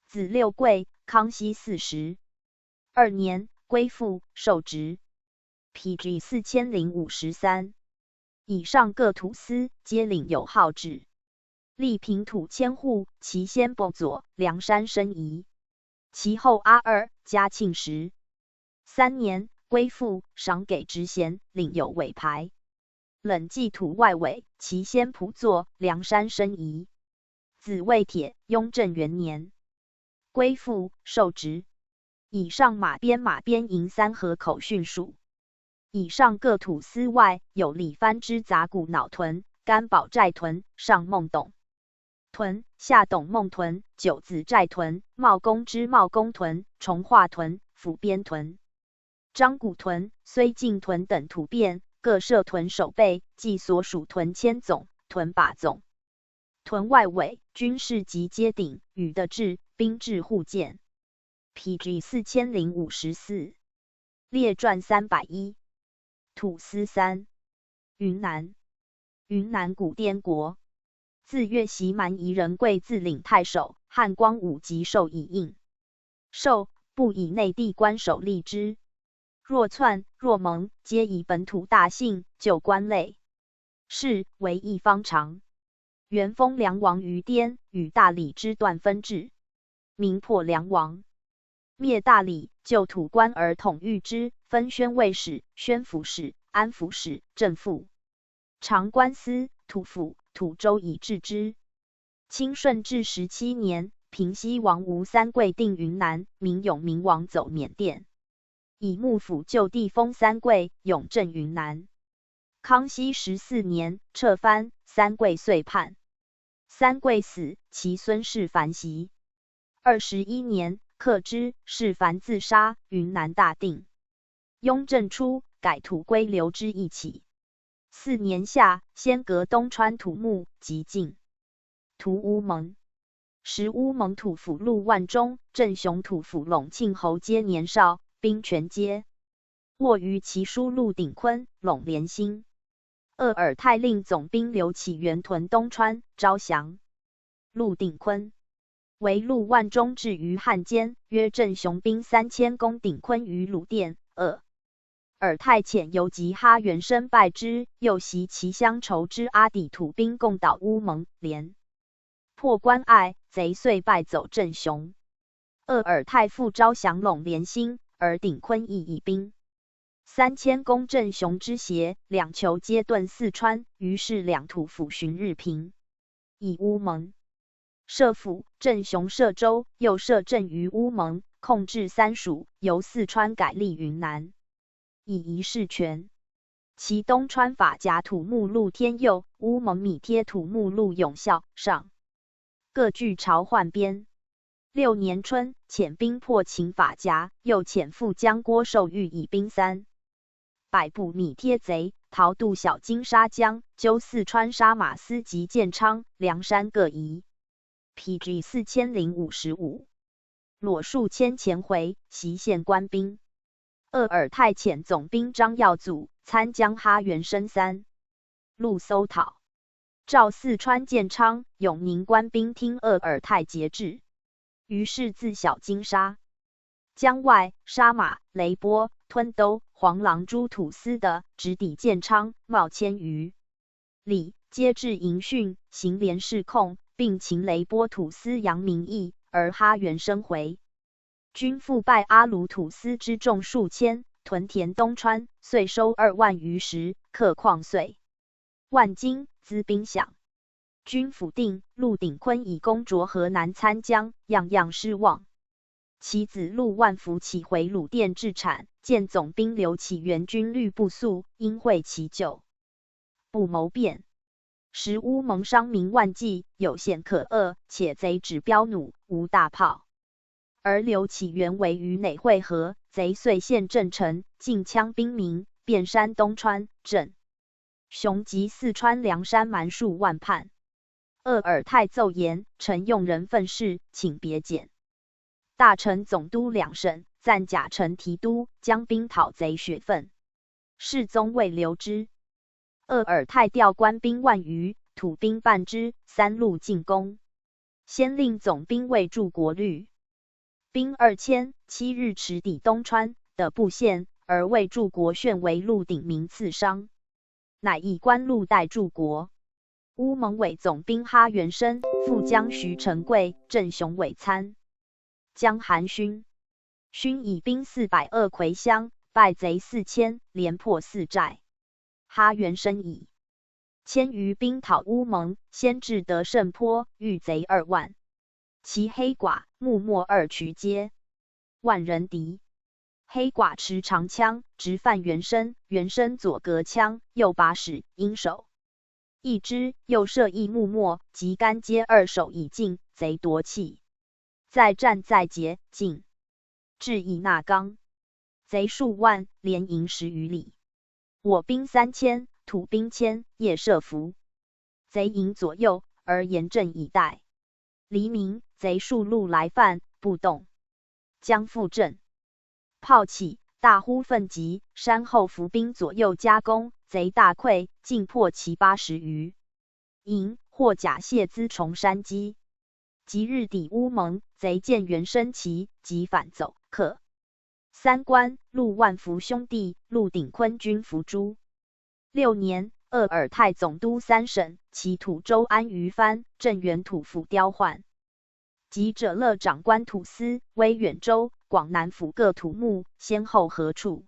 子六贵，康熙四十二年，归附，受职。P G四千零五十三。以上各吐司皆领有号旨。 立平吐千户，其先不左，梁山申遗。其后阿二嘉庆十三年归附，赏给职衔，领有委牌。冷骑吐外围，其先仆坐，梁山申遗。子卫铁，雍正元年归附，受职。以上马边马边营三河口训属。 以上各吐司外，有李藩之杂骨脑屯、干宝寨屯、上孟董屯、下董孟屯、九子寨屯、茂公之茂公屯、崇化屯、府边屯、张古屯、睢靖屯等吐变，各设屯守备，即所属屯牵总、屯把总、屯外围、军事及街顶、旅的制、兵制户建。P G四千零五十四。 列传三百一。吐司三。云南。云南古滇国。自越习蛮夷人贵自领太守，汉光武即授以印绶，不以内地官守立之。若窜、若蒙，皆以本土大姓旧官类氏为一方长。元封梁王于滇，与大理之段分治，名破梁王。 灭大理，旧吐蕃而统御之，分宣慰使、宣抚使、安抚使、正副、长官司、吐府、吐州以治之。清顺治十七年，平西王吴三桂定云南，明永明王走缅甸，以幕府旧地封三桂，永镇云南。 康熙十四年，撤藩，三桂遂叛。三桂死，其孙世蕃袭。二十一年，克之，世蕃自杀，云南大定。雍正初，改吐归刘知义起。四年夏，先革东川吐木，即进 吐乌蒙。时乌蒙吐府陆万钟、镇雄吐府隆庆侯皆年少，兵权皆握于其叔陆鼎坤、隆连兴。鄂尔泰令总兵刘启元屯东川招降。陆鼎坤为陆万钟置于汉奸，约镇雄兵三千，攻鼎坤于鲁店。鄂 尔泰遣游击哈元申拜之，又袭其乡仇之阿底吐兵攻捣乌蒙，连破关隘，贼遂败走镇雄。鄂尔泰复招降隆连兴，而鼎坤亦以兵三千攻镇雄之协，两酋皆遁四川，于是两吐府寻日平。 以乌蒙设府，镇雄设州，又设镇于乌蒙，控制三属，由四川改隶云南。以一世权。其东川法甲吐木陆天佑，乌蒙米贴吐木陆永孝上，各据朝换边。六年春，遣兵破秦法甲，又遣父将郭寿玉以兵三 百步米贴贼，逃渡小金沙江，纠四川沙马司及建昌、凉山各夷。P G四千零五十五。裸树千钱回，袭献官兵。鄂尔泰遣总兵张耀祖参将哈元申三路搜讨，召四川建昌、永宁官兵听鄂尔泰节制。于是自小金沙 江外、沙马、雷波、吞兜、黄狼诸土司的直抵建昌、茂迁余。礼，皆置营训，行连视控，并擒雷波土司杨明义，而哈元申回。 均复败阿鲁土司之众数千，屯田东川，岁收二万余石，克矿岁万金，资兵饷。均府定陆鼎坤以功卓河南参将，样样失望。其子陆万福起回鲁店置产，见总兵刘启元军虑不速，因会其旧，不谋变。时乌蒙商民万计，有险可遏，且贼只标弩，无大炮。 而刘启元为余馁会合，贼遂陷镇城，尽羌兵民，遍山东川、镇。雄及四川梁山蛮数万叛。鄂尔泰奏言，臣用人愤世，请别遣。大臣、总督两省，暂假臣提督，将兵讨贼雪愤。世宗未留之。 鄂尔泰调官兵万余，土兵半之，三路进攻。先令总兵卫柱国律，兵二千，七日持抵东川的布县，而卫柱国旋为陆鼎名刺伤，乃以官路代柱国。乌蒙伪总兵哈元申、副将徐承贵、镇雄伪参将韩勋。 勋以兵四百二葵乡，败贼四千，连破四寨。哈元申以千余兵讨乌蒙，先至德胜坡，遇贼二万，其黑寡、木末二渠皆万人敌。黑寡持长枪，直犯元申，元申左隔枪，右把使、鹰首 一支，右射一木末，及干阶二首已尽，贼夺气。再战再捷，进至以那冈，贼数万，连营十余里。我兵三千，土兵千，夜设伏，贼营左右，而严阵以待。黎明，贼数路来犯，不动。将复阵， 炮起，大呼奋急，山后伏兵左右夹攻，贼大溃，尽破其八十余营，获甲械资从山击。即日抵乌蒙，贼见元申奇，即返走。克三关，陆万福兄弟、陆鼎坤军伏诛。 六年，鄂尔泰总督三省，其土州安于藩，镇原土府雕换。及者勒长官土司、威远州、广南府各土木，先后何处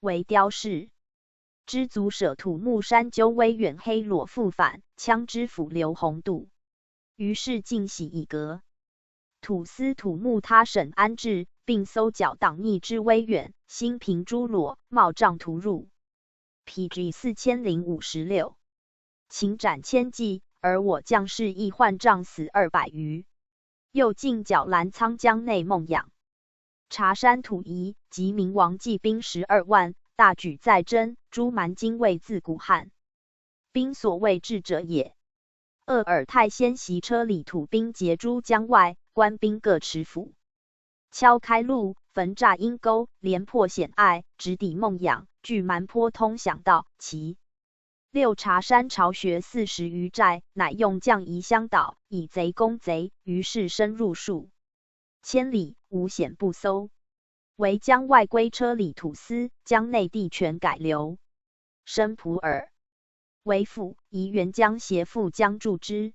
为雕饰。知足舍土木山鸠威远黑裸复返，羌知府刘宏度。于是尽徙以革。 土司土木他省安置，并搜剿党逆之威远，兴平诸罗，冒瘴突入。P G四千零五十六。秦斩千骑，而我将士亦患瘴死二百余。又进剿澜沧江内孟养。察山土疑，及明王骑兵十二万，大举在征，诸蛮精卫自古汉 兵所畏至者也。鄂尔泰先袭车里土兵截诸江外，官兵各持斧，敲开路，焚炸阴沟，连破险隘，直抵孟养，据蛮坡通响道，其六察山巢穴四十余寨，乃用将移乡岛，以贼攻贼，于是深入数千里，无险不搜。唯将外归车里土司，将内地全改流。 申普洱为府，移元将协副将助之。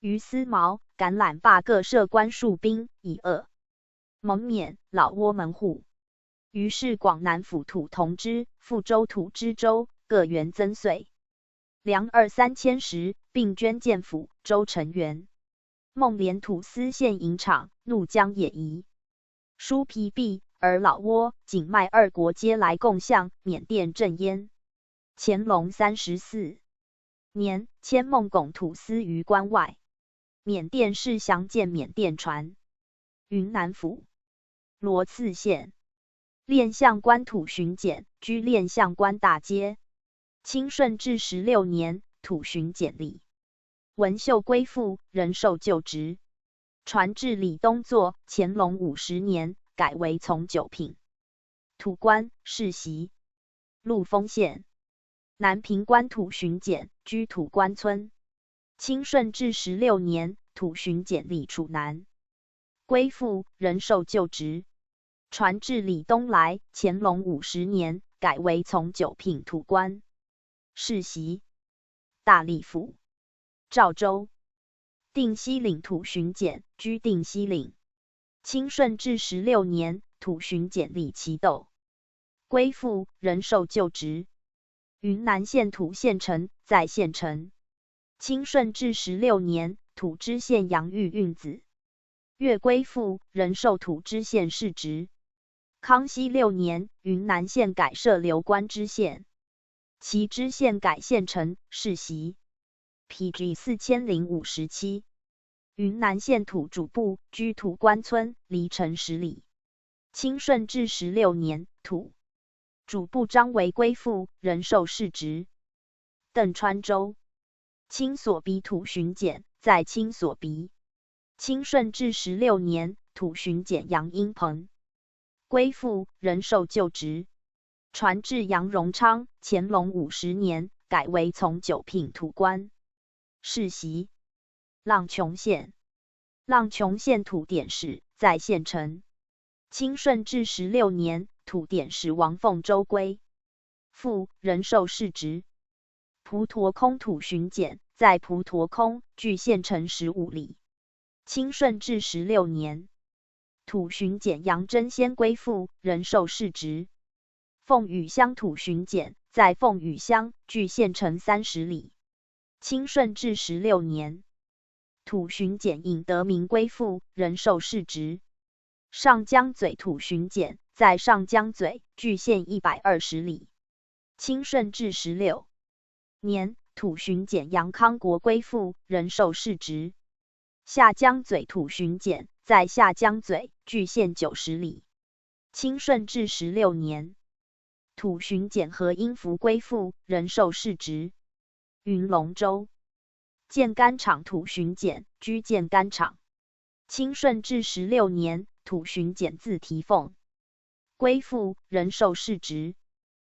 于思茅、橄榄坝各设官戍兵，以遏蒙勉、老挝门户。于是广南府土同知、富州土知州各原增岁粮二三千石，并捐建府、州城员。孟连土司陷营场，怒将野移。 疏疲弊，而老挝、景迈二国皆来共向，缅甸镇燕。乾隆三十四年，迁孟拱土司于关外。缅甸试降建缅甸船。云南府罗次县练相官土巡检，居练相官大街。清顺治十六年，土巡检吏 文秀归附，仍授旧职。传至理东作，乾隆五十年改为从九品。土官世袭。陆丰县南平官土巡检，居土官村。清顺治十六年，土巡检吏处南归附，仍授旧职。传至理东来，乾隆五十年改为从九品土官。世袭：大理府赵州。定西令土巡检居定西令。清顺治十六年，土巡检李其斗归附，仍授旧职。云南县土县丞，在县丞。清顺治十六年，土知县杨玉运子越归附，仍授土知县世职。康熙六年，云南县改设留观知县，其知县改县丞，世袭。P G四千零五十七。云南县土主簿居土官村离城十里。清顺治十六年，土主簿张维归附，仍授世职。邓川州。清所鼻土巡检，在清所鼻。清顺治十六年，土巡检杨英朋归附，仍授旧职。传至杨荣昌，乾隆五十年，改为从九品土官。世袭：阆邛县。阆邛县土典使，在县丞。清顺治十六年，土典使王凤洲归附，仍授世职。普陀空土巡检，在普陀空距县丞十五里。清顺治十六年，土巡检杨贞先归附，仍授世职。凤羽乡土巡检，在凤羽乡距县丞三十里。清顺治十六年，土巡检尹德明归附，仍授世职。上江嘴土巡检，在上江嘴距县一百二十里。清顺治十六年，土巡检杨康国归附，仍授世职。下江嘴土巡检，在下江嘴距县九十里。清顺治十六年，土巡检何应福归附，仍授世职。云龙州。建干场土巡检居建干场。清顺治十六年，土巡检字提凤归附，仍授世职。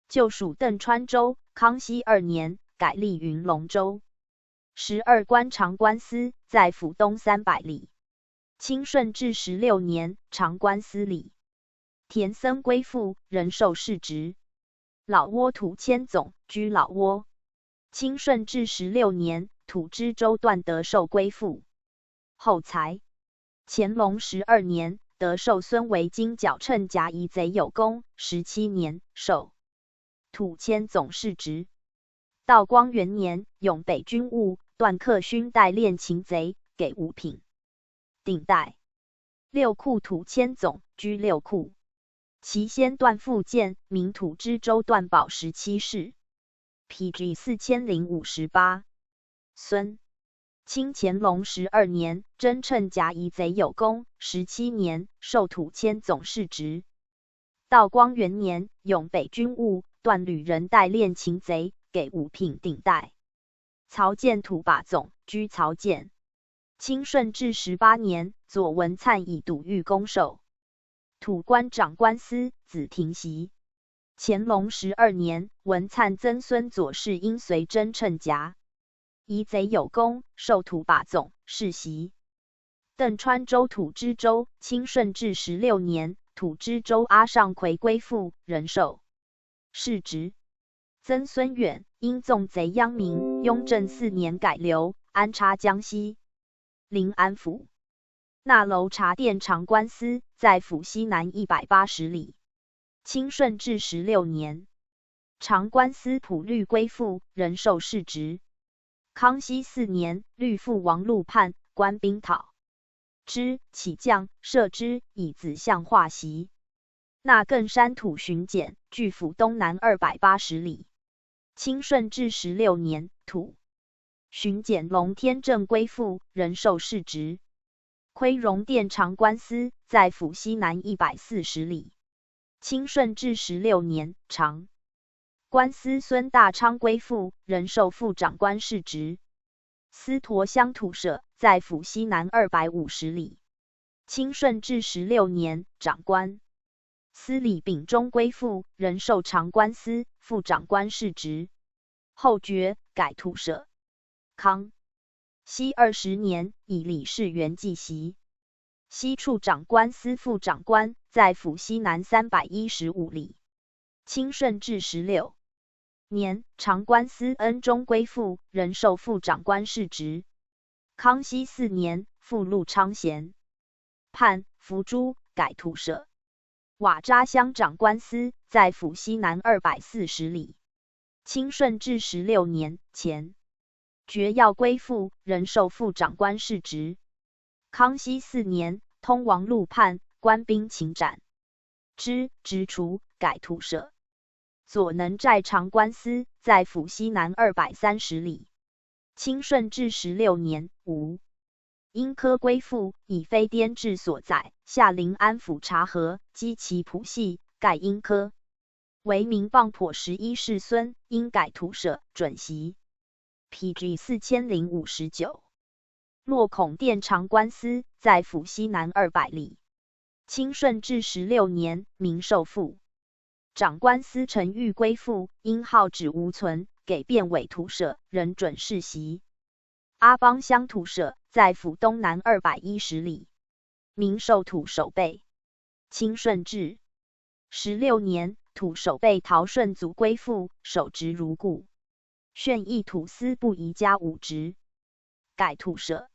旧属邓川州，康熙二年改隶云龙州。十二官长官司在府东三百里。清顺治十六年，长官司李田森归附，仍授世职。老挝土千总居老挝。清顺治十六年，土知州段德寿归附。后裁。乾隆十二年，德寿孙维京剿趁甲夷贼有功，十七年授土千总世职。道光元年，永北军务段克勋代练擒贼，给五品顶戴。六库土千总居六库。其先段复建，名土知州段宝十七世。P G四千零五十八。孙。清乾隆十二年，征趁甲夷贼有功，十七年授土千总世职。道光元年，永北军务段旅人代练擒贼，给五品顶戴。曹建土把总居曹建。清顺治十八年，左文灿以赌御功授土官长官司，子廷袭。乾隆十二年，文灿曾孙左世英随征趁甲夷贼有功，授土把总，世袭。 邓川州土知州，清顺治十六年，土知州阿尚魁归附，仍授世职。曾孙远因纵贼殃民，雍正四年改流，安插江西临安府。那楼察殿长官司在府西南一百八十里。清顺治十六年，长官司普律归附，仍授世职。 康熙四年，律父王陆判官兵讨之，起将射之，以子相化袭。那更山土巡检，距府东南二百八十里。清顺治十六年，土巡检龙天正归附，仍授世职。 昆荣殿长官司在府西南一百四十里。清顺治十六年，长官司孙大昌归附，仍授副长官世职。司陀乡土舍在府西南二百五十里。清顺治十六年，长官司李秉忠归附，仍授长官司副长官世职。后爵改土舍。康 熙二十年，以李士元继袭。西处长官司副长官在府西南三百一十五里。清顺治十六年，长官司恩中归附，仍授副长官世职。康熙四年，复陆昌贤，判伏诛，改土舍。瓦扎乡长官司在府西南二百四十里。清顺治十六年前，决要归附，仍授副长官世职。康熙四年，通王路判，官兵擒斩之，执除，改土舍。左能寨长官司在府西南二百三十里。清顺治十六年，吴英科归附，以飞天志所载，下临安抚察合，击其谱系，盖英科。为民傍妥十一世孙，因改土舍，准袭。P G四千零五十九。洛孔店长官司在府西南二百里。清顺治十六年，明授副长官司陈玉归附，因号址无存，给变为土舍，仍准世袭。阿邦乡土舍在府东南二百一十里。明授土守备。清顺治十六年，土守备陶顺祖归附，守职如故。劝议土司不移加武职，改土舍。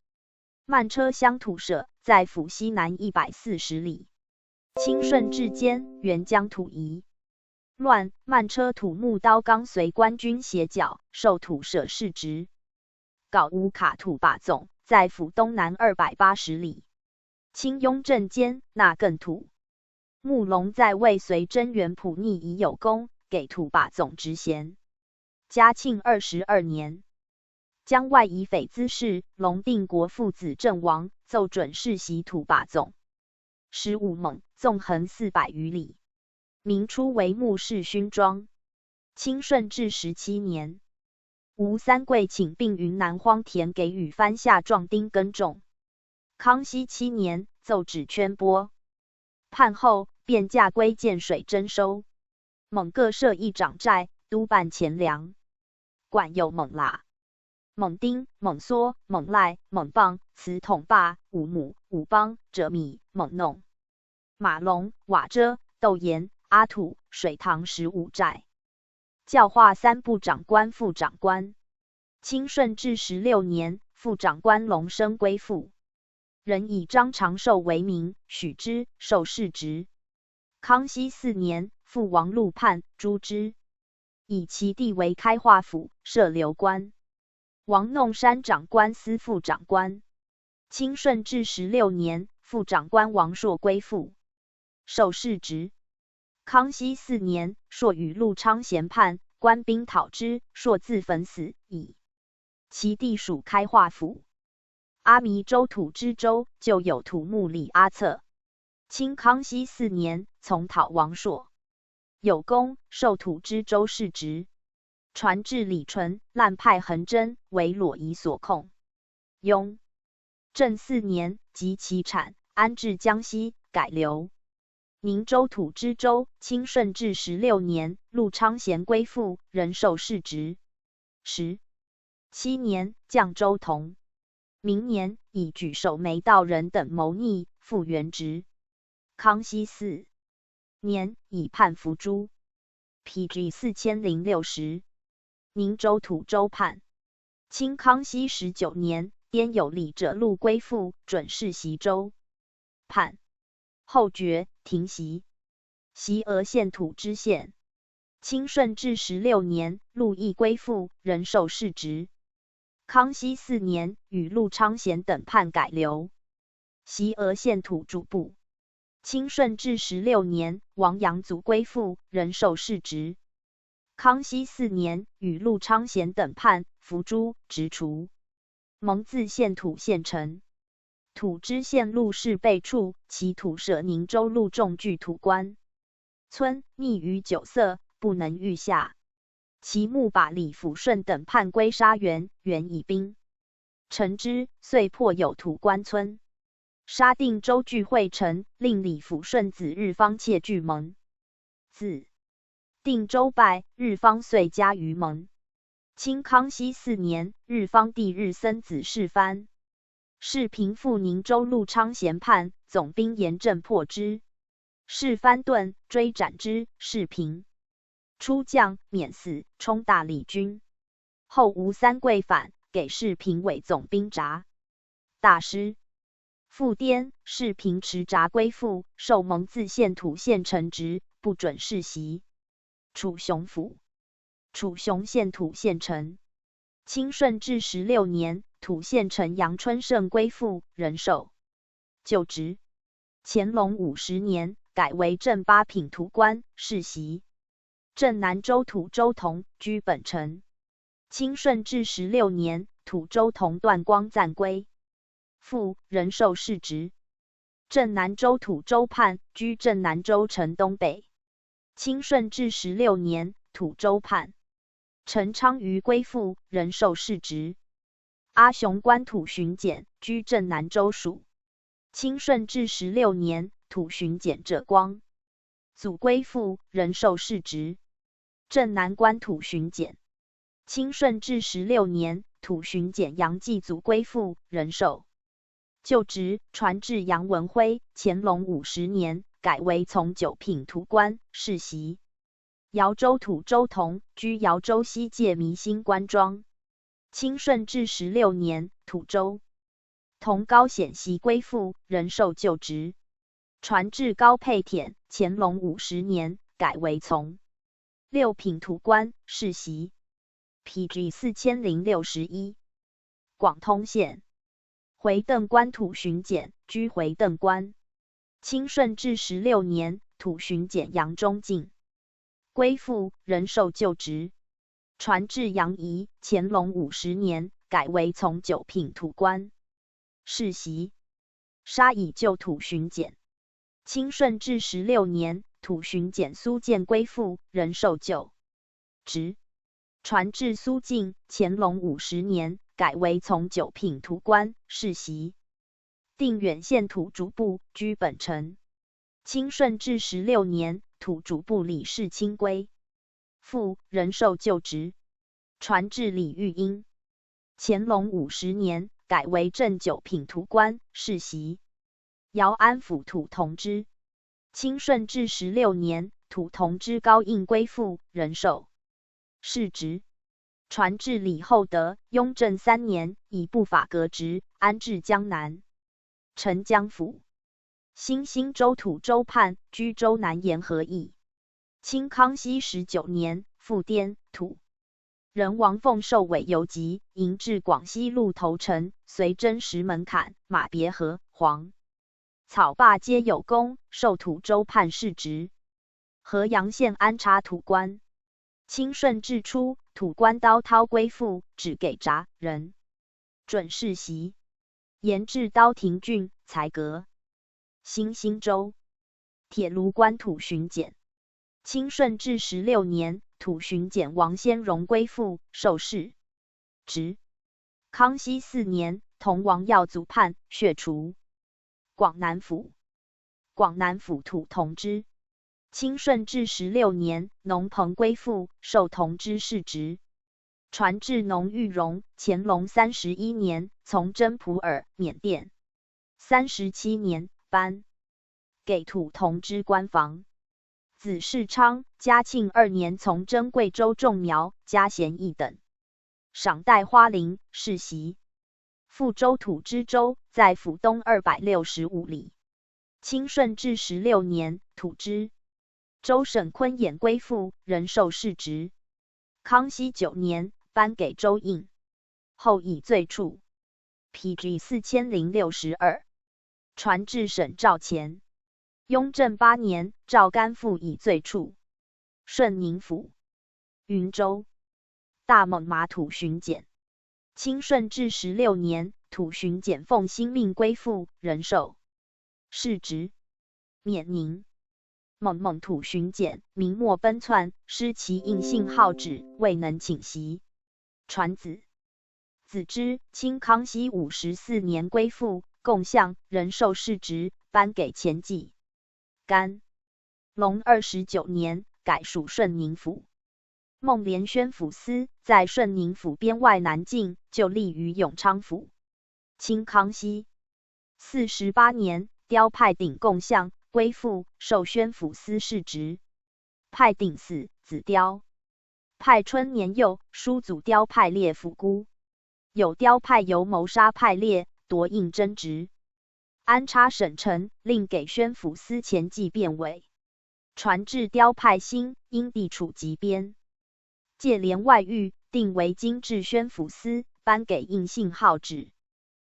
曼车乡土舍在府西南一百四十里。清顺治间，原将土移乱，曼车土木刀纲随官军斜角，授土舍世职。搞无卡土把总在府东南二百八十里。清雍正间，纳更土。慕容在位随征元普逆以有功，给土把总职衔。嘉庆二十二年，将外以匪滋事，隆定国父子郑王，奏准世袭土把总。十五猛纵横四百余里。明初为牧氏勋庄。清顺治十七年，吴三桂请并云南荒田给予番下壮丁耕种。康熙七年，奏止圈播。判后，便驾归建水征收。猛各设一长寨，督办钱粮。管有猛喇、猛丁、猛梭、猛籁、猛棒、磁筒把、五母、五帮、折米、猛弄、马龙、瓦遮、豆盐、阿土、水塘十五寨。教化三部长官、副长官。清顺治十六年，副长官龙升归附。仍以张长寿为名，许之，授世职。康熙四年，复王陆判，诛之。以其弟为开化府，设留官。王弄山长官司副长官。清顺治十六年，副长官王朔归附，授世职。康熙四年，朔与陆昌贤叛，官兵讨之，朔自焚死矣。其弟署开化府。阿弥州土知州旧有土木李阿策。清康熙四年，从讨王朔，有功，授土知州世职。传至李纯，烂派横征，为裸仪所控。雍正四年，即其产，安置江西，改留宁州土知州。清顺治十六年，陆昌贤归附，仍授世职。十七年，降州同。明年，以举守梅道人等谋逆，复原职。康熙四年，以叛伏诛。P G四千零六十。宁州土州叛。清康熙十九年，滇有李者陆归附，准世袭州。叛后决，停袭。习俄县土知县。清顺治十六年，陆亦归附，仍授世职。康熙四年，与陆昌贤等叛改留习俄县土主簿。清顺治十六年，王阳祖归附，仍授世职。康熙四年，与陆昌贤等叛，伏诛，执除。蒙自县土县丞。土知县陆氏被处，其土舍宁州陆仲距土官村，溺于酒色，不能御下。其墓把李抚顺等叛归沙原，原以兵城之，遂破有土官村。杀定州聚会臣，令李抚顺子日方窃据蒙子。定州败，日方遂加于蒙。清康熙四年，日方弟日森子世蕃。世平复宁州陆昌贤叛，总兵严震破之。世蕃遁，追斩之。世平出将免死，冲大理军。后吴三桂反，给事平伪总兵铡。大师。复颠，事平持铡归附，受蒙自献土县丞职，不准世袭。楚雄府。楚雄县土县丞。清顺治十六年，土县丞杨春盛归附，仍授旧职。乾隆五十年，改为正八品土官，世袭。镇南州土周同居本城。清顺治十六年，土周同段光赞归附，仍授世职。镇南州土周判居镇南州城东北。清顺治十六年，土周判陈昌瑜归附，仍授世职。阿雄官土巡检居镇南州署。清顺治十六年，土巡检浙光祖归附，仍授世职。镇南官土巡检。清顺治十六年，土巡检杨继祖归附，仍授旧职，传至杨文辉。乾隆五十年，改为从九品土官，世袭。饶州土周同居饶州西界弥兴官庄。清顺治十六年，土周同高显习归附，仍授旧职，传至高沛典。乾隆五十年，改为从六品土官，世袭。P G四千零六十一。广通县。回邓官土巡检居回邓官。清顺治十六年，土巡检杨忠敬归附，仍授旧职，传至杨仪。乾隆五十年，改为从九品土官，世袭。沙以旧土巡检。清顺治十六年，土巡检苏建归附，仍授旧职，传至苏敬。乾隆五十年，改为从九品土官，世袭。定远县土主簿居本城。清顺治十六年，土主簿李世清归附，仍授旧职，传至李玉英。乾隆五十年，改为正九品土官，世袭。饶安府土同知。清顺治十六年，土同知高应归附，仍授世职，传至李厚德。雍正三年，以不法革职，安置江南陈江府。新兴州土周判居州南沿河驿。清康熙十九年，复颠，土人王凤受伪游击，迎至广西鹿头城，随征石门槛、马别河、黄草坝皆有功，授土周判世职。河阳县安察土官。清顺治初，土官刀涛归附，只给铡、仍准世袭。延至刀亭郡，才革新兴州铁炉官土巡检。清顺治十六年，土巡检王先荣归附，授世职。康熙四年，同王耀祖叛，削除。广南府。广南府土同知。清顺治十六年，农彭归附，授同知世职，传至农玉荣。乾隆三十一年，从征普洱、缅甸。三十七年，颁给土同知官房。子世昌嘉庆二年从征贵州仲苗，加衔一等，赏戴花翎，世袭。复州土知州，在府东二百六十五里。清顺治十六年，土知州沈坤琰归附，仍授世职。康熙九年，颁给州印，后以罪处。P G四千零六十二。传至沈肇乾。雍正八年，肇干复以罪处。顺宁府、云州、大勐马土巡检。清顺治十六年，土巡检奉新命归附，仍授世职。缅宁、勐勐土巡检明末奔窜，失其印信号旨，未能请袭。传子。子之，清康熙五十四年归附，共相，仍授世职，颁给钱济。干隆二十九年，改署顺宁府。孟连宣抚司，在顺宁府边外南境，就立于永昌府。清康熙四十八年，调派鼎共相，归附，授宣抚司世职。派鼎死，子雕。派春年幼，叔祖雕派列府孤。有雕派由谋杀派列，夺印争执。安插省臣，令给宣抚司前纪卞伟。传至雕派兴，因地处极边。借连外御，定为今治宣抚司，颁给印信号旨。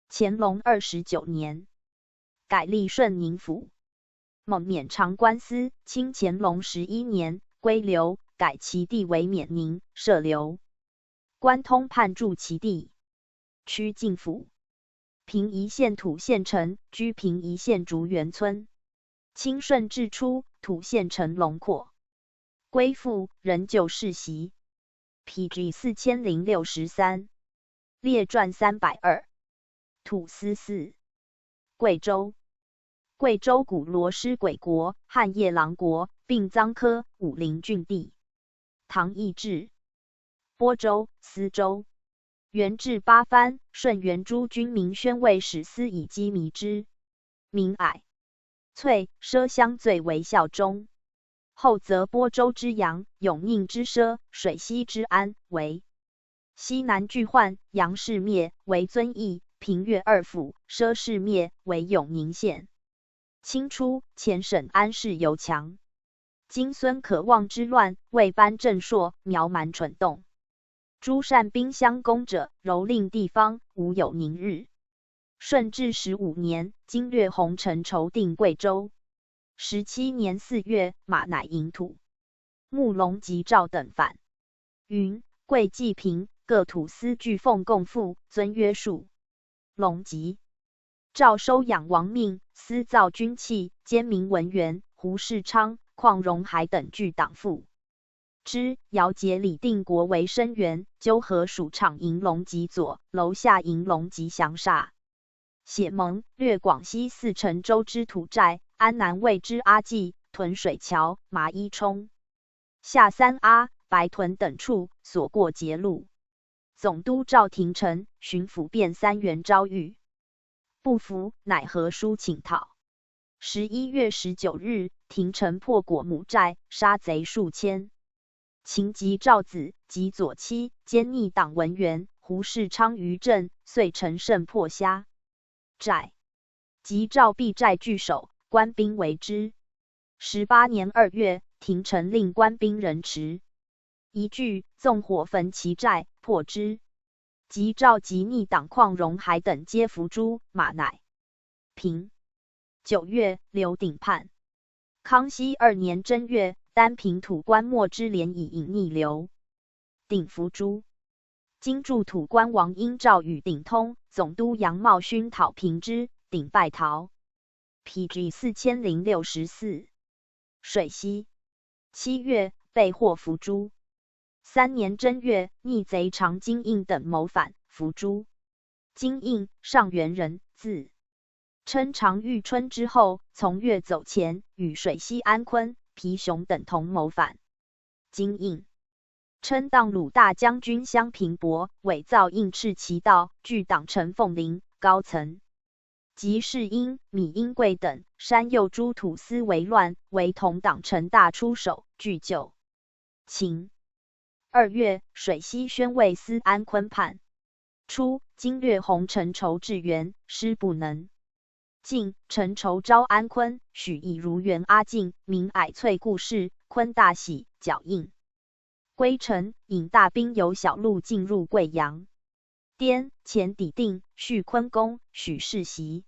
乾隆二十九年，改隶顺宁府。蒙免长官司，清乾隆十一年，归流，改其地为免宁，设流。关通判驻其地，区境府。平邑县土县城，居平邑县竹园村。清顺治初，土县城隆阔。归附仍旧世袭。P G四千零六十三。列传三百二。土司四。贵州。贵州古罗师贵国，汉夜郎国，并獐科武陵郡地。唐易志。播州、司州。元至八番，顺元诸军明宣慰使司以击糜之。糜矮。翠、奢相最为效忠。后则播州之阳、永宁之奢、水西之安为。西南俱患，阳氏灭为遵义，平越二府，奢氏灭为永宁县。清初，前省安氏尤强。金孙可望之乱，魏班震朔，苗蛮蠢动。诸单兵相攻者，蹂躪地方，无有宁日。顺治十五年，经略洪承筹定贵州。十七年四月，马乃营土。慕容吉兆等反。云贵济平，各土司俱奉贡赋，尊约束。隆吉。诏收养王命，私造军器，兼名文元、胡世昌、邝荣海等俱党附。之姚节礼定国为声援，纠合属阊营隆吉左，楼下营隆吉降煞。血盟，掠广西四成州之土寨，安南卫之阿济、屯水桥、麻衣冲、下三阿、白屯等处，所过节路。总督赵廷臣、巡抚卞三元招谕，不服，乃和书请讨。十一月十九日，廷臣破果母寨，杀贼数千。秦吉赵子及左妻，兼逆党文元、胡世昌余镇，遂乘胜破虾寨。吉赵避寨拒守，官兵围之。十八年二月，廷臣令官兵人持一具，纵火焚其寨，破之。吉赵及逆党邝荣海等皆伏诛，马乃平。九月，刘鼎叛。康熙二年正月，单平土官莫之廉以隐匿刘鼎伏诛。金助土官王英召与鼎通，总督杨茂勋讨平之，鼎败逃。P G四千零六十四。水西。七月，被获伏诛。三年正月，逆贼常金应等谋反，伏诛。金应，上元人，字称常遇春之后，从越走前，与水西安坤、皮熊等同谋反。金应。称当鲁大将军襄平伯，伪造印敕其盗，拒党陈凤翎、高层、吉世英、米英贵等，煽诱诸土司为乱，为同党陈大出手，拒救。秦。二月，水西宣慰司安坤叛。初，经略洪承筹致援，师不能进，承筹招安坤、许义如援阿进，明矮翠顾氏、坤大喜、脚印归陈，引大兵由小路进入贵阳。滇前抵定，续坤攻，许世袭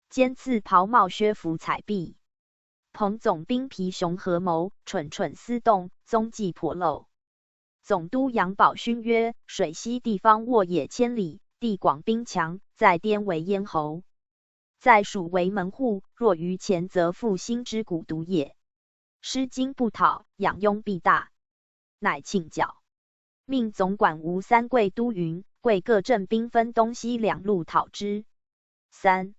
兼赐袍帽靴服彩壁。彭总兵皮熊合谋，蠢蠢思动，踪迹颇露。总督杨宝勋曰：水西地方沃野千里，地广兵强，在滇为咽喉，在蜀为门户，若逾前，则复兴之谷毒也。失今不讨，养拥必大。乃请教，命总管吴三桂都云贵各镇兵分东西两路讨之。三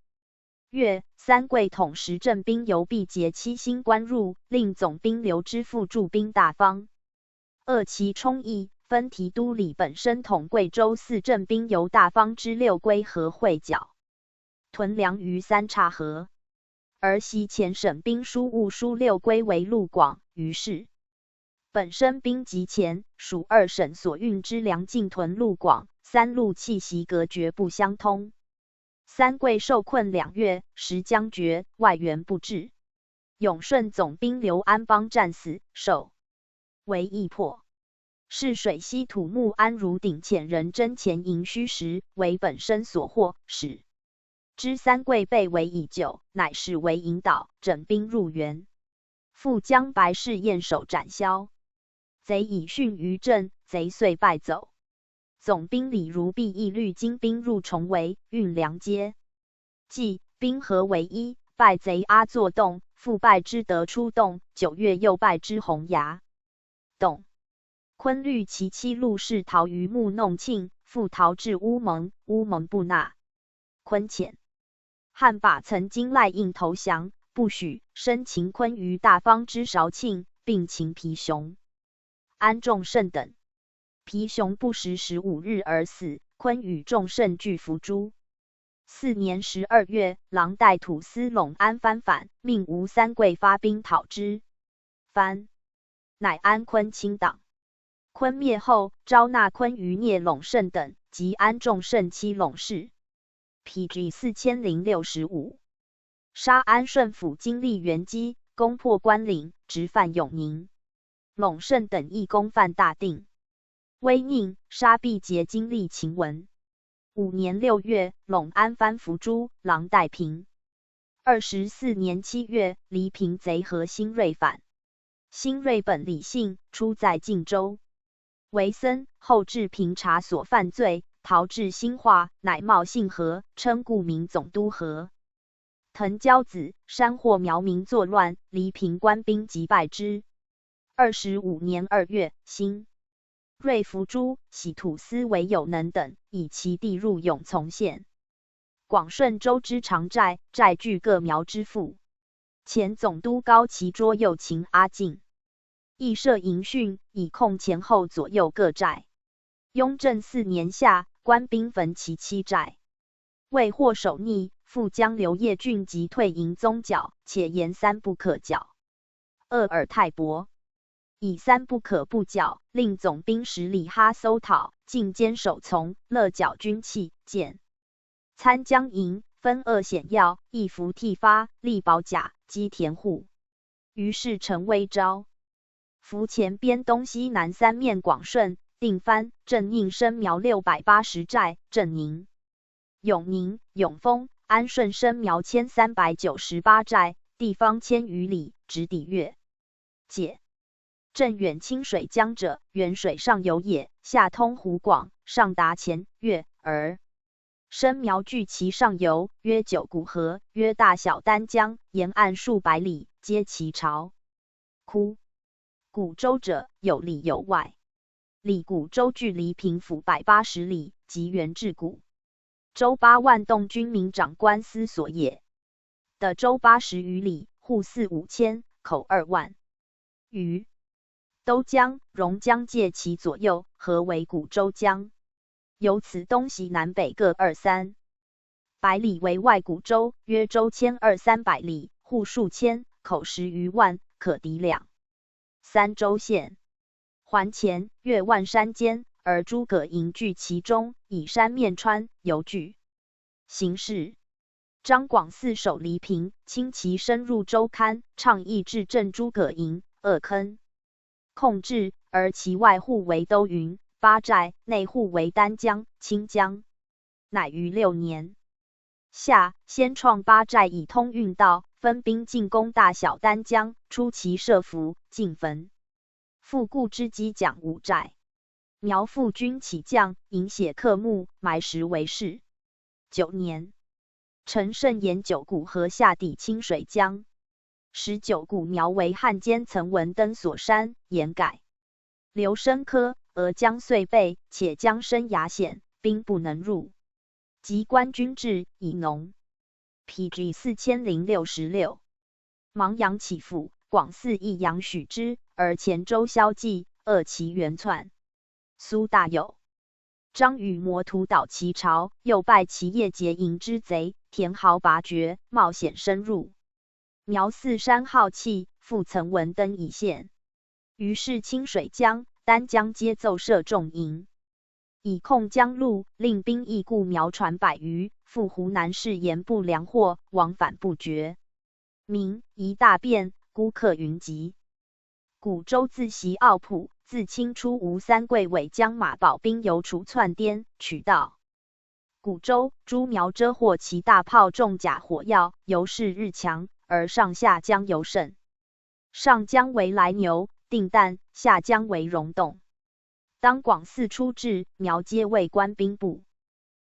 月，三桂统十镇兵由毕节七星关入，令总兵刘知富驻兵大方。二其充义，分提督李本升统贵州四镇兵由大方之六归河会剿，屯粮于三岔河。而西前省兵疏务疏六归为路广，于是本身兵籍前，属二省所运之粮进屯路广，三路气息隔绝不相通。三桂受困两月，时将绝，外援不至。永顺总兵刘安邦战死，受为义破。泗水西土木安如鼎遣人征前营虚实，为本身所获，使知三桂被围已久，乃使为引导，整兵入援。复将白氏燕首斩枭。贼已逊于阵，贼遂败走。总兵李如弼亦率精兵入重围，运粮皆济，兵合为一，败贼阿作洞，复败之德初洞，九月又败之洪崖。洞。昆律其妻陆氏逃于木弄庆，复逃至乌蒙，乌蒙不纳。昆遣汉把曾经赖应投降，不许，申请昆于大方之韶庆，并请皮熊、安仲胜等。皮熊不食十五日而死，昆与仲胜俱伏诛。次年十二月，郎带土司拢安藩返，命吴三桂发兵讨之。藩乃安昆亲党。昆灭后，招纳昆于聂拢胜等，及安仲胜妻拢氏。P G四千零六十五。杀安顺府经历元基，攻破关岭，直犯永宁。拢胜等亦攻犯大定、威宁，杀毕节经历秦文。五年六月，拢安藩伏诛，郎带平。二十四年七月，黎平贼合辛芮反。辛芮本李姓，初在晋州，为僧，后至平察所犯罪，逃至兴化，乃冒姓何，称故名总督何。腾交子，煽惑苗民作乱，黎平官兵即败之。二十五年二月，辛芮伏诛，徙土司为有能等，以其地入永从县。广顺州之长寨，寨据各苗之腹。前总督高其卓又擒阿进，亦设营汛，以控前后左右各寨。雍正四年夏，官兵焚其七寨，未获首逆，复将刘业俊及退营宗剿，且言三不可剿。厄尔泰伯以三不可不剿，令总兵十里哈搜讨，进坚守从，勒剿军器、箭。参将营，分扼险要，亦伏剃发，立保甲，积田户。于是陈威招伏前边东西南三面广顺、定藩、镇宁、深苗六百八十寨，镇宁、永宁、永丰、安顺、深苗千三百九十八寨，地方千余里，直抵越界。镇远清水江者，原水上游也，下通湖广，上达钱、越、洱。深苗据其上游，曰九股河，曰大小丹江，沿岸数百里，皆其巢。 枯。谷州者，有里有外。里谷州距黎平府百八十里，及原至谷州八万洞军民长官司所也。的州八十余里，户四五千，口二万余。都江、榕江界其左右，合为谷州江。由此东西南北各二三 百里为外谷州，约州千二三百里，户数千，口十余万，可抵两三州县。还前，越万山间，而诸葛营据其中，以山面穿，由据形势。张广泗守黎平，轻骑深入州勘，倡议制镇诸葛营，扼坑 控制，而其外户为都云、巴寨，内户为丹江、清江。乃于六年夏，先创巴寨以通运道，分兵进攻大小丹江，出其设伏，进焚。复故之击蒋吴寨。苗腹军起将，饮血刻木，埋石为誓。九年 陈胜沿九股河下抵清水江。十九股苗为汉奸陈文登所煽，掩改。刘申科、鹅江遂备，且江深崖险，兵不能入。及官军至，已农。P G四千零六十六。 芒阳起府，广泗益阳许之，而前州萧纪，遏其援窜。苏大友。张与摩图倒其巢，又败其叶结营之贼，田豪拔决，冒险深入。苗泗山好气，复曾闻登以献。于是清水江、丹江皆奏设重营，以控江路，令兵易固苗船百余，赴湖南是沿不粮货，往返不绝。民疑大变，孤客云集。古周自习奥普，自清初吴三桂尾将马保兵由楚窜滇，取道。古周、朱苗遮获其大炮重甲火药，由是日强，而上下江尤甚。上江为莱牛、定旦，下江为溶洞。当广嗣初至，苗皆未官兵部。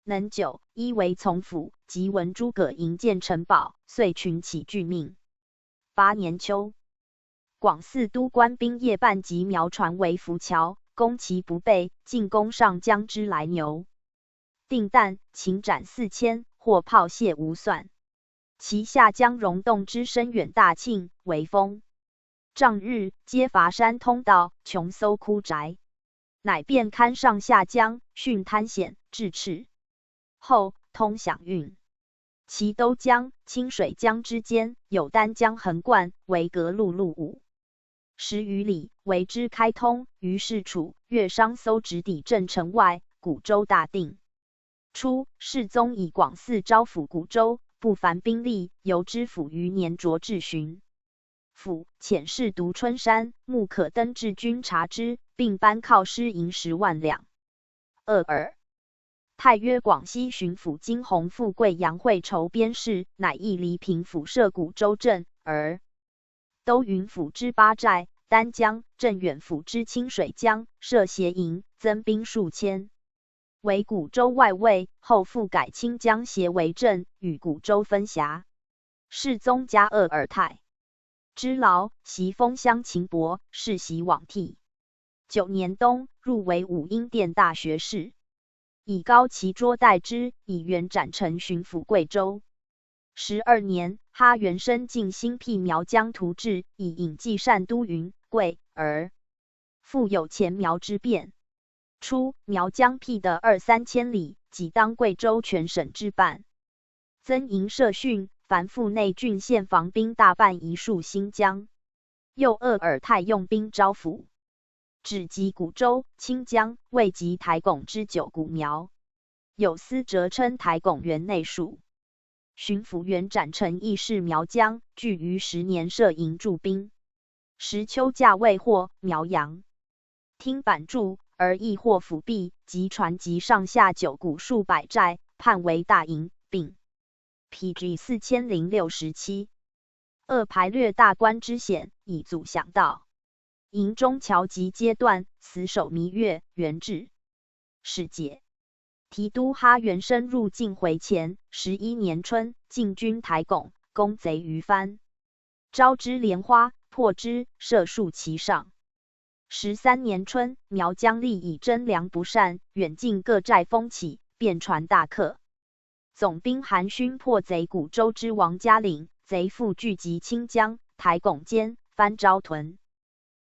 能久，依为从府，即闻诸葛营建城堡，遂群起拒命。八年秋，广嗣督官兵夜半及苗船为浮桥，攻其不备，进攻上江之莱牛。定旦，秦斩四千，获炮械无算。其下江溶洞之深远大庆为峰，丈日皆乏山通道，穷搜枯宅，乃遍勘上下江，汛滩险，至赤后通响运。其都江、清水江之间有丹江横贯，围隔陆路五十余里，为之开通，于是楚、越商搜直抵镇城外，古周大定。初，世宗以广嗣招抚古周，不凡兵力，由知府余年卓质询。抚，遣使独春山，目可登至军察之，并班犒师银十万两。二尔，太约广西巡抚金弘赴贵阳会酬边事，乃易黎平抚设古周镇，而都允抚之巴寨、丹江、镇远抚之清水江设协营，增兵数千。为古周外卫，后复改清江协为镇，与古周分辖。世宗加二尔太之劳，袭封襄秦伯，世袭罔替。九年冬，入为武英殿大学士，以高其桌待之，以元展丞巡抚贵州。十二年，哈元申进新辟苗疆图志，以引计善都云贵，而复有前苗之变。初，苗疆辟得二三千里，即当贵州全省之半。增营设训，凡赴内郡县防兵大半移戍新疆。又二尔太用兵招抚，只及古州、清江，未及台拱之九股苗。有司谪称台拱原内属。巡抚元展丞亦是苗疆，俱于十年设营驻兵。时秋驾未获苗阳，听板柱，而亦获抚毕，即传及上下九股数百寨，判为大营，并 P G四千零六十七。二排略大关之险，以阻响道。营中桥及街段，死守弥月、元至。使节提督哈元申入晋回前，十一年春，进军台拱，攻贼于番，招之连花，破之，射戍其上。十三年春，苗疆吏以征粮不善，远近各寨风起，便传大客。总兵韩勋破贼古州之王嘉陵，贼复聚集清江、台拱间，番招屯，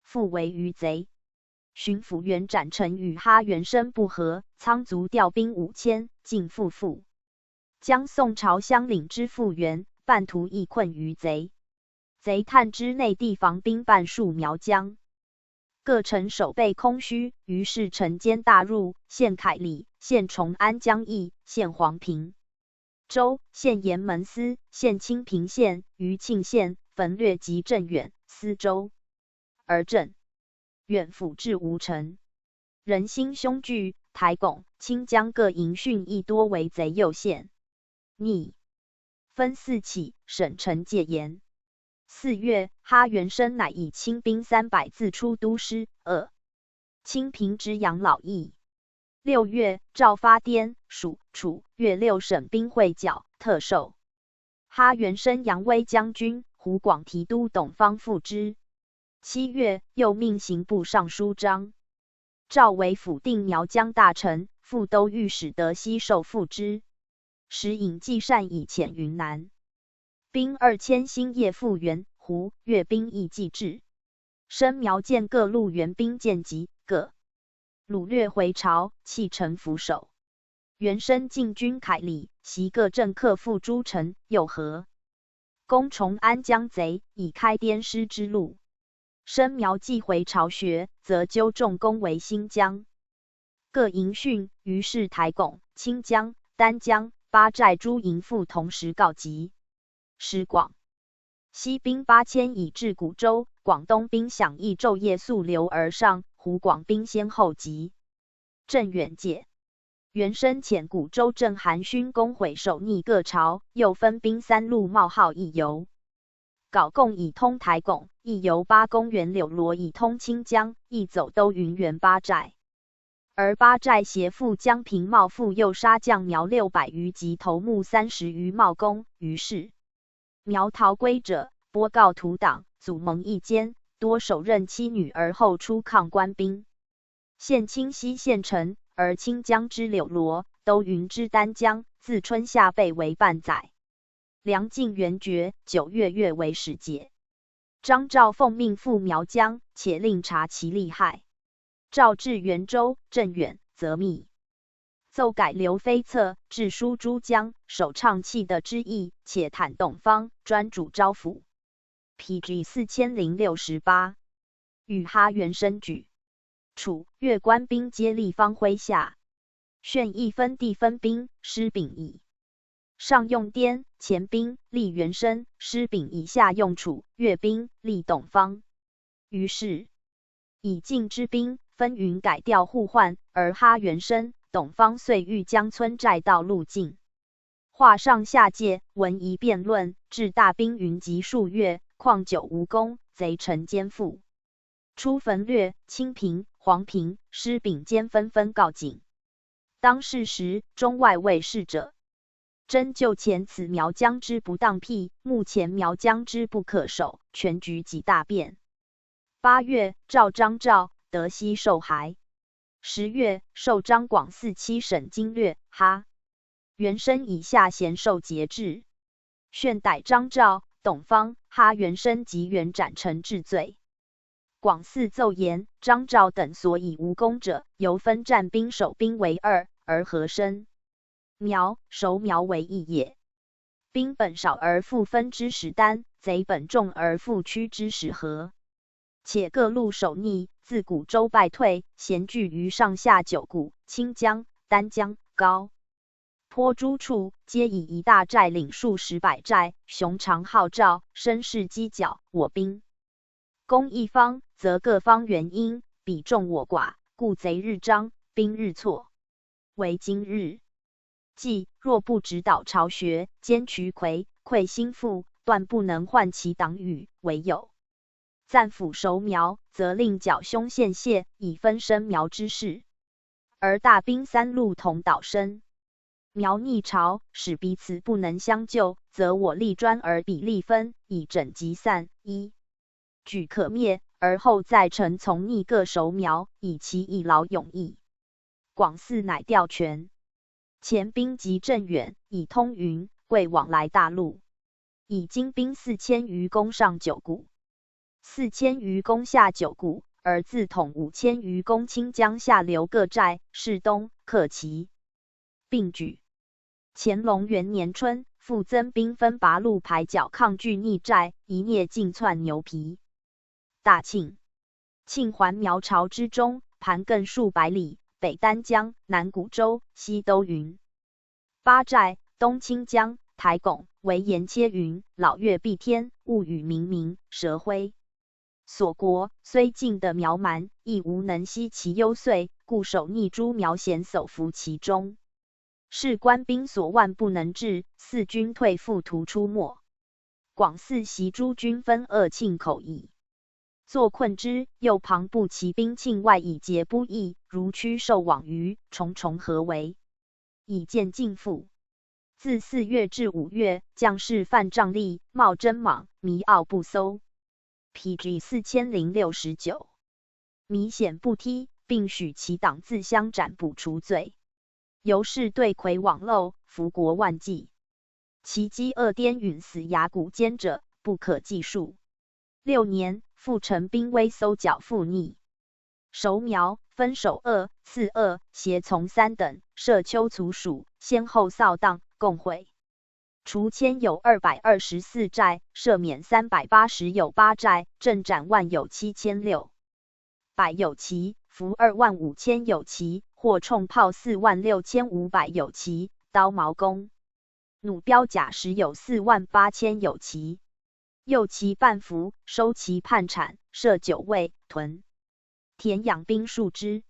复围于贼。巡抚元展丞与哈元申不和，仓卒调兵五千，进复复。将宋朝襄陵之复原，半途亦困于贼。贼探知内地防兵半戍苗疆，各城守备空虚，于是城间大入，陷凯里，陷崇安、江义，陷黄平州，陷雁门司，陷清平县、余庆县，焚掠及镇远、司州。而镇远府至吴城，人心凶惧，台拱、清江各营汛亦多为贼右陷。逆分四起，省城戒严。四月，哈元申乃以亲兵三百自出都师。二、清平之养老驿。六月，诏发滇、蜀、楚、越六省兵会剿，特授哈元申扬威将军、湖广提督董方副之。七月，又命刑部尚书张肇为抚定苗疆大臣，复都御史德悉授副之。时尹季善以遣云南兵二千兴业复原，湖、越兵亦既至。申苗建各路援兵见及，各掳掠回朝，弃城抚守。元申进军凯里，袭各镇，克复诸城，又合攻崇安、江贼，以开滇师之路。申苗即回巢穴，则纠众攻围新疆。各营讯于是台拱、清江、丹江八寨诸营复同时告急。石广西兵八千已至古州，广东兵饷亦昼夜溯流而上，湖广兵先后及。镇远界。袁升遣古州镇韩勋攻毁守逆各巢，又分兵三路冒号一游。皋共已通台拱，一游八公，袁柳罗已通清江，一走都云袁八寨。而八寨携复江平茂，复又杀将苗六百余及头目三十余冒攻，于是苗逃归者，拨告图党，阻蒙一间，多首任妻女而后出抗官兵。现清西县城，而清江之柳罗，都云之丹江，自春夏被围半载。粮尽援绝，九月月围始解。张昭奉命赴苗疆，且令察其厉害。诏至袁州、镇远，则密奏改刘妃策，致书诸将，首倡契德之意，且坦董方，专主招抚。P G四千零六十八。与哈袁申举。楚、越官兵皆立方麾下。旋亦分地分兵，施秉以上用滇黔兵，立袁申，施秉以下用楚、越兵，立董方。于是以境之兵分云改调互换，而哈袁申、董方遂遇江村寨道路径，划上下界，闻一辩论，至大兵云集数月，况久无功，贼臣兼附。初焚掠清平、黄平，施秉兼纷纷告警。当是时，中外未事者，真旧前此苗疆之不当辟，目前苗疆之不可守，全局极大变。八月，诏张昭、德熙受还。十月，授张广四七省经略，哈袁申以下咸受节制。旋逮张昭、董方、哈袁申及袁展臣治罪。广四奏言，张昭等所以无功者，犹分战兵守兵为二，而合申苗、守苗为一也。兵本少而复分之使单，贼本众而复区之使合。且各路守逆，自古州败退，咸聚于上下九谷、清江、丹江、高坡诸处，皆以一大寨领数十百寨，雄长号召，声势激剿我兵。攻一方，则各方援因，彼众我寡，故贼日张，兵日挫。为今日计，若不直捣巢穴，坚渠葵、溃心腹，断不能唤其党羽，唯有暂抚守苗，则令剿凶献泄，以分申苗之势。而大兵三路同捣申苗逆巢，使彼此不能相救，则我力专而彼力分，以整即散。一举可灭，而后再乘从逆各守苗，以其一劳永逸。广四乃调全前兵及镇远，以通云贵往来大路。以精兵四千余攻上九谷，四千余攻下九谷，而自统五千余攻清江下流各寨，是东克其并举。乾隆元年春，复增兵分八路排剿抗拒逆寨，一灭尽窜牛皮。大庆。庆还苗巢之中，盘亘数百里，北丹江，南古州，西都匀八寨，东清江、台拱，为沿切云，老岳蔽天，雾雨冥冥，蛇辉锁国，虽进得苗蛮，亦无能息其幽邃，故守逆诸苗咸所伏其中。是官兵所万不能至，四军退复徒出没。广四袭诸军分二庆口矣。坐困之，又旁部骑兵庆外以节不易，如驱兽网鱼，重重合围，以见尽复。自四月至五月，将士犯障厉，冒征莽，迷奥不搜。P G四千零六十九。迷险不梯，并许其党自相斩捕除罪。由是队魁网漏，伏国万计。其饥饿滇允死崖谷间者，不可计数。六年，复乘兵威搜剿复逆。守苗，分守二、次二，协从三等，设丘卒署，先后扫荡，共毁除千有二百二十四债，赦免三百八十有八债，正斩万有七千六百有期，服二万五千有期，获冲炮四万六千五百有期，刀矛弓、弩标甲十有四万八千有期。右旗半服，收旗叛产，射九位，屯田养兵数支。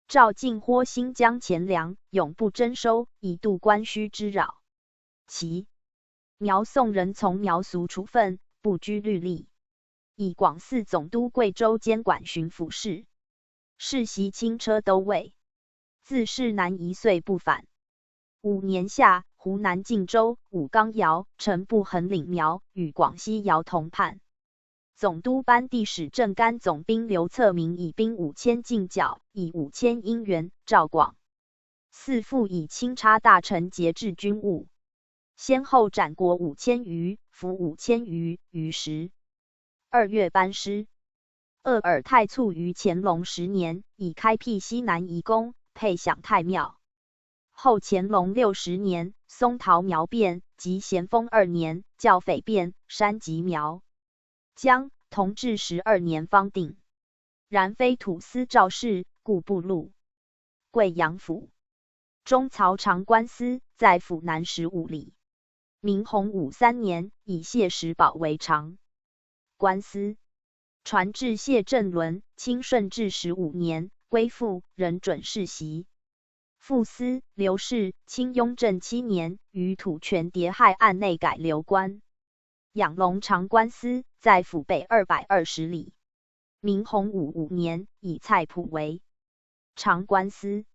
赵进豁新疆钱粮，永不征收，以度官虚之扰。其苗宋人从苗族处分，不拘律例，以广四总督贵州监管巡抚事。世袭轻车都尉，自是南移岁不返。五年夏，湖南荆州、武冈姚、陈部横领苗与广西姚同叛。总督班第史镇干总兵刘策明以兵五千进剿，以五千应援赵广。四父以钦差大臣节制军务，先后斩国五千余，俘五千余。于时二月班师。鄂尔泰卒于乾隆十年，以开辟西南遗功，配享太庙。后乾隆六十年，松陶苗变，及咸丰二年，剿匪变，山及苗疆，同治十二年方定。然非土司赵氏，故不入贵阳府。中曹长官司在府南十五里。明洪武三年，以谢石宝为长官司，传至谢振伦，清顺治十五年，归附，仍准世袭。副司刘氏，清雍正七年，于土泉迭害案内改流官。养龙长官司在府北二百二十里。明洪武五年，以蔡普为长官司，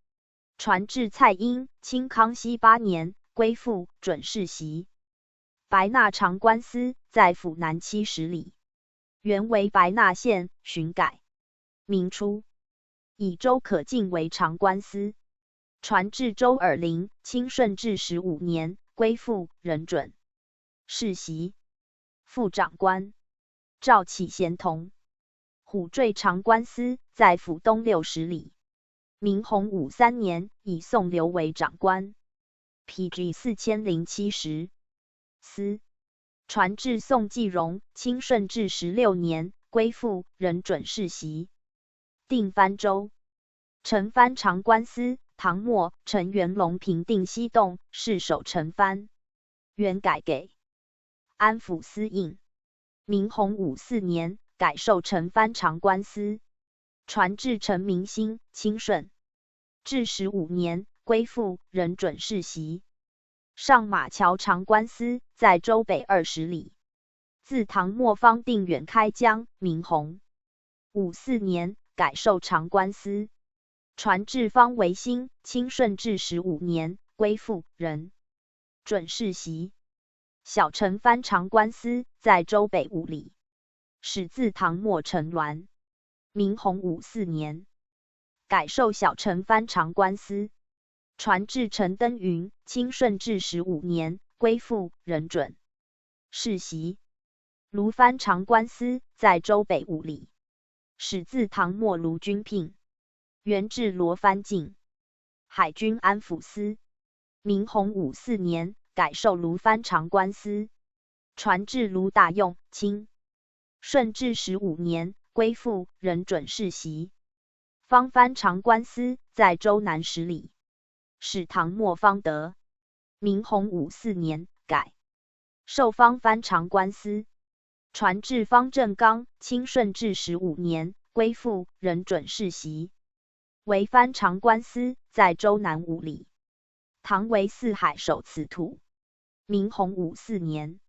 传至蔡英，清康熙八年，归附，准世袭。白纳长官司在府南七十里，原为白纳县，寻改。明初，以周可敬为长官司，传至周尔林，清顺治十五年，归附，仍准世袭。副长官赵启贤同。虎胄长官司在府东六十里。明洪武三年，以宋刘为长官。P G四千零七十。司，传至宋继荣，清顺治十六年，归附，仍准世袭。定番州。陈蕃长官司，唐末，陈元龙平定西洞，世守陈蕃，原改给安抚司印。明洪武四年，改授陈蕃长官司，传至陈明兴，清顺治十五年，归附，仍准世袭。上马桥长官司在周北二十里。自唐末方定远开疆。明洪武四年，改授长官司，传至方维兴，清顺治十五年，归附，仍准世袭。小陈蕃长官司在周北五里，始自唐末陈鸾。明洪武四年，改授小陈蕃长官司，传至陈登云，清顺治十五年，归附，仍准世袭。卢蕃长官司在周北五里，始自唐末卢君聘，原至罗蕃境，海军安抚司。明洪武四年，改授卢蕃长官司，传至卢大用，清顺治十五年，归附，仍准世袭。方蕃长官司在周南十里，始唐末方德。明洪武四年，改授方蕃长官司，传至方正刚，清顺治十五年，归附，仍准世袭。为蕃长官司在周南五里，唐为四海守此土。明洪武四年，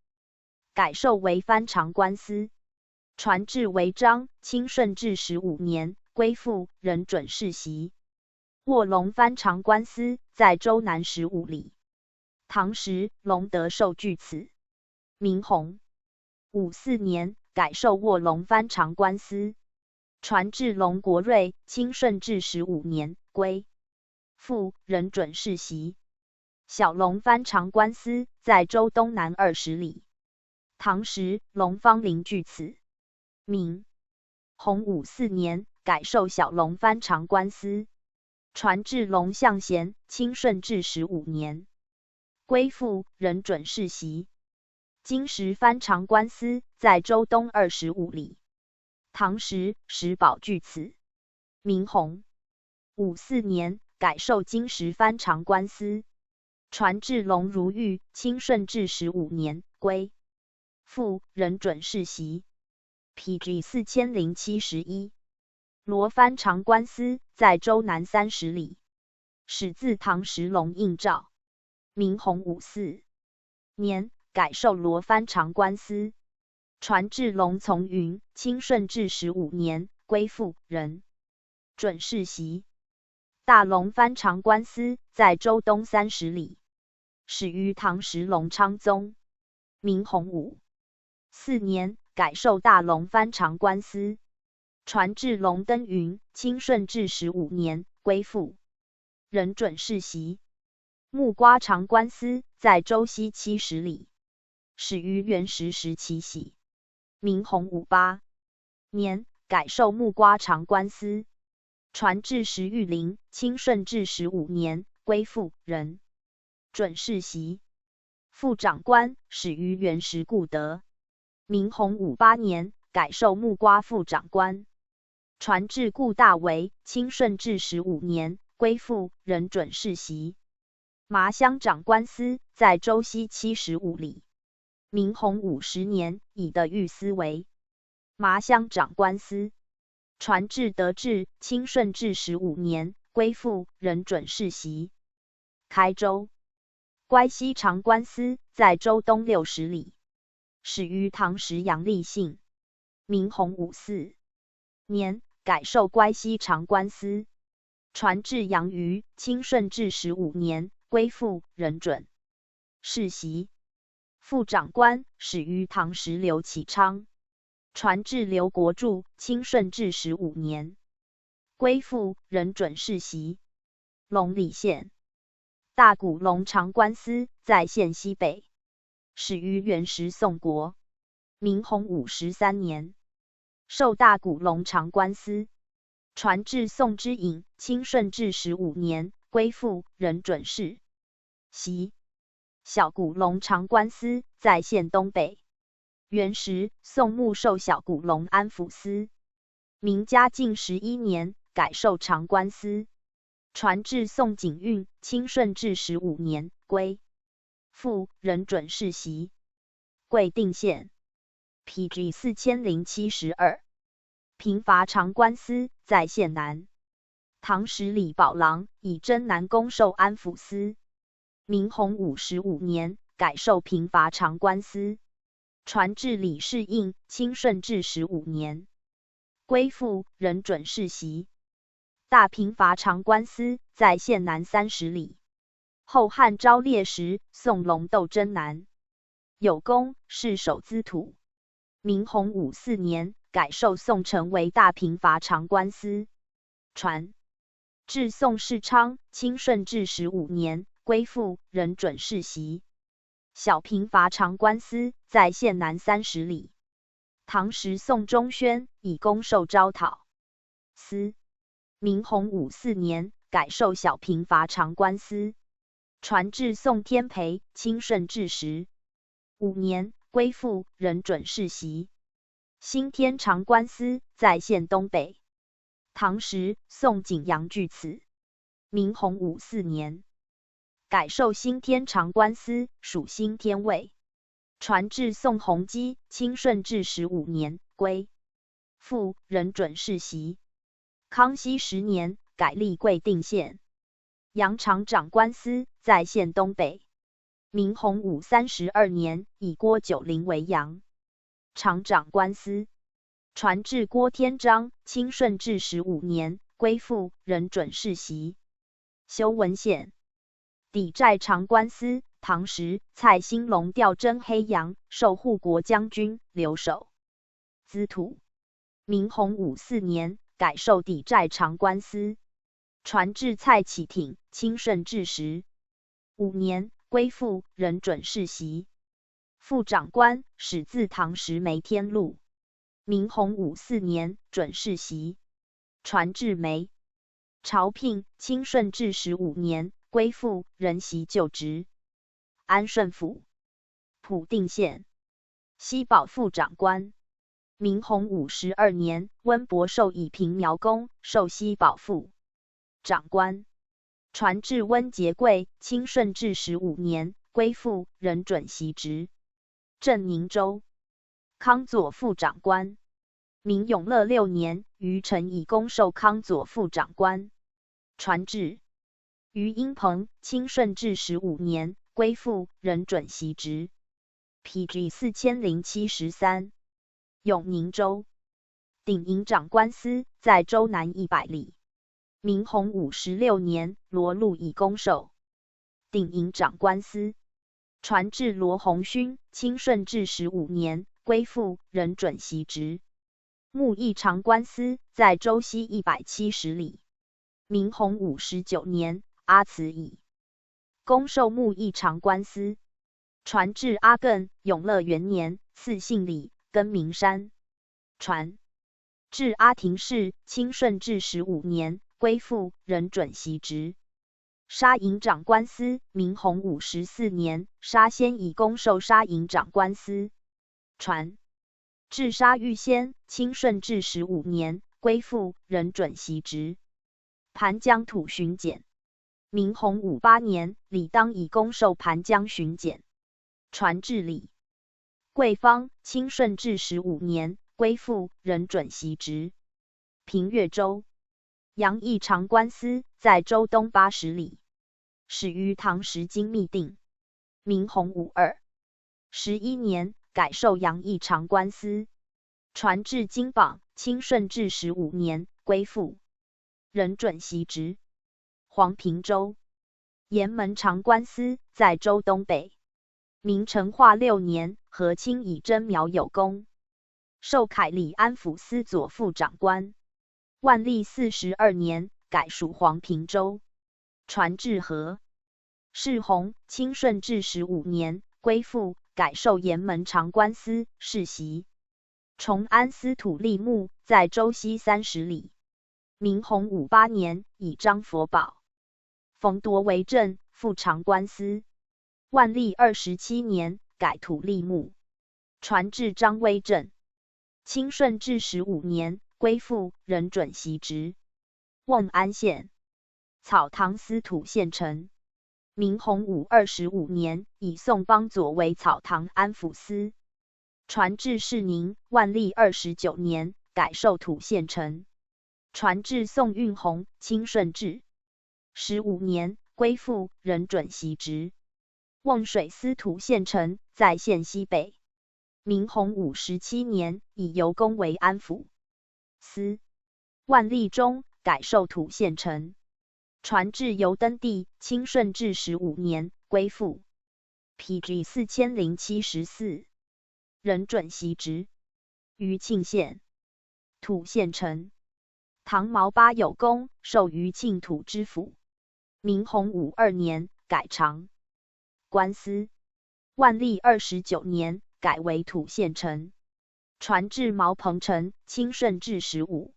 改授为蕃长官司，传至为章，清顺治十五年，归附，仍准世袭。卧龙蕃长官司在周南十五里，唐时龙德寿据此。明洪武四年，改授卧龙蕃长官司，传至龙国瑞，清顺治十五年，归附，仍准世袭。小龙蕃长官司在周东南二十里，唐时龙方陵据此。明洪武四年，改授小龙蕃长官司，传至龙象贤，清顺治十五年，归附仁准世袭。金石藩长官司在州东二十五里。唐时石宝据此。明洪武四年改授金石藩长官司，传至隆如御清顺治十五年归附仁准世袭。P G四千零七十一。罗藩长官司在州南三十里，始自唐时隆应诏。明洪武四年改授罗藩长官司，传至隆从云清顺治十五年归附仁准世袭。大隆藩长官司在州东三十里，始于唐时隆昌宗。明洪武四年改授大隆藩长官司，传至隆登云清顺治十五年归附仁准世袭。木瓜长官司在州西七十里，始于元时时起徙。明洪武八年改授木瓜长官司，传至石玉林清顺治十五年归附仁准世袭。副长官始于元时故得。明洪武八年改授木瓜副长官，传至顾大为清顺治十五年归附仁准世袭。麻乡长官司在州西七十五里。明洪武十年以德育司为麻乡长官司，传至德治清顺治十五年归附仁准世袭。开州乖溪长官司在州东六十里，始于唐时阳历姓。明洪武四年改授乖溪长官司，传至阳于清顺治十五年归附仁准世袭。副长官始于唐时刘启昌，传至刘国柱清顺治十五年归附仁准世袭。隆里县大古隆长官司在县西北，始于元时宋国。明洪武十三年授大古隆长官司，传至宋之隐清顺治十五年归附仁准世袭。小古隆长官司在县东北，元时宋牧授小古隆安抚司。明嘉靖十一年改授长官司，传至宋景运清顺治十五年归附仁准世袭。贵定县P G四千零七十二。平罚长官司在县南。唐时李宝郎以征南攻授安抚司。明洪武十五年改授平罚长官司，传至李世应清顺治十五年归附仁准世袭。大平罚长官司在县南三十里。后汉昭烈时宋隆窦征南，有功，敕守资土。明洪武四年改授宋城为大平罚长官司，传至宋世昌清顺治十五年归附仁准世袭。小平罚长官司在县南三十里。唐时宋仲宣以功授招讨司。明洪武四年改授小平罚长官司，传至宋天培清顺治十五年归附仁准世袭。新天长官司在县东北。唐时宋景阳据此。明洪武四年改授新天长官司属新天卫，传至宋弘基清顺治十五年归附仁准世袭。康熙十年改立贵定县。杨长长官司在县东北。明洪武三十二年以郭九龄为杨长长官司，传至郭天章清顺治十五年归附仁准世袭。修文献抵债长官司，唐时蔡兴隆调征黑阳，授护国将军留守。资土。明洪武四年改授抵债长官司，传至蔡启挺清顺治十五年归附仁准世袭。副长官始自唐时梅天禄，明洪武四年准世袭，传至梅朝聘清顺治十五年归附仁袭旧职。安顺府、普定县。西保副长官。明洪武十二年，温伯受以平苗功，授西保副长官，传至温节贵，清顺治十五年，归附，仍准袭职。镇宁州。康佐副长官。明永乐六年，于陈以功授康佐副长官，传至。于英朋，清顺治十五年，归附，仍准袭职。P G四千零七十三。永宁州。鼎营长官司在州南一百里。明洪武十六年，罗禄以功授鼎营长官司，传至罗洪勋，清顺治十五年，归附，仍准袭职。木义长官司在州西一百七十里。明洪武十九年，阿慈以功授木义长官司，传至阿艮，永乐元年，赐姓李，更名山。传至阿廷氏，清顺治十五年，归附，仍准袭职。沙营长官司，明洪武十四年，沙宣以功授沙营长官司，传至沙御宣，清顺治十五年，归附，仍准袭职。盘江土巡检。明洪武八年，李当以功授盘江巡检，传至李桂芳，清顺治十五年，归附，仍准袭职。平越州。杨义长官司在州东八十里，始于唐时经密定。明洪武二十一年，改授杨义长官司，传至金榜，清顺治十五年，归附，仍准袭职。黄平州。雁门长官司在州东北。明成化六年，何卿以征苗有功，授凯里安抚司左副长官。万历四十二年，改属黄平州，传至何世宏，清顺治十五年，归附，改授雁门长官司，世袭。崇安司徒立木在州西三十里。明洪武八年，以张佛保、冯铎为镇，复长官司。万历二十七年，改土立木，传至张威镇。清顺治十五年，归附，仍准袭职。瓮安县。草堂司徒献臣。明洪武二十五年，以宋邦佐为草堂安抚司，传至世宁。万历二十九年，改授土献臣，传至宋运宏，清顺治十五年，归附，仍准袭职。瓮水司徒献臣在县西北。明洪武十七年，以尤公为安抚司。万历中，改授土献臣，传至尤登第，清顺治十五年，归附。P G四千零七十四。仍准袭职。余庆县。土献臣。唐毛八有功，授余庆土知府。明洪武二年，改长官司。万历二十九年，改为土献臣，传至毛彭城，清顺治十五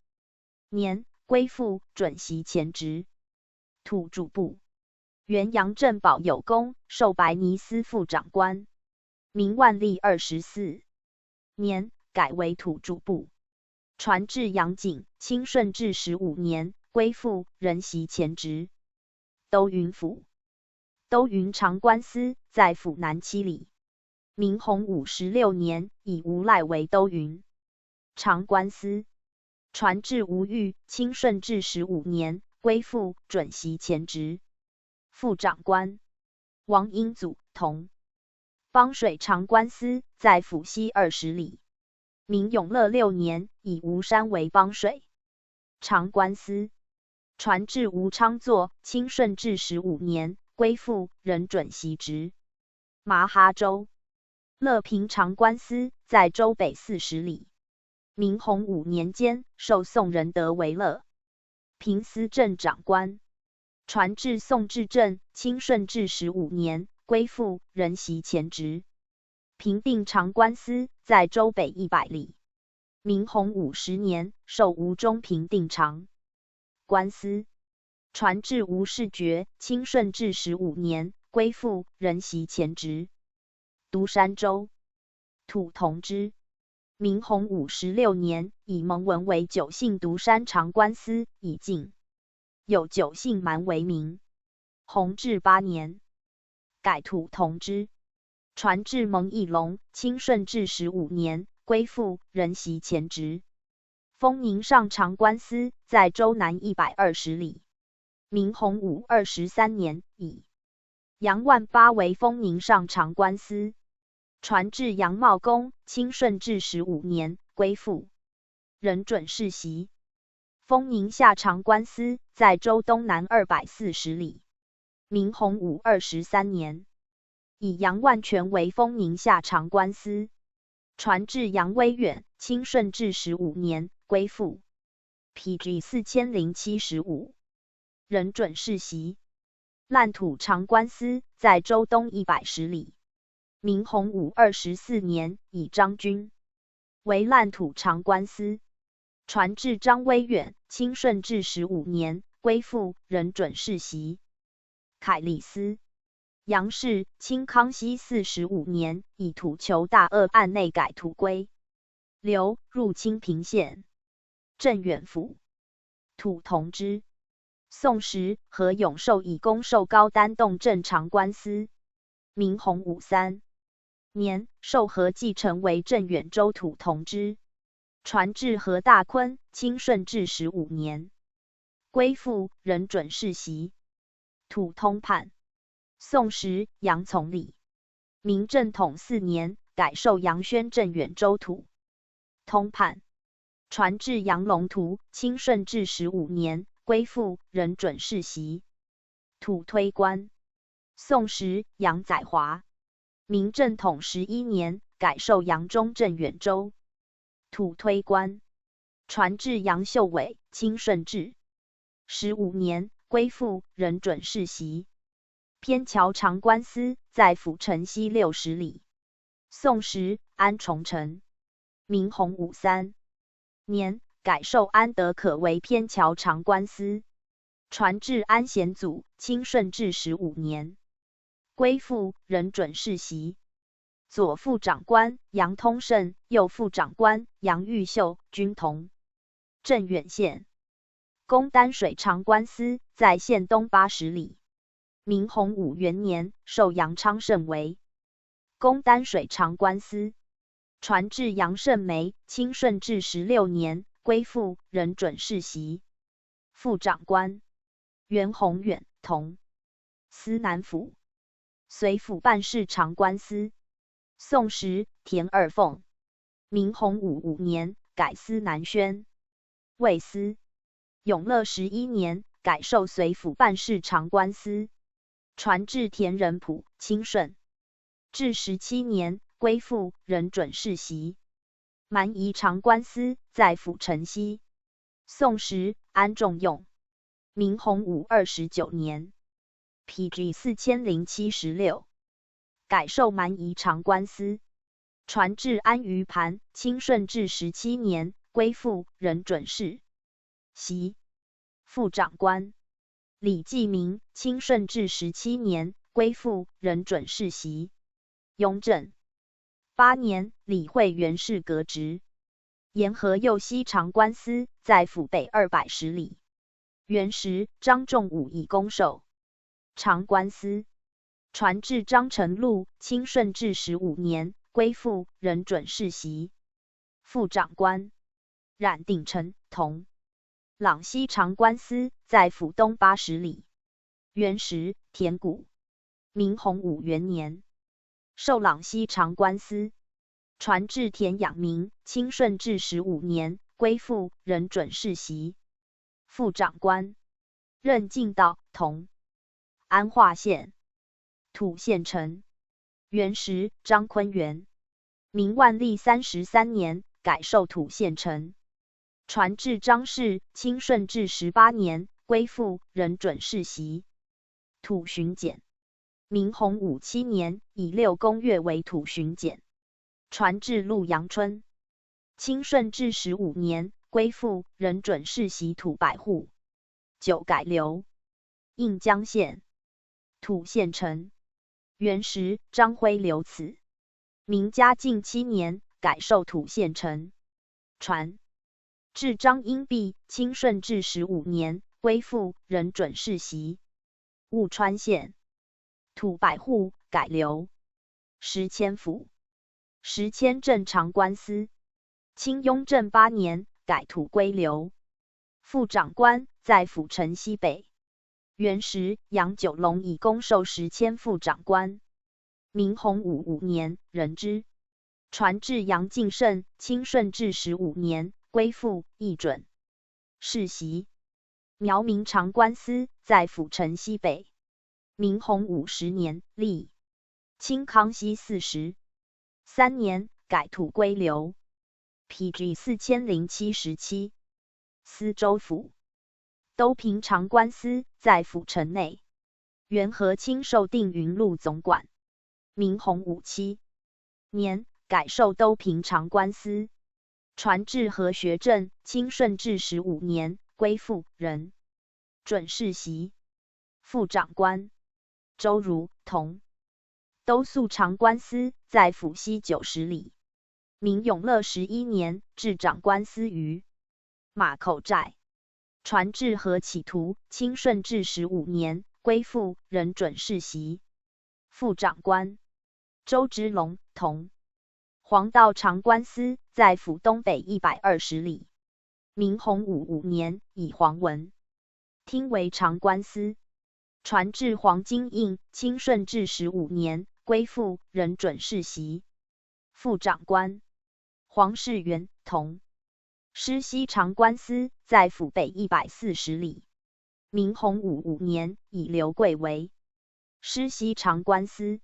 年，归附，准袭前职。土主簿。元阳镇保有功，授白泥司副长官。明万历二十四年，改为土主簿，传至阳景，清顺治十五年，归附，仍袭前职。都云府。都云长官司在府南七里。明洪武十六年，以吴赖为都云长官司，传至吴玉，清顺治十五年，归附，准袭前职。副长官。王英祖同。邦水长官司在府西二十里。明永乐六年，以吴山为邦水长官司，传至吴昌作，清顺治十五年，归附，仍准袭职。麻哈州。乐平长官司在州北四十里。明洪武年间，授宋仁德为乐平司镇长官，传至宋至镇，清顺治十五年，归附，仍袭前职。平定长官司在州北一百里。明洪武十年，授吴中平定长官司，传至吴世觉，清顺治十五年，归附，仍袭前职。独山州。土同知。明洪武十六年，以蒙文为九姓独山长官司以进，有九姓蛮为名。洪治八年，改土同知，传至蒙义隆，清顺治十五年，归附，仍袭前职。封宁上长官司，在州南一百二十里。明洪武二十三年，以杨万八为封宁上长官司，传至杨茂公，清顺治十五年，归附，仍准世袭。封宁下长官司，在州东南二百四十里。明洪武二十三年，以杨万全为封宁下长官司，传至杨威远，清顺治十五年，归附，P G四千零七十五，仍准世袭。烂土长官司，在州东一百十里。明洪武二十四年，以张君为烂土长官司，传至张威远，清顺治十五年，归附，仍准世袭。凯利斯。杨氏，清康熙四十五年，以土求大恶案内改土归流，入清平县镇远府。土同知。宋时，何永寿以攻寿高担动镇长官司。明洪武三年，授河济城为镇远州土同知，传至何大坤，清顺治十五年，归附，仍准世袭。土通判。宋时，杨从礼。明正统四年，改授杨宣镇远州土通判，传至杨龙图，清顺治十五年，归附，仍准世袭。土推官。宋时，杨载华。明正统十一年，改授杨忠镇远州土推官，传至杨秀伟，清顺治十五年，归附，仍准世袭。偏桥长官司，在府城西六十里。宋时，安崇城。明洪武三年，改授安德可为偏桥长官司，传至安显祖，清顺治十五年，归附，仍准世袭。左副长官杨通胜、右副长官杨玉秀均同镇远县。攻丹水长官司，在县东八十里。明洪武元年，授杨昌盛为攻丹水长官司，传至杨胜梅，清顺治十六年，归附，仍准世袭。副长官袁宏远同司南府、随府办事长官司。宋时，田二凤。明洪武五年，改司南宣、卫司。永乐十一年，改授随府办事长官司，传至田仁浦，清顺治十七年，归附，仍准世袭。蛮夷长官司，在府城西。宋时，安仲用。明洪武二十九年，P G四千零七十六，改授蛮夷长官司，传至安于盘，清顺治十七年，归附，仍准世袭。副长官李继明，清顺治十七年，归附，仍准世袭。雍正八年，理会袁氏革职。沿河右溪长官司，在府北二百十里。元时，张仲武以攻授长官司，传至张承禄，清顺治十五年，归附，仍准世袭。副长官冉鼎臣同朗溪长官司，在府东八十里。元时，田谷。明洪武元年，授朗溪长官司，传至田养明，清顺治十五年，归附，仍准世袭。副长官任敬道同安化县土县丞。元时，张坤元。明万历三十三年，改授土县丞，传至张氏，清顺治十八年，归附，仍准世袭。土巡检。明洪武七年，以六公阅为土巡检，传至陆阳春。清顺治十五年，归附，仍准世袭土百户。九改流应江县土县丞。元时张辉留此。明嘉靖七年改授土县丞。传至张荫弼，清顺治十五年归附，仍准世袭。务川县。土百户改留。时迁府。时迁镇长官司。清雍正八年改土归留。副长官在府城西北。元时杨九龙以功授时迁副长官。明洪武五年任之。传至杨敬圣，清顺治十五年归附，亦准世袭。苗民长官司在府城西北。明洪武十年立。清康熙四十三年改土归留。P G四千零七十七。司州府。都平长官司在府城内。元和清授定云路总管。明洪武七年改授都平长官司。传至和学镇，清顺治十五年归附，仍准世袭。副长官周如同。都宿长官司在府西九十里。明永乐十一年置长官司于马口寨。传至和企图，清顺治十五年归附，仍准世袭。副长官周之龙同。黄道长官司在府东北一百二十里。明洪武五年以黄文听为长官司。传至黄金印，清顺治十五年归附，仍准世袭。副长官黄世元同。师西长官司在府北一百四十里。明洪武五年以刘贵为师西长官司。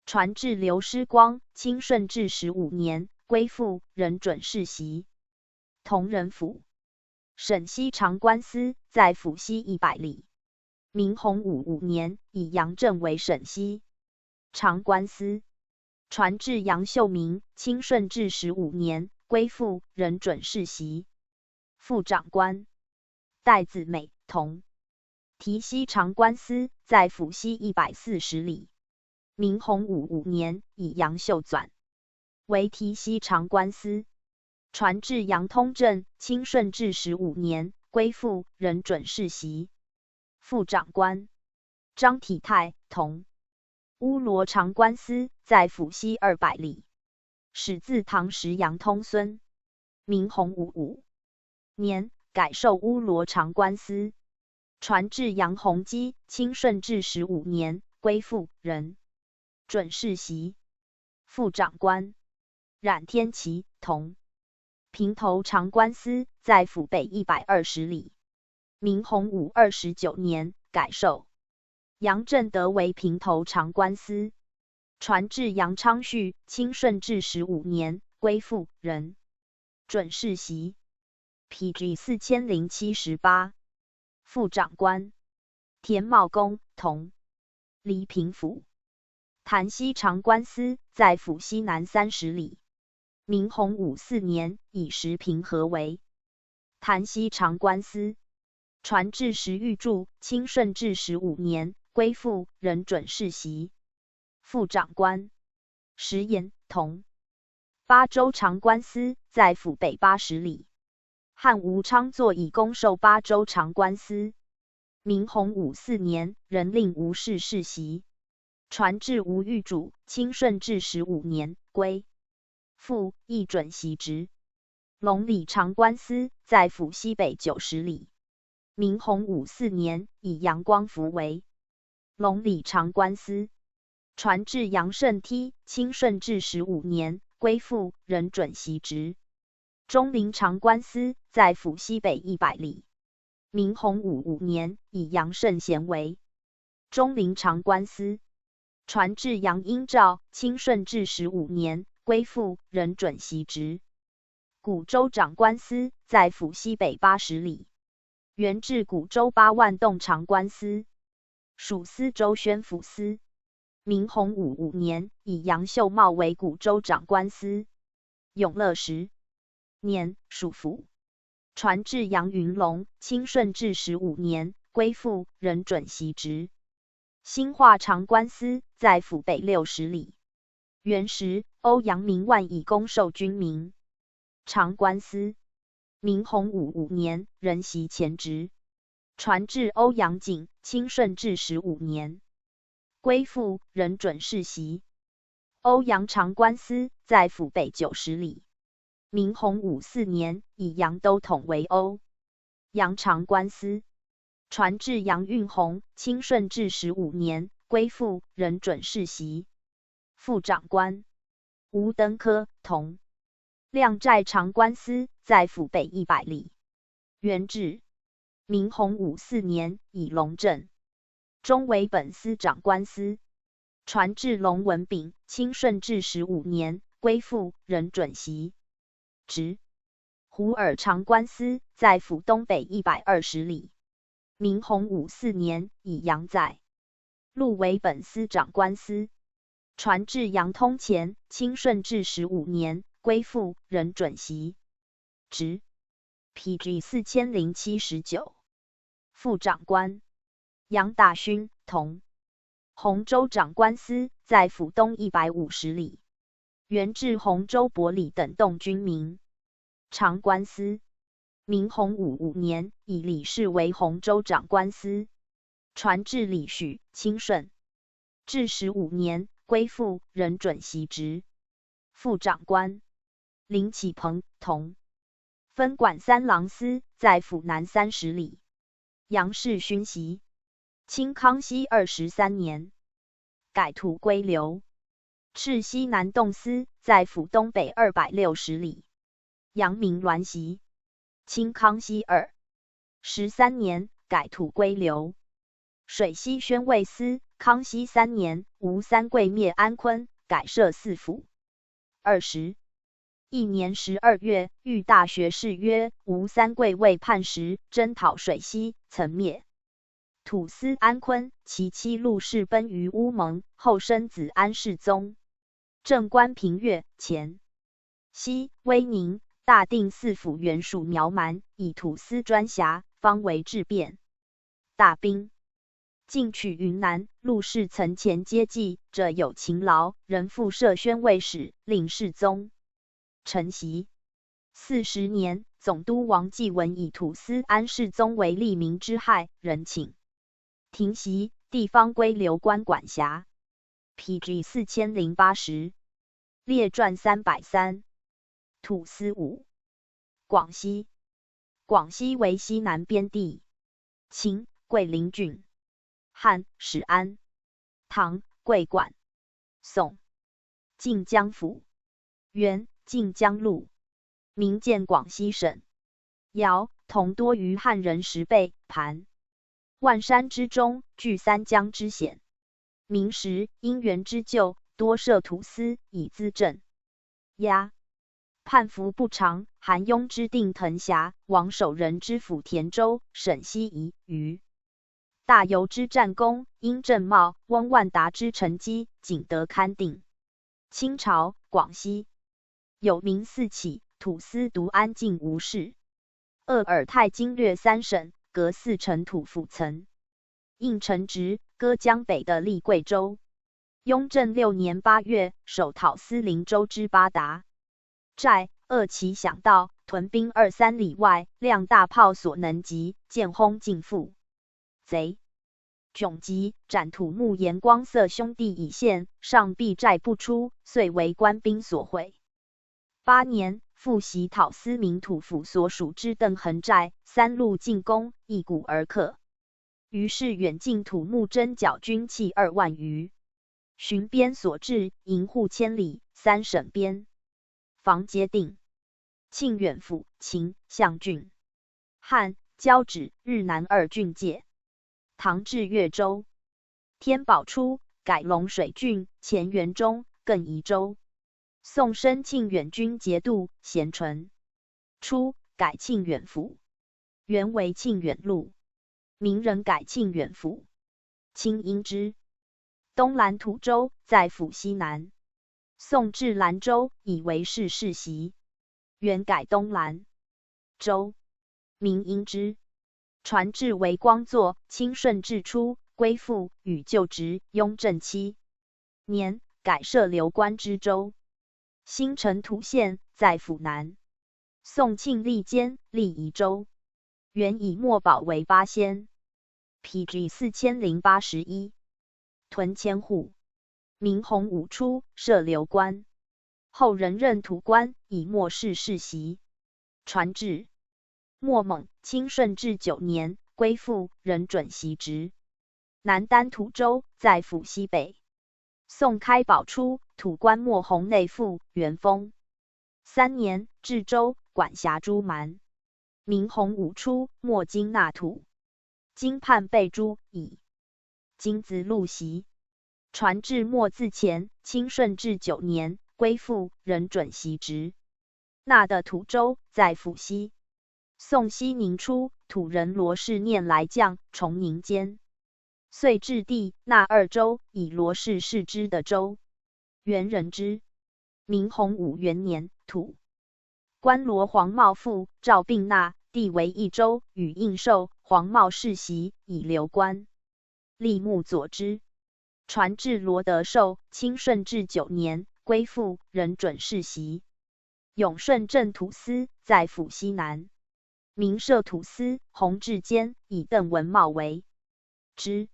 传至刘师光，清顺治十五年归附，仍准世袭。同仁府。陕西长官司在府西一百里。明洪武五年以杨震为陕西长官司。传至杨秀明，清顺治十五年归附，仍准世袭。副长官戴子美同。提西长官司在府西一百四十里。明洪武五年以杨秀纂为提西长官司。传至杨通政，清顺治十五年归附，仍准世袭。副长官张体泰同。乌罗长官司在府西二百里。始自唐时杨通孙。明洪武五年改授乌罗长官司。传至杨洪基，清顺治十五年归附，仍准世袭。副长官冉天琪同。平头长官司在府北一百二十里。明洪武二十九年改授杨震德为平头长官司。传至杨昌绪，清顺治十五年归附，仍准世袭。P G四千零七十八。副长官田茂公同。黎平府。潭西长官司在府西南三十里。明洪武四年以石平和为潭西长官司。传至石玉柱，清顺治十五年归附，仍准世袭。副长官石岩同。巴州长官司在府北八十里。汉吴昌作以功授巴州长官司。明洪武四年仍令吴氏世袭。传至吴玉柱，清顺治十五年归附，亦准袭职。龙里长官司在府西北九十里。明洪武四年以杨光福为龙里长官司。传至杨胜梯，清顺治十五年归附，仍准袭职。中陵长官司在府西北一百里。明洪武五年以杨胜贤为中陵长官司。传至杨英照，清顺治十五年归附，仍准袭职。古州长官司在府西北八十里。元至古州八万洞长官司，属司州宣抚司。明洪武五年以杨秀茂为古州长官司。永乐十年属府。传至杨云龙，清顺治十五年归附，仍准袭职。兴化长官司在府北六十里。元时，欧阳明万以弓授军民。长官司，明洪武五年仍袭前职，传至欧阳景，清顺治十五年归附，仍准世袭。 欧阳长官司在府北九十里。明洪武四年以杨都统为欧阳长官司，传至杨运宏，清顺治十五年归附，仍准世袭。副长官，无登科同。量寨长官司在府北一百里。元至，明洪武四年以龙镇中为本司长官司，传至龙文炳，清顺治十五年归附，仍准袭职。胡尔长官司在府东北一百二十里。明洪武四年以杨载路为本司长官司，传至杨通前，清顺治十五年归附，仍准袭职。P G四千零七十九。副长官，杨大勋同。洪州长官司在府东一百五十里。元至洪州伯里等动军民。长官司，明洪武五年以李氏为洪州长官司，传至李许，清顺治十五年归附，仍准袭职。副长官，林启朋同。分管三郎司在府南三十里。杨氏勋袭，清康熙二十三年改土归流。赤溪南洞司在府东北二百六十里。杨明銮袭，清康熙二十三年改土归流。水西宣慰司，康熙三年，吴三桂灭安坤，改设四府。二十一年十二月，御大学士曰：吴三桂为叛时，征讨水西，曾灭吐司安坤，其妻陆氏奔于乌蒙，后生子安世宗。 正官平越前，西威宁、大定四府原属苗蛮，以吐司专辖，方为质变。大兵进取云南，陆氏曾前接济，者有勤劳，仍复设宣慰使，令世宗承袭。四十年，总督王继文以吐司安世宗为利民之害，仍请停袭，地方归流官管辖。P G四千零八十。列传三百三。吐司五。广西。广西为西南边地。秦，桂林郡。汉，始安。唐，桂冠。宋，晋江府。元，晋江路。民见广西省。 瑶、侗多于汉人十倍。盘、万山之中，据三江之险。明时因援之旧，多设吐司以资政押。叛服不长，韩闈之定藤峡，王守仁之抚田州，沈西夷。余大猷之战功，殷正茂、翁万达之成机，仅得勘定。清朝广西 有名四起，吐司独安静无事。鄂尔泰经略三省，隔四城吐蕃曾应城直，割江北的历贵州。雍正六年八月，首讨司灵州之八达寨，扼其响道，屯兵二三里外，亮大炮所能及，见轰尽覆。 贼窘极，斩吐蕃盐光色兄弟以献，上壁寨不出，遂为官兵所毁。八年，复徙讨司民吐蕃所属之邓恒寨，三路进攻，一鼓而克。于是远近吐蕃征剿军器二万余，巡边所至，营户千里，三省边防皆定。庆远府，秦，象郡。 汉，交趾、日南二郡界。唐至越州，天宝初改龙水郡，前元中，更宜州。宋升庆远军节度，咸淳。初改庆远府，原为庆远路，明仍改庆远府。 清因之。东兰吐州在府西南。宋至兰州，以为是世袭，原改东兰州，明因之。传至为光祚，清顺治初，归附与旧职，雍正七年改设刘关知州。兴城土县在府南。宋庆历间立宜州，原以墨宝为八仙。P G四千零八十一。屯千户。明洪武初设刘关，后人任土官以墨试世袭。传至。 末猛，清顺治九年，归附，仍准袭职。南丹土州，在府西北。宋开宝初，土官莫弘内附元丰。三年，置州，管辖诸蛮。明洪武初，莫京纳土。京叛被诛矣。 金子路袭。传至末自乾，清顺治九年，归附，仍准袭职。纳的土州，在府西。宋熙宁初，土人罗氏念来将崇宁间，遂置地纳二州，以罗氏世支的州。 元人之。明洪武元年，土官罗黄茂父赵并纳地为益州，与应授黄茂世袭以刘关。立木佐之。传至罗德寿，清顺治九年，归附，仍准世袭。永顺镇土司在府西南。明设土司弘治监，以邓文茂为 之。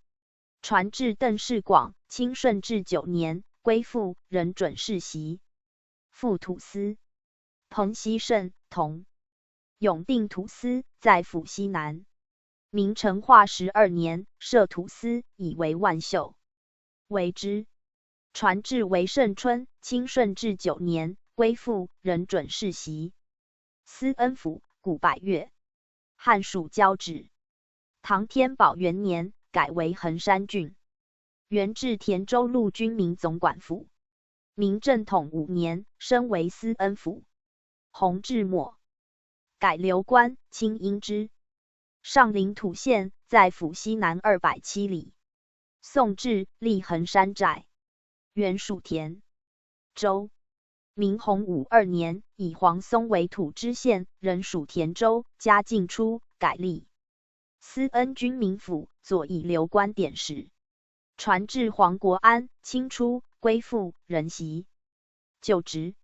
传至邓世广，清顺治九年，归附，仍准世袭。副土司。彭熙圣同。永定土司在府西南。明成化十二年，设土司以为万秀为之。传至为圣春，清顺治九年，归附，仍准世袭。思恩府，古百越。汉属交趾。 唐天宝元年改为衡山郡。元至田州路军民总管府。明正统五年升为思恩府。弘治末，改刘关，清因之。上林土县在府西南二百七里。宋至，立衡山寨。 原属田州。明洪武二年，以黄松为土知县，仍属田州，嘉靖初改立思恩军民府，左以刘关典史。传至黄国安，清初归附，仍袭旧职。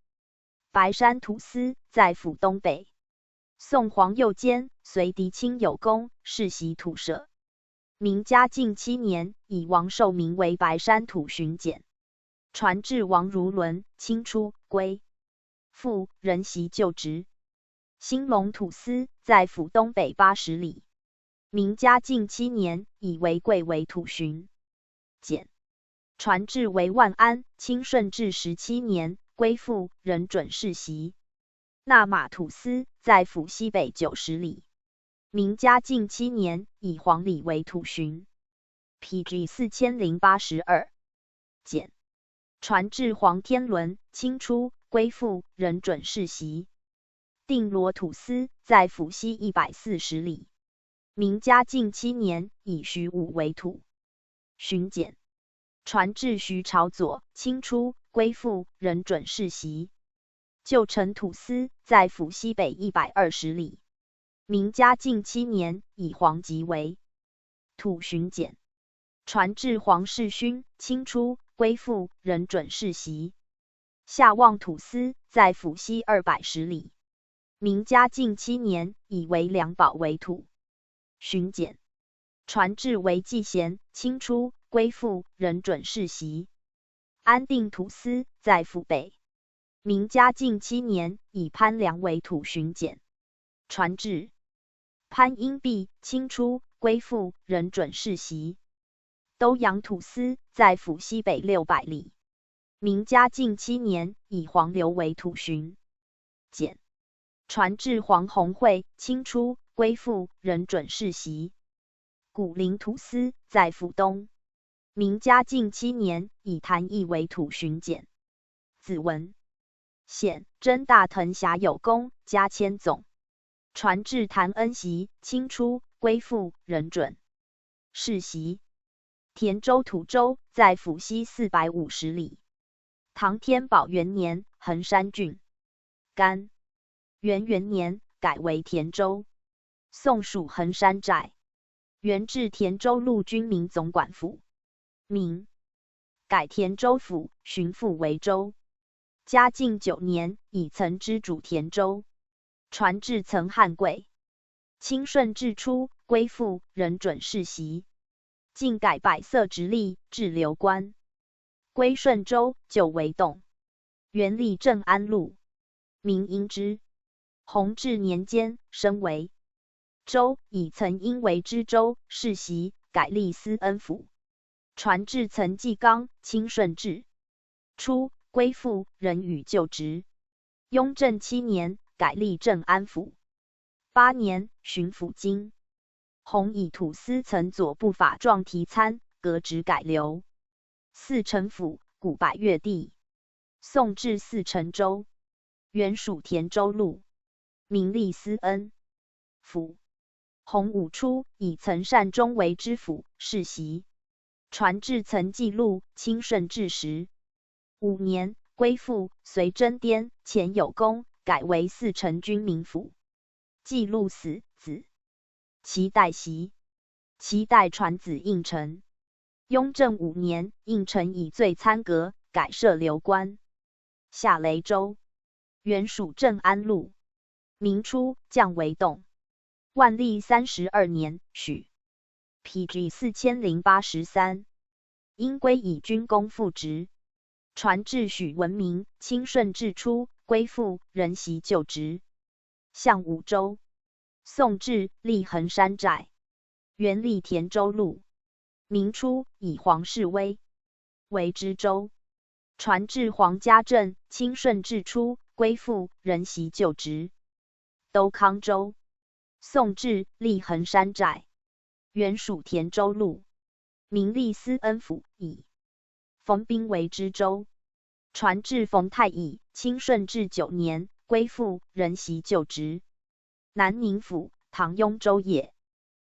白山土司在府东北。宋皇佑间，随嫡亲有功，世袭土舍。 明嘉靖七年，以王寿明为白山土巡检。传至王如伦，清初归附，仍袭旧职。兴隆土司在府东北八十里。明嘉靖七年，以为贵为土巡检。传至为万安，清顺治十七年，归附，仍准世袭。 那玛土司在府西北九十里。明嘉靖七年，以黄礼为土巡。P G四千零八十二。简。传至黄天伦，清初归附，仍准世袭。定罗土司在府西一百四十里。明嘉靖七年，以徐武为土巡检。 传至徐朝左，清初归附，仍准世袭。旧城土司在府西北一百二十里。明嘉靖七年，以黄吉为土巡检。传至黄世勋，清初归附，仍准世袭。夏望土司在府西二百十里。明嘉靖七年，以为梁宝为土巡检。 传至为季贤，清初归附，仍准世袭。安定土司在府北。明嘉靖七年，以潘良为土巡检。传至潘英弼，清初归附，仍准世袭。兜阳土司在府西北六百里。明嘉靖七年，以黄刘为土巡 简。传至黄弘惠，清初归附，仍准世袭。古苓土司在府东。明嘉靖七年，以谭毅为土巡检。子文。显真大腾峡有功，加千总。传至谭恩习，清初归附，仍准世袭。田州土州在府西四百五十里。 唐天宝元年，衡山郡。甘。元元年改为田州。宋属衡山寨。原置田州路军民总管府，明，改田州府，巡抚为州。嘉靖九年，已曾知主田州，传至曾汉贵。清顺治初，归附，仍准世袭，竟改百色直隶，置留官。归顺州，旧为洞，原立镇安路，名因之。弘治年间，升为州，已曾因为知州世袭，改立思恩府，传至曾纪纲。清顺治初，归附，仍予旧职。雍正七年，改立镇安府。八年，巡抚经弘以土司曾左部法状题参，革职改留四城府，古百越地，送至四城州，原属田州路，名立思恩府。弘武初，已曾善终为知府，世袭，传至曾纪录。清顺治十五年，归附，随征边，前有功，改为四城军民府。纪录死，子其代袭，其代传子应臣。雍正五年，应臣以罪参革，改设留官。下雷州，原属镇安路，明初降为洞。万历三十二年，许，P G四千零八十三，因归以军功复职，传至许文明。清顺治初，归附，仍袭旧职，向武州。送至，立衡山寨，原立田州路。明初，以皇室威，为知州，传至皇嘉镇。清顺治初，归附，仍袭旧职，都康州。送至，立衡山寨，原属田州路，名立思恩府。以 冯宾为知州，传至冯泰乙。清顺治九年，归附，仍袭旧职。南宁府，唐雍州也，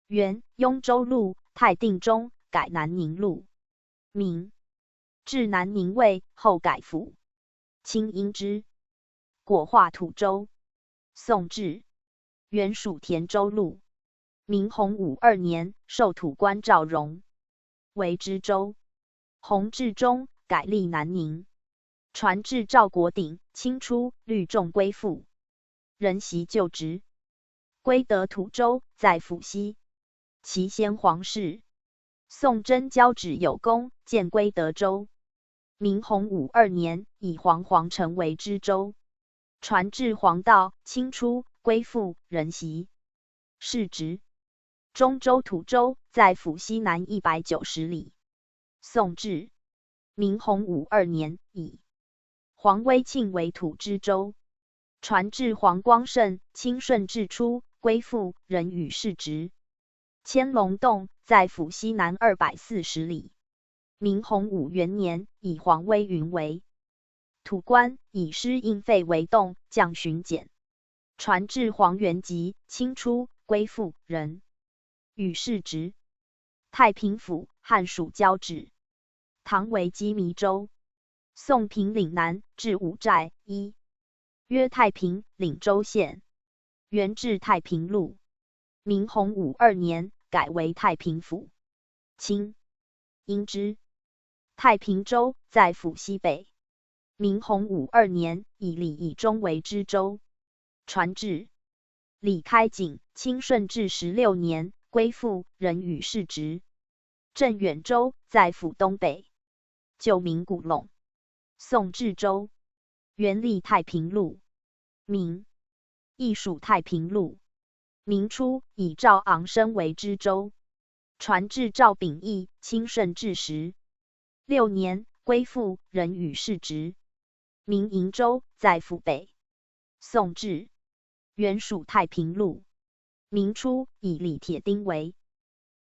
原雍州路，泰定中，改南宁路，名。至南宁卫，后改府，清因之，果划吐州。送至，原属田州路。明洪武二年，授吐官赵荣为知州。弘治中，改立南宁，传至赵国鼎。清初，率众归附，仍袭旧职。归德吐州，在府西。其先皇室宋贞交趾有功，建归德州。明洪武二年，以皇皇城为知州，传至黄道。清初，归附，仍袭世职。中州吐州，在府西南一百九十里。送至，明洪武二年，以皇威庆为吐知州，传至黄光胜。清顺治初，归附，仍予世职。迁隆洞，在府西南二百四十里。明洪武元年，以皇威云为吐官，以施应费为洞将巡检，传至黄元吉。清初，归附，仍予世职。太平府，汉属交趾，唐为鸡鸣州，宋平岭南至五寨。一曰太平岭州县，原置太平路。明洪武二年，改为太平府，清因之。太平州，在府西北。明洪武二年，以礼以中为知州，传至李开景。清顺治十六年，归附，仍予世职。镇远州，在府东北，旧名古弄，宋至州，原立太平路，名亦属太平路。明初，以赵昂升为知州，传至赵秉义。清顺治十六年，归附，仍予世职，名瀛州，在府北，宋至，原属太平路。明初，以李铁丁为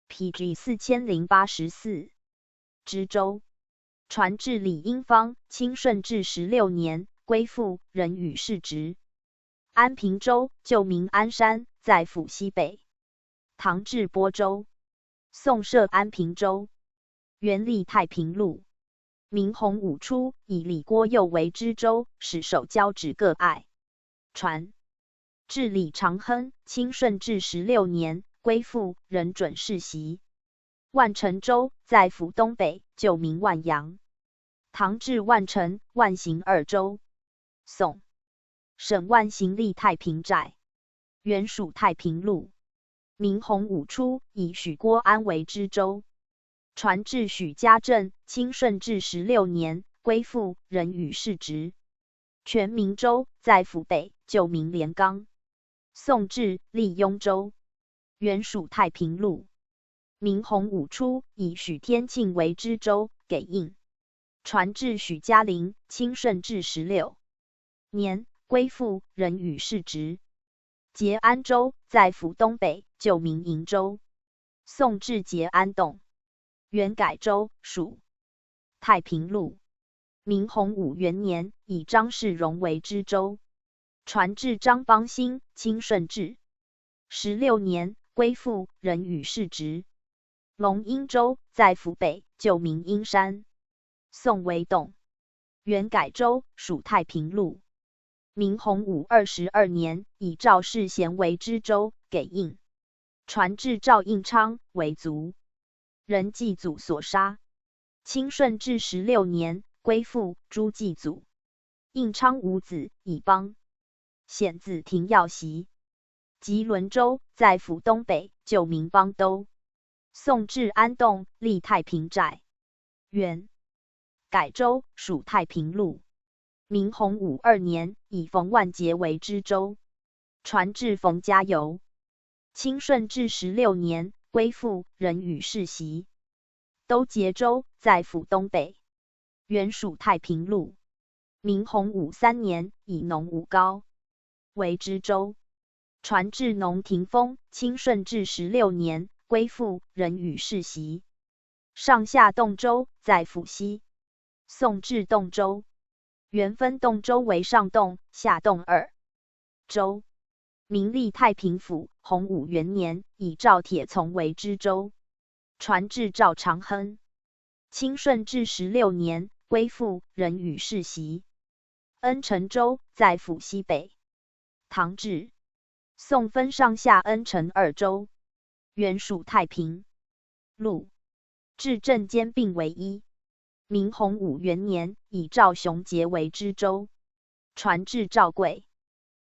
P G四千零八十四知州，传至李应方。清顺治十六年，归附，仍予世职。安平州，旧名安山，在府西北，唐至播州，宋设安平州，原立太平路。明洪武初，以李郭佑为知州，使守交趾各寨，传至李长亨。清顺治十六年，归附，仍准世袭。万城州在府东北，旧名万阳。唐至万城，万行二州。宋，沈万行立太平寨，原署太平路。明洪武初，以许郭安为知州。传至许嘉政，清顺治十六年，归附，仍与世职。全明州在府北，旧名连冈。宋至，立雍州，原署太平路。明洪武初，以许天庆为知州，给印。传至许嘉陵，清顺治十六年，归附，仍与世职。节安州在府东北，旧名瀛州。宋至节安洞，原改州，署太平路。明洪武元年，以张世荣为知州。传至张邦兴，清顺治十六年，归附，仍与世职。龙瀛州在府北，旧名瀛山。宋为洞，原改州，署太平路。明洪武二十二年，以赵世贤为知州，给印。传至赵应昌，为卒，仍祭祖所杀。清顺治十六年，归附，诛祭祖。应昌无子，以邦显子廷耀袭。及伦州在府东北，旧名邦都。宋至安洞，立太平寨，原改州，署太平路。明洪武二年，以冯万杰为知州。传至冯嘉由，清顺治十六年，归附，仍与世袭。都节州在府东北，原署太平路。明洪武三年，以农武高为知州。传至农廷丰，清顺治十六年，归附，仍与世袭。上下洞州在府西。宋至洞州，原分洞州为上洞、下洞二州。明立太平府，洪武元年，以赵铁从为知州。传至赵长亨，清顺治十六年，归附，仍与世袭。恩城州在府西北。唐至，宋分上下恩城二州，原署太平路。至镇兼并为一。明洪武元年，以赵雄节为知州。传至赵贵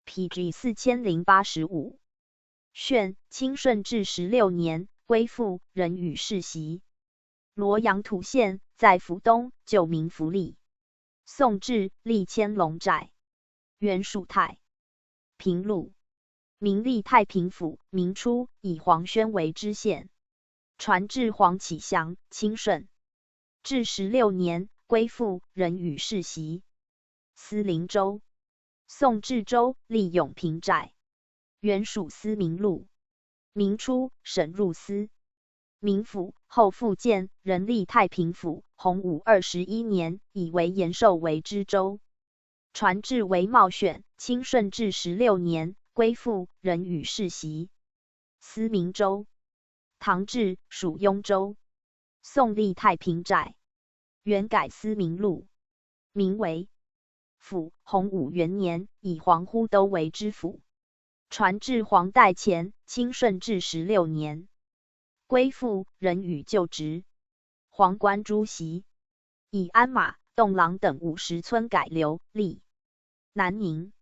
，P G四千零八十五。宣，清顺治十六年，归附，仍与世袭。罗阳土县在府东，旧名福利。宋至，立乾隆寨，原署太平路。明立太平府，明初以黄宣为知县。传至黄启祥，清顺治十六年，归附，仍与世袭。思陵州，宋至州，立永平寨，原署思明路。明初，省入司明府，后复建，仍立太平府。洪武二十一年，以为延寿为知州。传至为茂选，清顺治十六年，归附，仍与世袭。思明州，唐至，署雍州。宋立太平寨，原改思明路，名为府。洪武元年，以黄陳都为知府。传至黄代乾，清顺治十六年，归附，仍与旧职。黄观诸袭，以鞍马、洞廊等五十村改流，立南宁。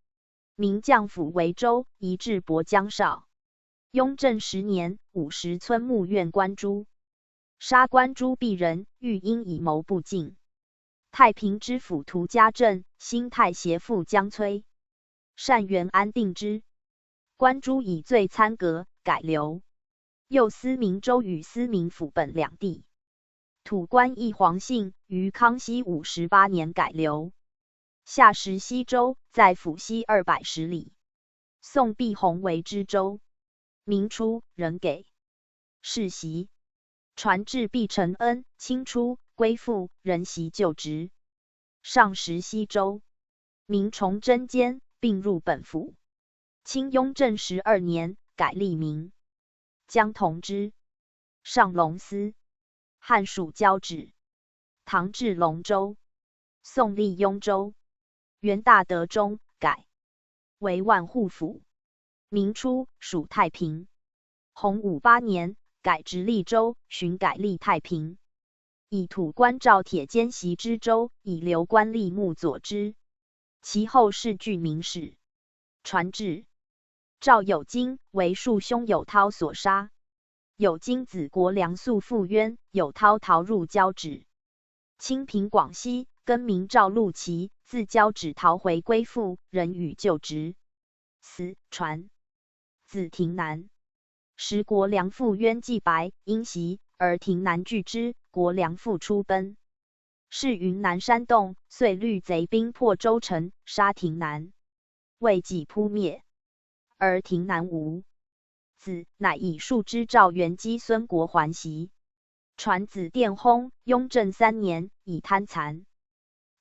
明将府为州，移至亳江绍。雍正十年，五十村募院观诸，杀观诸敝人，欲因以谋不敬。太平知府涂家政、兴泰协副将崔善元安定之。观诸以罪参革，改流。又思明州与思明府本两地。土官议黄姓，于康熙五十八年改流。下石溪州，在府西二百十里。宋毕宏为知州。明初，仍给世袭。传至毕承恩，清初，归附，仍袭旧职。上石溪州。明崇祯间，并入本府。清雍正十二年，改立名。江同之。上隆司。汉属交趾。唐至隆州。宋立雍州。元大德中，改为万户府。明初，属太平。洪武八年，改直隶州，巡改隶太平。以土官赵铁坚袭知州，以刘官立木佐知。其后世据明史。传志。赵有经为戍兄有涛所杀。有经子国梁素复冤，有涛逃入交趾。 清平广西，更名赵陆奇，自交趾逃回归附，仍予旧职。四传。子亭南。时国梁复冤既白，因袭，而亭南拒之，国梁复出奔。是云南山洞，遂率贼兵破周城，杀亭南。未及扑灭。 而亭南无子，乃以戍之赵元基孙国还袭。传子殿薨，雍正三年，以贪残。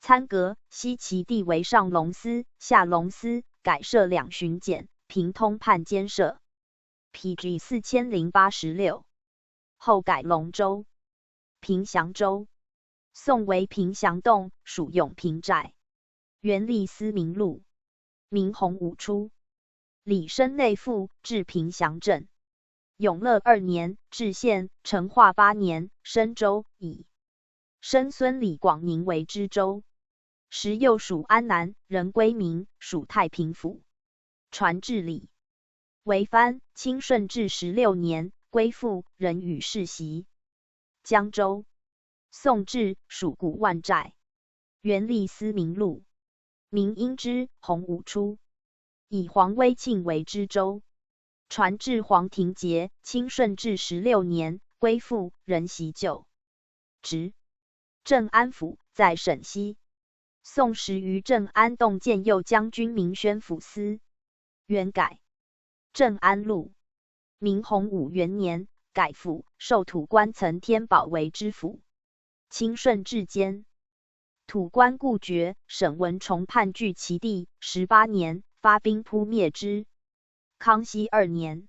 参革，悉其地为上龙司、下龙司，改设两巡检，平通判监舍。PG四千零八十六。后改龙州、平祥州。宋为平祥洞，属永平寨。 元历司明录。明洪武初，礼升内附，至平祥镇。永乐二年，至县，成化八年，升州，以生孙李广宁为知州。时又属安南，仍归明，属太平府。传志礼。 为藩，清顺治十六年，归附，仍予世袭。江州。宋至，属古万寨。元历司明录。明因之，洪武初，以黄威庆为知州。传至黄庭节，清顺治十六年，归附，仍袭旧 职。镇安府，在陕西。宋时于镇安洞建右将军明宣抚司。元改。镇安路。明洪武元年，改府，授土官岑天宝为知府。清顺治间，土官故绝，沈文崇叛据其地，十八年，发兵扑灭之。 康熙二年，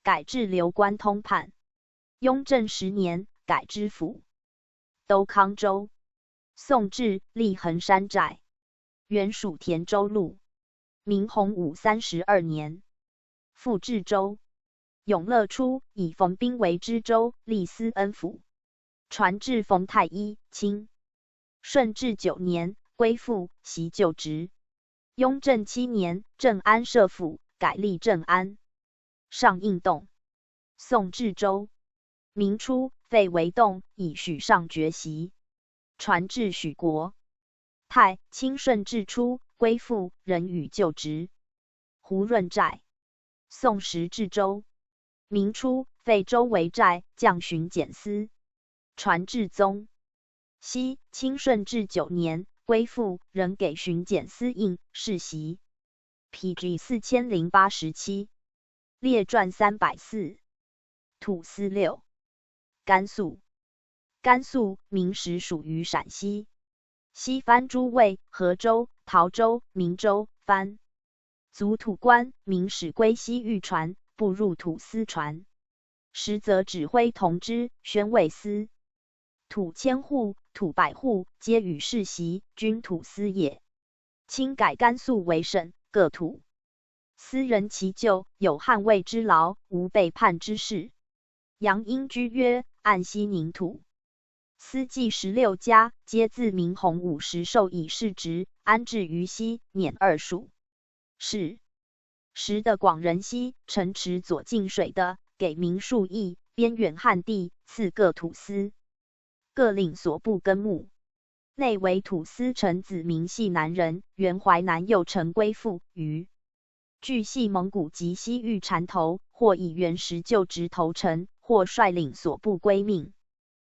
改至刘关通判。雍正十年，改知府。都康州。宋至，历衡山寨。原属田州路。明洪武三十二年，复置州。永乐初，以冯宾为知州，历司恩府。传至冯泰一，清 顺治九年，归附，袭旧职。雍正七年，镇安设府，改历镇安。上应洞。宋至州。明初，废为洞，以许尚爵袭。传至许国。太清顺治初，归附，仍予旧职。胡润寨。 宋时置州。明初，废州为寨，降巡检司。传至宗。熙清顺治九年，归附，仍给巡检司印，世袭。PG四千零八十七。列传三百四。土司六。甘肃。甘肃明时属于陕西。 西番诸卫，河州、陶州、岷州、番。族土官，明始归西域船，不入土司船。时则指挥同知、宣慰司。土千户、土百户，皆予世袭，均土司也。清改甘肃为省，各土 司仍其旧，有汉魏之劳，无背叛之势。杨英居曰：岸西宁土。司纪十六家，皆自明洪武时授以世职，安置于西、捻二属。是时的广仁西城池左近水的，给明数邑，边远汉地，赐各土司。 各领所部根目。内为土司陈子明系南人，原淮南右城归附，于据系蒙古及西域缠头，或以原时旧职投诚，或率领所部归命。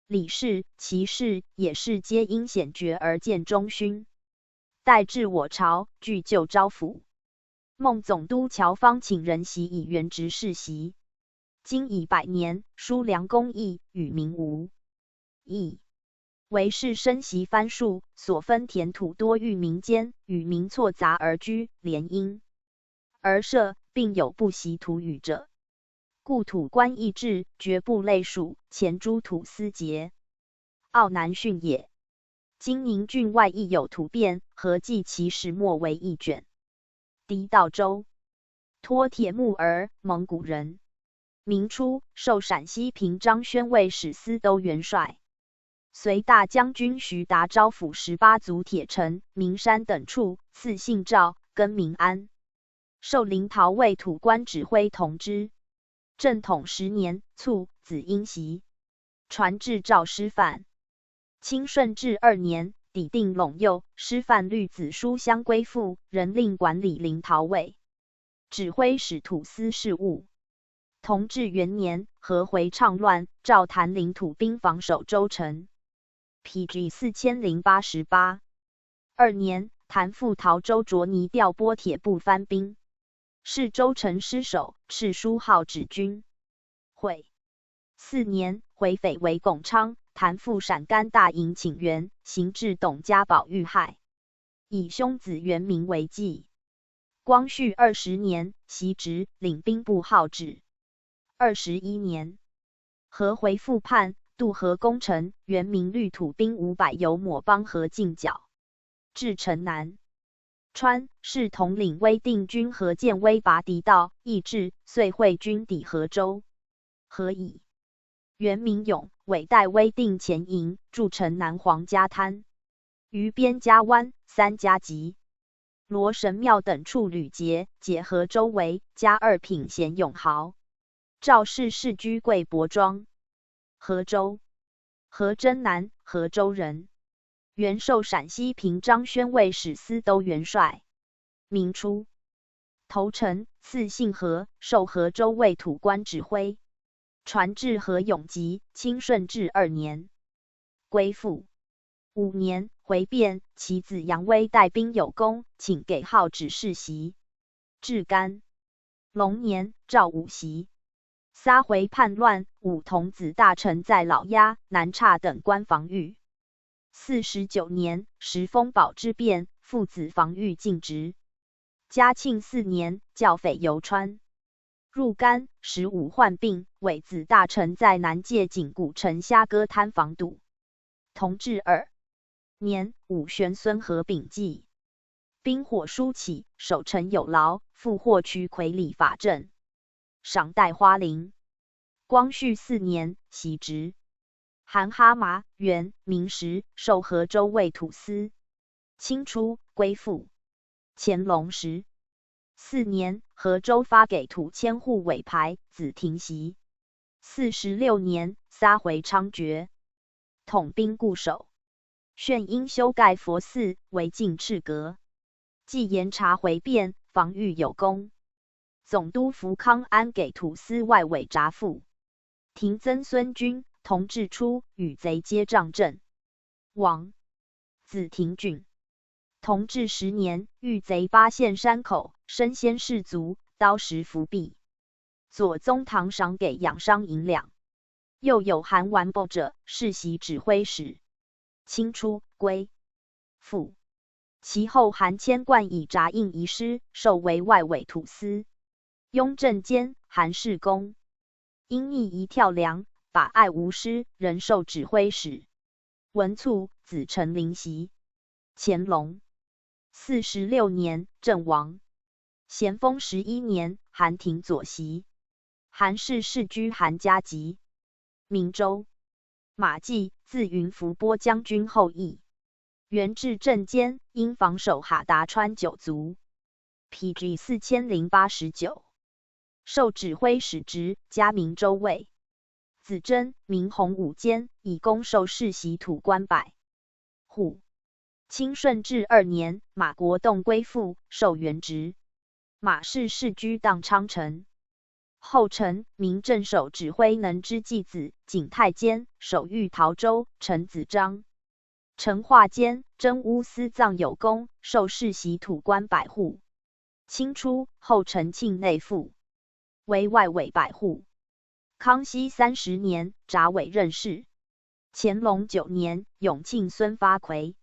李氏、齐氏、野氏皆因显爵而见中勋。待至我朝，具旧招抚。孟总督乔芳请人习以原职世袭。今已百年，殊良公义，与民无 义。为士生习番数，所分田土多遇民间，与民错杂而居，联姻而社，并有不习土语者。故土官议制，绝不类属前诸土司节。奥南训也。今宁郡外亦有土变，合记其始末为一卷。 狄道周。托铁木儿，蒙古人。明初，授陕西平章宣慰使司都元帅。随大将军徐达招抚十八族铁城、岷山等处，赐姓赵，更名安。授临洮卫土官指挥同知。正统十年，卒，子婴袭。传至赵师范。清顺治二年，抵定陇右，师范律子叔襄归附，仍令管理临洮卫，指挥使土司事务。同治元年，合肥倡乱，赵谭领土兵防守周城。P G四千零八十八。二年，谭父陶周卓泥调拨铁部番兵，是周城失守，敕书号指军。会。四年，回匪围巩昌，谭父陕甘大营请援，行至董家堡遇害，以兄子元明为祭。光绪二十年，袭职，领兵部号指。二十一年，合肥复叛，渡河攻城，元明率土兵五百由抹帮河进剿，至城南川，是统领威定军河建威拔敌道，易至，遂会军抵河州。何以？元明勇，委带威定前营，筑城南黄家滩、鱼边家湾、三家集、罗神庙等处屡截，解河周围，加二品贤勇豪。赵氏世居贵泊庄。河州。何贞男，河州人，原授陕西平章宣慰使司都元帅。明初，投诚，赐姓何，授河州卫土官指挥，传至何永吉，清顺治二年。归附。五年，回汴，其子杨威带兵有功，请给号指世袭。至干隆年，赵武袭。撒回叛乱，武同子大臣在老鸭、南岔等关防御。四十九年，时风宝之变，父子防御尽职。嘉庆四年，剿匪游川，入甘，时武患病，委子大臣在南界景谷城虾哥滩防堵。同治二年，武玄孙何秉纪，兵火疏起，守城有劳，复获取魁里法正，赏戴花翎。光绪四年，袭职。韩哈麻，原名实，授河州卫土司。清初，归附。乾隆十四年，河州发给土千户委牌，子廷袭。四十六年，撒回猖獗，统兵固守。炫英修盖佛寺，围禁赤阁，冀严察回汴，防御有功。总督福康安给土司外围扎伏。廷增孙均，同治初，与贼接仗阵亡。子廷俊，同治十年，遇贼八县山口，身先士卒，刀石伏壁。左宗棠赏给养伤银两。又有韩完保者，世袭指挥使。清初，归附。其后韩谦冠以扎印遗失，授为外围土司。雍正间，韩世功因逆移跳梁，把爱无失，仍授指挥使。文卒，子陈临袭。乾隆四十六年，阵亡。咸丰十一年，韩廷左袭。韩氏世居韩家集。明州。马骥，字云福，波将军后裔。元至正间，因防守哈达川九族。P G四千零八十九。授指挥使职，加明州卫。子珍，名洪武监，以功授世袭土官百户。清顺治二年，马国栋归附，授元职。马氏世居当昌城。后陈，明镇守指挥能之季子，景泰监，守御陶州，陈子章。陈化监，征乌司葬有功，授世袭土官百户。清初，后陈庆内附，为外围百户。康熙三十年，察委任事。乾隆九年，永庆孙发魁，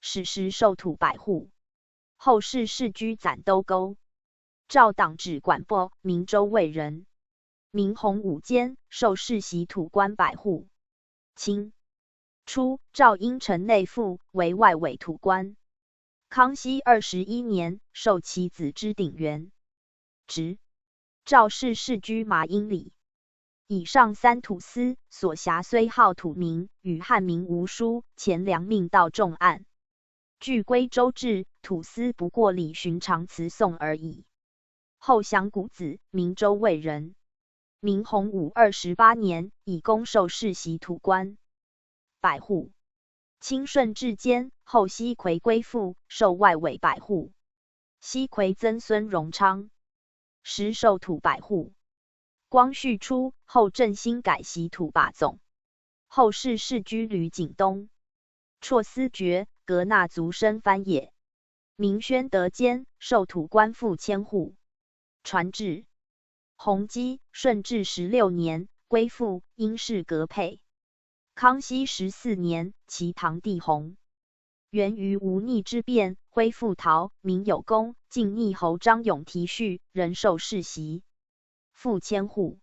始时授土百户。后世世居暂都沟。赵党指管部，明州卫人。明洪武监，授世袭土官百户。清初，赵因陈内附，为外围土官。康熙二十一年，授其子支鼎元。直。赵氏世居麻英里。以上三土司所辖虽号土名，与汉名无殊，前两命盗众案。据归州制，土司不过理寻常词讼而已。后降谷子，明州卫人。明洪武二十八年，以功授世袭土官。百户。清顺治间，后西夔归附，授外围百户。西夔曾孙荣昌，时授土百户。光绪初，后振兴改徙土八总。后世世居吕景东。绰司爵，阁纳足生藩也。明宣德间，授土官复千户。传至洪基，顺治十六年，归附，因事革配。康熙十四年，其堂弟弘元于忤逆之变，恢复陶，明有功，竟逆侯张永题序，仍授世袭。复千户。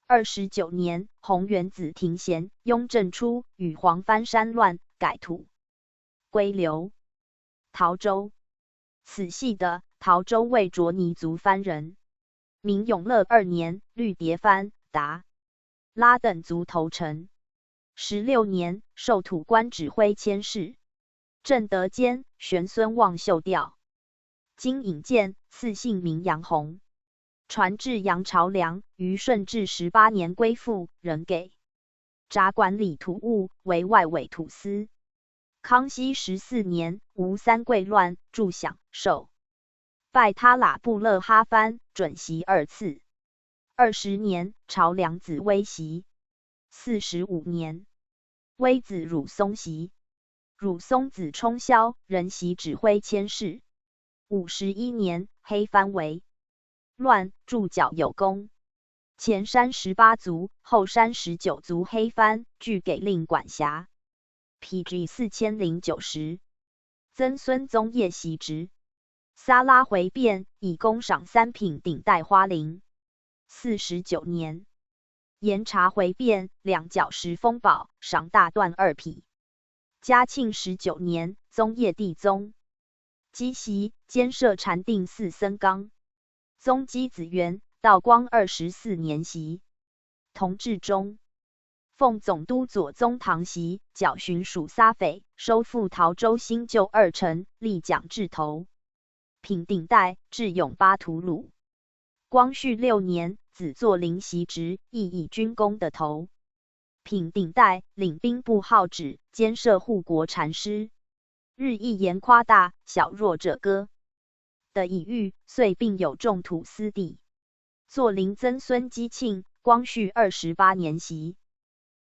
二十九年，弘元子庭贤、雍正初，与黄番山乱，改土归刘。陶州。此系的陶州卫卓尼族番人。明永乐二年，绿蝶番、达拉等族投诚。十六年，授土官指挥佥事。正德间，玄孙望秀调。金引荐，赐姓名杨弘。传至杨朝梁，于顺治十八年归附，仍给闸管理土务，为外围土司。康熙十四年，吴三桂乱，助享授。拜塔拉部勒哈番，准袭二次。二十年，朝梁子威袭。四十五年，威子汝松袭。汝松子冲霄，仍袭指挥佥事。五十一年，黑番为乱，助剿有功。前山十八族，后山十九族黑番，俱给令管辖。P G四千零九十。曾孙宗业袭职。撒拉回变，以功赏三品顶戴花翎。四十九年，严察回变，两角石封宝，赏大缎二匹。嘉庆十九年，宗业递宗。基袭，兼设禅定寺僧纲。宗基子元，道光二十四年袭。同治中，奉总督左宗棠檄，剿寻属撒匪，收复陶州新旧二城，立蒋志头。品顶戴，智勇巴图鲁。光绪六年，子作霖袭职，亦以军功得头。品顶戴，领兵部号旨，兼设护国禅师。日益言夸大小弱者歌的以谕，遂并有众土司地。作霖曾孙基庆，光绪二十八年袭。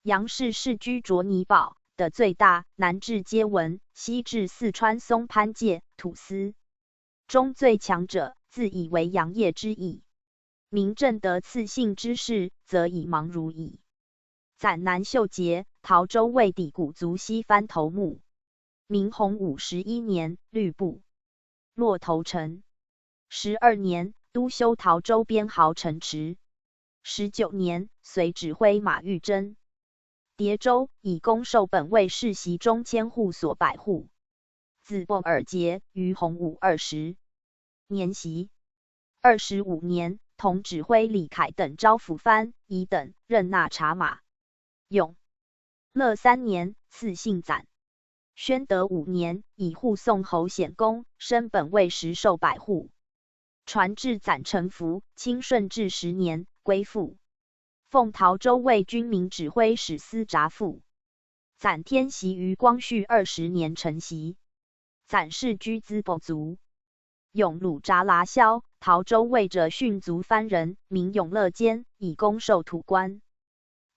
杨氏世居卓尼堡，得最大，南至接闻，西至四川松潘界，土司中最强者，自以为杨业之矣。明正德赐姓之士，则已茫如矣。斩南秀节，陶州卫抵古族西番头目。明洪武十一年，律部落头城。十二年，督修陶州边濠城池。十九年，随指挥马玉珍。叠州，以功授本卫世袭中千户所百户。子伯尔节，于洪武二十年袭。二十五年，同指挥李凯等招抚番、乙等，任纳察马。永乐三年，赐姓展。宣德五年，以护送侯显功，升本卫时授百户。传至展陈福，清顺治十年，归附。奉陶州卫军民指挥使司察副。展天袭于光绪二十年承袭。展世居资伯族。永鲁察剌萧，陶州卫者训族番人，名永乐间，以功授土官。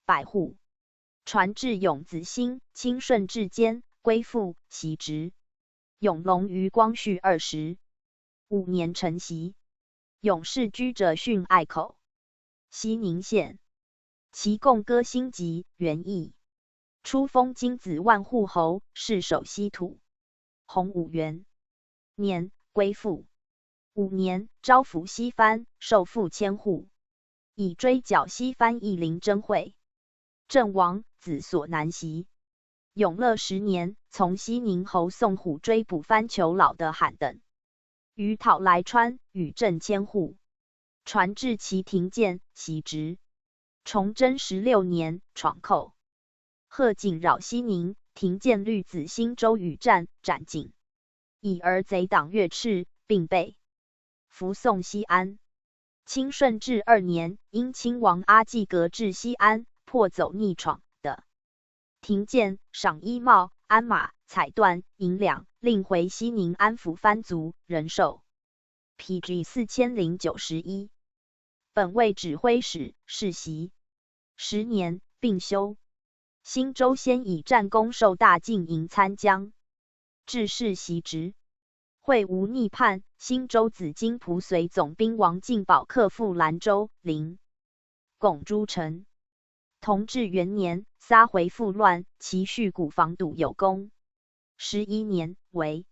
百户。传至永子兴，清顺治间，归附，袭职。永隆于光绪二十五年承袭。永世居者训隘口、西宁县。其供歌兴集，元义。初封金子万户侯，世守西土。洪武元年，归附。五年，招抚西番，授复千户。以追剿西番义林征会。阵亡，子所南袭。永乐十年，从西宁侯宋虎追捕番求老的罕等，于讨来川，与镇千户。传至其庭建，袭职。崇祯十六年闯寇，贺锦扰西宁，廷建虑子兴州与战斩尽，已而贼党越斥，并被 扶送西安。清顺治二年，因亲王阿济革至西安，破走逆闯的。廷建赏衣帽、鞍马、彩缎、银两，令回西宁安抚藩族人寿。P G四千零九十一。本位指挥使，世袭十年，并修兴州，先以战功受大进营参将。致仕袭职。会吴逆叛，兴州紫金蒲随总兵王进宝克复兰州、临、巩诸城。同治元年，撒回复乱，其绪鼓防堵有功。十一年，为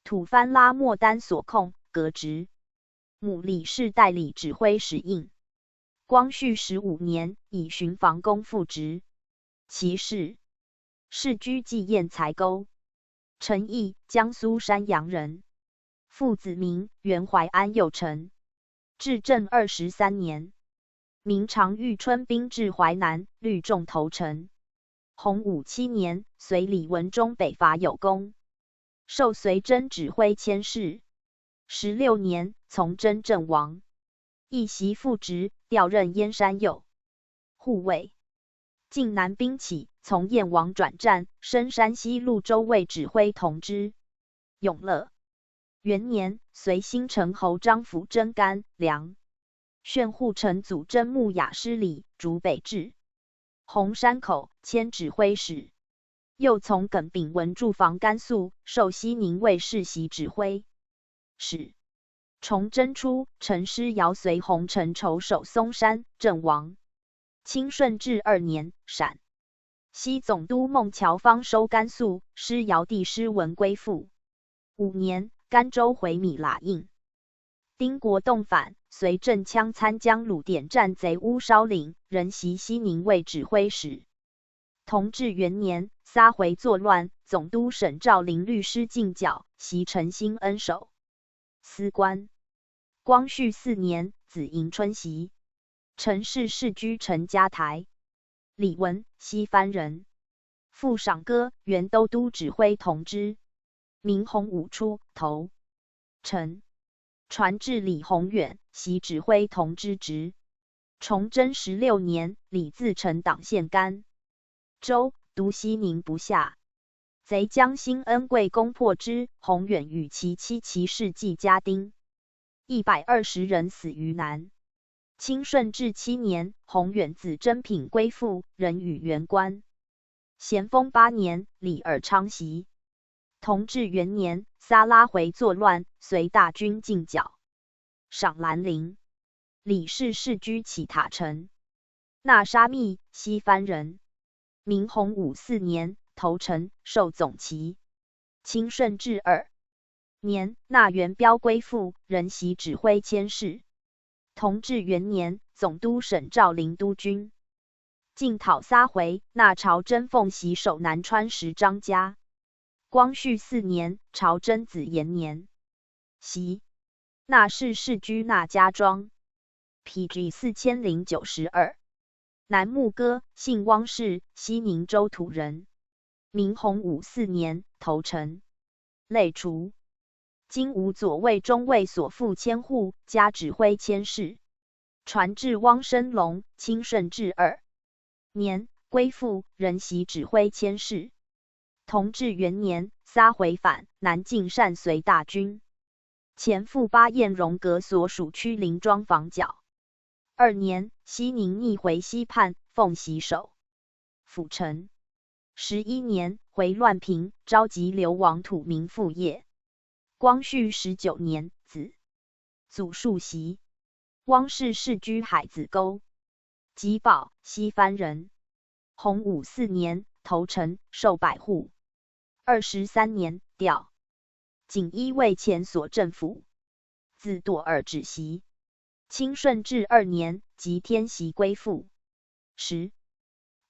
吐蕃拉莫丹所控，革职。母李氏代理指挥使应。光绪十五年，以巡防公复职。其室，世居济砚材沟。陈毅，江苏山阳人。父子名，原淮安右丞。至正二十三年，明常遇春兵至淮南，率众投诚。洪武七年，随李文忠北伐有功，授随征指挥佥事。十六年，从征阵亡。一袭副职，调任燕山右护卫。靖难兵起，从燕王转战，升山西潞州卫指挥同知。永乐元年，随兴城侯张辅征甘、梁、宣护城阻征，牧雅失礼，逐北至洪山口，迁指挥使。又从耿炳文驻防甘肃，授西宁卫世袭指挥使。崇祯初，陈师瑶随洪承畴守嵩山，阵亡。清顺治二年，陕西总督孟乔方收甘肃，师瑶弟师文归附。五年，甘州回米拉应。丁国栋反，随镇羌参将鲁典战贼乌烧岭，仍袭西宁卫指挥使。同治元年，撒回作乱，总督沈肇林率师进剿，袭陈兴恩守司关。光绪四年，子迎春袭。陈氏世居陈家台。李文，西番人。父赏割，原都督指挥同知。明洪武初，投陈。传至李宏远，袭指挥同知职。崇祯十六年，李自成党献甘州，独西宁不下。贼将兴恩贵攻破之，宏远与其妻齐氏计加丁，一百二十人死于难。清顺治七年，宏远子珍品归附，仍与原官。咸丰八年，李尔昌袭。同治元年，撒拉回作乱，随大军进剿。赏兰陵。李氏世居乞塔城。纳沙密，西番人。明洪武四年，投陈，授总旗。清顺治二年，纳元标归附，仍袭指挥佥事。同治元年，总督沈肇林督军。进讨撒回，纳朝珍奉袭守南川石张家。光绪四年，朝珍子延年。袭，纳氏世居纳家庄。P G四千零九十二。南牧歌，姓汪氏，西宁州土人。明洪武四年，投陈。类除。今吴左卫中卫所副千户，加指挥佥事。传至汪申龙，清顺治二年，归附，仍袭指挥佥事。同治元年，撒回反，南进单随大军。前赴巴彦荣格所属区林庄防剿。二年，西宁逆回西叛，奉袭守府城。十一年，回乱平，召集流亡土民复业。光绪十九年，子祖树袭。汪氏世居海子沟。吉宝，西番人。洪武四年，投陈，授百户。二十三年，调锦衣卫遣所镇抚。子朵尔止袭。清顺治二年，即迁袭归附。十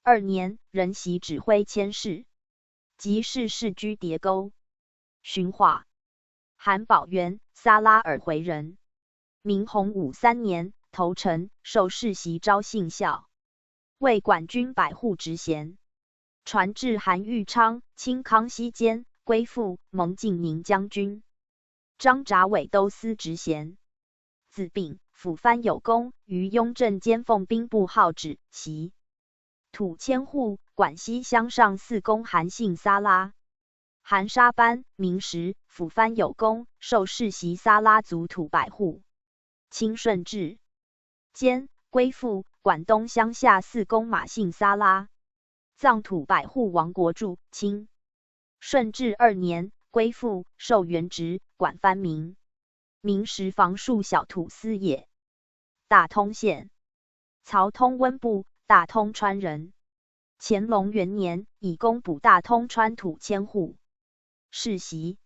二年，仍袭指挥佥事。即是世居叠沟。寻化。韩宝元，撒拉尔回人。明洪武三年，投陈，授世袭昭信校。为管军百户执衔。传至韩豫昌、清康熙间，归附蒙靖宁将军。张察伪都司执衔。子炳、fulfan有功，于雍正兼奉兵部号旨，习土千户，管西乡上四公韩信撒拉。韩沙班、明时、fulfan有功，授世袭撒拉族土百户。清顺治间，归附广东乡下四公马信撒拉。藏土百户王国柱。清顺治二年，归附，授原职，管番民。明时房戍小土司也。大通县。曹通温部，大通川人。乾隆元年，以功补大通川土千户。世袭。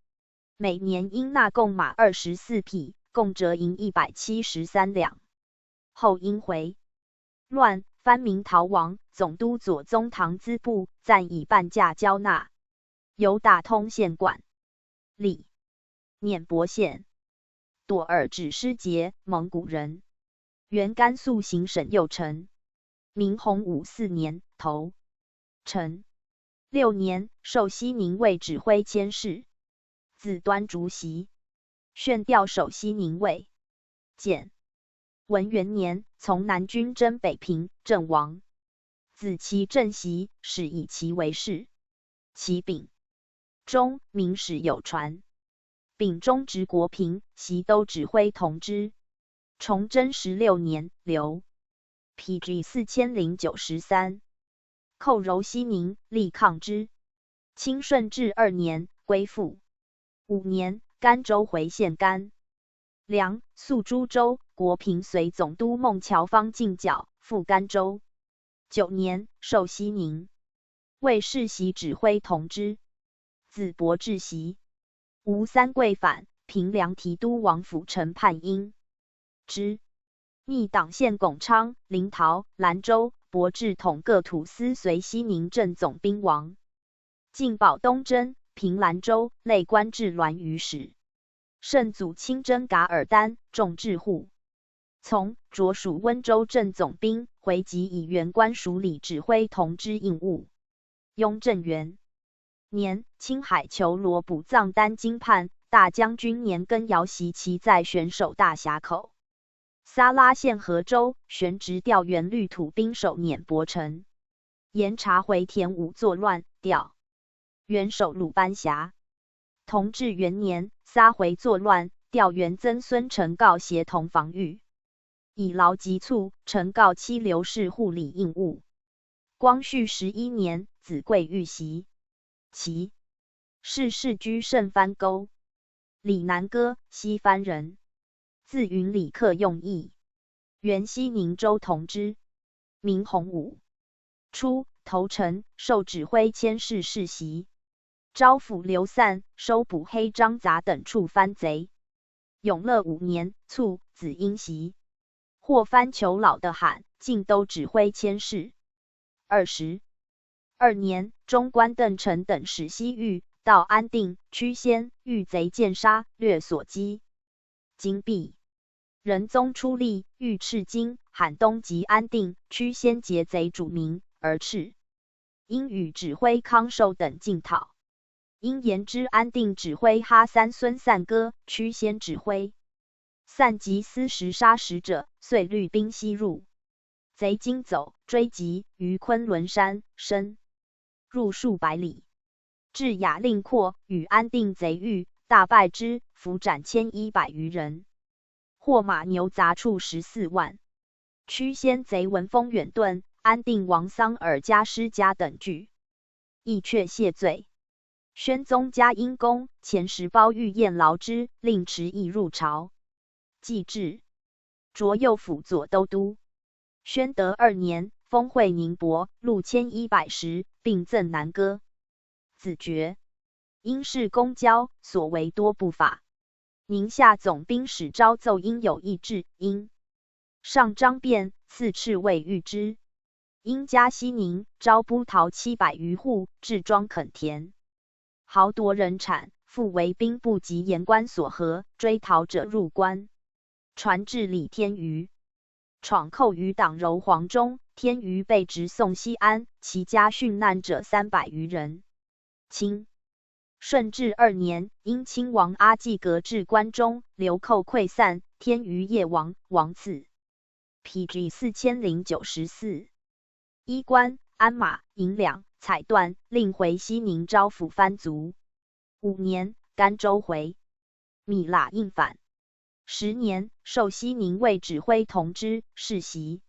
每年应纳贡马二十四匹，共折银一百七十三两。后因回乱，番民逃亡，总督左宗棠资部暂以半价交纳，由大通县管理。捻伯县。朵尔只师节，蒙古人，原甘肃行省右丞。明洪武四年，投。陈。六年，授西宁卫指挥佥事。子端竹袭。宣调守西宁卫。简。文元年，从南军征北平，阵亡。子奇镇席，始以其为事。其丙。中，明史有传。丙中直国平，习都指挥同知。崇祯十六年，刘。P G四千零九十三。寇柔西宁，力抗之。清顺治二年，归附。五年，甘州回县甘。梁、肃诸州，国平随总督孟乔方进剿，复甘州。九年，授西宁。为世袭指挥同知。子伯至席。吴三桂反，平凉提督王辅陈叛殷之。逆党献巩昌、临洮、兰州，伯至统各土司随西宁镇总兵王。进保东征，平兰州，累官至滦榆史。圣祖亲征噶尔丹，重治户。从，着署温州镇总兵，回籍以原官署理指挥同知应务。雍正元年，青海求罗卜藏丹津判，大将军年羹尧袭其在，选守大峡口。撒拉陷河州，旋直调原律土兵守捻伯城。严察回田武作乱，调 原守鲁班峡。同治元年，撒回作乱，调原曾孙陈诰协同防御。以劳急促，陈诰期刘氏护理应务。光绪十一年，子贵遇袭。其氏世居圣番沟。李南歌，西番人，字云李克用义，原西宁州同知。明洪武初，投诚，授指挥佥事世袭。招抚流散，收捕黑张杂等处番贼。永乐五年，卒，子因袭。获番求老的罕，进都指挥佥事。二十二年，中官邓臣等使西域，到安定、曲仙，遇贼见杀，略所击。金毕。仁宗初立，遇赤金、罕东及安定、曲仙劫贼主名而赤。因与指挥康寿等进讨。因言之安定指挥哈三孙散歌，曲仙指挥散及司使杀使者，遂率兵西入。贼惊走，追及于昆仑山，深入数百里，至雅令阔，与安定贼遇，大败之，俘斩千一百余人。获马牛杂畜十四万。曲仙贼闻风远遁，安定王桑尔加施加等拒，亦却谢罪。宣宗嘉因公钱时褒御宴劳之，令迟诣入朝。既至，着右辅左都督。宣德二年，封会宁伯，录千一百石，并赠南歌。子爵。因事公交，所为多不法。宁夏总兵史昭奏因有一志，因上张变，赐赤卫御之。因加西宁，招都讨七百余户，置庄垦田。豪夺人产，复为兵部及言官所合，追讨者入关。传至李天瑜。闯寇余党柔黄中，天余被直送西安，其家殉难者三百余人。清顺治二年，因亲王阿济革至关中，流寇溃散，天余夜亡，王赐。P G四千零九十四。衣冠、鞍马、银两、彩缎，令回西宁招抚藩族。五年，甘州回。米剌应反。十年，授西宁卫指挥同知、世袭。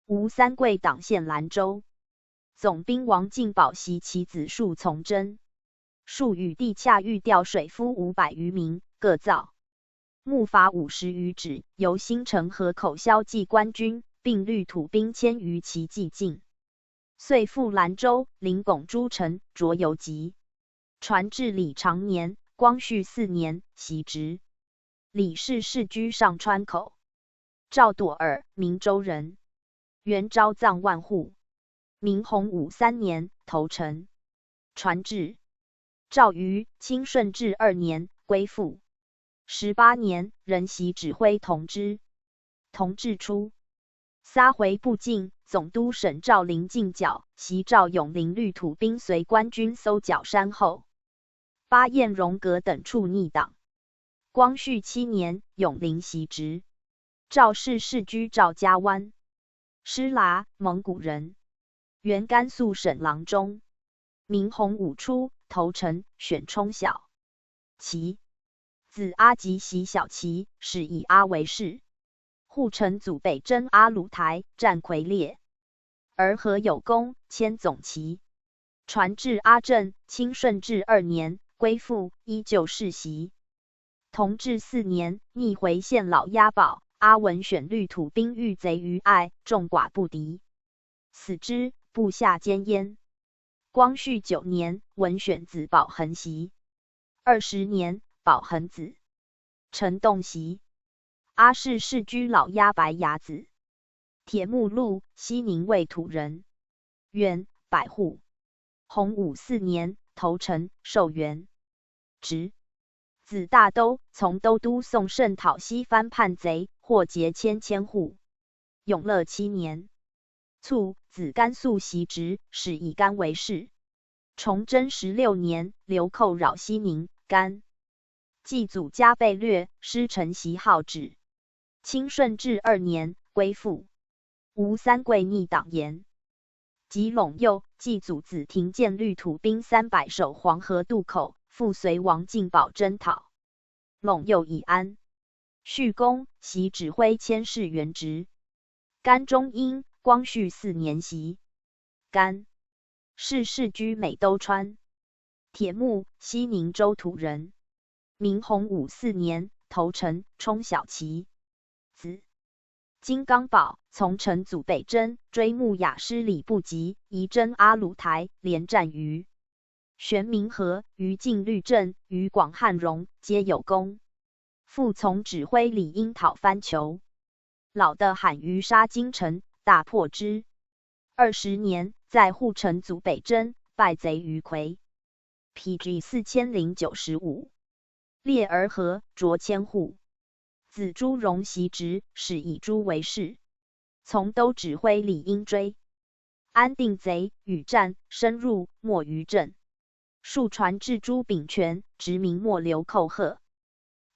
吴三桂党陷兰州。总兵王进保袭其子树从征。树与地恰预调水夫五百余名，各造木筏五十余只，由新城河口骁骑官军，并率土兵千余骑既进。遂赴兰州、临拱诸城，着游击。传至李长年，光绪四年，袭职。李氏世居上川口。赵朵尔，明州人，原昭藏万户。明洪武三年，投诚。传至赵瑜，清顺治二年，归附。十八年，任袭指挥同知。同治初，撒回部进，总督沈肇临进剿，袭赵永林率土兵随官军搜剿山后。巴彦荣阁等处逆党。光绪七年，永林袭职。赵氏世居赵家湾。施剌，蒙古人，原甘肃省郎中。明洪武初，投诚，选冲小旗。子阿吉袭小旗，始以阿为氏。护城祖北征阿鲁台，战魁烈，洱河有功，迁总旗。传至阿震，清顺治二年，归附，依旧世袭。同治四年，逆回献老押宝，阿文选率土兵遇贼于爱，众寡不敌，死之，部下兼焉。光绪九年，文选子宝恒袭。二十年，宝恒子陈栋袭。阿氏世居老押白崖子。铁木路，西宁卫土人，原百户。洪武四年，投诚，授原职。子大都，从都督宋胜讨西番叛贼，获节千千户。永乐七年卒，子甘肃袭职，始以甘为氏。崇祯十六年，流寇扰西宁，甘祭祖家被掠，师承袭号旨。清顺治二年，归附。吴三桂逆党延吉陇右，祭祖子廷建率土兵三百守黄河渡口，复随王进保征讨。陇右已安。续恭，袭指挥佥事原职。甘中英，光绪四年袭。甘氏世居美兜川。铁木，西宁州土人，明洪武四年，投诚，充小旗。子金刚宝从城祖北征，追穆雅失礼不及，移征阿鲁台，连战于玄冥河、于禁律镇、于广汉荣，皆有功。复从指挥李英讨番求，老的罕于杀京城，大破之。二十年，在护城祖北征，败贼于魁。P G四千零九十五。列洱河，卓千户。子朱荣袭职，始以朱为氏。从都指挥李英追安定贼，与战，深入，没于阵。数传至朱炳权，执明末流寇贺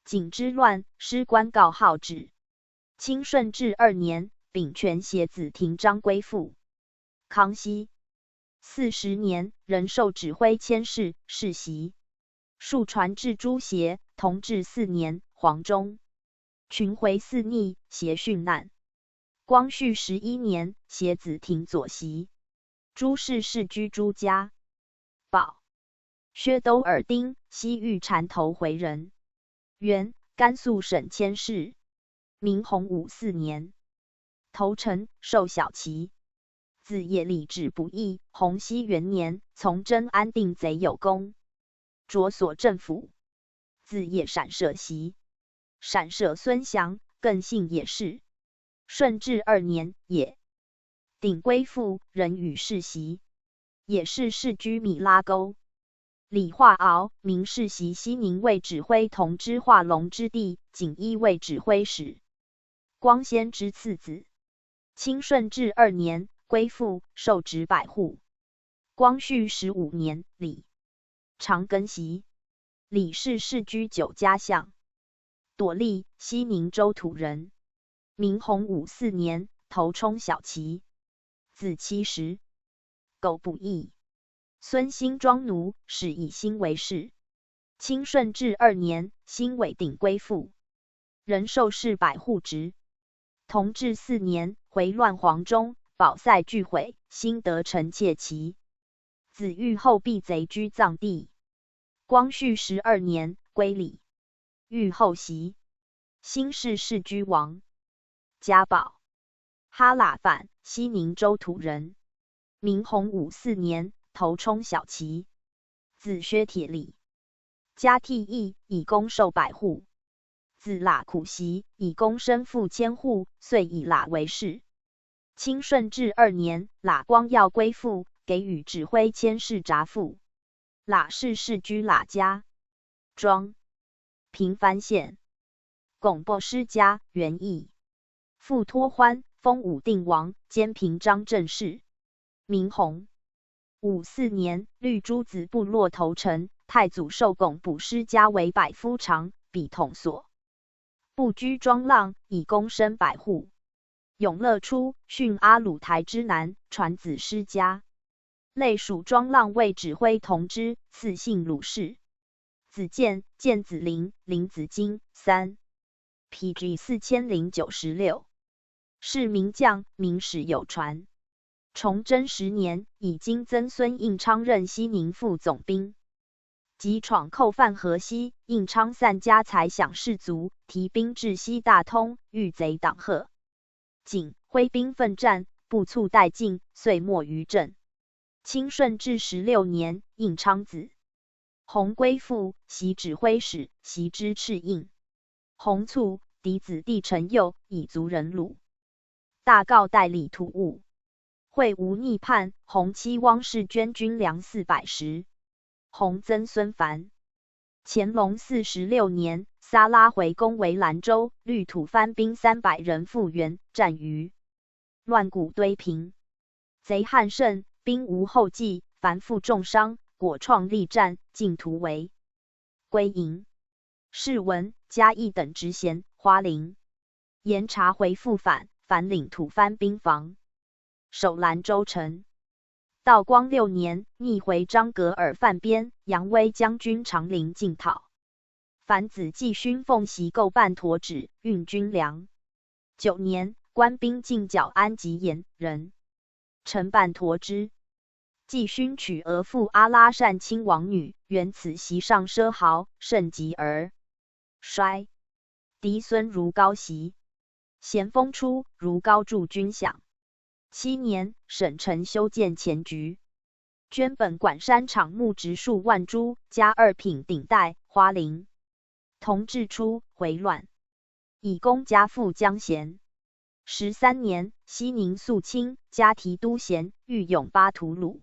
景之乱，师官告号旨。清顺治二年，炳权携子廷章归附。康熙四十年，仍授指挥佥事、世袭。数传至朱协，同治四年，黄忠群回四逆，携殉难。光绪十一年，携子廷左袭。朱氏世居朱家。宝薛都尔丁，西域缠头回人，原甘肃省佥事。明洪武四年，投诚，授小旗。子野礼止补役，洪熙元年，从征安定贼有功，着所镇抚。子野闪舍袭。闪舍孙祥，更姓野氏。顺治二年，野鼎归附，仍与世袭。野氏世居米拉沟。李化鳌，明世袭西宁卫指挥同知化龙之弟，锦衣卫指挥使。光先之次子。清顺治二年归附，授直百户。光绪十五年，礼长庚席。礼氏世居九家巷。朵笠，西宁州土人。明洪武四年，投冲小旗。子期时，狗不义。孙兴庄奴，始以兴为事。清顺治二年，兴委顶归附，仍授事百户职。同治四年，回乱黄忠，保塞俱毁，兴得臣妾旗。子遇后避贼居藏地。光绪十二年，归礼。遇后席。兴氏世居王。家宝，哈喇范，西宁州土人。明洪武四年，投冲小旗。子薛铁礼。嘉替义，以功授百户。子喇苦席，以功升复千户，遂以喇为事。清顺治二年，喇光耀归附，给予指挥佥事札腹。喇氏世居喇家庄。平番县。拱博施嘉、元义。父托欢，封武定王，兼平章政事。明洪武四年，率诸子部落投陈，太祖授拱补施嘉为百夫长，比统所。部居庄浪，以功升百户。永乐初，训阿鲁台之南，传子施嘉。类属庄浪，为指挥同知，赐姓鲁氏。子建、建子林、林子金，三。P G四千零九十六。是名将，明史有传。崇祯十年，以金曾孙应昌任西宁副总兵。及闯寇犯河西，应昌散家财饷士卒，提兵至西大通，遇贼党贺。景挥兵奋战，不促殆尽，遂没于阵。清顺治十六年，应昌子洪归附，袭指挥使，袭之敕应。洪卒，嫡子弟陈佑，以族人鲁。大诰代理土务。会吴逆叛，洪妻汪氏捐军粮四百石。洪曾孙繁。乾隆四十六年，撒拉回攻围兰州，率吐蕃兵三百人复援，战于乱谷堆坪。贼汉盛，兵无后继，繁复重伤，果创力战，尽突围。归营。世文、嘉义等职衔，花翎。严察回复返，返领吐蕃兵防，守兰州城。道光六年，逆回张格尔犯边，扬威将军常林进讨。繁子季勋奉袭构办妥旨，运军粮。九年，官兵进剿安吉延人，承办妥旨。季勋娶俄妇阿拉善亲王女，原此席上奢豪，甚极而衰。嫡孙如高袭。咸丰初，如高助军饷。七年，省城修建前局，捐本馆山场木植树万株，加二品顶戴、花翎。同治初，回乱，以功加复江咸。十三年，西宁肃清，加提督衔，御勇巴图鲁。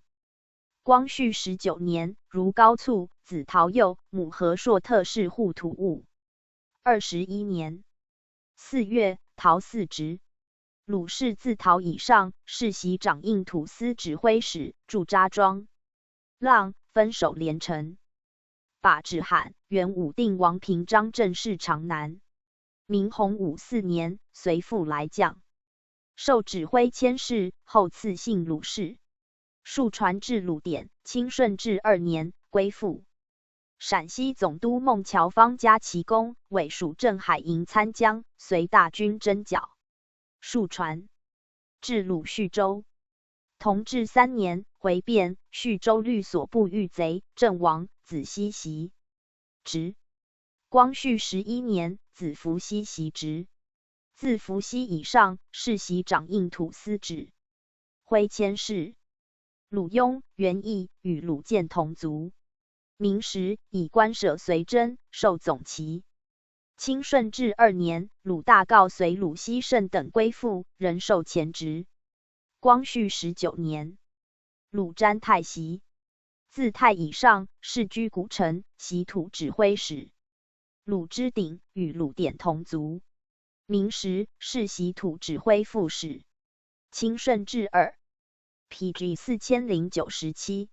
光绪十九年，如高促，子陶佑，母何硕特侍护土务。二十一年四月，陶嗣职。鲁氏自陶以上，世袭掌印土司指挥使，驻扎庄。浪，分守连城。把旨函，原武定王平章政事长南。明洪武四年，随父来将。授指挥佥事，后赐姓鲁氏。数传至鲁典，清顺治二年，归附。陕西总督孟乔方嘉其功，委署镇海营参将，随大军征剿。数传至鲁叙州。同治三年，回汴，叙州律所部遇贼，阵亡，子熙袭职。光绪十一年，子伏羲袭职。自伏羲以上，世袭掌印土司指挥佥事。鲁邕、元义与鲁建同族。明时以官舍随征，授总旗。清顺治二年，鲁大诰随鲁希慎等归附，仍授前职。光绪十九年，鲁詹太袭。自太以上，世居古城，袭土指挥使。鲁之鼎与鲁典同族。明时世袭土指挥副使。清顺治二，P G四千零九十七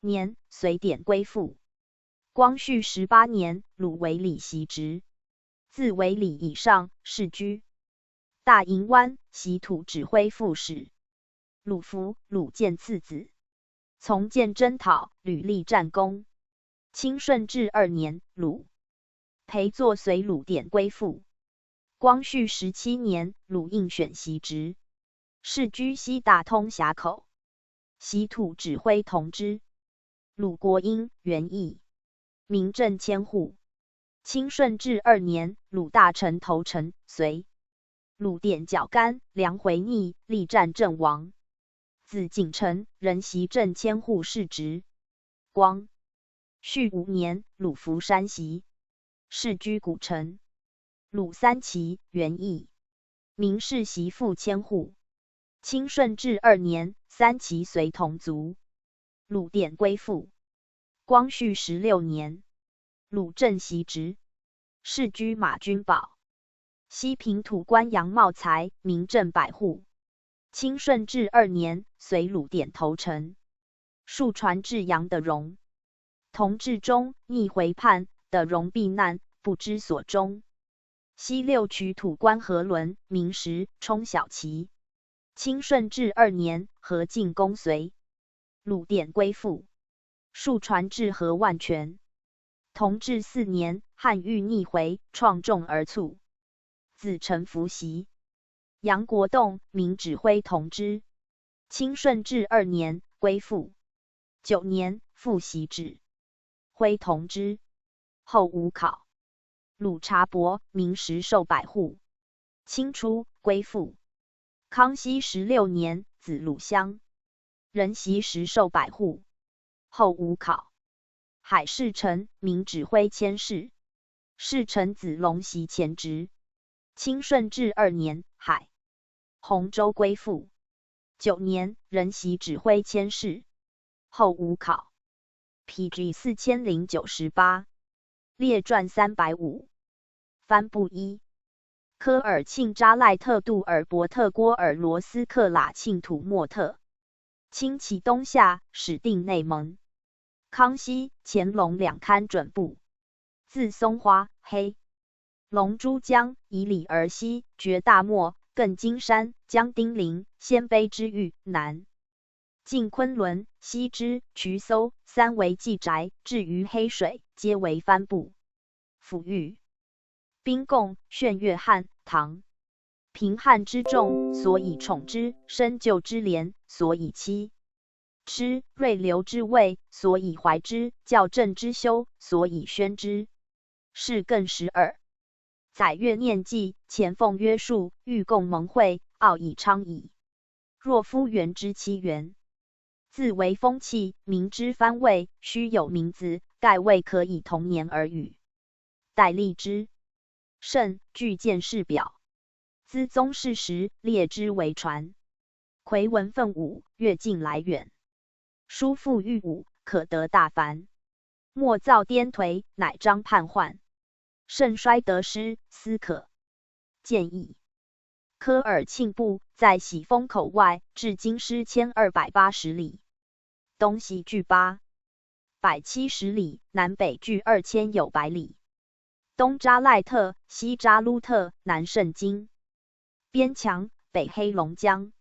年，隋典归附。光绪十八年，鲁惟礼袭职，自惟礼以上世居大营湾，习土指挥副使。鲁孚、鲁建次子，从建征讨，屡立战功。清顺治二年，鲁培祚随鲁典归附。光绪十七年，鲁应选袭职，世居西大通峡口，习土指挥同知。鲁国因袁异，民镇千户。清顺治二年，鲁大臣投诚随，鲁典剿甘梁回逆，力战阵亡。子景臣仍袭镇千户世职。光绪五年，鲁服山袭，世居古城。鲁三期袁异，民氏习复千户。清顺治二年，三期随同卒，鲁典归附。光绪十六年，鲁镇袭职，世居马君堡，西平土官杨茂才，民镇百户。清顺治二年，随鲁典投诚，数传至杨德荣。同治中，逆回叛，德荣避难，不知所终。西六曲土官何伦，民石冲小旗。清顺治二年，何进攻隋，鲁典归附，数传至何万全。同治四年，汉遇逆回，创众而卒，子承父袭。杨国栋，民指挥同知。清顺治二年，归附。九年，复袭指挥同知，后无考。鲁察伯，民石寿百户，清初归附。康熙十六年，子鲁襄，仍袭石寿百户，后无考。海士诚，民指挥千事，世臣子龙袭前职。清顺治二年，海洪州归附。九年，仍袭指挥千事，后无考。P G四千零九十八，列传三百五。帆布一。科尔沁扎赖特杜尔伯特郭尔罗斯克拉沁土默特，清启东夏，始定内蒙。康熙、乾隆两刊准布。自松花、黑龙珠江以里而西，绝大漠，亘金山、江丁陵、鲜卑之域，南进昆仑，西至渠搜，三围纪宅，至于黑水，皆为帆布。抚育。宾贡，劝谕汉唐。平汉之众，所以宠之；深究之廉，所以欺之；锐流之畏，所以怀之；校正之修，所以宣之。是更十二。载曰念记，前奉约束，欲共盟会，奥以昌矣。若夫元之七元，自为风气，民之番位，须有名字，盖未可以同年而语。戴笠之。圣，具见世表。资宗室时，列之为传。夔文奋武，越境来远。书赋御侮，可得大繁。莫造颠颓，乃彰叛患。盛衰得失，斯可见矣。科尔沁部在喜峰口外，至今师千二百八十里，东西距八百七十里，南北距二千有百里。东扎赖特，西扎鲁特，南胜金边墙，北黑龙江。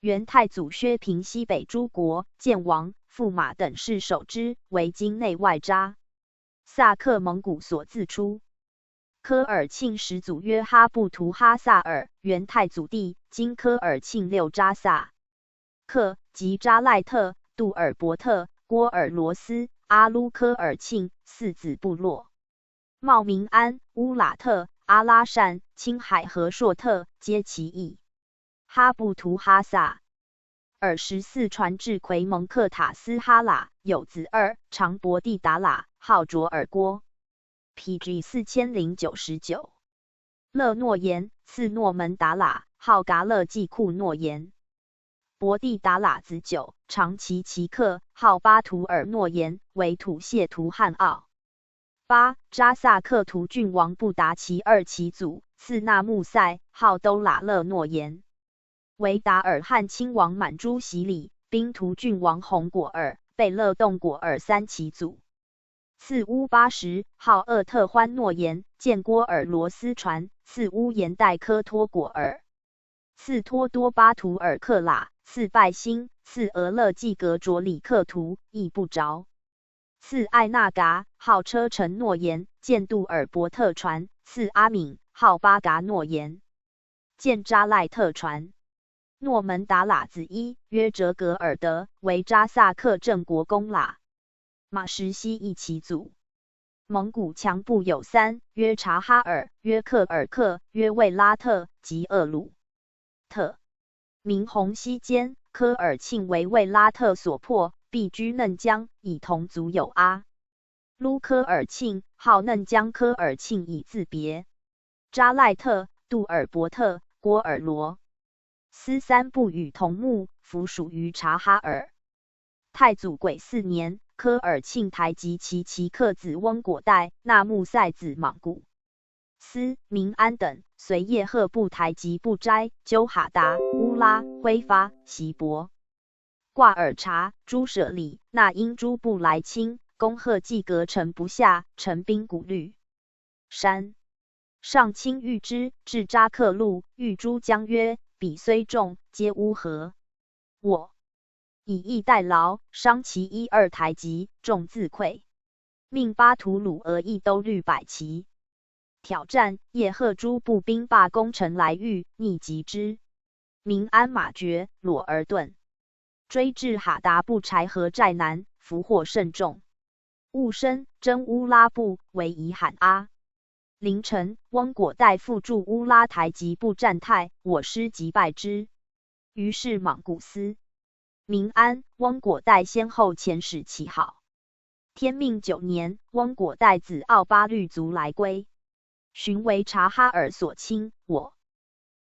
元太祖削平西北诸国，建王、驸马等世守之，为今内外扎。 萨克蒙古所自出。科尔沁始祖曰哈布图哈萨尔，元太祖弟，今科尔沁六扎萨克，即扎赖特、杜尔伯特、郭尔罗斯、阿鲁科尔沁四子部落。茂明安、乌拉特、阿拉善、青海和硕特皆其一。哈布图哈萨 尔十四传至夔蒙克塔斯哈拉，有子二，长伯第达拉，号卓尔郭。P G四千零九十九。勒诺言，赐诺门达拉，号噶勒季库诺言。伯第达拉子九，长其奇克，号巴图尔诺言，为土谢图汗奥。八，扎萨克图郡王布达其二其祖，赐纳木塞，号兜拉勒诺言。为达尔汗亲王满珠喜里，兵屠郡王洪果尔、贝勒侗果尔三旗祖。赐乌巴什，号厄特欢诺延，建郭尔罗斯船，赐乌延代科托果尔。赐托多巴图尔克拉，赐拜辛，赐俄勒季格卓里克图，亦不着。赐艾纳嘎，号车臣诺延，建杜尔伯特船，赐阿敏，号巴嘎诺延，建扎赖特船。诺门达喇子伊，约哲格尔德，为扎萨克镇国公喇。马什西一其祖。蒙古强部有三，约察哈尔，约克尔克，约卫拉特，及厄鲁特。明洪熙间，科尔沁为卫拉特所破，避居嫩江，以同族有阿鲁科尔沁，号嫩江科尔沁以自别。扎赖特、杜尔伯特、郭尔罗斯三部与同墓，服属于察哈尔。太祖癸巳年，科尔沁台吉其其克子翁果代、纳木塞子莽古斯、明安等，随叶赫部台吉布斋、纠哈达、乌拉、辉发、锡伯、挂尔察、朱舍里、那英诸部来侵，恭贺季格城不下，陈兵鼓律山。上清玉之，至扎克路，遇诸将曰：彼虽众，皆乌合。我以逸待劳，伤其一二台吉，众自溃。命巴图鲁额亦兜率百骑挑战，叶赫诸部兵罢攻城来遇，逆击之。明安马绝，裸而遁，追至哈达布柴河寨南，俘获甚众。兀深征乌拉部，围以罕阿。临城，翁果代复驻乌拉台吉布战泰，我师即败之。于是莽古斯、明安、翁果代先后遣使乞讨。天命九年，翁果代子奥巴律族来归，寻为察哈尔所侵，我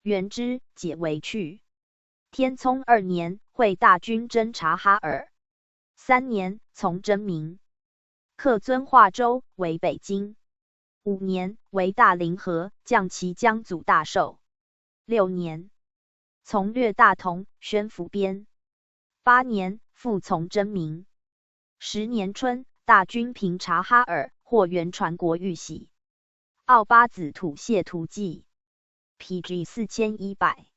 援之，解围去。天聪二年，会大军征察哈尔。三年，从征明克遵化州，围北京。五年，围大凌河，降其将祖大寿。六年，从略大同，宣抚边。八年，复从征明。十年春，大军平察哈尔，获元传国玉玺。奥巴子吐谢图记。P G四千一百。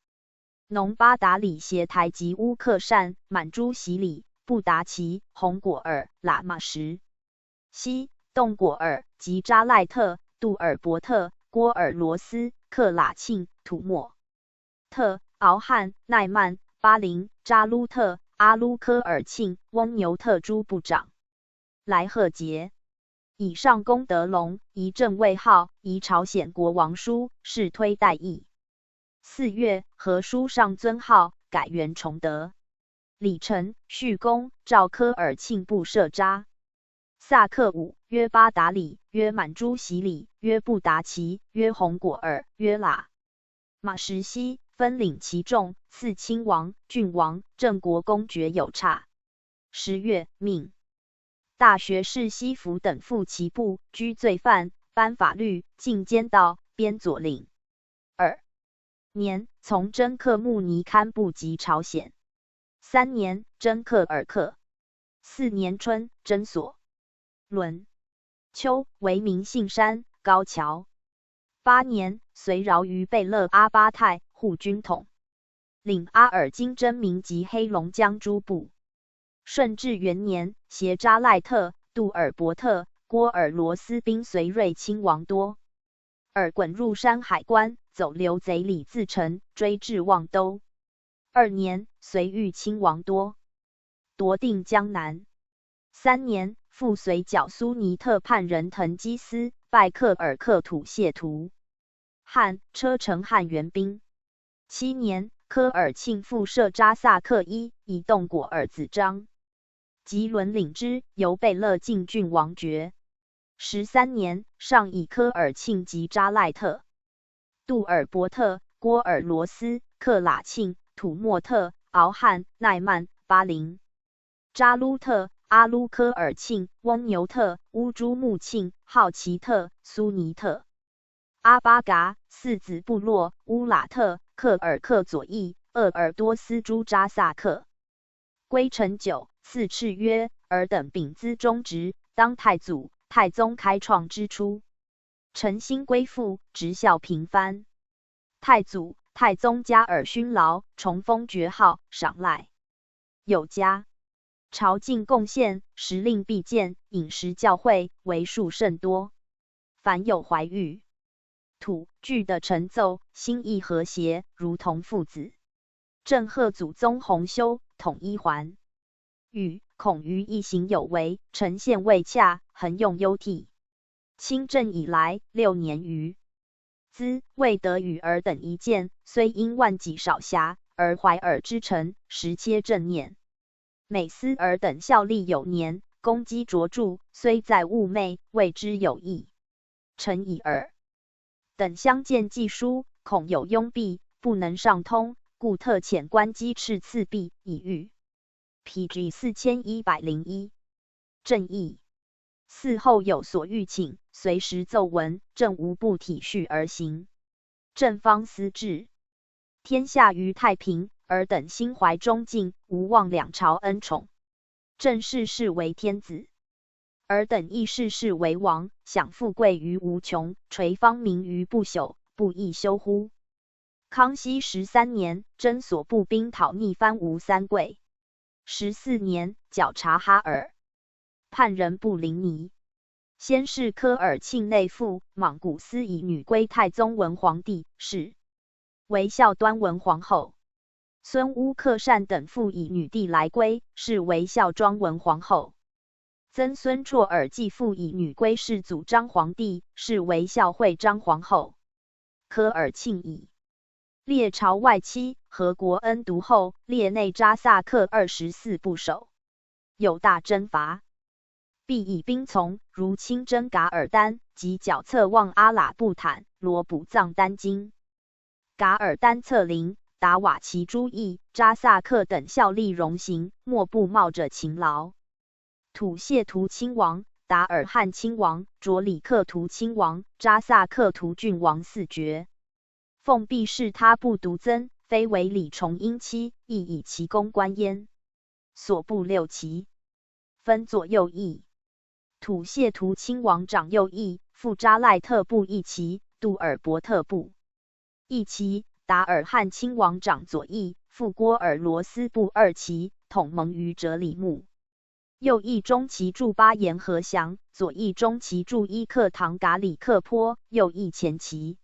农巴达里携台吉乌克善、满珠喜里、布达奇、洪果尔、喇嘛什西、侗果尔及扎赖特、杜尔伯特、郭尔罗斯、克拉沁、吐默特、敖汉、奈曼、巴林、扎鲁特、阿鲁科尔沁、翁牛特诸部长来贺节。以上功德隆，以镇卫号，以朝鲜国王书，示推代议。四月，和书上尊号，改元崇德。礼臣、序恭，召科尔沁部设扎。萨克武、约巴达里、约满珠喜里、约布达奇、约洪果尔、约喇嘛什西，分领其众，赐亲王、郡王、镇国公爵有差。十月，命大学士西弗等副其部，拘罪犯，颁法律，禁监道，编左令。二年，从征克穆尼堪布及朝鲜。三年，征克尔克。四年春，征索伦、丘、为名信山、高桥。八年，随饶于贝勒阿巴泰，护军统领阿尔金征明及黑龙江诸部。顺治元年，携扎赖特、杜尔伯特、郭尔罗斯兵随瑞亲王多尔滚入山海关，走流贼李自成，追至望都。二年，随遇亲王多夺定江南。三年，复随剿苏尼特叛人腾基斯，拜克尔克吐谢图汉，车臣汉援兵。七年，科尔沁复设扎萨克伊，以侗果尔子张吉伦领之，由贝勒进郡王爵。十三年，上以科尔沁及扎赖特、杜尔伯特、郭尔罗斯、克拉沁、吐默特、敖汉、奈曼、巴林、扎鲁特、阿鲁科尔沁、翁牛特、乌珠穆沁、好奇特、苏尼特、阿巴嘎四子部落、乌拉特、克尔克左翼、鄂尔多斯诸扎萨克。归陈酒，赐敕曰：尔等秉资终直，当太祖、太宗开创之初，诚心归附，执孝平藩。太祖、太宗加尔勋劳，重封爵号，赏赖有加。朝觐贡献，时令必见，饮食教诲，为数甚多。凡有怀玉、土、具的陈奏，心意和谐，如同父子。 镇贺祖宗弘修，统一还。语恐余一行有违，陈献未洽，恒用忧涕。亲政以来六年余，资未得与尔等一见，虽因万几少瑕，而怀尔之诚，实切正念。每思尔等效力有年，功绩卓著，虽在寤寐，未知有益。 臣以尔等相见寄书，恐有拥蔽，不能上通，故特遣观稽敕赐毕，以谕。P G四千一百零一。正议。嗣后有所欲请，随时奏闻，朕无不体恤而行。朕方思至，天下于太平，尔等心怀忠敬，无忘两朝恩宠。 朕视世为天子，尔等亦视世为王，享富贵于无穷，垂芳名于不朽，不亦休乎？康熙十三年，征所部兵讨逆藩吴三桂。十四年，剿察哈尔，叛人布林尼。先是科尔沁内附，莽古斯以女归太宗文皇帝，是为孝端文皇后。孙乌克善等复以女弟来归，是为孝庄文皇后。曾孙绰尔继复以女归世祖章皇帝，是为孝惠章皇后。科尔沁以列朝外戚、何国恩独厚，列内扎萨克二十四部首，有大征伐。 必以兵从，如亲征噶尔丹，及剿策旺阿喇布坦、罗卜藏丹津。噶尔丹策凌、达瓦齐诸役，扎萨克等效力荣行，莫不冒着勤劳。吐谢图亲王、达尔汗亲王、卓里克图亲王、扎萨克图郡王四爵。奉避是他部独增，非为李崇英妻，亦以其功观焉。 所部六旗，分左右翼。吐谢图亲王掌右翼，复扎赖特部一旗，杜尔伯特部一旗。达尔汗亲王掌左翼，复郭尔罗斯部二旗，统盟于哲里木。右翼中旗驻巴颜河降，左翼中旗驻伊克唐噶里克坡，右翼前旗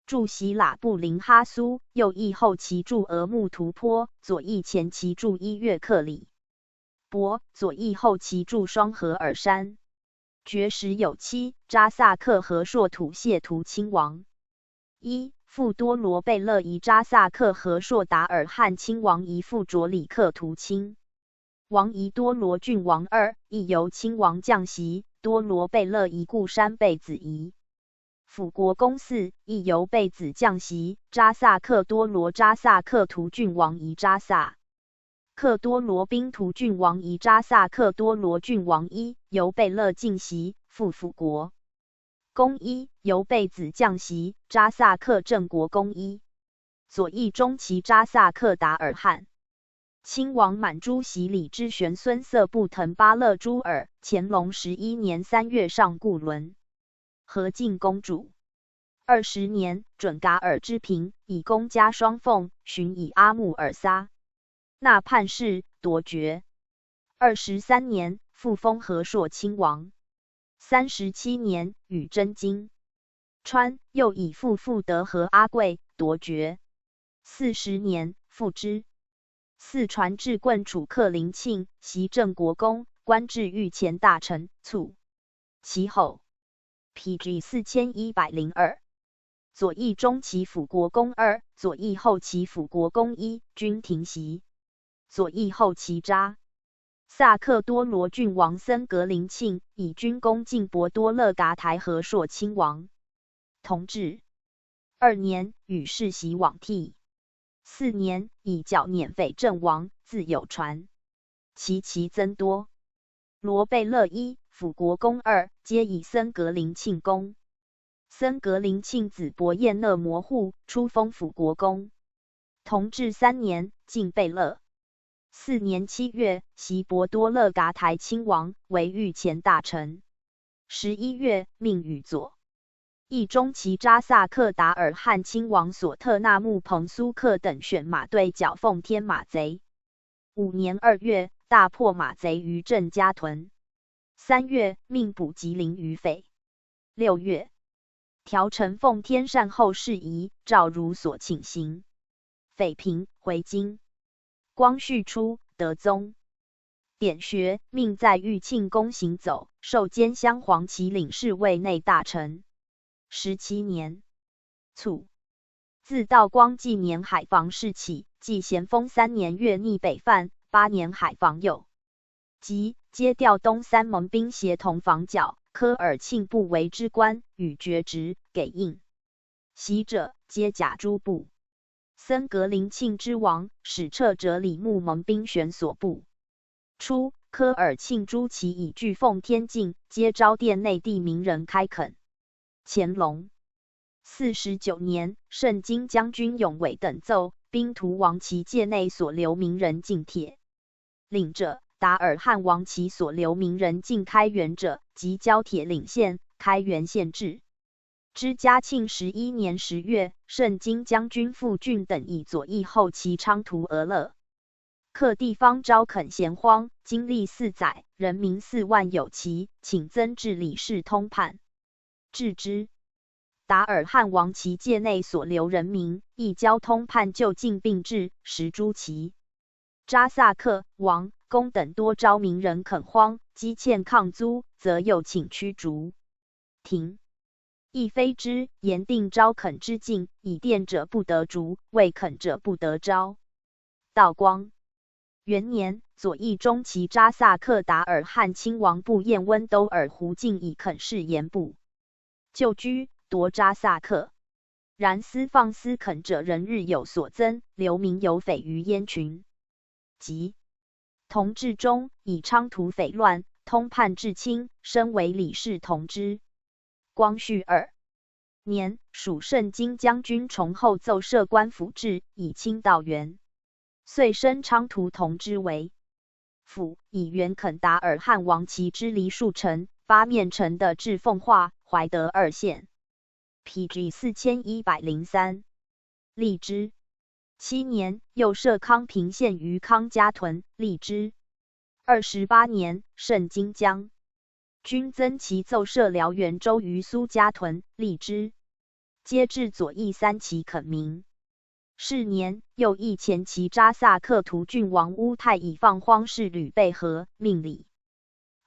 驻希腊布林哈苏，右翼后旗驻额木图坡，左翼前旗驻伊约克里伯，左翼后旗驻双河尔山。绝食有期，扎萨克和硕吐谢图亲王。一、复多罗贝勒一扎萨克和硕达尔汗亲王一复卓里克图亲 王一多罗郡王二，亦由亲王降席，多罗贝勒一固山贝子一。辅国公四，亦由贝子降席，扎萨克多罗扎萨克图郡王一扎萨克多罗兵图郡王一扎萨克多罗郡王一，由贝勒进席，复辅国 公一，由贝子降席，扎萨克镇国公一。左翼中旗扎萨克达尔汗亲王满珠洗礼之玄孙色布腾巴勒珠尔，乾隆十一年三月上固伦，和靖公主。二十年，准噶尔之平，以功加双凤，巡以阿木尔撒 那判事，夺爵。二十三年，复封和硕亲王。三十七年，与征金川，又以复复德和阿贵，夺爵。四十年，复知四川治棍楚克林庆，袭镇国公，官至御前大臣，卒。其后，P G四千一百零二。 左翼中旗辅国公二，左翼后旗辅国公一，均停席。左翼后旗扎萨克多罗郡王森格林庆以军功进博多勒噶台和硕亲王。同治二年，与世袭罔替。四年，以剿捻斐阵亡，自有传。其旗增多。罗贝勒一、辅国公二，皆以森格林庆功。 森格林庆子伯晏勒摩护，初封辅国公。同治三年，进贝勒。四年七月，袭博多勒噶台亲王，为御前大臣。十一月，命予左翼中旗扎萨克达尔汗亲王索特纳木彭苏克等选马队剿奉天马贼。五年二月，大破马贼于镇加屯。三月，命捕吉林余匪。六月，调陈奉天善后事宜，照如所请行。匪平，回京。光绪初，得宗。典学，命在御庆宫行走，授兼镶黄旗领侍卫内大臣。十七年，卒。自道光纪年海防事起，即咸丰三年月逆北犯，八年海防右。即皆调东三盟兵协同防剿，科尔沁部为之官，予爵职，给印。 袭者皆甲诸部。森格林沁之亡，始撤者李牧盟兵旋所部。初，科尔沁诸旗以拒奉天进，皆招电内地名人开垦。乾隆四十九年，盛京将军永伟等奏，兵图王旗界内所留名人进帖。领者达尔汗王旗所留名人进开元者，即交帖领县，开元县置。 知嘉庆十一年十月，盛京将军傅俊等以左翼后旗昌图俄勒。克地方招垦闲荒，经历四载，人民四万有奇，请增置理事通判。置之。达尔汗王旗界内所留人民，亦交通判就近并置，实诸旗。扎萨克、王、公等多招民人垦荒，积欠抗租，则又请驱逐。 停。亦非之言定招垦之禁，已电者不得逐，未垦者不得招。道光元年，左翼中旗扎萨克达尔汗亲王部雁温兜尔胡进以垦事言不就居，夺扎萨克。然私放私垦者人日有所增，流民有匪于鄢群。 及同治中，以昌图匪乱，通判至清，升为理事同知。光绪二年，署盛京将军崇厚奏设官府制，以清道员。遂升昌图同知为府，以原垦达尔汗王旗之黎树城、八面城的置奉化、怀德二县。 P G四千一百零三。历之。七年，又设康平县于康家屯，历之。二十八年，盛京将军曾铗奏设辽源州于苏家屯，历之。皆置左翼三旗垦民。是年，又议前旗扎萨克图郡王乌泰以放荒事旅备和，命礼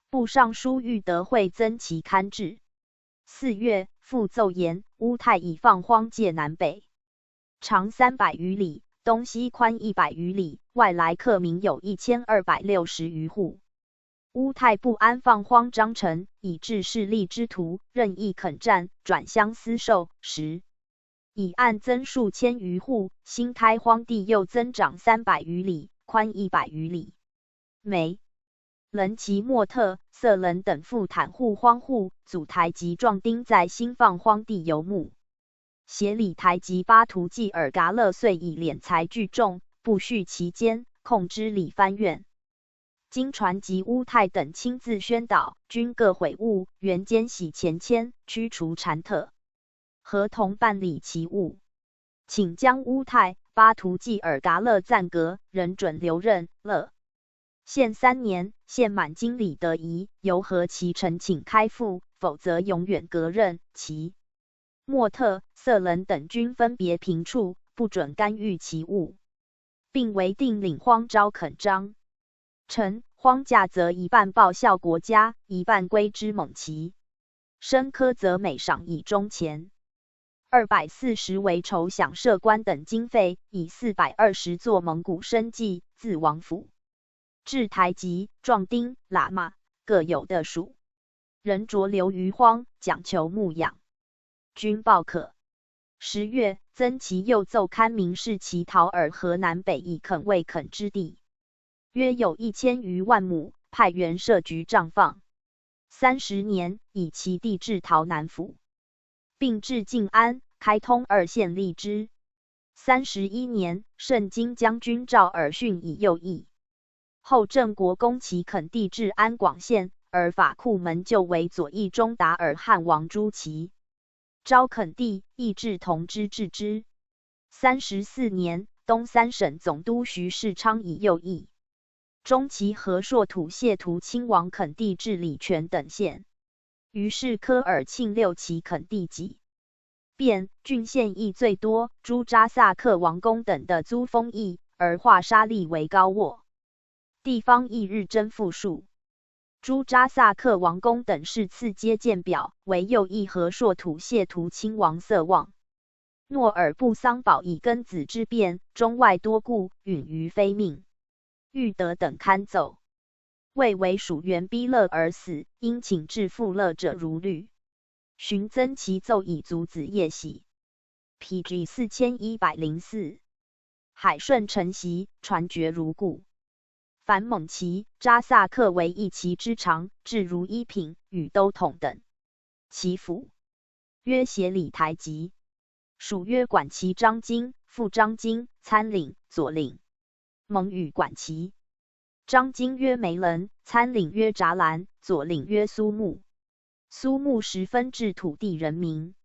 部尚书玉德会曾铗刊至。四月，复奏言，乌泰以放荒界南北，长三百余里，东西宽一百余里，外来客民有一千二百六十余户。乌泰不安放荒张城，以致势利之徒任意垦占，转相私售。十 已按增数千余户，新开荒地又增长三百余里，宽一百余里。梅、伦齐莫特、色伦等复袒护荒户，阻台及壮丁在新放荒地游牧。协理台吉巴图济尔噶勒遂以敛财聚众，不恤其间，控之理藩院。 经传及乌泰等亲自宣导，均各悔悟，原间喜前迁，驱除禅特，合同办理其务。请将乌泰、巴图济尔噶勒暂革，仍准留任了。限三年，限满经理得移，由何其成请开复，否则永远革任。其 莫特、色伦等均分别平处，不准干预其务，并为定领荒招垦章程，荒价则一半报效国家，一半归之蒙旗。升科则每赏以中钱二百四十为酬饷设官等经费，以四百二十作蒙古生计，自王府至台吉、壮丁、喇嘛各有得数。 仍着流于荒，讲求牧养。均报可。十月，曾铗又奏刊明示其讨尔河南北以垦未垦之地，约有一千余万亩，派员设局账放。三十年，以其地置陶南府，并置静安、开通二县，历之。三十一年，盛京将军赵尔巽以右翼。后郑国攻其垦地至安广县，而法库门就为左翼中达尔汉王朱奇。昭垦地，亦置同知制之。三十四年，东三省总督徐世昌以右翼。中其河朔吐谢图亲王垦地至礼泉等县。于是科尔沁六其垦地几。 变，郡县邑最多，诸扎萨克王宫等的租封邑，而划沙砾为高沃。地方邑日臻富庶。诸扎萨克王宫等世次皆建表，惟右翼河朔吐谢图亲王色望。诺尔布桑堡以庚子之变，中外多固，允于非命。裕德等刊奏。 魏为属原逼勒而死，因请至复勒者如律。寻曾其奏以阻子夜喜。P G四千一百零四。海顺承袭，传绝如故。凡蒙其扎萨克为一骑之长，至如一品，与都统等。其府。约协理台吉。属约管其张京、副张京、参领、左领。蒙与管其。张京曰梅兰，参领曰扎兰，左领曰苏木。苏木时分置土地人名。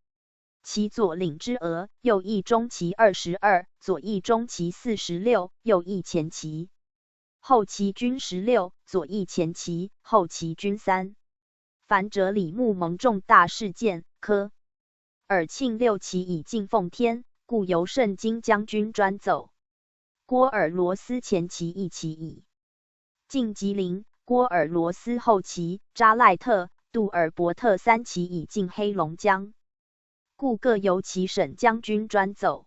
其左领之额，右翼中其二十二，左翼中其四十六，右翼前其。后其均十六，左翼前其，后其均三。 凡哲里木盟重大事件，科尔沁六其已进奉天，故由盛京将军专奏。郭尔罗斯前其一其矣。进吉林，郭尔罗斯后其扎赖特、杜尔伯特三其已进黑龙江，故各由其省将军专奏。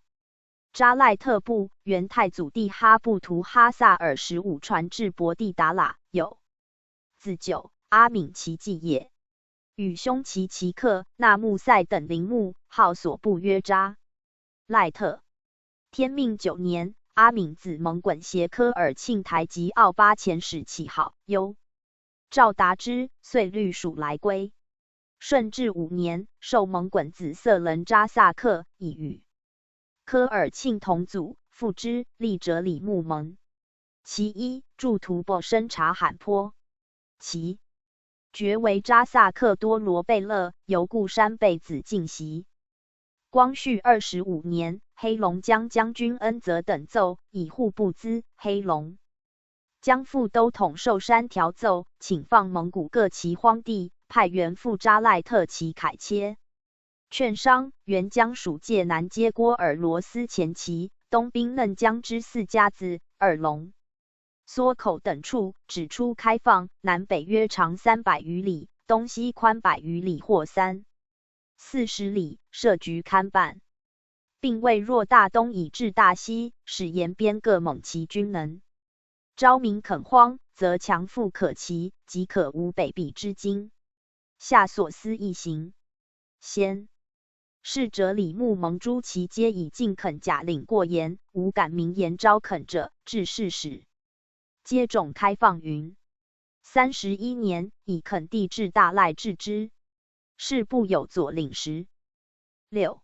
扎赖特部，元太祖帝哈布图哈萨尔十五传至伯地达拉，有子九阿敏其继也。与兄其其克那木塞等陵墓，号所部曰扎赖特。天命九年，阿敏子蒙滚携科尔沁台吉奥巴遣使起号，幽 赵达之，遂率属来归。顺治五年，受蒙滚子色伦扎萨克以与科尔沁同祖，父之立哲里木盟。其一，筑图博深察罕坡。其绝为扎萨克多罗贝勒，由固山贝子进袭。光绪二十五年，黑龙江将军恩泽等奏以户部资黑龙 江副都统寿山调奏，请放蒙古各旗荒地，派员赴扎赖特其凯切。劝商、元江属界南接郭尔罗斯前旗，东兵嫩江之四家子、二龙、缩口等处，指出开放，南北约长三百余里，东西宽百余里或三 四十里，设局勘办。并为若大东以至大西，使沿边各蒙其军能。昭民垦荒，则强富可期，即可无北避之今。下所思亦行。先是哲里木盟诸旗皆已进垦甲领过沿，无敢明言昭垦者，至是始。 接种开放云。三十一年，以垦地至大赖置之，是部有左领时。六，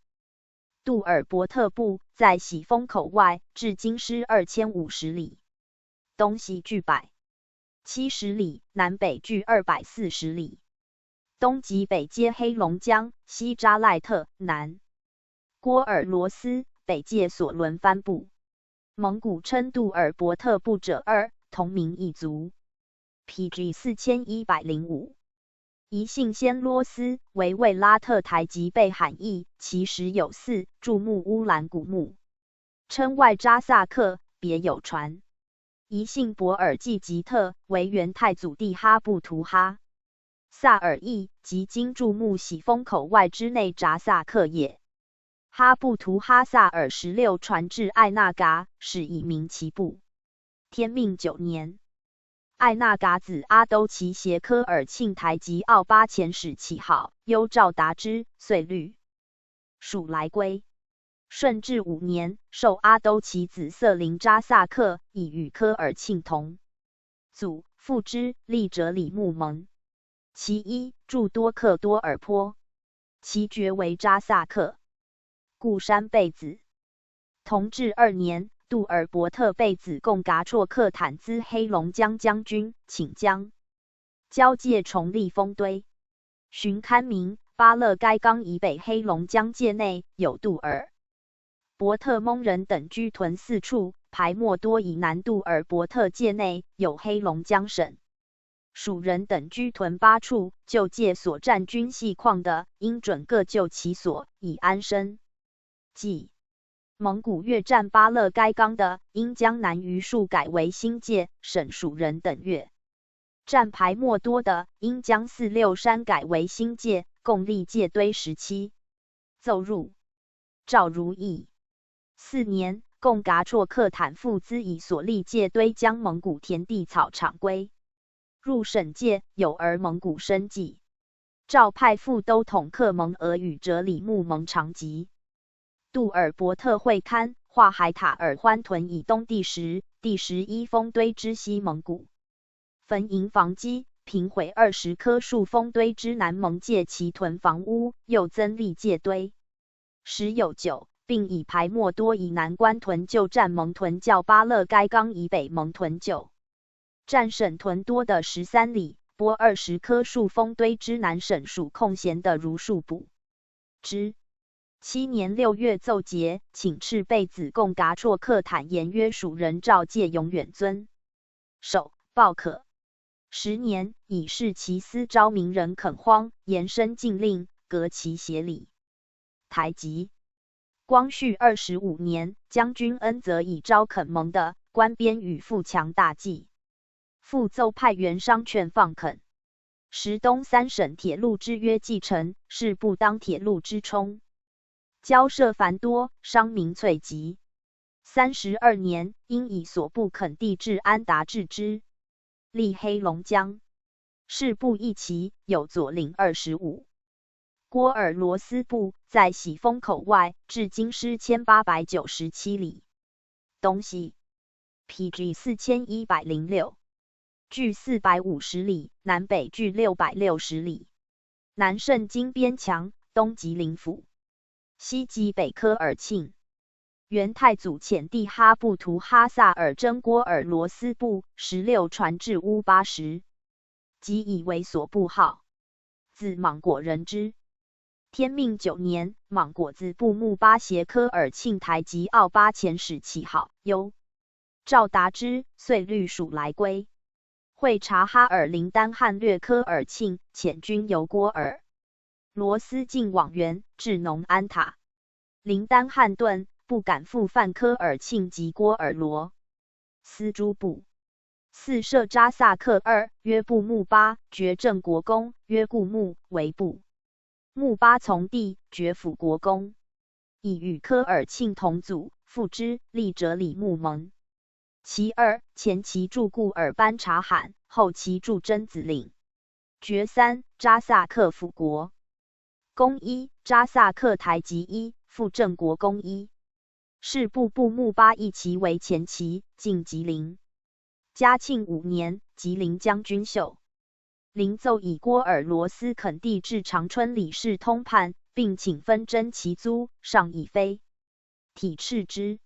杜尔伯特部在喜峰口外，至京师二千五十里，东西距百七十里，南北距二百四十里。东及北接黑龙江，西扎赖特，南 郭尔罗斯，北界索伦藩部。蒙古称杜尔伯特部者二，同名一族。P G四千一百零五。宜兴仙罗斯为为拉特台吉贝罕裔，其实有寺，注目乌兰古墓。称外扎萨克，别有传。宜兴博尔济吉特为元太祖帝哈布图哈 萨尔义，即今注目喜峰口外之内扎萨克也。哈布图哈萨尔十六传至艾那嘎，始以明其部。天命九年，艾那嘎子阿都齐协科尔沁台吉奥巴遣使起号，幽赵达之，遂率 属来归。顺治五年，授阿都其子色林扎萨克，以与科尔沁同祖，父之立哲里木盟。其一，筑多克多尔坡。其绝为扎萨克。固山贝子。同治二年，杜尔伯特贝子贡噶绰克坦滋黑龙江将军，请将交界崇立丰堆。寻勘明，巴勒该冈以北黑龙江界内有杜尔伯特蒙人等居屯四处，排莫多以南杜尔伯特界内有黑龙江省。 蜀人等居屯八处，旧界所占均系旷的，应准各就其所，以安身。纪，蒙古越占巴勒该冈的，应将南榆树改为新界，省蜀人等越占排莫多的，应将四六山改为新界，共立界堆十七。奏入赵如义。四年，贡噶绰克坦父资以所立界堆将蒙古田地草场归入省界，有儿蒙古生计。赵派副都统克蒙额与哲里木蒙长吉。杜尔伯特会勘，画海塔尔欢屯以东第十、第十一丰堆之西蒙古 焚营防击，平毁二十棵树丰堆之南蒙界其屯房屋，又增立界堆。时有九，并以排莫多以南关屯旧占蒙屯教巴勒该冈以北蒙屯旧占省屯多的十三里，拨二十棵树丰堆之南省属空闲的如数补之。七年六月奏捷，请敕贝子贡噶绰克坦言曰：蜀人赵界永远遵 守报可。十年，以示其思昭明人垦荒，延伸禁令，革其邪礼。台吉。光绪二十五年，将军恩泽以昭垦蒙的官边与富强大计，复奏派员商劝放垦。时东三省铁路之约既成，是不当铁路之冲。 交涉繁多，商民脆急。三十二年，因以所部垦地至安达置之，立黑龙江。是部一期，有左领二十五。郭尔罗斯部在喜峰口外，至京师千八百九十七里。 东西，P G四千一百零六，距四百五十里，南北距六百六十里。南胜金边墙，东吉林府，西及北科尔沁。元太祖遣弟哈布图哈萨尔征郭尔罗斯部十六船至乌巴什，即以为所部号。 子莽果人之。天命九年，莽果子部木巴携科尔沁台吉奥巴遣使起号，忧赵达之，遂率属来归。会察哈尔林丹汗掠科尔沁，遣军由郭尔罗斯进往元，至农安塔。林丹汗顿，不敢复犯科尔沁及郭尔罗斯诸部。 四设扎萨克二，约布木巴，决镇国公，约固木为部。木巴从弟，决辅国公。以与科尔沁同祖，父之，立哲里木盟。其二，前期驻固尔班察罕，后期驻真子岭。决三，扎萨克辅国公一，扎萨克台吉一，复镇国公一。是部部木巴一期为前期，进吉林。嘉庆五年，吉林将军秀林奏以郭尔罗斯垦地至长春里事通判，并请分征其租，上以飞体敕之。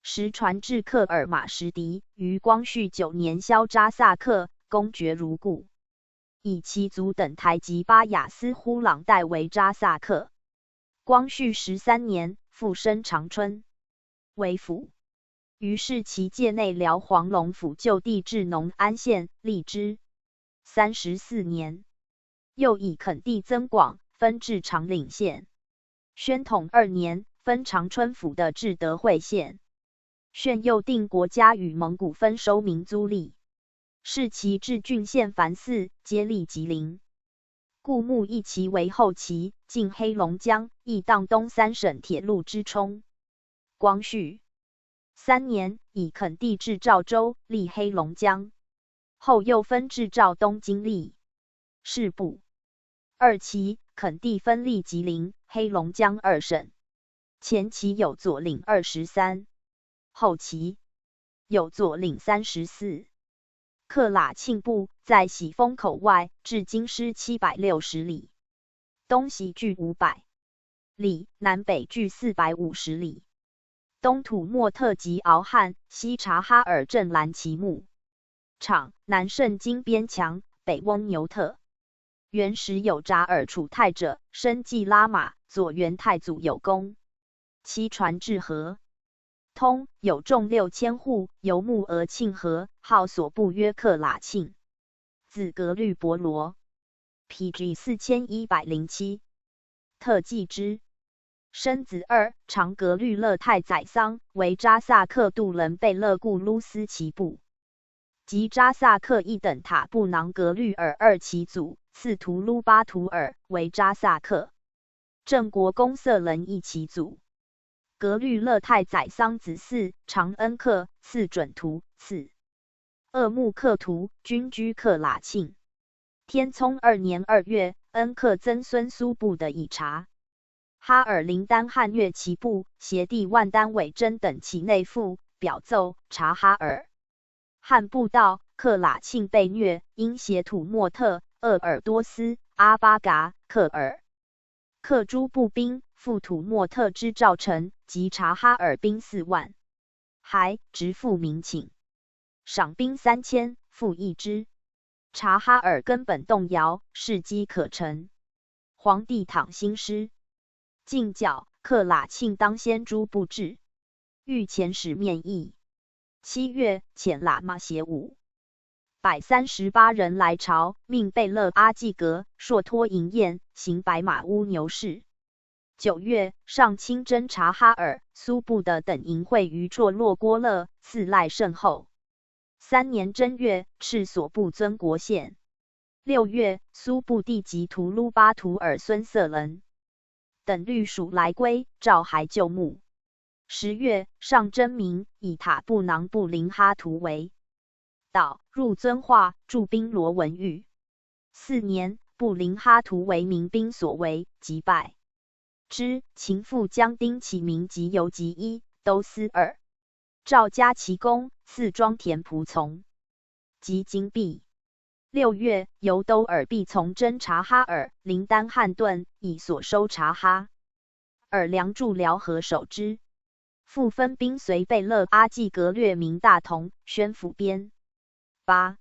时船至克尔马什迪，于光绪九年销扎萨克，公决如故。以其族等台吉巴雅斯呼朗代为扎萨克。光绪十三年，复升长春为府。于是其界内辽黄龙府旧地至农安县，立之。三十四年，又以垦地增广，分至长岭县。宣统二年，分长春府的至德会县。宣又定国家与蒙古分收民租地。是其至郡县凡四，皆立吉林。固木一期为后期，进黑龙江，亦当东三省铁路之冲。光绪三年，以垦地至肇州，立黑龙江。后又分至肇东经历。是部二期，垦地分立吉林、黑龙江二省。前期有左领二十三，后期有左领三十四。克拉庆部在喜峰口外，至京师七百六十里，东西距五百里，南北距四百五十里。东土默特及敖汉，西察哈尔镇兰奇木。场，南圣经边墙，北翁牛特。原始有扎尔楚泰者，生祭拉玛，左元太祖有功。其船至河，通，有众六千户，由木俄庆河，号所部约克拉庆。子格律伯罗。P G四千一百零七。特记之。生子二，长格律勒泰宰桑，为扎萨克杜伦贝勒固鲁斯其部。及扎萨克一等塔布囊格律尔二其祖，次图鲁巴图尔，为扎萨克。镇国公色伦一其祖。格律勒泰宰桑子嗣，长恩克，次准图，次厄木克图，均居克拉庆。天聪二年二月，恩克曾孙苏布的以察哈尔林丹汉越其部，协弟万丹伟真等其内附，表奏察哈尔汉部道，克拉庆被虐，因协土默特、鄂尔多斯、阿巴嘎、克尔克诸步兵赴土默特之赵城，及察哈尔兵四万，还直赴民请，赏兵三千，复议之。察哈尔根本动摇，事机可乘。皇帝倘兴师，进剿，克拉庆当先诸部至，御前使面议。七月，遣喇嘛携五百三十八人来朝，命贝勒阿济格、硕托迎宴，行白马乌牛事。九月，上清征察哈尔、苏布的等营会于错洛郭勒，赐赖甚厚。三年正月，敕所部遵国县。六月，苏布地及图鲁巴图尔孙色伦等律属来归，召还旧墓。十月，上征明，以塔布囊布林哈图为 岛，入遵化，驻兵罗文峪。四年，布林哈图为民兵所围，即败之。秦复将丁其民及由及一，都司二。赵加其功，赐庄田仆从，及金毕。六月，由都尔毕从征察哈尔，林丹汉顿，以所收察哈 尔粮助辽河守之。复分兵随贝勒阿济格略明大同、宣抚边。八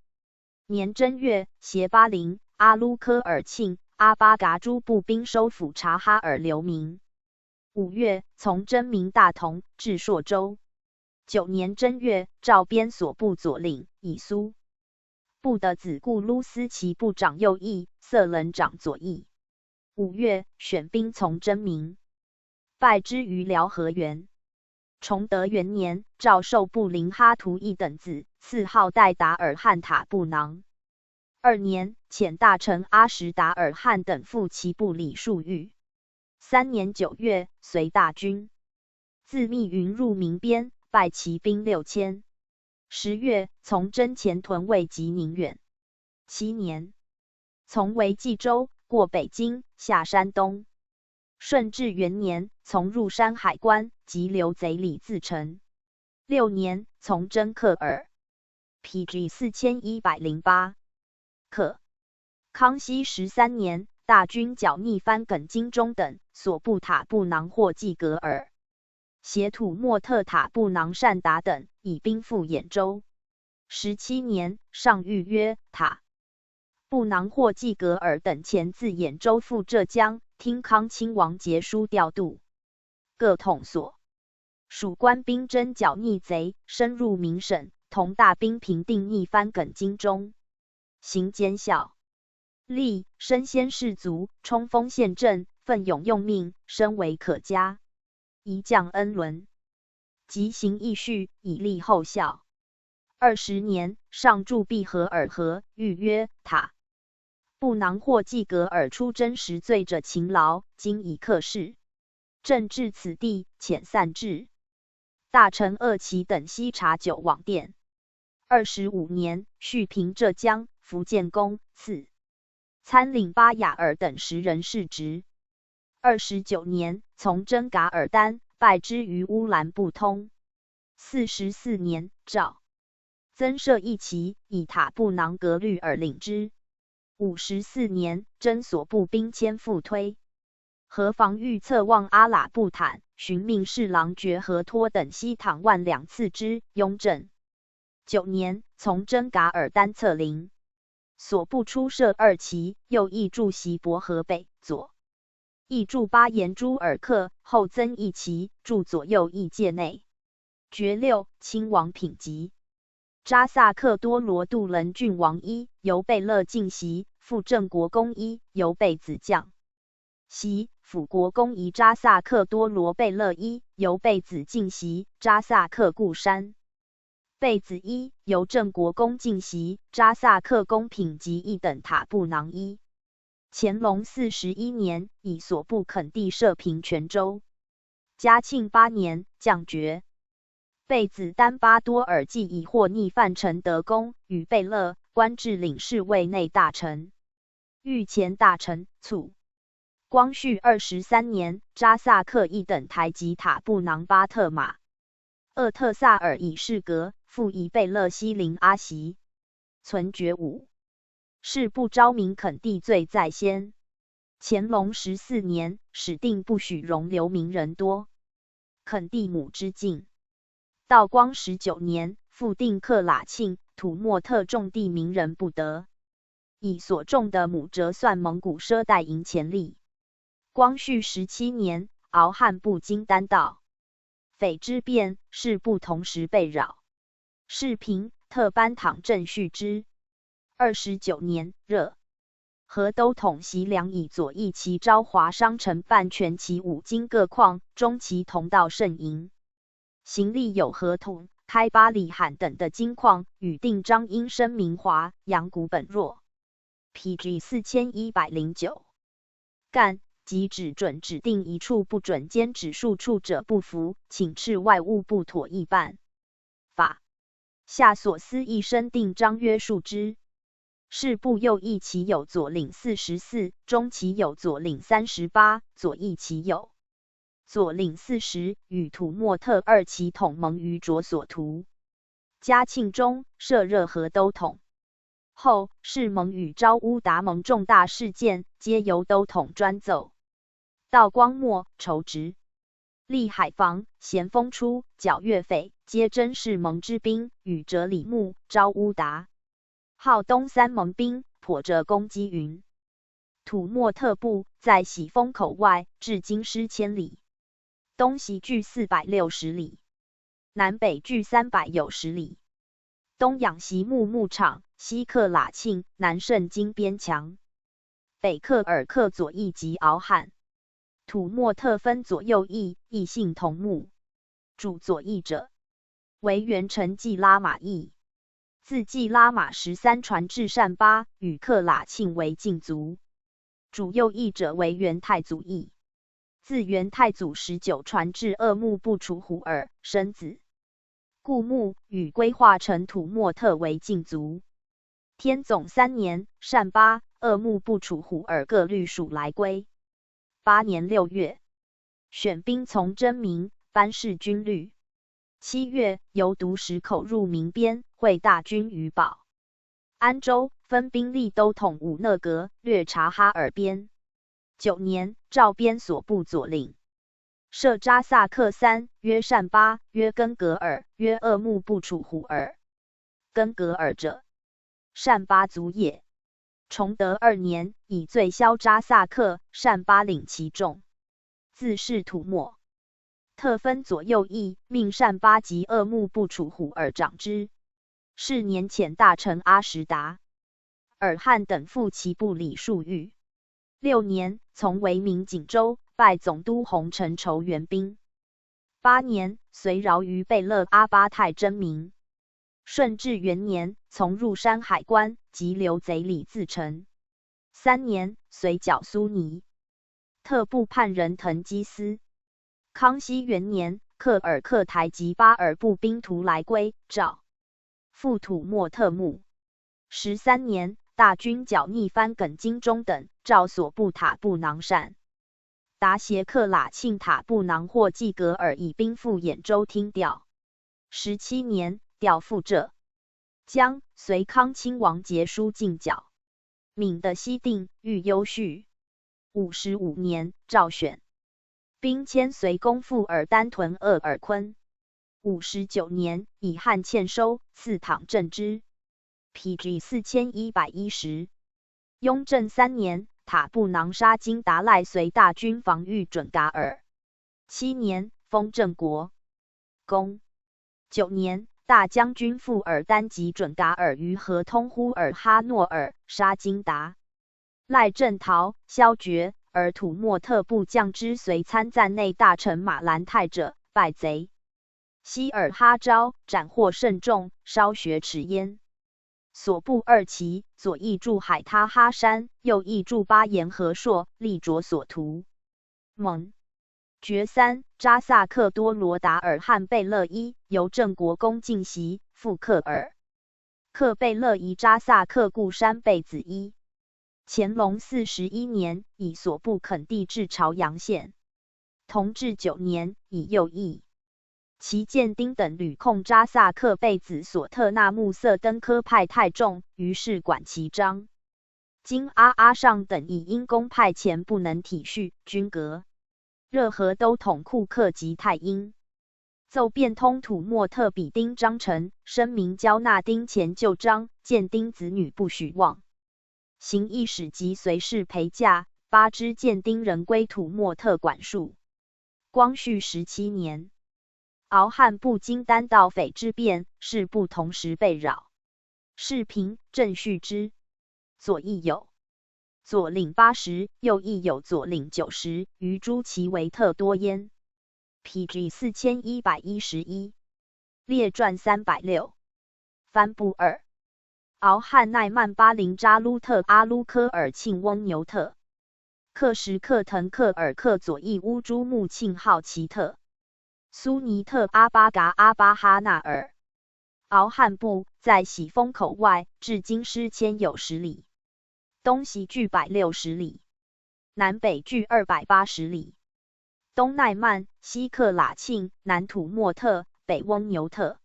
年正月，携巴林、阿鲁科尔庆、阿巴嘎诸步兵收复察哈尔流民。五月，从征明大同，至朔州。九年正月，召边所部左领以苏布的子固鲁斯其部长右翼，色伦长左翼。五月，选兵从征明，败之于辽河源。崇德元年，诏授布林哈图一等子，赐号代达尔汗塔布囊。二年，遣大臣阿什达尔汗等副其部礼数域。三年九月，随大军自密云入民边，败其兵六千。十月，从征前屯卫及宁远。七年，从围冀州，过北京，下山东。顺治元年，从入山海关，及刘贼李自成。六年，从征克尔。P G四千一百零八。克。康熙十三年，大军剿逆番梗金忠等，所部塔布囊霍济格尔。 协土默特塔布囊善达等，以兵赴兖州。十七年，上谕曰：塔布囊霍济格尔等前自兖州赴浙江，听康亲王节书调度，各统所属官兵征剿逆贼，深入民省，同大兵平定逆番梗金忠，行奸效。 立，身先士卒，冲锋陷阵，奋勇用命，深为可嘉，一将恩伦。即行义绪，以立后效。二十年，上筑毕河尔河，谕曰：塔布囊霍济格尔出征时醉者勤劳，今已客逝。朕至此地，遣散至。大臣鄂奇等悉察酒往殿。二十五年，续平浙江、福建公，赐参领巴雅尔等十人世职。二十九年，从征噶尔丹，败之于乌兰布通。四十四年，诏增设一旗，以塔布囊格律尔领之。五十四年，征所部兵迁赴推。河防御策望阿喇布坦，寻命侍郎觉和脱等西坦万两次之雍正。九年，从真噶尔丹策临，所部初设二旗，右翼驻锡伯河北，左翼驻巴颜诸尔克，后增一旗，驻左右翼界内。觉六，亲王品级。扎萨克多罗度伦郡王一，由贝勒进席，复镇国公一，由贝子将。席，辅国公仪扎萨克多罗贝勒一，由贝子进席，扎萨克固山。贝子一，由镇国公进席，扎萨克公品级一等塔布囊一。乾隆四十一年，以所部垦地设平泉州。嘉庆八年，降爵。 贝子丹巴多尔济已获逆犯陈德公，与贝勒官至领侍卫内大臣、御前大臣。卒。光绪二十三年，扎萨克一等台吉塔布囊巴特马。厄特萨尔已适格，复以贝勒西林阿袭。存觉五。 是不昭明垦地罪在先。乾隆十四年，始定不许容流民人多，垦地亩之禁。道光十九年，复定克拉沁、土默特种地民人不得，以所种的亩折算蒙古赊带银钱例。光绪十七年，敖汉不经单道，匪之变，是不同时被扰。世平、特班倘正叙之。二十九年，热。河都统席良以左翼旗昭华商城半泉其五金各矿，中其同道盛营。行李有河统、开巴里罕等的金矿，与定章因声明华、阳谷本弱。P G四千一百零九。干，即指准指定一处不准兼指数处者不服，请示外务部妥议办法。下所司亦申定章约束之。是部右翼旗有左领四十四，中旗有左领三十八，左翼旗有左领四十，与土默特二旗统盟于卓索图。嘉庆中设热河都统。后世盟与昭乌达盟重大事件，皆由都统专奏。道光末，仇直、利海防、咸丰初、皎月匪，皆征世盟之兵，与哲里木、昭乌达、浩东三盟兵，破折攻击云。土默特部在喜峰口外，至今失千里，东西距四百六十里，南北距三百有十里。东仰席木牧场，西克拉沁，南胜金边墙，北克尔克左翼及敖汉。土默特分左右翼，异姓同木。主左翼者，为元城季拉玛翼。自季拉玛十三传至善巴，与克拉沁为禁卒。主右翼者为元太祖翼。自元太祖十九传至恶木部楚虎耳，生子。故木与规划成土默特为禁卒。天总三年，善巴、恶木部楚虎耳各律属来归。八年六月，选兵从征明，班氏军律。七月，由独石口入民边，会大军于保安州，分兵力都统五勒格，略察哈尔边。九年，赵边所部左领。设扎萨克三，约善巴，约根格尔，约恶木部楚虎耳。根格尔者，善巴族也。崇德二年，以罪枭扎萨克，善巴领其众。自是土默特分左右翼，命善巴及恶木部楚虎耳掌之。是年遣大臣阿什达、尔汗等赴其部理粟裕。六年，从为民景州，拜总督洪承筹援兵。八年，随饶于贝勒阿巴泰征明。顺治元年，从入山海关，及刘贼李自成。三年，随剿苏尼特部判人藤基斯。康熙元年，克尔克台吉巴尔步兵图来归，赵。复土默特木。十三年，大军剿逆藩梗金中等，赵所部塔布囊善。达协克拉沁塔布囊获季格尔以兵赴兖州听调。十七年，调赴浙江，随康亲王节书进剿。闵的西定、豫幽胥。五十五年，赵选兵迁随公赴尔丹屯额尔昆。五十九年，以汉欠收，赐躺镇之。P G四千一百一十。雍正三年，塔布囊沙金达赖随大军防御准噶尔。七年，封镇国公。九年，大将军赴尔丹及准噶尔于河通呼尔哈诺尔，沙金达赖镇逃，萧决，而吐蕃特部将之随参赞内大臣马兰泰者，败贼。西尔哈昭斩获甚众，烧雪耻焉。所部二旗，左翼驻海他哈山，右翼驻巴颜河朔，力卓所图。蒙决三，扎萨克多罗达尔汉贝勒一，由镇国公进袭，复克尔。克贝勒以扎萨克固山贝子一。乾隆四十一年，以所部垦地置朝阳县。同治九年，以右翼其建丁等旅控扎萨克贝子所特纳穆色登科派太重，于是管其章。今阿阿尚等以因公派遣不能体恤，均革。热河都统库克及太英奏变通吐蕃特比丁张诚，声明交纳丁钱旧章，建丁子女不许忘。行议使及随侍陪驾，八支建丁人归吐蕃特管束。光绪十七年，敖汉部经单盗匪之变，是不同时被扰。世平、郑绪之。左翼有左领八十，右翼有左领九十，余诸其为特多焉。P G四千一百一十一。列传三百六。番部二。敖汉奈曼巴林扎鲁特阿鲁科尔庆翁牛特。克什克腾克尔克左翼乌珠穆庆好奇特。苏尼特阿巴嘎阿巴哈纳尔。敖汉部在喜峰口外，至今失千有十里。东西距百六十里，南北距二百八十里。东奈曼，西克拉庆，南吐蕃特，北翁牛特。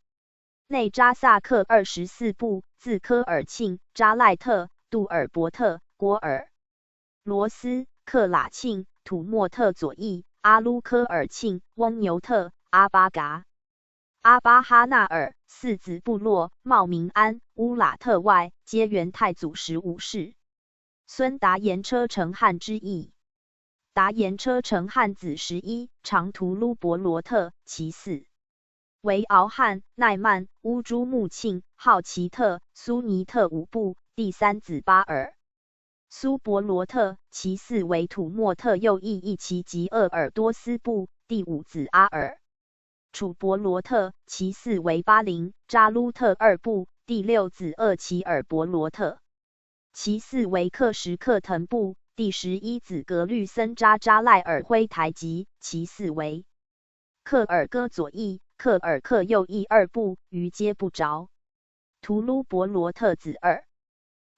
内扎萨克二十四部，自科尔庆、扎赖特、杜尔伯特、郭尔、罗斯、克拉庆、吐蕃特左翼、阿鲁科尔庆、翁牛特、阿巴嘎、阿巴哈纳尔四子部落、茂明安、乌拉特外，皆原太祖十五世孙达延车成汗之意。达延车成汗子十一，长途卢伯罗特，其四为敖汉、奈曼、乌珠穆庆、好奇特、苏尼特五部，第三子巴尔苏伯罗特，其四为吐蕃特右翼一旗及厄尔多斯部，第五子阿尔楚伯罗特，其四为巴林扎鲁特二部，第六子厄齐尔伯罗特，其四为克什克腾部，第十一子格律森扎扎赖尔辉台吉，其四为克尔戈左翼、克尔克右翼二部，余皆不着。图卢伯罗特子二。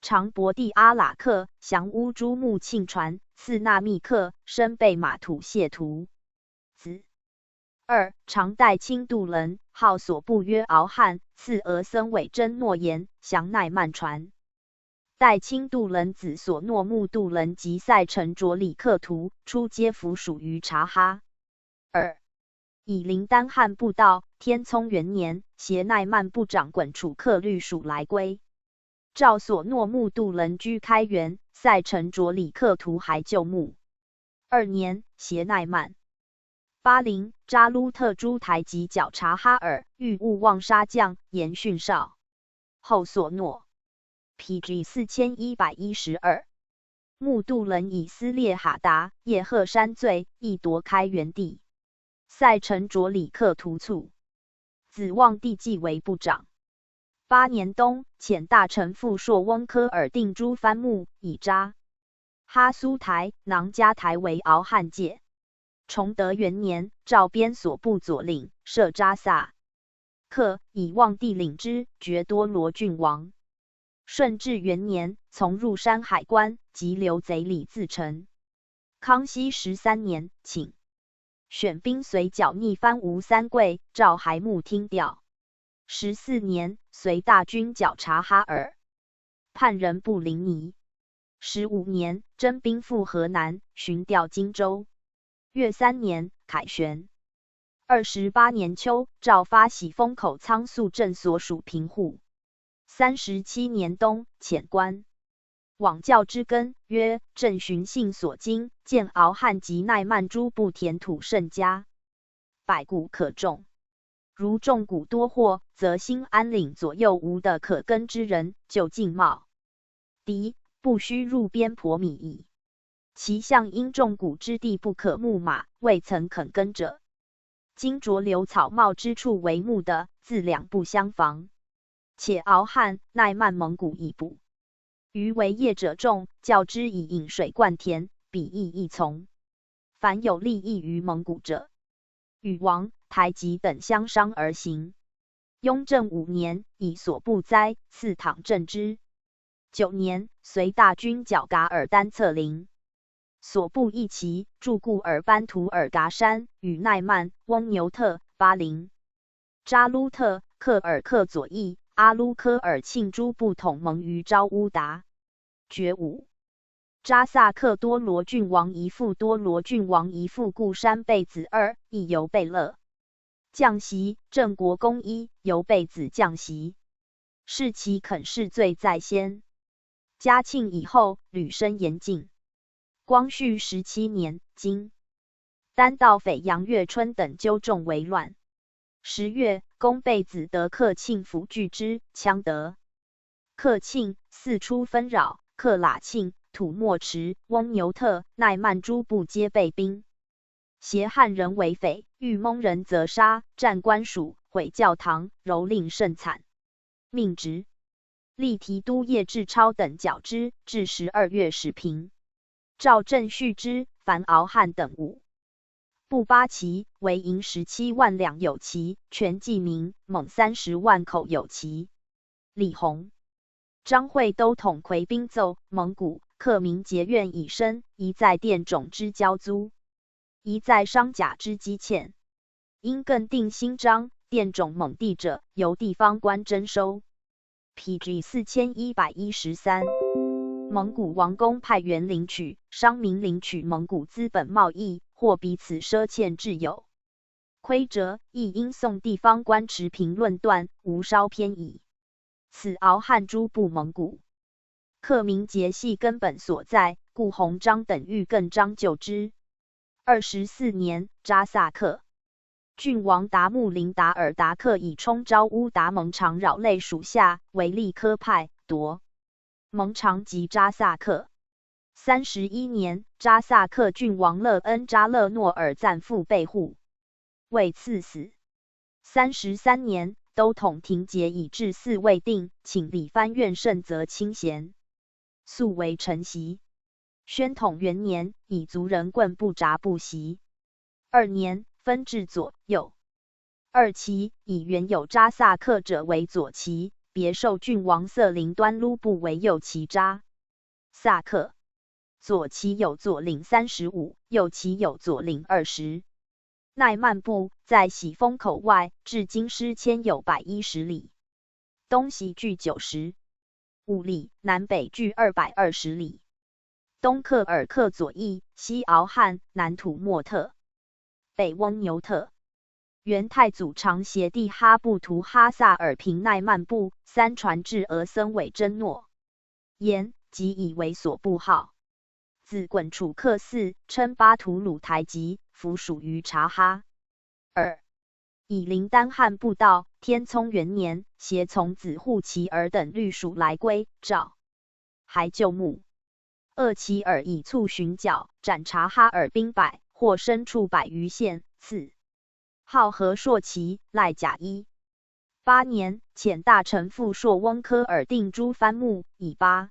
长伯第阿拉克降乌珠穆庆船，赐纳密克，身被马土谢图。子二，长代清度伦，号所部约敖汉，赐俄森伪真诺言，降奈曼船。代清度伦子所诺木度伦及塞城卓里克图，初皆服属于察哈。二，以林丹汗步道，天聪元年，携奈曼部长滚楚克律属来归。赵所诺木度伦居开元，塞城卓里克图还旧木。二年，携奈曼、巴林扎鲁特诸台及剿察哈尔，欲勿忘杀将，言训哨。后所诺。P G四千一百一十二。木度伦以撕裂哈达、叶赫山罪，亦夺开元地。塞城卓里克图卒。子望帝继为部长。八年冬，遣大臣傅硕翁科尔定诸番木，以扎哈苏台、囊加台为敖汉界。崇德元年，赵边所部左领设扎萨克，以望帝领之，决多罗郡王。顺治元年，从入山海关，及刘贼李自成。康熙十三年，请选兵随剿逆藩吴三桂，赵还木听调。十四年，随大军剿察哈尔，叛人布林尼。十五年，征兵赴河南，巡调荆州。越三年，凯旋。二十八年秋，诏发喜峰口仓宿镇所属平户。三十七年冬，遣官。往教之根，曰：镇巡幸所经，见敖汉及奈曼诸部田土甚佳，百谷可种。如种谷多获，则兴安岭左右无的可耕之人，就尽薨。 敌，不须入边婆米矣。其象因种谷之地不可牧马，未曾肯耕者。今着流草茂之处为牧的，自两不相妨。且敖汉、奈曼蒙谷已补，余为业者众，教之以引水灌田，彼亦易从。凡有利益于蒙谷者，与王、台吉等相商而行。雍正五年，以所部灾赐讨镇之。九年，随大军剿噶尔丹策林。所部一齐，驻固尔班图尔噶山，与奈曼、翁牛特、巴林、扎鲁特、克尔克左翼、阿鲁科尔庆诸部统盟于昭乌达。觉悟。扎萨克多罗郡王一父、多罗郡王一父固山贝子二，亦由贝勒 将袭，镇国公一，由贝子将袭。是其肯弑罪在先。嘉庆以后，屡升言禁。光绪十七年，经丹道匪杨月春等纠众为乱。十月，攻贝子得克庆府拒之，羌得。克庆，四出纷扰，克喇庆、土默池、翁牛特、奈曼诸部皆被兵。 携汉人为匪，遇蒙人则杀，占官署，毁教堂，蹂躏甚惨。命执。立提督叶志超等剿之，至十二月始平。赵正续之，凡敖汉等五部八旗，为营十七万两有旗，全记名，蒙三十万口有旗。李弘、张会都统魁兵奏蒙古，克明节愿已深，宜在店种之交租，宜在商贾之积欠。因更定新章，店种蒙地者，由地方官征收。P G四千一百一十三。蒙古王公派员领取，商民领取蒙古资本贸易，或彼此赊欠至有。亏折，亦因宋地方官持平论断，无稍偏倚。此敖汉诸部蒙古，克明节系根本所在，故弘章等欲更张旧之。二十四年，扎萨克郡王达木林达尔达克以充昭乌达蒙常扰类属下为利科派，夺蒙常及扎萨克。三十一年，扎萨克郡王勒恩扎勒诺尔赞父贝护，未赐死。三十三年，都统廷杰以至嗣未定，请理藩院圣则清闲，素为臣席。宣统元年，以族人棍步扎布席。二年，分置左右二旗，以原有扎萨克者为左旗，别授郡王色林端卢布为右旗扎萨克。左旗有左领三十五，右旗有左领二十。奈曼部在喜峰口外，至今失千有百一十里，东西距九十五里，南北距二百二十里。东克尔克左翼，西敖汉，南土默特，北翁牛特。元太祖常携帝哈布图哈萨尔平奈曼部，三传至俄森伪真诺言，即以为所部号。子滚楚克嗣，称巴图鲁台吉，服属于察哈尔。以林丹汗布道，天聪元年，携从子护其儿等律属来归赵。还旧墓。厄齐尔以卒寻剿，斩察哈尔兵百，获牲畜百余献，赐号和硕旗，赖甲衣。八年，遣大臣傅硕翁科尔定诸藩牧，以巴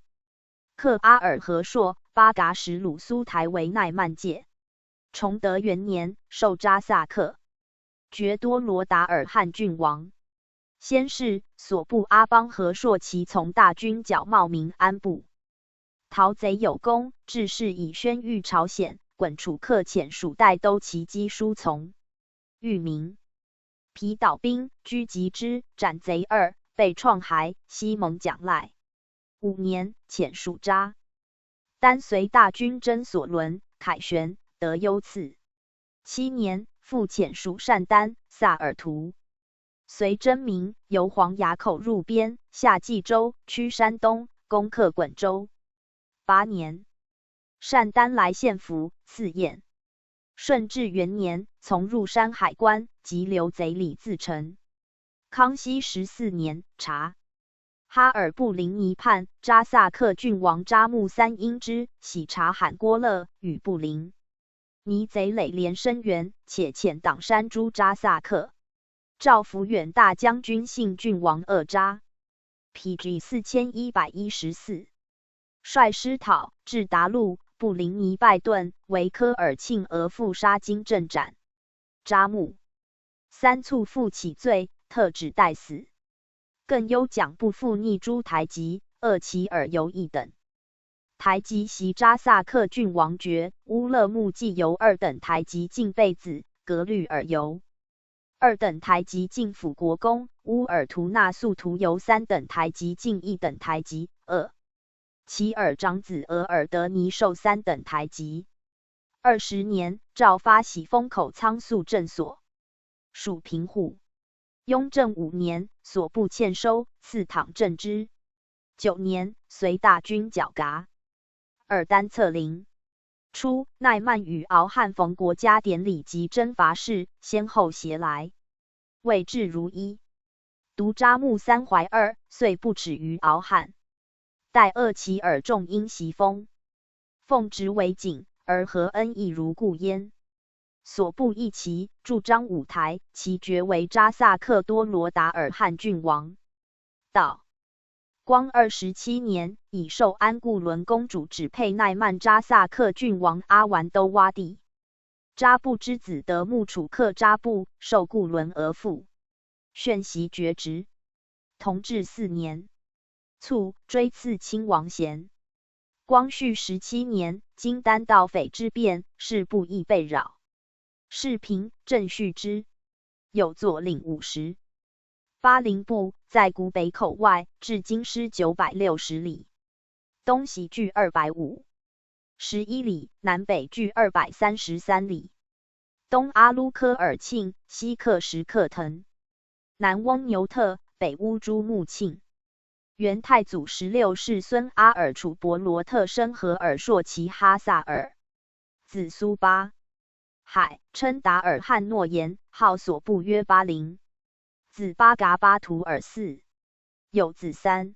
克阿尔和硕、巴嘎什鲁苏台为奈曼界。崇德元年，授扎萨克觉多罗达尔汗郡王。先是，所部阿邦和硕旗从大军剿冒明安部。陶贼有功，致是以宣谕朝鲜，滚楚克遣属带都其击疏从。御明。皮岛兵居及之，斩贼二，被创骸，悉蒙奖赖。五年，遣属扎丹随大军征所伦、凯旋，得优次。七年，复遣属单善、萨尔图。随征明，由黄崖口入边，下冀州，趋山东，攻克滚州。八年，单善来献俘，赐宴。顺治元年，从入山海关，即留贼李自成。康熙十四年，察哈尔布林尼判扎萨克郡王扎木三英之，喜察罕郭勒，与布林尼贼累连声援，且遣党山诸扎萨克，赵抚远大将军信郡王额扎。P G四千一百一十四。率师讨至达路，布林尼败顿，惟科尔沁额父杀金镇斩。扎木三卒父起罪，特旨待死。更忧蒋部父逆诸台吉，厄齐尔尤亦等台吉袭扎萨克郡王爵，乌勒木既由二等台吉进贝子，格律尔尤二等台吉进辅国公，乌尔图纳速图由三等台吉进一等台吉，厄齐尔长子额尔德尼授三等台吉。二十年，诏发喜丰口仓粟镇所，属平户。雍正五年，所部欠收，赐躺镇之。九年，随大军剿噶尔丹策林。初，奈曼与敖汉逢国家典礼及征伐式，先后携来，位置如一。独扎木三怀二，遂不耻于敖汉。待厄齐尔众因袭封，奉职为警，而何恩亦如故焉。所部亦齐，驻扎五台，其爵为扎萨克多罗达尔汗郡王。道光二十七年，以受安固伦公主指配奈曼扎萨克郡王阿完都哇地。扎布之子德木楚克扎布，授固伦额父，宣袭爵职。同治四年卒，追赐亲王衔。光绪十七年，金丹盗匪之变，事部亦被扰。世平、郑绪之有左领五十巴陵部，在古北口外，至京师九百六十里，东西距二百五十一里，南北距二百三十三里。东阿鲁科尔沁，西克什克腾，南翁牛特，北乌珠穆沁。元太祖十六世孙阿尔楚伯罗特生和尔朔齐哈萨尔子苏巴海，称达尔汗诺延，号所部约巴陵。子巴噶巴图尔四，有子三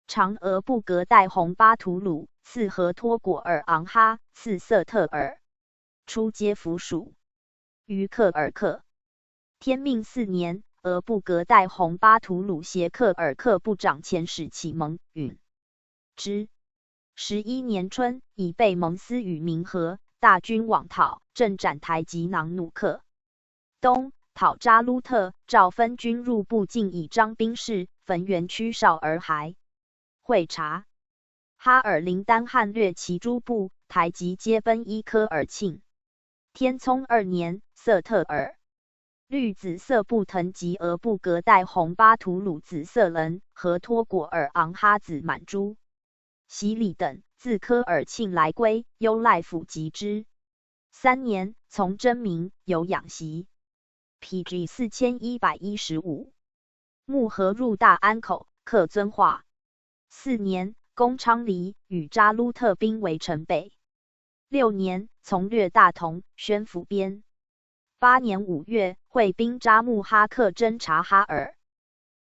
长额布格代洪巴图鲁，赐和托果尔昂哈，赐色特尔，初皆附属于克尔克。天命四年，额布格代洪巴图鲁携克尔克部长遣使启蒙允之。十一年春，以备蒙斯与明和，大军往讨，镇斩台吉囊努克。冬，讨扎鲁特，赵分军入部，竟以张兵士，焚原区哨而还。会察哈尔林丹汉略其诸部，台吉皆奔依科尔沁。天聪二年，色特尔律子色布腾及额布格代洪巴图鲁子色伦，和托果尔昂哈子满珠洗礼等，自科尔沁来归，忧赖府及之。三年，从征明，有养习。P G四千一百一十五。木合入大安口，克遵化。四年，攻昌黎，与扎鲁特兵围城北。六年，从略大同，宣抚边。八年五月，会兵扎木哈克征察哈尔。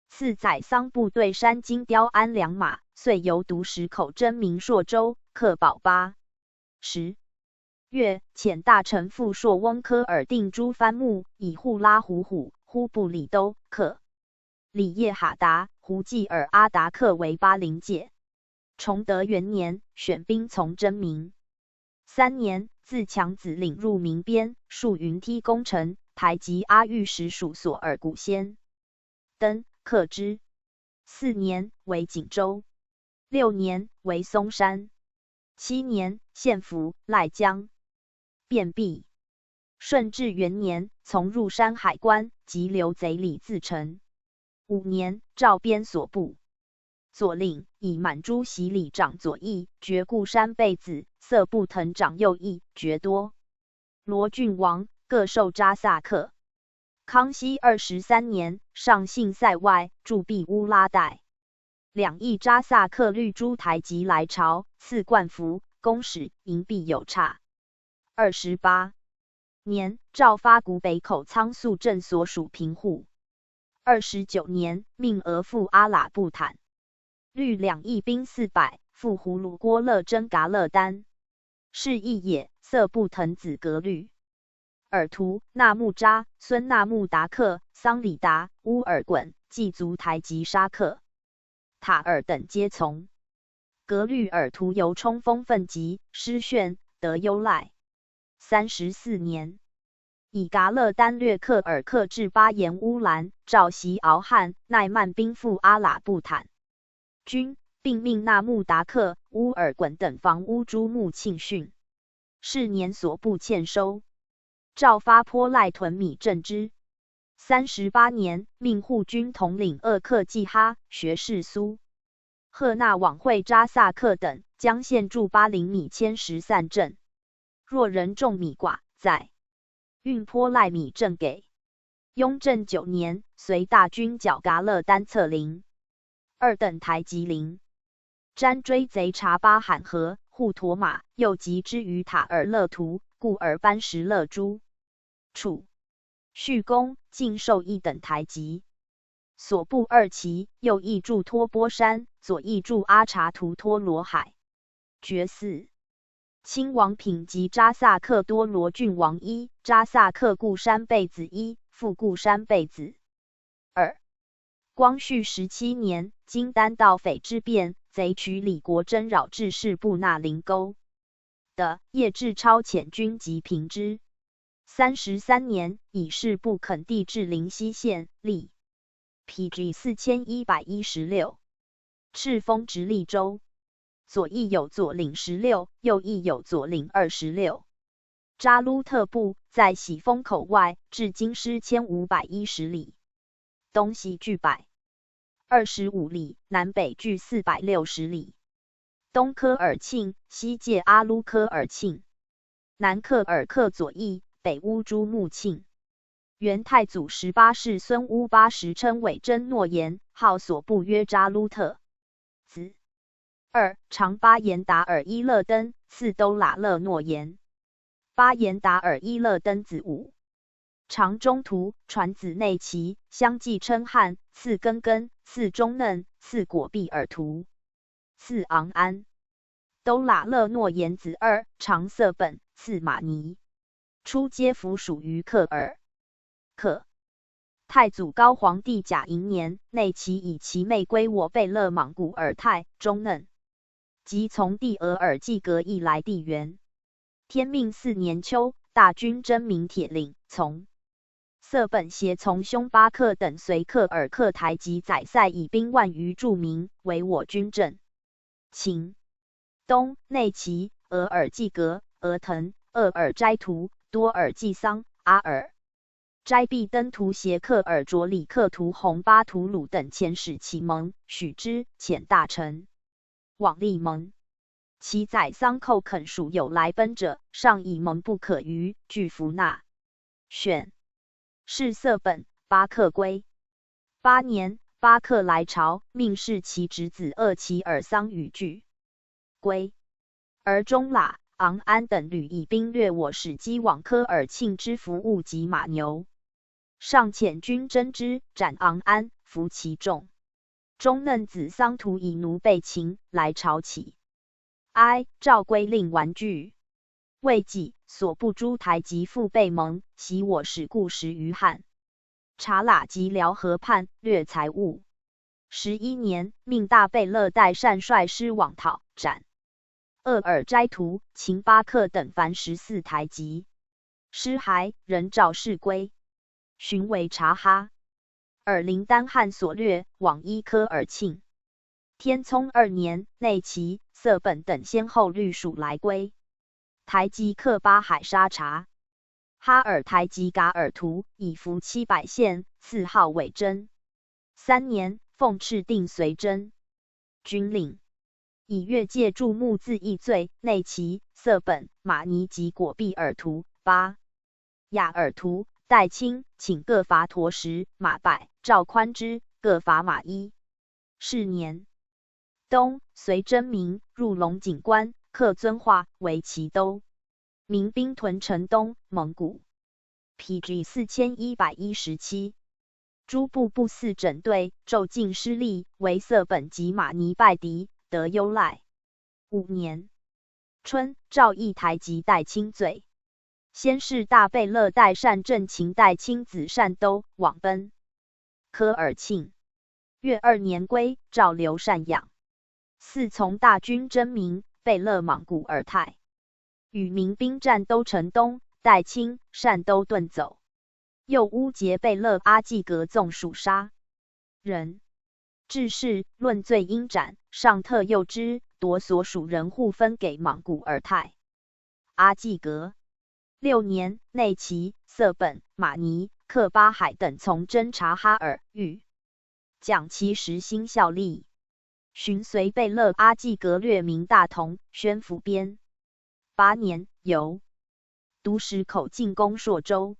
赐宰桑部队山津雕鞍良马，遂由独石口征明朔州，克保巴。十月，遣大臣傅朔翁科尔定诸番牧，以护拉胡虎、忽布里都、克里叶哈达、胡济尔阿达克为巴陵界。崇德元年，选兵从征明。三年，自强子岭入明边，树云梯攻城，台吉阿育什属索尔古先登克之。四年，为景州。六年，为松山。七年，献俘赖江。便毕。顺治元年，从入山海关，即留贼李自成。五年，赵边所部。左领以满珠洗礼长左翼，决固山贝子，色布腾长右翼，决多罗郡王，各授扎萨克。康熙二十三年，上巽塞外，驻毕乌拉带。两翼扎萨克率诸台吉来朝，赐冠服、弓矢、银币有差。二十八年，诏发古北口仓粟镇所属平户。二十九年，命额赴阿拉布坦，率两翼兵四百，赴葫芦郭勒征噶勒丹。是亦也，色布腾子格律。尔图、纳木扎、孙纳木达克、桑里达、乌尔浑、济族台吉沙克、塔尔等皆从。格律尔图由冲锋奋急，失陷，得优赖。三十四年，以噶勒丹略克尔克至巴颜乌兰，召袭敖汉、奈曼兵赴阿拉布坦。 军，并命纳木达克、乌尔浑等防乌珠穆庆训。是年所部欠收，诏发波赖屯米镇之。三十八年，命护军统领鄂克济哈、学士苏赫纳往会扎萨克等，将献驻巴林米千石散镇。若人种米寡，载运波赖米镇给。 雍正九年，随大军剿噶勒丹策林。二等台吉林。詹追贼察巴罕河，护妥玛，又集之于塔尔勒图，故而班什勒诸。处。续攻，进授一等台吉。所部二旗，右翼驻托波山，左翼驻阿察图托罗海。 决四。亲王品级扎萨克多罗郡王一，扎萨克固山贝子一，副固山贝子二。光绪十七年，经单盗匪之变，贼取李国珍扰至士布那林沟。的叶志超遣军及平之。三十三年，以示不肯地至临西县，历 P G四千一百一十六。赤峰直隶州。左翼有左领十六，右翼有左领二十六。扎鲁特部在喜峰口外，至今师千五百一十里。东西距百二十五里，南北距四百六十里。东科尔沁，西界阿鲁科尔沁。南科尔克左翼，北乌珠穆庆。 元太祖十八世孙乌巴时称伪真诺言，号所部曰扎鲁特。子。二、长巴颜达尔伊勒登，赐兜喇勒诺言。巴颜达尔伊勒登子午。长中途，传子内齐，相继称汗，赐根根，赐中嫩，赐果毕尔图。赐昂安。兜喇勒诺言子二，长色本，赐马尼。初皆服属于克尔。 克。太祖高皇帝甲寅年，内齐以其妹归我贝勒莽古尔泰，中嫩。即从帝额尔济格亦来地援。天命四年秋，大军征明铁岭，从。色本携从兄巴克等随克尔克台吉宰塞以兵万余助明，为我军镇。 秦。东，内齐、额尔济格、额腾、额尔斋图、多尔济桑、阿尔斋毕登图协克尔卓里克图洪巴图鲁等遣使其盟，许之，遣大臣往立盟。其宰桑寇肯属有来奔者，上以盟不可逾，拒服纳。 选。是色本，巴克归。八年，巴克来朝，命弑其侄子额齐尔桑与拒归。而中喇、昂安等旅以兵掠我，使击往科尔沁之服务及马牛。上遣军征之，斩昂安，俘其众。 中嫩子桑图以奴被擒，来朝乞哀，诏归令完具。未几，所部诸台吉复被蒙，袭我使故十余汉。察喇及辽河叛，掠财物。十一年，命大贝勒代善率师往讨斩。 额尔斋图、秦巴克等凡十四台吉。尸骸，人赵氏归。寻为察哈尔林丹汗所掠，往依科尔沁。天聪二年，内齐、色本等先后率属来归。台吉克巴海沙察哈尔台吉噶尔图，以服七百楔，赐号伪真。三年，奉敕定随征。 军令。以越界注目自缢罪，内齐、色本、马尼及果毕尔图。八。雅尔图、代清请各罚驼十、马百，赵宽之各罚马一。是年，东隋征明入龙井关，克遵化为其都。明兵屯城东，蒙古。P G四千一百一十七。诸部部司整队，昼进失利，为色本及马尼败敌，得优赖。五年春，赵义台吉代清罪。先是大贝勒代善镇秦代清子善都往奔。科尔沁。越二年归，赵留单阳。四从大军征明，贝勒莽古尔泰。与明兵占都城东，代清、善都遁走。右乌节贝勒阿济格纵属杀人。致使论罪应斩，上特诱之，夺所属人户分给莽古尔泰。阿济格。六年，内齐、色本、马尼、克巴海等从征察哈尔、玉。蒋其实兴效力。寻随贝勒阿济格略明大同、宣抚边。八年，由独石口进攻朔州。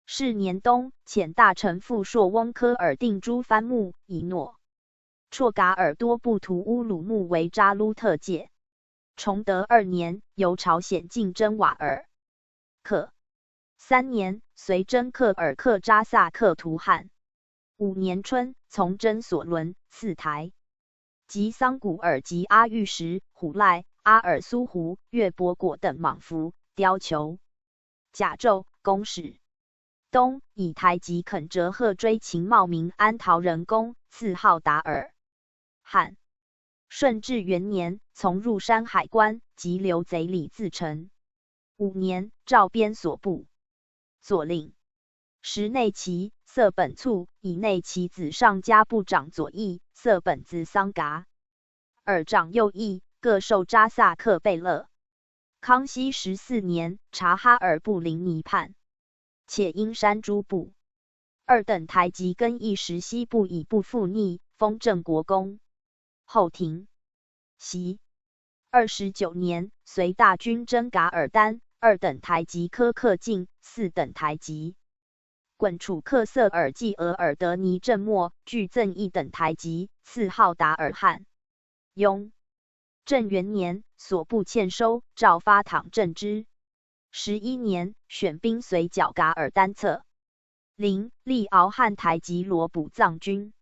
是年冬，遣大臣傅朔翁科尔定诸藩牧以诺、绰噶尔多部图乌鲁木为扎鲁特界。崇德二年，由朝鲜进征瓦尔克。三年，随征克尔克扎萨克图汗。五年春，从征索伦、刺台。及桑古尔及阿育什、虎赖、阿尔苏胡、月伯果等莽服、貂裘。甲胄、弓使。冬，以台吉肯哲贺追秦茂明安陶仁公，赐号达尔汗。顺治元年，从入山海关，及刘贼李自成。五年，赵边所部。左令。时内齐、色本促，以内齐子上加部长左翼，色本子桑噶尔长右翼，各授扎萨克贝勒。康熙十四年，察哈尔布林尼叛，且因山诸部。二等台吉更一时西部以不复逆，封镇国公。后廷。习。二十九年，随大军征噶尔丹，二等台吉科克进，四等台吉。滚楚克色尔济额尔德尼镇没，俱赠一等台吉，赐号达尔汗。雍正元年，所部欠收，诏发討镇之。十一年，选兵随剿噶尔丹策。林、利敖汉台吉罗卜藏军。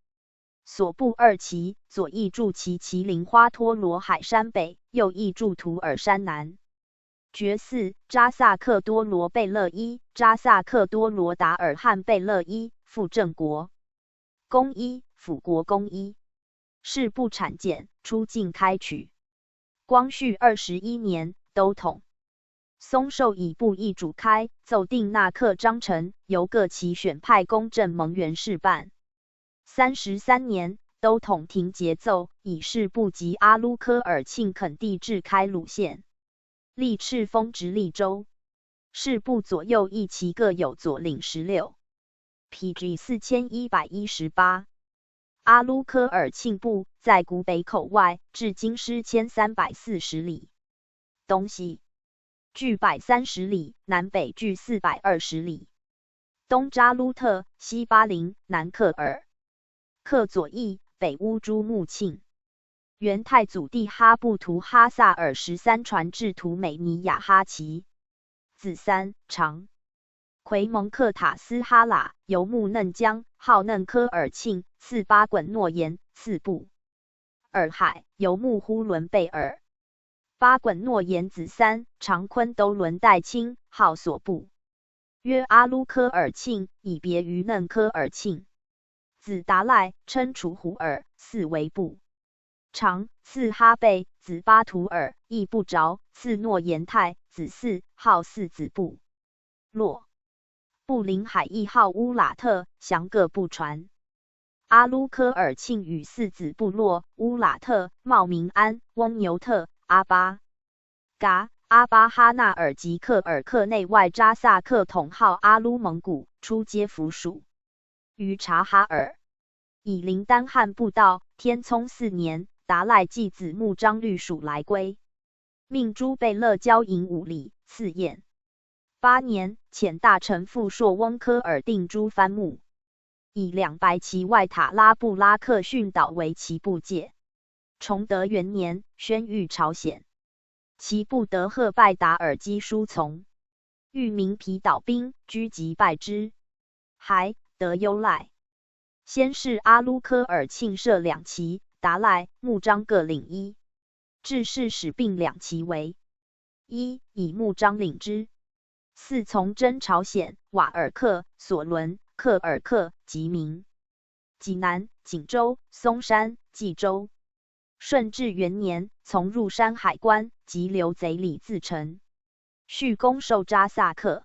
所部二旗，左翼驻旗麒麟花托罗海山北，右翼驻图尔山南。决四，扎萨克多罗贝勒一，扎萨克多罗达尔汗贝勒一，副镇国公一，辅国公一。事部产简，出境开取。光绪二十一年，都统松寿以布议主开，奏定纳克章程，由各旗选派公正蒙元事办。三十三年，都统廷节奏，以事部及阿鲁科尔沁垦地置开鲁县。历赤峰直隶州。事部左右一旗各有左领十六。P G四千一百一十八。阿鲁科尔沁部在古北口外，至今失千三百四十里。东西距百三十里，南北距四百二十里。东扎鲁特，西巴林，南克尔克左翼，北乌珠穆沁。元太祖帝哈布图哈萨尔十三传至图美尼亚哈齐。子三、长。奎蒙克塔斯哈拉，游牧嫩江，号嫩科尔沁，赐巴滚诺延，赐布尔海，游牧呼伦贝尔。巴滚诺延子三、长昆都伦代亲，号所部。约阿鲁科尔沁，以别于嫩科尔沁。子达赖，称除胡尔，赐为部长，赐哈贝，子巴图尔，亦不着，赐诺延泰，子嗣，号四子部落。布林海亦号乌拉特，详各不传。阿鲁科尔沁与四子部落乌拉特、茂明安、翁牛特、阿巴嘎、阿巴哈纳尔及克尔克内外扎萨克统号阿鲁蒙古，初皆附属于察哈尔。以林丹汗布道，天聪四年，达赖继子木章律属来归，命诸贝勒交银五里，赐宴。八年，遣大臣傅硕翁科尔定诸藩牧，以两百骑外塔拉布拉克逊岛为其部界。崇德元年，宣谕朝鲜，其部得贺拜达尔基叔从，谕明皮岛兵，居即拜之。还得优赖。先是阿鲁科尔庆设两旗，达赖、木章各领一。制式使并两旗为：一，以木章领之。四，从征朝鲜、瓦尔克、索伦、克尔克、吉明、济南、锦州、松山、冀州。顺治元年，从入山海关及刘贼里自陈，续攻受扎萨克，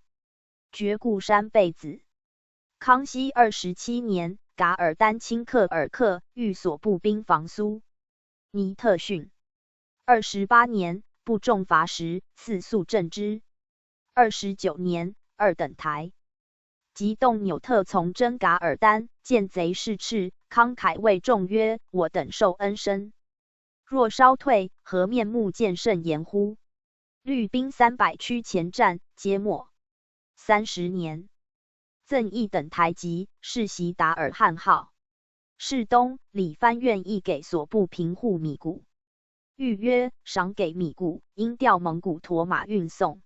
绝固山贝子。康熙二十七年，噶尔丹亲克尔克，谕所部兵防苏尼特逊。二十八年，部众乏食，赐粟赈之。二十九年，二等台吉动纽特从征噶尔丹，见贼势赤，慷慨为众曰：“我等受恩深，若稍退，何面目见圣颜乎？”率兵三百驱前战，皆没。三十年，赠一等台吉，世袭达尔汗号。世东、理藩愿意给所部平户米谷，谕曰：“赏给米谷，应调蒙古驮马运送，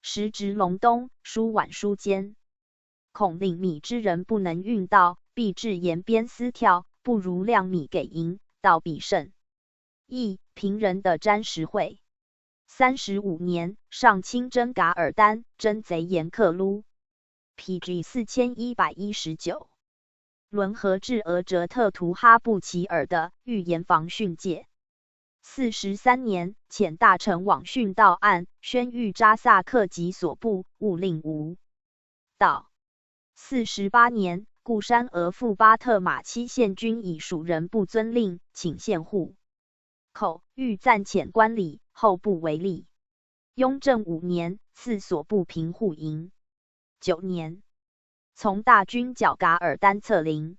时值隆冬，疏晚疏坚，恐领米之人不能运到，必至沿边私调，不如量米给营，倒比甚益。”平仁的詹实惠。三十五年，上清征噶尔丹，征贼沿克鲁，PG四千一百一十九。伦和至额哲特图哈布齐尔的预言防汛界。四十三年，遣大臣往汛道岸，宣谕扎萨克及所部，勿令无道。四十八年，固山额驸巴特马期献军以蜀人不遵令，请献户口，谕暂遣观礼，后不为例。雍正五年，赐所部平户营。九年，从大军剿噶尔丹策凌。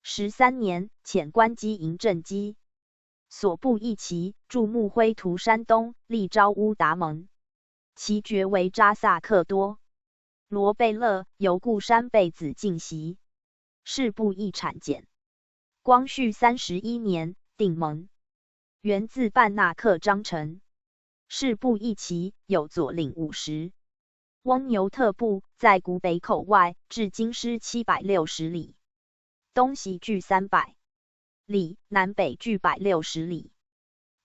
十三年，遣官击营镇基。所部一旗，驻木灰图山东，立昭乌达盟。其爵为扎萨克多罗贝勒，由固山贝子进袭，是部亦产简。光绪三十一年，定盟。源自半纳克章程。是部一旗，有左领五十翁牛特部，在古北口外，至京师七百六十里，东西距三百里，南北距百六十里。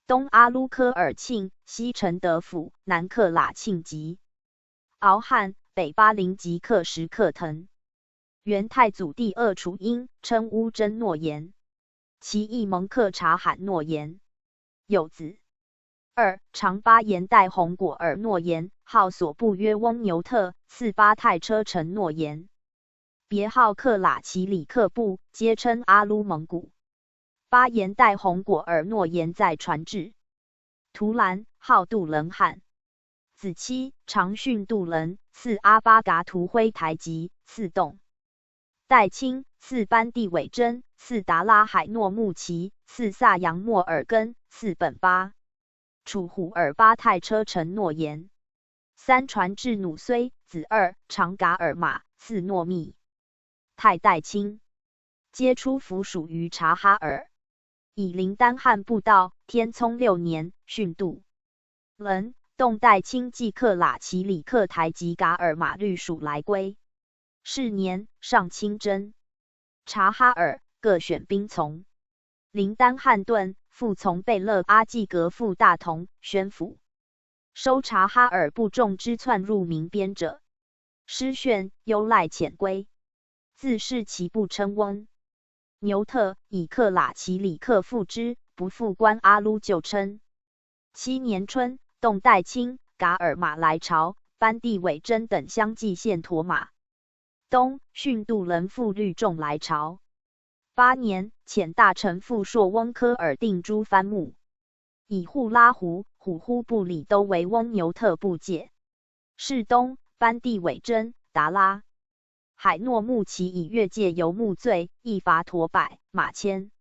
东阿鲁科尔庆，西承德府，南克拉庆吉、敖汉，北巴林吉克什克腾。元太祖第二除英，称乌征诺言，其意蒙克察罕诺言。有子。二，长巴沿代洪果尔诺言，号所部约翁牛特，赐巴泰车臣诺言，别号克拉奇里克部，皆称阿鲁蒙古。巴沿代洪果尔诺言在传至图兰，号杜伦汗。子期，长训杜伦，赐阿巴噶图辉台吉，赐动代清，赐班第伟真，赐达拉海诺木齐，赐萨扬莫尔根，赐本巴楚虎尔巴泰车臣诺言。三，传至努虽，子二，长噶尔玛，赐诺密泰代清，皆出府属于察哈尔。以林丹汗布道，天聪六年，训杜伦，动代清即克拉奇里克台吉噶尔玛律属来归。是年，上清征察哈尔，各选兵从。林丹汗顿，复从贝勒阿济格复大同、宣府，收察哈尔部众之窜入民边者，师旋，优赖遣归。自是其部称翁牛特，以克拉奇里克复之，不复关阿鲁旧称。七年春，动代清、噶尔玛来朝，班第伟真等相继献驮马。冬，训杜伦复率众来朝。八年，遣大臣傅硕翁科尔定诸藩牧，以护拉湖、虎呼布里都为翁牛特部界。是冬，班第伟真、达拉海诺木齐以越界游牧罪，亦罚驮百马千。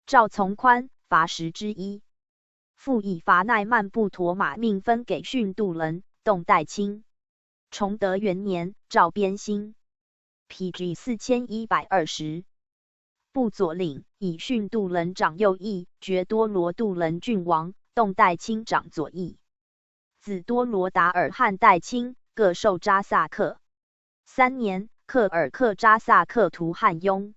赵从宽，罚十之一。复以罚耐慢不驮马命分给训杜伦、动代清。崇德元年，赵边兴。P G四千一百二十。部左领，以训度伦长右翼，决多罗度伦郡王，动代卿掌左翼。子多罗达尔汉代卿，各授扎萨克。三年，克尔克扎萨克图汉雍。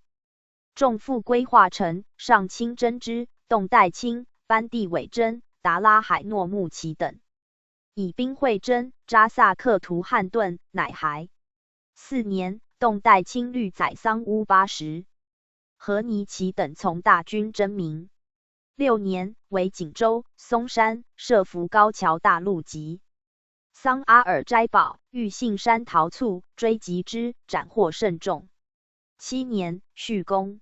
众复归化成上卿真支、动代卿、班第伟真、达拉海诺木齐等。以兵会征扎萨克图汉顿，乃还。四年，动代卿率宰桑乌巴什、何尼奇等从大军征明。六年，为景州、松山设伏高桥大路集。桑阿尔斋堡、玉信山陶促，追及之，斩获甚众。七年，续攻。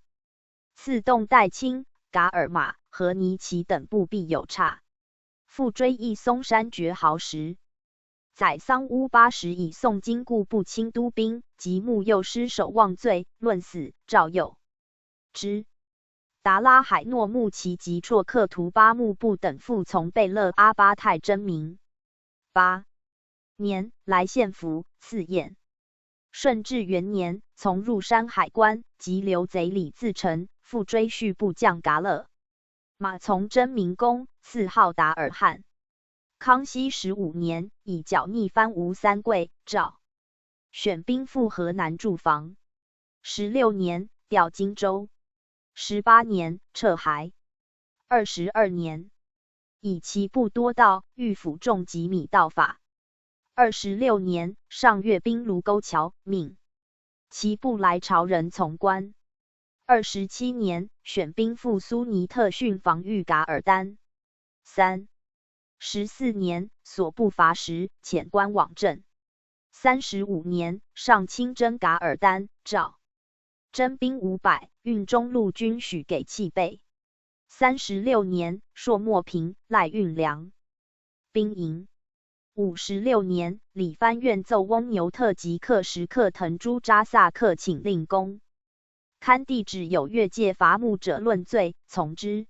次动代卿、噶尔玛、何尼奇等步必有差，复追诣松山觉壕时，宰桑乌巴什以宋金固步侵都兵，及穆幼师守望罪，论死。赵右之。达拉海诺木齐及绰克图巴木部等复从贝勒阿巴泰征明。八年，来献俘，赐宴。顺治元年，从入山海关及刘贼李自成，复追叙部将噶勒马从征明功，赐号达尔汗。康熙十五年，以剿逆藩吴三桂、赵选兵赴河南驻防。十六年，调荆州。十八年，撤还。二十二年，以其部多盗御府众及米盗法。二十六年，上越兵卢沟桥，命其部来朝人从官。二十七年，选兵赴苏尼特训防御噶尔丹。三十四年，所部乏食，遣官往镇。三十五年，上卿征噶尔丹，赵征兵五百，运中路军许给契贝。三十六年，朔漠平，赖运粮、兵营。五十六年，李藩愿奏翁牛特及克什克腾诸扎萨克请令功。堪地指有越界伐木者论罪，从之。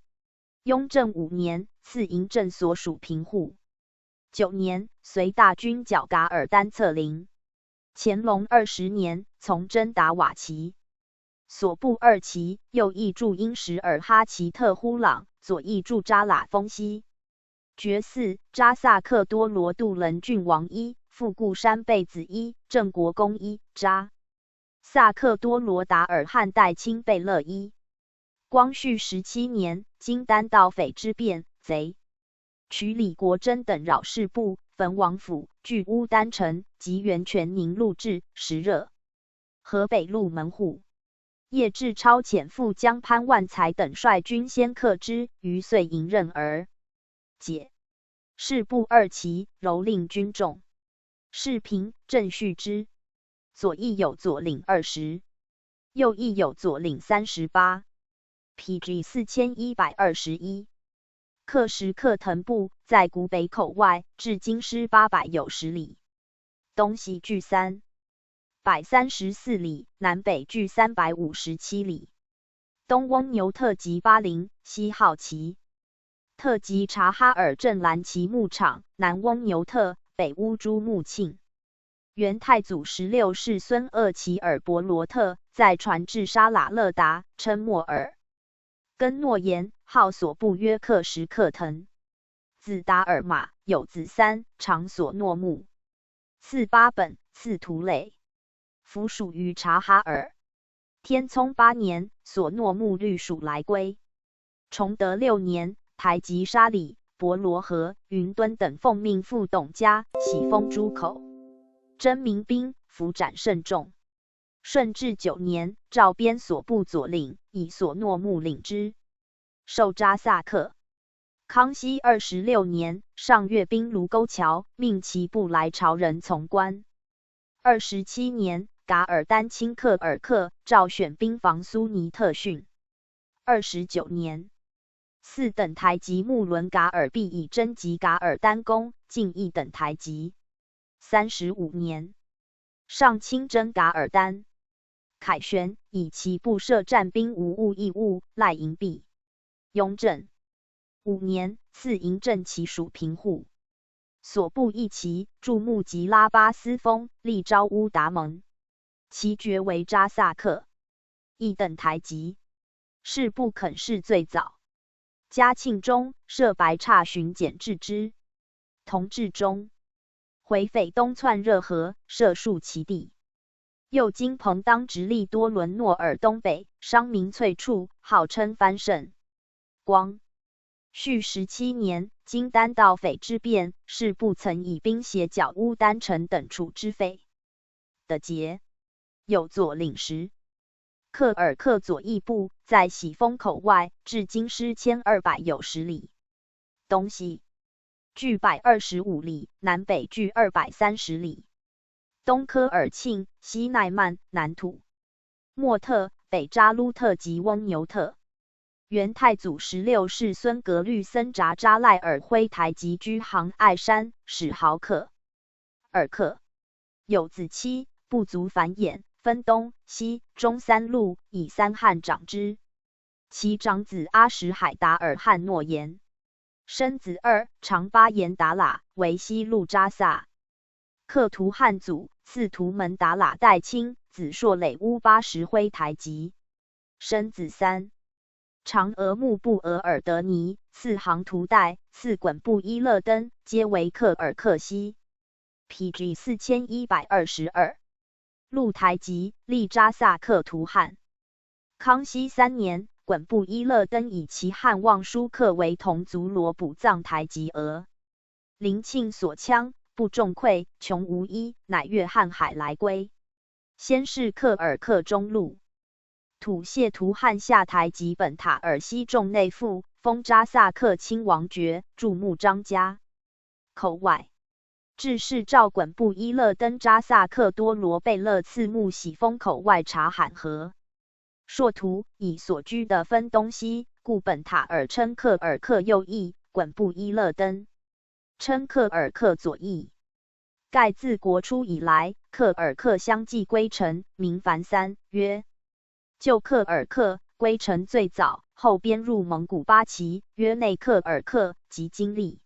雍正五年，赐营镇所属平户。九年，随大军剿噶尔丹策凌。乾隆二十年，从征达瓦齐。所部二旗，右翼驻英什尔哈齐特呼朗，左翼驻扎拉丰西。决四，扎萨克多罗杜伦郡王一，富固山贝子一，镇国公一，扎萨克多罗达尔汉代卿贝勒一。光绪十七年，经单盗匪之变，贼取李国珍等扰士部，焚王府，聚乌丹城，及袁泉宁录制，时热河北路门户。叶志超遣副将潘万才等率军先克之，余遂迎刃而解。是部二旗蹂躏军众。世平、郑绪之。左翼有左领二十，右翼有左领三十八。P G四千一百二十一。克什克腾部在古北口外，至今师八百有十里，东西距三百三十四里，南北距三百五十七里。东翁牛特及巴林，西号其特及察哈尔镇蓝旗牧场，南翁牛特，北乌珠穆庆。元太祖十六世孙厄齐尔伯罗特在传至沙拉勒达，称莫尔根诺言，号所部约克什克腾。子达尔玛，有子三，长所诺木。赐巴本，赐图累，服属于察哈尔。天聪八年，所诺木律属来归。崇德六年，台吉沙里、博罗河、云敦等奉命赴董家、喜峰诸口征民兵，伏斩甚众。顺治九年，赵边所部左领，以所诺木领之，授扎萨克。康熙二十六年，上越兵卢沟桥，命其部来朝人从官。二十七年，噶尔丹卿克尔克赵选兵防苏尼特训。二十九年，四等台吉木伦噶尔毕以征及噶尔丹功，进一等台吉。三十五年，上卿征噶尔丹，凯旋，以其部设战兵无误异误，赖营毕。雍正五年，赐营镇其属平户。所部一旗，柱木及拉巴斯峰，立昭乌达盟。其爵为扎萨克，亦等台吉。是部肯氏最早。嘉庆中设白刹巡检治之。同治中， 回匪东窜热河，设戍其地。又经彭当直隶多伦诺尔东北，商民翠处，号称番盛。光绪十七年，经担盗匪之变，是不曾以兵协剿乌丹城等处之匪的节。有左领时，克尔克左翼部在喜峰口外，至今失千二百有十里。东西 距百二十五里，南北距二百三十里。东科尔沁，西奈曼，南土默特，北扎鲁特及翁牛特。元太祖十六世孙格律森扎扎赖尔徽台吉居杭爱山，始号克尔克。有子期，不足繁衍，分东西中三路，以三汉掌之。其长子阿什海达尔汗诺延， 生子二，长巴颜达喇，为西路扎萨克图汗祖，赐图门达喇代亲，子朔累乌巴什徽台吉。生子三，长额木布额尔德尼，赐杭图代，赐滚布伊勒登，皆为克尔克西。P G四千一百二十二。路台吉，立扎萨克图汗。 康熙三年，滚布伊勒登以其汗望舒克为同族罗卜藏台吉额。林庆所羌，不中馈，穷无衣，乃越瀚海来归。先是克尔克中路。土谢图汗下台吉本塔尔西众内附，封扎萨克亲王爵，注牧张家。口外。 志士赵滚布伊勒登扎萨克多罗贝勒赐牧喜峰口外察罕河。朔图以所居的分东西，故本塔尔称克尔克右翼，滚布伊勒登称克尔克左翼。盖自国初以来，克尔克相继归城，名凡三约。旧克尔克归城最早，后编入蒙古八旗，约内克尔克及金利。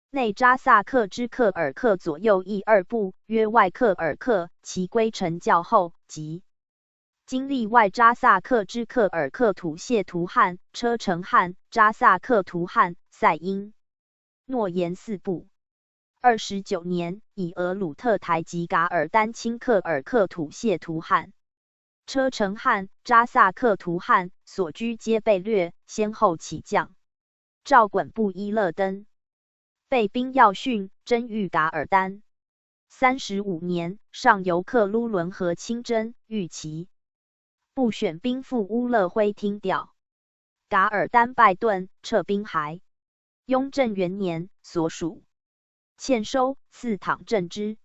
内扎萨克之克尔克左右翼二部，约外克尔克，其归城较后，即金利外扎萨克之克尔克土谢图汗、车臣汗、扎萨克图汗、塞因、诺延四部。二十九年，以额鲁特台吉噶尔丹亲克尔克土谢图汗、车臣汗、扎萨克图汗所居皆被掠，先后起降。赵滚布伊勒登 被兵要训，征御噶尔丹。三十五年，上游克鲁伦河亲征，遇其不选兵赴乌勒辉听调。噶尔丹败顿，撤兵还。雍正元年所属欠收，赐躺镇之。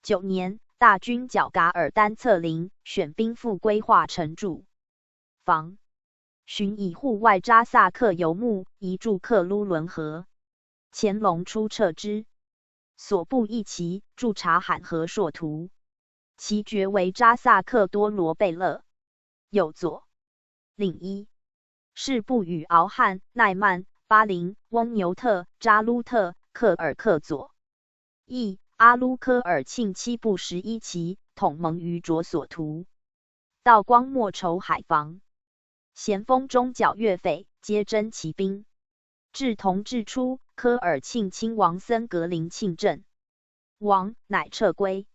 九年，大军剿噶尔丹策林，选兵赴归化城驻防。寻以护外扎萨克游牧，移驻克鲁伦河。乾隆初撤之。所部一旗，驻察罕河朔图。其爵为扎萨克多罗贝勒。右左。领一。是部与敖汉、奈曼、巴林、翁牛特、扎鲁特、克尔克左 亦阿鲁科尔沁七部十一旗，统盟于卓索图。道光末筹海防，咸丰中剿越匪，皆征其兵。至同治初，科尔沁亲王森格林庆镇王，乃撤归。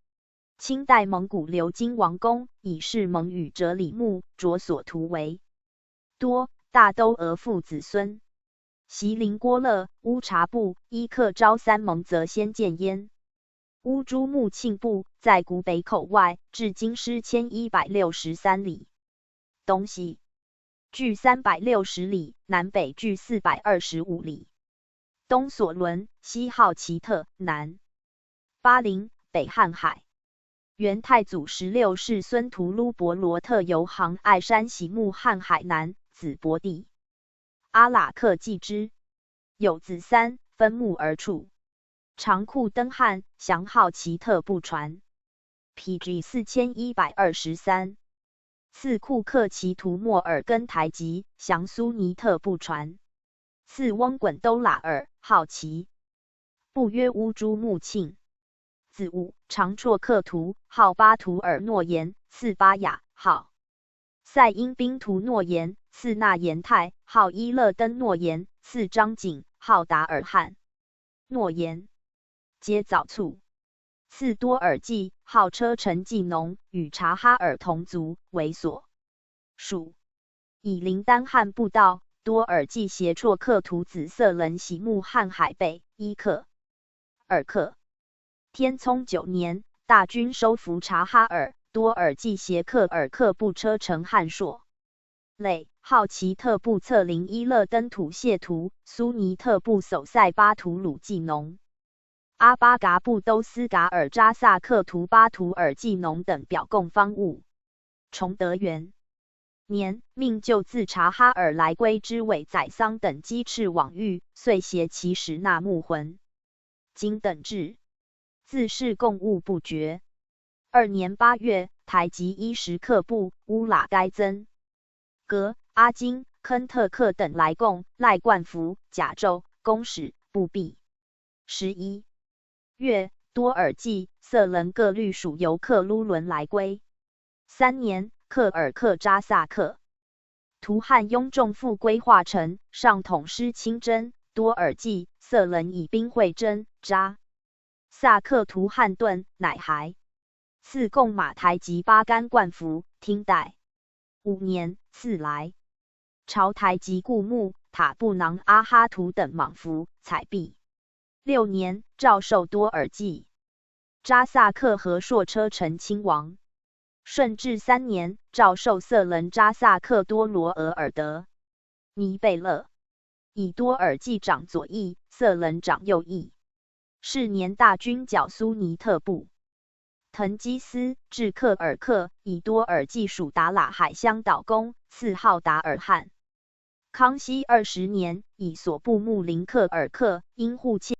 清代蒙古流经王宫，以示蒙语哲里木、卓索图为多，大都额父子孙。 席林郭勒、乌察布、伊克昭三盟则先建焉。乌珠穆庆布在古北口外，至今失千一百六十三里。东西距三百六十里，南北距四百二十五里。东索伦，西号奇特，南巴林，北瀚海。 元太祖十六世孙图鲁伯罗特游杭爱山徙牧瀚海南子伯地。阿喇克继之。有子三，分牧而处。长库登汗，降号奇特不传。P G四千一百二十三。赐库克奇图莫尔根台吉，降苏尼特不传。赐翁滚兜喇尔，号奇部约乌珠穆庆。子午，长绰克图，号巴图尔诺延，赐巴雅，号塞因宾图诺延，赐纳延泰，号伊勒登诺延，赐张景，号达尔汉。诺延。皆早卒。赐多尔济，号车臣济农，与察哈尔同族，为所属。以林丹汗布道，多尔济携绰克图子色伦徙牧瀚海北，伊克尔克。天聪九年，大军收服察哈尔，多尔济携克尔克部车臣汗朔 累，号其特部策凌伊勒登土谢图，苏尼特部守塞巴图鲁济农。阿巴嘎部都司噶尔扎萨克图巴图尔济农等表供方物。崇德元年，命救自察哈尔来归之伪宰桑等鸡翅网喻，遂携其十纳木浑。金等至，自是供物不绝。二年八月，台吉伊什克布、乌拉该增、格、阿金、亨特克等来供，赖灌福、甲胄、公使、布毕。十一月，多尔济、色伦各律属由克鲁伦来归。三年，克尔克扎萨克 图汗拥众复归化城，上统师亲征，多尔济、色伦以兵会征扎萨克图汗顿，乃还赐贡马台及巴干灌服，听代。五年，赐来朝台及固木、塔布囊阿哈图等莽服、彩璧。六年，诏授多尔济、扎萨克和朔车臣亲王。顺治三年，诏授色伦扎萨克多罗俄尔德尼贝勒，以多尔济掌左翼，色伦掌右翼。是年大军剿苏尼特部腾基斯，至克尔克，以多尔济属达喇海乡岛攻，赐号达尔汗。康熙二十年，以所部牧临克尔克，因护切